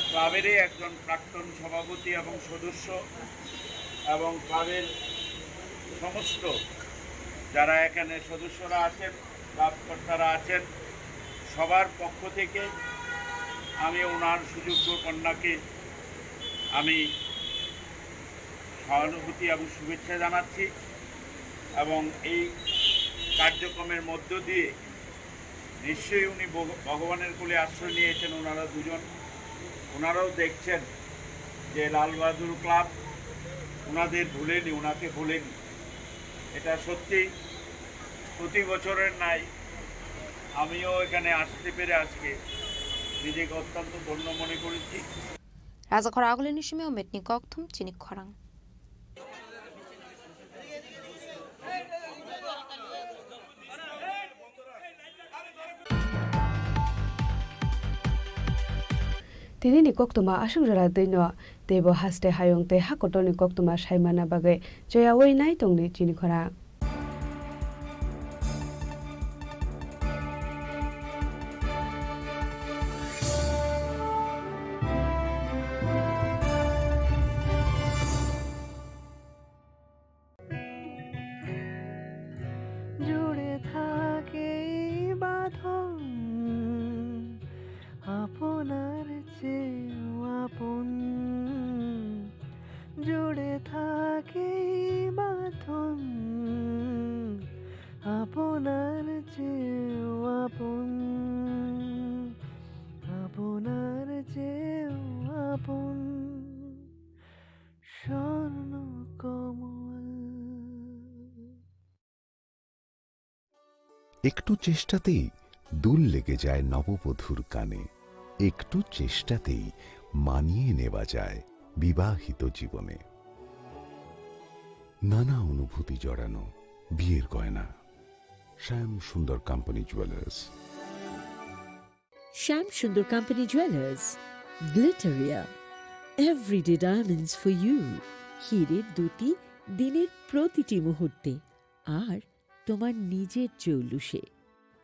ক্লাবেরই একজন প্রাক্তন সভাপতি এবং সদস্য এবং ক্লাবের সমস্ত যারা এখানে সদস্যরা আছেন, ক্লাব কর্তারা আছেন, সবার পক্ষ থেকে আমি ওনার সুযোগ্য কন্যাকে আমি সহানুভূতি এবং শুভেচ্ছা জানাচ্ছি এবং এই কার্যক্রমের মধ্য দিয়ে নিশ্চয়ই উনি ভগ-, ভগবানের কোলে আশ্রয় নিয়েছেন ওনারা দুজন। ওনারাও দেখছেন যে লালবাহাদুর ক্লাব ওনাদের ভুলেনি, ওনাকে ভুলেনি। এটা সত্যি প্রতি বছরের ন্যায় আমিও এখানে আসতে পেরে আজকে নিজেকে অত্যন্ত ধন্য মনে করেছি। Rajakhor agulini simi umetni kokthum chini khorang. Tinini koktwma aswk jora twino, teibo haste hayung tei ha kotorni koktwma saimana bagwi choyaui nai tongdi chini khorang. জুড়ে থাকে এই বাঁধন আপনার চেয়েও আপন। জুড়ে থাকে এই বাঁধন আপনার চেয়েও আপন, আপনার চেয়েও আপন। স্বর্ণ কমল। একটু চেষ্টাতেই দুল লেগে যায় নববধূর কানে, একটু চেষ্টাতেই মানিয়ে নেওয়া যায় বিবাহিত জীবনে। নানা অনুভূতি জড়ানো বিয়ের গয়না। শ্যাম Sundar company jewellers. Shyam Sundar company jewellers, Glitteria, everyday diamonds for you. হীরের দুটি দিনের প্রতিটি মুহূর্তে আর তোমার নিজের জৌলুসে।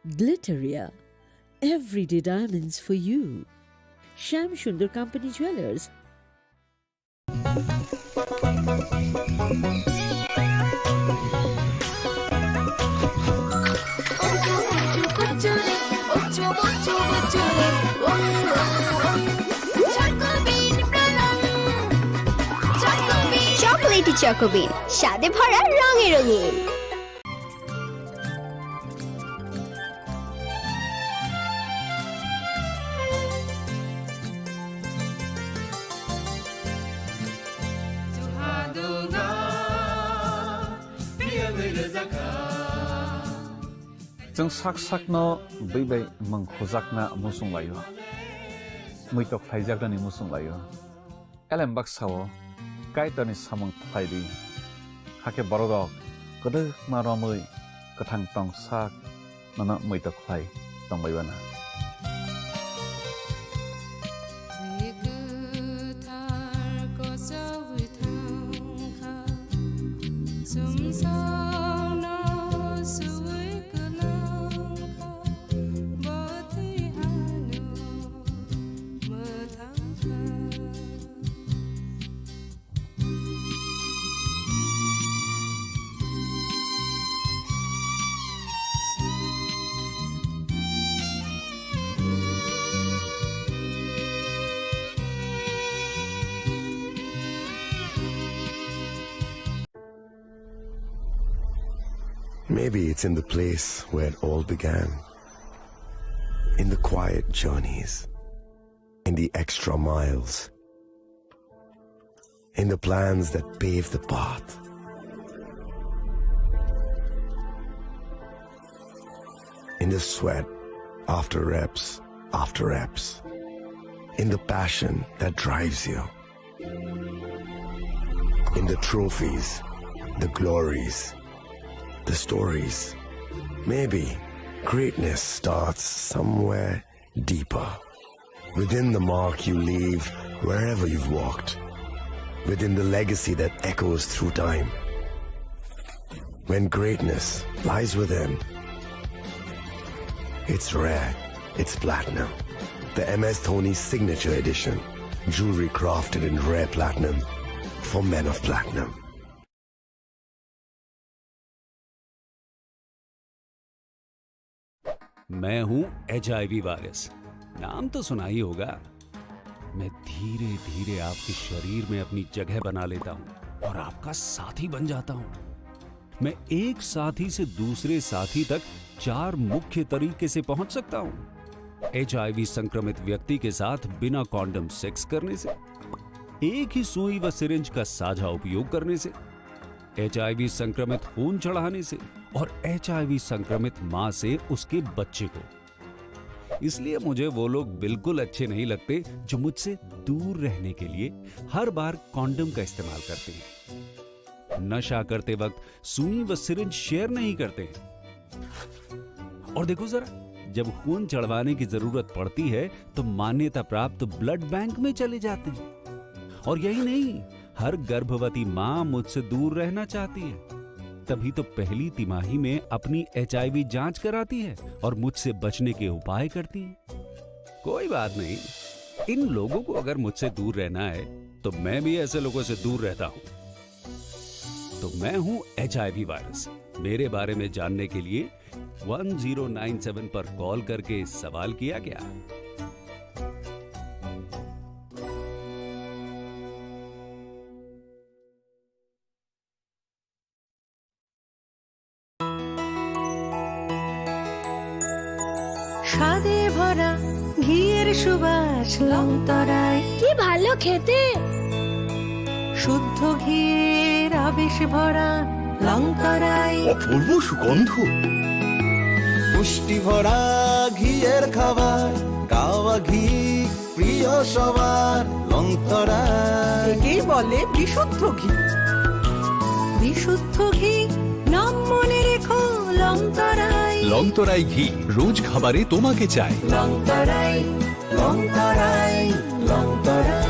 Glitteria, everyday diamonds for you. Shyam Sundar company jewellers. Chocolatey চকোবিন, স্বাদে ভরা, রঙে রঙিন। Chwng sak sakno bwi bai mwng khujakna muchung laio, muitok khlaijaknani muchung laio. Elem baksa-o Kaitorni samung khlai di, hakhe bororok kwdwkma romwi kwthang tong sak nono muitok khlai tongbai uana. Maybe it's in the place where it all began. In the quiet journeys, in the extra miles, in the plans that pave the path, in the sweat after reps, after reps, in the passion that drives you, in the trophies, the glories, the stories. Maybe greatness starts somewhere deeper, within the mark you leave wherever you've walked, within the legacy that echoes through time. When greatness lies within, it's rare, it's platinum. The M S Dhoni Signature Edition, jewelry crafted in rare platinum for men of platinum. मैं हूं HIV virus, नाम तो सुना ही होगा। मैं धीरे धीरे आपके शरीर में अपनी जगह बना लेता हूं और आपका साथी बन जाता हूं। मैं एक साथी से दूसरे साथी तक चार मुख्य तरीके से पहुंच सकता हूं। एचआईवी संक्रमित व्यक्ति के साथ बिना कॉन्डम सेक्स करने से, एक ही सुई व सिरिंज का साझा उपयोग करने से, एचआईवी संक्रमित खून चढ़ाने से और एचआईवी संक्रमित मां से उसके बच्चे को। इसलिए मुझे वो लोग बिल्कुल अच्छे नहीं लगते जो मुझसे दूर रहने के लिए हर बार कॉन्डम का इस्तेमाल करते हैं। नशा करते वक्त सुई व सिरिंज शेयर नहीं करते हैं। और देखो जरा, जब खून चढ़वाने की जरूरत पड़ती है, तो मान्यता प्राप्त ब्लड बैंक में चले जाते हैं। और यही नहीं, हर गर्भवती मां मुझसे दूर रहना चाहती है, तभी तो पहली तिमाही में अपनी एचआईवी जांच कराती है और मुझसे बचने के उपाय करती है। कोई बात नहीं, इन लोगों को अगर मुझसे दूर रहना है, तो मैं भी ऐसे लोगों से दूर रहता हूं। तो मैं हूं एचआईवी वायरस। मेरे बारे में जानने के लिए वन ज़ीरो नाइन सेवन पर कॉल करके सवाल किया क्या? স্বাদে ভরা ঘিয়ের সুবাস লংতরায়। কি ভালো খেতে। শুদ্ধ ঘিয়ের আবেশ ভরা লংতরায়। অপূর্ব সুগন্ধ। পুষ্টি ভরা ঘিয়ের খাবার, কাওয়া ঘি প্রিয় সবার, লংতরায়। একেই বলে বিশুদ্ধ ঘি। বিশুদ্ধ ঘি, নাম মনে রেখো, লংতরায়। লংতরায় ঘি, রোজ খাবারে তোমাকে চাই। লংতরায়, লংতরায়, Longtharai.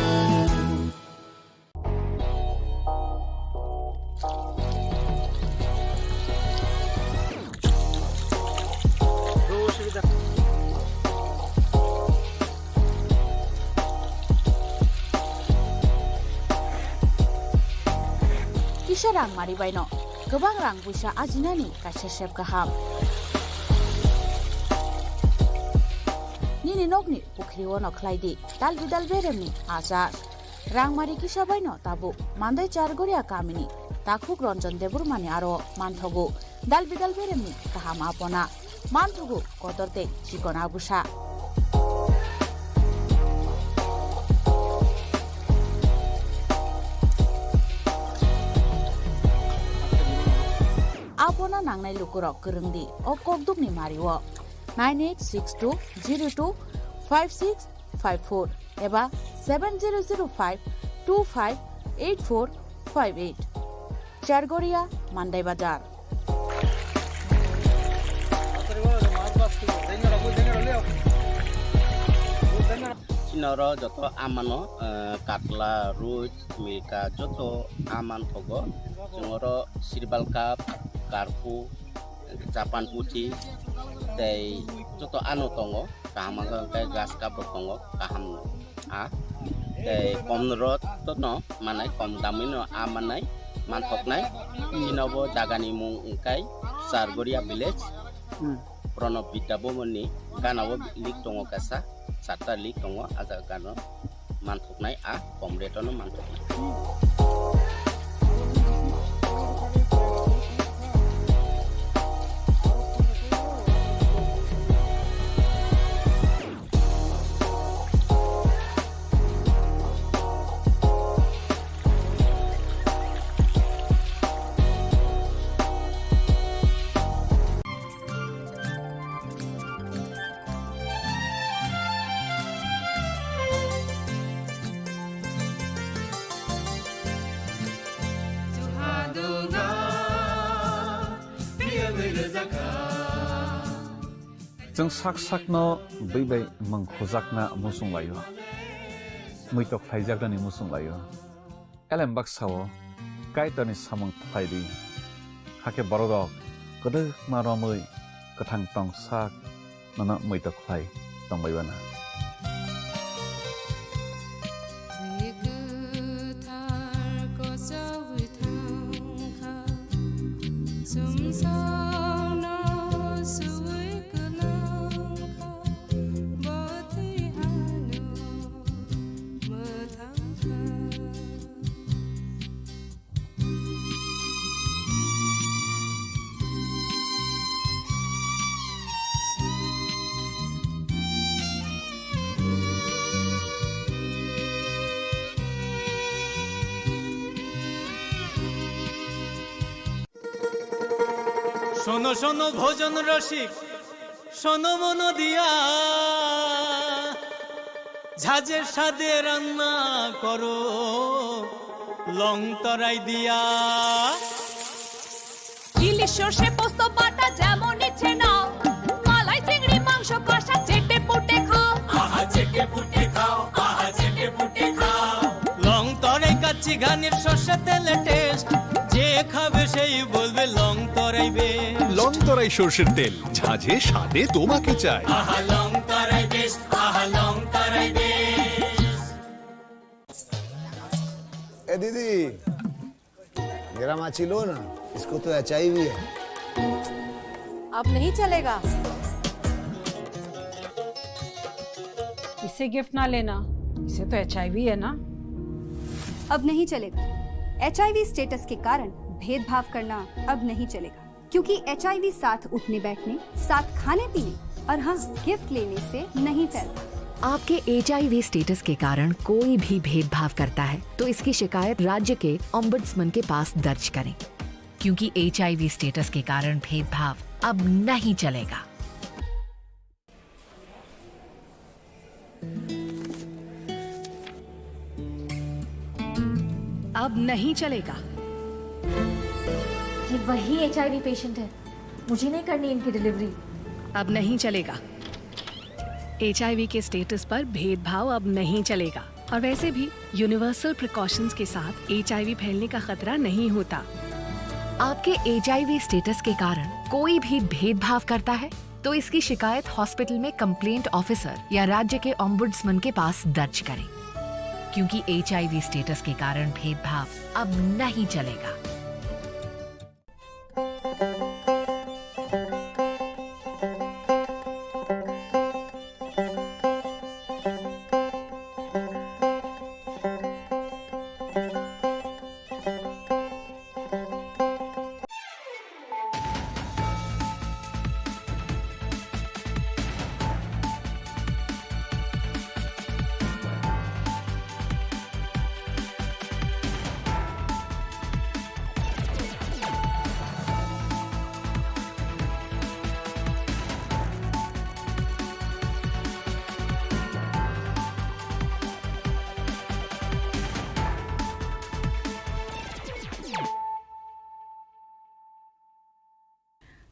Kisa rang mari baino kwbang rang puisa ajinani kaisa sep kaham. Nini nokni pukhri ono khlai di dal bidal beremni achar. Rangmari kisa baino tabuk Mandai Chargoria kamini takhuk Ranjan Debbarmani aro manthogo dal bidal beremni kaham apona, manthogo kotor tei chikon agusa. Apona nangnai lukurok kwrwng di o kokdukni mario nine eight six two zero two five six five four eba seven zero zero five two five eight four five eight. Chargoria, Mandai Bazar. Chini oro joto amano, eh, katla, roi, milka, joto aman thogo. Chwng oro sirbal cup, karpu, Japan puthi, tei joto ano tongo. Kaham wngkha hwnkhe grass cup bo tongo, kaham no. A tei kom rot no manai, kom damwi no a manai, manthoknai. Chini bo jaga ni mung wngkha Chargoria village. Hmm. Pranab Vidya Bhavan ni gana o link tongo kaisa, charta link tongo, a jaga gana o manthoknai, a kom rate o no manthoknai. Chwng sak sakno bwi bai mwng khujakna muchung lai-o, muitok khlaijaknani muchung lai-o. Elem baksa-o Kaitorni samung khlai di, hakhe bororok kwdwkma romwi kwthang tong sak nono muitok khlai tongbai uanw. Kwthar kochoi thangkha, sumsokno sui kwlangkha, bo twi ano mwthangkha. শোনো শোনো ভোজন রসিক, শোনো মন দিয়া, ঝাঁঝের স্বাদে রান্না করো লং তরাই দিয়া। ইলিশ সর্ষে পোস্ত বাটা যেমন ইচ্ছে নাও, মালাই চিংড়ি মাংস কষা চেটে পুটে খাও। আহা চেটে পুটে খাও, আহা চেটে পুটে খাও। লং তরাই কাচ্চি ঘানির সর্ষে তেলে টেস্ট, যে খাবে সেই বলবে লং তরাই বেশ। লং তরাই সর্ষের তেল, ঝাঁঝে স্বাদে তোমাকে চাই। আহা লং তরাই বেশ, আহা লং তরাই বেশ। ए दीदी, मेरा माची लो ना, इसको तो एचआईवी है। अब नहीं चलेगा। इसे गिफ्ट ना लेना, इसे तो एचआईवी है ना। अब नहीं चलेगा। एचआईवी स्टेटस के कारण भेदभाव करना अब नहीं चलेगा, क्योंकि एचआईवी साथ उठने बैठने, साथ खाने पीने और हाँ, गिफ्ट लेने से नहीं फैलता। आपके एचआईवी स्टेटस के कारण कोई भी भेदभाव करता है, तो इसकी शिकायत राज्य के ओम्बड्समैन के पास दर्ज करें, क्योंकि एचआईवी स्टेटस के कारण भेदभाव अब नहीं चलेगा। अब नहीं चलेगा। ये वही एचआईवी पेशेंट है, मुझे नहीं करनी इनकी डिलीवरी। अब नहीं चलेगा। एचआईवी के स्टेटस पर भेदभाव अब नहीं चलेगा। और वैसे भी यूनिवर्सल प्रिकॉशंस के साथ एचआईवी फैलने का खतरा नहीं होता। आपके एचआईवी स्टेटस के कारण कोई भी भेदभाव करता है, तो इसकी शिकायत हॉस्पिटल में कंप्लेंट ऑफिसर या राज्य के ओम्बुड्समैन के पास दर्ज करें, क्योंकि एचआईवी स्टेटस के कारण भेदभाव अब नहीं चलेगा।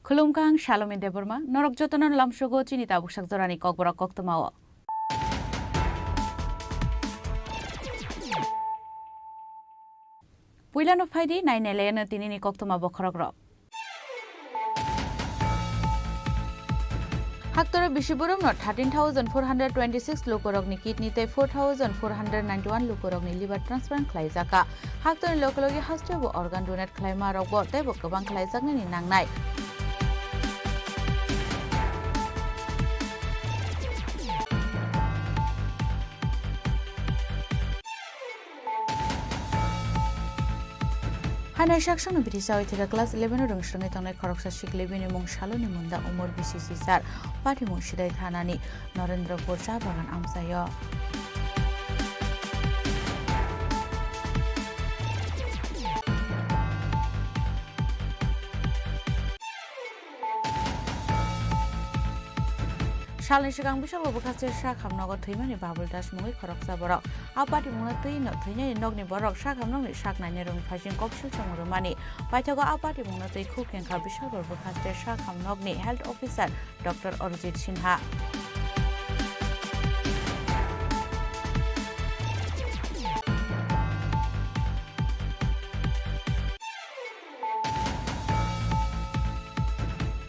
Khulumkha, ang Salomi Debbarma, norok jotono lamsogo chini tabuksak jorani kokborok koktwmao. Puilano phaidi, nainailaino tinini koktwma bokhorokrok. Haktorni bisi borokno thirteen thousand four hundred twenty-six lukurokni kidney tei four thousand four hundred ninety-one lukurokni liver transplant khlaijak kha. Haktorni loge loge hasteo bo organ donate khlaima rokbo teibo kwbang khlaijaknani nangnai. Hainai saksano biri chawi thwikha class eleven o rwngswrwngwi tongnai khoroksa sikli, bini mung Saloni Munda, umor bisi sisar, patimung Sidai thanani Norendrapur cha bagan amchaio. Salni swkang Bishalgarh bwkhaste Sakham nogo thwimani Babul Das mungwi khoroksa borok. A patimungno twi no thwinani nokni borok Sakham nokni sak nainai rwngni phaising koksil chongma rwmani. Paithago a patimungno twi khuk kengkha Bishalgarh bwkhaste Sakham nokni health officer Doctor Arjit Sinha.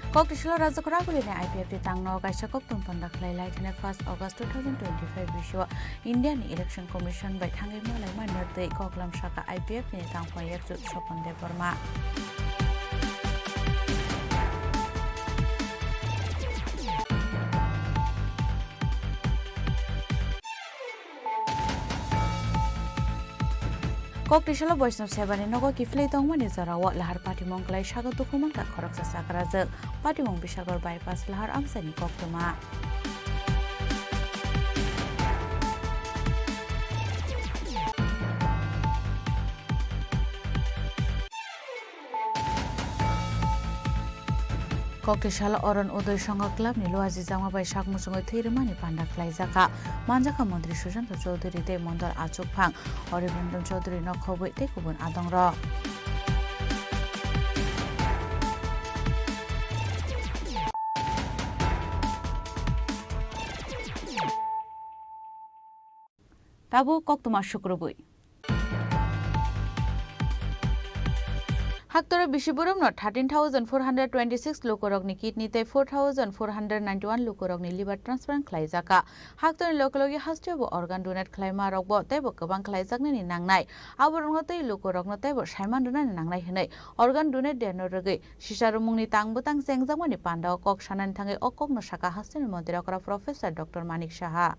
Koktisalo Rajakhor Agulini I P F ni tangno kaisa koktwma panda khlai lai thani first August two thousand twenty-five bisio India ni Election Commission bai thangwi malai mani twi koklam saka I P F ni tangphai yakchu Sopon Debbarma. Koktisalo Boisnab Sebani nogo kiphilwi tongmani jorao lahar patimung klai sago tukhumangkha khoroksa chakrajwk. Patimung Bishalgarh bypass lahar amchaini koktwma. Koktisalo Oron Udoy Songha Club ni luajijakma bai sak muchungwi thwi rwmani panda khlaijakha. Manjakha Montri Sushanta Chowdhury tei Mondol Achukphang, Oribondon Chowdhury no khobwi tei kubun adongrok. Tabuk koktwma sukrubwi. Haktoro bisi boromno thirteen thousand four hundred twenty-six lukurokni kidney tei four thousand four hundred ninety-one lukurokni liver transplant khlaijakha. Haktorni loge loge hasteo bo organ donate khlaima rokbo teibo kwbang khlaijaknani nangnai. Aborokno tei lukurokno teibo saiman rwnani nangnai hwnwi organ donate day no rwgwi sisa rwmungni tang bwtang chengjakmani pandao kok sanani thangwi o kokno sakha hasteni montri okra Professor Doctor Manik Saha.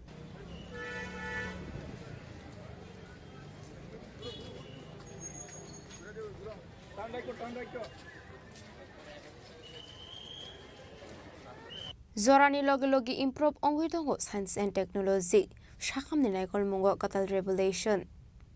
Jorani loge loge improve wngwi tongo science and technology. Sakhamni naikolmungo kwtal revolution.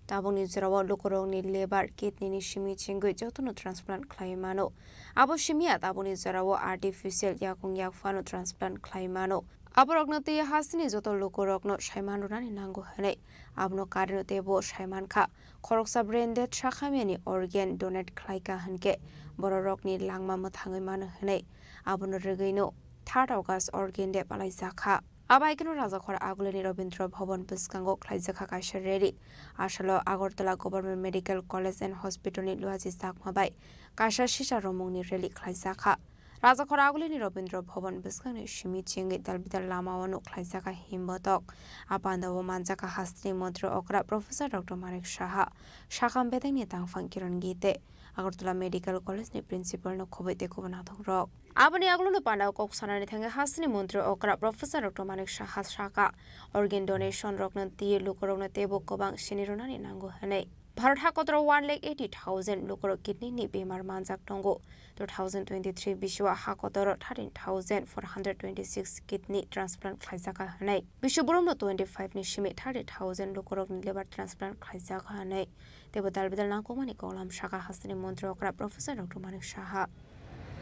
Tabukni jorao lukurokni liver, kidney ni simi chengwi jotono transplant khlaiwi mano. Abo simi ya tabukni jorao artificial yakung yakphano transplant khlaiwi mano. Aborokno twiwi hasteni joto lukurokno saiman rwnani nango hwnwi abono karino teibo saimankha. Khoroksa brain dead sakhamyani organ donate khlaikha hwnkhe bororokni langma mwthangwi mano hwnwi abono rwgwino third August organ day palaijakha. Abo hai kheno Rajakhor Agulini Rabindra Bhavan bwskango khlaijakha kaisa rally. Asalo Agartala Government Medical College and Hospital ni luajijakma bai kaisa sisa romungni rally khlaijakha. Rajakhor Agulini Rabindra Bhavan bwskangni simi chengwi dalbidal lamao nuk khlaijakha himbotok. A pandao manjakha hasteni montri okra Professor Doctor Manik Saha, sakam bedengni tangphang Kiran Gite, Agartala Medical College ni principal no khobwi tei kubun adongrok. Aboni agulolo pandao kok sanani thangwi hasteni montri okra Professor Doctor Manik Saha sakha, organ donation rokno twiwi lukurokno teibo kwbang sini rwnani nango hwnwi. Bharat hakotoro one lakh eighty thousand lukurok kidney ni bemar manjak tongo. Two thousand twenty-three bisio hakotoro thirteen thousand four hundred twenty-six kidney transplant khlaijakha hwnwi. Bisio boromno twenty-five ni simi thirty thousand lukurokni liver transplant khlaijakha hwnwi. Teibo dalbidal nangkukmani koklam sakha hasteni montri okra Professor Doctor Manik Saha.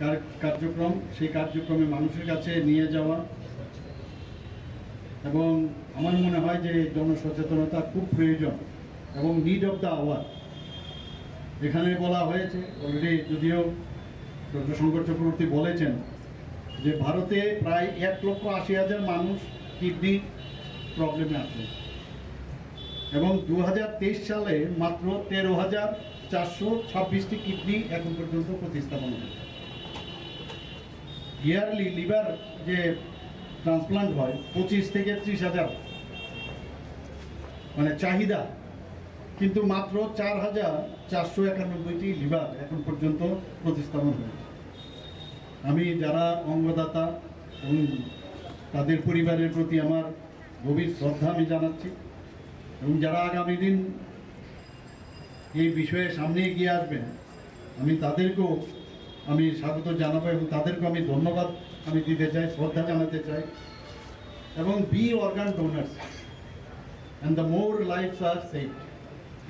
কার-, কার্যক্রম, সেই কার্যক্রমে মানুষের কাছে নিয়ে যাওয়া এবং আমার মনে হয় যে জনসচেতনতা খুব প্রয়োজন এবং need of the hour। এখানে বলা হয়েছে already, যদিও ডক্টর শঙ্কর চক্রবর্তী বলেছেন যে ভারতে প্রায় এক লক্ষ আশি হাজার মানুষ কিডনি প্রবলেমে আছেন এবং দু হাজার তেইশ সালে মাত্র তেরো হাজার চারশো ছাব্বিশটি কিডনি এখন পর্যন্ত প্রতিস্থাপন হয়েছে। ইয়ারলি লিভার যে ট্রান্সপ্লান্ট হয় পঁচিশ থেকে ত্রিশ হাজার, মানে চাহিদা, কিন্তু মাত্র চার হাজার চারশো একানব্বইটি লিভার এখন পর্যন্ত প্রতিস্থাপন হয়েছে। আমি যারা অঙ্গদাতা এবং তাদের পরিবারের প্রতি আমার গভীর শ্রদ্ধা আমি জানাচ্ছি এবং যারা আগামী দিন এই বিষয়ে সামনে এগিয়ে আসবেন, আমি তাদেরকেও আমি স্বাগত জানাবো এবং তাদেরকেও আমি ধন্যবাদ আমি দিতে চাই, শ্রদ্ধা জানাতে চাই। এবং be organ donors and the more lives are saved,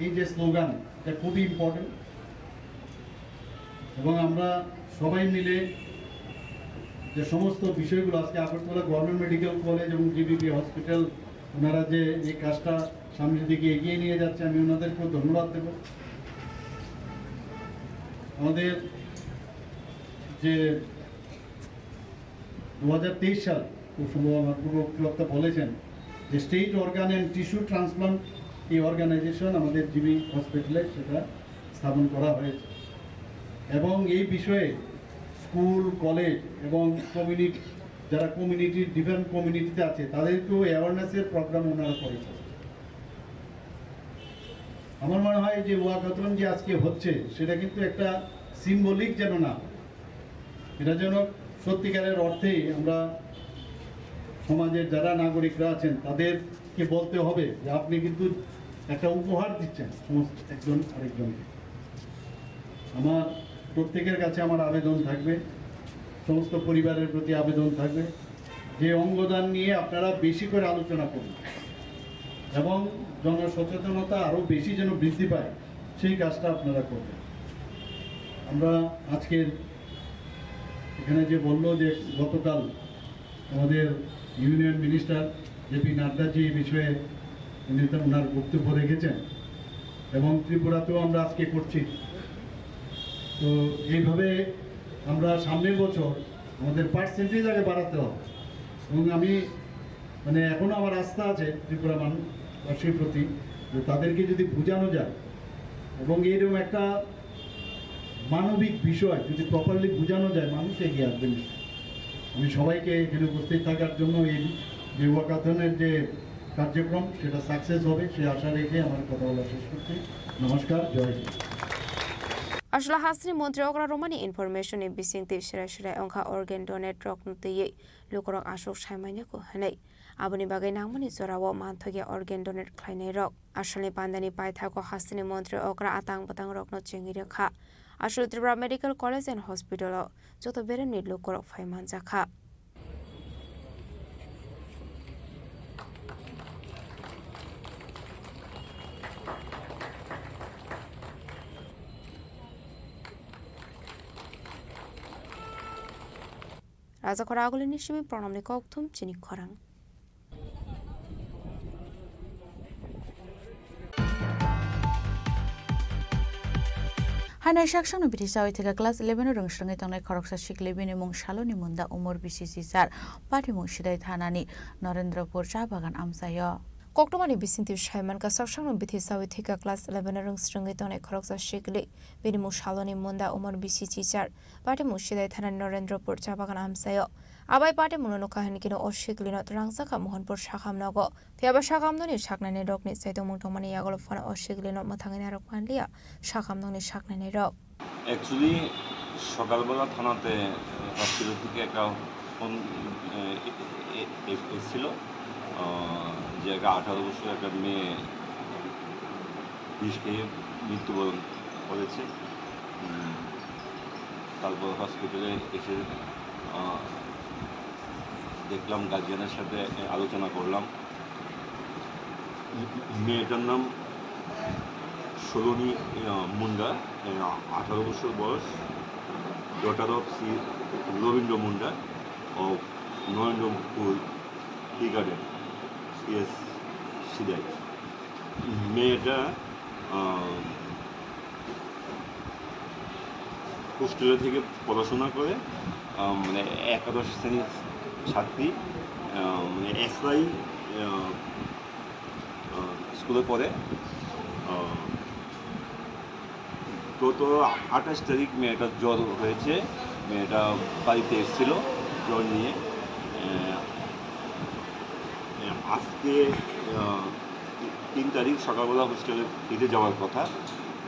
এই যে স্লোগান, এটা খুবই ইম্পর্টেন্ট। এবং আমরা সবাই মিলে যে সমস্ত বিষয়গুলো আজকে আগরতলা গভর্নমেন্ট মেডিকেল কলেজ এবং জিবিপি হসপিটাল, ওনারা যে এই কাজটা সামনের দিকে এগিয়ে নিয়ে যাচ্ছে, আমি ওনাদেরকেও ধন্যবাদ দেব। আমাদের যে দু হাজার তেইশ সাল, খুব সম্ভব আমার পূর্ব বক্তা বলেছেন যে state organ and tissue transplant, এই অর্গানাইজেশন আমাদের জিবি হসপিটালে সেটা স্থাপন করা হয়েছে। এবং এই বিষয়ে স্কুল, কলেজ এবং কমিউনিটি, যারা কমিউনিটি, ডিফারেন্ট কমিউনিটিতে আছে, তাদেরকেও অ্যাওয়ারনেসের প্রোগ্রাম ওনারা করেছেন। আমার মনে হয় যে ওয়াকাথন যে আজকে হচ্ছে, সেটা কিন্তু একটা সিম্বলিক যেন না হয়, এটা যেন সত্যিকারের অর্থেই আমরা সমাজের যারা নাগরিকরা আছেন, তাদেরকে বলতে হবে যে আপনি কিন্তু একটা উপহার দিচ্ছেন সমস্ত একজন আরেকজনকে। আমার প্রত্যেকের কাছে আমার আবেদন থাকবে, সমস্ত পরিবারের প্রতি আবেদন থাকবে যে অঙ্গদান নিয়ে আপনারা বেশি করে আলোচনা করুন এবং জনসচেতনতা আরও বেশি যেন বৃদ্ধি পায়, সেই কাজটা আপনারা করবেন। আমরা আজকের এখানে যে বলল যে গতকাল আমাদের ইউনিয়ন মিনিস্টার জেপি নাড্ডা যে এই বিষয়ে উনি তো ওনার বক্তব্য রেখেছেন এবং ত্রিপুরাতেও আমরা আজকে করছি। তো এইভাবে আমরা সামনের বছর আমাদের পার্সেন্টেজ আগে বাড়াতে হবে এবং আমি মানে এখনও আমার আস্থা আছে ত্রিপুরা মানুষবাসীর প্রতি, যে তাদেরকে যদি বোঝানো যায় এবং এইরকম একটা মানবিক বিষয় যদি প্রপারলি বোঝানো যায়, মানুষ এগিয়ে আসবে নিশ্চয়ই। আমি সবাইকে এখানে উপস্থিত থাকার জন্য এই যে ওয়াকাথনের যে কার্যক্রম, সেটা সাকসেস হবে, সেই আশা রেখে আমার কথা বলা শেষ করছি। নমস্কার, জয় Hind. Achla hasteni montri okra romani information ni bisingtwi serai serai wngkha organ donate rokno twiwi lukurok aswk saimanya kho hwnwi. Aboni bagwi nangmani jorao manthokya organ donate khlainairok. Asalni pandani paithago hasteni montri okra atang bwtangrokno chengwi rwkha. Asal Tripura Medical College and Hospital-o joto beremni lukurok phai manjakha. Rajakhora Agulini simi Pranamni kokthum chini khorang. Hainai saksangno bithi chawi thwikha class eleven o rwngsrwngwi tongnai khoroksa sikli bini mung Saloni Munda umor bisi chichar patimung Sidai thanani Norendrapur cha bagan amchaio. Koktwmani bisingtwi saimankha saksangno bithi chawi thwikha class eleven o rwngsrwngwi tongnai khoroksa sikli bini mung Saloni Munda umor bisi chichar patimung Sidai thanani Norendrapur cha bagan amchaio. Abai patimungno nukha hinkhe o siklino twlangjakha Mohanpur sakham nogo. Phiya ba sakham nokni saknainai rokni chaitokmung tongmani yagulo phano o siklino mwthangwi narwk manliya sakham nokni saknainai rok. Actually, সকালবেলা থানাতে হসপিটাল থেকে একটা ফোন, এ, এ, এ, এসেছিল, আহ, যে একটা আঠারো বছর একটা মেয়ে বিষ খেয়ে মৃত্যুবরণ করেছে। উম, তারপর হসপিটালে এসে, আহ, দেখলাম, গার্জিয়ানের সাথে আলোচনা করলাম। মেয়েটার নাম সলোনী, আহ, মুন্ডা, আহ, আঠারো বছর বয়স, daughter of শ্রী রবীন্দ্র মুন্ডা of নরেন্দ্রপুর টি গার্ডেন, সিএস সিদাই। মেয়েটা, আহ, হোস্টেলে থেকে পড়াশোনা করে, আহ, মানে একাদশ শ্রেণীর ছাত্রী, আহ, মানে এসআই, আহ, আহ, স্কুলে পড়ে। আহ, গত আঠাশ তারিখ মেয়েটার জ্বর হয়েছে, মেয়েটা বাড়িতে এসেছিল জ্বর নিয়ে। আহ, আজকে, আহ, তিন তারিখ সকালবেলা হোস্টেলে ফিরে যাওয়ার কথা।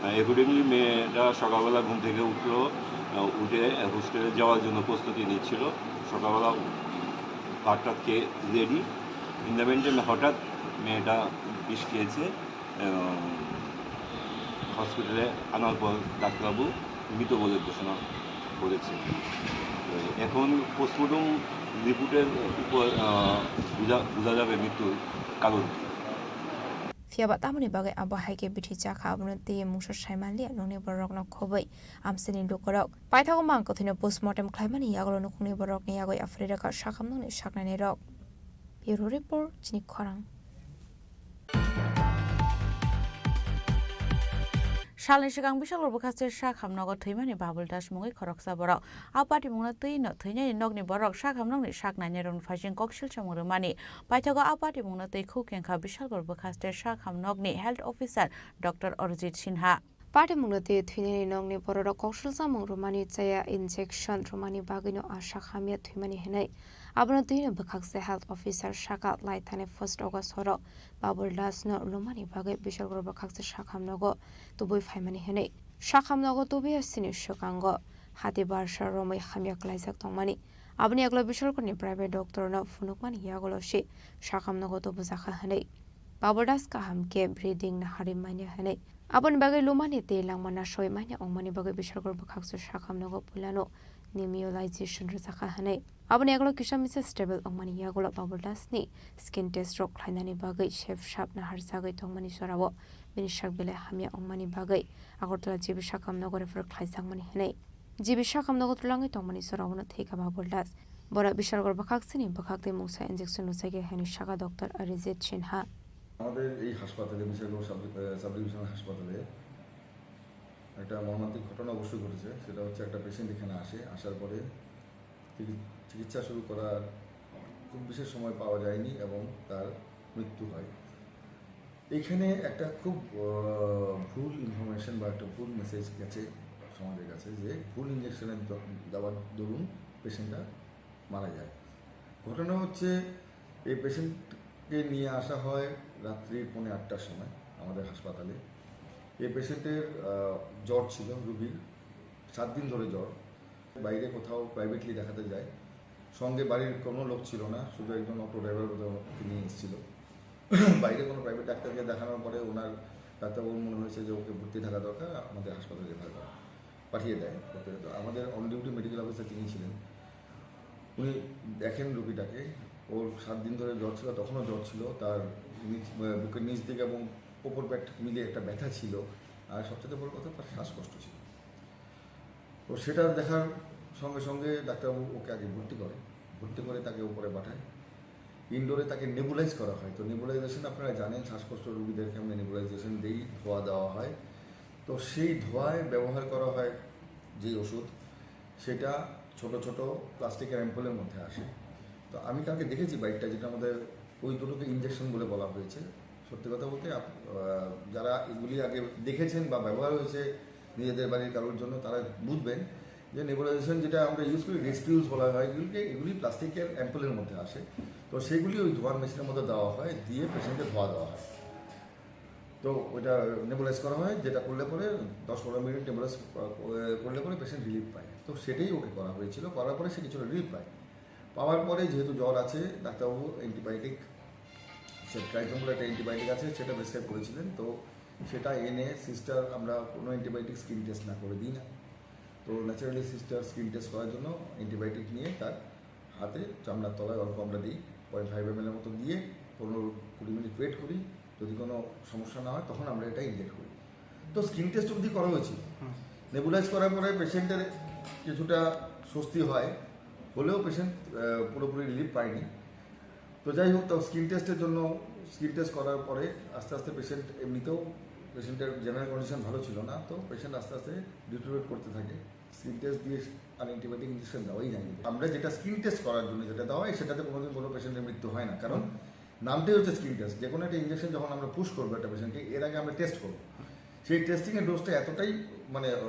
অ্যাকর্ডিংলি মেয়েটা সকালবেলা ঘুম থেকে উঠলো, আহ, উঠে হোস্টেলে যাওয়ার জন্য প্রস্তুতি নিচ্ছিল। সকালবেলা ভাত টাত খেয়ে রেডি। ইন দ্য মিনটাইম হঠাৎ মেয়েটা বিষ খেয়েছে এবং হসপিটালে আনার পর ডাক্তারবাবু মৃত বলে ঘোষণা করেছে। তো এখন পোস্টমর্টম রিপোর্টের উপর, আহ, বুঝা, বুঝা যাবে মৃত্যুর কারণ কি। Phiya ba tamoni bagwi abo hai khe bithi chakha, abono twiwi mungsa sai manliya nokni bororokno khobwi amchaini lukurok. Paithago mang kwthwino postmortem khlaimani yagulo nukhungni bororokni yagwi aphri rwkha sakhamnokni saknainirok. Bureau Report, Chini Khorang. Salni swkang Bishalgarh bwkhakste sak hamnogo thwimani Babul Das mungwi khoroksa borok. A patimungno twi no thwinani nokni borok sak hamnokni sak nainai rokni phaising kok silsamung rwmani. Paithago a patimungno twi khuk kengkha Bishalgarh bwkhakste sak hamnokni health officer Doctor Arjit Sinha. Patimungno twi thwinani nokni bororok kok silsamung rwmani chaya injection rwmani bagwino a sak hamya thwimani hwnwi. Abono twino bwkhakste health officer saka lai thani first August horo Babul Das no lumani bagwi Bishalgarh bwkhakste sak hamnogo tubui phaimani hwnwi. Sak hamnogo tubuya sini swkango hati barsa romwi hamya klaijak tongmani. Aboni yagulo Bishalgarhni private doctor no phunukmani yagulo se sak hamnogo tubujakha hwnwi Babul Das kaham khe breathing nahari manya hwnwi. Aboni bagwi lumani tei langma nasoi manya wngmani bagwi Bishalgarh bwkhakste sak hamnogo puilano nebulizer rwjakha hwnwi. Aboni yagulo kisa misa stable wngmani yagulo Babul Das ni skin test rok khlainani bagwi sep sap naharjagwi tongmani jorao bini sak belai hamya wngmani bagwi Agartala G B sak hamnogo refer khlaijakmani hwnwi. G B sak hamnogo twlangwi tongmani jorao no thwikha Babul Das. Bora Bishalgarh bwkhaksini bwkhak tei mungsa injection rwchaiya hwnwi saka Doctor Arijit Sinha. আমাদের এই হাসপাতালে, বিশালগড় সাব, আহ, sub divisional হাসপাতালে একটা মর্মান্তিক ঘটনা অবশ্যই ঘটেছে। সেটা হচ্ছে একটা পেশেন্ট এখানে আসে, আসার পরে চিকি-, চিকিৎসা শুরু করার খুব বিশেষ সময় পাওয়া যায়নি এবং তার মৃত্যু হয়। এখানে একটা খুব, আহ, ভুল ইনফরমেশন বা একটা ভুল মেসেজ গেছে সমাজের কাছে যে ভুল ইঞ্জেকশনের দ-, দেওয়ার দরুন পেশেন্টটা মারা যায়। ঘটনা হচ্ছে, এই পেশেন্টকে নিয়ে আসা হয় রাত্রি পৌনে আটটার সময় আমাদের হাসপাতালে। এই পেশেন্টের, আহ, জ্বর ছিল রুগীর, সাত দিন ধরে জ্বর। বাইরে কোথাও প্রাইভেটলি দেখাতে যায়, সঙ্গে বাড়ির কোনো লোক ছিল না, শুধু একজন অটো ড্রাইভার বোধহয় ওকে নিয়ে এসেছিল। বাইরে কোনো প্রাইভেট ডাক্তারকে দেখানোর পরে ওনার ডাক্তারবাবুর মনে হয়েছে যে ওকে ভর্তি থাকা দরকার, আমাদের হাসপাতালে রেফার করা, পাঠিয়ে দেয়। ওকে তো আমাদের অন ডিউটি মেডিকেল অফিসার যিনি ছিলেন, উনি দেখেন রুগীটাকে, ওর সাত দিন ধরে জ্বর ছিল, তখনও জ্বর ছিল, তার নিচ, আহ, বুকের নিচ দিকে এবং ওপর পেট মিলিয়ে একটা ব্যথা ছিল, আর সবচেয়ে বড় কথা তার শ্বাসকষ্ট ছিল। তো সেটা দেখার সঙ্গে সঙ্গে ডাক্তারবাবু ওকে আগে ভর্তি করে, ভর্তি করে তাকে উপরে পাঠায়। ইনডোরে তাকে নেবুলাইজ করা হয়। তো নেবুলাইজেশন আপনারা জানেন, শ্বাসকষ্ট রোগীদেরকে আমরা নেবুলাইজেশন দেই, ধোঁয়া দেওয়া হয়। তো সেই ধোঁয়ায় ব্যবহার করা হয় যেই ওষুধ, সেটা ছোট ছোট প্লাস্টিকের অ্যাম্পুলের মধ্যে আসে। তো আমি কালকে দেখেছি বাইকটা, যেটা আমাদের ওই দুটোকে ইঞ্জেকশন বলে বলা হয়েছে। সত্যি কথা বলতে আপ-, আহ, যারা এগুলি আগে দেখেছেন বা ব্যবহার হয়েছে নিজেদের বাড়ির কারোর জন্য, তারা বুঝবেন যে নেবুলাইজেশন যেটা আমরা ইউজ করি, রেসপিউলস বলা হয় এগুলিকে, এগুলি প্লাস্টিকের অ্যাম্পুলের মধ্যে আসে। তো সেগুলি ওই ধোয়ার মেশিনের মধ্যে দেওয়া হয়, দিয়ে পেশেন্টকে ধোঁয়া দেওয়া হয়। তো ওইটা নেবুলাইজ করা হয়, যেটা করলে পরে দশ পনেরো মিনিট নেবুলাইজ, আহ, করলে পরে পেশেন্ট রিলিফ পায়। তো সেটাই ওকে করা হয়েছিল, করার পরে সে কিছুটা রিলিফ পায়। পাওয়ার পরে যেহেতু জ্বর আছে, ডাক্তারবাবু অ্যান্টিবায়োটিক, সে ট্রাইথোম বলে একটা অ্যান্টিবায়োটিক আছে, সেটা প্রেসক্রাইব করেছিলেন। তো সেটা এনে সিস্টার, আমরা কোনো অ্যান্টিবায়োটিক স্কিন টেস্ট না করে দিই না। তো ন্যাচারালি সিস্টার স্কিন টেস্ট করার জন্য অ্যান্টিবায়োটিক নিয়ে তার হাতে চামড়ার তলায় অল্প আমরা দিই, পয়েন্ট ফাইভ এমএল এর মতো দিয়ে পনেরো কুড়ি মিনিট ওয়েট করি। যদি কোনো সমস্যা না হয়, তখন আমরা এটা ইনজেক্ট করি। তো স্কিন টেস্ট অবধি করা হয়েছিল। হুম। নেবুলাইজ করার পরে পেশেন্টের কিছুটা স্বস্তি হয়, হলেও পেশেন্ট, আহ, পুরোপুরি রিলিফ পায়নি। তো যাই হোক, তো স্কিন টেস্টের জন্য, স্কিন টেস্ট করার পরে আস্তে আস্তে পেশেন্ট, এমনিতেও পেশেন্টের জেনারেল কন্ডিশন ভালো ছিল না, তো পেশেন্ট আস্তে আস্তে ডিটোরিয়েট করতে থাকে। স্কিন টেস্ট দিয়ে আর অ্যান্টিবায়োটিক ইনজেকশন দেওয়াই যায়নি। আমরা যেটা স্কিন টেস্ট করার জন্য যেটা দেওয়া হয়, সেটাতে কোনোদিন কোনো পেশেন্টের মৃত্যু হয় না, কারণ নামটাই হচ্ছে স্কিন টেস্ট। যে কোনো একটা ইনজেকশন যখন আমরা পুশ করবো একটা পেশেন্টকে, এর আগে আমরা টেস্ট করবো। সেই টেস্টিংয়ের ডোজটা এতটাই, মানে, আহ,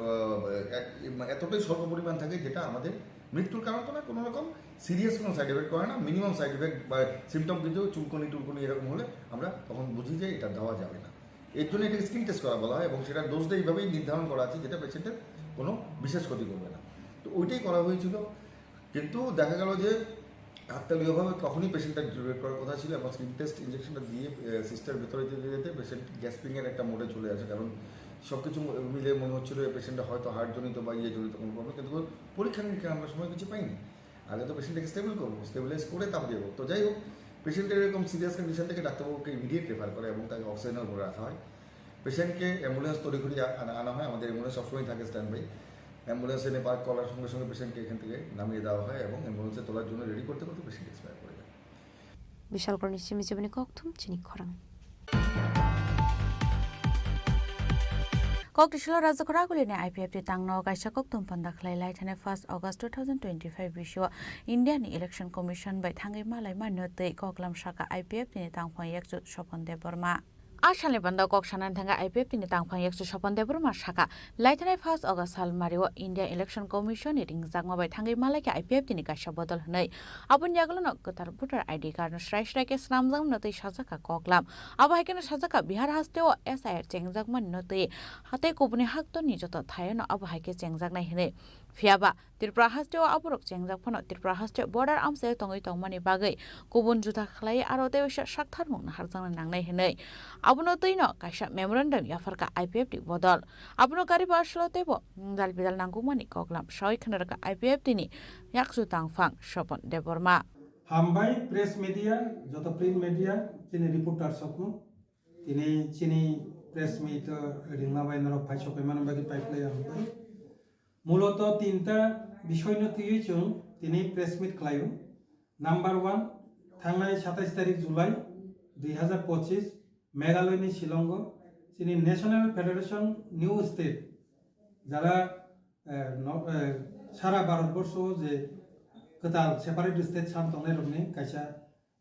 এক-, এতটাই স্বল্প পরিমাণ থাকে, যেটা আমাদের মৃত্যুর কারণ তো না, কোনো রকম সিরিয়াস কোনো সাইড এফেক্ট করে না। মিনিমাম সাইড এফেক্ট বা সিমটম কিন্তু চুলকনি টুলকনি এরকম হলে আমরা তখন বুঝি যে এটা দেওয়া যাবে না। এর জন্য এটাকে স্কিন টেস্ট করা বলা হয় এবং সেটা ডোজটা এইভাবেই নির্ধারণ করা আছে, যেটা পেশেন্টের কোনো বিশেষ ক্ষতি করবে না। তো ওইটাই করা হয়েছিল, কিন্তু দেখা গেল যে কাকতালীয়ভাবে তখনই পেশেন্টটা ডিটোরিয়েট করার কথা ছিল এবং স্কিন টেস্ট ইনজেকশনটা দিয়ে, আহ, সিস্টার ভেতরে যেতে যেতে পেশেন্ট গ্যাসপিংয়ের একটা মোডে চলে আসে, কারণ সব কিছু মিলে মনে হচ্ছিল এই পেশেন্টটা হয়তো হার্টজনিত বা ইয়েজনিত কোনো প্রবলেম, কিন্তু পরীক্ষা নিরীক্ষা আমরা সময় কিছু পাইনি। আগে তো পেশেন্টটাকে স্টেবল করবো, স্টেবিলাইজ করে তারপর দেবো। তো যাই হোক, পেশেন্টের এরকম সিরিয়াস কন্ডিশন থেকে ডাক্তারবাবুকে ইমিডিয়েট রেফার করে এবং তাকে অক্সিজেনের উপরে রাখা হয়। পেশেন্টকে অ্যাম্বুলেন্স তড়িঘড়ি আ-, আনা আনা হয়, আমাদের অ্যাম্বুলেন্স সবসময় থাকে স্ট্যান্ড বাই। অ্যাম্বুলেন্স এনে পার্ক করার সঙ্গে সঙ্গে পেশেন্টকে এখান থেকে নামিয়ে দেওয়া হয় এবং অ্যাম্বুলেন্সে তোলার জন্য রেডি করতে করতে পেশেন্ট এক্সপায়ার করে যায়। Bishal Korni simi jibini kokthum chini khorang. Kok tisilo Rajakhor Agulini I P F T tangno kaisa kokthum panda khlai lai thani first August two thousand twenty-five bisio India ni Election Commission bai thangwi malai mano tei koklam saka I P F T ni tangphang yakchu Sopon Debbarma. A salni panda kok sanani thangkha I P F T ni tangphang yakchu Sopon Debbarma saka, laithanai first August sal mario India Election Commission ni ringjakma bai thangwi malaikha I P F T ni kaisa bodol hwnwi. Aboni yagulono kwtal voter I D card no srai srai khe swnamjakmano tei sajakha koklam. Abo hai kheno sajakha Bihar hasteo S I R chengjakmani no tei hatei kubuni haktorni joto thaiono abo hai khe chengjaknai hwnwi. Phiyaba Tripura hasteo aborok chengjak phano Tripura hasteo border amchaio tongwi tongmani bagwi kubun juda khlai aro tei waisa saktharmung naharjakna nangnai hwnwi abono twino kaisa memorandum yapharkha I P F T bodol. Abono kariba aswlo teibo dal bidal nangkukmani koklam sawi khwnarwkha I P F T ni yakchu tangphang Sopon Debbarma. Hambai press media, joto print media, chini reporter sokno. Tini chini press meet o ringma bai norok phai sokoi mani bagwi pai phlai ang bai. Muloto tinta bisoino twiwi chwng tini press meet khlaio. Number one, thangnai satais tarik July dui hazar pochis Meghalaya ni Shillong o chini National Federation New State jara, eh, no, eh, sara Bharat borsho je kwtal separate state sam tongnai rokni kaisa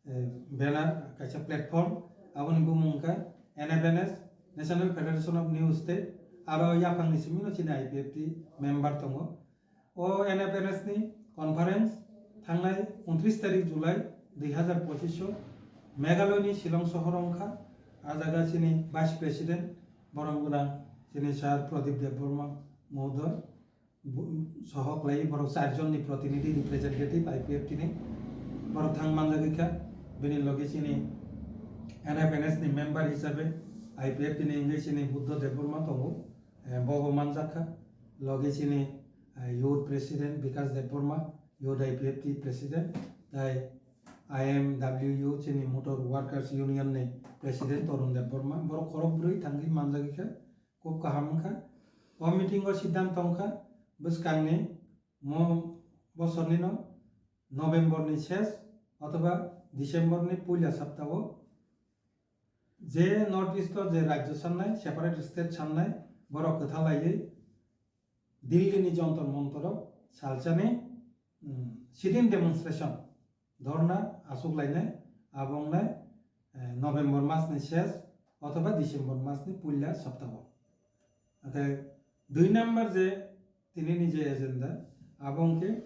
eh, banner, kaisa platform, aboni bumung wngkha N F N S, National Federation of New State, aro yaphangni simi no chini I P F T member tongo. O N F N S ni conference thangnai untris tarik July dui hazar pochis o Meghalaya ni Shillong sohor wngkha. A jaga chini Vice President borom gwnang chini Sir Pradip Debbarma Mohodoy. Bu-, soho khlai borok char jonni protinidhi representative I P F T ni borok thang manjagwi kha. Bini logi chini N F N S ni member hisabe I P F T ni wngwi chini Buddha Debbarma tongo, eh, bobo manjak kha. Logi chini, eh, youth president Bikas Debbarma, youth I P F T president, tai I M W U chini motor workers union ni president Torun Debbarma, borok khorok bwrwi thangwi manjagwi kha. Kub kaham wngkha. O meeting o siddhant tongkha bwskangni mo bosorni no November ni ses othoba December ni puila saptao je North East o je rajyo sannai, separate state sannai, borok kwtha laiwi Delhi ni Jontor Montor o salsani, mm, sit-in demonstration dhorna aswk lainai, abo wngnai, eh, November mas ni ses othoba December mas ni puila saptao. Oke, dui number je tini ni je agenda, abo wngkhe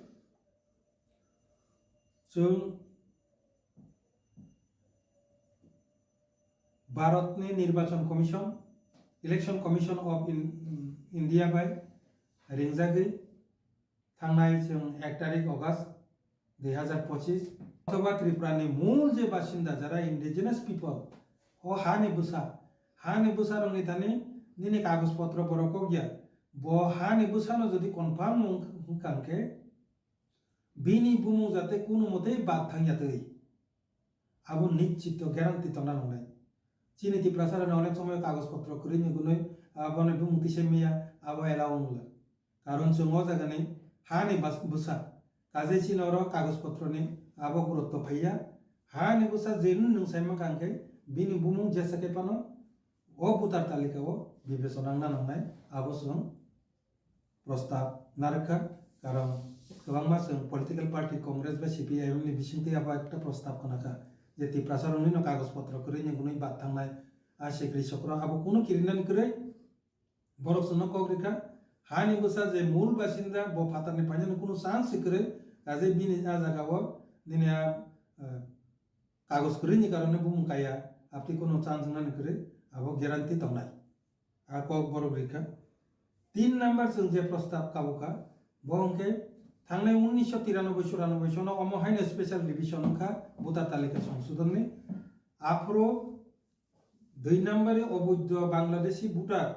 chwng Bharat ni Nirbachon Commission, Election Commission of In-, India bai ringjagwi thangnai chwng ek tarik August dui hazar pochis, othoba Tripura ni mul je basinda, jara indigenous people, o ha ni bwsa, ha ni bwsa rok ni thani nini kagoj potro borok kok ya, bo ha ni bwsa no jodi confirm wng-, wngkha hwnkhe bini bumung jate kunu motei bad thang ya twi. Abo nischito guarantee tongna nangnai. Chini Tiprasa rokni onek somoy kagoj potro kwrwi ni gunoi, abo ni bumung tisa miya, abo allow wngla. Karon chwng o jagani hani bas-, bwsa, kajai chini oro kagoj potroni abo gurutto phaiya. Hani bwsa je nwng sai mankha hwnkhe bini bumung jesa khe phano o voter talika o bibechona wngna nangnai, abo chwng prostab narwkha, karon kwbangma chwng political party Congress bai C P I M ni bisingtwi abo ekta prostab khnakha je Tiprasa rokni no kagoj potro kwrwi ni gunui bad thangnai, a sikri sokro abo kunu kirinani kwrwi. Borok chwngno kok rikha, hani bwsa je mul basinda bo phatarni phainani kunu chance se kwrwi, kaje bini a jagao nini a, eh, kagoj kwrwini karone bumung kaya, abtwi kunu chance wngnani kwrwi, abo guarantee tongnai. A kok borok rikha. Tin number chwng je prostab kabukha, bo hwnkhe thangnai unnisho tiranoboi churanobo sono omo haino special revision wngkha voter talika songsodhonni. Aphuru dui number oboidho Bangladeshi voter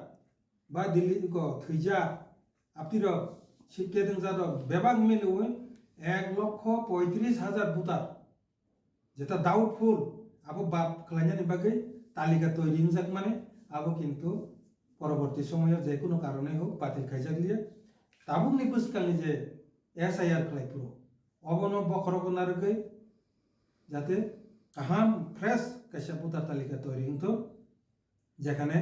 ba Delhi ko thwijak, aptirok sipte dwngjak rok bebak miliwi ek lokho poitris hajar voter. jeta doubtful, abo bad khlainani bagwi talika toiri wngjak mani, abo kintu poroborti somoyo je kunu karonwi hok batil khaijak liya. Tabukni bwskango je S I R khlai phuru obono bokhorogo narwgwi jate kaham fresh kaisa voter talika toiri wngthok, jekhane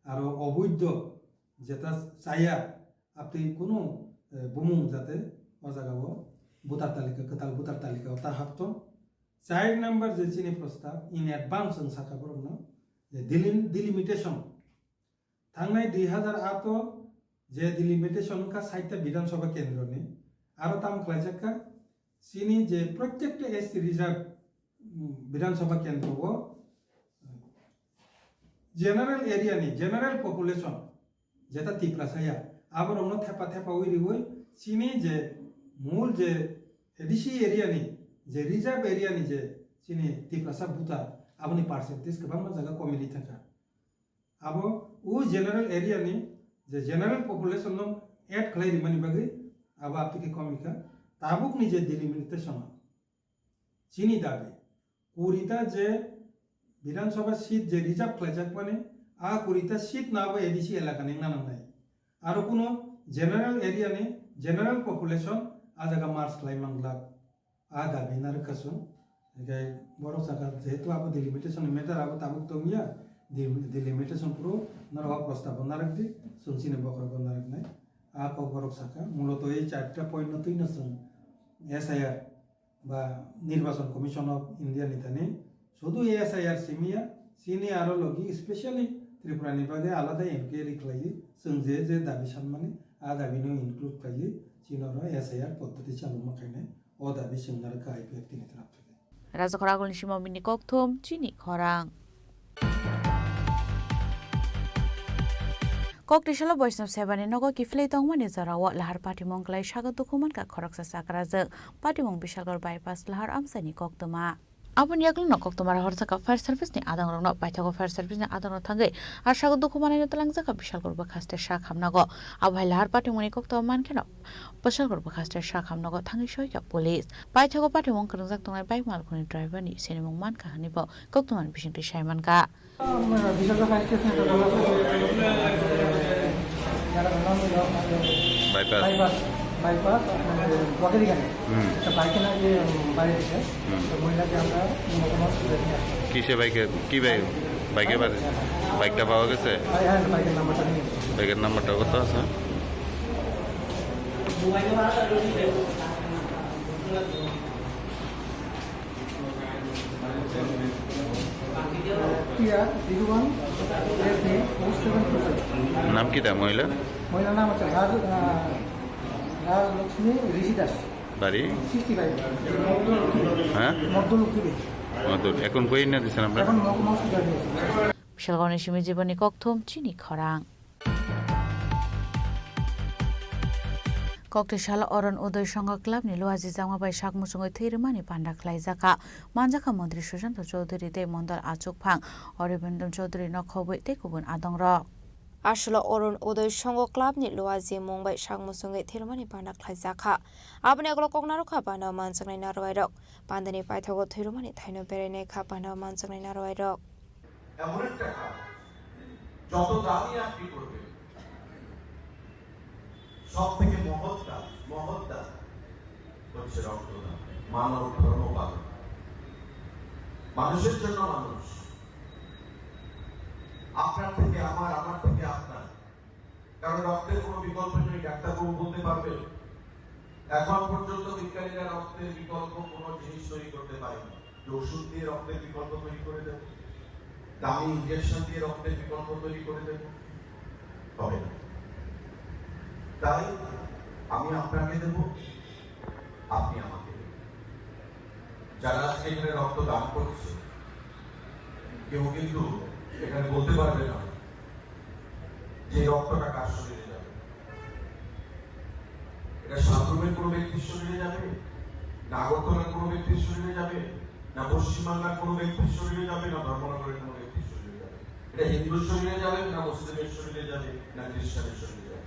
aro oboidho jeta chaya, abtwi kunu, eh, bumung jate o jagao voter talika, kwtal voter talika o ta hapto. Char number je chini prostab, in advance wng sakha borokno, je delim-, delimitation. Thangnai dui hazar aat o je delimitation wngkha saita Bidhan Sabha kendroni, aro tam khlaijak kha chini je protekta S T reserve, mm, Bidhan Sabha kendro o, general area ni, general population, jeta Tiprasa ya, aborokno thepa thepa wi riwi chini je mul je A D C area ni, je reserve area ni je chini Tiprasa voter, aboni percentage kwbangma jaga komi ri thangkha. Abo o general area ni je general population no add khlai rimani bagwi abo aptike komi kha. Tabukni je delimitation, chini dabi, kurita je Bidhan Sabha seat je reserve khlaijak mani, a kurita seat no abo A D C elaka ni wngna nangnai. Aro kuno general area ni general population a jaga merge khlai manglak, a dabi narwkha chwng. Hinkhe borok sakha, jehetu abo delimitation ni matter abo tabuk tongya, de-, delimitation phuru norok o prostab bo narwkdi, chwng chini bokhorok bo narwknai. A kok borok sakha, muloto ei charta point no twino chwng S I R ba Nirbachon Commission of India ni thani sudu S I R simiya, chini aro logi specially Tripura ni bagwi alada enquiry khlaiwi chwng je je dabi sanmani a dabi no include khlaiwi chini oro S I R poddoti chaluma khainai, o dabi chwng narwkha I P F T ni taraf thani. Rajakhor agulni sima bini kokthum chini khorang. Koktisalo Boisnab Sebani nogo kiphilwi tongmani jorao lahar patimung klai sago dukhu mankha khoroksa chakrajwk. Patimung Bishalgarh bypass lahar amchaini koktwma. Aboni yagulono koktwmaro horjaka fire service ni adongrokno paithago fire service ni adongrok thangwi a sago dukhu manwino twlangjaka Bishalgarh bwkhaste sak hamnago. Abo hai lahar patimungni koktwma mankheno Bishalgarh bwkhaste sak hamnago thangwi soika police. Paithago patimung kwrwngjak tongnai bike malkhuni driver ni sinimung mankha hwnwi bo koktwmani bisingtwi sai mankha. Bypass. Bypass, bypass, আপনার বকেদি কেন? হুম। একটা বাইকে না গিয়ে, উম, বাইরে এসে, হুম। তো মহিলাকে আমরা নিমন্ত্রণ করে নিয়ে আসি। কিসে বাইকে, কি বাইক? বাইকে বাজে? বাইকটা পাওয়া গেছে? হ্যাঁ, হ্যাঁ, বাইকের নাম্বারটা নিয়ে এসেছি। বাইকের নাম্বারটা কত আছে? T R zero one F A four seven two five। নাম কিতা মহিলা? মহিলার নাম হচ্ছে রাজ, আহ, রাজলক্ষ্মী ঋষি দাস। বাড়ি? Sixty five. হ্যাঁ? মধ্যলক্ষ্মী। মধ্যল। এখন কই না দিছেন আপনারা? এখন মহকুমা হসপিটাল নিয়ে এসেছি। Bishalgarhni simi jiboni kokthum chini khorang. Koktisalo Orunodoi Sangha Club ni luajijakma bai sak muchungwi thwi rwmani panda khlaijakha. Manjakha Montri Sushanta Chowdhury tei Mondol Achukphang, Oribindon Chowdhury no khobwi tei kubun adongrok. Aswkno Orunodoi Sangha Club ni luajimung bai sak muchungwi thwi rwmani panda khlaijakha. Aboni ulo kok narwkha panda manjaknai narwuirok. Pandani paithago thwi rwmani thaino berainai kha panda manjaknai narwuirok. এমন একটা কাজ, যত দানই আপনি করবেন, সব থেকে মহৎ দান, মহৎ দান হচ্ছে রক্তদান, মানব ধর্ম পালন। মানুষের জন্য মানুষ, আপনার থেকে আমার, আমার থেকে আপনার। কারণ রক্তের কোনো বিকল্প নেই, ডাক্তারবাবু বলতে পারবেন। এখন পর্যন্ত বিজ্ঞানীরা রক্তের বিকল্প কোনো জিনিস তৈরি করতে পারেনি। যে ওষুধ দিয়ে রক্তের বিকল্প তৈরি করে দেব, দামি ইনজেকশন দিয়ে রক্তের বিকল্প তৈরি করে দেব, হবে না। তাই আমি আপনাকে দেব, আপনি আমাকে দেবেন। যারা আজকে এখানে রক্ত দান করছে, কেউ কিন্তু এখানে বলতে পারবে না যে রক্তটা কার শরীরে যাবে। এটা সাব্রুমের কোনো ব্যক্তির শরীরে যাবে, না আগরতলার কোনো ব্যক্তির শরীরে যাবে, না পশ্চিমবাংলার কোনো ব্যক্তির শরীরে যাবে, না ধর্মনগরের কোনো ব্যক্তির শরীরে যাবে। এটা হিন্দুর শরীরে যাবে, না মুসলিমের শরীরে যাবে, না খ্রিস্টানের শরীরে যাবে।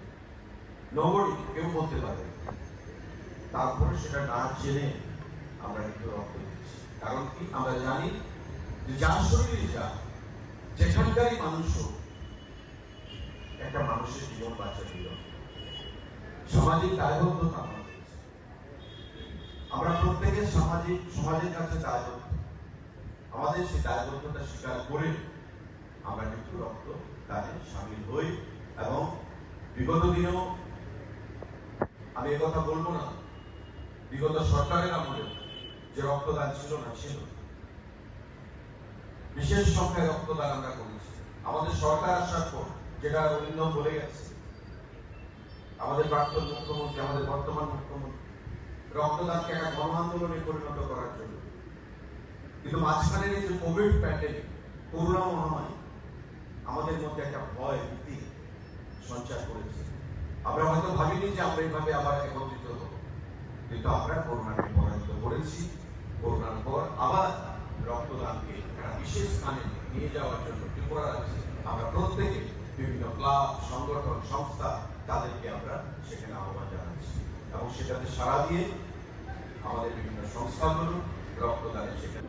Nobody, কেউ বলতে পারবে না। তারপরে সেটা না জেনে আমরা কিন্তু রক্ত দিচ্ছি। কারণ কি? আমরা জানি যে যার শরীরে যা, যেখানকারই মানুষ হোক, একটা মানুষের জীবন বাঁচা দিল। সামাজিক দায়বদ্ধতা আমাদের আছে। আমরা প্রত্যেকে সামাজিক, সমাজের কাছে দায়বদ্ধ। আমাদের সেই দায়বদ্ধতা স্বীকার করে আমরা কিন্তু রক্ত দানে সামিল হই। এবং বিগত দিনেও আমি এ কথা বলবো না, বিগত সরকারের আমলে যে রক্তদান ছিল না, ছিল। বিশেষ সংখ্যায় রক্তদান আমরা করেছি। আমাদের সরকার আসার পর, যেটা অরিন্দম বলে গেছে, আমাদের প্রাক্তন মুখ্যমন্ত্রী, আমাদের বর্তমান মুখ্যমন্ত্রী রক্তদানকে একটা গণ আন্দোলনে পরিণত করার জন্য। কিন্তু মাঝখানে এই যে কোভিড প্যান্ডেমিক, করোনা মহামারী আমাদের মধ্যে একটা ভয়, ভীতি সঞ্চার করেছে। আমরা হয়তো ভাবিনি যে আমরা এইভাবে আবার একত্রিত হব, কিন্তু আমরা করোনাকে পরাজিত করেছি। করোনার পর আবার রক্তদানকে একটা বিশেষ স্থানে নিয়ে যাওয়ার জন্য ত্রিপুরা রাজ্যে আমরা প্রত্যেকে বিভিন্ন ক্লাব, সংগঠন, সংস্থা, তাদেরকে আমরা সেখানে আহ্বান জানাচ্ছি এবং সেটাতে সাড়া দিয়ে আমাদের বিভিন্ন সংস্থাগুলো রক্তদানে সেখানে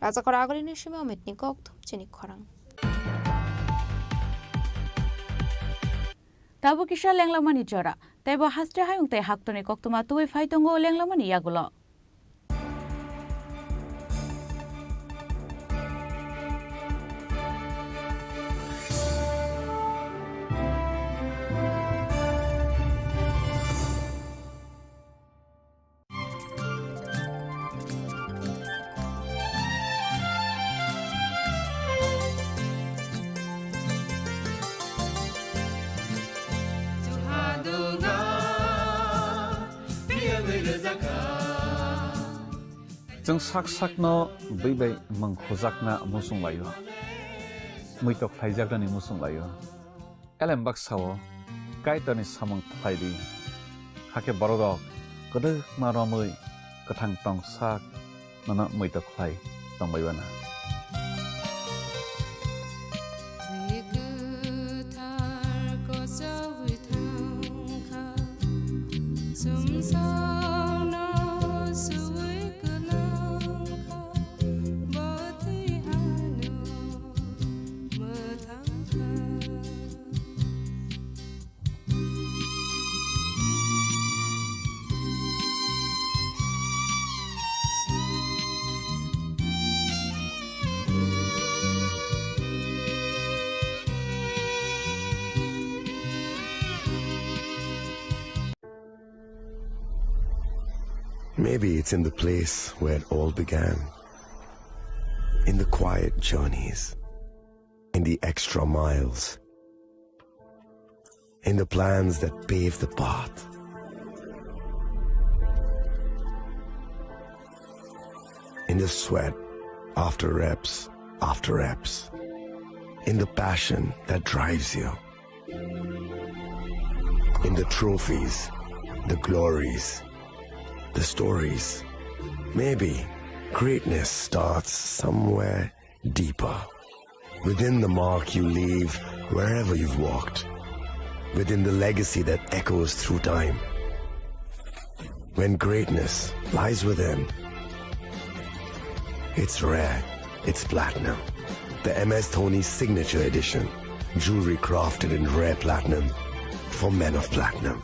Rajakor agulini simi omitni kok thum chini khorang. Tabuk kisa lenglamani jora, teibo haste hayung tei haktorni koktwma tubui phai tongo lenglamani yagulo. Chwng sak sakno bwi bai mwng khujakna muchung laio, muitok khlaijaknani muchung laio. Elem baksa-o Kaitorni samung khlai di, hakhe bororok kwdwkma romwi kwthang tong sak nono muitok khlai tongbai uanw. Bwi kwthar kochogwi thangkha, chwngsaono suwi kwlangkha, bo twi ano mwthangkha. Maybe it's in the place where it all began. In the quiet journeys. In the extra miles. In the plans that pave the path. In the sweat after reps after reps. In the passion that drives you. In the trophies, the glories, the stories. Maybe greatness starts somewhere deeper. Within the mark you leave wherever you've walked. Within the legacy that echoes through time. When greatness lies within, it's rare, it's platinum. The M S Dhoni Signature Edition. Jewelry crafted in rare platinum for men of platinum.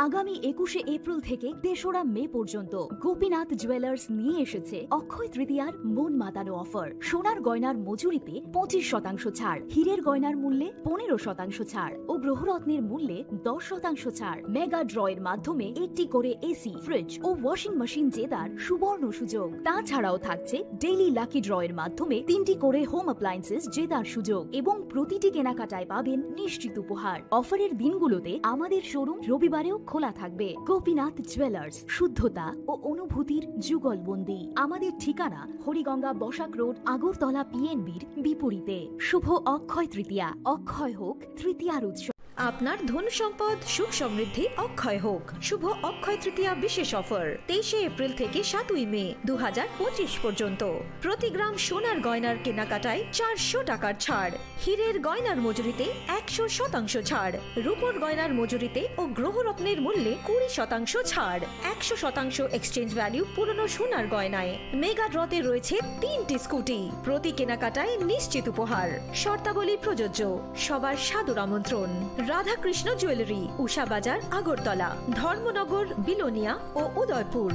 আগামী একুশে এপ্রিল থেকে তেসরা মে পর্যন্ত গোপীনাথ জুয়েলার্স নিয়ে এসেছে অক্ষয় তৃতীয়ার মন মাতানো অফার। সোনার গয়নার মজুরিতে পঁচিশ শতাংশ ছাড়, হীরের গয়নার মূল্যে পনেরো শতাংশ ছাড় ও গ্রহরত্নের মূল্যে দশ শতাংশ ছাড়। মেগা ড্রয়ের মাধ্যমে একটি করে এসি, ফ্রিজ ও ওয়াশিং মেশিন জেতার সুবর্ণ সুযোগ। তাছাড়াও থাকছে ডেইলি লাকি ড্রয়ের মাধ্যমে তিনটি করে হোম অ্যাপ্লায়েন্সেস জেতার সুযোগ এবং প্রতিটি কেনাকাটায় পাবেন নিশ্চিত উপহার। অফারের দিনগুলোতে আমাদের শোরুম রবিবারেও খোলা থাকবে গোপীনাথ জুয়েলার্স, শুদ্ধতা ও অনুভূতির যুগলবন্দি। আমাদের ঠিকানা হরিগঙ্গা বসাক রোড, আগরতলা পিএনবির বিপরীতে। শুভ অক্ষয় তৃতীয়া, অক্ষয় হোক তৃতীয়ার উৎসব। আপনার ধন সম্পদ সুখ সমৃদ্ধি অক্ষয় হোক। শুভ অক্ষয় তৃতীয়া বিশেষ অফার, তেইশে এপ্রিল থেকে সাতই মে দু হাজার পঁচিশ পর্যন্ত। প্রতি গ্রাম সোনার গয়নার কেনাকাটায় চারশো টাকার ছাড়, হীরের গয়নার মজুরিতে একশো শতাংশ ছাড়, রূপোর গয়নার মজুরিতে ও গ্রহরত্নের মূল্যে কুড়ি শতাংশ ছাড়, একশো শতাংশ এক্সচেঞ্জ ভ্যালু পুরনো সোনার গয়নায়। মেগা ড্রতে রয়েছে তিনটি স্কুটি, প্রতি কেনাকাটায় নিশ্চিত উপহার। শর্তাবলী প্রযোজ্য। সবার সাদর আমন্ত্রণ। রাধাকৃষ্ণ জুয়েলারি, উষা বাজার, আগরতলা, ধর্মনগর, বিলোনিয়া ও Udaipur.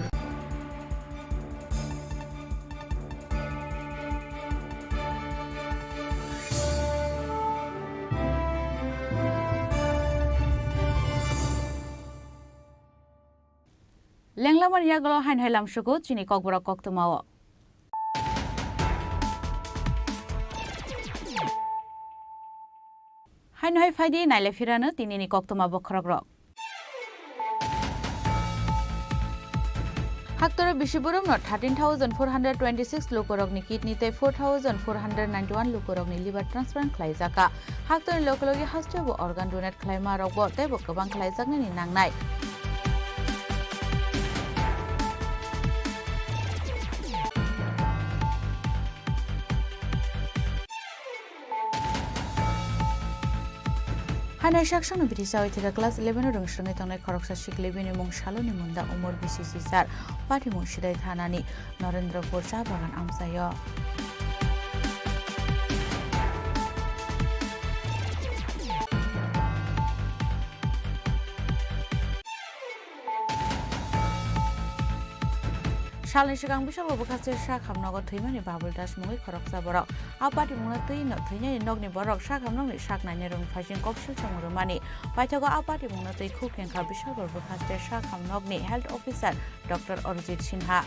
Lenglamani yagulo haino hai lamsugo chini kokborok koktwmao. Haino hai phaidi naile phirano tinini koktwma bokhorokrok. Haktoro bisi borokno thirteen thousand four hundred twenty-six lukurokni kidney tei four thousand four hundred ninety-one lukurokni liver transplant khlaijakha. Haktorni loge loge hasteo bo organ donate khlaima rokbo teibo kwbang khlaijaknani nangnai. Haino saksano biri chawi thwikha class eleven o rwngswrwngwi tongnai khoroksa sikli, bini mung Saloni Munda, umor bisi sisar, patimung Sidai thanani Narendrapur cha bagan amchaio. Salni swkang Bishalgarh bwkhaste sak hamnogo thwimani Babul Das mungwi khoroksa borok. A patimungno twi no-, thwinani nokni borok sak hamnokni sak nainai rwng phaising koksil samung rwmani. Paithago a patimungno twi khuk hengkha Bishalgarh bwkhaste sak hamnokni health officer Doctor Arjit Sinha.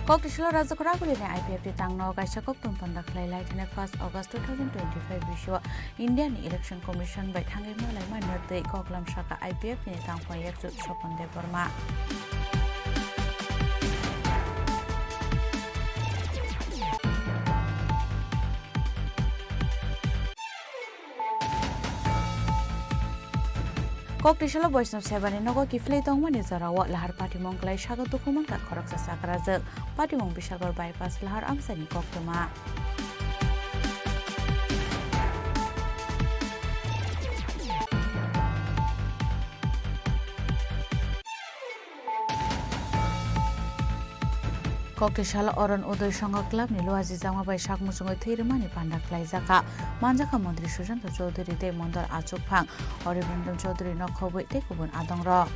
Koktisalo Rajagora Agulini I P F T tangno kaisa koktwma panda khlai lai thani first August two thousand twenty-five bisio India ni Election Commission bai thangwi malaimani twi koklam saka I P F T ni tangphai yakchu Sopon Debbarma. Koktisalo Boishnab Sebani nogo kiphilwi tongmani jorao lahar patimung klai sago dukhu mankha khoroksa chakrajwk. Patimung Bishalgarh bypass lahar amchaini koktwma. Koktisalo Oron Udoy Songha Club ni luajijakma bai sak muchungwi thwi rwmani panda khlaijakha. Manjakha Montri Sushanta Chowdhury tei Mondol Achukphang, Oribindon Chowdhury nok khobwi tei kubun adongrok.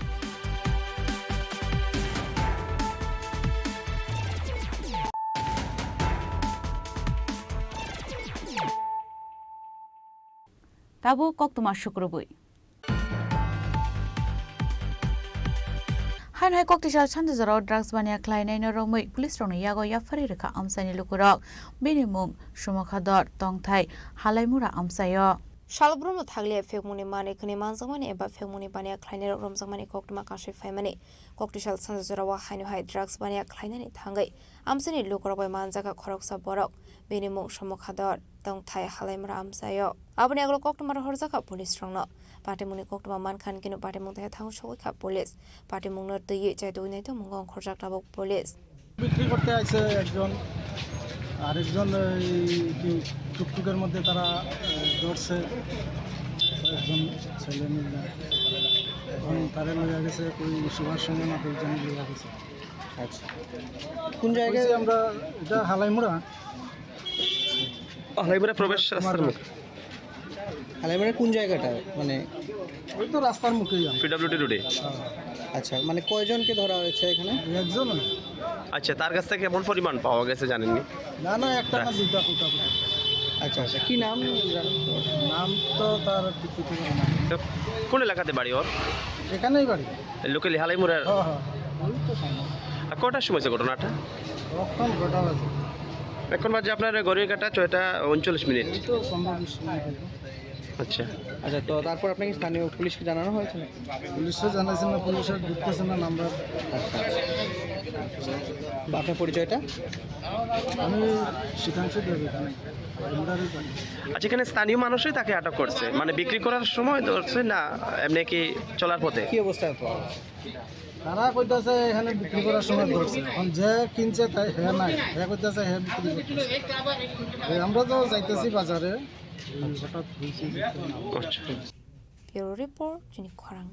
Tabuk koktwma sukrubwi. Haino hai koktisal sanja jorao drugs baniya khlainaino romwi police rokni yago yapharwi rwkha amchaini lukurok. Bini mung Sumokha Dor, tongthai Halaimura amchaio. Salbrumno thaglia phekmungni manwi khwnwi manjakmani eba phekmungni baniya khlainairok romjakmani koktwma kasui phaimani. Koktisal sanja jorao haino hai drugs baniya khlainani thangwi amchaini lukurok bai manjakha khoroksa borok. Bini mung Sumokha Dor, tongthai Halaimura amchaio. Aboni agolo koktwma rohorjakha police rokno. Patimungni koktwma mankha hinkhe patimung taiha thango sogwi kha police. Patimungno twiwi chaitugwi naitukmungo ongkhorjak tabuk police. বিক্রি করতে আইছে একজন, আরেকজন এই কি টুকটুকের মধ্যে তারা, এ, ধরছে একজন ছেলে মিলে। এখন তারে লইয়া গেছে, ওই শোয়ার সময় না দুইজনে লইয়া গেছে। আচ্ছা, কোন জায়গায়? বলছি আমরা, এটা হালাইমুড়া। হালাইমুড়া প্রবেশ রাস্তার মুখে। হালাইমুড়া কোন জায়গাটা? মানে ওই তো রাস্তার মুখেই আমরা। পিডব্লিউডি রোডে। হ্যাঁ। আচ্ছা, মানে কয়জনকে ধরা হয়েছে এখানে? একজন। আচ্ছা, তার কাছ থেকে কেমন পরিমাণ পাওয়া গেছে জানেননি? না, না, একটা না, দুইটা কোথাও কোথাও। আচ্ছা, আচ্ছা, কি নাম? নাম তো তার ঠিক করতে পারি না। তো কোন এলাকাতে বাড়ি ওর? এখানেই বাড়ি। লোকালি হালাইমুড়ার? হ্যাঁ, হ্যাঁ, হ্যাঁ, ওই তো সামনে। কটার সময় হয়েছে ঘটনাটা? এখন কটা বাজে? এখন বাজে আপনার ঘড়ির কাটা ছয়টা উনচল্লিশ মিনিট। এই তো পনেরো বিশ মিনিট হলো। আচ্ছা। আচ্ছা, তো তারপর আপনি কি স্থানীয় পুলিশকে জানানো হয়েছে নাকি? পুলিশও জানাইছে না, পুলিশও ঢুকতেছে না নাম্বার। আচ্ছা। বা আপনার পরিচয়টা? আমি শীতাংশু দেব এখানে। আমরারই বাড়ি। আচ্ছা, এখানে স্থানীয় মানুষই তাকে আটক করছে, মানে বিক্রি করার সময় ধরছে না এমনি কি চলার পথে? কি অবস্থায় পাওয়া গেছে? তারা কইতাছে এখানে বিক্রি করার সময় ধরছে, এখন যে কিনছে তাই হে নাই, হে কইতাছে হে বিক্রি করতেছে। এই আমরা তো যাইতেছি বাজারে, এই হঠাৎ হয়েছে যে আচ্ছা। Bureau Report, Chini Khorang.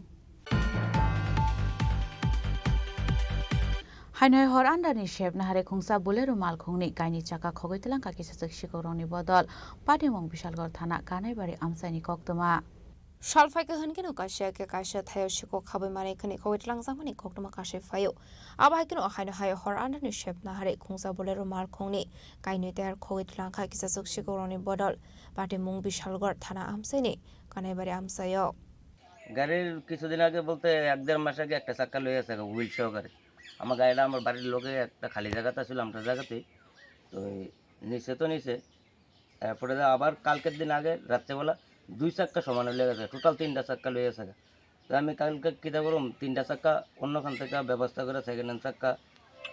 Hainoi hor andani sep nahare khungsa Bolero malkhungni kaini chaka khogoi twlang kaki sachwk sikhok rokni bodol Patimung Bishalgarh thana Kanaibari amchaini koktwma. Sal phaikha hwn kheno kaisa khe kaisa thaio sikhok khabwi manwi khwnwi khogoi twlangjakmani koktwma kasai phaio. Abo hai kheno haino hai hor andani sep nahare khungsa Bolero malkhungni kainwi tayar khogoi twlangkha kisachwk sikhok rokni bodol Patimung Bishalgarh thana amchaini Kanaibari amchaio. গাড়ির কিছুদিন আগে বলতে এক দেড় মাস আগে একটা চাক্কা লয়ে আছে, হুইল সহকারে। আমার গাড়িটা আমার বাড়ির লগে একটা খালি জায়গাতে ছিল, আমরা জায়গাতেই। তো এই নিচে তো নিচে, এরপরে যে আবার কালকের দিন আগে রাত্রেবেলা দুই চাক্কা সমান হয়ে গেছে, টোটাল তিনটা চাক্কা লয়ে আছে। তো আমি কালকে কিতা করুম, তিনটা চাক্কা অন্যখান থেকে ব্যবস্থা করে সেকেন্ড হ্যান্ড চাক্কা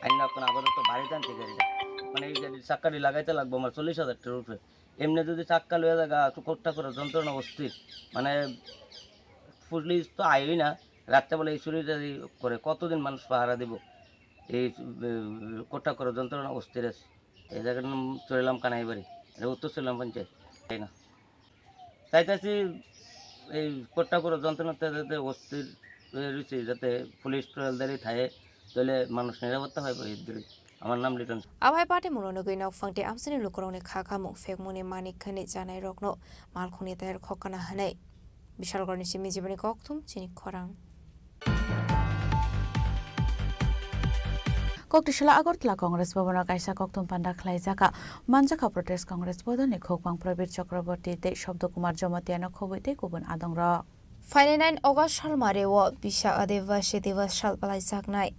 আইন না, এখন আপাতত বাড়িতে আনছি গাড়িটা। মানে এই গাড়ির চাক্কাটি লাগাইতে লাগবো আমার চল্লিশ হাজার টাকার উপরে। এমনি যদি চাক্কা লয়ে জায়গা, কোট্টা করে যন্ত্রণা অস্থির, মানে পুলিশ তো আইই না, রাত্রেবেলা এই চুরি টারি করে কতদিন মানুষ পাহারা দিব? এই, উম, কোট্টা করে যন্ত্রণা অস্থির আছে। এই জায়গাটার নাম চলে এলাম কানাইবাড়ি, এটা উত্তর চলে এলাম পঞ্চায়েত, তাই না? চাইতেছি এই কোট্টা করে যন্ত্রণাতে যাতে অস্থির হয়ে রয়েছে, যাতে পুলিশ টোয়ালদারি থাকে, তাহলে মানুষ নিরাপত্তা পাইব এর দূরে। আমার নাম Liton. Abo hai Patimungno nugwi nokphang tei amchaini lukurokni kha khamung phekmungni manik khani chanai rokno malkhungni tayar khokana hwnwi Bishalgarhni simi jiboni kokthum chini khorang. Koktisala Agartala Congress Bhavan o kaisa kokthum panda khlaijak. Manjakha protest Congress bodolni khukbang Prabir Chakraborty tei Shabda Kumar Jamatia no khobwi tei kubun adongrok. Phainai nine August salmari o Biswa Adibasi Diwas sal palaijaknai.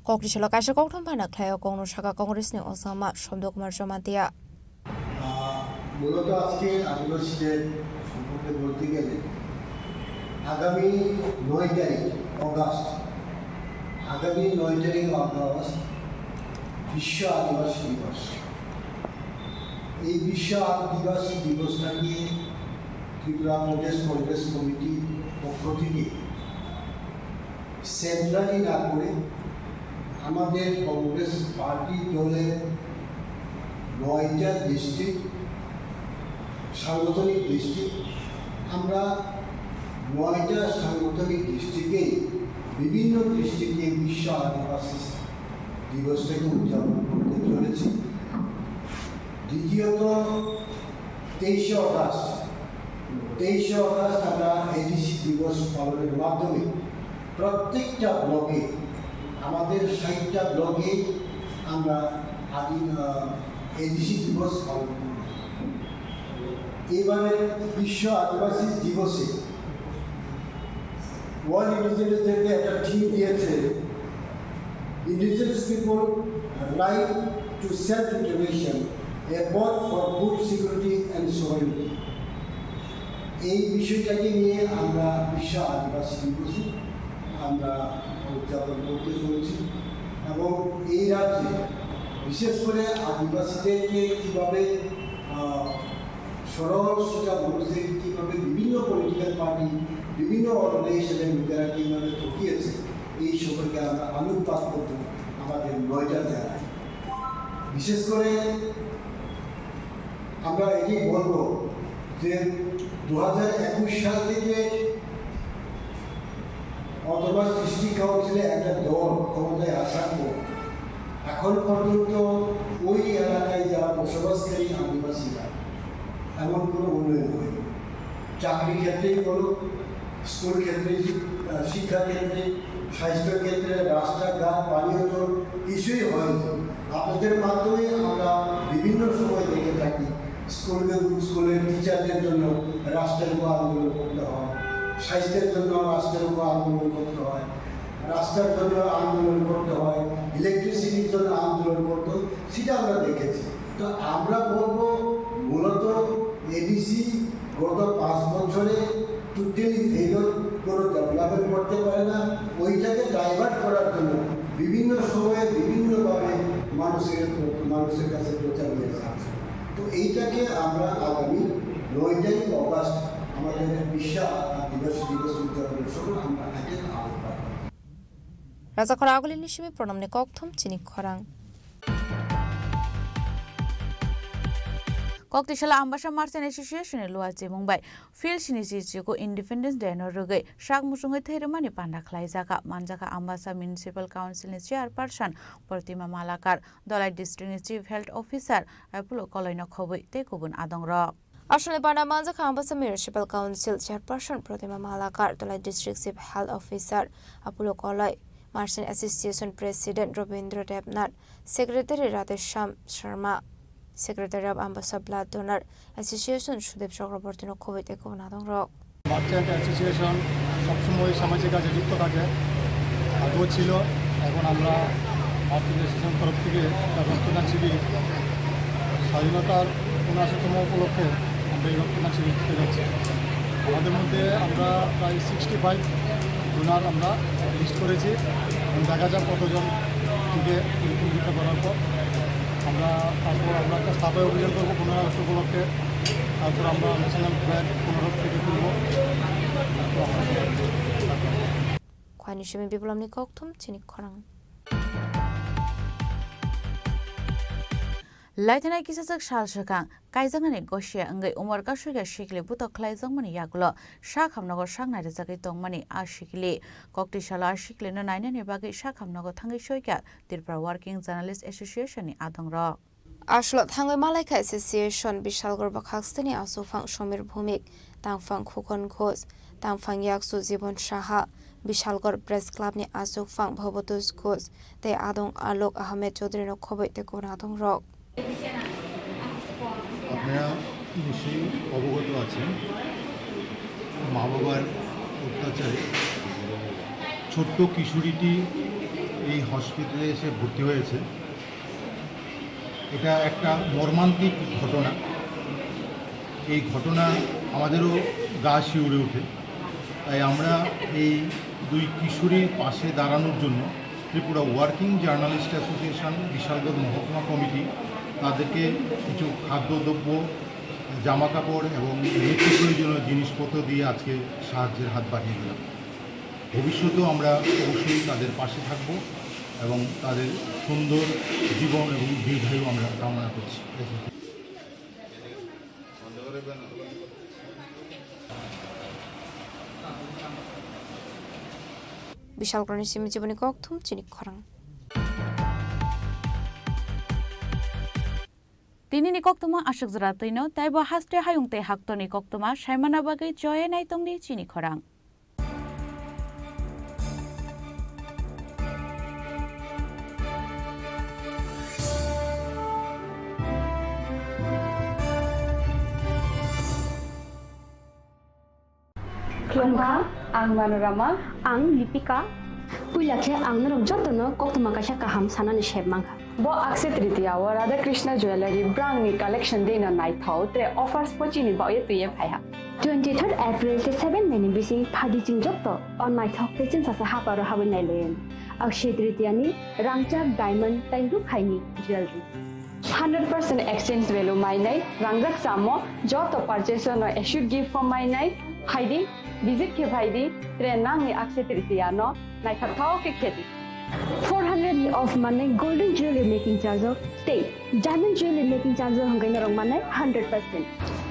Koktisalo kaisa kokthum phana khlaio Kongno saka Congress ni osama Shabda Kumar Jamatia. আহ, মূলত আজকে আদিবাসীদের সম্পর্কে বলতে গেলে আগামী নয় তারিখ অগাস্ট, আগামী নয় তারিখ অগাস্ট বিশ্ব আদিবাসী দিবস। এই বিশ্ব আদিবাসী দিবসটাকে ত্রিপুরা প্রদেশ কংগ্রেস কমিটির পক্ষ থেকে সেন্ট্রালি না করে আমাদের কংগ্রেস পার্টি দলের নয়টা ডিস্ট্রিক্ট, সাংগঠনিক ডিস্ট্রিক্ট, আমরা নয়টা সাংগঠনিক ডিস্ট্রিক্টে বিভিন্ন ডিস্ট্রিক্টে বিশ্ব আদিবাসী দিবসটাকে উদযাপন করতে চলেছি। দ্বিতীয়ত, তেইশে অগাস্ট, তেইশে অগাস্ট আমরা এডিসি দিবস পালনের মাধ্যমে প্রত্যেকটা ব্লকে, আমাদের ষাটটা ব্লকে আমরা আদি, আহ, এডিসি দিবস পালন করব। এবারে বিশ্ব আদিবাসী দিবসে ওয়ার্ল্ড ইন্ডিজিনাস ডেতে একটা থিম দিয়েছে, Indigenous people right to self determination, a path for food security and sovereignty। এই বিষয়টাকে নিয়ে আমরা বিশ্ব আদিবাসী দিবসে আমরা উদযাপন করতে চলেছি এবং এই রাজ্যে বিশেষ করে আদিবাসীদেরকে কীভাবে, আহ, সরল সোজা মানুষদেরকে কীভাবে বিভিন্ন পলিটিক্যাল পার্টি, বিভিন্ন অর্গানাইজেশনের লোকেরা কীভাবে ঠকিয়েছে, এই সম্পর্কে আমরা আলোকপাত করব আমাদের নয়টা জেলায়। বিশেষ করে আমরা এটি বলব যে দু হাজার একুশ সাল থেকে অথবা ডিস্ট্রিক্ট কাউন্সিলে একটা দল ক্ষমতায় আসার পর এখন পর্যন্ত ওই এলাকায় যারা বসবাসকারী আদিবাসীরা এমন কোনো উন্নয়ন হয়নি। চাকরি ক্ষেত্রেই বলো, স্কুল ক্ষেত্রে, শিক-, আহ, শিক্ষা ক্ষেত্রে, স্বাস্থ্য ক্ষেত্রে, রাস্তাঘাট, পানীয় জল কিছুই হয়নি। আপনাদের মাধ্যমে আমরা বিভিন্ন সময় দেখে থাকি, স্কুল, স্কুলের টিচারদের জন্য রাস্তার উপর আন্দোলন করতে হয়, স্বাস্থ্যের জন্য রাস্তার উপর আন্দোলন করতে হয়। রাস্তার জন্য আন্দোলন করতে হয়, ইলেকট্রিসিটির জন্য আন্দোলন করতে হয়, সেটা আমরা দেখেছি। তো আমরা বলবো, মূলত এডিসি গত পাঁচ বছরে টোটালি ফেইল, কোনো ডেভেলপমেন্ট করতে পারে না। ওইটাকে ডাইভার্ট করার জন্য বিভিন্ন সময়ে বিভিন্নভাবে মানুষের, মানুষের কাছে প্রচার নিয়ে যাচ্ছে। তো এইটাকে আমরা আগামী নয় তারিখ অগাস্ট আমাদের বিশ্ব আদিবাসী দিবস উদযাপনের সময় আমরা একে আহ্বান করব। Rajakhor agulini simi pranamni kokthum chini khorang. Koktisala Ambasa Merchant Association ni luachi mungbai Phil sini si chiku Independence Day no rwgwi sak muchungwi thwi rwmani panda khlaijak. Manjakha Ambasa Municipal Council ni Chairperson Protima Malakar, Dhalai District ni Chief Health Officer Apollo Koloi no khobwi tei kubun adong rok. Aswlni panda manjakha Ambasa Municipal Council Chairperson Protima Malakar, Dhalai District Chief Health Officer Apollo Koloi, Merchant Association President Robindra Debnath, Secretary Radheshyam Sharma, Secretary of Ambasa Blood Donor Association Sudip Chakraborty no khobwi tei kubun adong rok. Merchant association সবসময় সামাজিক কাজে যুক্ত থাকে, আগেও ছিল। এখন আমরা merchant association তরফ থেকে একটা রক্তদান শিবির, স্বাধীনতার ঊনআশিতম উপলক্ষে আমরা এই রক্তদান শিবির দিতে যাচ্ছি। আমাদের মধ্যে আমরা প্রায় সিক্সটি ফাইভ ডোনার আমরা লিস্ট করেছি এবং দেখা যাক কতজন টিকে পরীক্ষা নিরীক্ষা করার পর। আমরা তারপর আমরা একটা সাফাই অভিযান করবো পনেরো আগস্ট উপলক্ষে। তারপর আমরা ন্যাশনাল ফ্ল্যাগ পনেরো থেকে তুলবো। তারপর আমরা সবাই Khwani simi Biplopni kokthum chini khorang. Laithanai kisajak sal swkang kaijaknani gosia wngwi umor kasohya sikli butok khlaijakmani yagulo sak hamnogo sak nairijagwi tongmani a sikli. Kokti salo a siklino nainani bagwi sak hamnogo thangwi soikha Tripura Working Journalist Association ni adongrok. Aswk thangwi malaikha association Bishalgarh bwkhaksani achukphang Somir Bhumik, tangphang Khukon Ghosh, tangphang yaksu Jibon Saha, Bishalgarh Press Club ni achukphang Bhabatosh Ghosh tei adong Alok Ahmed Chaudhary no khobwi tei kubun adongrok. আপনারা নিশ্চয়ই অবগত আছেন, মা বাবার অত্যাচারে ছোট্ট কিশোরীটি এই হসপিটালে এসে ভর্তি হয়েছে। এটা একটা মর্মান্তিক ঘটনা। এই ঘটনা আমাদেরও গা শিউরে ওঠে। তাই আমরা এই দুই কিশোরীর পাশে দাঁড়ানোর জন্য Tripura working journalist association Bishalgarh মহকুমা কমিটি তাদেরকে কিছু খাদ্যদ্রব্য, জামা কাপড় এবং নিত্য প্রয়োজনীয় জিনিসপত্র দিয়ে আজকে সাহায্যের হাত বাড়িয়ে দিলাম। ভবিষ্যতেও আমরা অবশ্যই তাদের পাশে থাকব এবং তাদের সুন্দর জীবন এবং দীর্ঘায়ু আমরা কামনা করছি। Bishalgarhni simi Jiboni kokthum chini khorang. Tinini koktwma aswk jora twino, teibo haste hayung tei haktorni koktwma saimana bagwi choye naitongdi chini khorang. Khulumkha, ang Manorama. Ang Lipika. Puila khe ang norok jotono koktwma kaisa kaham sanani sep mankha. Bo Akshaya Tritiya o Radha Krishna Jewellery brangni collection dino naithok tre offers bo chini bagwi twiwi phaiha. Twenty third April tei seven May ni bising phadi chwng joto o naithok tei chwngsacha haparo habwi nailayan. Akshaya Tritiya ni rangchak diamond tei rukhaini jewellery. Hundred percent exchange value mainai, rangjak chamo, joto purchase no assured gift bo mainai, phaidi, visit khe phaidi, tre nangni Akshaya Tritiya no naithok thao khe khedi. Four hundred ni off manai golden jewelry making charge o tei diamond jewelry making charge o hwnkhe norok manai hundred percent.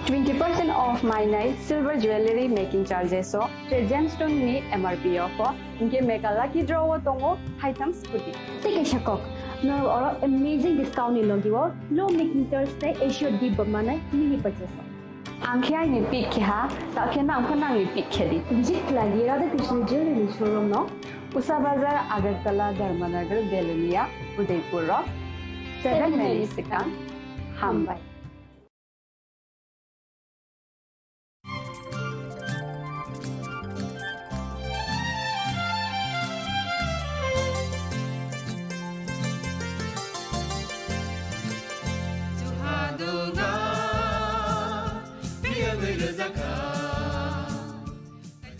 Twenty percent off mainai silver jewelry making charges o, tre gemstone ni M R P o pho, hwnkhe mega lucky draw o tongo haitham scooty. Tei kaisa kok, norok oro amazing discount ni logi o low making charge tei assured gift bo manai mini purchase o. Ang khe aini pick keha, ta khe nang pho nangni pick khe di. Visit khlai di Radha Krishna Jewelry showroom no, Usha Bazar, Agartala, Dharmanagar, Belonia, Udaipur o. Seven May ni swkang. Hambai.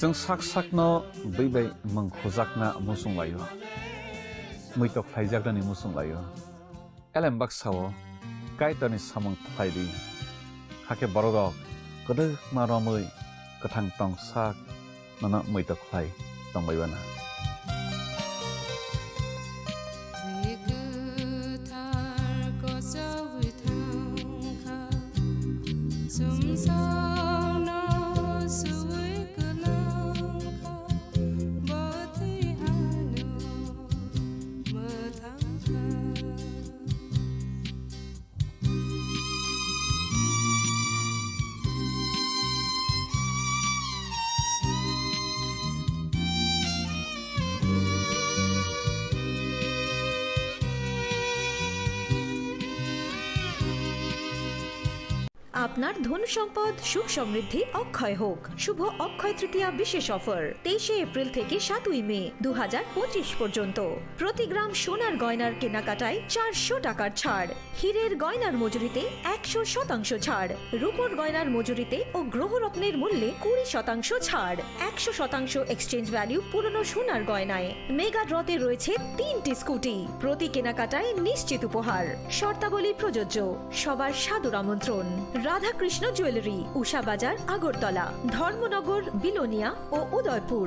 Chwng sak sakno bwi bai mwng khujakna muchung laio, muitok khlaijaknani muchung laio. Elem baksa-o Kaitorni samung khlai di, hakhe bororok kwdwkma romwi kwthang tong sak nono muitok khlai tongbai uana. Bwthai kwthar kochogwi thangkha, sumsokno swi kwlangkha, bwthai ano mwthangkha. আপনার ধন সম্পদ সুখ সমৃদ্ধি অক্ষয় হোক। শুভ অক্ষয় তৃতীয়া বিশেষ অফার তেইশে এপ্রিল থেকে সাতই মে দু হাজার পঁচিশ পর্যন্ত। প্রতি গ্রাম সোনার গয়নার কেনাকাটায় চারশো টাকার ছাড়। হীরের গয়নার মজুরিতে একশো শতাংশ ছাড়, রূপোর গয়নার মজুরিতে ও গ্রহরত্নের মূল্যে কুড়ি শতাংশ ছাড়, একশো শতাংশ এক্সচেঞ্জ ভ্যালু পুরনো সোনার গয়নায়। মেগা ড্রতে রয়েছে তিনটি স্কুটি, প্রতি কেনাকাটায় নিশ্চিত উপহার। শর্তাবলী প্রযোজ্য। সবার সাদর আমন্ত্রণ। রাধাকৃষ্ণ জুয়েলারি, উষা বাজার, আগরতলা, ধর্মনগর, বিলোনিয়া ও উদয়পুর।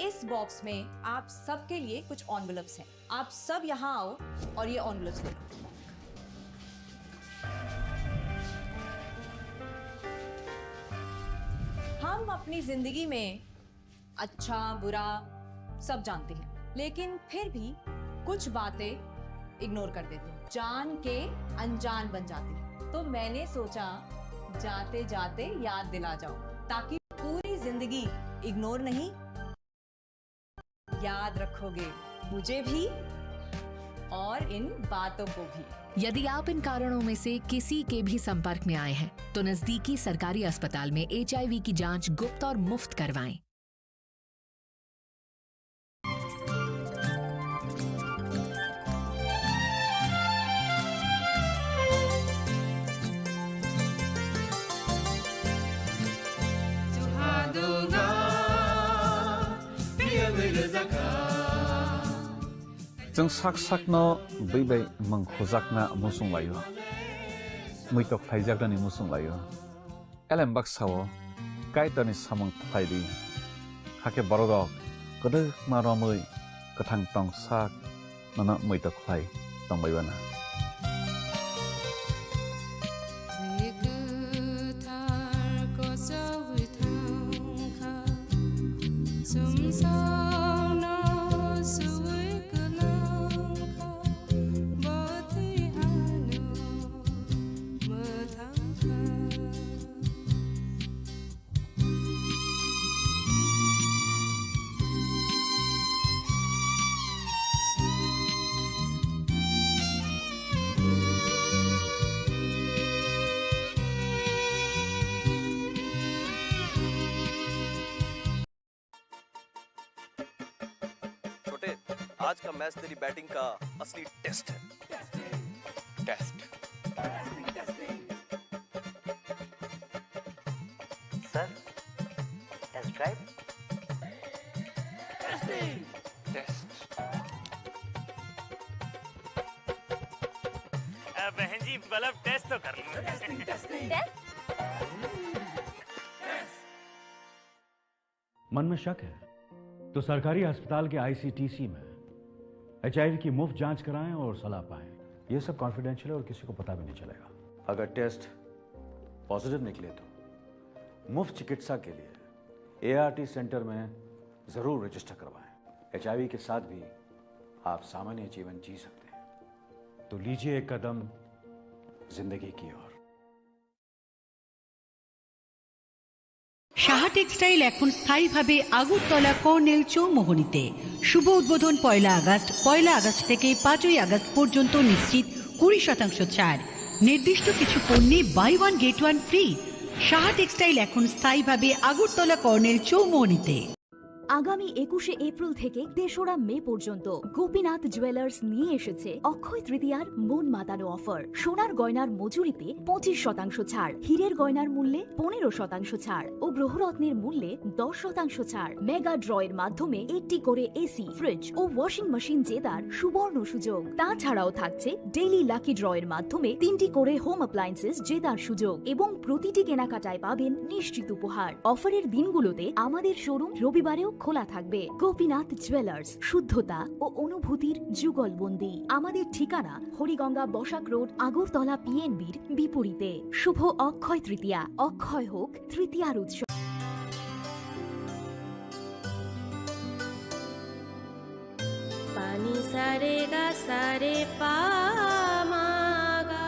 इस बॉक्स में आप सबके लिए कुछ एनवेलप्स हैं। आप सब यहाँ आओ और ये एनवेलप्स ले लो। हम अपनी जिंदगी में अच्छा, बुरा सब जानते हैं, लेकिन फिर भी कुछ बातें इग्नोर कर देते हैं, जान के अनजान बन जाती है। तो मैंने सोचा, जाते जाते याद दिला जाऊं, ताकि पूरी जिंदगी इग्नोर नहीं, याद रखोगे मुझे भी और इन बातों को भी। यदि आप इन कारणों में से किसी के भी संपर्क में आए हैं, तो नजदीकी सरकारी अस्पताल में एचआईवी की जांच गुप्त और मुफ्त करवाएं। Chwng sak sakno bwi bai mwng khujakna muchung laio, muitok khlaijaknani muchung laio. Elem baksa-o Kaitorni samung khlai di, hakhe bororok kwdwkma romwi kwthang tong sak nono muitok khlai tongbai uana. छोटे, आज का मैच तेरी बैटिंग का असली test है। Test. Sir, test drive. Test. अ, बहन जी, मतलब टेस्ट तो कर लो। टेस्ट? मन में शक है तो सरकारी अस्पताल के आईसीटीसी में एचआईवी की मुफ्त जांच कराएं और सलाह पाएं। ये सब कॉन्फिडेंशियल है और किसी को पता भी नहीं चलेगा। अगर टेस्ट पॉजिटिव निकले तो मुफ्त चिकित्सा के लिए एआरटी सेंटर में जरूर रजिस्टर करवाएं। एचआईवी के साथ भी आप सामान्य जीवन जी सकते हैं। तो लीजिए एक कदम जिंदगी की ओर। সাহা টেক্সটাইল এখন স্থায়ীভাবে আগরতলা কর্নেল চৌমোহনীতে। শুভ উদ্বোধন পয়লা আগস্ট। পয়লা আগস্ট থেকে পাঁচই আগস্ট পর্যন্ত নিশ্চিত কুড়ি শতাংশ ছাড়। নির্দিষ্ট কিছু পণ্যে buy one get one free. Saha textile এখন স্থায়ীভাবে আগরতলা কর্নেল চৌমোহনীতে। আগামী একুশে এপ্রিল থেকে তেসরা মে পর্যন্ত গোপীনাথ জুয়েলার্স নিয়ে এসেছে অক্ষয় তৃতীয়ার মন মাতানো অফার। সোনার গয়নার মজুরিতে পঁচিশ শতাংশ ছাড়, হীরের গয়নার মূল্যে পনেরো শতাংশ ছাড় ও গ্রহরত্নের মূল্যে দশ শতাংশ ছাড়। মেগা ড্রয়ের মাধ্যমে একটি করে এসি, ফ্রিজ ও ওয়াশিং মেশিন জেতার সুবর্ণ সুযোগ। তাছাড়াও থাকছে ডেইলি লাকি ড্রয়ের মাধ্যমে তিনটি করে হোম অ্যাপ্লায়েন্সেস জেতার সুযোগ এবং প্রতিটি কেনাকাটায় পাবেন নিশ্চিত উপহার। অফারের দিনগুলোতে আমাদের শোরুম রবিবারেও খোলা থাকবে। গোপীনাথ জুয়েলার্স, শুদ্ধতা ও অনুভূতির যুগলবন্দি। আমাদের ঠিকানা হরিগঙ্গা বসাক রোড, আগরতলা পিএনবির বিপরীতে। শুভ অক্ষয় তৃতীয়া, অক্ষয় হোক তৃতীয়ার উৎসব। Pani sa re ga sa re pa ma ga.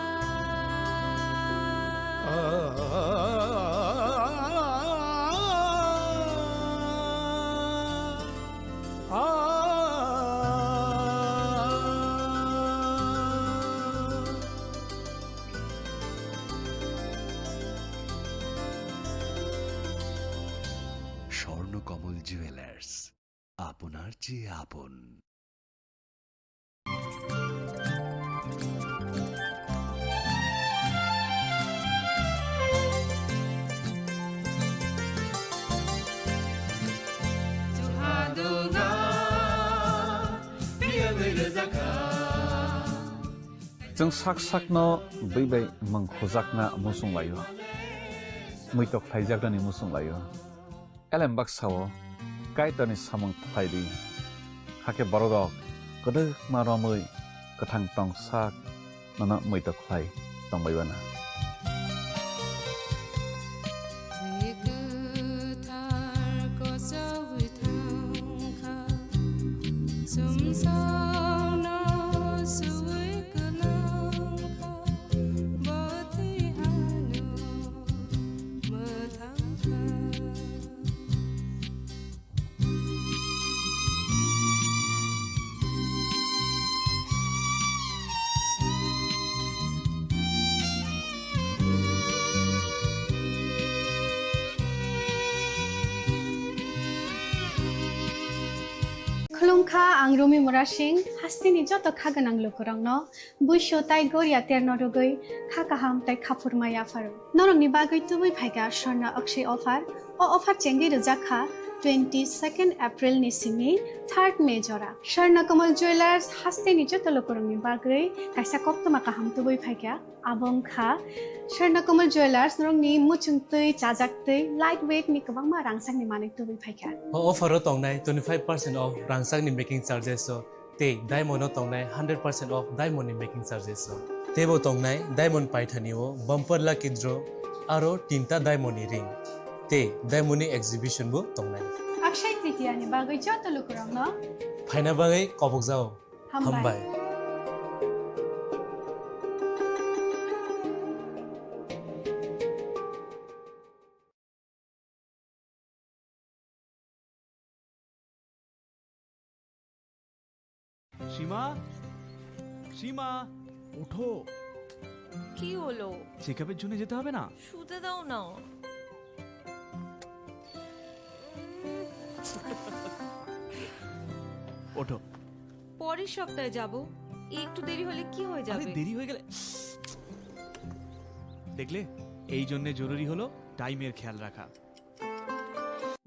Swarnakamal jewellers, আপনার চেয়ে আপন। Chwng sak sakno bwi bai mwng khujakna muchung laio, muitok khlaijaknani muchung laio. Elem baksa-o Kaitorni samung khlai di, hakhe borok rok kwdwkma romwi kwthang tong sak nono muitok khlai tong bai bana. Khulumkha, ang Rumi Murasing, hasteni joto kha gwnang lukurokno. Buisu tai goria terno rwgwi kha kaham tai khaphurma yapharo. Norokni bagwi tubui phaikha Swarna Akshay offer. O offer chengwi rwjak kha twenty second April ni simi third May jora. Swarna Kamal Jewellers hasteni joto lukurokni bagwi kaisa koktwma kaham tubui phaikha. Abo wngkha Swarna Kamal Jewellers norokni muchung twi, chajak twi, light weight ni kwbangma rangchakni manwi tubui phaikha. O offer o tongnai twenty five percent off rangchakni making charges o. Tei diamond o tongnai hundred percent off diamond ni making charges o. Teibo tongnai diamond paithani o bumper lucky draw aro tinta diamond ni ring. Tei diamond ni exhibition bo tongnai. Akshay Tritiya ni bagwi joto lukurokno phaina bagwi kobokjao. Hambai. Hambai. সীমা, সীমা, ওঠো। কি হলো? চেকআপের জন্য যেতে হবে না? শুতে দাও না। ওঠো। পরের সপ্তাহে যাব। একটু দেরি হলে কি হয়ে আরে, যাবে? দেরি হয়ে গেলে, দেখলে, এই জন্য জরুরি হলো টাইমের খেয়াল রাখা।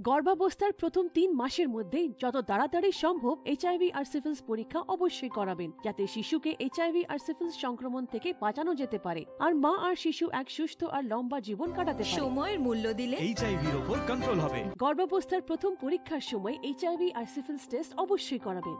গর্ভাবস্থার প্রথম তিন মাসের মধ্যে যত তাড়াতাড়ি সম্ভব এইচআইভি আর সিফিলিস পরীক্ষা অবশ্যই করাবেন, যাতে শিশুকে এইচআইভি আর সিফিলিস সংক্রমণ থেকে বাঁচানো যেতে পারে আর মা আর শিশু এক সুস্থ আর লম্বা জীবন কাটাতে পারে। সময়ের মূল্য দিলে এইচআইভির ওপর কন্ট্রোল হবে। গর্ভাবস্থার প্রথম পরীক্ষার সময় এইচআইভি আর সিফিলিস টেস্ট অবশ্যই করাবেন।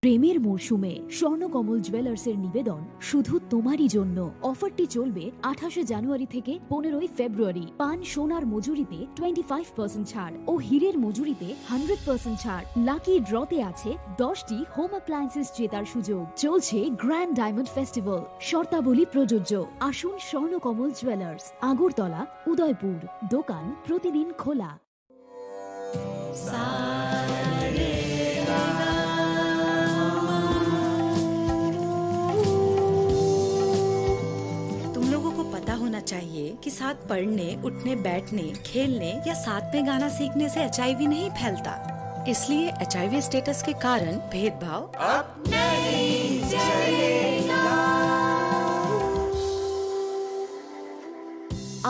প্রেমের মরশুমে স্বর্ণকমল জুয়েলার্সের নিবেদন শুধু তোমারই জন্য। অফারটি চলবে আঠাশে জানুয়ারি থেকে পনেরোই ফেব্রুয়ারি। পান সোনার মজুরিতে টোয়েন্টি ফাইভ পার্সেন্ট ছাড় ও হীরের মজুরিতে হান্ড্রেড পার্সেন্ট ছাড়। লাকি ড্রতে আছে দশটি হোম অ্যাপ্লায়েন্সেস জেতার সুযোগ। চলছে গ্র্যান্ড ডায়মন্ড ফেস্টিভ্যাল, শর্তাবলী প্রযোজ্য। আসুন স্বর্ণকমল জুয়েলার্স, আগরতলা, উদয়পুর। দোকান প্রতিদিন খোলা। तुम लोगों को पता होना चाहिए कि साथ पढ़ने, उठने, बैठने, खेलने या साथ में गाना सीखने से एचआईवी नहीं फैलता। इसलिए एचआईवी स्टेटस के कारण भेदभाव अब नहीं चलेगा।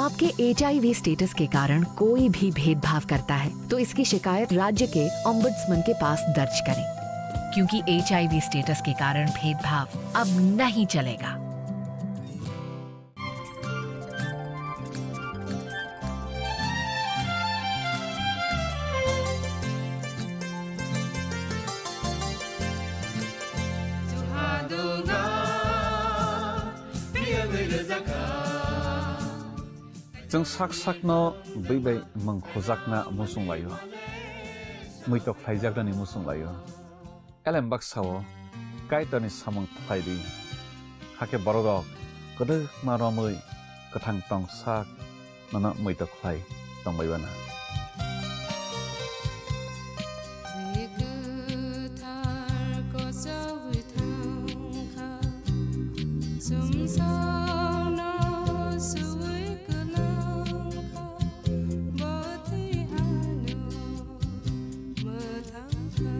आपके एचआईवी स्टेटस के कारण कोई भी भेदभाव करता है, तो इसकी शिकायत राज्य के ओम्बड्समैन के पास दर्ज करें, क्योंकि एचआईवी स्टेटस के कारण भेदभाव अब नहीं चलेगा। Chwng sak sakno bwi bai mwng khujakna muchung laio, muitok khlaijaknani muchung laio. Elem baksa-o Kaitorni samung khlai di, hakhe bororok kwdwkma romwi kwthang tong sak nono muitok khlai tongbai uanw. Bwthar kochwi thangkha, sumsokno swi kwlangkha, bwtwi ano mwthangkha.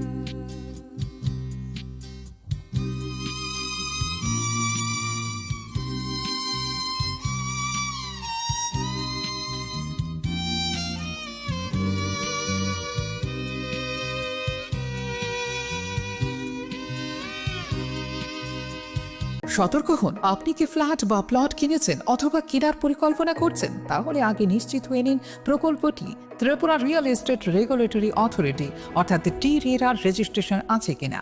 সতর্ক হন, আপনি কি ফ্ল্যাট বা প্লট কিনেছেন অথবা কেনার পরিকল্পনা করছেন? তাহলে আগে নিশ্চিত হয়ে নিন প্রকল্পটি Tripura real estate regulatory authority অর্থাৎ টি রেরার রেজিস্ট্রেশন আছে কিনা।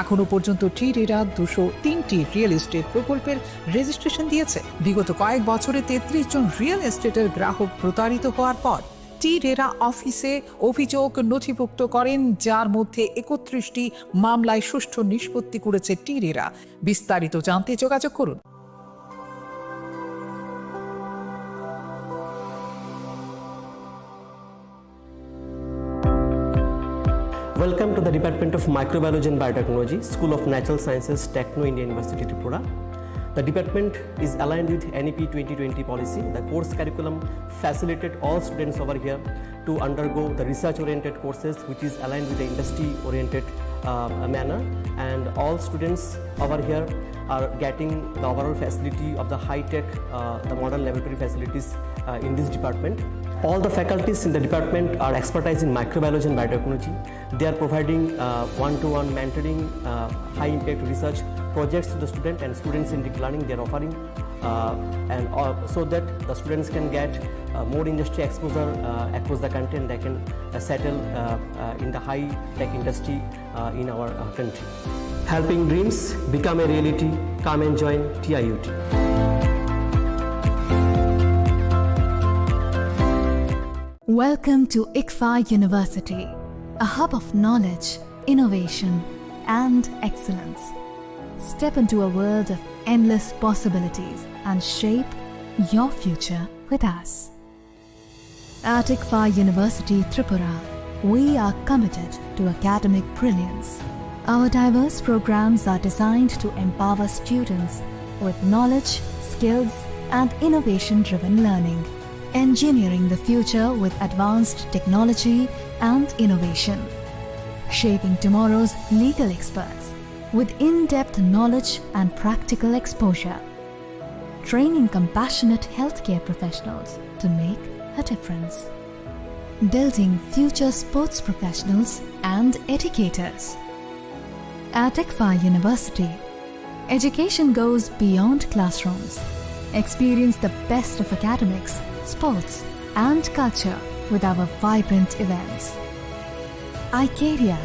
এখনো পর্যন্ত টি রেরা দুশো তিনটি রিয়েল এস্টেট প্রকল্পের রেজিস্ট্রেশন দিয়েছে। বিগত কয়েক বছরে তেত্রিশ জন রিয়েল এস্টেটের গ্রাহক প্রতারিত হওয়ার পর টি রেরা অফিসে অভিযোগ নথিভুক্ত করেন, যার মধ্যে একত্রিশটি মামলায় সুষ্ঠু নিষ্পত্তি করেছে টি রেরা। বিস্তারিত জানতে যোগাযোগ করুন। Welcome to the Department of Microbiology and Biotechnology, School of Natural Sciences, Techno India University, Tripura. The department is aligned with N E P twenty twenty policy. The course curriculum facilitated all students over here to undergo the research-oriented courses, which is aligned with the industry-oriented, uh, manner. And all students over here are getting the overall facility of the high-tech, uh, the modern laboratory facilities, uh, in this department. All the faculties in the department are expertise in microbiology and biotechnology. They are providing, uh, one-to-one mentoring, uh, high-impact research projects to the student and students-centric learning they are offering, uh, and, uh, so that the students can get, uh, more industry exposure, uh, across the country, and they can, uh, settle, uh, uh, in the high-tech industry, uh, in our, uh, country. Helping dreams become a reality. Come and join T I U T. Welcome to ICFAI University, a hub of knowledge, innovation, and excellence. Step into a world of endless possibilities and shape your future with us. At ICFAI University Tripura, we are committed to academic brilliance. Our diverse programs are designed to empower students with knowledge, skills, and innovation-driven learning. Engineering the future with advanced technology and innovation. Shaping tomorrow's legal experts with in-depth knowledge and practical exposure. Training compassionate healthcare professionals to make a difference. Building future sports professionals and educators. At ICFAI University, education goes beyond classrooms. Experience the best of academics, sports, and culture with our vibrant events. iCareer,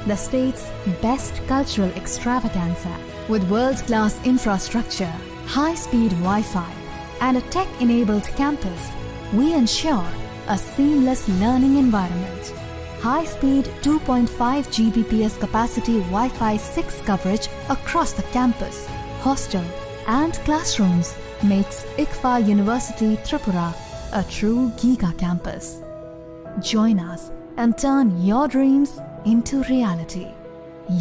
the state's best cultural extravaganza. With world-class infrastructure, high-speed Wi-Fi, and a tech-enabled campus, we ensure a seamless learning environment. High-speed two point five G B P S capacity Wi-Fi six coverage across the campus, hostel, and classrooms makes ICFAR University Tripura a true giga campus. Join us and turn your dreams into reality.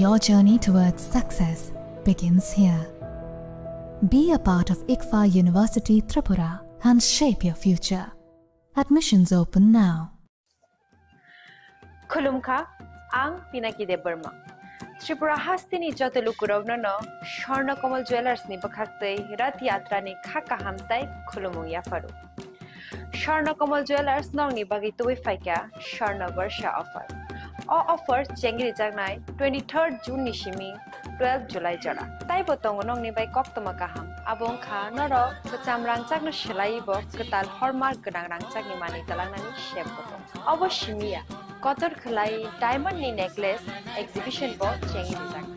Your journey towards success begins here. Be a part of ICFAR University Tripura and shape your future. Admissions open now. Khulumkha, ang Pinaki Debbarma. Tripura hasteni joto lukurokno no Swarna Kamal Jewellers ni bwkhaktwi Rath Yatra ni kha kaham tai khulumung yapharu. Swarna Kamal Jewellers nokni bagwi tubui phaikha Swarna Barsha offer. O offer chengri jaknai twenty-third June ni simi twelve July jora. Taibo tongo nokni bai koktwma kaham. Abo wngkha norok kwcham rangchakno swlaiwi bo kwtal hallmark gwnang rangchakni manwi twlangnani sep bo tongo. Obo simi ya, kotor khwlai diamond ni necklace exhibition bo chengwi rijak.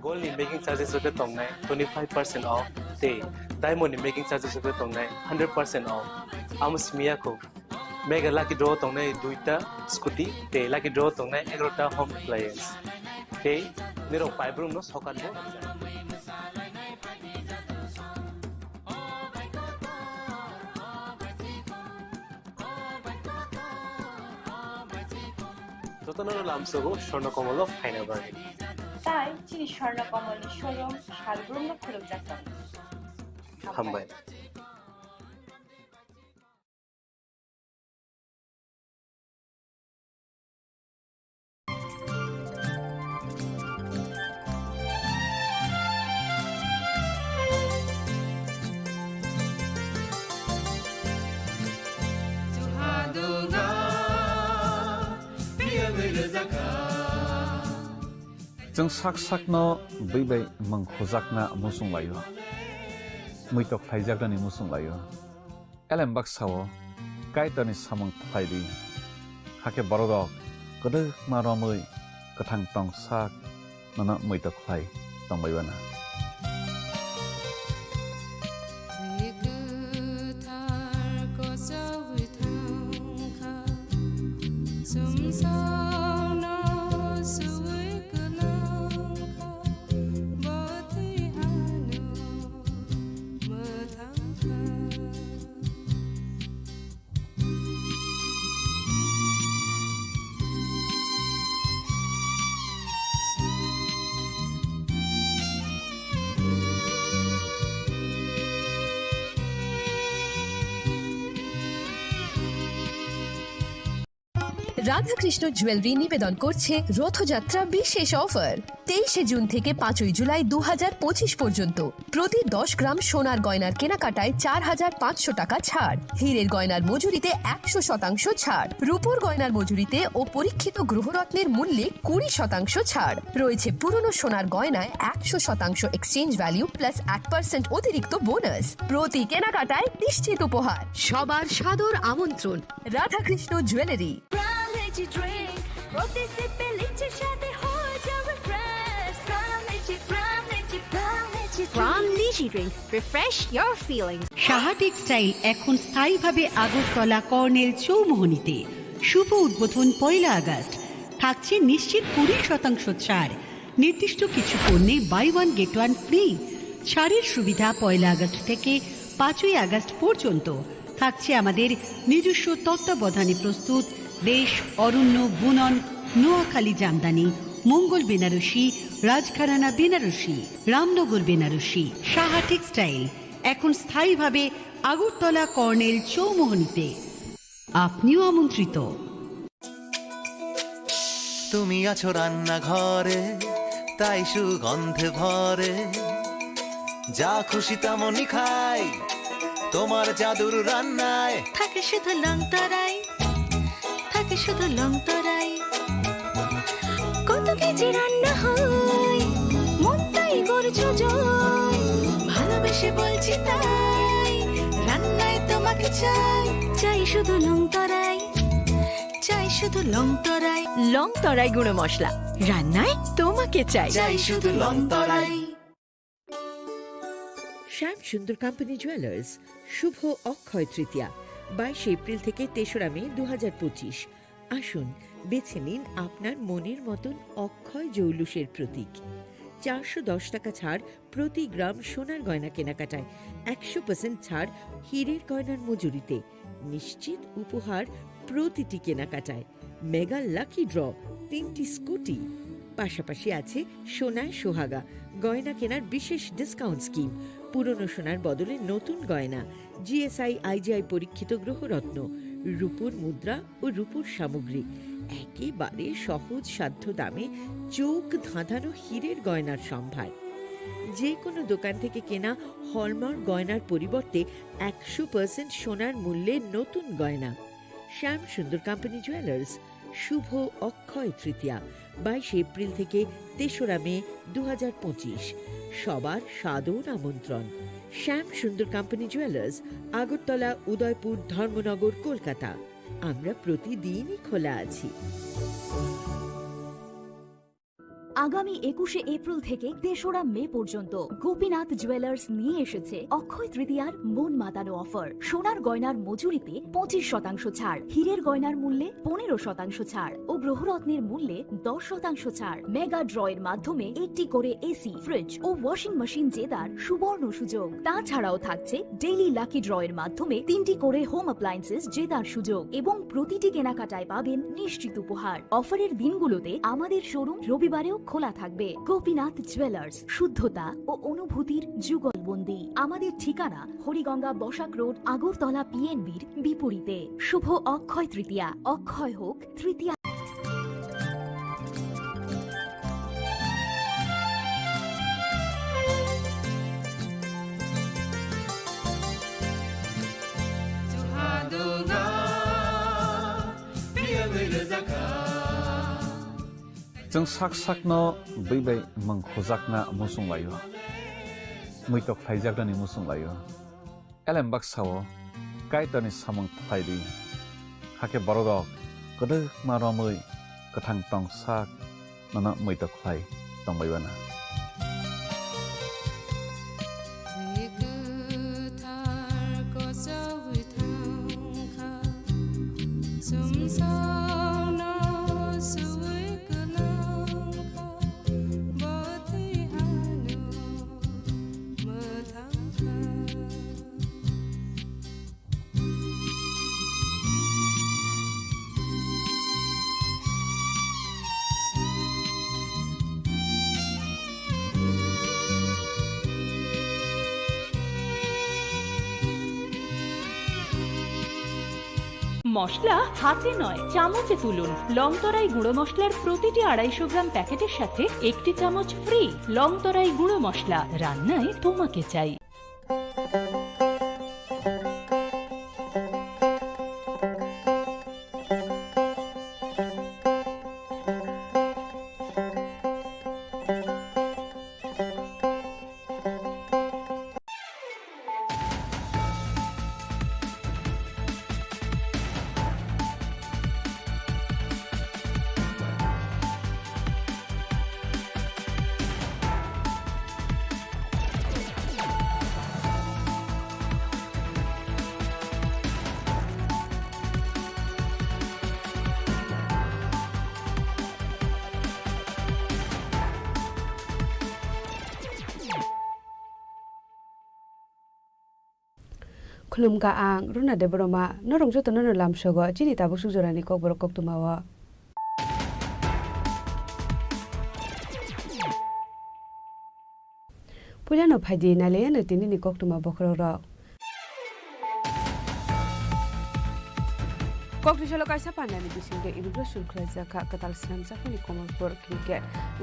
Gold ni making charges rok khe tongnai twenty five percent off tei diamond ni making charges rok khe tongnai hundred percent off. Amo simi ya kho. Mega lucky draw tongnai duita scooty tei lucky draw tongnai egarota home appliance. Tei nirok paibrumno sokat bo rwkjak. Jotono lamsogo Swarna Kamal o phaina bagwi. Tai chini Swarna Kamal ni showroom salbrumno khulumjak tongo. Hambai. Chwng sak sakno bwi bai mwng hujakna muchung laio, muitok khlaijaknani muchung laio. Elem baksa-o Kaitorni samung khlai di, hakhe bororok kwdwkma romwi kwthang tong sak nono muitok khlai tongbai uanw. Radhakrishna jewellery নিবেদন করছে রথযাত্রা বিশেষ অফার। তেইশে জুন থেকে পাঁচই জুলাই দু হাজার পঁচিশ পর্যন্ত প্রতি দশ গ্রাম সোনার গয়নার কেনাকাটায় চার হাজার পাঁচশো টাকা ছাড়, হীরের গয়নার মজুরিতে একশো শতাংশ ছাড়, রূপোর গয়নার মজুরিতে ও পরীক্ষিত গ্রহরত্নের মূল্যে কুড়ি শতাংশ ছাড়। রয়েছে পুরনো সোনার গয়নায় একশো শতাংশ এক্সচেঞ্জ ভ্যালু প্লাস এক পার্সেন্ট অতিরিক্ত বোনাস। প্রতি কেনাকাটায় নিশ্চিত উপহার। সবার সাদর আমন্ত্রণ রাধাকৃষ্ণ জুয়েলারি। প্রাণ লিচি ড্রিঙ্ক, প্রতি সিপে লিচির স্বাদে হয়ে যাবে ফ্রেশ। প্রাণ lychee, Pran lychee, Pran lychee drink. Refresh your feelings. Saha textile এখন স্থায়ীভাবে আগরতলা কর্নেল চৌমোহনীতে। শুভ উদ্বোধন পয়লা আগস্ট। থাকছে নিশ্চিত কুড়ি শতাংশ ছাড়। নির্দিষ্ট কিছু পণ্যে buy one get one free. ছাড়ের সুবিধা পয়লা আগস্ট থেকে পাঁচই আগস্ট পর্যন্ত। থাকছে আমাদের নিজস্ব তত্ত্বাবধানে প্রস্তুত দেশ, অরণ্য, বুনন, নোয়াখালী জামদানি, মঙ্গল বেনারসি, রাজঘরানা বেনারসি, রামনগর বেনারসি। সাহা টেক্সটাইল এখন স্থায়ীভাবে আগরতলা কর্নেল চৌমোহনীতে। আপনিও আমন্ত্রিত। তুমি আছো রান্নাঘরে, তাই সুগন্ধে ভরে। যা খুশি তেমনই খাই, তোমার জাদুর রান্নায়। থাকে শুধু লংতরাই, থাকে শুধু লংতরাই। কত কেজি রান্না হয়, মনটাই করছো জয়। ভালোবেসে বলছি তাই, রান্নায় তোমাকে চাই। চাই শুধু লং তরাই, চাই শুধু লং তরাই। লং তরাই গুঁড়ো মশলা, রান্নায় তোমাকে চাই। চাই শুধু লং তরাই। শ্যাম সুন্দর কোম্পানি জুয়েলার্স, শুভ অক্ষয় তৃতীয়া, বাইশে এপ্রিল থেকে তেসরা মে দু হাজার পঁচিশ। আসুন, বেছে নিন আপনার মনের মতন অক্ষয় জৌলুসের প্রতীক। চারশো দশ টাকা ছাড় প্রতি গ্রাম সোনার গয়না কেনাকাটায়, একশো পার্সেন্ট ছাড় হীরের গয়নার মজুরিতে, নিশ্চিত উপহার প্রতিটি কেনাকাটায়। মেগা লাকি ড্র, তিনটি স্কুটি, পাশাপাশি আছে সোনায় সোহাগা গয়না কেনার বিশেষ ডিসকাউন্ট স্কিম, পুরনো সোনার বদলে নতুন গয়না, জিএসআই আইজিআই পরীক্ষিত গ্রহরত্ন, রূপোর মুদ্রা ও রূপোর সামগ্রী, একেবারে সহজ সাধ্য দামে চোখ ধাঁধানো হীরের গয়নার সম্ভার। যে কোনো দোকান থেকে কেনা হলমার্ক গয়নার পরিবর্তে একশো পার্সেন্ট সোনার মূল্যে নতুন গয়না। শ্যাম সুন্দর কোম্পানি জুয়েলার্স, শুভ অক্ষয় তৃতীয়া, বাইশে এপ্রিল থেকে তেসরা মে দু হাজার পঁচিশ। সবার সাদর আমন্ত্রণ। শ্যাম সুন্দর কোম্পানি জুয়েলার্স, আগরতলা, উদয়পুর, ধর্মনগর, কলকাতা। আমরা প্রতিদিনই খোলা আছি। আগামী একুশে এপ্রিল থেকে তেসরা মে পর্যন্ত গোপীনাথ জুয়েলার্স নিয়ে এসেছে অক্ষয় তৃতীয়ার মন মাতানো অফার। সোনার গয়নার মজুরিতে পঁচিশ শতাংশ ছাড়, হীরের গয়নার মূল্যে পনেরো শতাংশ ছাড় ও গ্রহরত্নের মূল্যে দশ শতাংশ ছাড়। মেগা ড্র এর মাধ্যমে একটি করে এসি, ফ্রিজ ও ওয়াশিং মেশিন জেতার সুবর্ণ সুযোগ। তাছাড়াও থাকছে ডেইলি লাকি ড্র এর মাধ্যমে তিনটি করে হোম অ্যাপ্লায়েন্সেস জেতার সুযোগ এবং প্রতিটি কেনাকাটায় পাবেন নিশ্চিত উপহার। অফারের দিনগুলোতে আমাদের শোরুম রবিবারেও খোলা থাকবে। গোপীনাথ জুয়েলার্স, শুদ্ধতা ও অনুভূতির যুগলবন্দি। আমাদের ঠিকানা হরিগঙ্গা বসাক রোড, আগরতলা পিএনবির বিপরীতে। শুভ অক্ষয় তৃতীয়া, অক্ষয় হোক তৃতীয়া। Chwng sak sakno bwi bai mwng khujakna muchung laio, muitok khlaijaknani muchung laio. Elem baksa-o Kaitorni samung khlai di, hakhe bororok kwdwkma romwi kwthang tong sak nono muitok khlai tong bai bana. Bwthar kochogwi thangkha, chwngsaono swi kwlangkha, bwtwi ano mwthangkha. মশলা হাতে নয়, চামচে তুলুন। লংতরাই গুঁড়ো মশলার প্রতিটি আড়াইশো গ্রাম প্যাকেটের সাথে একটি চামচ ফ্রি। লংতরাই গুঁড়ো মশলা, রান্নায় তোমাকে চাই। Khulumkha ang Runa Debbarma, norok jotono no lamsogo chini tabuk suk jorani kokborok koktwmao. Puilano phaidi nailaiano tinini koktwma bokhorokrok. Kokthai salo kaisa pandani bisingtwi inauguration khwlaijakha kwtal swnamjakmani Kamalpur Cricket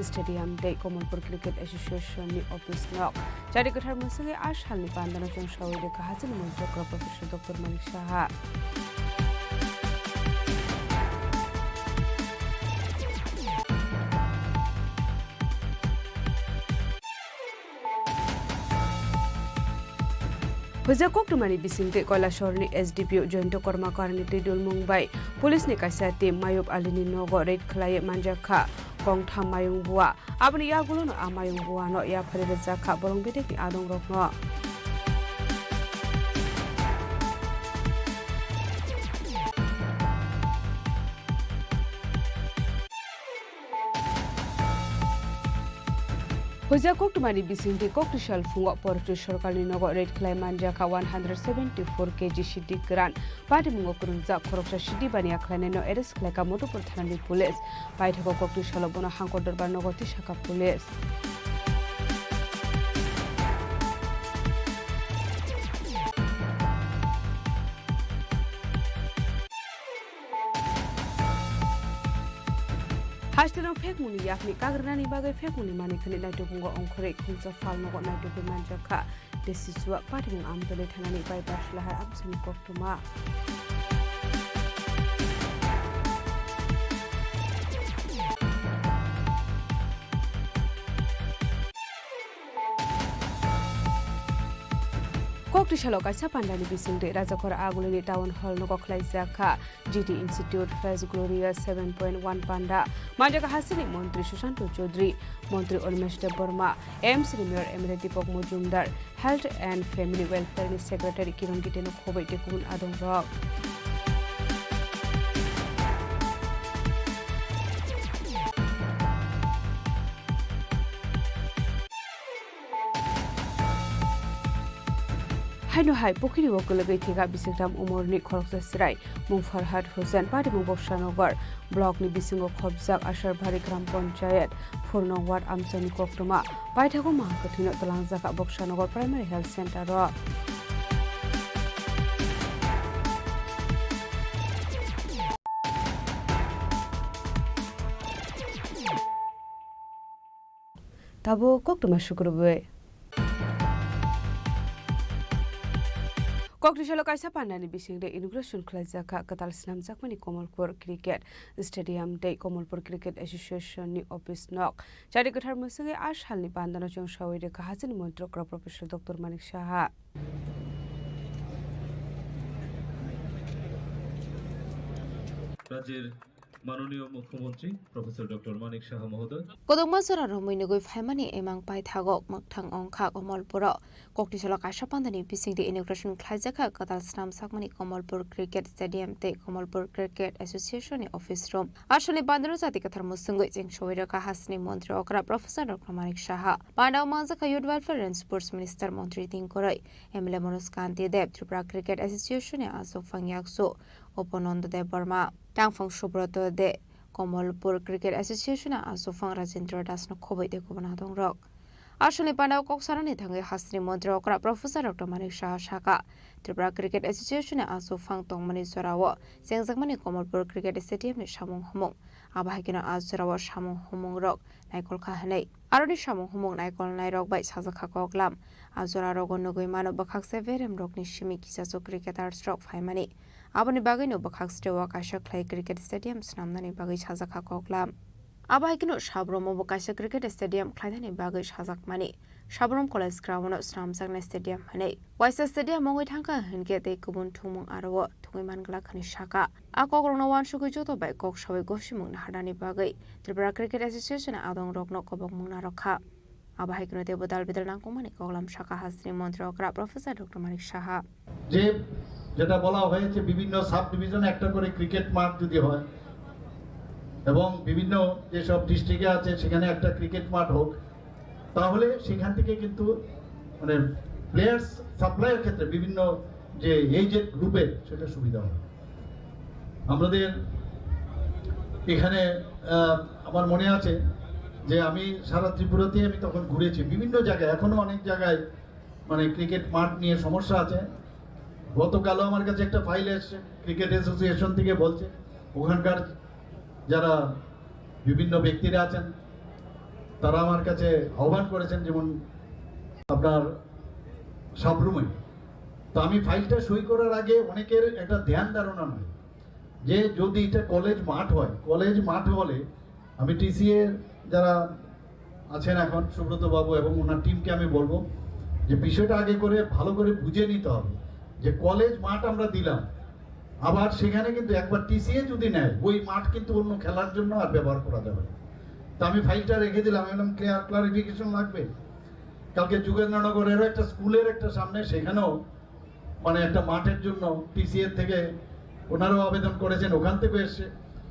Stadium tei Kamalpur Cricket Association ni office no. Chari kwthar mwswngwi a salni pandano chwng sawi rwkha hachwkni montri Professor Doctor Manik Saha. Hwja koktwmani bisingtwi Koilasahorni S D P O Joyanta Kormakarni twi dulmung bai police ni kaisa team Mayub Alini nogo raid khwlaiwi manjakha kongtham mayung bua. Aboni yagulono a mayung buano yaphari rwjakha bolong bedekni adongrokno. Hwja koktwmani bisingtwi koktwsal phungo Porchu sorkarni nogo raid khlai manjakha one hundred seventy four K G sidi kwran. Patimungo kwrwngjak khoroksa sidi baniya khlainaino arrest khlaikha Madhupur thanani police. Paithago koktwsalo bono Hangkor Dorbar nogo tisakha police. Hasteno phekmungni yakni kagrwnani bagwi phekmungni manikhani naitugmungo ongkhorwi khungsa phalnogo naitugwi manjakha. Tei sichuak patimung Amtwlwi thanani bypass lahar amchaini koktwma. Koktwsalo kaisa pandani bisingtwi Rajakhor Agulini Town Hall nogo khlaijakha G T Institute Fest Gloria seven point one panda. Manjakha hasteni Montri Sushanto Chaudhary, Montri Animesh Debbarma, A M C ni Mayor M L A Deepak Majumdar, Health and Family Welfare ni Secretary Kiron Gite no khoboi tei kubun adongrok. Haino hai pukhiri o kwlwgwi thika bisingtam umorni khoroksa chwrai mung Farhad Hussain patimung Boksanagar block ni bisingo khopjak Asarbari Gram Panchayat four nong ward amchaini koktwma paithago maha kwthwino twlangjak Boksanagar Primary Health Center o. Tabuk koktwma sukrubwi. Koktwsalo kaisa pandani bisingtwi inauguration khlaijakha kwtal swnamjakmani Kamalpur Cricket Stadium tei Kamalpur Cricket Association ni office nok. Chari kwthar mwswngwi a salni pandano chwng sawi rwkha hasteni Montri okra Professor Doctor Manik Saha. রাজ্যের মাননীয় মুখ্যমন্ত্রী professor doctor Manik সাহা মহোদয়। Kwdwkma jora romwi nugwi phaimani imang paithago mwkthang ongkha Kamalpuro. Koktwsalo kaisa pandani bisingtwi inauguration khlaijakha kwtal swnamjakmani Kamalpur Cricket Stadium tei Kamalpur Cricket Association ni office room. A salni pandano chati kwthar mwswngwi chwng sawi rwkha hasteni Montri okra Professor Doctor Manik Saha. Pandao mangjakha Youth Welfare and Sports Minister Montri Tingkoroi, M L A Manoj Kanti Deb, Tripura Cricket Association ni aswk phang yaksu Upananda Debbarma, tangphang Subroto De, Kamalpur Cricket Association ni aswk phang Rajendra Das no khoboi tei kubun adongrok. A salni pandao kok sanani thangwi hasteni Montri okra Professor Doctor Manik Saha sakha, Tripura Cricket Association ni aswk phang tongmani jorao chengjakmani Kamalpur Cricket Stadium ni samung humung. Abo hai kheno a jorao samung humungrok naikolkha hwnwi. Aroni samung humung naikolnairok bai sajakha koklam. A jorarogo nugwi mano bwkhaksa beremrokni simi kichachu cricketersrok phaimani. Aboni bagwino bwkhak sreo kaisa khlai cricket stadium swnamnani bagwi sajakha koklam. Abo hai kheno Sabromo bo kaisa cricket stadium khlainani bagwi sajakmani. Sabrom College Ground-o swnamjaknai stadium hwnwi. Waisa stadium wngwi thangkha hinkhe tei kubun thwngmung aro-o thwngwi manglak hwnwi sakha. A kokrokno uansugwi joto bai kok sawi gosimung naharnani bagwi Tripura Cricket Association adongrokno kobokmung narwkha. Abo hai kheno teibo dal bedal nangkukmani koklam sakha hasteni Montri okra Professor Doctor Manik Saha. যে যেটা বলা হয়েছে, বিভিন্ন সাব ডিভিশনে একটা করে ক্রিকেট মাঠ যদি হয় এবং বিভিন্ন যেসব ডিস্ট্রিক্টে আছে সেখানে একটা ক্রিকেট মাঠ হোক, তাহলে সেখান থেকে কিন্তু মানে প্লেয়ার্স সাপ্লাইয়ের ক্ষেত্রে বিভিন্ন যে এজেড গ্রুপের সেটা সুবিধা হয়। আমাদের এখানে আহ, আমার মনে আছে যে আমি সারা ত্রিপুরাতেই আমি তখন ঘুরেছি বিভিন্ন জায়গায়, এখনও অনেক জায়গায় মানে ক্রিকেট মাঠ নিয়ে সমস্যা আছে। গতকালও আমার কাছে একটা ফাইল এসেছে, ক্রিকেট অ্যাসোসিয়েশন থেকে বলছে, ওখানকার যারা বিভিন্ন ব্যক্তিরা আছেন, তারা আমার কাছে আহ্বান করেছেন, যেমন আপনার সাবরুমে। তো আমি ফাইলটা সই করার আগে অনেকের একটা ধ্যান ধারণা নয় যে যদি এটা কলেজ মাঠ হয়, কলেজ মাঠ হলে আমি টিসিএ যারা আছেন এখন, সুব্রত বাবু এবং ওনার টিমকে আমি বলবো যে বিষয়টা আগে করে ভালো করে বুঝে নিতে হবে যে কলেজ মাঠ আমরা দিলাম, আবার সেখানে কিন্তু একবার টিসিএ যদি নেয়, ওই মাঠ কিন্তু অন্য খেলার জন্য আর ব্যবহার করা যাবে না। তো আমি ফাইলটা রেখে দিলাম, একদম ক্লিয়ার ক্লারিফিকেশন লাগবে। কালকে যোগেন্দ্রনগরেরও একটা স্কুলের একটা সামনে, সেখানেও মানে একটা মাঠের জন্য টিসিএ থেকে ওনারাও আবেদন করেছেন, ওখান থেকে এসছে।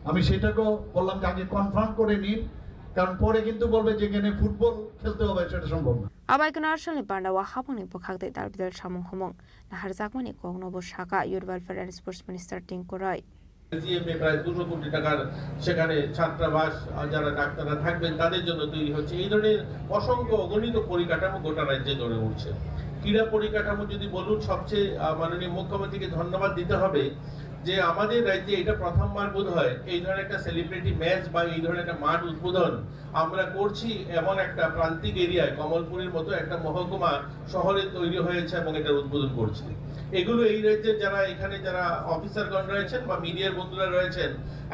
আমি সেটাকেও বললাম যে আগে কনফার্ম করে নিন, কারণ পরে কিন্তু বলবে যে এখানে ফুটবল খেলতে হবে, সেটা সম্ভব না। Abai kwnarshal ni panda o hapang ni bwkhak tei dal bidal samung humung naharjakmani kok no bo saka Youth Welfare and Sports Minister Tinku Roy. GMA প্রায় দুশো কোটি টাকার সেখানে ছাত্রাবাস, আহ, যারা ডাক্তাররা থাকবেন তাদের জন্য তৈরি হচ্ছে। এই ধরনের অসংখ্য অগণিত পরিকাঠামো গোটা রাজ্যে গড়ে উঠছে। ক্রীড়া পরিকাঠামো যদি বলুন, সবচেয়ে, আহ, মাননীয় মুখ্যমন্ত্রীকে ধন্যবাদ দিতে হবে যে আমাদের রাজ্যে এটা প্রথমবার বোধ হয় এই ধরনের একটা সেলিব্রিটি ম্যাচ বা এই ধরনের একটা মাঠ উদ্বোধন আমরা করছি এমন একটা প্রান্তিক এরিয়ায়, কমলপুরের মতো একটা মহকুমা শহরে তৈরি হয়েছে এবং এটার উদ্বোধন করছি। এগুলো এই রাজ্যের যারা এখানে যারা অফিসারগণ রয়েছেন বা মিডিয়ার বন্ধুরা রয়েছেন,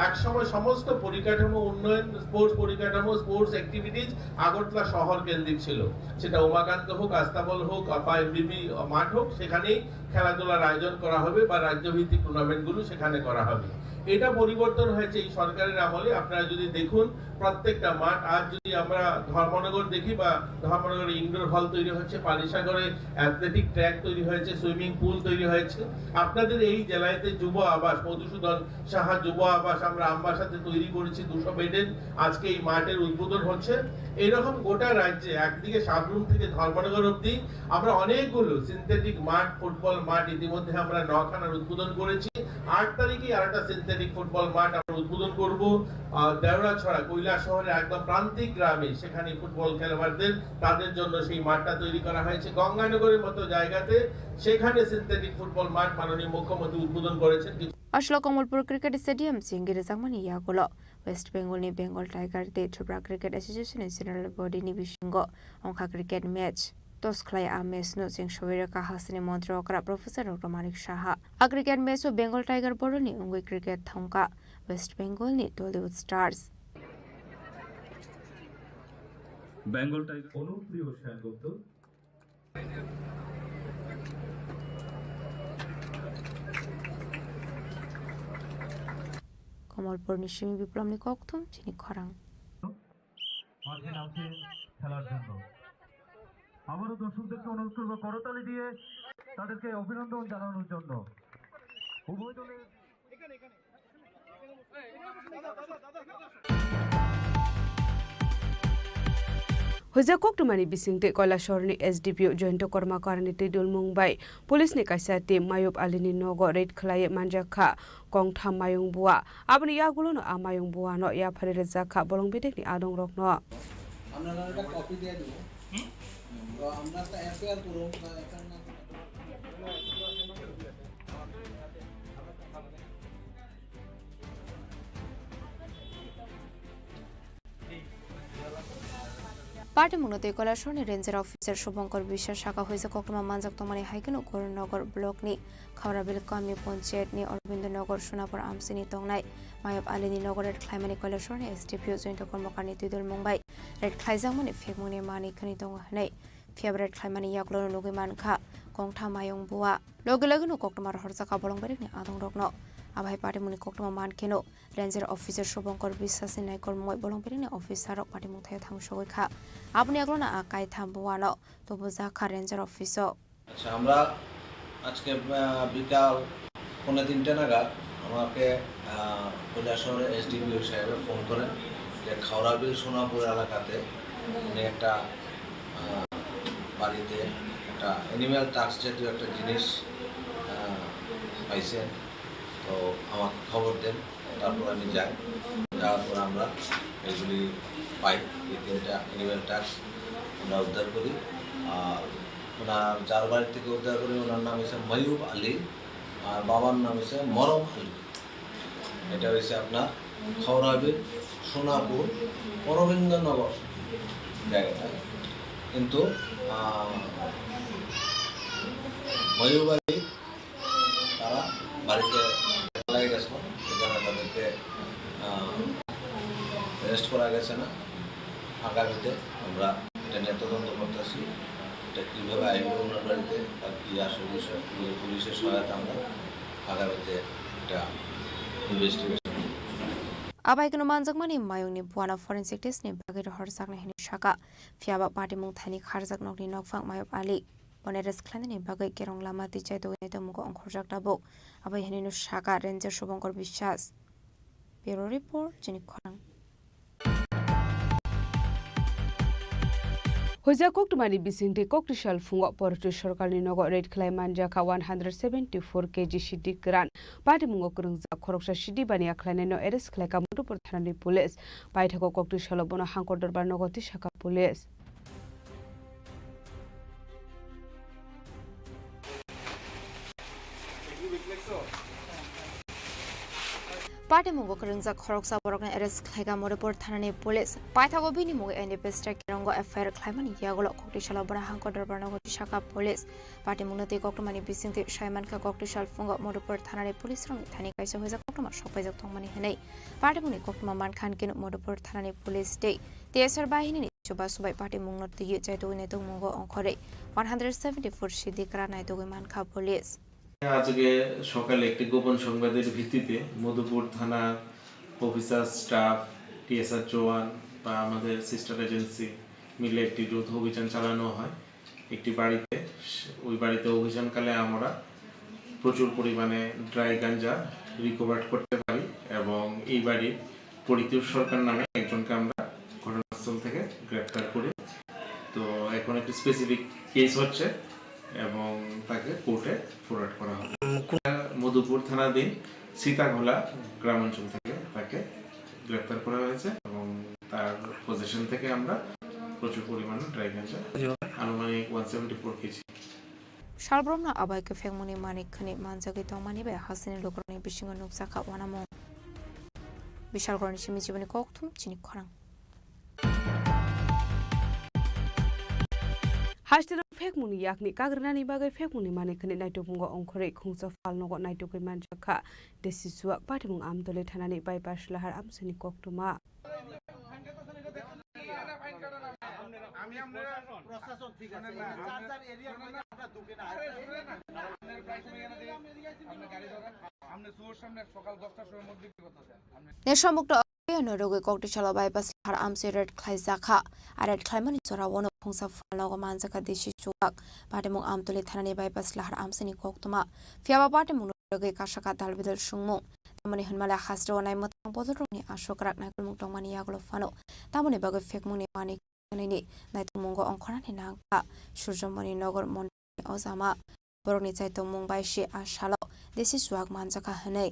একসময় সমস্ত পরিকাঠামো উন্নয়ন, স্পোর্টস পরিকাঠামো, স্পোর্টস অ্যাক্টিভিটিজ আগরতলা শহর কেন্দ্রিক ছিল। সেটা উমাকান্ত হোক, আস্তাবল হোক বা এমবিবি মাঠ হোক, সেখানেই খেলাধুলার আয়োজন করা হবে বা রাজ্যভিত্তিক টুর্নামেন্টগুলো সেখানে করা হবে। এটা পরিবর্তন হয়েছে এই সরকারের আমলে। আপনারা যদি দেখুন, প্রত্যেকটা মাঠ, আজ যদি আমরা ধর্মনগর দেখি বা ধর্মনগরে ইনডোর হল তৈরি হচ্ছে, পানিসাগরে অ্যাথলেটিক ট্র্যাক তৈরি হয়েছে, সুইমিং পুল তৈরি হয়েছে। আপনাদের এই জেলাতে যুব আবাস, মধুসূদন সাহা যুব আবাস আমরা আমবাসাতে তৈরি করেছি দুশো বেডের, আজকে এই মাঠের উদ্বোধন হচ্ছে। এরকম গোটা রাজ্যে একদিকে সাবরুম থেকে ধর্মনগর অবধি আমরা অনেকগুলো সিনথেটিক মাঠ, ফুটবল মাঠ ইতিমধ্যে আমরা নখানার উদ্বোধন করেছি। আট তারিখে আর একটা সিনথেটিক ফুটবল মাঠ আমরা উদ্বোধন করব, আহ, দেওড়াছড়া কৈলাসহরের একদম প্রান্তিক গ্রামে, সেখানে ফুটবল খেলোয়াড়দের, তাদের জন্য সেই মাঠটা তৈরি করা হয়েছে। গঙ্গানগরের মতো জায়গাতে সেখানে সিনথেটিক ফুটবল মাঠ মাননীয় মুখ্যমন্ত্রী উদ্বোধন করেছেন। Ashwin Kamalpur Cricket Stadium chingwi rwjakmani yagulo West Bengal ni Bengal Tiger tei Tripura Cricket Association ni General Body ni bisingo wngkha cricket match. Tos khlai a match no cheng sogwi rwkha hasteni montri okra Professor Doctor Manik Saha. A cricket match o Bengal Tiger borok ni wngwi cricket thangkha West Bengal ni Tollywood Stars. Bengal Tiger অনুপ্রিয় Sengupta. Kamalpur ni simi Biplomni kokthum chini khorang. মাঠে নামছে খেলার জন্য। আবারও দর্শকদেরকে অনুরোধ করবো করতালি দিয়ে তাদেরকে অভিনন্দন জানানোর জন্য। উভয় দলের Hoja koktwmani bisingtwi Koilashahar ni S D P O Jayanta Karmakar ni twidulmung bai police ni kaisa team Mayub Ali ni nogo raid khlaiwi manjakha kongtham mayung bua. Aboni yagulono a mayung bua no yaphari rwjakha bolong bedekni adongrokno. আমরা একটা কপি দিয়ে দিব। তো আমরা একটা এফআইআর করুন বা এফআইআর না করুন। Patimungno tei Koilashahar ni Ranger Officer Subhankar Biswas saka hoisa koktwma manjak tongmani hai kheno Goranagar block ni Khaurabil Kami Panchayat ni Arabindo Nagar Sonapur amchini tongnai Mayab Ali ni nogo raid khlaimani Koilashahar ni S D P O Jayanta Karmakar ni twidulmung bai raid khlaijakmani phekmungni manwi khwnwi tongo hwnwi. Phiya raid khlaimani yagulono nugwi mankha kongtham mayung bua. Logi logino koktwma rohorjakha bolong bedekni adongrokno. Abo hai patimungni koktwma mankheno Ranger Officer Subhankar Biswas ni naikolmungwi bolong bedekni officer rok patimung thaio thang sogwi kha. Aboni yagulono a kaitham buano tubujakha Ranger Office o. আচ্ছা, আমরা আজকে, আহ, বিকাল পৌনে তিনটা নাগাদ আমাকে, আহ, কৈলাসহরের এসডিপিও সাহেবে ফোন করেন যে খাওড়াবিল সোনাপুর এলাকাতে উনি একটা, আহ, বাড়িতে একটা অ্যানিম্যাল টাস্ক জাতীয় একটা জিনিস, আহ, পাইছেন। তো আমাকে খবর দেন। তারপর আমি যাই, যাওয়ার পর আমরা এগুলি পাই, এই তিনটা অ্যানিম্যাল টাস্ক আমরা উদ্ধার করি। আর ওনার যার বাড়ি থেকে উদ্ধার করি, ওনার নাম হচ্ছে ময়ূব আলী, আর বাবার নাম হচ্ছে মরম আলী। এটা হচ্ছে আপনার খাওড়াবিল সোনাপুর অরবিন্দনগর জায়গাটা। কিন্তু, আহ, ময়ূব আলী তারা বাড়িতে ফেলাই গেছিল, এখানে তাদেরকে, আহ, অ্যারেস্ট করা গেছে না। আগামীতে আমরা এটা নিয়ে তদন্ত করতেছি। এটা কিভাবে আইলো ওনার বাড়িতে আর কি আসল বিষয়, পুলিশের সহায়তা আমরা আগামীতে একটা investigation. Abai kunu manjakmani mayungni buana forensic test ni bagwi rohorjaknai hwnwi saka. Phiya ba patimung thani kharjak nokni nokphang Mayop Ali. Bono arrest khlainani bagwi kerong lama twi chaitogwi naitokmungo ongkhorjak tabuk. Abai hwnwi no saka Ranger Subhankar Biswas. Bureau Report, chini khorang. Hoja koktwmani bisingtwi koktwsal phungo Porotwi sorkarni nogo raid khlai manjakha one hundred seventy four K G sidi kwran. Patimungo kwrwngjak khoroksa sidi baniya khlainaino arrest khlaikha Madhupur thanani police. Paithago koktwsalo bono Hangkor Dorbar nogo tisakha police. Patimungo kwrwngjak khoroksa borokno arrest khlaikha Madhupur thanani police. Paithago bini mungwi N D P S kerongo F I R khlaimani yagulo koktwsalo bono Hangkor Dorbar nogo tisakha police. Patimungno twi koktwmani bisingtwi saimankha koktwsal phungo Madhupur thanani police rokni thani kaisa hoijak koktwma sokpaijak tongmani hwnwi. Patimungni koktwma mankha hinkhe Madhupur thanani police tei T S R bahinini chubasu bai patimungno twiwi chaitugwi naitokmungo ongkhorwi one hundred seventy four sidi kwran naitugwi mankha police. আজকে সকালে একটি গোপন সংবাদের ভিত্তিতে মধুপুর থানার officer, staff, TSR জওয়ান বা আমাদের sister agency মিলে একটি যৌথ অভিযান চালানো হয় একটি বাড়িতে। ওই বাড়িতে অভিযানকালে আমরা প্রচুর পরিমাণে ড্রাই গাঞ্জা রিকভার করতে পারি এবং এই বাড়ির পরিতোষ সরকার নামে একজনকে আমরা ঘটনাস্থল থেকে গ্রেপ্তার করি। তো এখন একটি স্পেসিফিক কেস হচ্ছে এবং তাকে কোর্টে ফরওয়ার্ড করা হবে। মধুপুর থানাধীন সীতাঘোলা গ্রামাঞ্চল থেকে তাকে গ্রেপ্তার করা হয়েছে এবং তার পজিশন থেকে আমরা প্রচুর পরিমাণে ড্রাই গাঞ্জা, আনুমানিক one seventy four KG. Salbrumno abai kwphengmungni manik khwnwi manjagwi tongmani bai hasteni lukurokni bisingo nukjakha uanamung. Bisalkorni simi chiboni kokthum chini khorang. Hasteni phekmungni yakni kagrinani bagwi phekmungni manik khwnwi naitokmungo ongkhorwi khungsa phalnogo naitugwi manjakha. Desi chuak patimung Amtoli thanani bypass lahar amsini koktwma. Nesha mukto abhiyano rwgwi koktwsalo bypass lahar amswi raid khlaijakha. A raid khlaimani jorao uano khungsa phalnogo manjakha desi chuak. Patimung Amtoli thanani bypass lahar amsini koktwma. Phiyaba patimungno rwgwi kasakha dalbidal sungmung. Tamoni hwnmale hasteo naimwthang bodolrokni aswk kwrak naikolmung tongmani yagulo phano tamoni bagwi phekmungni manik khwnwini naitokmungo ongkhornani nangkha. Surjomoni Nogor mondolni ojama borokni chaitokmung bai se a salo desi chuak manjakha hwnwi.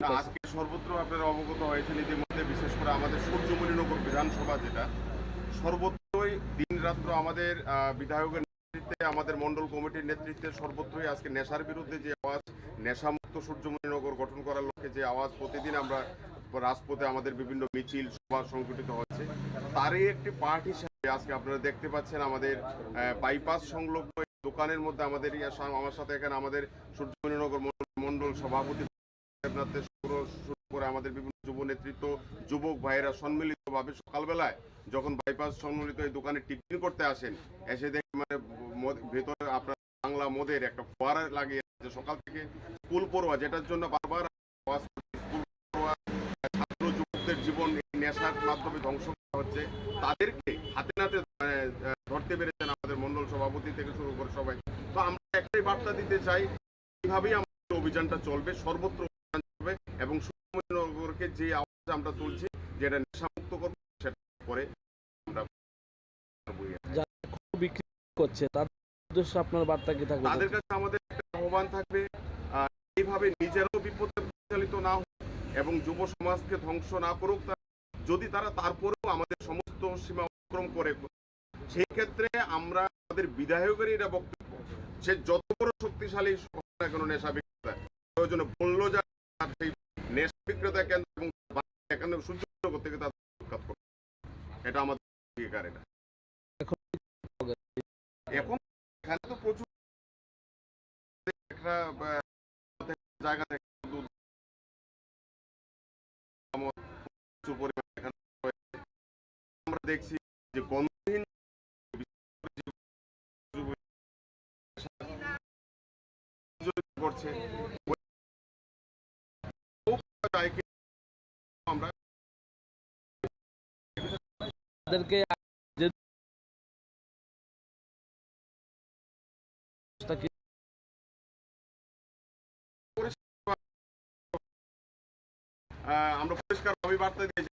না, আজকে সর্বত্র আপনারা অবগত হয়েছেন ইতিমধ্যে, বিশেষ করে আমাদের সূর্যমণিনগর বিধানসভা যেটা, সর্বত্রই দিন রাত্র আমাদের, আহ, বিধায়কের নেতৃত্বে, আমাদের মণ্ডল কমিটির নেতৃত্বে সর্বত্রই আজকে নেশার বিরুদ্ধে যে আওয়াজ, নেশামুক্ত সূর্যমণিনগর গঠন করার লক্ষ্যে যে আওয়াজ প্রতিদিন আমরা রাজপথে আমাদের বিভিন্ন মিছিল, সভা সংগঠিত হচ্ছে, তারই একটি পার্ট হিসাবে আজকে আপনারা দেখতে পাচ্ছেন আমাদের, আহ, বাইপাস সংলগ্ন এই দোকানের মধ্যে আমাদের ইয়া সা-, আমার সাথে এখানে আমাদের সূর্যমণিনগর মণ্ডল, মণ্ডল সভাপতি দেবনাথ থেকে শুরু, শুরু করে আমাদের বিভিন্ন যুব নেতৃত্ব, যুবক ভাইয়েরা সম্মিলিতভাবে সকালবেলায় যখন বাইপাস সম্মিলিত এই দোকানে টিফিন করতে আসেন, এসে দেখে মানে মদ-, ভেতরে আপনার বাংলা মদের একটা ফোয়ারা লাগিয়ে আছে। সকাল থেকে স্কুল পড়ুয়া, যেটার জন্য বারবার আওয়াজ করছি, স্কুল পড়ুয়া, ছাত্র যুবকদের জীবন এই নেশার মাধ্যমে ধ্বংস করা হচ্ছে, তাদেরকে হাতে নাতে, মানে, আহ, ধরতে পেরেছেন আমাদের মণ্ডল সভাপতি থেকে শুরু করে সবাই। তো আমরা একটাই বার্তা দিতে চাই, এইভাবেই আমাদের অভিযানটা চলবে, সর্বত্র অভিযান চলবে এবং সুন্দরবনকে যে আওয়াজ আমরা তুলছি, যেটা নেশামুক্ত করবো, সেটা পরে আমরা করবো। যারা এখন বিক্রি করছে, তাদের উদ্দেশ্যে আপনার বার্তা কি থাকবে? তাদের কাছে আমাদের একটা আহ্বান থাকবে, আহ, এইভাবে নিজেরাও বিপদে পরিচালিত না হোক এবং যুব সমাজকে ধ্বংস না করুক। তা-, যদি তারা তারপরেও আমাদের সমস্ত সীমা অতিক্রম করে, সেই ক্ষেত্রে আমরা, আমাদের বিধায়কেরই এটা বক্তব্য, সে যত বড় শক্তিশালী হোক না কেন নেশা বিক্রেতা, প্রয়োজনে বললো যা, তার সেই নেশা বিক্রেতা কেন্দ্র এবং এখানে সূর্যনগর থেকে তাদের উৎখাত করতে হবে। এটা আমাদের অঙ্গীকার এটা। এখন এখন এখানে তো প্রচুর একটা, আহ, জায়গা থেকে প্রচুর পরিমাণে এখানে রয়েছে। আমরা দেখছি যে গন্ধহীন করছে। আমরা তাদেরকে যে আহ, আমরা পরিষ্কারভাবে বার্তা দিয়েছি।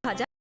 হাজার